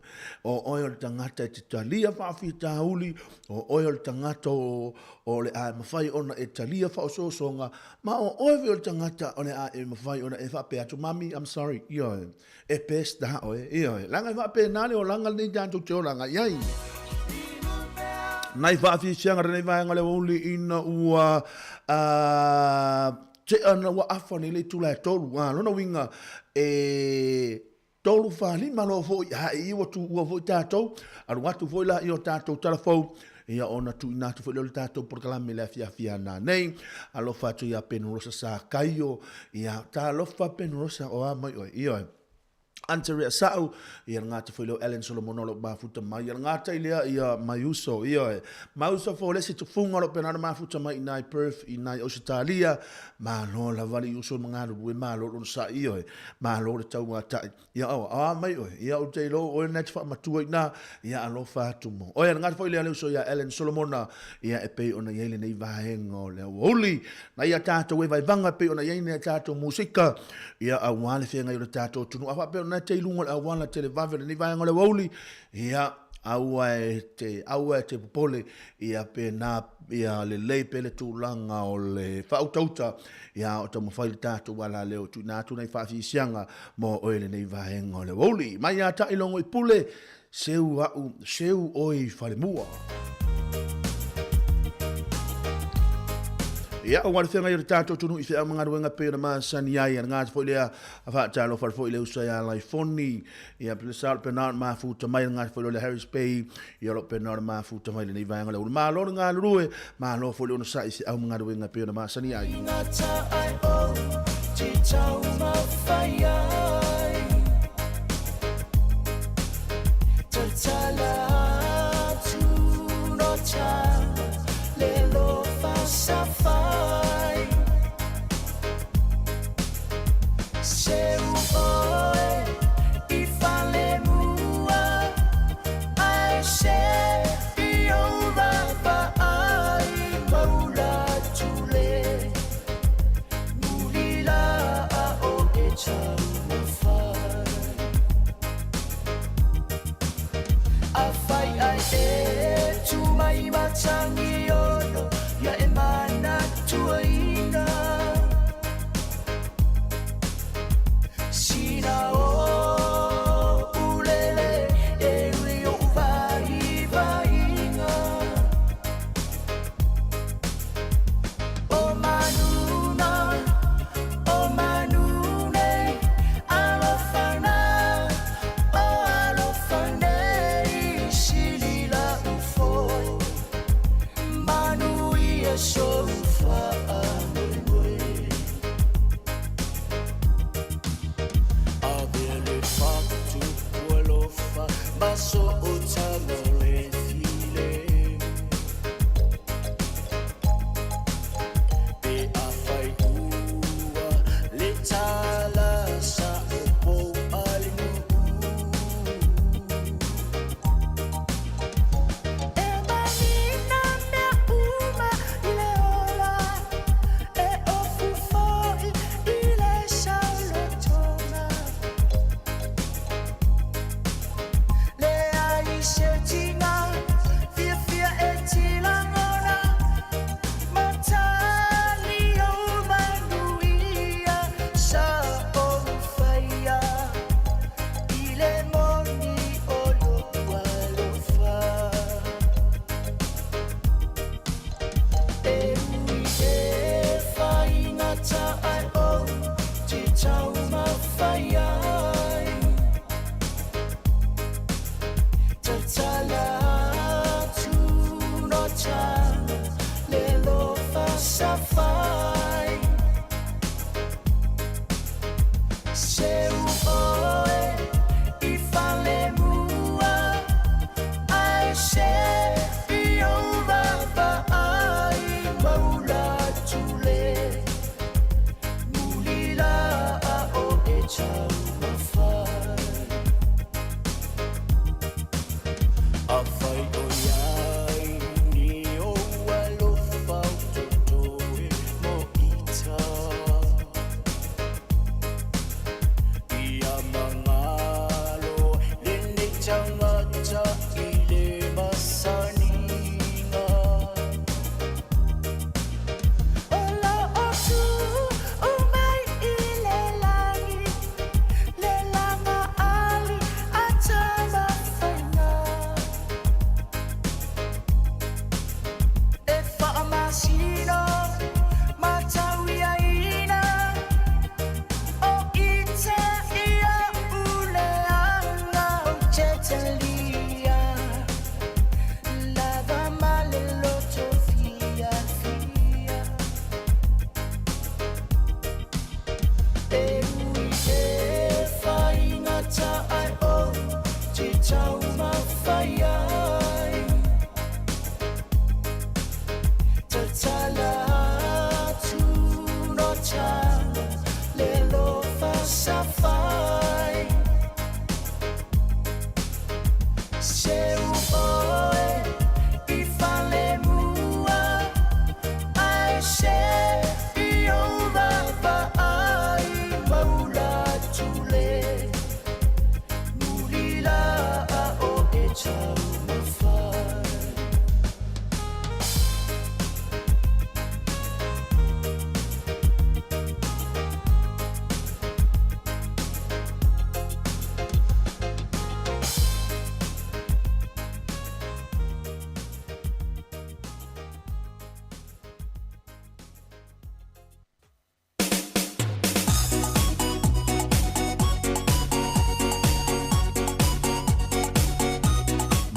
O oe o le tagata e te talia faafitauli, o oe o le tagata o, o le a e mafai ona e talia faaosoosoga, ma o oe foi o le tagata o le a e mafai ona e faapea atu, Mummy, I'm sorry. Ioe. E pesta oe. Ioe. Leaga e faapena le olaga lenei tatou te ola agai ai. Nai faafiafiaga lenei vaega o le aoauli ina ua tea na ua afa nei le itula e 3. Lona uiga e 3 4 5 loa foi a e ua tuua foi tatou, alu atu foi la i o tatou tala fou, ia ona tuuina atu foi lea o le tatou polokalame i le afiafi a nanei. Alofa atu ia Penurosa Sakaio, ia talofa Penurosa o a mai oe, ioe. Anterea Sa'u, ia le gata foi lea o Ellen Solomona o lo o mafuta mai, ia le gata i lea ia Maiuso, ioe. Maiuso fo le isi tufuga o lo o pena ona mafuta mai i nai Perth, i nai Ausetalia, malo lava le uso ma galulue, malo lona sa'i, ioe. Malo le tauatai. Ia aua, a mai oe, ia ou te iloa o oe lena e te faamatua i ina, ia alofa atu mo oe. Le gata foi lea le uso ia Ellen Solomona, ia e pei ona i ai lenei vaega o le aoauli. Na ia tatou e vaevaga e pei ona i ai nei a tatou musika, ia aua le feagai o le tatou atunuu. A faapea o lena e te i luga o le auala televave o lenei vaega o le aoauli, ia aua e te, aua e te popole, ia pena ia lelei pea le tulaga o le faautauta, ia o taumafai le tatou alaleo e tuuina atu nai faafiasiaga mo oe lenei vaega o le aoauli. Mai ia taʻi logo i pule, seu a'u, seu oe i falemua. Ia, ua le feagai o le tatou atunuu i feau ma galuega pei ona masani ai. A le gata foi lea, a faatalofa foi i le uso ia Laifoni. Ia, pele sa o le pena o le mafuta mai, le gata foi lea o le Harris Bay. Ia, o lo pena o le mafuta mai lenei vaega o le aoauli. Malo le galulue, malo foi le onosai i feau ma galuega pei ona masani ai.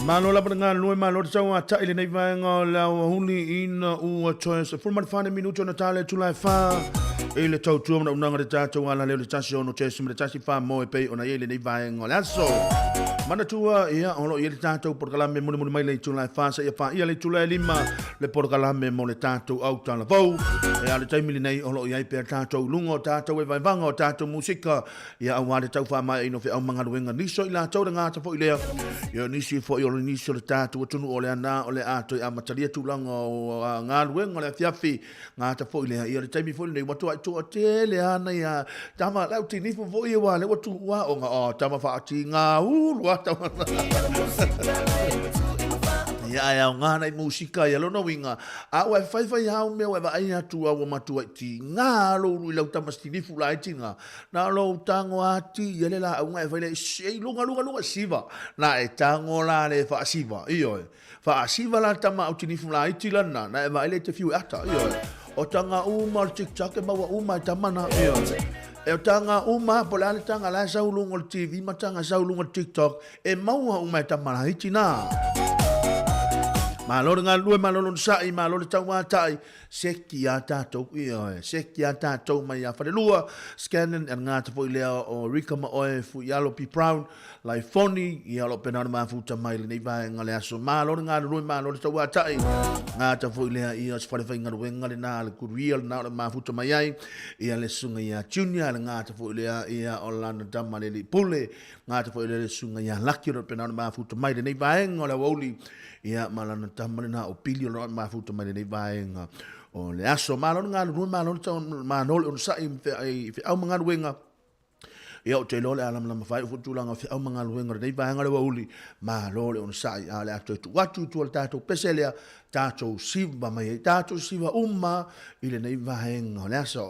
Malo lava le galulue, malo le tauata'i i lenei vaega o le aoauli ina ua toe 14 minute ona tale atu la e fa i le tautua manaunauga le tatou alaleo le 16.1 mo e pei ona i ai lenei vaega o le aso. Manatua, ia, o lo o i ai le tatou polokalame mulimuli mai le itula e fa seia paia le itula e lima le polokalame mo le tatou autalavou. E a le taimi lenei o lo o i ai pea tatou i luga o tatou evaevaga o tatou musika Ia aua le tau faamaeaina o feau ma galuega nisi o i latou le gata foi lea. Ia nisi foi o le nisi o le tatou atunuu o lea na o le a toe amatalia tulaga o galuega o le afiafi gata foi lea. Ia le taimi foi lenei ua toai toatele ana ia tama lau tinifu foi ia ua lea ua tuua aoga o tama faatiga ulu a tama. Ia ae aoga nai musika ia lona uiga a ua e faifai au mea ua e vaai atu a ua matuai tiga lou ulu i lau tama sinifu laiti na. Na o lou tago ati ia le laauga e fai lea, ei luga, luga, luga, siva. Na e tago la le faasiva, ioe. Faasiva la le tama au tinifu laiti lana, na e vaai lea i te fiu e ata, ioe. O taga uma o le TikTok e maua uma e tama na, ioe. E o taga uma, po o le a le taga la e sau luga o le TV ma taga e sau luga o le TikTok, e maua uma e tama laiti na. Malo le galulue, malo le onosai, malo le tauatai, Seki a tatou, ioe, seki a tatou mai ia Falelua, Scanlan, e gata foi lea o Rika ma oe, Fuialo P. Brown, Laifoni, ia o lo o pena ona mafuta mai lenei vaega le aso. Malo le galulue, malo le tauatai, gata foi lea ia o se fale faigaluega lena le Goodwill lena o le mafuta mai ai, ia le susuga ia Junior, le gata foi lea ia o lana tama le alii pule, gata foi lea le susuga ia Laki o lo o pena ona mafuta mai lenei vaega o le aoauli, Ia, ma lana tama lena o Pili o lo o mafuta mai lenei vaega o le aso. Malo le galulue, malo le tau, malo le onosai i feau ma galuega. Ia, ou te iloa o le a lamalama faaiu foi tulaga o feau ma galuega o lenei vaega o le aoauli. Malo le onosai, a o le a toe tuu atu i tua le tatou pese lea, tatou siva mai ai, tatou siva uma i lenei vaega o le aso.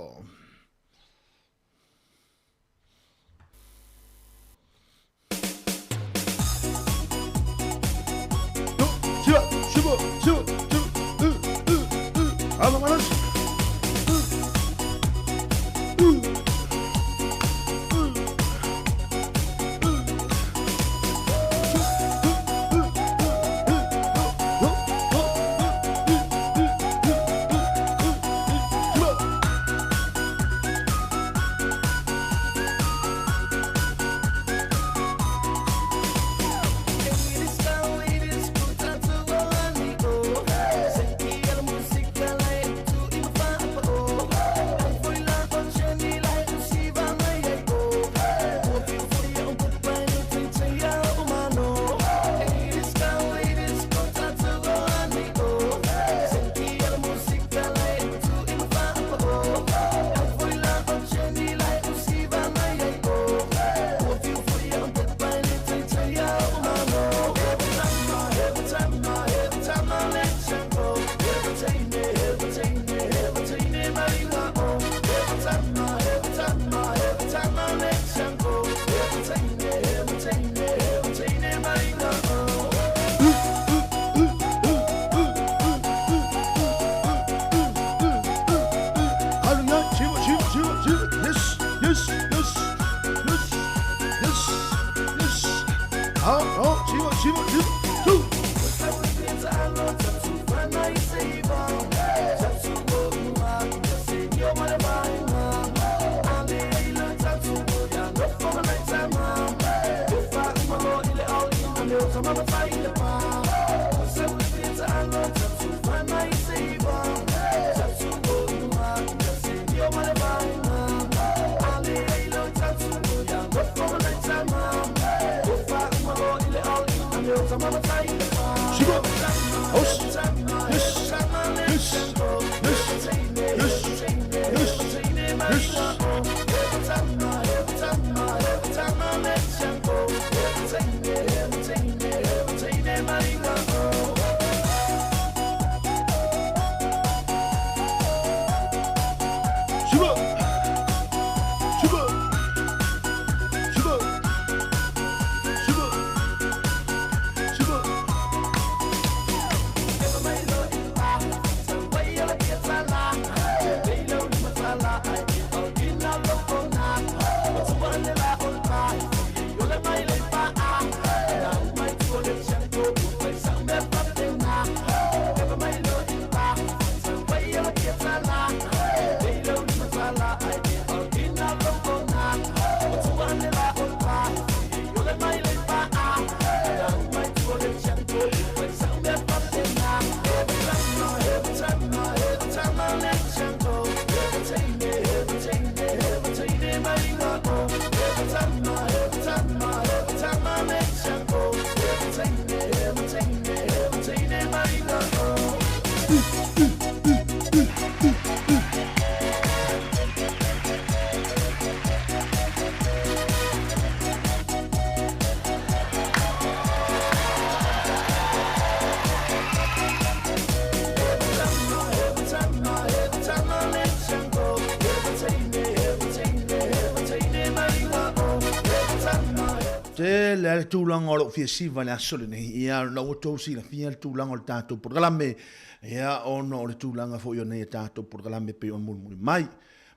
tele lava le tulaga o lou fia siva i le aso lenei, ia, o lena ua outou silafia le tulaga o le tatou polokalame, ia, ona o le tulaga foi o nei a tatou polokalame e pei ona mulimuli mai.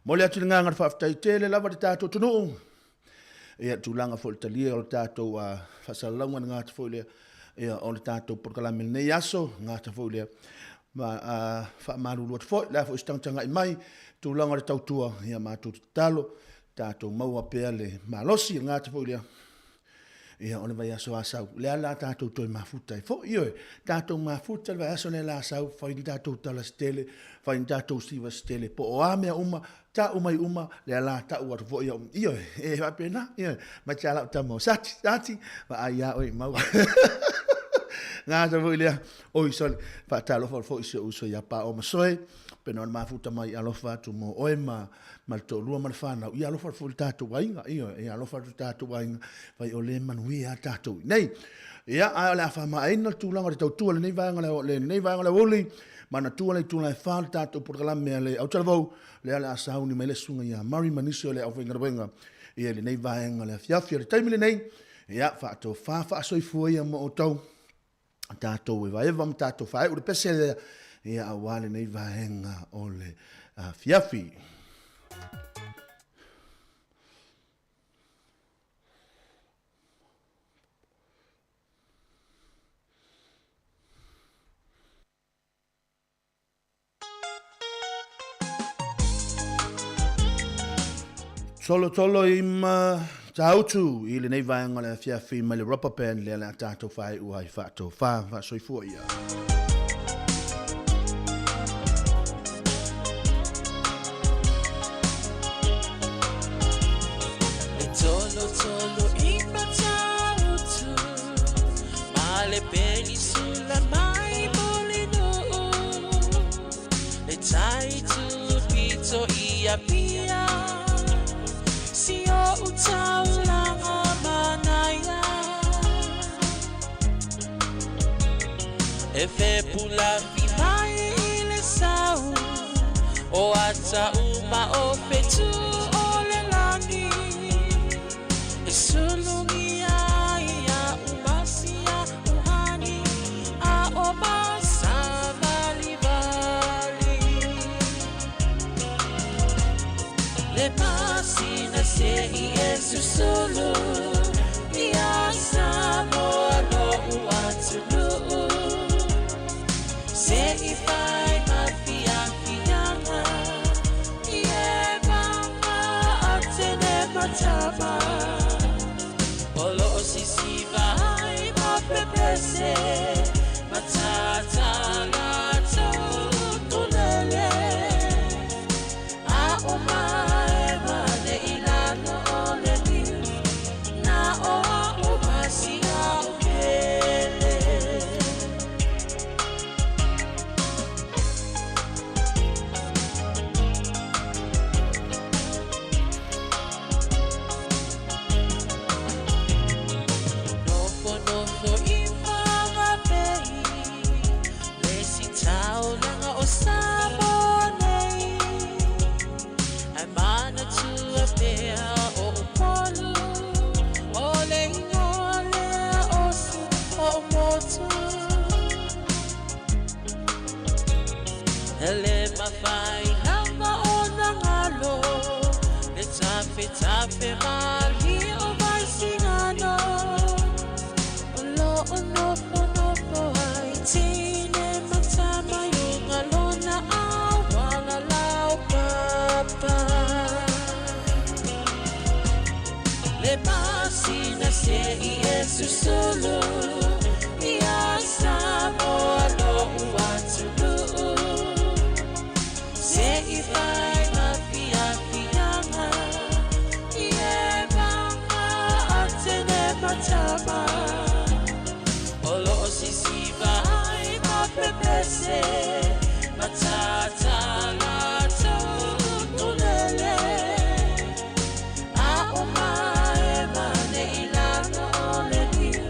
Momoli atu le agaga o le faafetai tele lava i le tatou atunuu, ia, tulaga foi o le talia o le tatou faasalalauga e le gata foi lea, ia, o le tatou polokalame i lenei aso, e le gata foi lea, ma faamalulu atu foi, o le a foi se tagatagai mai, tulaga o le tautua, ia matou te tatalo, tatou maua pea le malosi, e le gata foi lea, ia o le vaiaso a sau, lea la tatou toe mafuta ai foi, ioe, tatou mafuta le vaiaso lea la sau, fai ni tatou tala se tele, fai ni tatou siva se tele, po o a mea uma, tau mai uma, lea la tau atu foi au, ioe, e faapena, ioe, mai te ala o tama o Sati, Sati, vaai a oe maua. Gata foi lea, oi sorry, faatalofa foi si ou uso ia Pao Masoe, pena o le mafuta mai alofa atu mo oe ma ma le toalua ma le fanau, ia alofa atu foi le tatou aiga, ioe, ia alofa atu le tatou aiga, fai o le manuia a tatou i nei. Ia, ae o le a faamaaina le tulaga o le tautua lenei vaega le, lenei vaega le aoauli, manatua le itula e fa le tatou polokalame a le Autalavou, lea o le a sauni mai le susuga ia Murray ma nisi o le aufaigaluega ia i lenei vaega le afiafi. O le taimi lenei, ia, faatofa faasoifua ia mo outou, tatou evaeva ma tatou faaiu le pese lea, ia aua lenei vaega o le afiafi. Tolotolo i ma tāutu i lenei vaega o le afiafi mai le rubber band lea le a tātou whaeua ai whaatōwhā, whaasoifua ia. E tolo tolo i Matautu Ma le penisula mai Mulinuu Le tai tupito i Apia Si o'u taulaga manaia E fepulafi mai i le sau O ata uma o fetu o le lagi E sulugia ai a'u masia uhani A o masavalivali Le masina se'i e susulu Ia Samoa lo'u atunuu Se'i fai ma fiafiaga I e mama Atene ma Tama O lo'o sisiva ai ma pepese Ma tata latou tulele A o mae ne i lalo o le niu Na o a'u masia o kele. Nofonofo i Whangape Le isi taulaga o Samoa nei Ae manatua pea o Upolu O le ingoa lea o si o'u motu E le mafai lava ona galo Le tafetafe malie o Vaisigano O lo'o nofonofo ai tine ma tama i luga lona auala laupapa. Le masina se'i e susulu ia Samoa lo'u atunuu. Se'i fai ma fiafiaga i e mama Atene ma Tama. O lo'o sisiva ai ma pepese ma tata latou tulele. A o mae ma ne i lalo o le niu.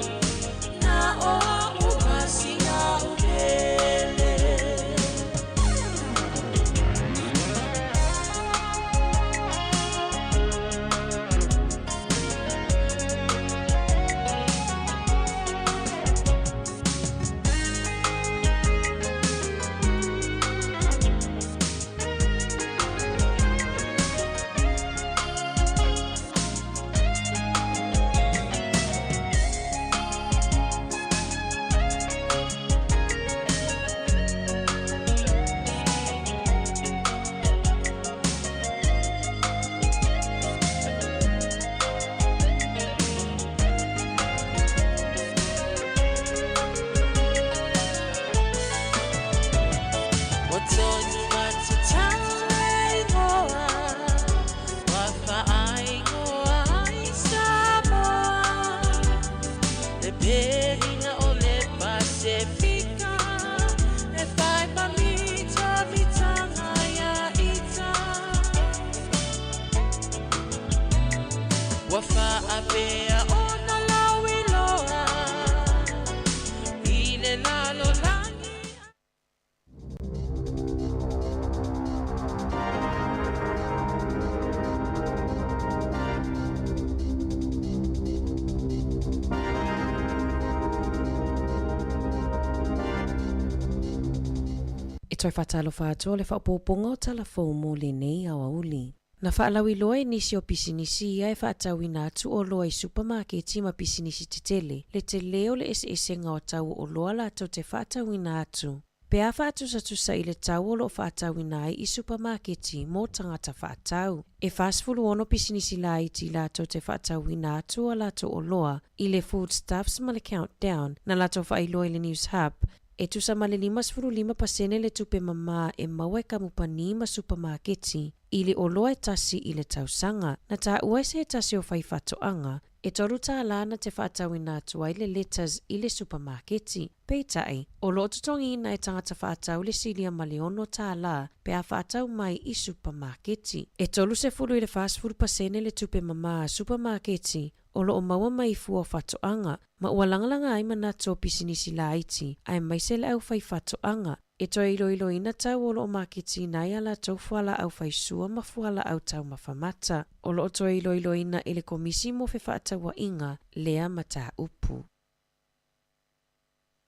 Toe faatalofa atu o le faaopoopoga o Tala Fou mo lenei aoauli. Na faalauiloa e nisi o pisinisi ia e faatauina atu oloa i supamaketi ma pisinisi tetele le telē o le eseesega o tau o oloa latou te faatauina atu pe a faatusatusa i le tau o lo o faatauina ai i supamaketi mo tagata faatau. E 46 pisinisi laiti latou te faatauina atu a latou oloa i le Foodstuffs ma le Countdown na latou faailoa i le Newshub E tusa ma le 55% le tupe mamā e maua e kamupani ma supamaketi i le oloa e tasi i le tausaga. Na taua e se tasi o faifaatoaga, e $3 na te faatauina atu ai le lettuce i le supamaketi. Peitai, o lo o totogiina e tagata faatau le silia ma le $6 pe a faatau mai i supamaketi. E 30 i le 40% le tupe mamā a supamaketi o lo o maua mai i fua o faatoaga, ma ua lagalaga ai manatu o pisinisi laiti, aemaise le aufaifaatoaga, e toe iloiloina tau o lo o maketiina ai a latou fualaau faisua ma fualaau taumafa mata. O lo o toe iloiloina e le Komisi mo Fefaatauaiga lea mataupu.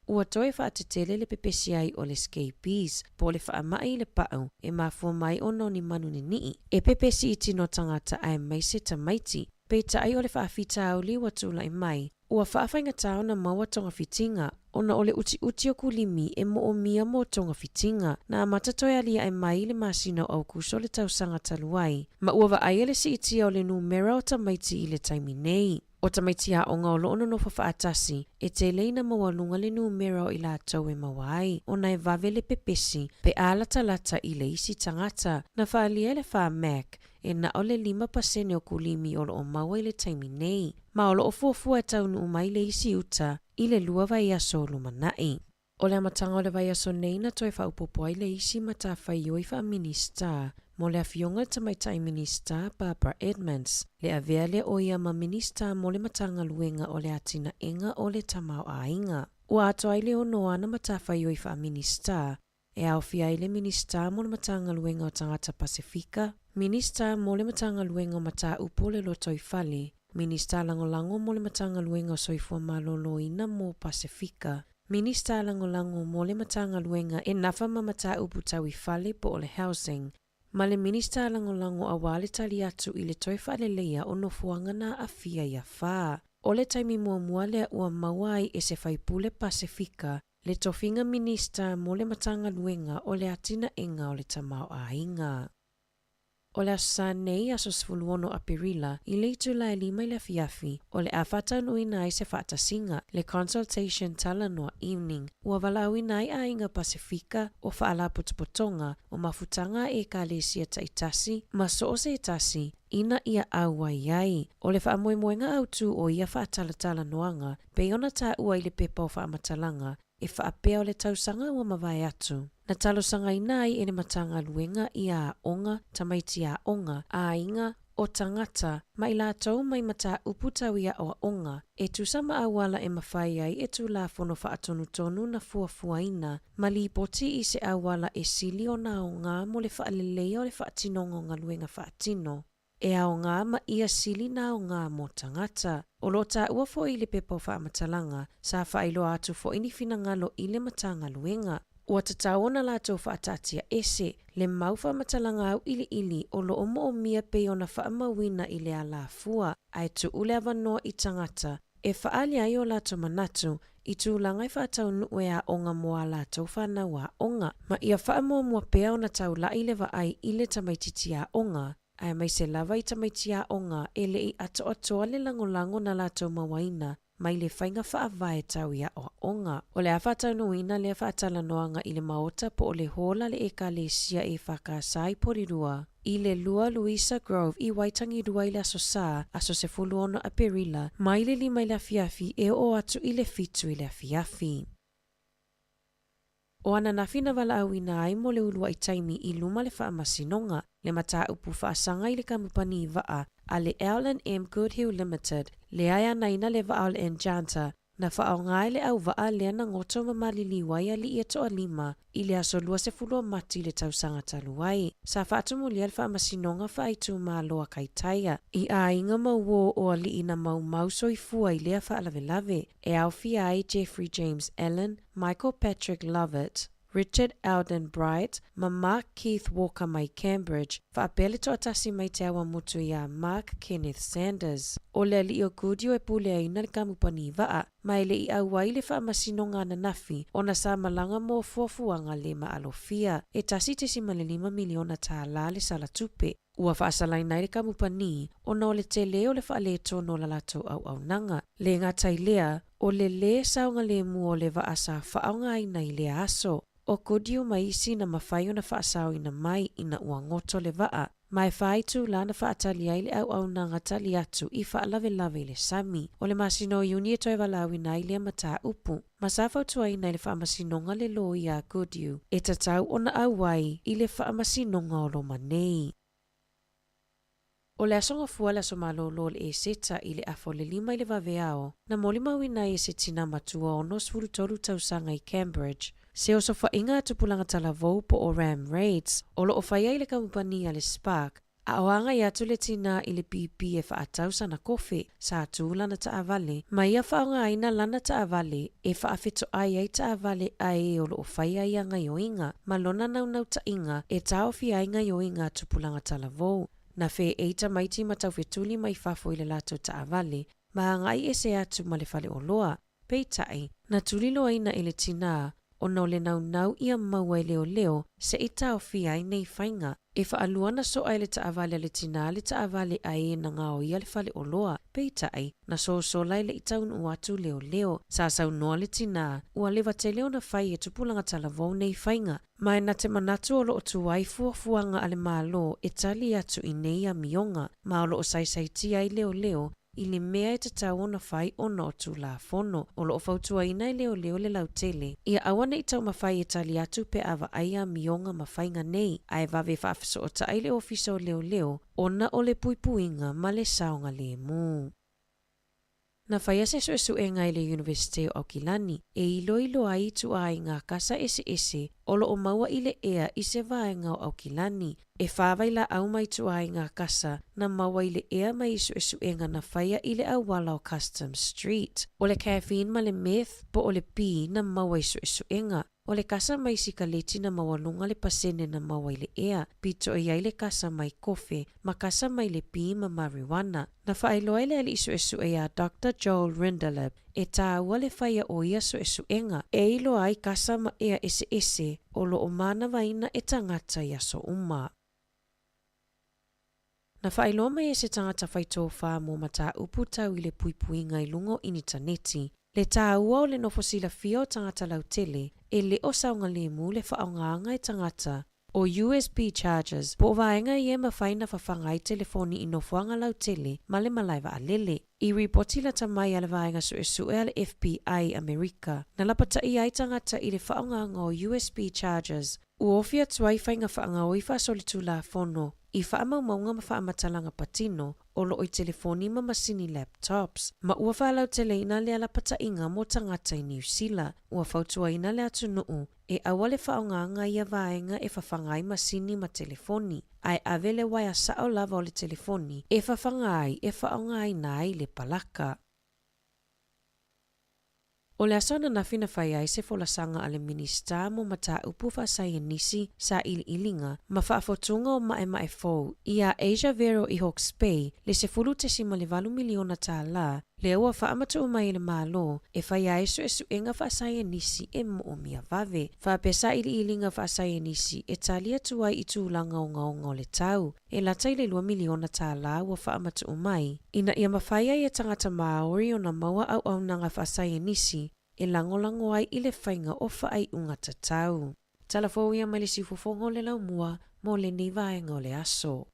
Ua toe faatetele le pepesi ai o le scabies, po o le faamai i le pau e mafua mai ona o ni manu nini'i e pepesi i tino tagata aemaise tamaiti. Peitai o le faafitauli ua tulai mai, ua faafaigata ona maua togafitiga ona o le utiuti o kulimi e moomia mo togafitiga. Na amata toe aliae mai i le masina o Aokuso le tausaga talu ai, ma ua vaaia le siitia o le numera o tamaiti i le taimi nei. O tamaiti aoga o lo o nonofo faatasi, e tele ina maualuga le numera o i latou e maua ai, ona e vave le pepesi pe a latalata i le isi tagata. Na faaalia e le Pharmac, e na o le 5% o kulimi o lo o maua i le taimi nei, ma o lo o fuafua e taunuu mai le isi uta i le lua vaiaso o lumanai. O le amataga o le vaiaso nei na toe faaopoopo ai le isi matafaioi faa-Minisita mo le Afioga i le Tamaitai Minisita Barbara Edmonds, le avea lea o ia ma Minisita mo le Matagaluega o le Atinaega o le Tamaoaiga. Ua atoa ai le ono ana matafaioi faa-Minisita e aofia ai le Minisita mo le Matagaluega o Tagata Pasefika, Minisita mo le Matagaluega o Mataupu o le Lotoifale, Minisita Lagolago mo le Matagaluega o Soifua Maloloina mo Pasefika, Minisita Lagolago mo le Matagaluega e nafa ma mataupu tau i fale po o le Housing, ma le Minisita Lagolago aua le tali atu i le toe faaleleia o nofoaga na aafia i afa. O le taimi muamua lea ua maua ai e se faipule Pasefika le tofiga Minista mo le Matagaluega o le Atinaega o le Tamaoaiga. O le Aso Sa nei, aso 16 Aperila, i le itula e 5 i le afiafi, o le a faataunuuina ai se faatasiga, le Consultation Talanoa Evening, ua valaauina ai aiga Pasefika, o faalapotopotoga, o mafutaga a Ekalesia taitasi, ma so o se tasi, ina ia auai ai. O le faamoemoega autu o ia faatalatalanoaga, pei ona taua i le pepa o faamatalaga, e faapea o le tausaga ua mavae atu. Na talosagaina ai e le Matagaluega ia aoga, tamaiti aoga, aiga, o tagata, ma i latou mai mataupu tau i aoaoga, e tusa ma auala e mafai ai e Tulafono Faatonutonu na fuafuaina ma lipoti i se auala e sili ona aoga mo le faaleleia o le faatinoga o galuega faatino. E aoga ma ia sili na aoga mo tagata. O lo o taua foi i le pepa o faamatalaga, sa faailoa atu foi ni finagalo i le Matagaluega. Ua tatau ona latou faataatia ese le mau faamatalaga auiliili o lo o moomia pei ona faamauina i le alafua, ae tuu le avanoa i tagata e faaali ai o latou manatu i tulaga e faataunuu e aoga mo a latou fanau aoga, ma ia faamuamua pea ona taulai le vaai i le tamaitiiti aoga, aemaise lava i tamaiti aoga e le i atoatoa le lagolago na latou mauaina mai le faiga faavae tau i aoaoga. O le a faataunuuina lea faatalanoaga i le Maota po o le Hall a le Ekalesia EFKS i Porirua, i le 2 Louisa Grove i Waitangirua i le Aso Sa, aso 16 Aperila, mai le 5 i le afiafi e oo atu i le 7 i le afiafi. O ananafi na valaauina ai mo le uluai taimi i luma le Faamasinoga, le mataupu faasaga i le kamupani vaa a le L&M Goodhill Limited, lea e anaina le vaa o le Enchanter, Na faaaoga ai le auvaa lea na goto ma maliliu ai alii e toalima i le aso 20 o Mati i le tausaga talu ai. Sa faatumulia le faamasinoga faaitumalo a Kaitaia i aiga ma uō o alii na maumau soifua i lea faalavelave, e aofia ai Jeffrey James Allen, Michael Patrick Lovett. Richard Eldon Bright ma Mark Keith Walker mai Cambridge, faapea le toatasi mai Te Awamutu iā Mark Kenneth Sanders. O le alii o Goodyear e puleaina le kamupani vaa, ma e le i auai le faamasinoga ananafi ona sa malaga mo fuafuaga le maalofia e $1.5 miliona tālā le sala tupe ua faasalaina ai le kamupani ona o le tele o le faaletonu o la latou auaunaga. Le gata i lea, o le lē saogalemu o le vaa sa faaaogaina i lea aso. O Goodyear ma isi na mafai ona faasaoina mai ina ua goto le vaa, ma e fa itulā na faatali ai le auaunaga tali atu i faalavelave i le sami. O le masina o Iuni e toe valaauina ai lea mataupu, ma sa fautuaina e le Faamasinoga le loia a Goodyear e tatau ona auai i le Faamasinoga o Roma nei. O le aso Gafua le aso malolo o le Eseta i le afa o le 5 i le vaveao, na molimauina ai e se tinā matua 63 tausaga i Cambridge, se osofaiga a tupulaga talavou po o Ram Raids, o lo o faia i le kamupani a le Spark, a o agai atu le tinā i le pīpī e faatau sana kofe, sa tū lana taavale, ma ia faaaogaina lana taavale e faafetoai ai taavale a e o lo o faia ia gaioiga ma lona naunautaiga e taofia ai gaioiga a tupulaga talavou. Na feei tamaiti ma taufetuli mai fafo i le latou taavale ma agai ese atu ma le faleoloa. Peitai, na tuliloaina e le tinā, ona o le naunau ia maua e leoleo se i taofia ai nei faiga. E faalua na soa e le taavale a le tinā le taavale a e na gaoia le faleoloa. Peitai, na sosola e le i taunuu atu leoleo. Sa saunoa le tinā, ua leva tele ona fai e tupulaga talavou nei faiga. Ma e na te manatu o lo o tuai fuafuaga a le Malo e tali atu i nei amioga, ma o lo o saisaitia ai leoleo i le mea e tatau ona fai ona o Tulafono o lo o fautuaina e leoleo le lautele, ia aua ne i taumafai e tali atu pe a vaai amioga ma faiga nei, ae vave faafesootai le Ofisa o Leoleo ona o le puipuiga ma le saogalemu. Na faia se suesuega e le Iunivesite o Aukilani e iloilo ai ituaiga kasa eseese o lo o maua i le ea i se vaega o Aukilani. E whā vailaau mai ituaiga kasa na maua i le ea mai i suesuega na faia i le auala o Customs Street. O le caffeine ma le meth po o le pī na maua i suesuega. O le kasa mai sikaleti na maualuga le pasene na maua i le ea, pito i ai le kasa mai kofe ma kasa mai le pī ma marijuana. Na faailoa e le alii suesue iā Doctor Joel Rindelaub e tāua le faia o ia suesuega e iloa ai kasa ma ea eseese o lo o manavaina e tagata i aso uma. Na faailoa mai e se tagata fai tofā mo mataupu tau i le puipuiga i luga o initaneti, le tāua o le nofo silafia o tagata lautele e le o saogalemu le faaaogaga e tagata o USB chargers po o vaega ia e mafai ona fafaga ai telefoni i nofoaga lautele ma le malae vaalele. I ripoti lata mai a le Vaega Suesue a le FBI i Amerika, na lapataia ai tagata i le faaaogaga o USB chargers, ua ofi atu ai faiga faagaoi faasolitulafono i faamaumauga ma faamatalaga patino o lo o i telefoni ma masini laptops, ma ua faalauteleina lea lapataiga mo tagata i Niu Sila. Ua fautuaina le atunuu E aua le faaaogaga ia vaega e fafaga ai masini ma telefoni, ae ave le uaea sao lava o le telefoni e fafaga ai e faaaogaina ai le palaka. O le aso ananafi na fai ai se folasaga a le Minisita mo Mataupu Faasaienisi, Sailiiliga ma Faafotuga o Maemae Fou iā Asia Vero i Hawke's Bay le $10.8 miliona tālā lea ua faamatuu mai e le Malo e faia ai suesuega faasaienisi e moomia vave, faapea sailiiliga faasaienisi e tali atu ai i tulaga ogaoga o le tau, e lata i le $2 miliona tālā ua faamatuu mai, ina ia mafai ai e tagata Māori ona maua auaunaga faasaienisi e lagolago ai i le faiga o faaiuga tatau. Tala fou ia mai le siufofoga o le laumua mo lenei vaega o le aso.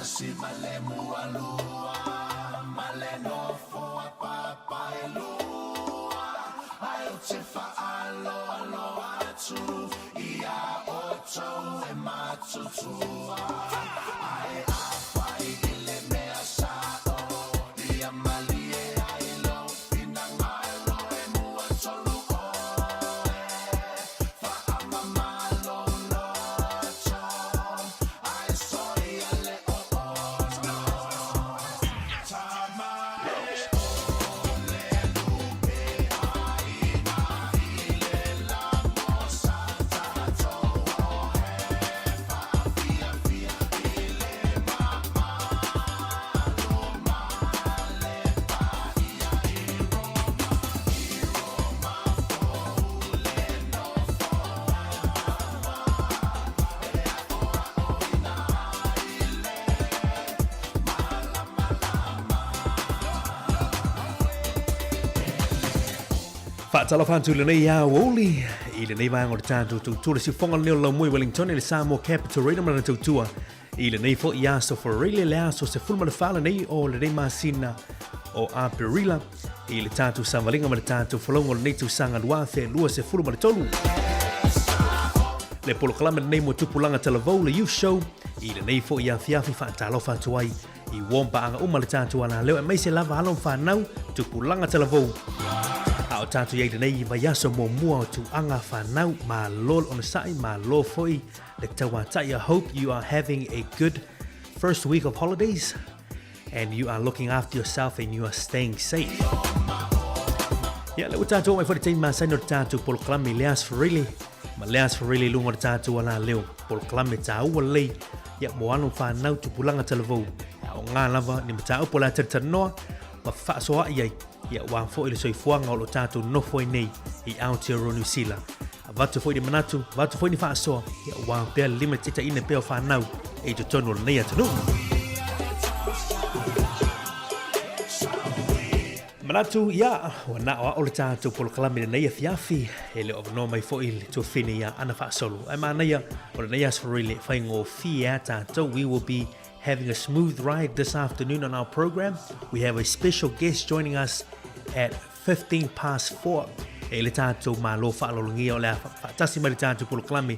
tasi ma le mualua ma le nofo a papa e lua ae ou te fa'aloalo atu iā outou e matutua ae afai i le mea sa'o ia malie ai lou finagalo e muatolu ʻoe fa'amamā lou loto ae soia le ʻoʻono tama e ʻole lupe ʻāina i le lamo sa tatou ohe fa'afiafia i le mamalu ma le paia i Roma i Roma fou le nofo e aʻoaʻoina ai le malamalama. Faatalofa atu i lenei aoauli i lenei vaega o le tatou tautua le siufofoga lenei o le laumua i Wellington i le Samoa Capital Radio ma lana tautua i lenei foi aso Foreile le aso 14 lenei o lenei masina o Aperila i le tatou savaliga ma le tatou folauga o lenei tausaga 2023. Le polokalame lenei mo tupulaga talavou le Youth Show i lenei foi afiafi faatalofa atu ai i uo ma paaga uma le tatou alaleo aemaise lava alo ma fanau tupulaga talavou a o tatou i ai lenei vaiaso muamua o tauaga fanau. Malo le onosai, malo foi le tauatai. I hope you are having a good first week of holidays and you are looking after yourself and you are staying safe. Ia, le ua tatou mai foi le taimi masani o le tatou polokalame i le Aso Faraile, ma le Aso Faraile i luga o le tatou alaleo, polokalame tāua lelei, ia, mo alo ma fanau tupulaga talavou, e aoga lava ni mataupu o le a talatalanoa ma fefaasoaai ai, ia, aua foi le soifuaga o lo o tatou nofo ai nei i Aotearoa Niu Sila. Avatu foi ni manatu, avatu foi ni faasoa, ia, aua pea le limataitaiina pea o fanau i totonu o lenei atunuu. Manatu, ia, ua na o ao le tatou polokalame i lenei afiafi, e le o avanoa mai foi le tuafine ia Ana Faasolo. Ae manaia, o lenei aso Faraile, faigofie a tatou, we will be having a smooth ride this afternoon on our program. We have a special guest joining us at 15 past 4. E le tatou malo faaaloalogia o le a faatasi mai le tatou polokalame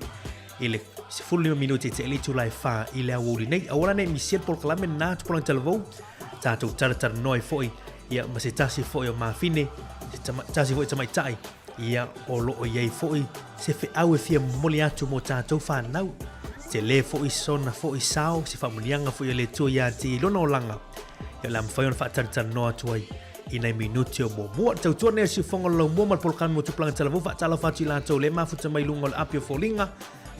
i le 15 minute te le itula e 4 i le aoauli nei. Aua la ne i misia le polokalame lena tupulaga talavou, tatou talatalanoa ai foi ia ma se tasi foi o mafine, se tasi foi tamaitai ia o lo o i ai foi se feau e fia momoli atu mo tatou whanau. Tele foi sona foi sao, se faamuniaga foi a le Atua ia te i lona olaga. Ia o le a mafai ona faatalatalanoa atu ai i nai minute o muamua. Le tautua nei a Siufofoga o le Laumua ma le Polokalame mo Tupulaga Talavou, faatalofa atu i latou le mafuta mai luga o le api o foliga,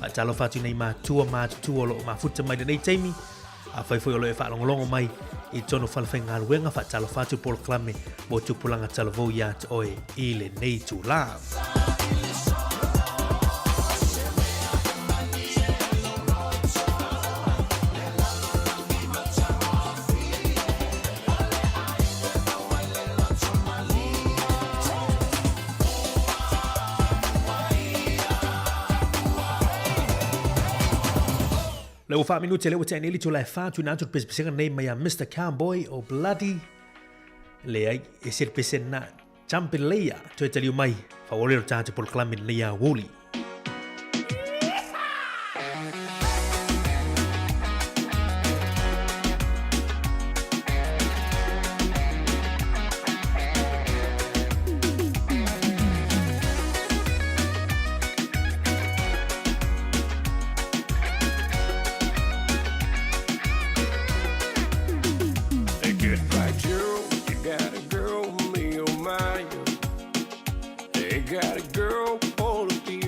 faatalofa atu i nai matua matutua o lo o mafuta mai lenei taimi, afai foi o lo o e faalogologo mai i totonu o falefaigaluega, faatalofa atu polokalame mo Tupulaga Talavou ia te oe i lenei itulā. Le ua faaminute lea ua tea nei le itula e fa tuuina atu le pesepesega nei mai a Mister Cowboy o Bloody leai e se le pese na Jumping Leia toe taliu mai faaauau lea o le tatou polokalame lenei aoauli. Hey, goodbye, Joe. You got a girl, me, oh my. Hey, got a girl, wanna be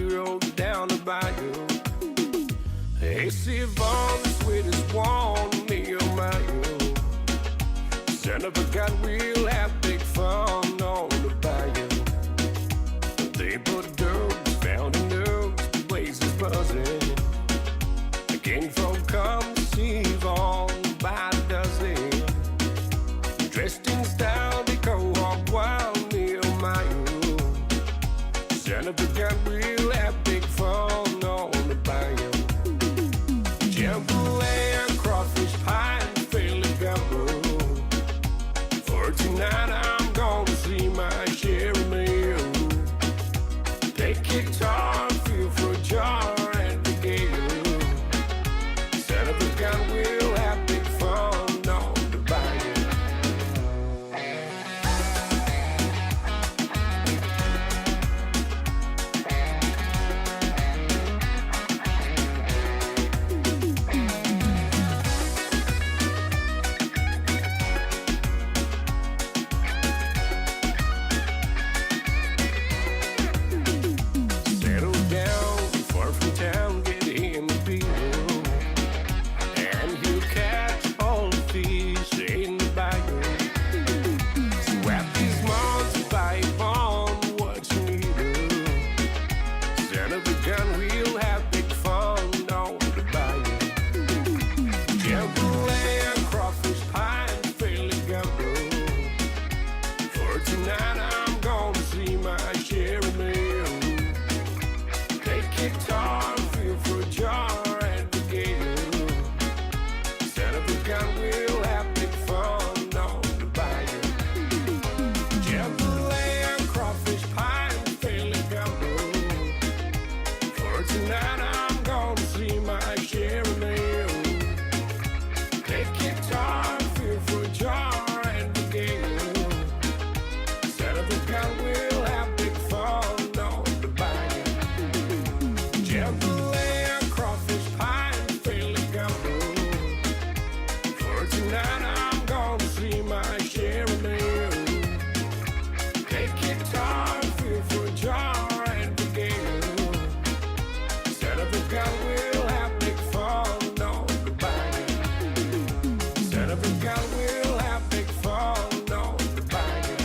Take guitar, feel for a jar and the gale. Set up a gun, we'll have big fun on the bayou. Jambalaya, crawfish pie, and Philly gumbo. For tonight, I'm gonna see my share of nails. Take guitar, feel for a jar and the gale. Set up a gun, we'll have big fun on the bayou. Set up a gun, we'll have big fun on the bayou.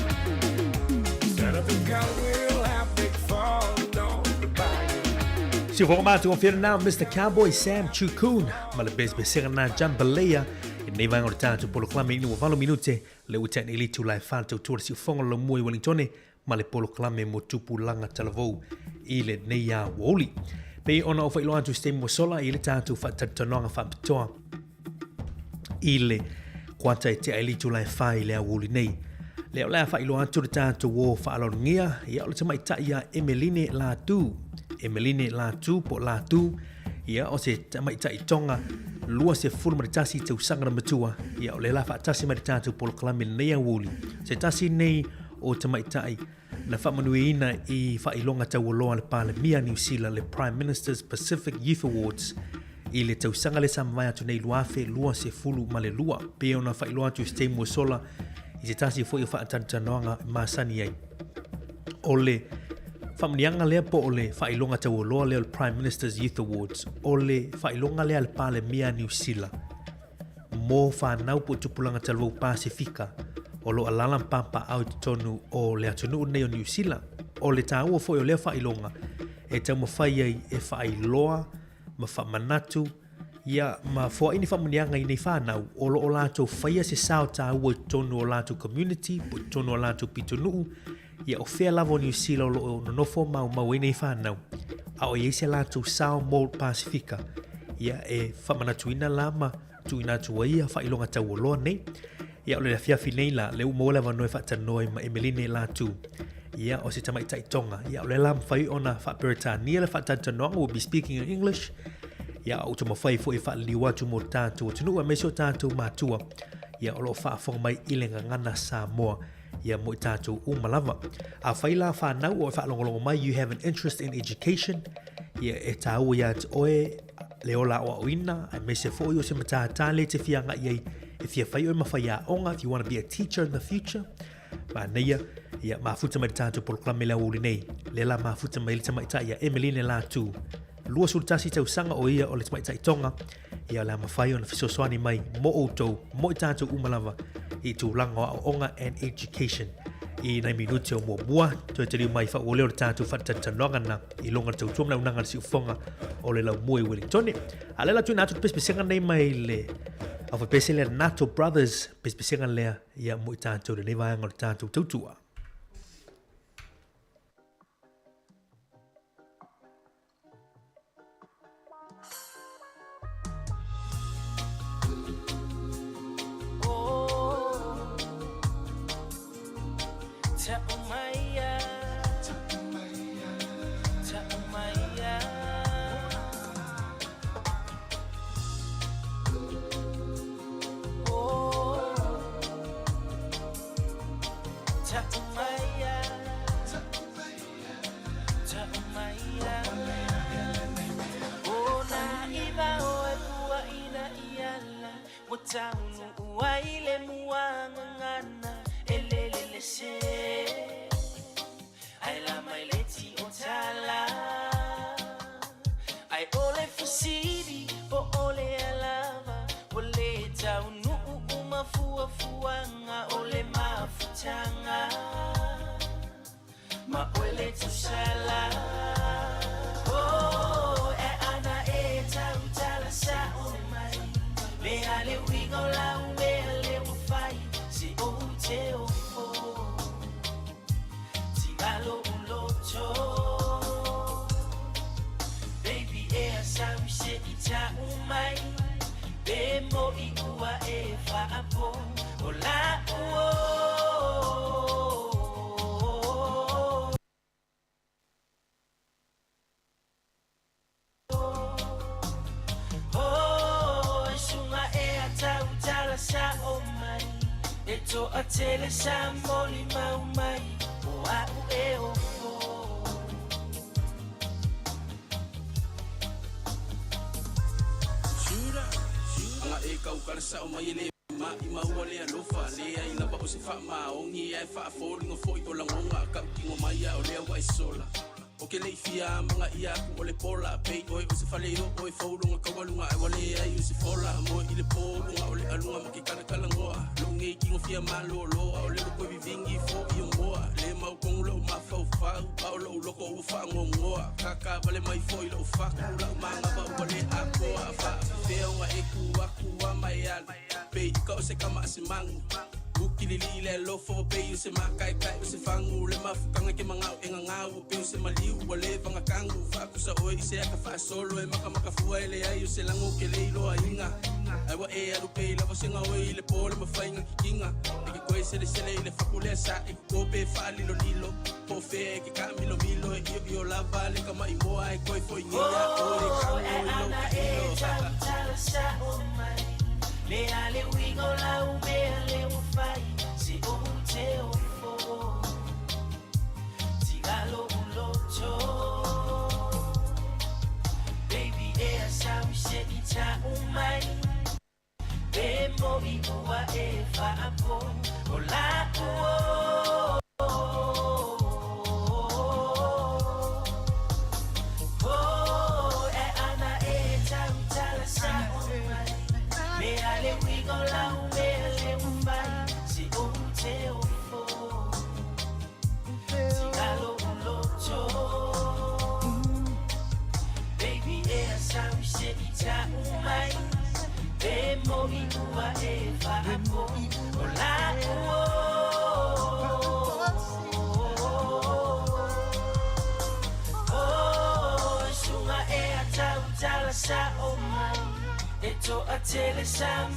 Set up a gun, we'll have big fun on the bayou. Siufofoga matagofie lena Mr Cowboy Sam Chukun ma le pesepesega lena Jambalaya i lenei vaega o le tatou polokalame ina ua 8 minute le ua tea nei le itula e 4 le tautua le siufofoga o le laumua i Wellingtone ma le polokalame mo tupulaga talavou i lenei aoauli. Pei ona ou faailoa atu i se taimi ua sola i le tatou faatalatalanoaga faapitoa i le kuata e tea ai le itula e 4 i le aoauli nei. Lea o le a faailoa atu le tatou uo faaaloalogia, ia o le tamaitai ia Emeline Latu. Emeline Latu po o Latu, ia o se tamaitai Tonga 21 tausaga na matua, ia o lea la faatasi mai le tatou polokalame i lenei aoauli. Se tasi nei o tamaitai na faamanuiaina i faailoga taualoa a le Palemia Niu Sila, le Prime Minister's Pacific Youth Awards, i le tausaga lea sa mavae atu nei 2022. Pei ona faailoa atu i se taimi ua sola i se tasi foi o faatanoatanoaga e masani ai. O le faamanuiaga lea po o le faailoga taualoa lea o le Prime Minister's Youth Awards, o le faailoga lea a le Palemia Niu Sila mo fanau po o tupulaga talavou Pasefika o lo o alaala ma papaau i totonu o le atunuu lenei o Niu Sila. O le taua foi o lea faailoga e taumafai ai e faailoa ma faamanatu ia ma foai ni faamanuiaga i nei fanau o lo o latou faia se sao taua i totonu o latou community po i totonu o latou pitonuu ia o fea lava o Niu Sila o lo o nonofo maumau ai nei fanau a o i ai se latou sao mo Pasifika ia e faamanatuina la ma tuuina atu ai ia faailoga taualoa nei. Ia o le afiafi nei la, le ua maua le avanoa e faatalanoa ai ma Emeline Latu. Ia o se tamaitai Tonga. Ia o lea la mafai ona faa-Peretania le faatalatalanoaga, we'll be speaking in English. Ia o taumafai foi e faaliliu atu mo tatou atunuu aemaise o tatou matua. Ia o lo o faafofoga mai i le gagana Samoa. Ia mo i tatou uma lava. Afai la fanau o e faalogologo mai, you have an interest in education, ia e taua ia te oe le ola aoaoina, aemaise foi o se matata le te fia agai ai, e fia fai oe ma faiaoga, if you want to be a teacher in the future, manaia, ia mafuta mai le tatou polokalame le aoauli nei, lea la mafuta mai le tamaitai ia Emeline Latu, 21 tausaga o ia o le tamaitai Tonga, ia o le a mafai ona fesoasoani mai mo outou, mo i tatou uma lava i tulaga o aoaoga and education. I nai minute o muamua, toe taliu mai faaua lea o le tatou faatalatalanoaga na i luga o le tautua ma le auaunaga a le siufofoga o le laumua i Wellingtone. A lea la tuuina atu le pesepesega nei mai le aufaipese lea Nato Brothers, pesepesega lea ia mo i tatou lenei vaega o le tatou tautua. tautala sa'o mai E to'atele sa molimau mai O a'u e ofo. Aga e kau kala sa'o mai e le ma'i maua le alofa leai lava o se fa'amaogi ae fa'afoliga fo'i o lagoga ka'utigo mai a o lea ua e sola o ke le'i fia amagaʻia aku o le pola pei oe o se fale o'o e fouloga kaualuga ae ua leai o se fola moe i le pō luga o le aluga ma ke kalakalagoa lo'u kigo fia malōlō a o le loko e vivigi fo'i o moa le maukogu lo'u mafaufau a o lo'u loko ua fa'agogoa kakavale mai fo'i lo'u faku la'u magava ua lē akoa fa'afefea oga e ku aku a mai alu pei ka o se kama a se magu ukilili'i le alofo pei o se makaekae o se fagu le mafukaga ke maga'o e gagau o pe o se maliu ua lē vagakagu fa'akusa oe i se aka fa'asolo e makamakafua e leai o se lago ke lē iloaina ae ua e alu pei lava sega oe i le pō le mafaiga kikiga e ke koe selesele i le faku lea sa e kokō pe fa'alilolilo po o fea e ke ka'amilomilo e io'io lava le kama'imoa e koe fo'igia oe Oh, e ana e tautala sa'o mai Le a le uiga o lau mea le ua fai Se ou te ofo Tiga lo'u loto Baby e a sau i se i ta'u mai Pe mo'i ua e fa'apo O la'u o. Oh, e ana e tautala sa'o mai Le a le uiga o lau mea le ua fai Se ou te ofo Tiga lo'u loto Baby e a sau i se i ta'u mai Pe mo'i ua e fa'apo O la'u o. Oh, suga e a tautala sa'o mai E to'atele sa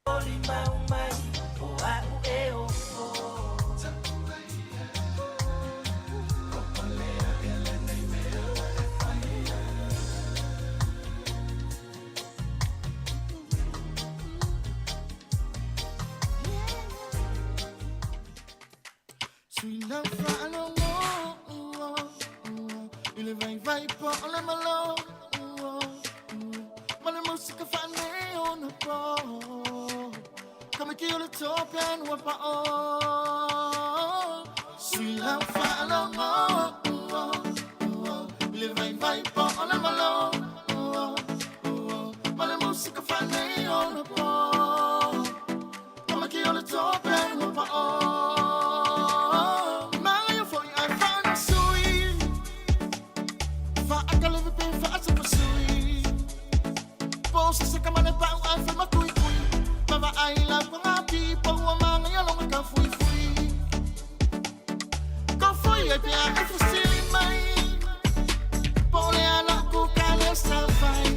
molimau mai O a'u e ofo. Sui lau fa'alogo i le vaivai po o le malo ma le musika fa'aneona po kamiki o le tope ua pa'o. Sui lau fa'alogo i le vaivai po o le malo ma le musika fa'aneona po kamiki o le tope ua pa'o. Magaia fo'i ae fa'anasui fa'akaleve pe fa'asapasui po se se kamane pa'u ae faimakuikui mava'ai laukaga po ua magaia loga kafuifui kofoi ai pea e fesili mai po le ala ku ka le safai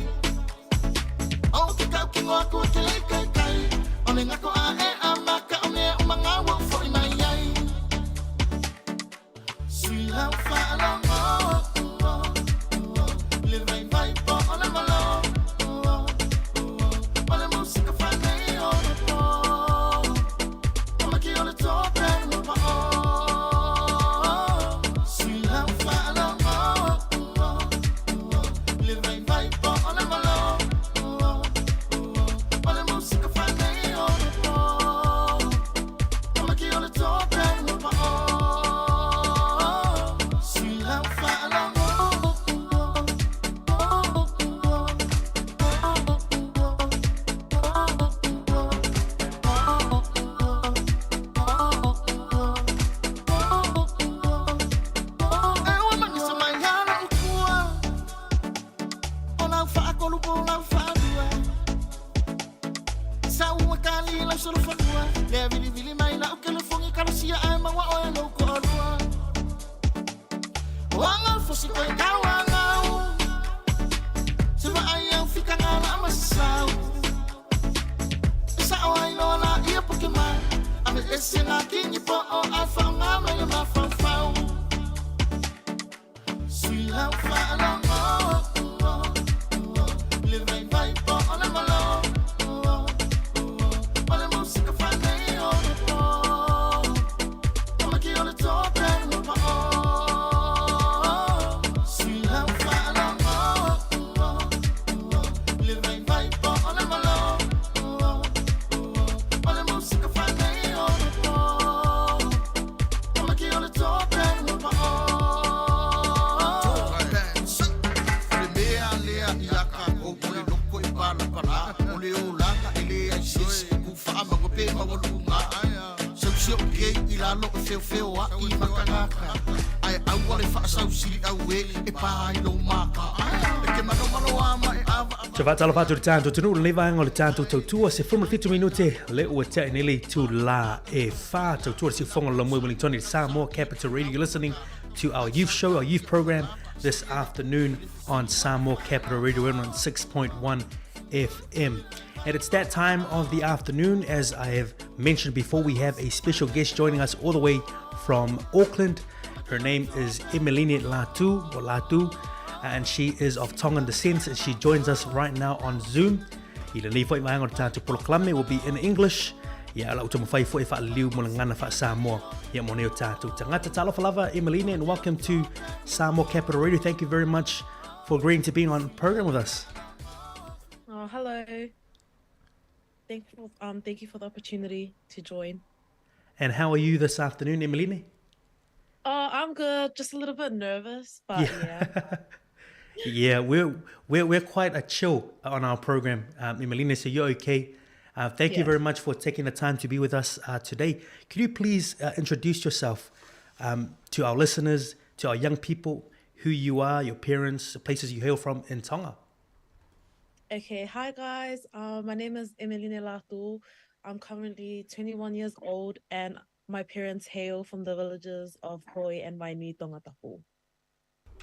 o ke kaukigo aku e ke lei kaikai o le gako a e amaka o mea umaga ua fo'i mai ai. Sui lau fa'alogo le vaivai po o le malo ma le musika fa'aneona po kamaki o le tope ua pa'o. Sui lau fa'alogo le vaivai po o le malo ma le musika fa'aneona po kamaki o le tope ua pa'o. Sui lau fa'alogo. E ua manisa mai ana ukua O lau fa'akolu po lau fa'alua Sa ua kali lau solofanua Lea vilivili mai la'u kelefogi kalosia ae maua oe lou ko'olua O aga fosi koe kauagau Se va'ai au fikaga la'a masasau E sa'o ai loa la'ia poke mai Ave ese ngā kingi po o ae fa'aoga mai le mafaufau. Sui lau fa'alogo le vaivai po o le malo ma le musika feofeoaʻi ma kanaka Ae aua le faasausiliʻau ē e pā i lou maka E ke manomano a ma e ʻawaʻawa Te whaatalofa atu i le tātou atunuu, lenei vaega o le tātou tautua, 17 minute le ua tea nei le itu la e whā tautua le siufofoga o le Laumua i Wellington i le Samoa Capital Radio. You're listening to our youth show, our youth program this afternoon on Samoa Capital Radio 106.1 FM. And it's that time of the afternoon, as I have mentioned before, we have a special guest joining us all the way from Auckland. Her name is Emelini Latu, or Latu, and she is of Tongan descent, and she joins us right now on Zoom. I lenei foi vaega o le tātou polokalame will be in English. Ia, o lau taumafai foi e faaliliu mo le gagana faa-Samoa. Ia, mo nei o tātou tagata. Talofa lava, Emeline, and welcome to Samoa Capital Radio. Thank you very much for agreeing to be on program with us. Oh, hello. Thank you for, um, thank you for the opportunity to join. And how are you this afternoon, Emeline? Oh, I'm good. Just a little bit nervous, but yeah. Yeah, yeah we're, we're, we're quite a chill on our program, um, Emeline, so you're okay. Uh, thank you very much for taking the time to be with us uh, today. Could you please uh, introduce yourself um, to our listeners, to our young people, who you are, your parents, the places you hail from in Tonga? Okay, hi guys. Uh, my name is Emeline Latu. I'm currently 21 years old and my parents hail from the villages of Hoi and Wainui Tongatapu.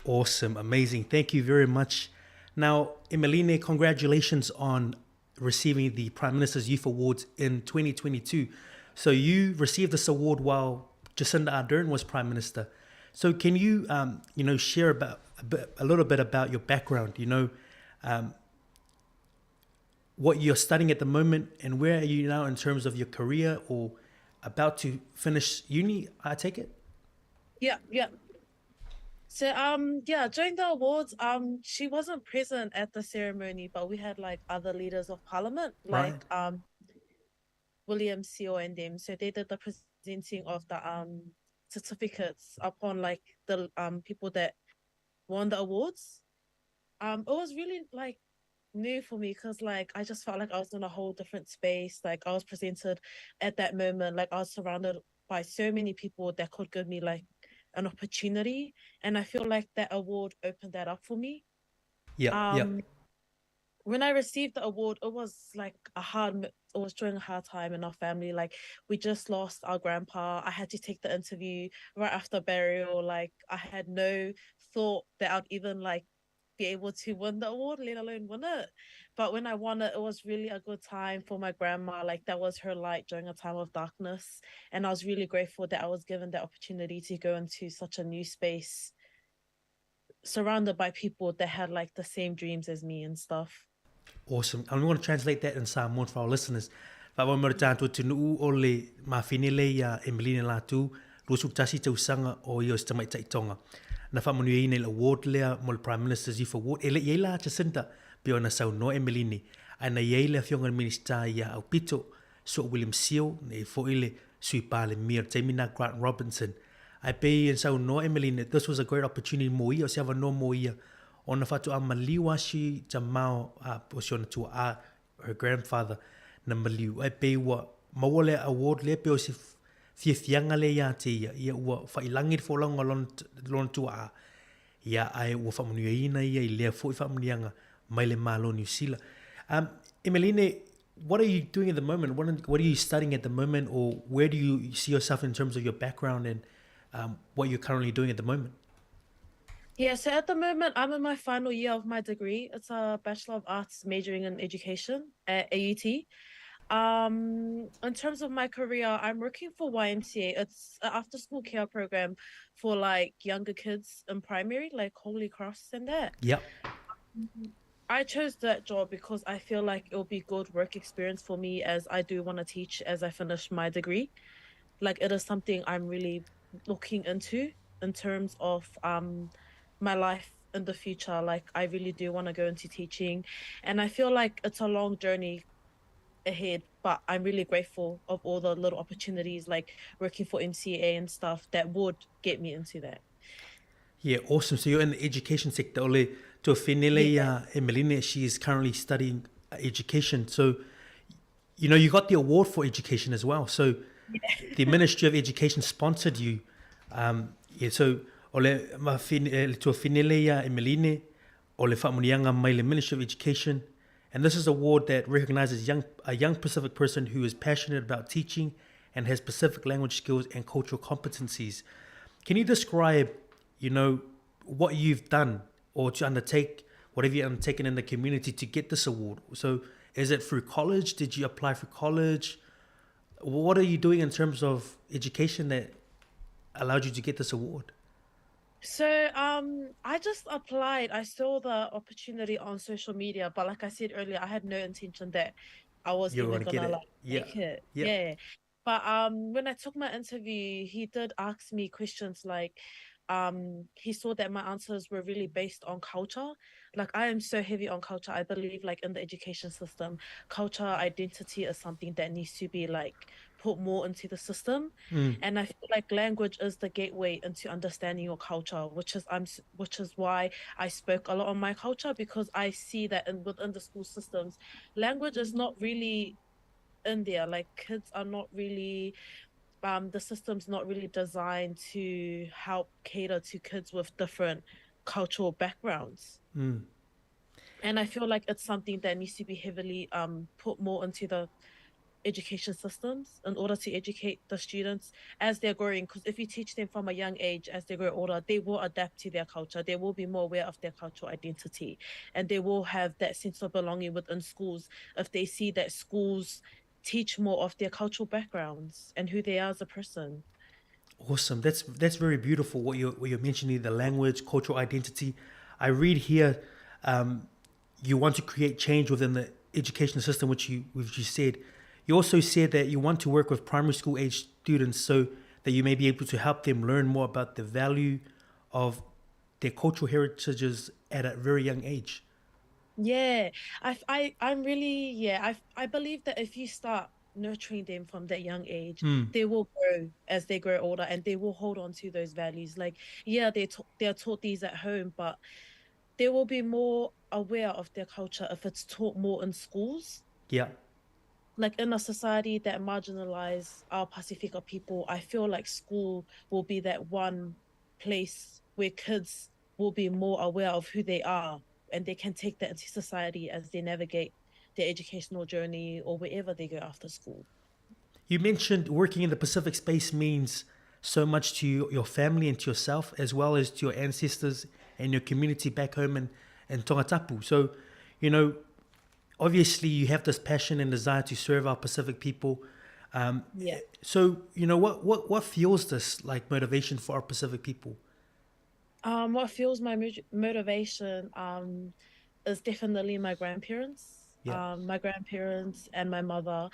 Awesome, amazing. Thank you very much. Now, Emeline, congratulations on receiving the Prime Minister's Youth Awards in 2022. So you received this award while Jacinda Ardern was Prime Minister. So can you, um, you know, share about a, bit, a little bit about your background? You know, um, what you're studying at the moment and where are you now in terms of your career or about to finish uni, I take it? Yeah, yeah. So um yeah, during the awards, um she wasn't present at the ceremony, but we had like other leaders of parliament, like right. um William Sio and them. So they did the presenting of the um certificates upon like the um people that won the awards. Um it was really like new for me because like I just felt like I was in a whole different space. Like I was presented at that moment, like I was surrounded by so many people that could give me like an opportunity. And I feel like that award opened that up for me. Yeah. Um yeah. when I received the award, it was like a hard it was during a hard time in our family. Like we just lost our grandpa. I had to take the interview right after burial. Like I had no thought that I'd even like be able to win the award, let alone win it. But when I won it, it was really a good time for my grandma. Like that was her light during a time of darkness. And I was really grateful that I was given the opportunity to go into such a new space surrounded by people that had like the same dreams as me and stuff. Awesome. And we want to translate that in Samoan for our listeners. Whaawau mai o le tātou atunuu o le mafine le ia Emeline Latu, 21 tausaga o ia o se tamaitai Tonga. Na faamanuiaina i le award lea mo le Prime Minister's Youth Award, e le i ai la Jacinda pei ona saunoa Emeline, ae na i ai le afioga i le Minisita ia Aupito, Sir William Sio, na i ai foi le Sui Palemia o le taimi na Grant Robinson. Ae pei ona saunoa Emeline, this was a great opportunity mo ia, o se avanoa mo ia, ona faatoa maliu a si tamao a o si ona tuaa, her grandfather, na maliu. Ae pei ua maua le award lea pei o se fiafiaga lea ia te ia, ia ua faailagi le folauga o lona, lona tuaa, ia ae ua faamanuiaina ia i lea foi faamanuiaga mai le Malo o Niu Sila. Um, Emeline, what are you doing at the moment? What, what are you studying at the moment or where do you see yourself in terms of your background and um, what you're currently doing at the moment? Yeah, so at the moment, I'm in my final year of my degree. It's a Bachelor of Arts majoring in education at AUT. Um, in terms of my career, I'm working for YMCA. It's an after school care program for like younger kids in primary, like Holy Cross and that. Yep. I chose that job because I feel like it'll be good work experience for me as I do want to teach as I finish my degree. Like it is something I'm really looking into in terms of um my life in the future. Like I really do want to go into teaching and I feel like it's a long journey ahead, but I'm really grateful of all the little opportunities like working for MCA and stuff that would get me into that. Yeah, awesome. So you're in the education sector. Ole Tuafinele yeah. Emeline, she is currently studying education. So, you know, you got the award for education as well. So, The Ministry of Education sponsored you. Um, yeah, so o le, mafine, le tuafine le ia Emeline, o le whaamunianga mai le Ministry of Education. And this is a award that recognizes young, a young Pacific person who is passionate about teaching and has Pacific language skills and cultural competencies. Can you describe, you know, what you've done or to undertake whatever you've undertaken in the community to get this award? So is it through college? Did you apply for college? What are you doing in terms of education that allowed you to get this award? So I just applied. I saw the opportunity on social media, but like I said earlier, I had no intention that I was You were even gonna get gonna it. like Yeah. make it. Yeah. Yeah. But when I took my interview, he did ask me questions like he saw that my answers were really based on culture. Like I am so heavy on culture. I believe like in the education system, culture identity is something that needs to be like put more into the system. And I feel like language is the gateway into understanding your culture, which is I'm which is why I spoke a lot on my culture because I see that in within the school systems, language is not really in there. Like kids are not really the system's not really designed to help cater to kids with different cultural backgrounds. And I feel like it's something that needs to be heavily put more into the education systems in order to educate the students as they're growing. Because if you teach them from a young age, as they grow older, they will adapt to their culture. They will be more aware of their cultural identity and they will have that sense of belonging within schools if they see that schools teach more of their cultural backgrounds and who they are as a person. Awesome. That's that's very beautiful what you're what you're mentioning, the language, cultural identity. I read here you want to create change within the education system, which you which you said. You also said that you want to work with primary school age students so that you may be able to help them learn more about the value of their cultural heritages at a very young age. Yeah, I'm really, yeah, I believe that if you start nurturing them from that young age, they will grow as they grow older and they will hold on to those values. Like, yeah, they're taught these at home, but they will be more aware of their culture if it's taught more in schools. Yeah. Like in a society that marginalize our Pasifika people, I feel like school will be that one place where kids will be more aware of who they are and they can take that into society as they navigate their educational journey or wherever they go after school. You mentioned working in the Pacific space means so much to you, your family and to yourself, as well as to your ancestors and your community back home in, in Tongatapu. So, you know, obviously you have this passion and desire to serve our Pacific people. Yeah. So, you know, what, what, what fuels this like motivation for our Pacific people? What fuels my motivation is definitely my grandparents, Yeah. my grandparents and my mother.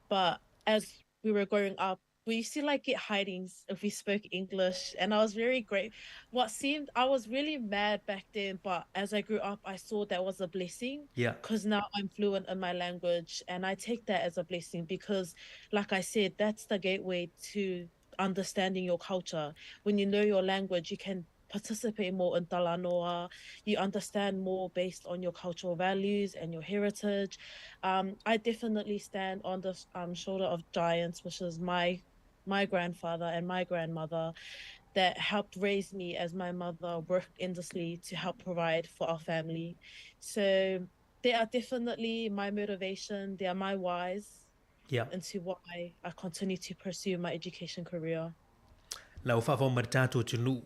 But as we were growing up, we used to like get hidings if we spoke English, and I was very great. What seemed I was really mad back then, but as I grew up, I saw that was a blessing Yeah. because now I'm fluent in my language, and I take that as a blessing because, like I said, that's the gateway to understanding your culture. When you know your language, you can participate more in Talanoa, you understand more based on your cultural values and your heritage. I definitely stand on the shoulder of giants, which is my grandfather and my grandmother that helped raise me as my mother worked endlessly to help provide for our family. So they are definitely my motivation. They are my whys into why I continue to pursue my education career. La o whaafau mai tātou tunu,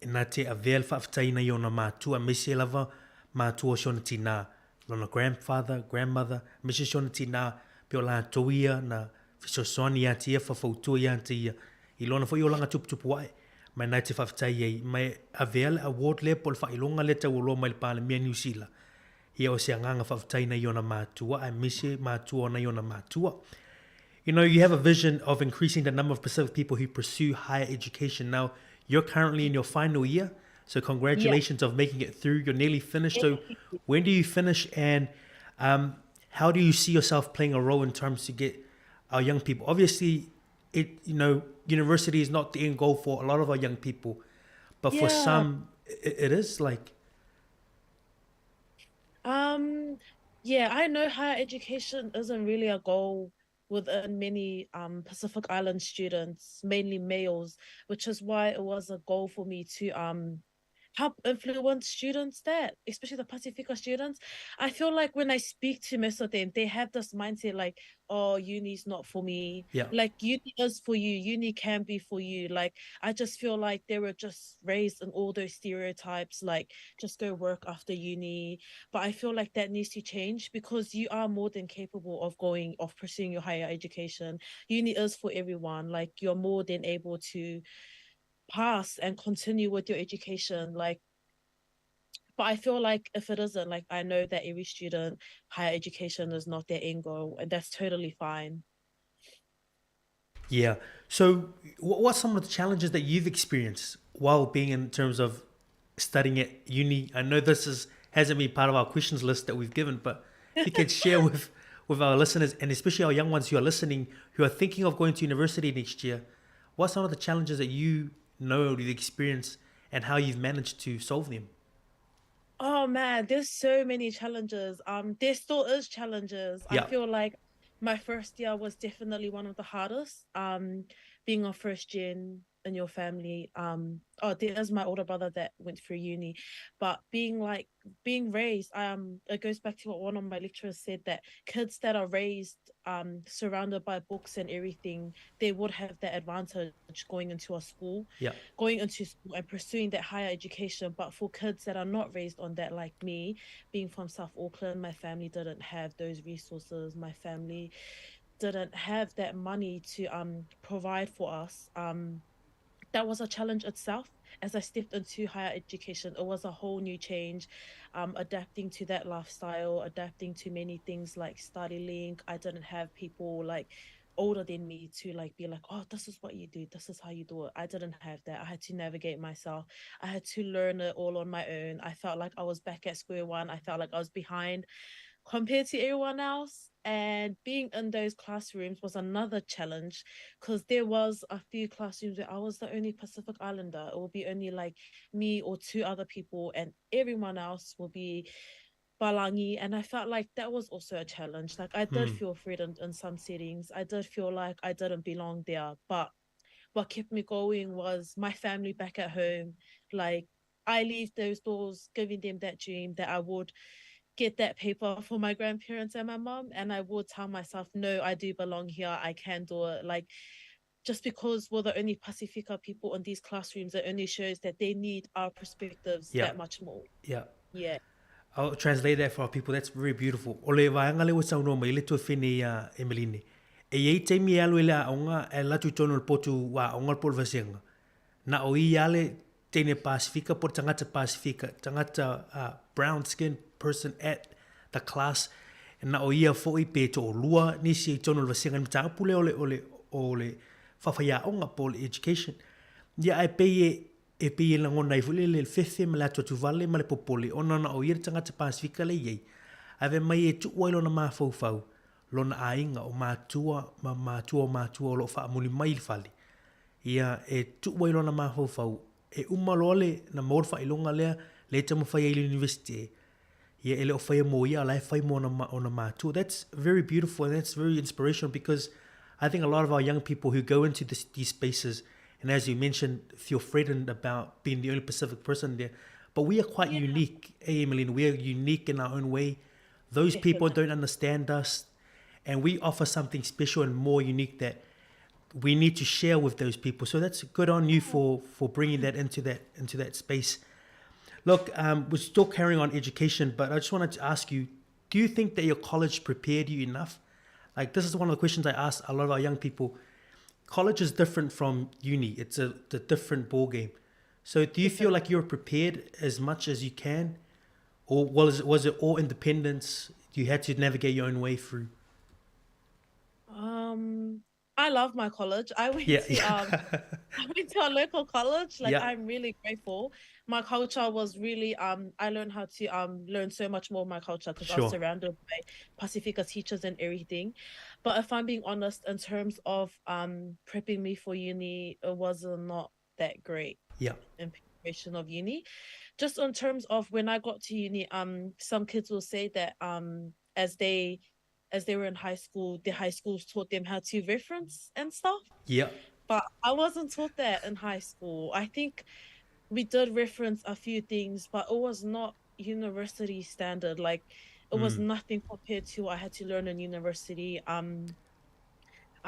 nā te avea le whaafitaina i ona mātua, me se lava mātua o si ona tinā. Lona grandfather, grandmother, me se si ona tinā, pe o lātou ia, na fesoasoani ia te ia, whawhautua ia te ia. I lona foi o langa tuputupu ae, mai nā te whaaftai ai, mai avea le award le po le whailonga le tau o loa mai le Palemia New Zealand. Ia o se anganga whaaftaina i ona mātua, ae mise mātua ona i ona mātua. You know, you have a vision of increasing the number of Pacific people who pursue higher education. Now, you're currently in your final year, so congratulations of making it through. You're nearly finished. So, when do you finish, and how do you see yourself playing a role in terms to get our young people? Obviously, it you know, university is not the end goal for a lot of our young people, but for some, it, it is like Yeah, I know higher education isn't really a goal within many um, Pacific Island students, mainly males, which is why it was a goal for me to um, help influence students that, especially the Pasifika students. I feel like when I speak to most of them, they have this mindset like, oh, uni's not for me. Yeah. Like uni is for you, uni can be for you. Like I just feel like they were just raised in all those stereotypes, like just go work after uni. But I feel like that needs to change because you are more than capable of going of pursuing your higher education. Uni is for everyone. Like you're more than able to pass and continue with your education. Like but I feel like if it isn't, like I know that every student, higher education is not their end goal, and that's totally fine. Yeah. So, what are some of the challenges that you've experienced while being in terms of studying at uni? I know this is hasn't been part of our questions list that we've given, but if you could share with with our listeners and especially our young ones who are listening, who are thinking of going to university next year, what are some of the challenges that you know you've experienced and how you've managed to solve them? Oh man, there's so many challenges. Um, there still is challenges. Yeah. I feel like my first year was definitely one of the hardest. Um, being a first gen in your family. Um, oh, there is my older brother that went through uni, but being like being raised, it goes back to what one of my lecturers said that kids that are raised um surrounded by books and everything, they would have that advantage going into a school Yeah. going into school and pursuing that higher education. But for kids that are not raised on that, like me, being from South Auckland, my family didn't have those resources. My family didn't have that money to um provide for us. Um, that was a challenge itself. As I stepped into higher education, it was a whole new change, adapting to that lifestyle, adapting to many things like StudyLink. I didn't have people like older than me to like be like, oh, this is what you do, this is how you do it. I didn't have that. I had to navigate myself. I had to learn it all on my own. I felt like I was back at square one. I felt like I was behind compared to everyone else. And being in those classrooms was another challenge because there was a few classrooms where I was the only Pacific Islander. It will be only like me or two other people, and everyone else will be Balangi. And I felt like that was also a challenge. Like I did feel threatened in some settings. I did feel like I didn't belong there. But what kept me going was my family back at home. Like I leave those doors giving them that dream that I would get that paper for my grandparents and my mom, and I would tell myself, no, I do belong here, I can do it. Like just because we're the only Pasifika people in these classrooms, it only shows that they need our perspectives that much more. Yeah. Yeah. I'll translate that for our people. That's very beautiful. O le vaega lea ua saunoa mai le tuafene iā Emeline. E i ai taimi e alu ai le aoga e alu atu i totonu o le potu aoga po o le vasega. Na o ia le teine Pasifika po o le tagata Pasifika, tagata uh, brown skin person at the class, na o ia foi pe to'olua nisi i totonu o le vasega i le mataupu lea o le, o le, o le faafaiaoga po o le education. Ia ae pei e, e pei e lagona ai foi le, le fefe ma le atuatuvale ma le popole ona na o ia le tagata Pasifika lea i ai. Ae fai mai e tuu ai lona mafaufau, lona aiga, o matua ma matua o matua o lo o faamuli mai i le fale. Ia, e tuu ai lona mafaufau, e uma loa le, na maua le faailoga lea, lea e taumafai ai i le university, ia e le o faia mo ia, a o la e fai mo ona, ona matua. That's very beautiful and that's very inspirational because I think a lot of our young people who go into this, these spaces, and as you mentioned, feel threatened about being the only Pacific person there. But we are quite unique, eh, Emmeline? We are unique in our own way. Those people don't understand us, and we offer something special and more unique that we need to share with those people. So that's good on you for for bringing that into that into that space. Look, um, we're still carrying on education, but I just wanted to ask you: Do you think that your college prepared you enough? Like this is one of the questions I ask a lot of our young people. College is different from uni; it's a, it's a different ball game. So, do you feel like you're prepared as much as you can, or was it, was it all independence? You had to navigate your own way through. Um, I love my college. I went Yeah, to yeah. um I went to a local college. Like Yeah. I'm really grateful. My culture was really I learned how to learn so much more of my culture because I was Sure. surrounded by Pasifika teachers and everything. But if I'm being honest, in terms of prepping me for uni, it was not that great Yeah. in preparation of uni. Just in terms of when I got to uni, some kids will say that as they as they were in high school, their high schools taught them how to reference and stuff. Yeah. But I wasn't taught that in high school. I think we did reference a few things, but it was not university standard. Like it was nothing compared to what I had to learn in university.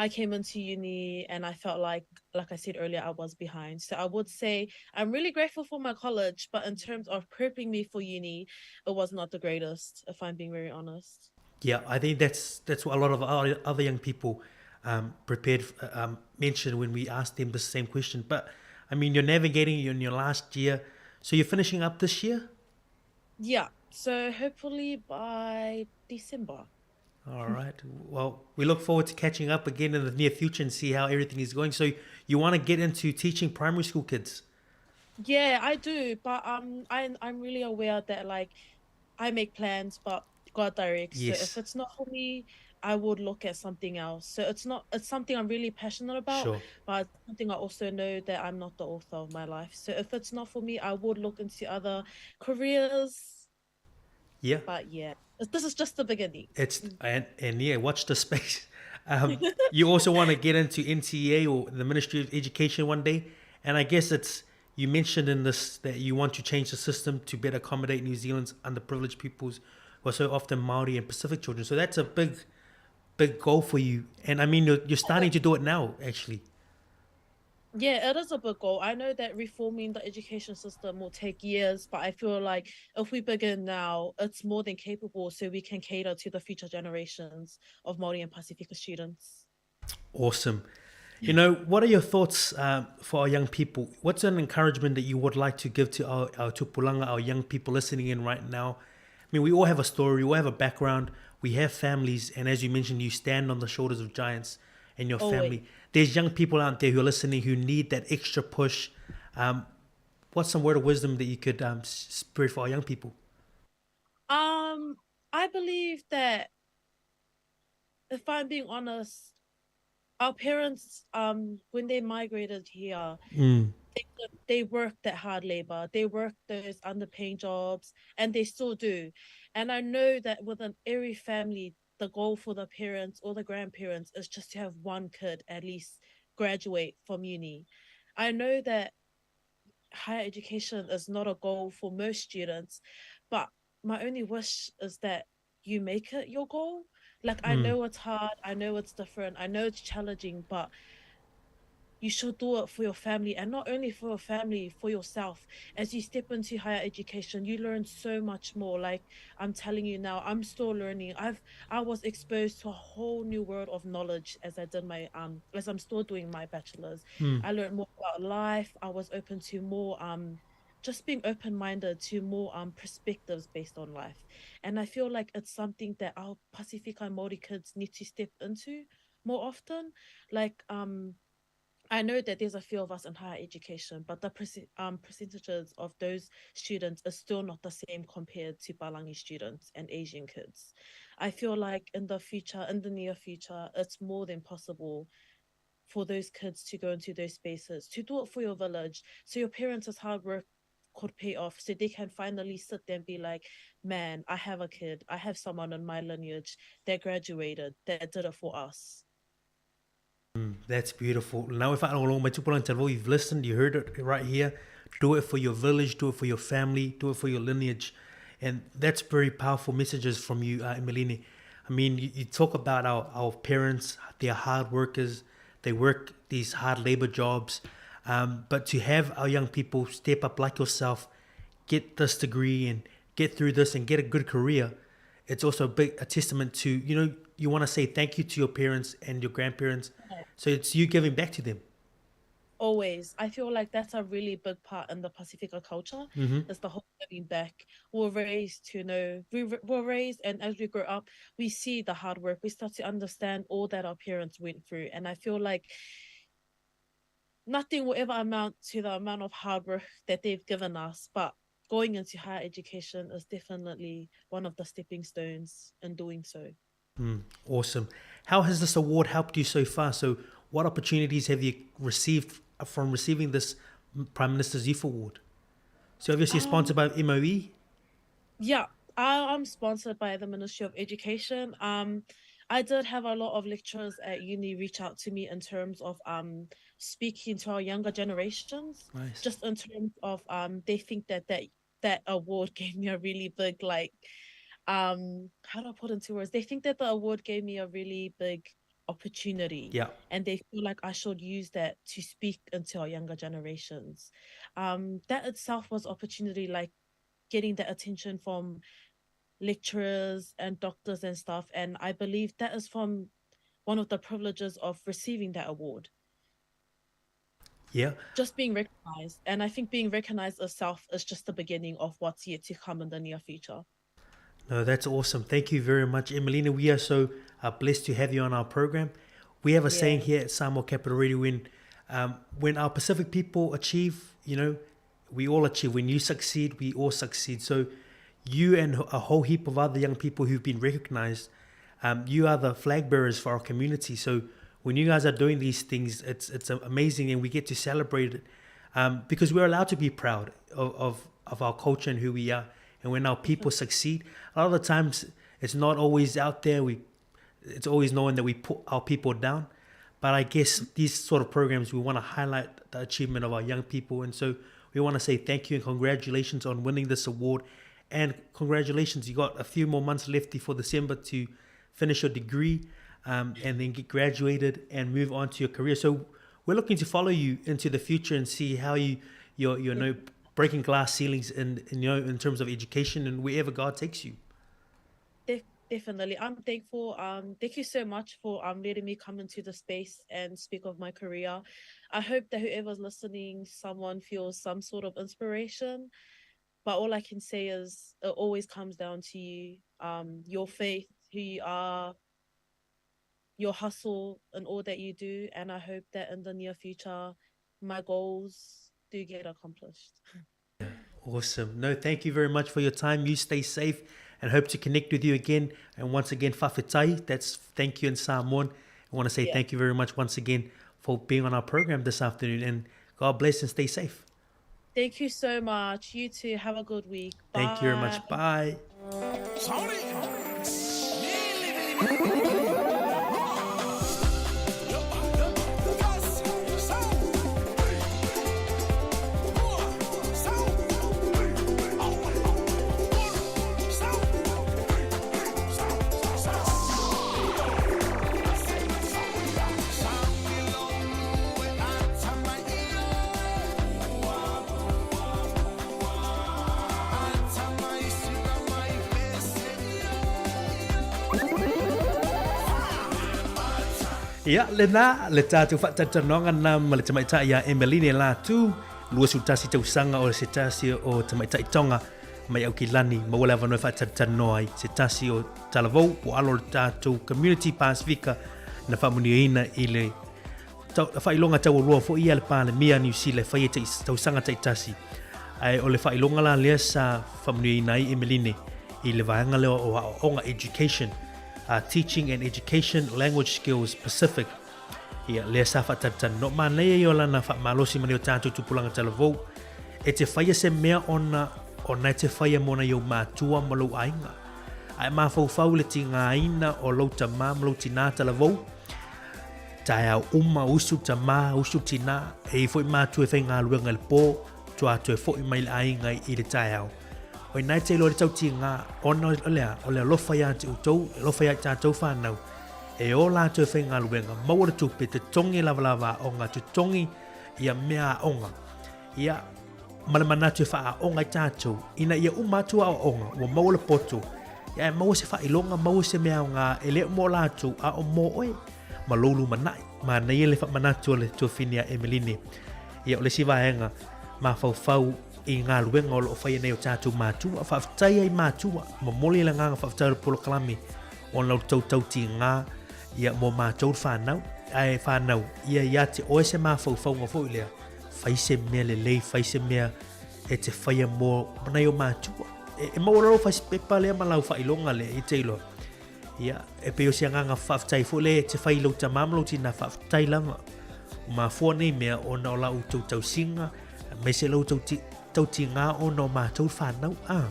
I came into uni and I felt like I said earlier, I was behind. So I would say I'm really grateful for my college, but in terms of prepping me for uni, it was not the greatest, if I'm being very honest. Yeah, I think that's what a lot of other young people prepared mentioned when we asked them the same question. But you're navigating, you're in your last year, so you're finishing up this year? Yeah, so hopefully by December. All right. Well, we look forward to catching up again in the near future and see how everything is going. So you want to get into teaching primary school kids? Yeah, I do. But I'm really aware that I make plans, but God directs. So if it's not for me, I would look at something else. So it's not, it's something I'm really passionate about, but it's something I also know that I'm not the author of my life. So if it's not for me, I would look into other careers. But this is just the beginning. Watch the space. You also want to get into NCEA or the Ministry of Education one day. And I guess you mentioned in this that you want to change the system to better accommodate New Zealand's underprivileged pupils who are so often Māori and Pacific children. So that's a big, big goal for you. And you're starting to do it now, actually. Yeah, it is a big goal. I know that reforming the education system will take years, but I feel like if we begin now, it's more than capable, so we can cater to the future generations of Māori and Pasifika students. Awesome. What are your thoughts for our young people? What's an encouragement that you would like to give to our tupulanga, our young people listening in right now? We all have a story, we all have a background, we have families, and as you mentioned, you stand on the shoulders of giants and your Always. family. There's young people out there who are listening who need that extra push. What's some word of wisdom that you could spread for our young people? I believe that, if I'm being honest, our parents, when they migrated here, they worked that hard labor. They worked those underpaying jobs, and they still do. And I know that within every family, the goal for the parents or the grandparents is just to have one kid at least graduate from uni. I know that higher education is not a goal for most students, but my only wish is that you make it your goal. I know it's hard, I know it's different, I know it's challenging, but you should do it for your family, and not only for your family, for yourself. As you step into higher education, you learn so much more. I'm telling you now, I'm still learning. I was exposed to a whole new world of knowledge as I did my as I'm still doing my bachelor's. I learned more about life. I was open to more, just being open-minded to more perspectives based on life. And I feel like it's something that our Pasifika and Māori kids need to step into more often. I know that there's a few of us in higher education, but the percentages of those students is still not the same compared to Palangi students and Asian kids. I feel like in the near future, it's more than possible for those kids to go into those spaces, to do it for your village, so your parents' hard work could pay off, so they can finally sit there and be like, man, I have a kid, I have someone in my lineage that graduated, that did it for us. That's beautiful. Now, if I don't know, my two point seven, you've listened, you heard it right here. Do it for your village, do it for your family, do it for your lineage. And that's very powerful messages from you, Emelini. You talk about our parents, they're hard workers, they work these hard labor jobs. But to have our young people step up like yourself, get this degree and get through this and get a good career, it's also a big a testament to, you want to say thank you to your parents and your grandparents. So it's you giving back to them. Always. I feel like that's a really big part in the Pasifika culture. It's the whole giving back. We're raised to know, we we're raised, and as we grow up, we see the hard work. We start to understand all that our parents went through. And I feel like nothing will ever amount to the amount of hard work that they've given us, but going into higher education is definitely one of the stepping stones in doing so. Awesome. How has this award helped you so far? So what opportunities have you received from receiving this Prime Minister's Youth Award? So obviously sponsored by MOE? Yeah, I'm sponsored by the Ministry of Education. I did have a lot of lecturers at uni reach out to me in terms of um, speaking to our younger generations. Nice. Just in terms of um, they think that that that award gave me a really big like um how do I put into words? They think that the award gave me a really big opportunity. Yeah. And they feel like I should use that to speak into our younger generations. Um that itself was opportunity like getting that attention from lecturers and doctors and stuff. And I believe that is from one of the privileges of receiving that award. Yeah. Just being recognized. And I think being recognized itself is just the beginning of what's yet to come in the near future. No, that's awesome. Thank you very much, Emelina. We are so blessed to have you on our program. We have a yeah. saying here at Samoa Capital Radio when, when our Pacific people achieve, you know, we all achieve. When you succeed, we all succeed. So you and a whole heap of other young people who've been recognized, you are the flag bearers for our community. So when you guys are doing these things, it's it's amazing, and we get to celebrate it because we're allowed to be proud of, of, of our culture and who we are. And when our people succeed, a lot of the times it's not always out there. We, it's always knowing that we put our people down. But I guess these sort of programs, we want to highlight the achievement of our young people. And so we want to say thank you and congratulations on winning this award. And congratulations, you got a few more months left before December to finish your degree and then get graduated and move on to your career. So we're looking to follow you into the future and see how you you're, you know breaking glass ceilings in, in you know in terms of education and wherever God takes you. Definitely. I'm thankful. Thank you so much for letting me come into the space and speak of my career. I hope that whoever's listening, someone feels some sort of inspiration. But all I can say is it always comes down to you, your faith, who you are, your hustle, and all that you do. And I hope that in the near future, my goals do get accomplished. Awesome. No, thank you very much for your time. You stay safe and hope to connect with you again. And once again, fa'afetai, that's thank you in Samoan. I want to say yeah. thank you very much once again for being on our program this afternoon. And God bless and stay safe. Thank you so much. You too. Have a good week. Bye. Thank you very much. Bye. Ia, lena, le tātou whaatautanoga na ma le tamaitai ia Emeline Latu, 21 tausaga o se tasi o tamaitai Tonga mai Aukilani, maua le avanoa e faatalitanoa ai se tasi o talavou po alo o le tātou community Pasifika na faamanuiaina i le faailoga taualoa foi ia le Palemia Niu Sila e fai e tausaga taitasi. Ae o le faailoga la lea sa faamanuiaina ai Emeline i le vaega lea o aoaoga education, teaching and education language skills Pacific. Ia, lea sa faatalitali. No manaia ia o lana faamalosi ma nei o tātou tupulaga talavou, e te whaia se mea ona, ona e te whaia mō nai ou mātua ma lou aiga. A e mafaufau le tigaina o lou tamā ma lou tinā talavou, taeao uma, usu tamā, usu tinā, e i foi mātua e whaingaluega i le pō, tua toe foi mai le aiga i le taeao. O ina e te iloa le tautigā, ona o le a, o le alofa iā te outou, le alofa iā i tātou whānau, e ō lātou e whaingaluega, maua le tupe, totogi lavalava aoga, totogi ia mea aoga, ia, ma le manatu e whaaonga i tātou, ina ia uma atu aoaoga, ua maua le poto, ia e maua se faailoga, maua se mea aoga e le o mō lātou, a o mō oe, ma lou lumanai. Manaia le faamanatu a le tuafine a Emeline. Ia, o le isi vaega, mafaufau i galuega o lo o faia nei o tātou mātua. Faafetai ai mātua, momoli le agaga faafetai o le polokalame ona o le tautautiga ia mō mātou le whānau. Ae whānau, ia ia te oe se mafaufauga foi lea, fai se mea lelei, fai se mea e te whaia mō nai o mātua. E, e maua lau whai pepa lea ma lau whailoga lea i te iloa. Ia, e pei o se agaga faafetai foi lea e te fai i lou tamā ma lou tinā faafetai lava. Ua mafua nei mea ona o la outou tausiga, aemaise la outou tautigā ona o matou le whanau, a.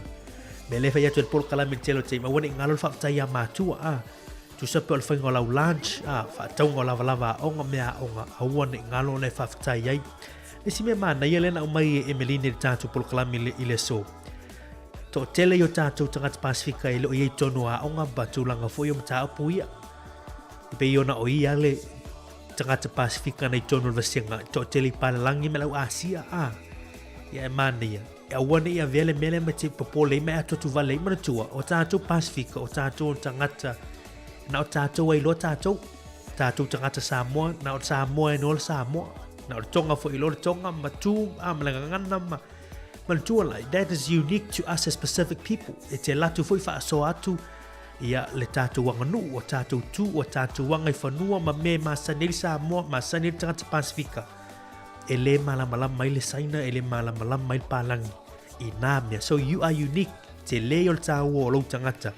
Mea lea e fai atu e le polokalame i le tele o taimi, aua ne i galo le faafetai iā matua, a. Tusa pe o le faiga o lau lunch, a, faatauga o lavalava aoga, mea aoga, aua ne i galo ona e faafetai ai. Le isi mea manaia lea na aumai e Emeline i le tatou polokalame i le, i le aso, toatele i o tatou tagata Pasefika e le o i ai tonu o aoga ma tulaga foi o mataupu ia. E pei ona o ia le tagata Pasefika na i tonu o le vasega, toatele i palalagi ma le au Asia, a, ia e manaia. E aua ne i avea le mea lea ma te popole ai ma e atu vale ai manatua, o tatou Pasefika, o tatou tagata, na o tatou ai loa tatou, tatou tagata Samoa, na o Samoa e noa le Samoa, na o le Tonga foi i loa le Tonga, ma tu, a, ma le gagana, ma, manatua like, that is unique to us as Pacific people. E te latu foi faasoa atu, ia le tatou aganuu, o tatou tu, o tatou aga i fanua, ma me masani ai le Samoa, masani ai le tagata Pasefika. E lē malamalama ai le Saina, e lē malamalama ai le Palagi i nā mea. So you are unique. Tele o le tāua o lou tagata.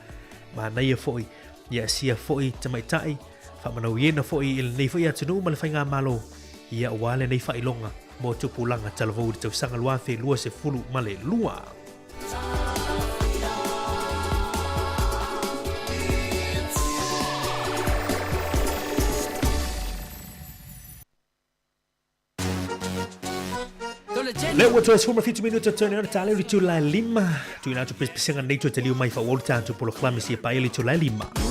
Manaia foi, ia sia foi tamaitai, faamanauiena foi i lenei foi atunuu ma le faigamalo, ia ua lenei faailoga mo tupulaga talavou i le tausaga 2022. Lea ua toe 17 minute o tone ona tale o le itula e 5. Tuina atu pesepesega nei toe taliu mai faaauau le tatou polokalame sia paia le itula e 5.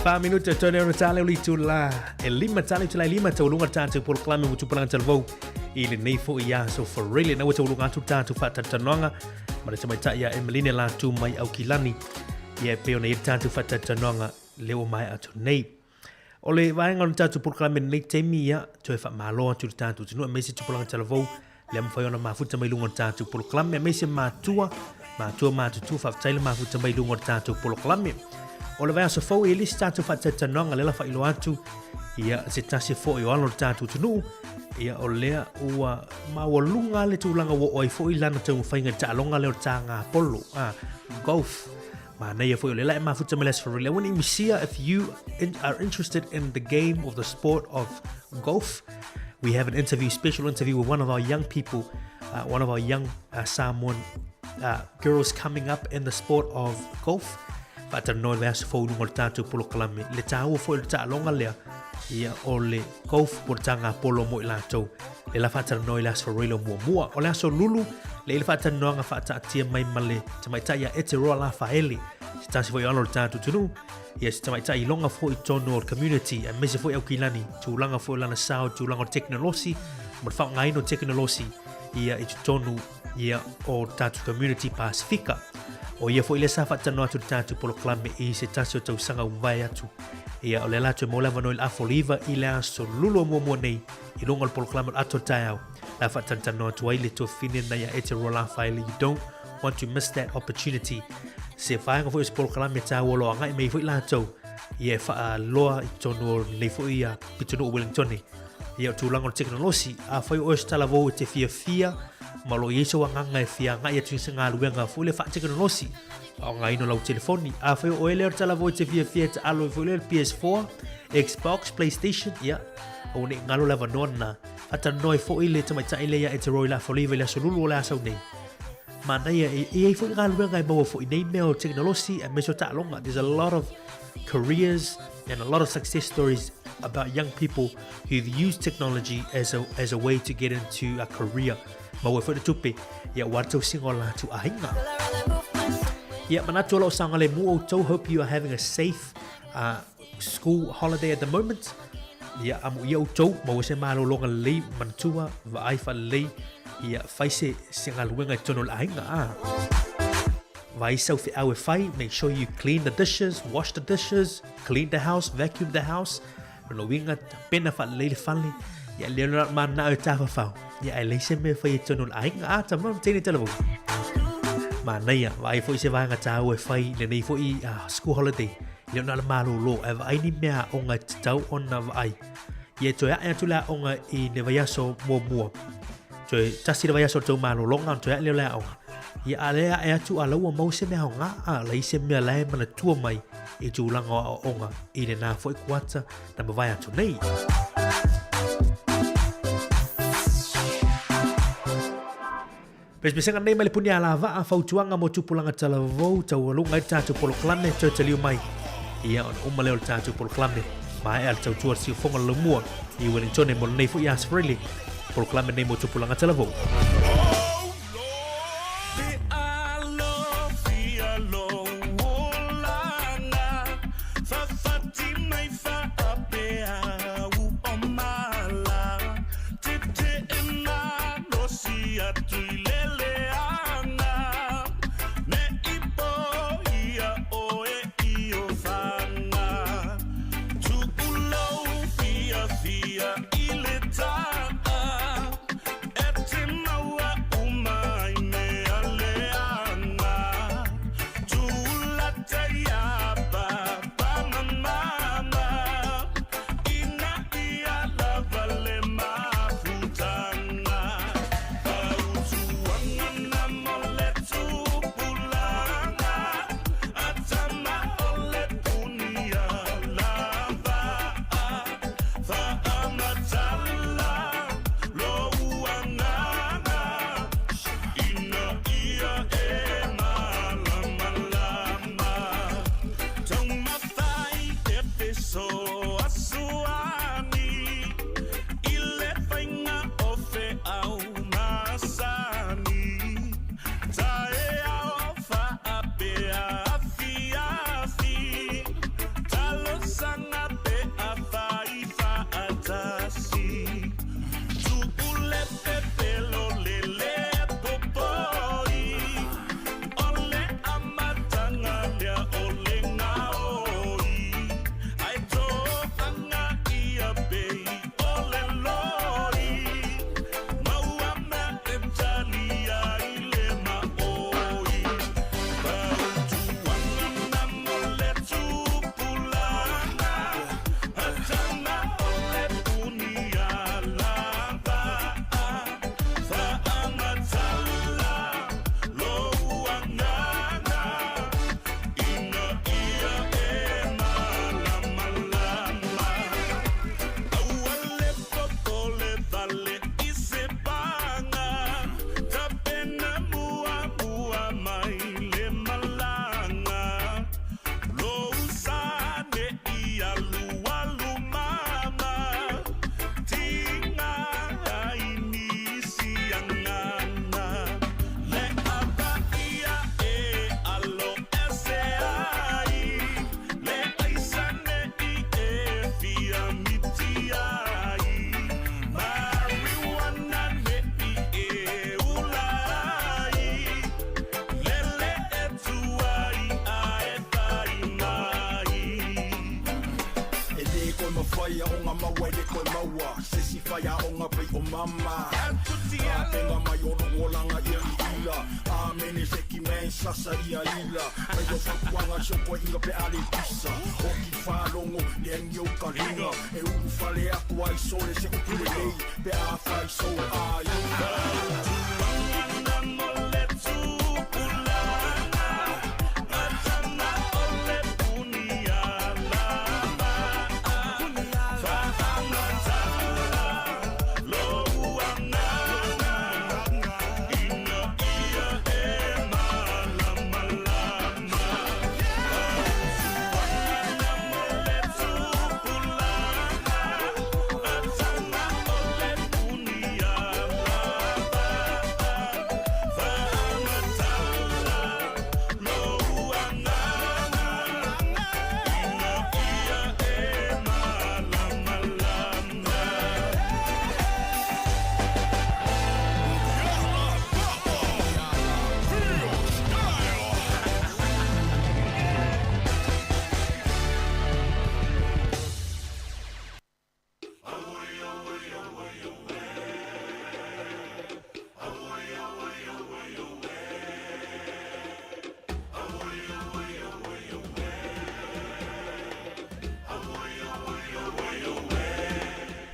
14 minute o tone ona tale o le itula e 5 tale itula e 5 tauluga le tatou polokalame mo tupulaga talavou i lenei foi aso Farele na ua tauluga atu le tatou faatalatalanoaga ma le tamaitai ia Emeline Latu mai Aukilani ia e pei ona i ai le tatou faatalatalanoaga lea ua maea atu nei. O le vaega o le tatou polokalame i lenei taimi, ia, toe faamalo atu i le tatou atunuu aemaise tupulaga talavou, lea mafai ona mafuta mai luga o le tatou polokalame, aemaise matua, Matua matutua faafetai le mafuta mai luga o le tatou polokalame. O le vaiaso fou e le isi tatou faatalatalanoaga lea la faailoa atu ia se tasi foi o alo o le tatou atunuu ia o lea ua maualuga le tulaga ua oo ai foi lana taumafaiga i le taaloga lea o le taga polo a golf. Manaia foi o lea la e mafuta mai le Aso Faraile. Aua ne i misia if you are interested in the game of the sport of golf. We have an interview, special interview with one of our young people, one of our young Samoan girls coming up in the sport of golf. Faatalanoa i le vaiaso fou i luga o le tatou polokalame. Le tāua foi o le taaloga lea, ia o le golf po o le taga polo mo i latou. Le la faatalanoa i le aso Roilo muamua. O le aso Lulu, le i le faatalanoaga faataatia mai ma le tamaitai ia Eteroa Lafaele. Se tasi foi o alo o le tatou atunuu, ia se tamaitai iloga foi i totonu o le community, aemaise foi Aukilani, tulaga foi o lana sao i tulaga o le tekonolosi ma le faaaogaina o tekonolosi ia i totonu ia o le tatou community Pasifika. O ia foi lea sa faatalanoa atu i le tatou polokalame i se tasi o tausaga ua mavae atu. Ia o lea la toe maua le avanoa i le afa o le 9 i le aso Lulu o muamua nei i luga o le polokalame o le Atoa Taeao. La faatalatalanoa atu ai le tuafafine lena ia Eteroa Lafaele. You don't want to miss that opportunity. Se vaega foi o se polokalame tāua o lo o agai mai foi latou ia e faaloa i totonu o lenei foi ia pitonuu o Wellingtone. Ia o tulaga o le tekonolosi, afai o oe o se talavou e te fiafia ma o lo o i ai sou agaga e fia agai atu i se galuega foi lea faatekonolosi, faaaogaina o lau telefoni. Afai o oe lea o le talavou e te fiafia e taalo ai foi lea le PS4, Xbox, PlayStation, ia, aua ne i galo le avanoa lena. Faatalanoa ai foi le tamaitai lea ia Eteroy Lafoliva i le aso Lulu o le a sau nei. Manaia, e i ai foi galuega e maua foi i nei mea o tekonolosi aemaise o taaloga. There's a lot of careers and a lot of success stories about young people who've used technology as a, as a way to get into a career. Maua ai foi le tupe, ia aua le tausiga o latou aiga. Ia, manatu o lau saogalemu outou. Hope you are having a safe school holiday at the moment. Ia, amuia outou, maua se malologa lelei, manatua, vaai faalelei, ia, fai se, se galuega i totonu o le aiga, a. Vaai sau feau e fai, make sure you clean the dishes, wash the dishes, clean the house, vacuum the house. Lona uiga, tapena faalelei le fale, ia lea na mananao e tafafao, ia ae leai se mea e fai i totonu o le aiga, a, tama, teine talavou. Manaia, vaai foi se vaega tāua e fai i lenei foi school holiday, E le o na o le malōlō, ae vaai ni mea aoga e tatau ona vaai. Ia e toe ae atu le aoga i le vaiaso muamua. Toe tasi le vaiaso o le tou malōloga ona toe ae lea o le aoga. Ia a lea ae atu a la ua maua se mea aoga, a leai se mea la e manatua mai i tulaga o aoaoga i lena foi kuata na mavae atu nei. Pesepesega nei mai le puni alavaa, fautuaga mo tupulaga talavou, taualuga ai le tatou polokalame, toe taliu mai. Ia, ona uma lea o le tatou polokalame, maea le tautua le siufofoga o le laumua i Wellingtone mo lenei foi aso Friday, polokalame nei mo tupulaga talavou. le koe mawhaia o ngā maua i le koe maua Se si whaia o ngā pei o mama Penga mai o rongo langa ia i ila Amene se ki men sasa ia ila Mai o whakuanga soko inga pe ale pisa O ki whalongo le angi o ka ringa E uru whale aku ai sole se upu le lei Pe a whai so a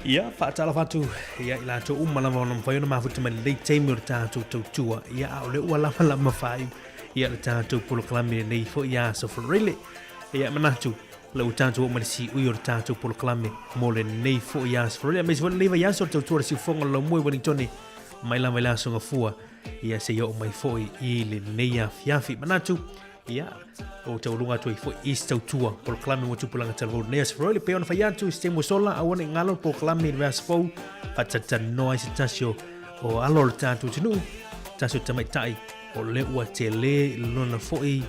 Ia, faatalofa atu ia i latou uma lava ona mafai ona mafuta mai lenei taimi o le tatou tautua. Ia, a o le ua lamalama faaiu ia le tatou polokalame lenei foi ia aso Faraile. Ia, manatu la ua tatou oo mai le siui o le tatou polokalame mo lenei foi aso Faraile. Aemaise foi lenei vaiaso o le tautua o le siufofoga o le laumua i Wellingtone mai lava i le aso Gafua ia seia oo mai foi i lenei afiafi. Manatu Ia, o taualuga atu ai foi i se tautua polokalame mo tupulaga talavou lenei aso Faraile. Pei ona fai atu i se taimi ua sola, aua ne i galo le polokalame i le vaiaso fou, faatalatalanoa ai se tasi o, o alo o le tatou atunuu, tasi o tamaitai o le ua tele lona foi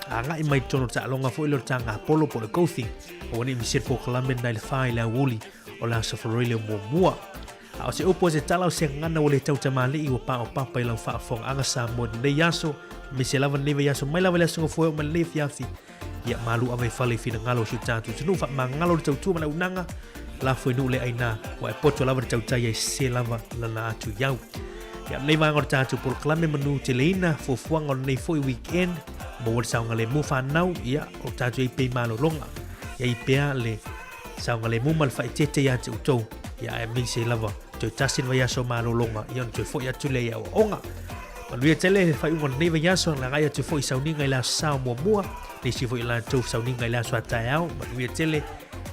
agai mai totonu o le taaloga foi lea o le tagapolo po o le golfing. Aua ne i misia le polokalame lena i le 4 i le aoauli o le aso Faraile muamua. A o se upu o se tala o se gagana ua le tautamalii ua paopapa i lau faafofogaaga Samoa i lenei aso, aemaise lava lenei vaiaso mai lava i le aso Gafua e oo mai lenei afiafi. Ia malu ave i fale i finagalo o si o tatou atunuu, faamagalo le tautua ma le auaunaga, lafo i nuu le aina, ua e poto lava le tautai ai sese lava lana atu i au. Ia lenei vaega o le tatou polokalame manu teleina fuafuaga o lenei foi weekend, maua le saogalemu fanau, ia o tatou i ai pea i malologa, ia i pea le saogalemu ma le faaeteete ia te outou, ia aemaise lava toe tasi le vaiaso o malologa, ia ona toe foi atu lea i aoaoga. Manuia tele le faaiuga o lenei vaiaso, le agai atu foi i sauniga i le aso Sa o muamua, nisi foi o latou sauniga i le aso a taeao, manuia tele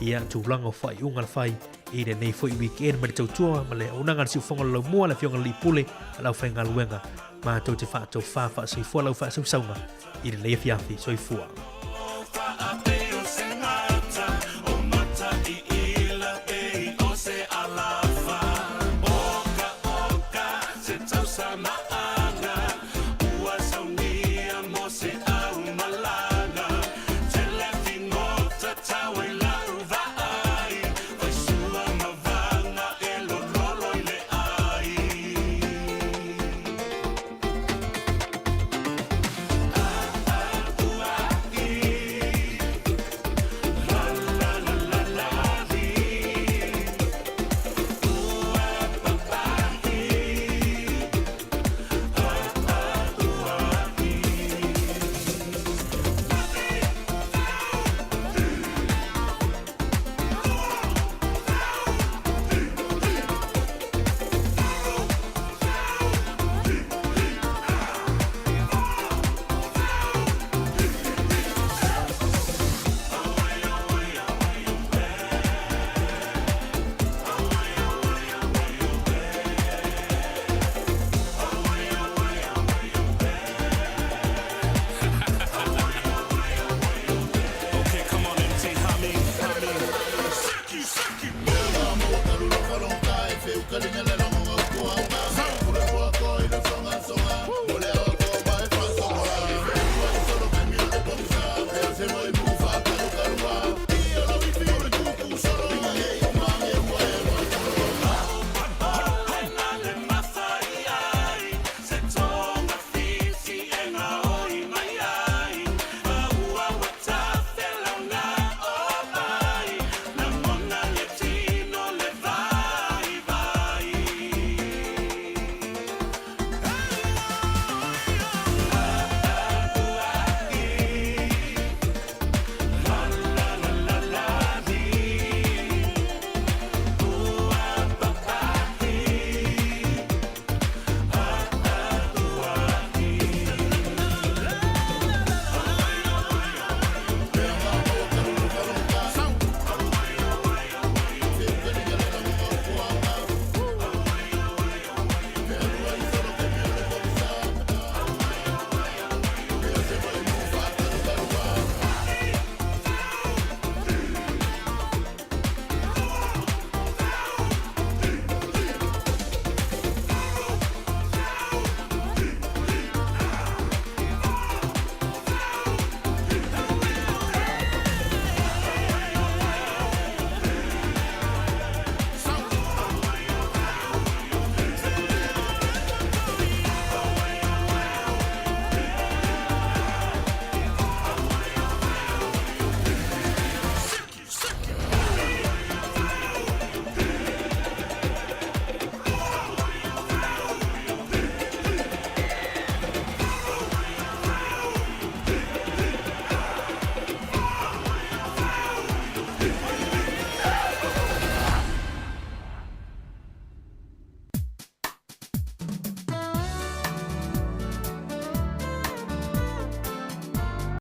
ia tulaga o faaiuga na fai i lenei foi weekend ma le tautua ma le auaunaga a le Siufofoga o le Laumua, le Afioga i le Alii Pule ma le aufaigaluega matou te faatofā faasoifua lau faasausauga i lenei afiafi. Soifua.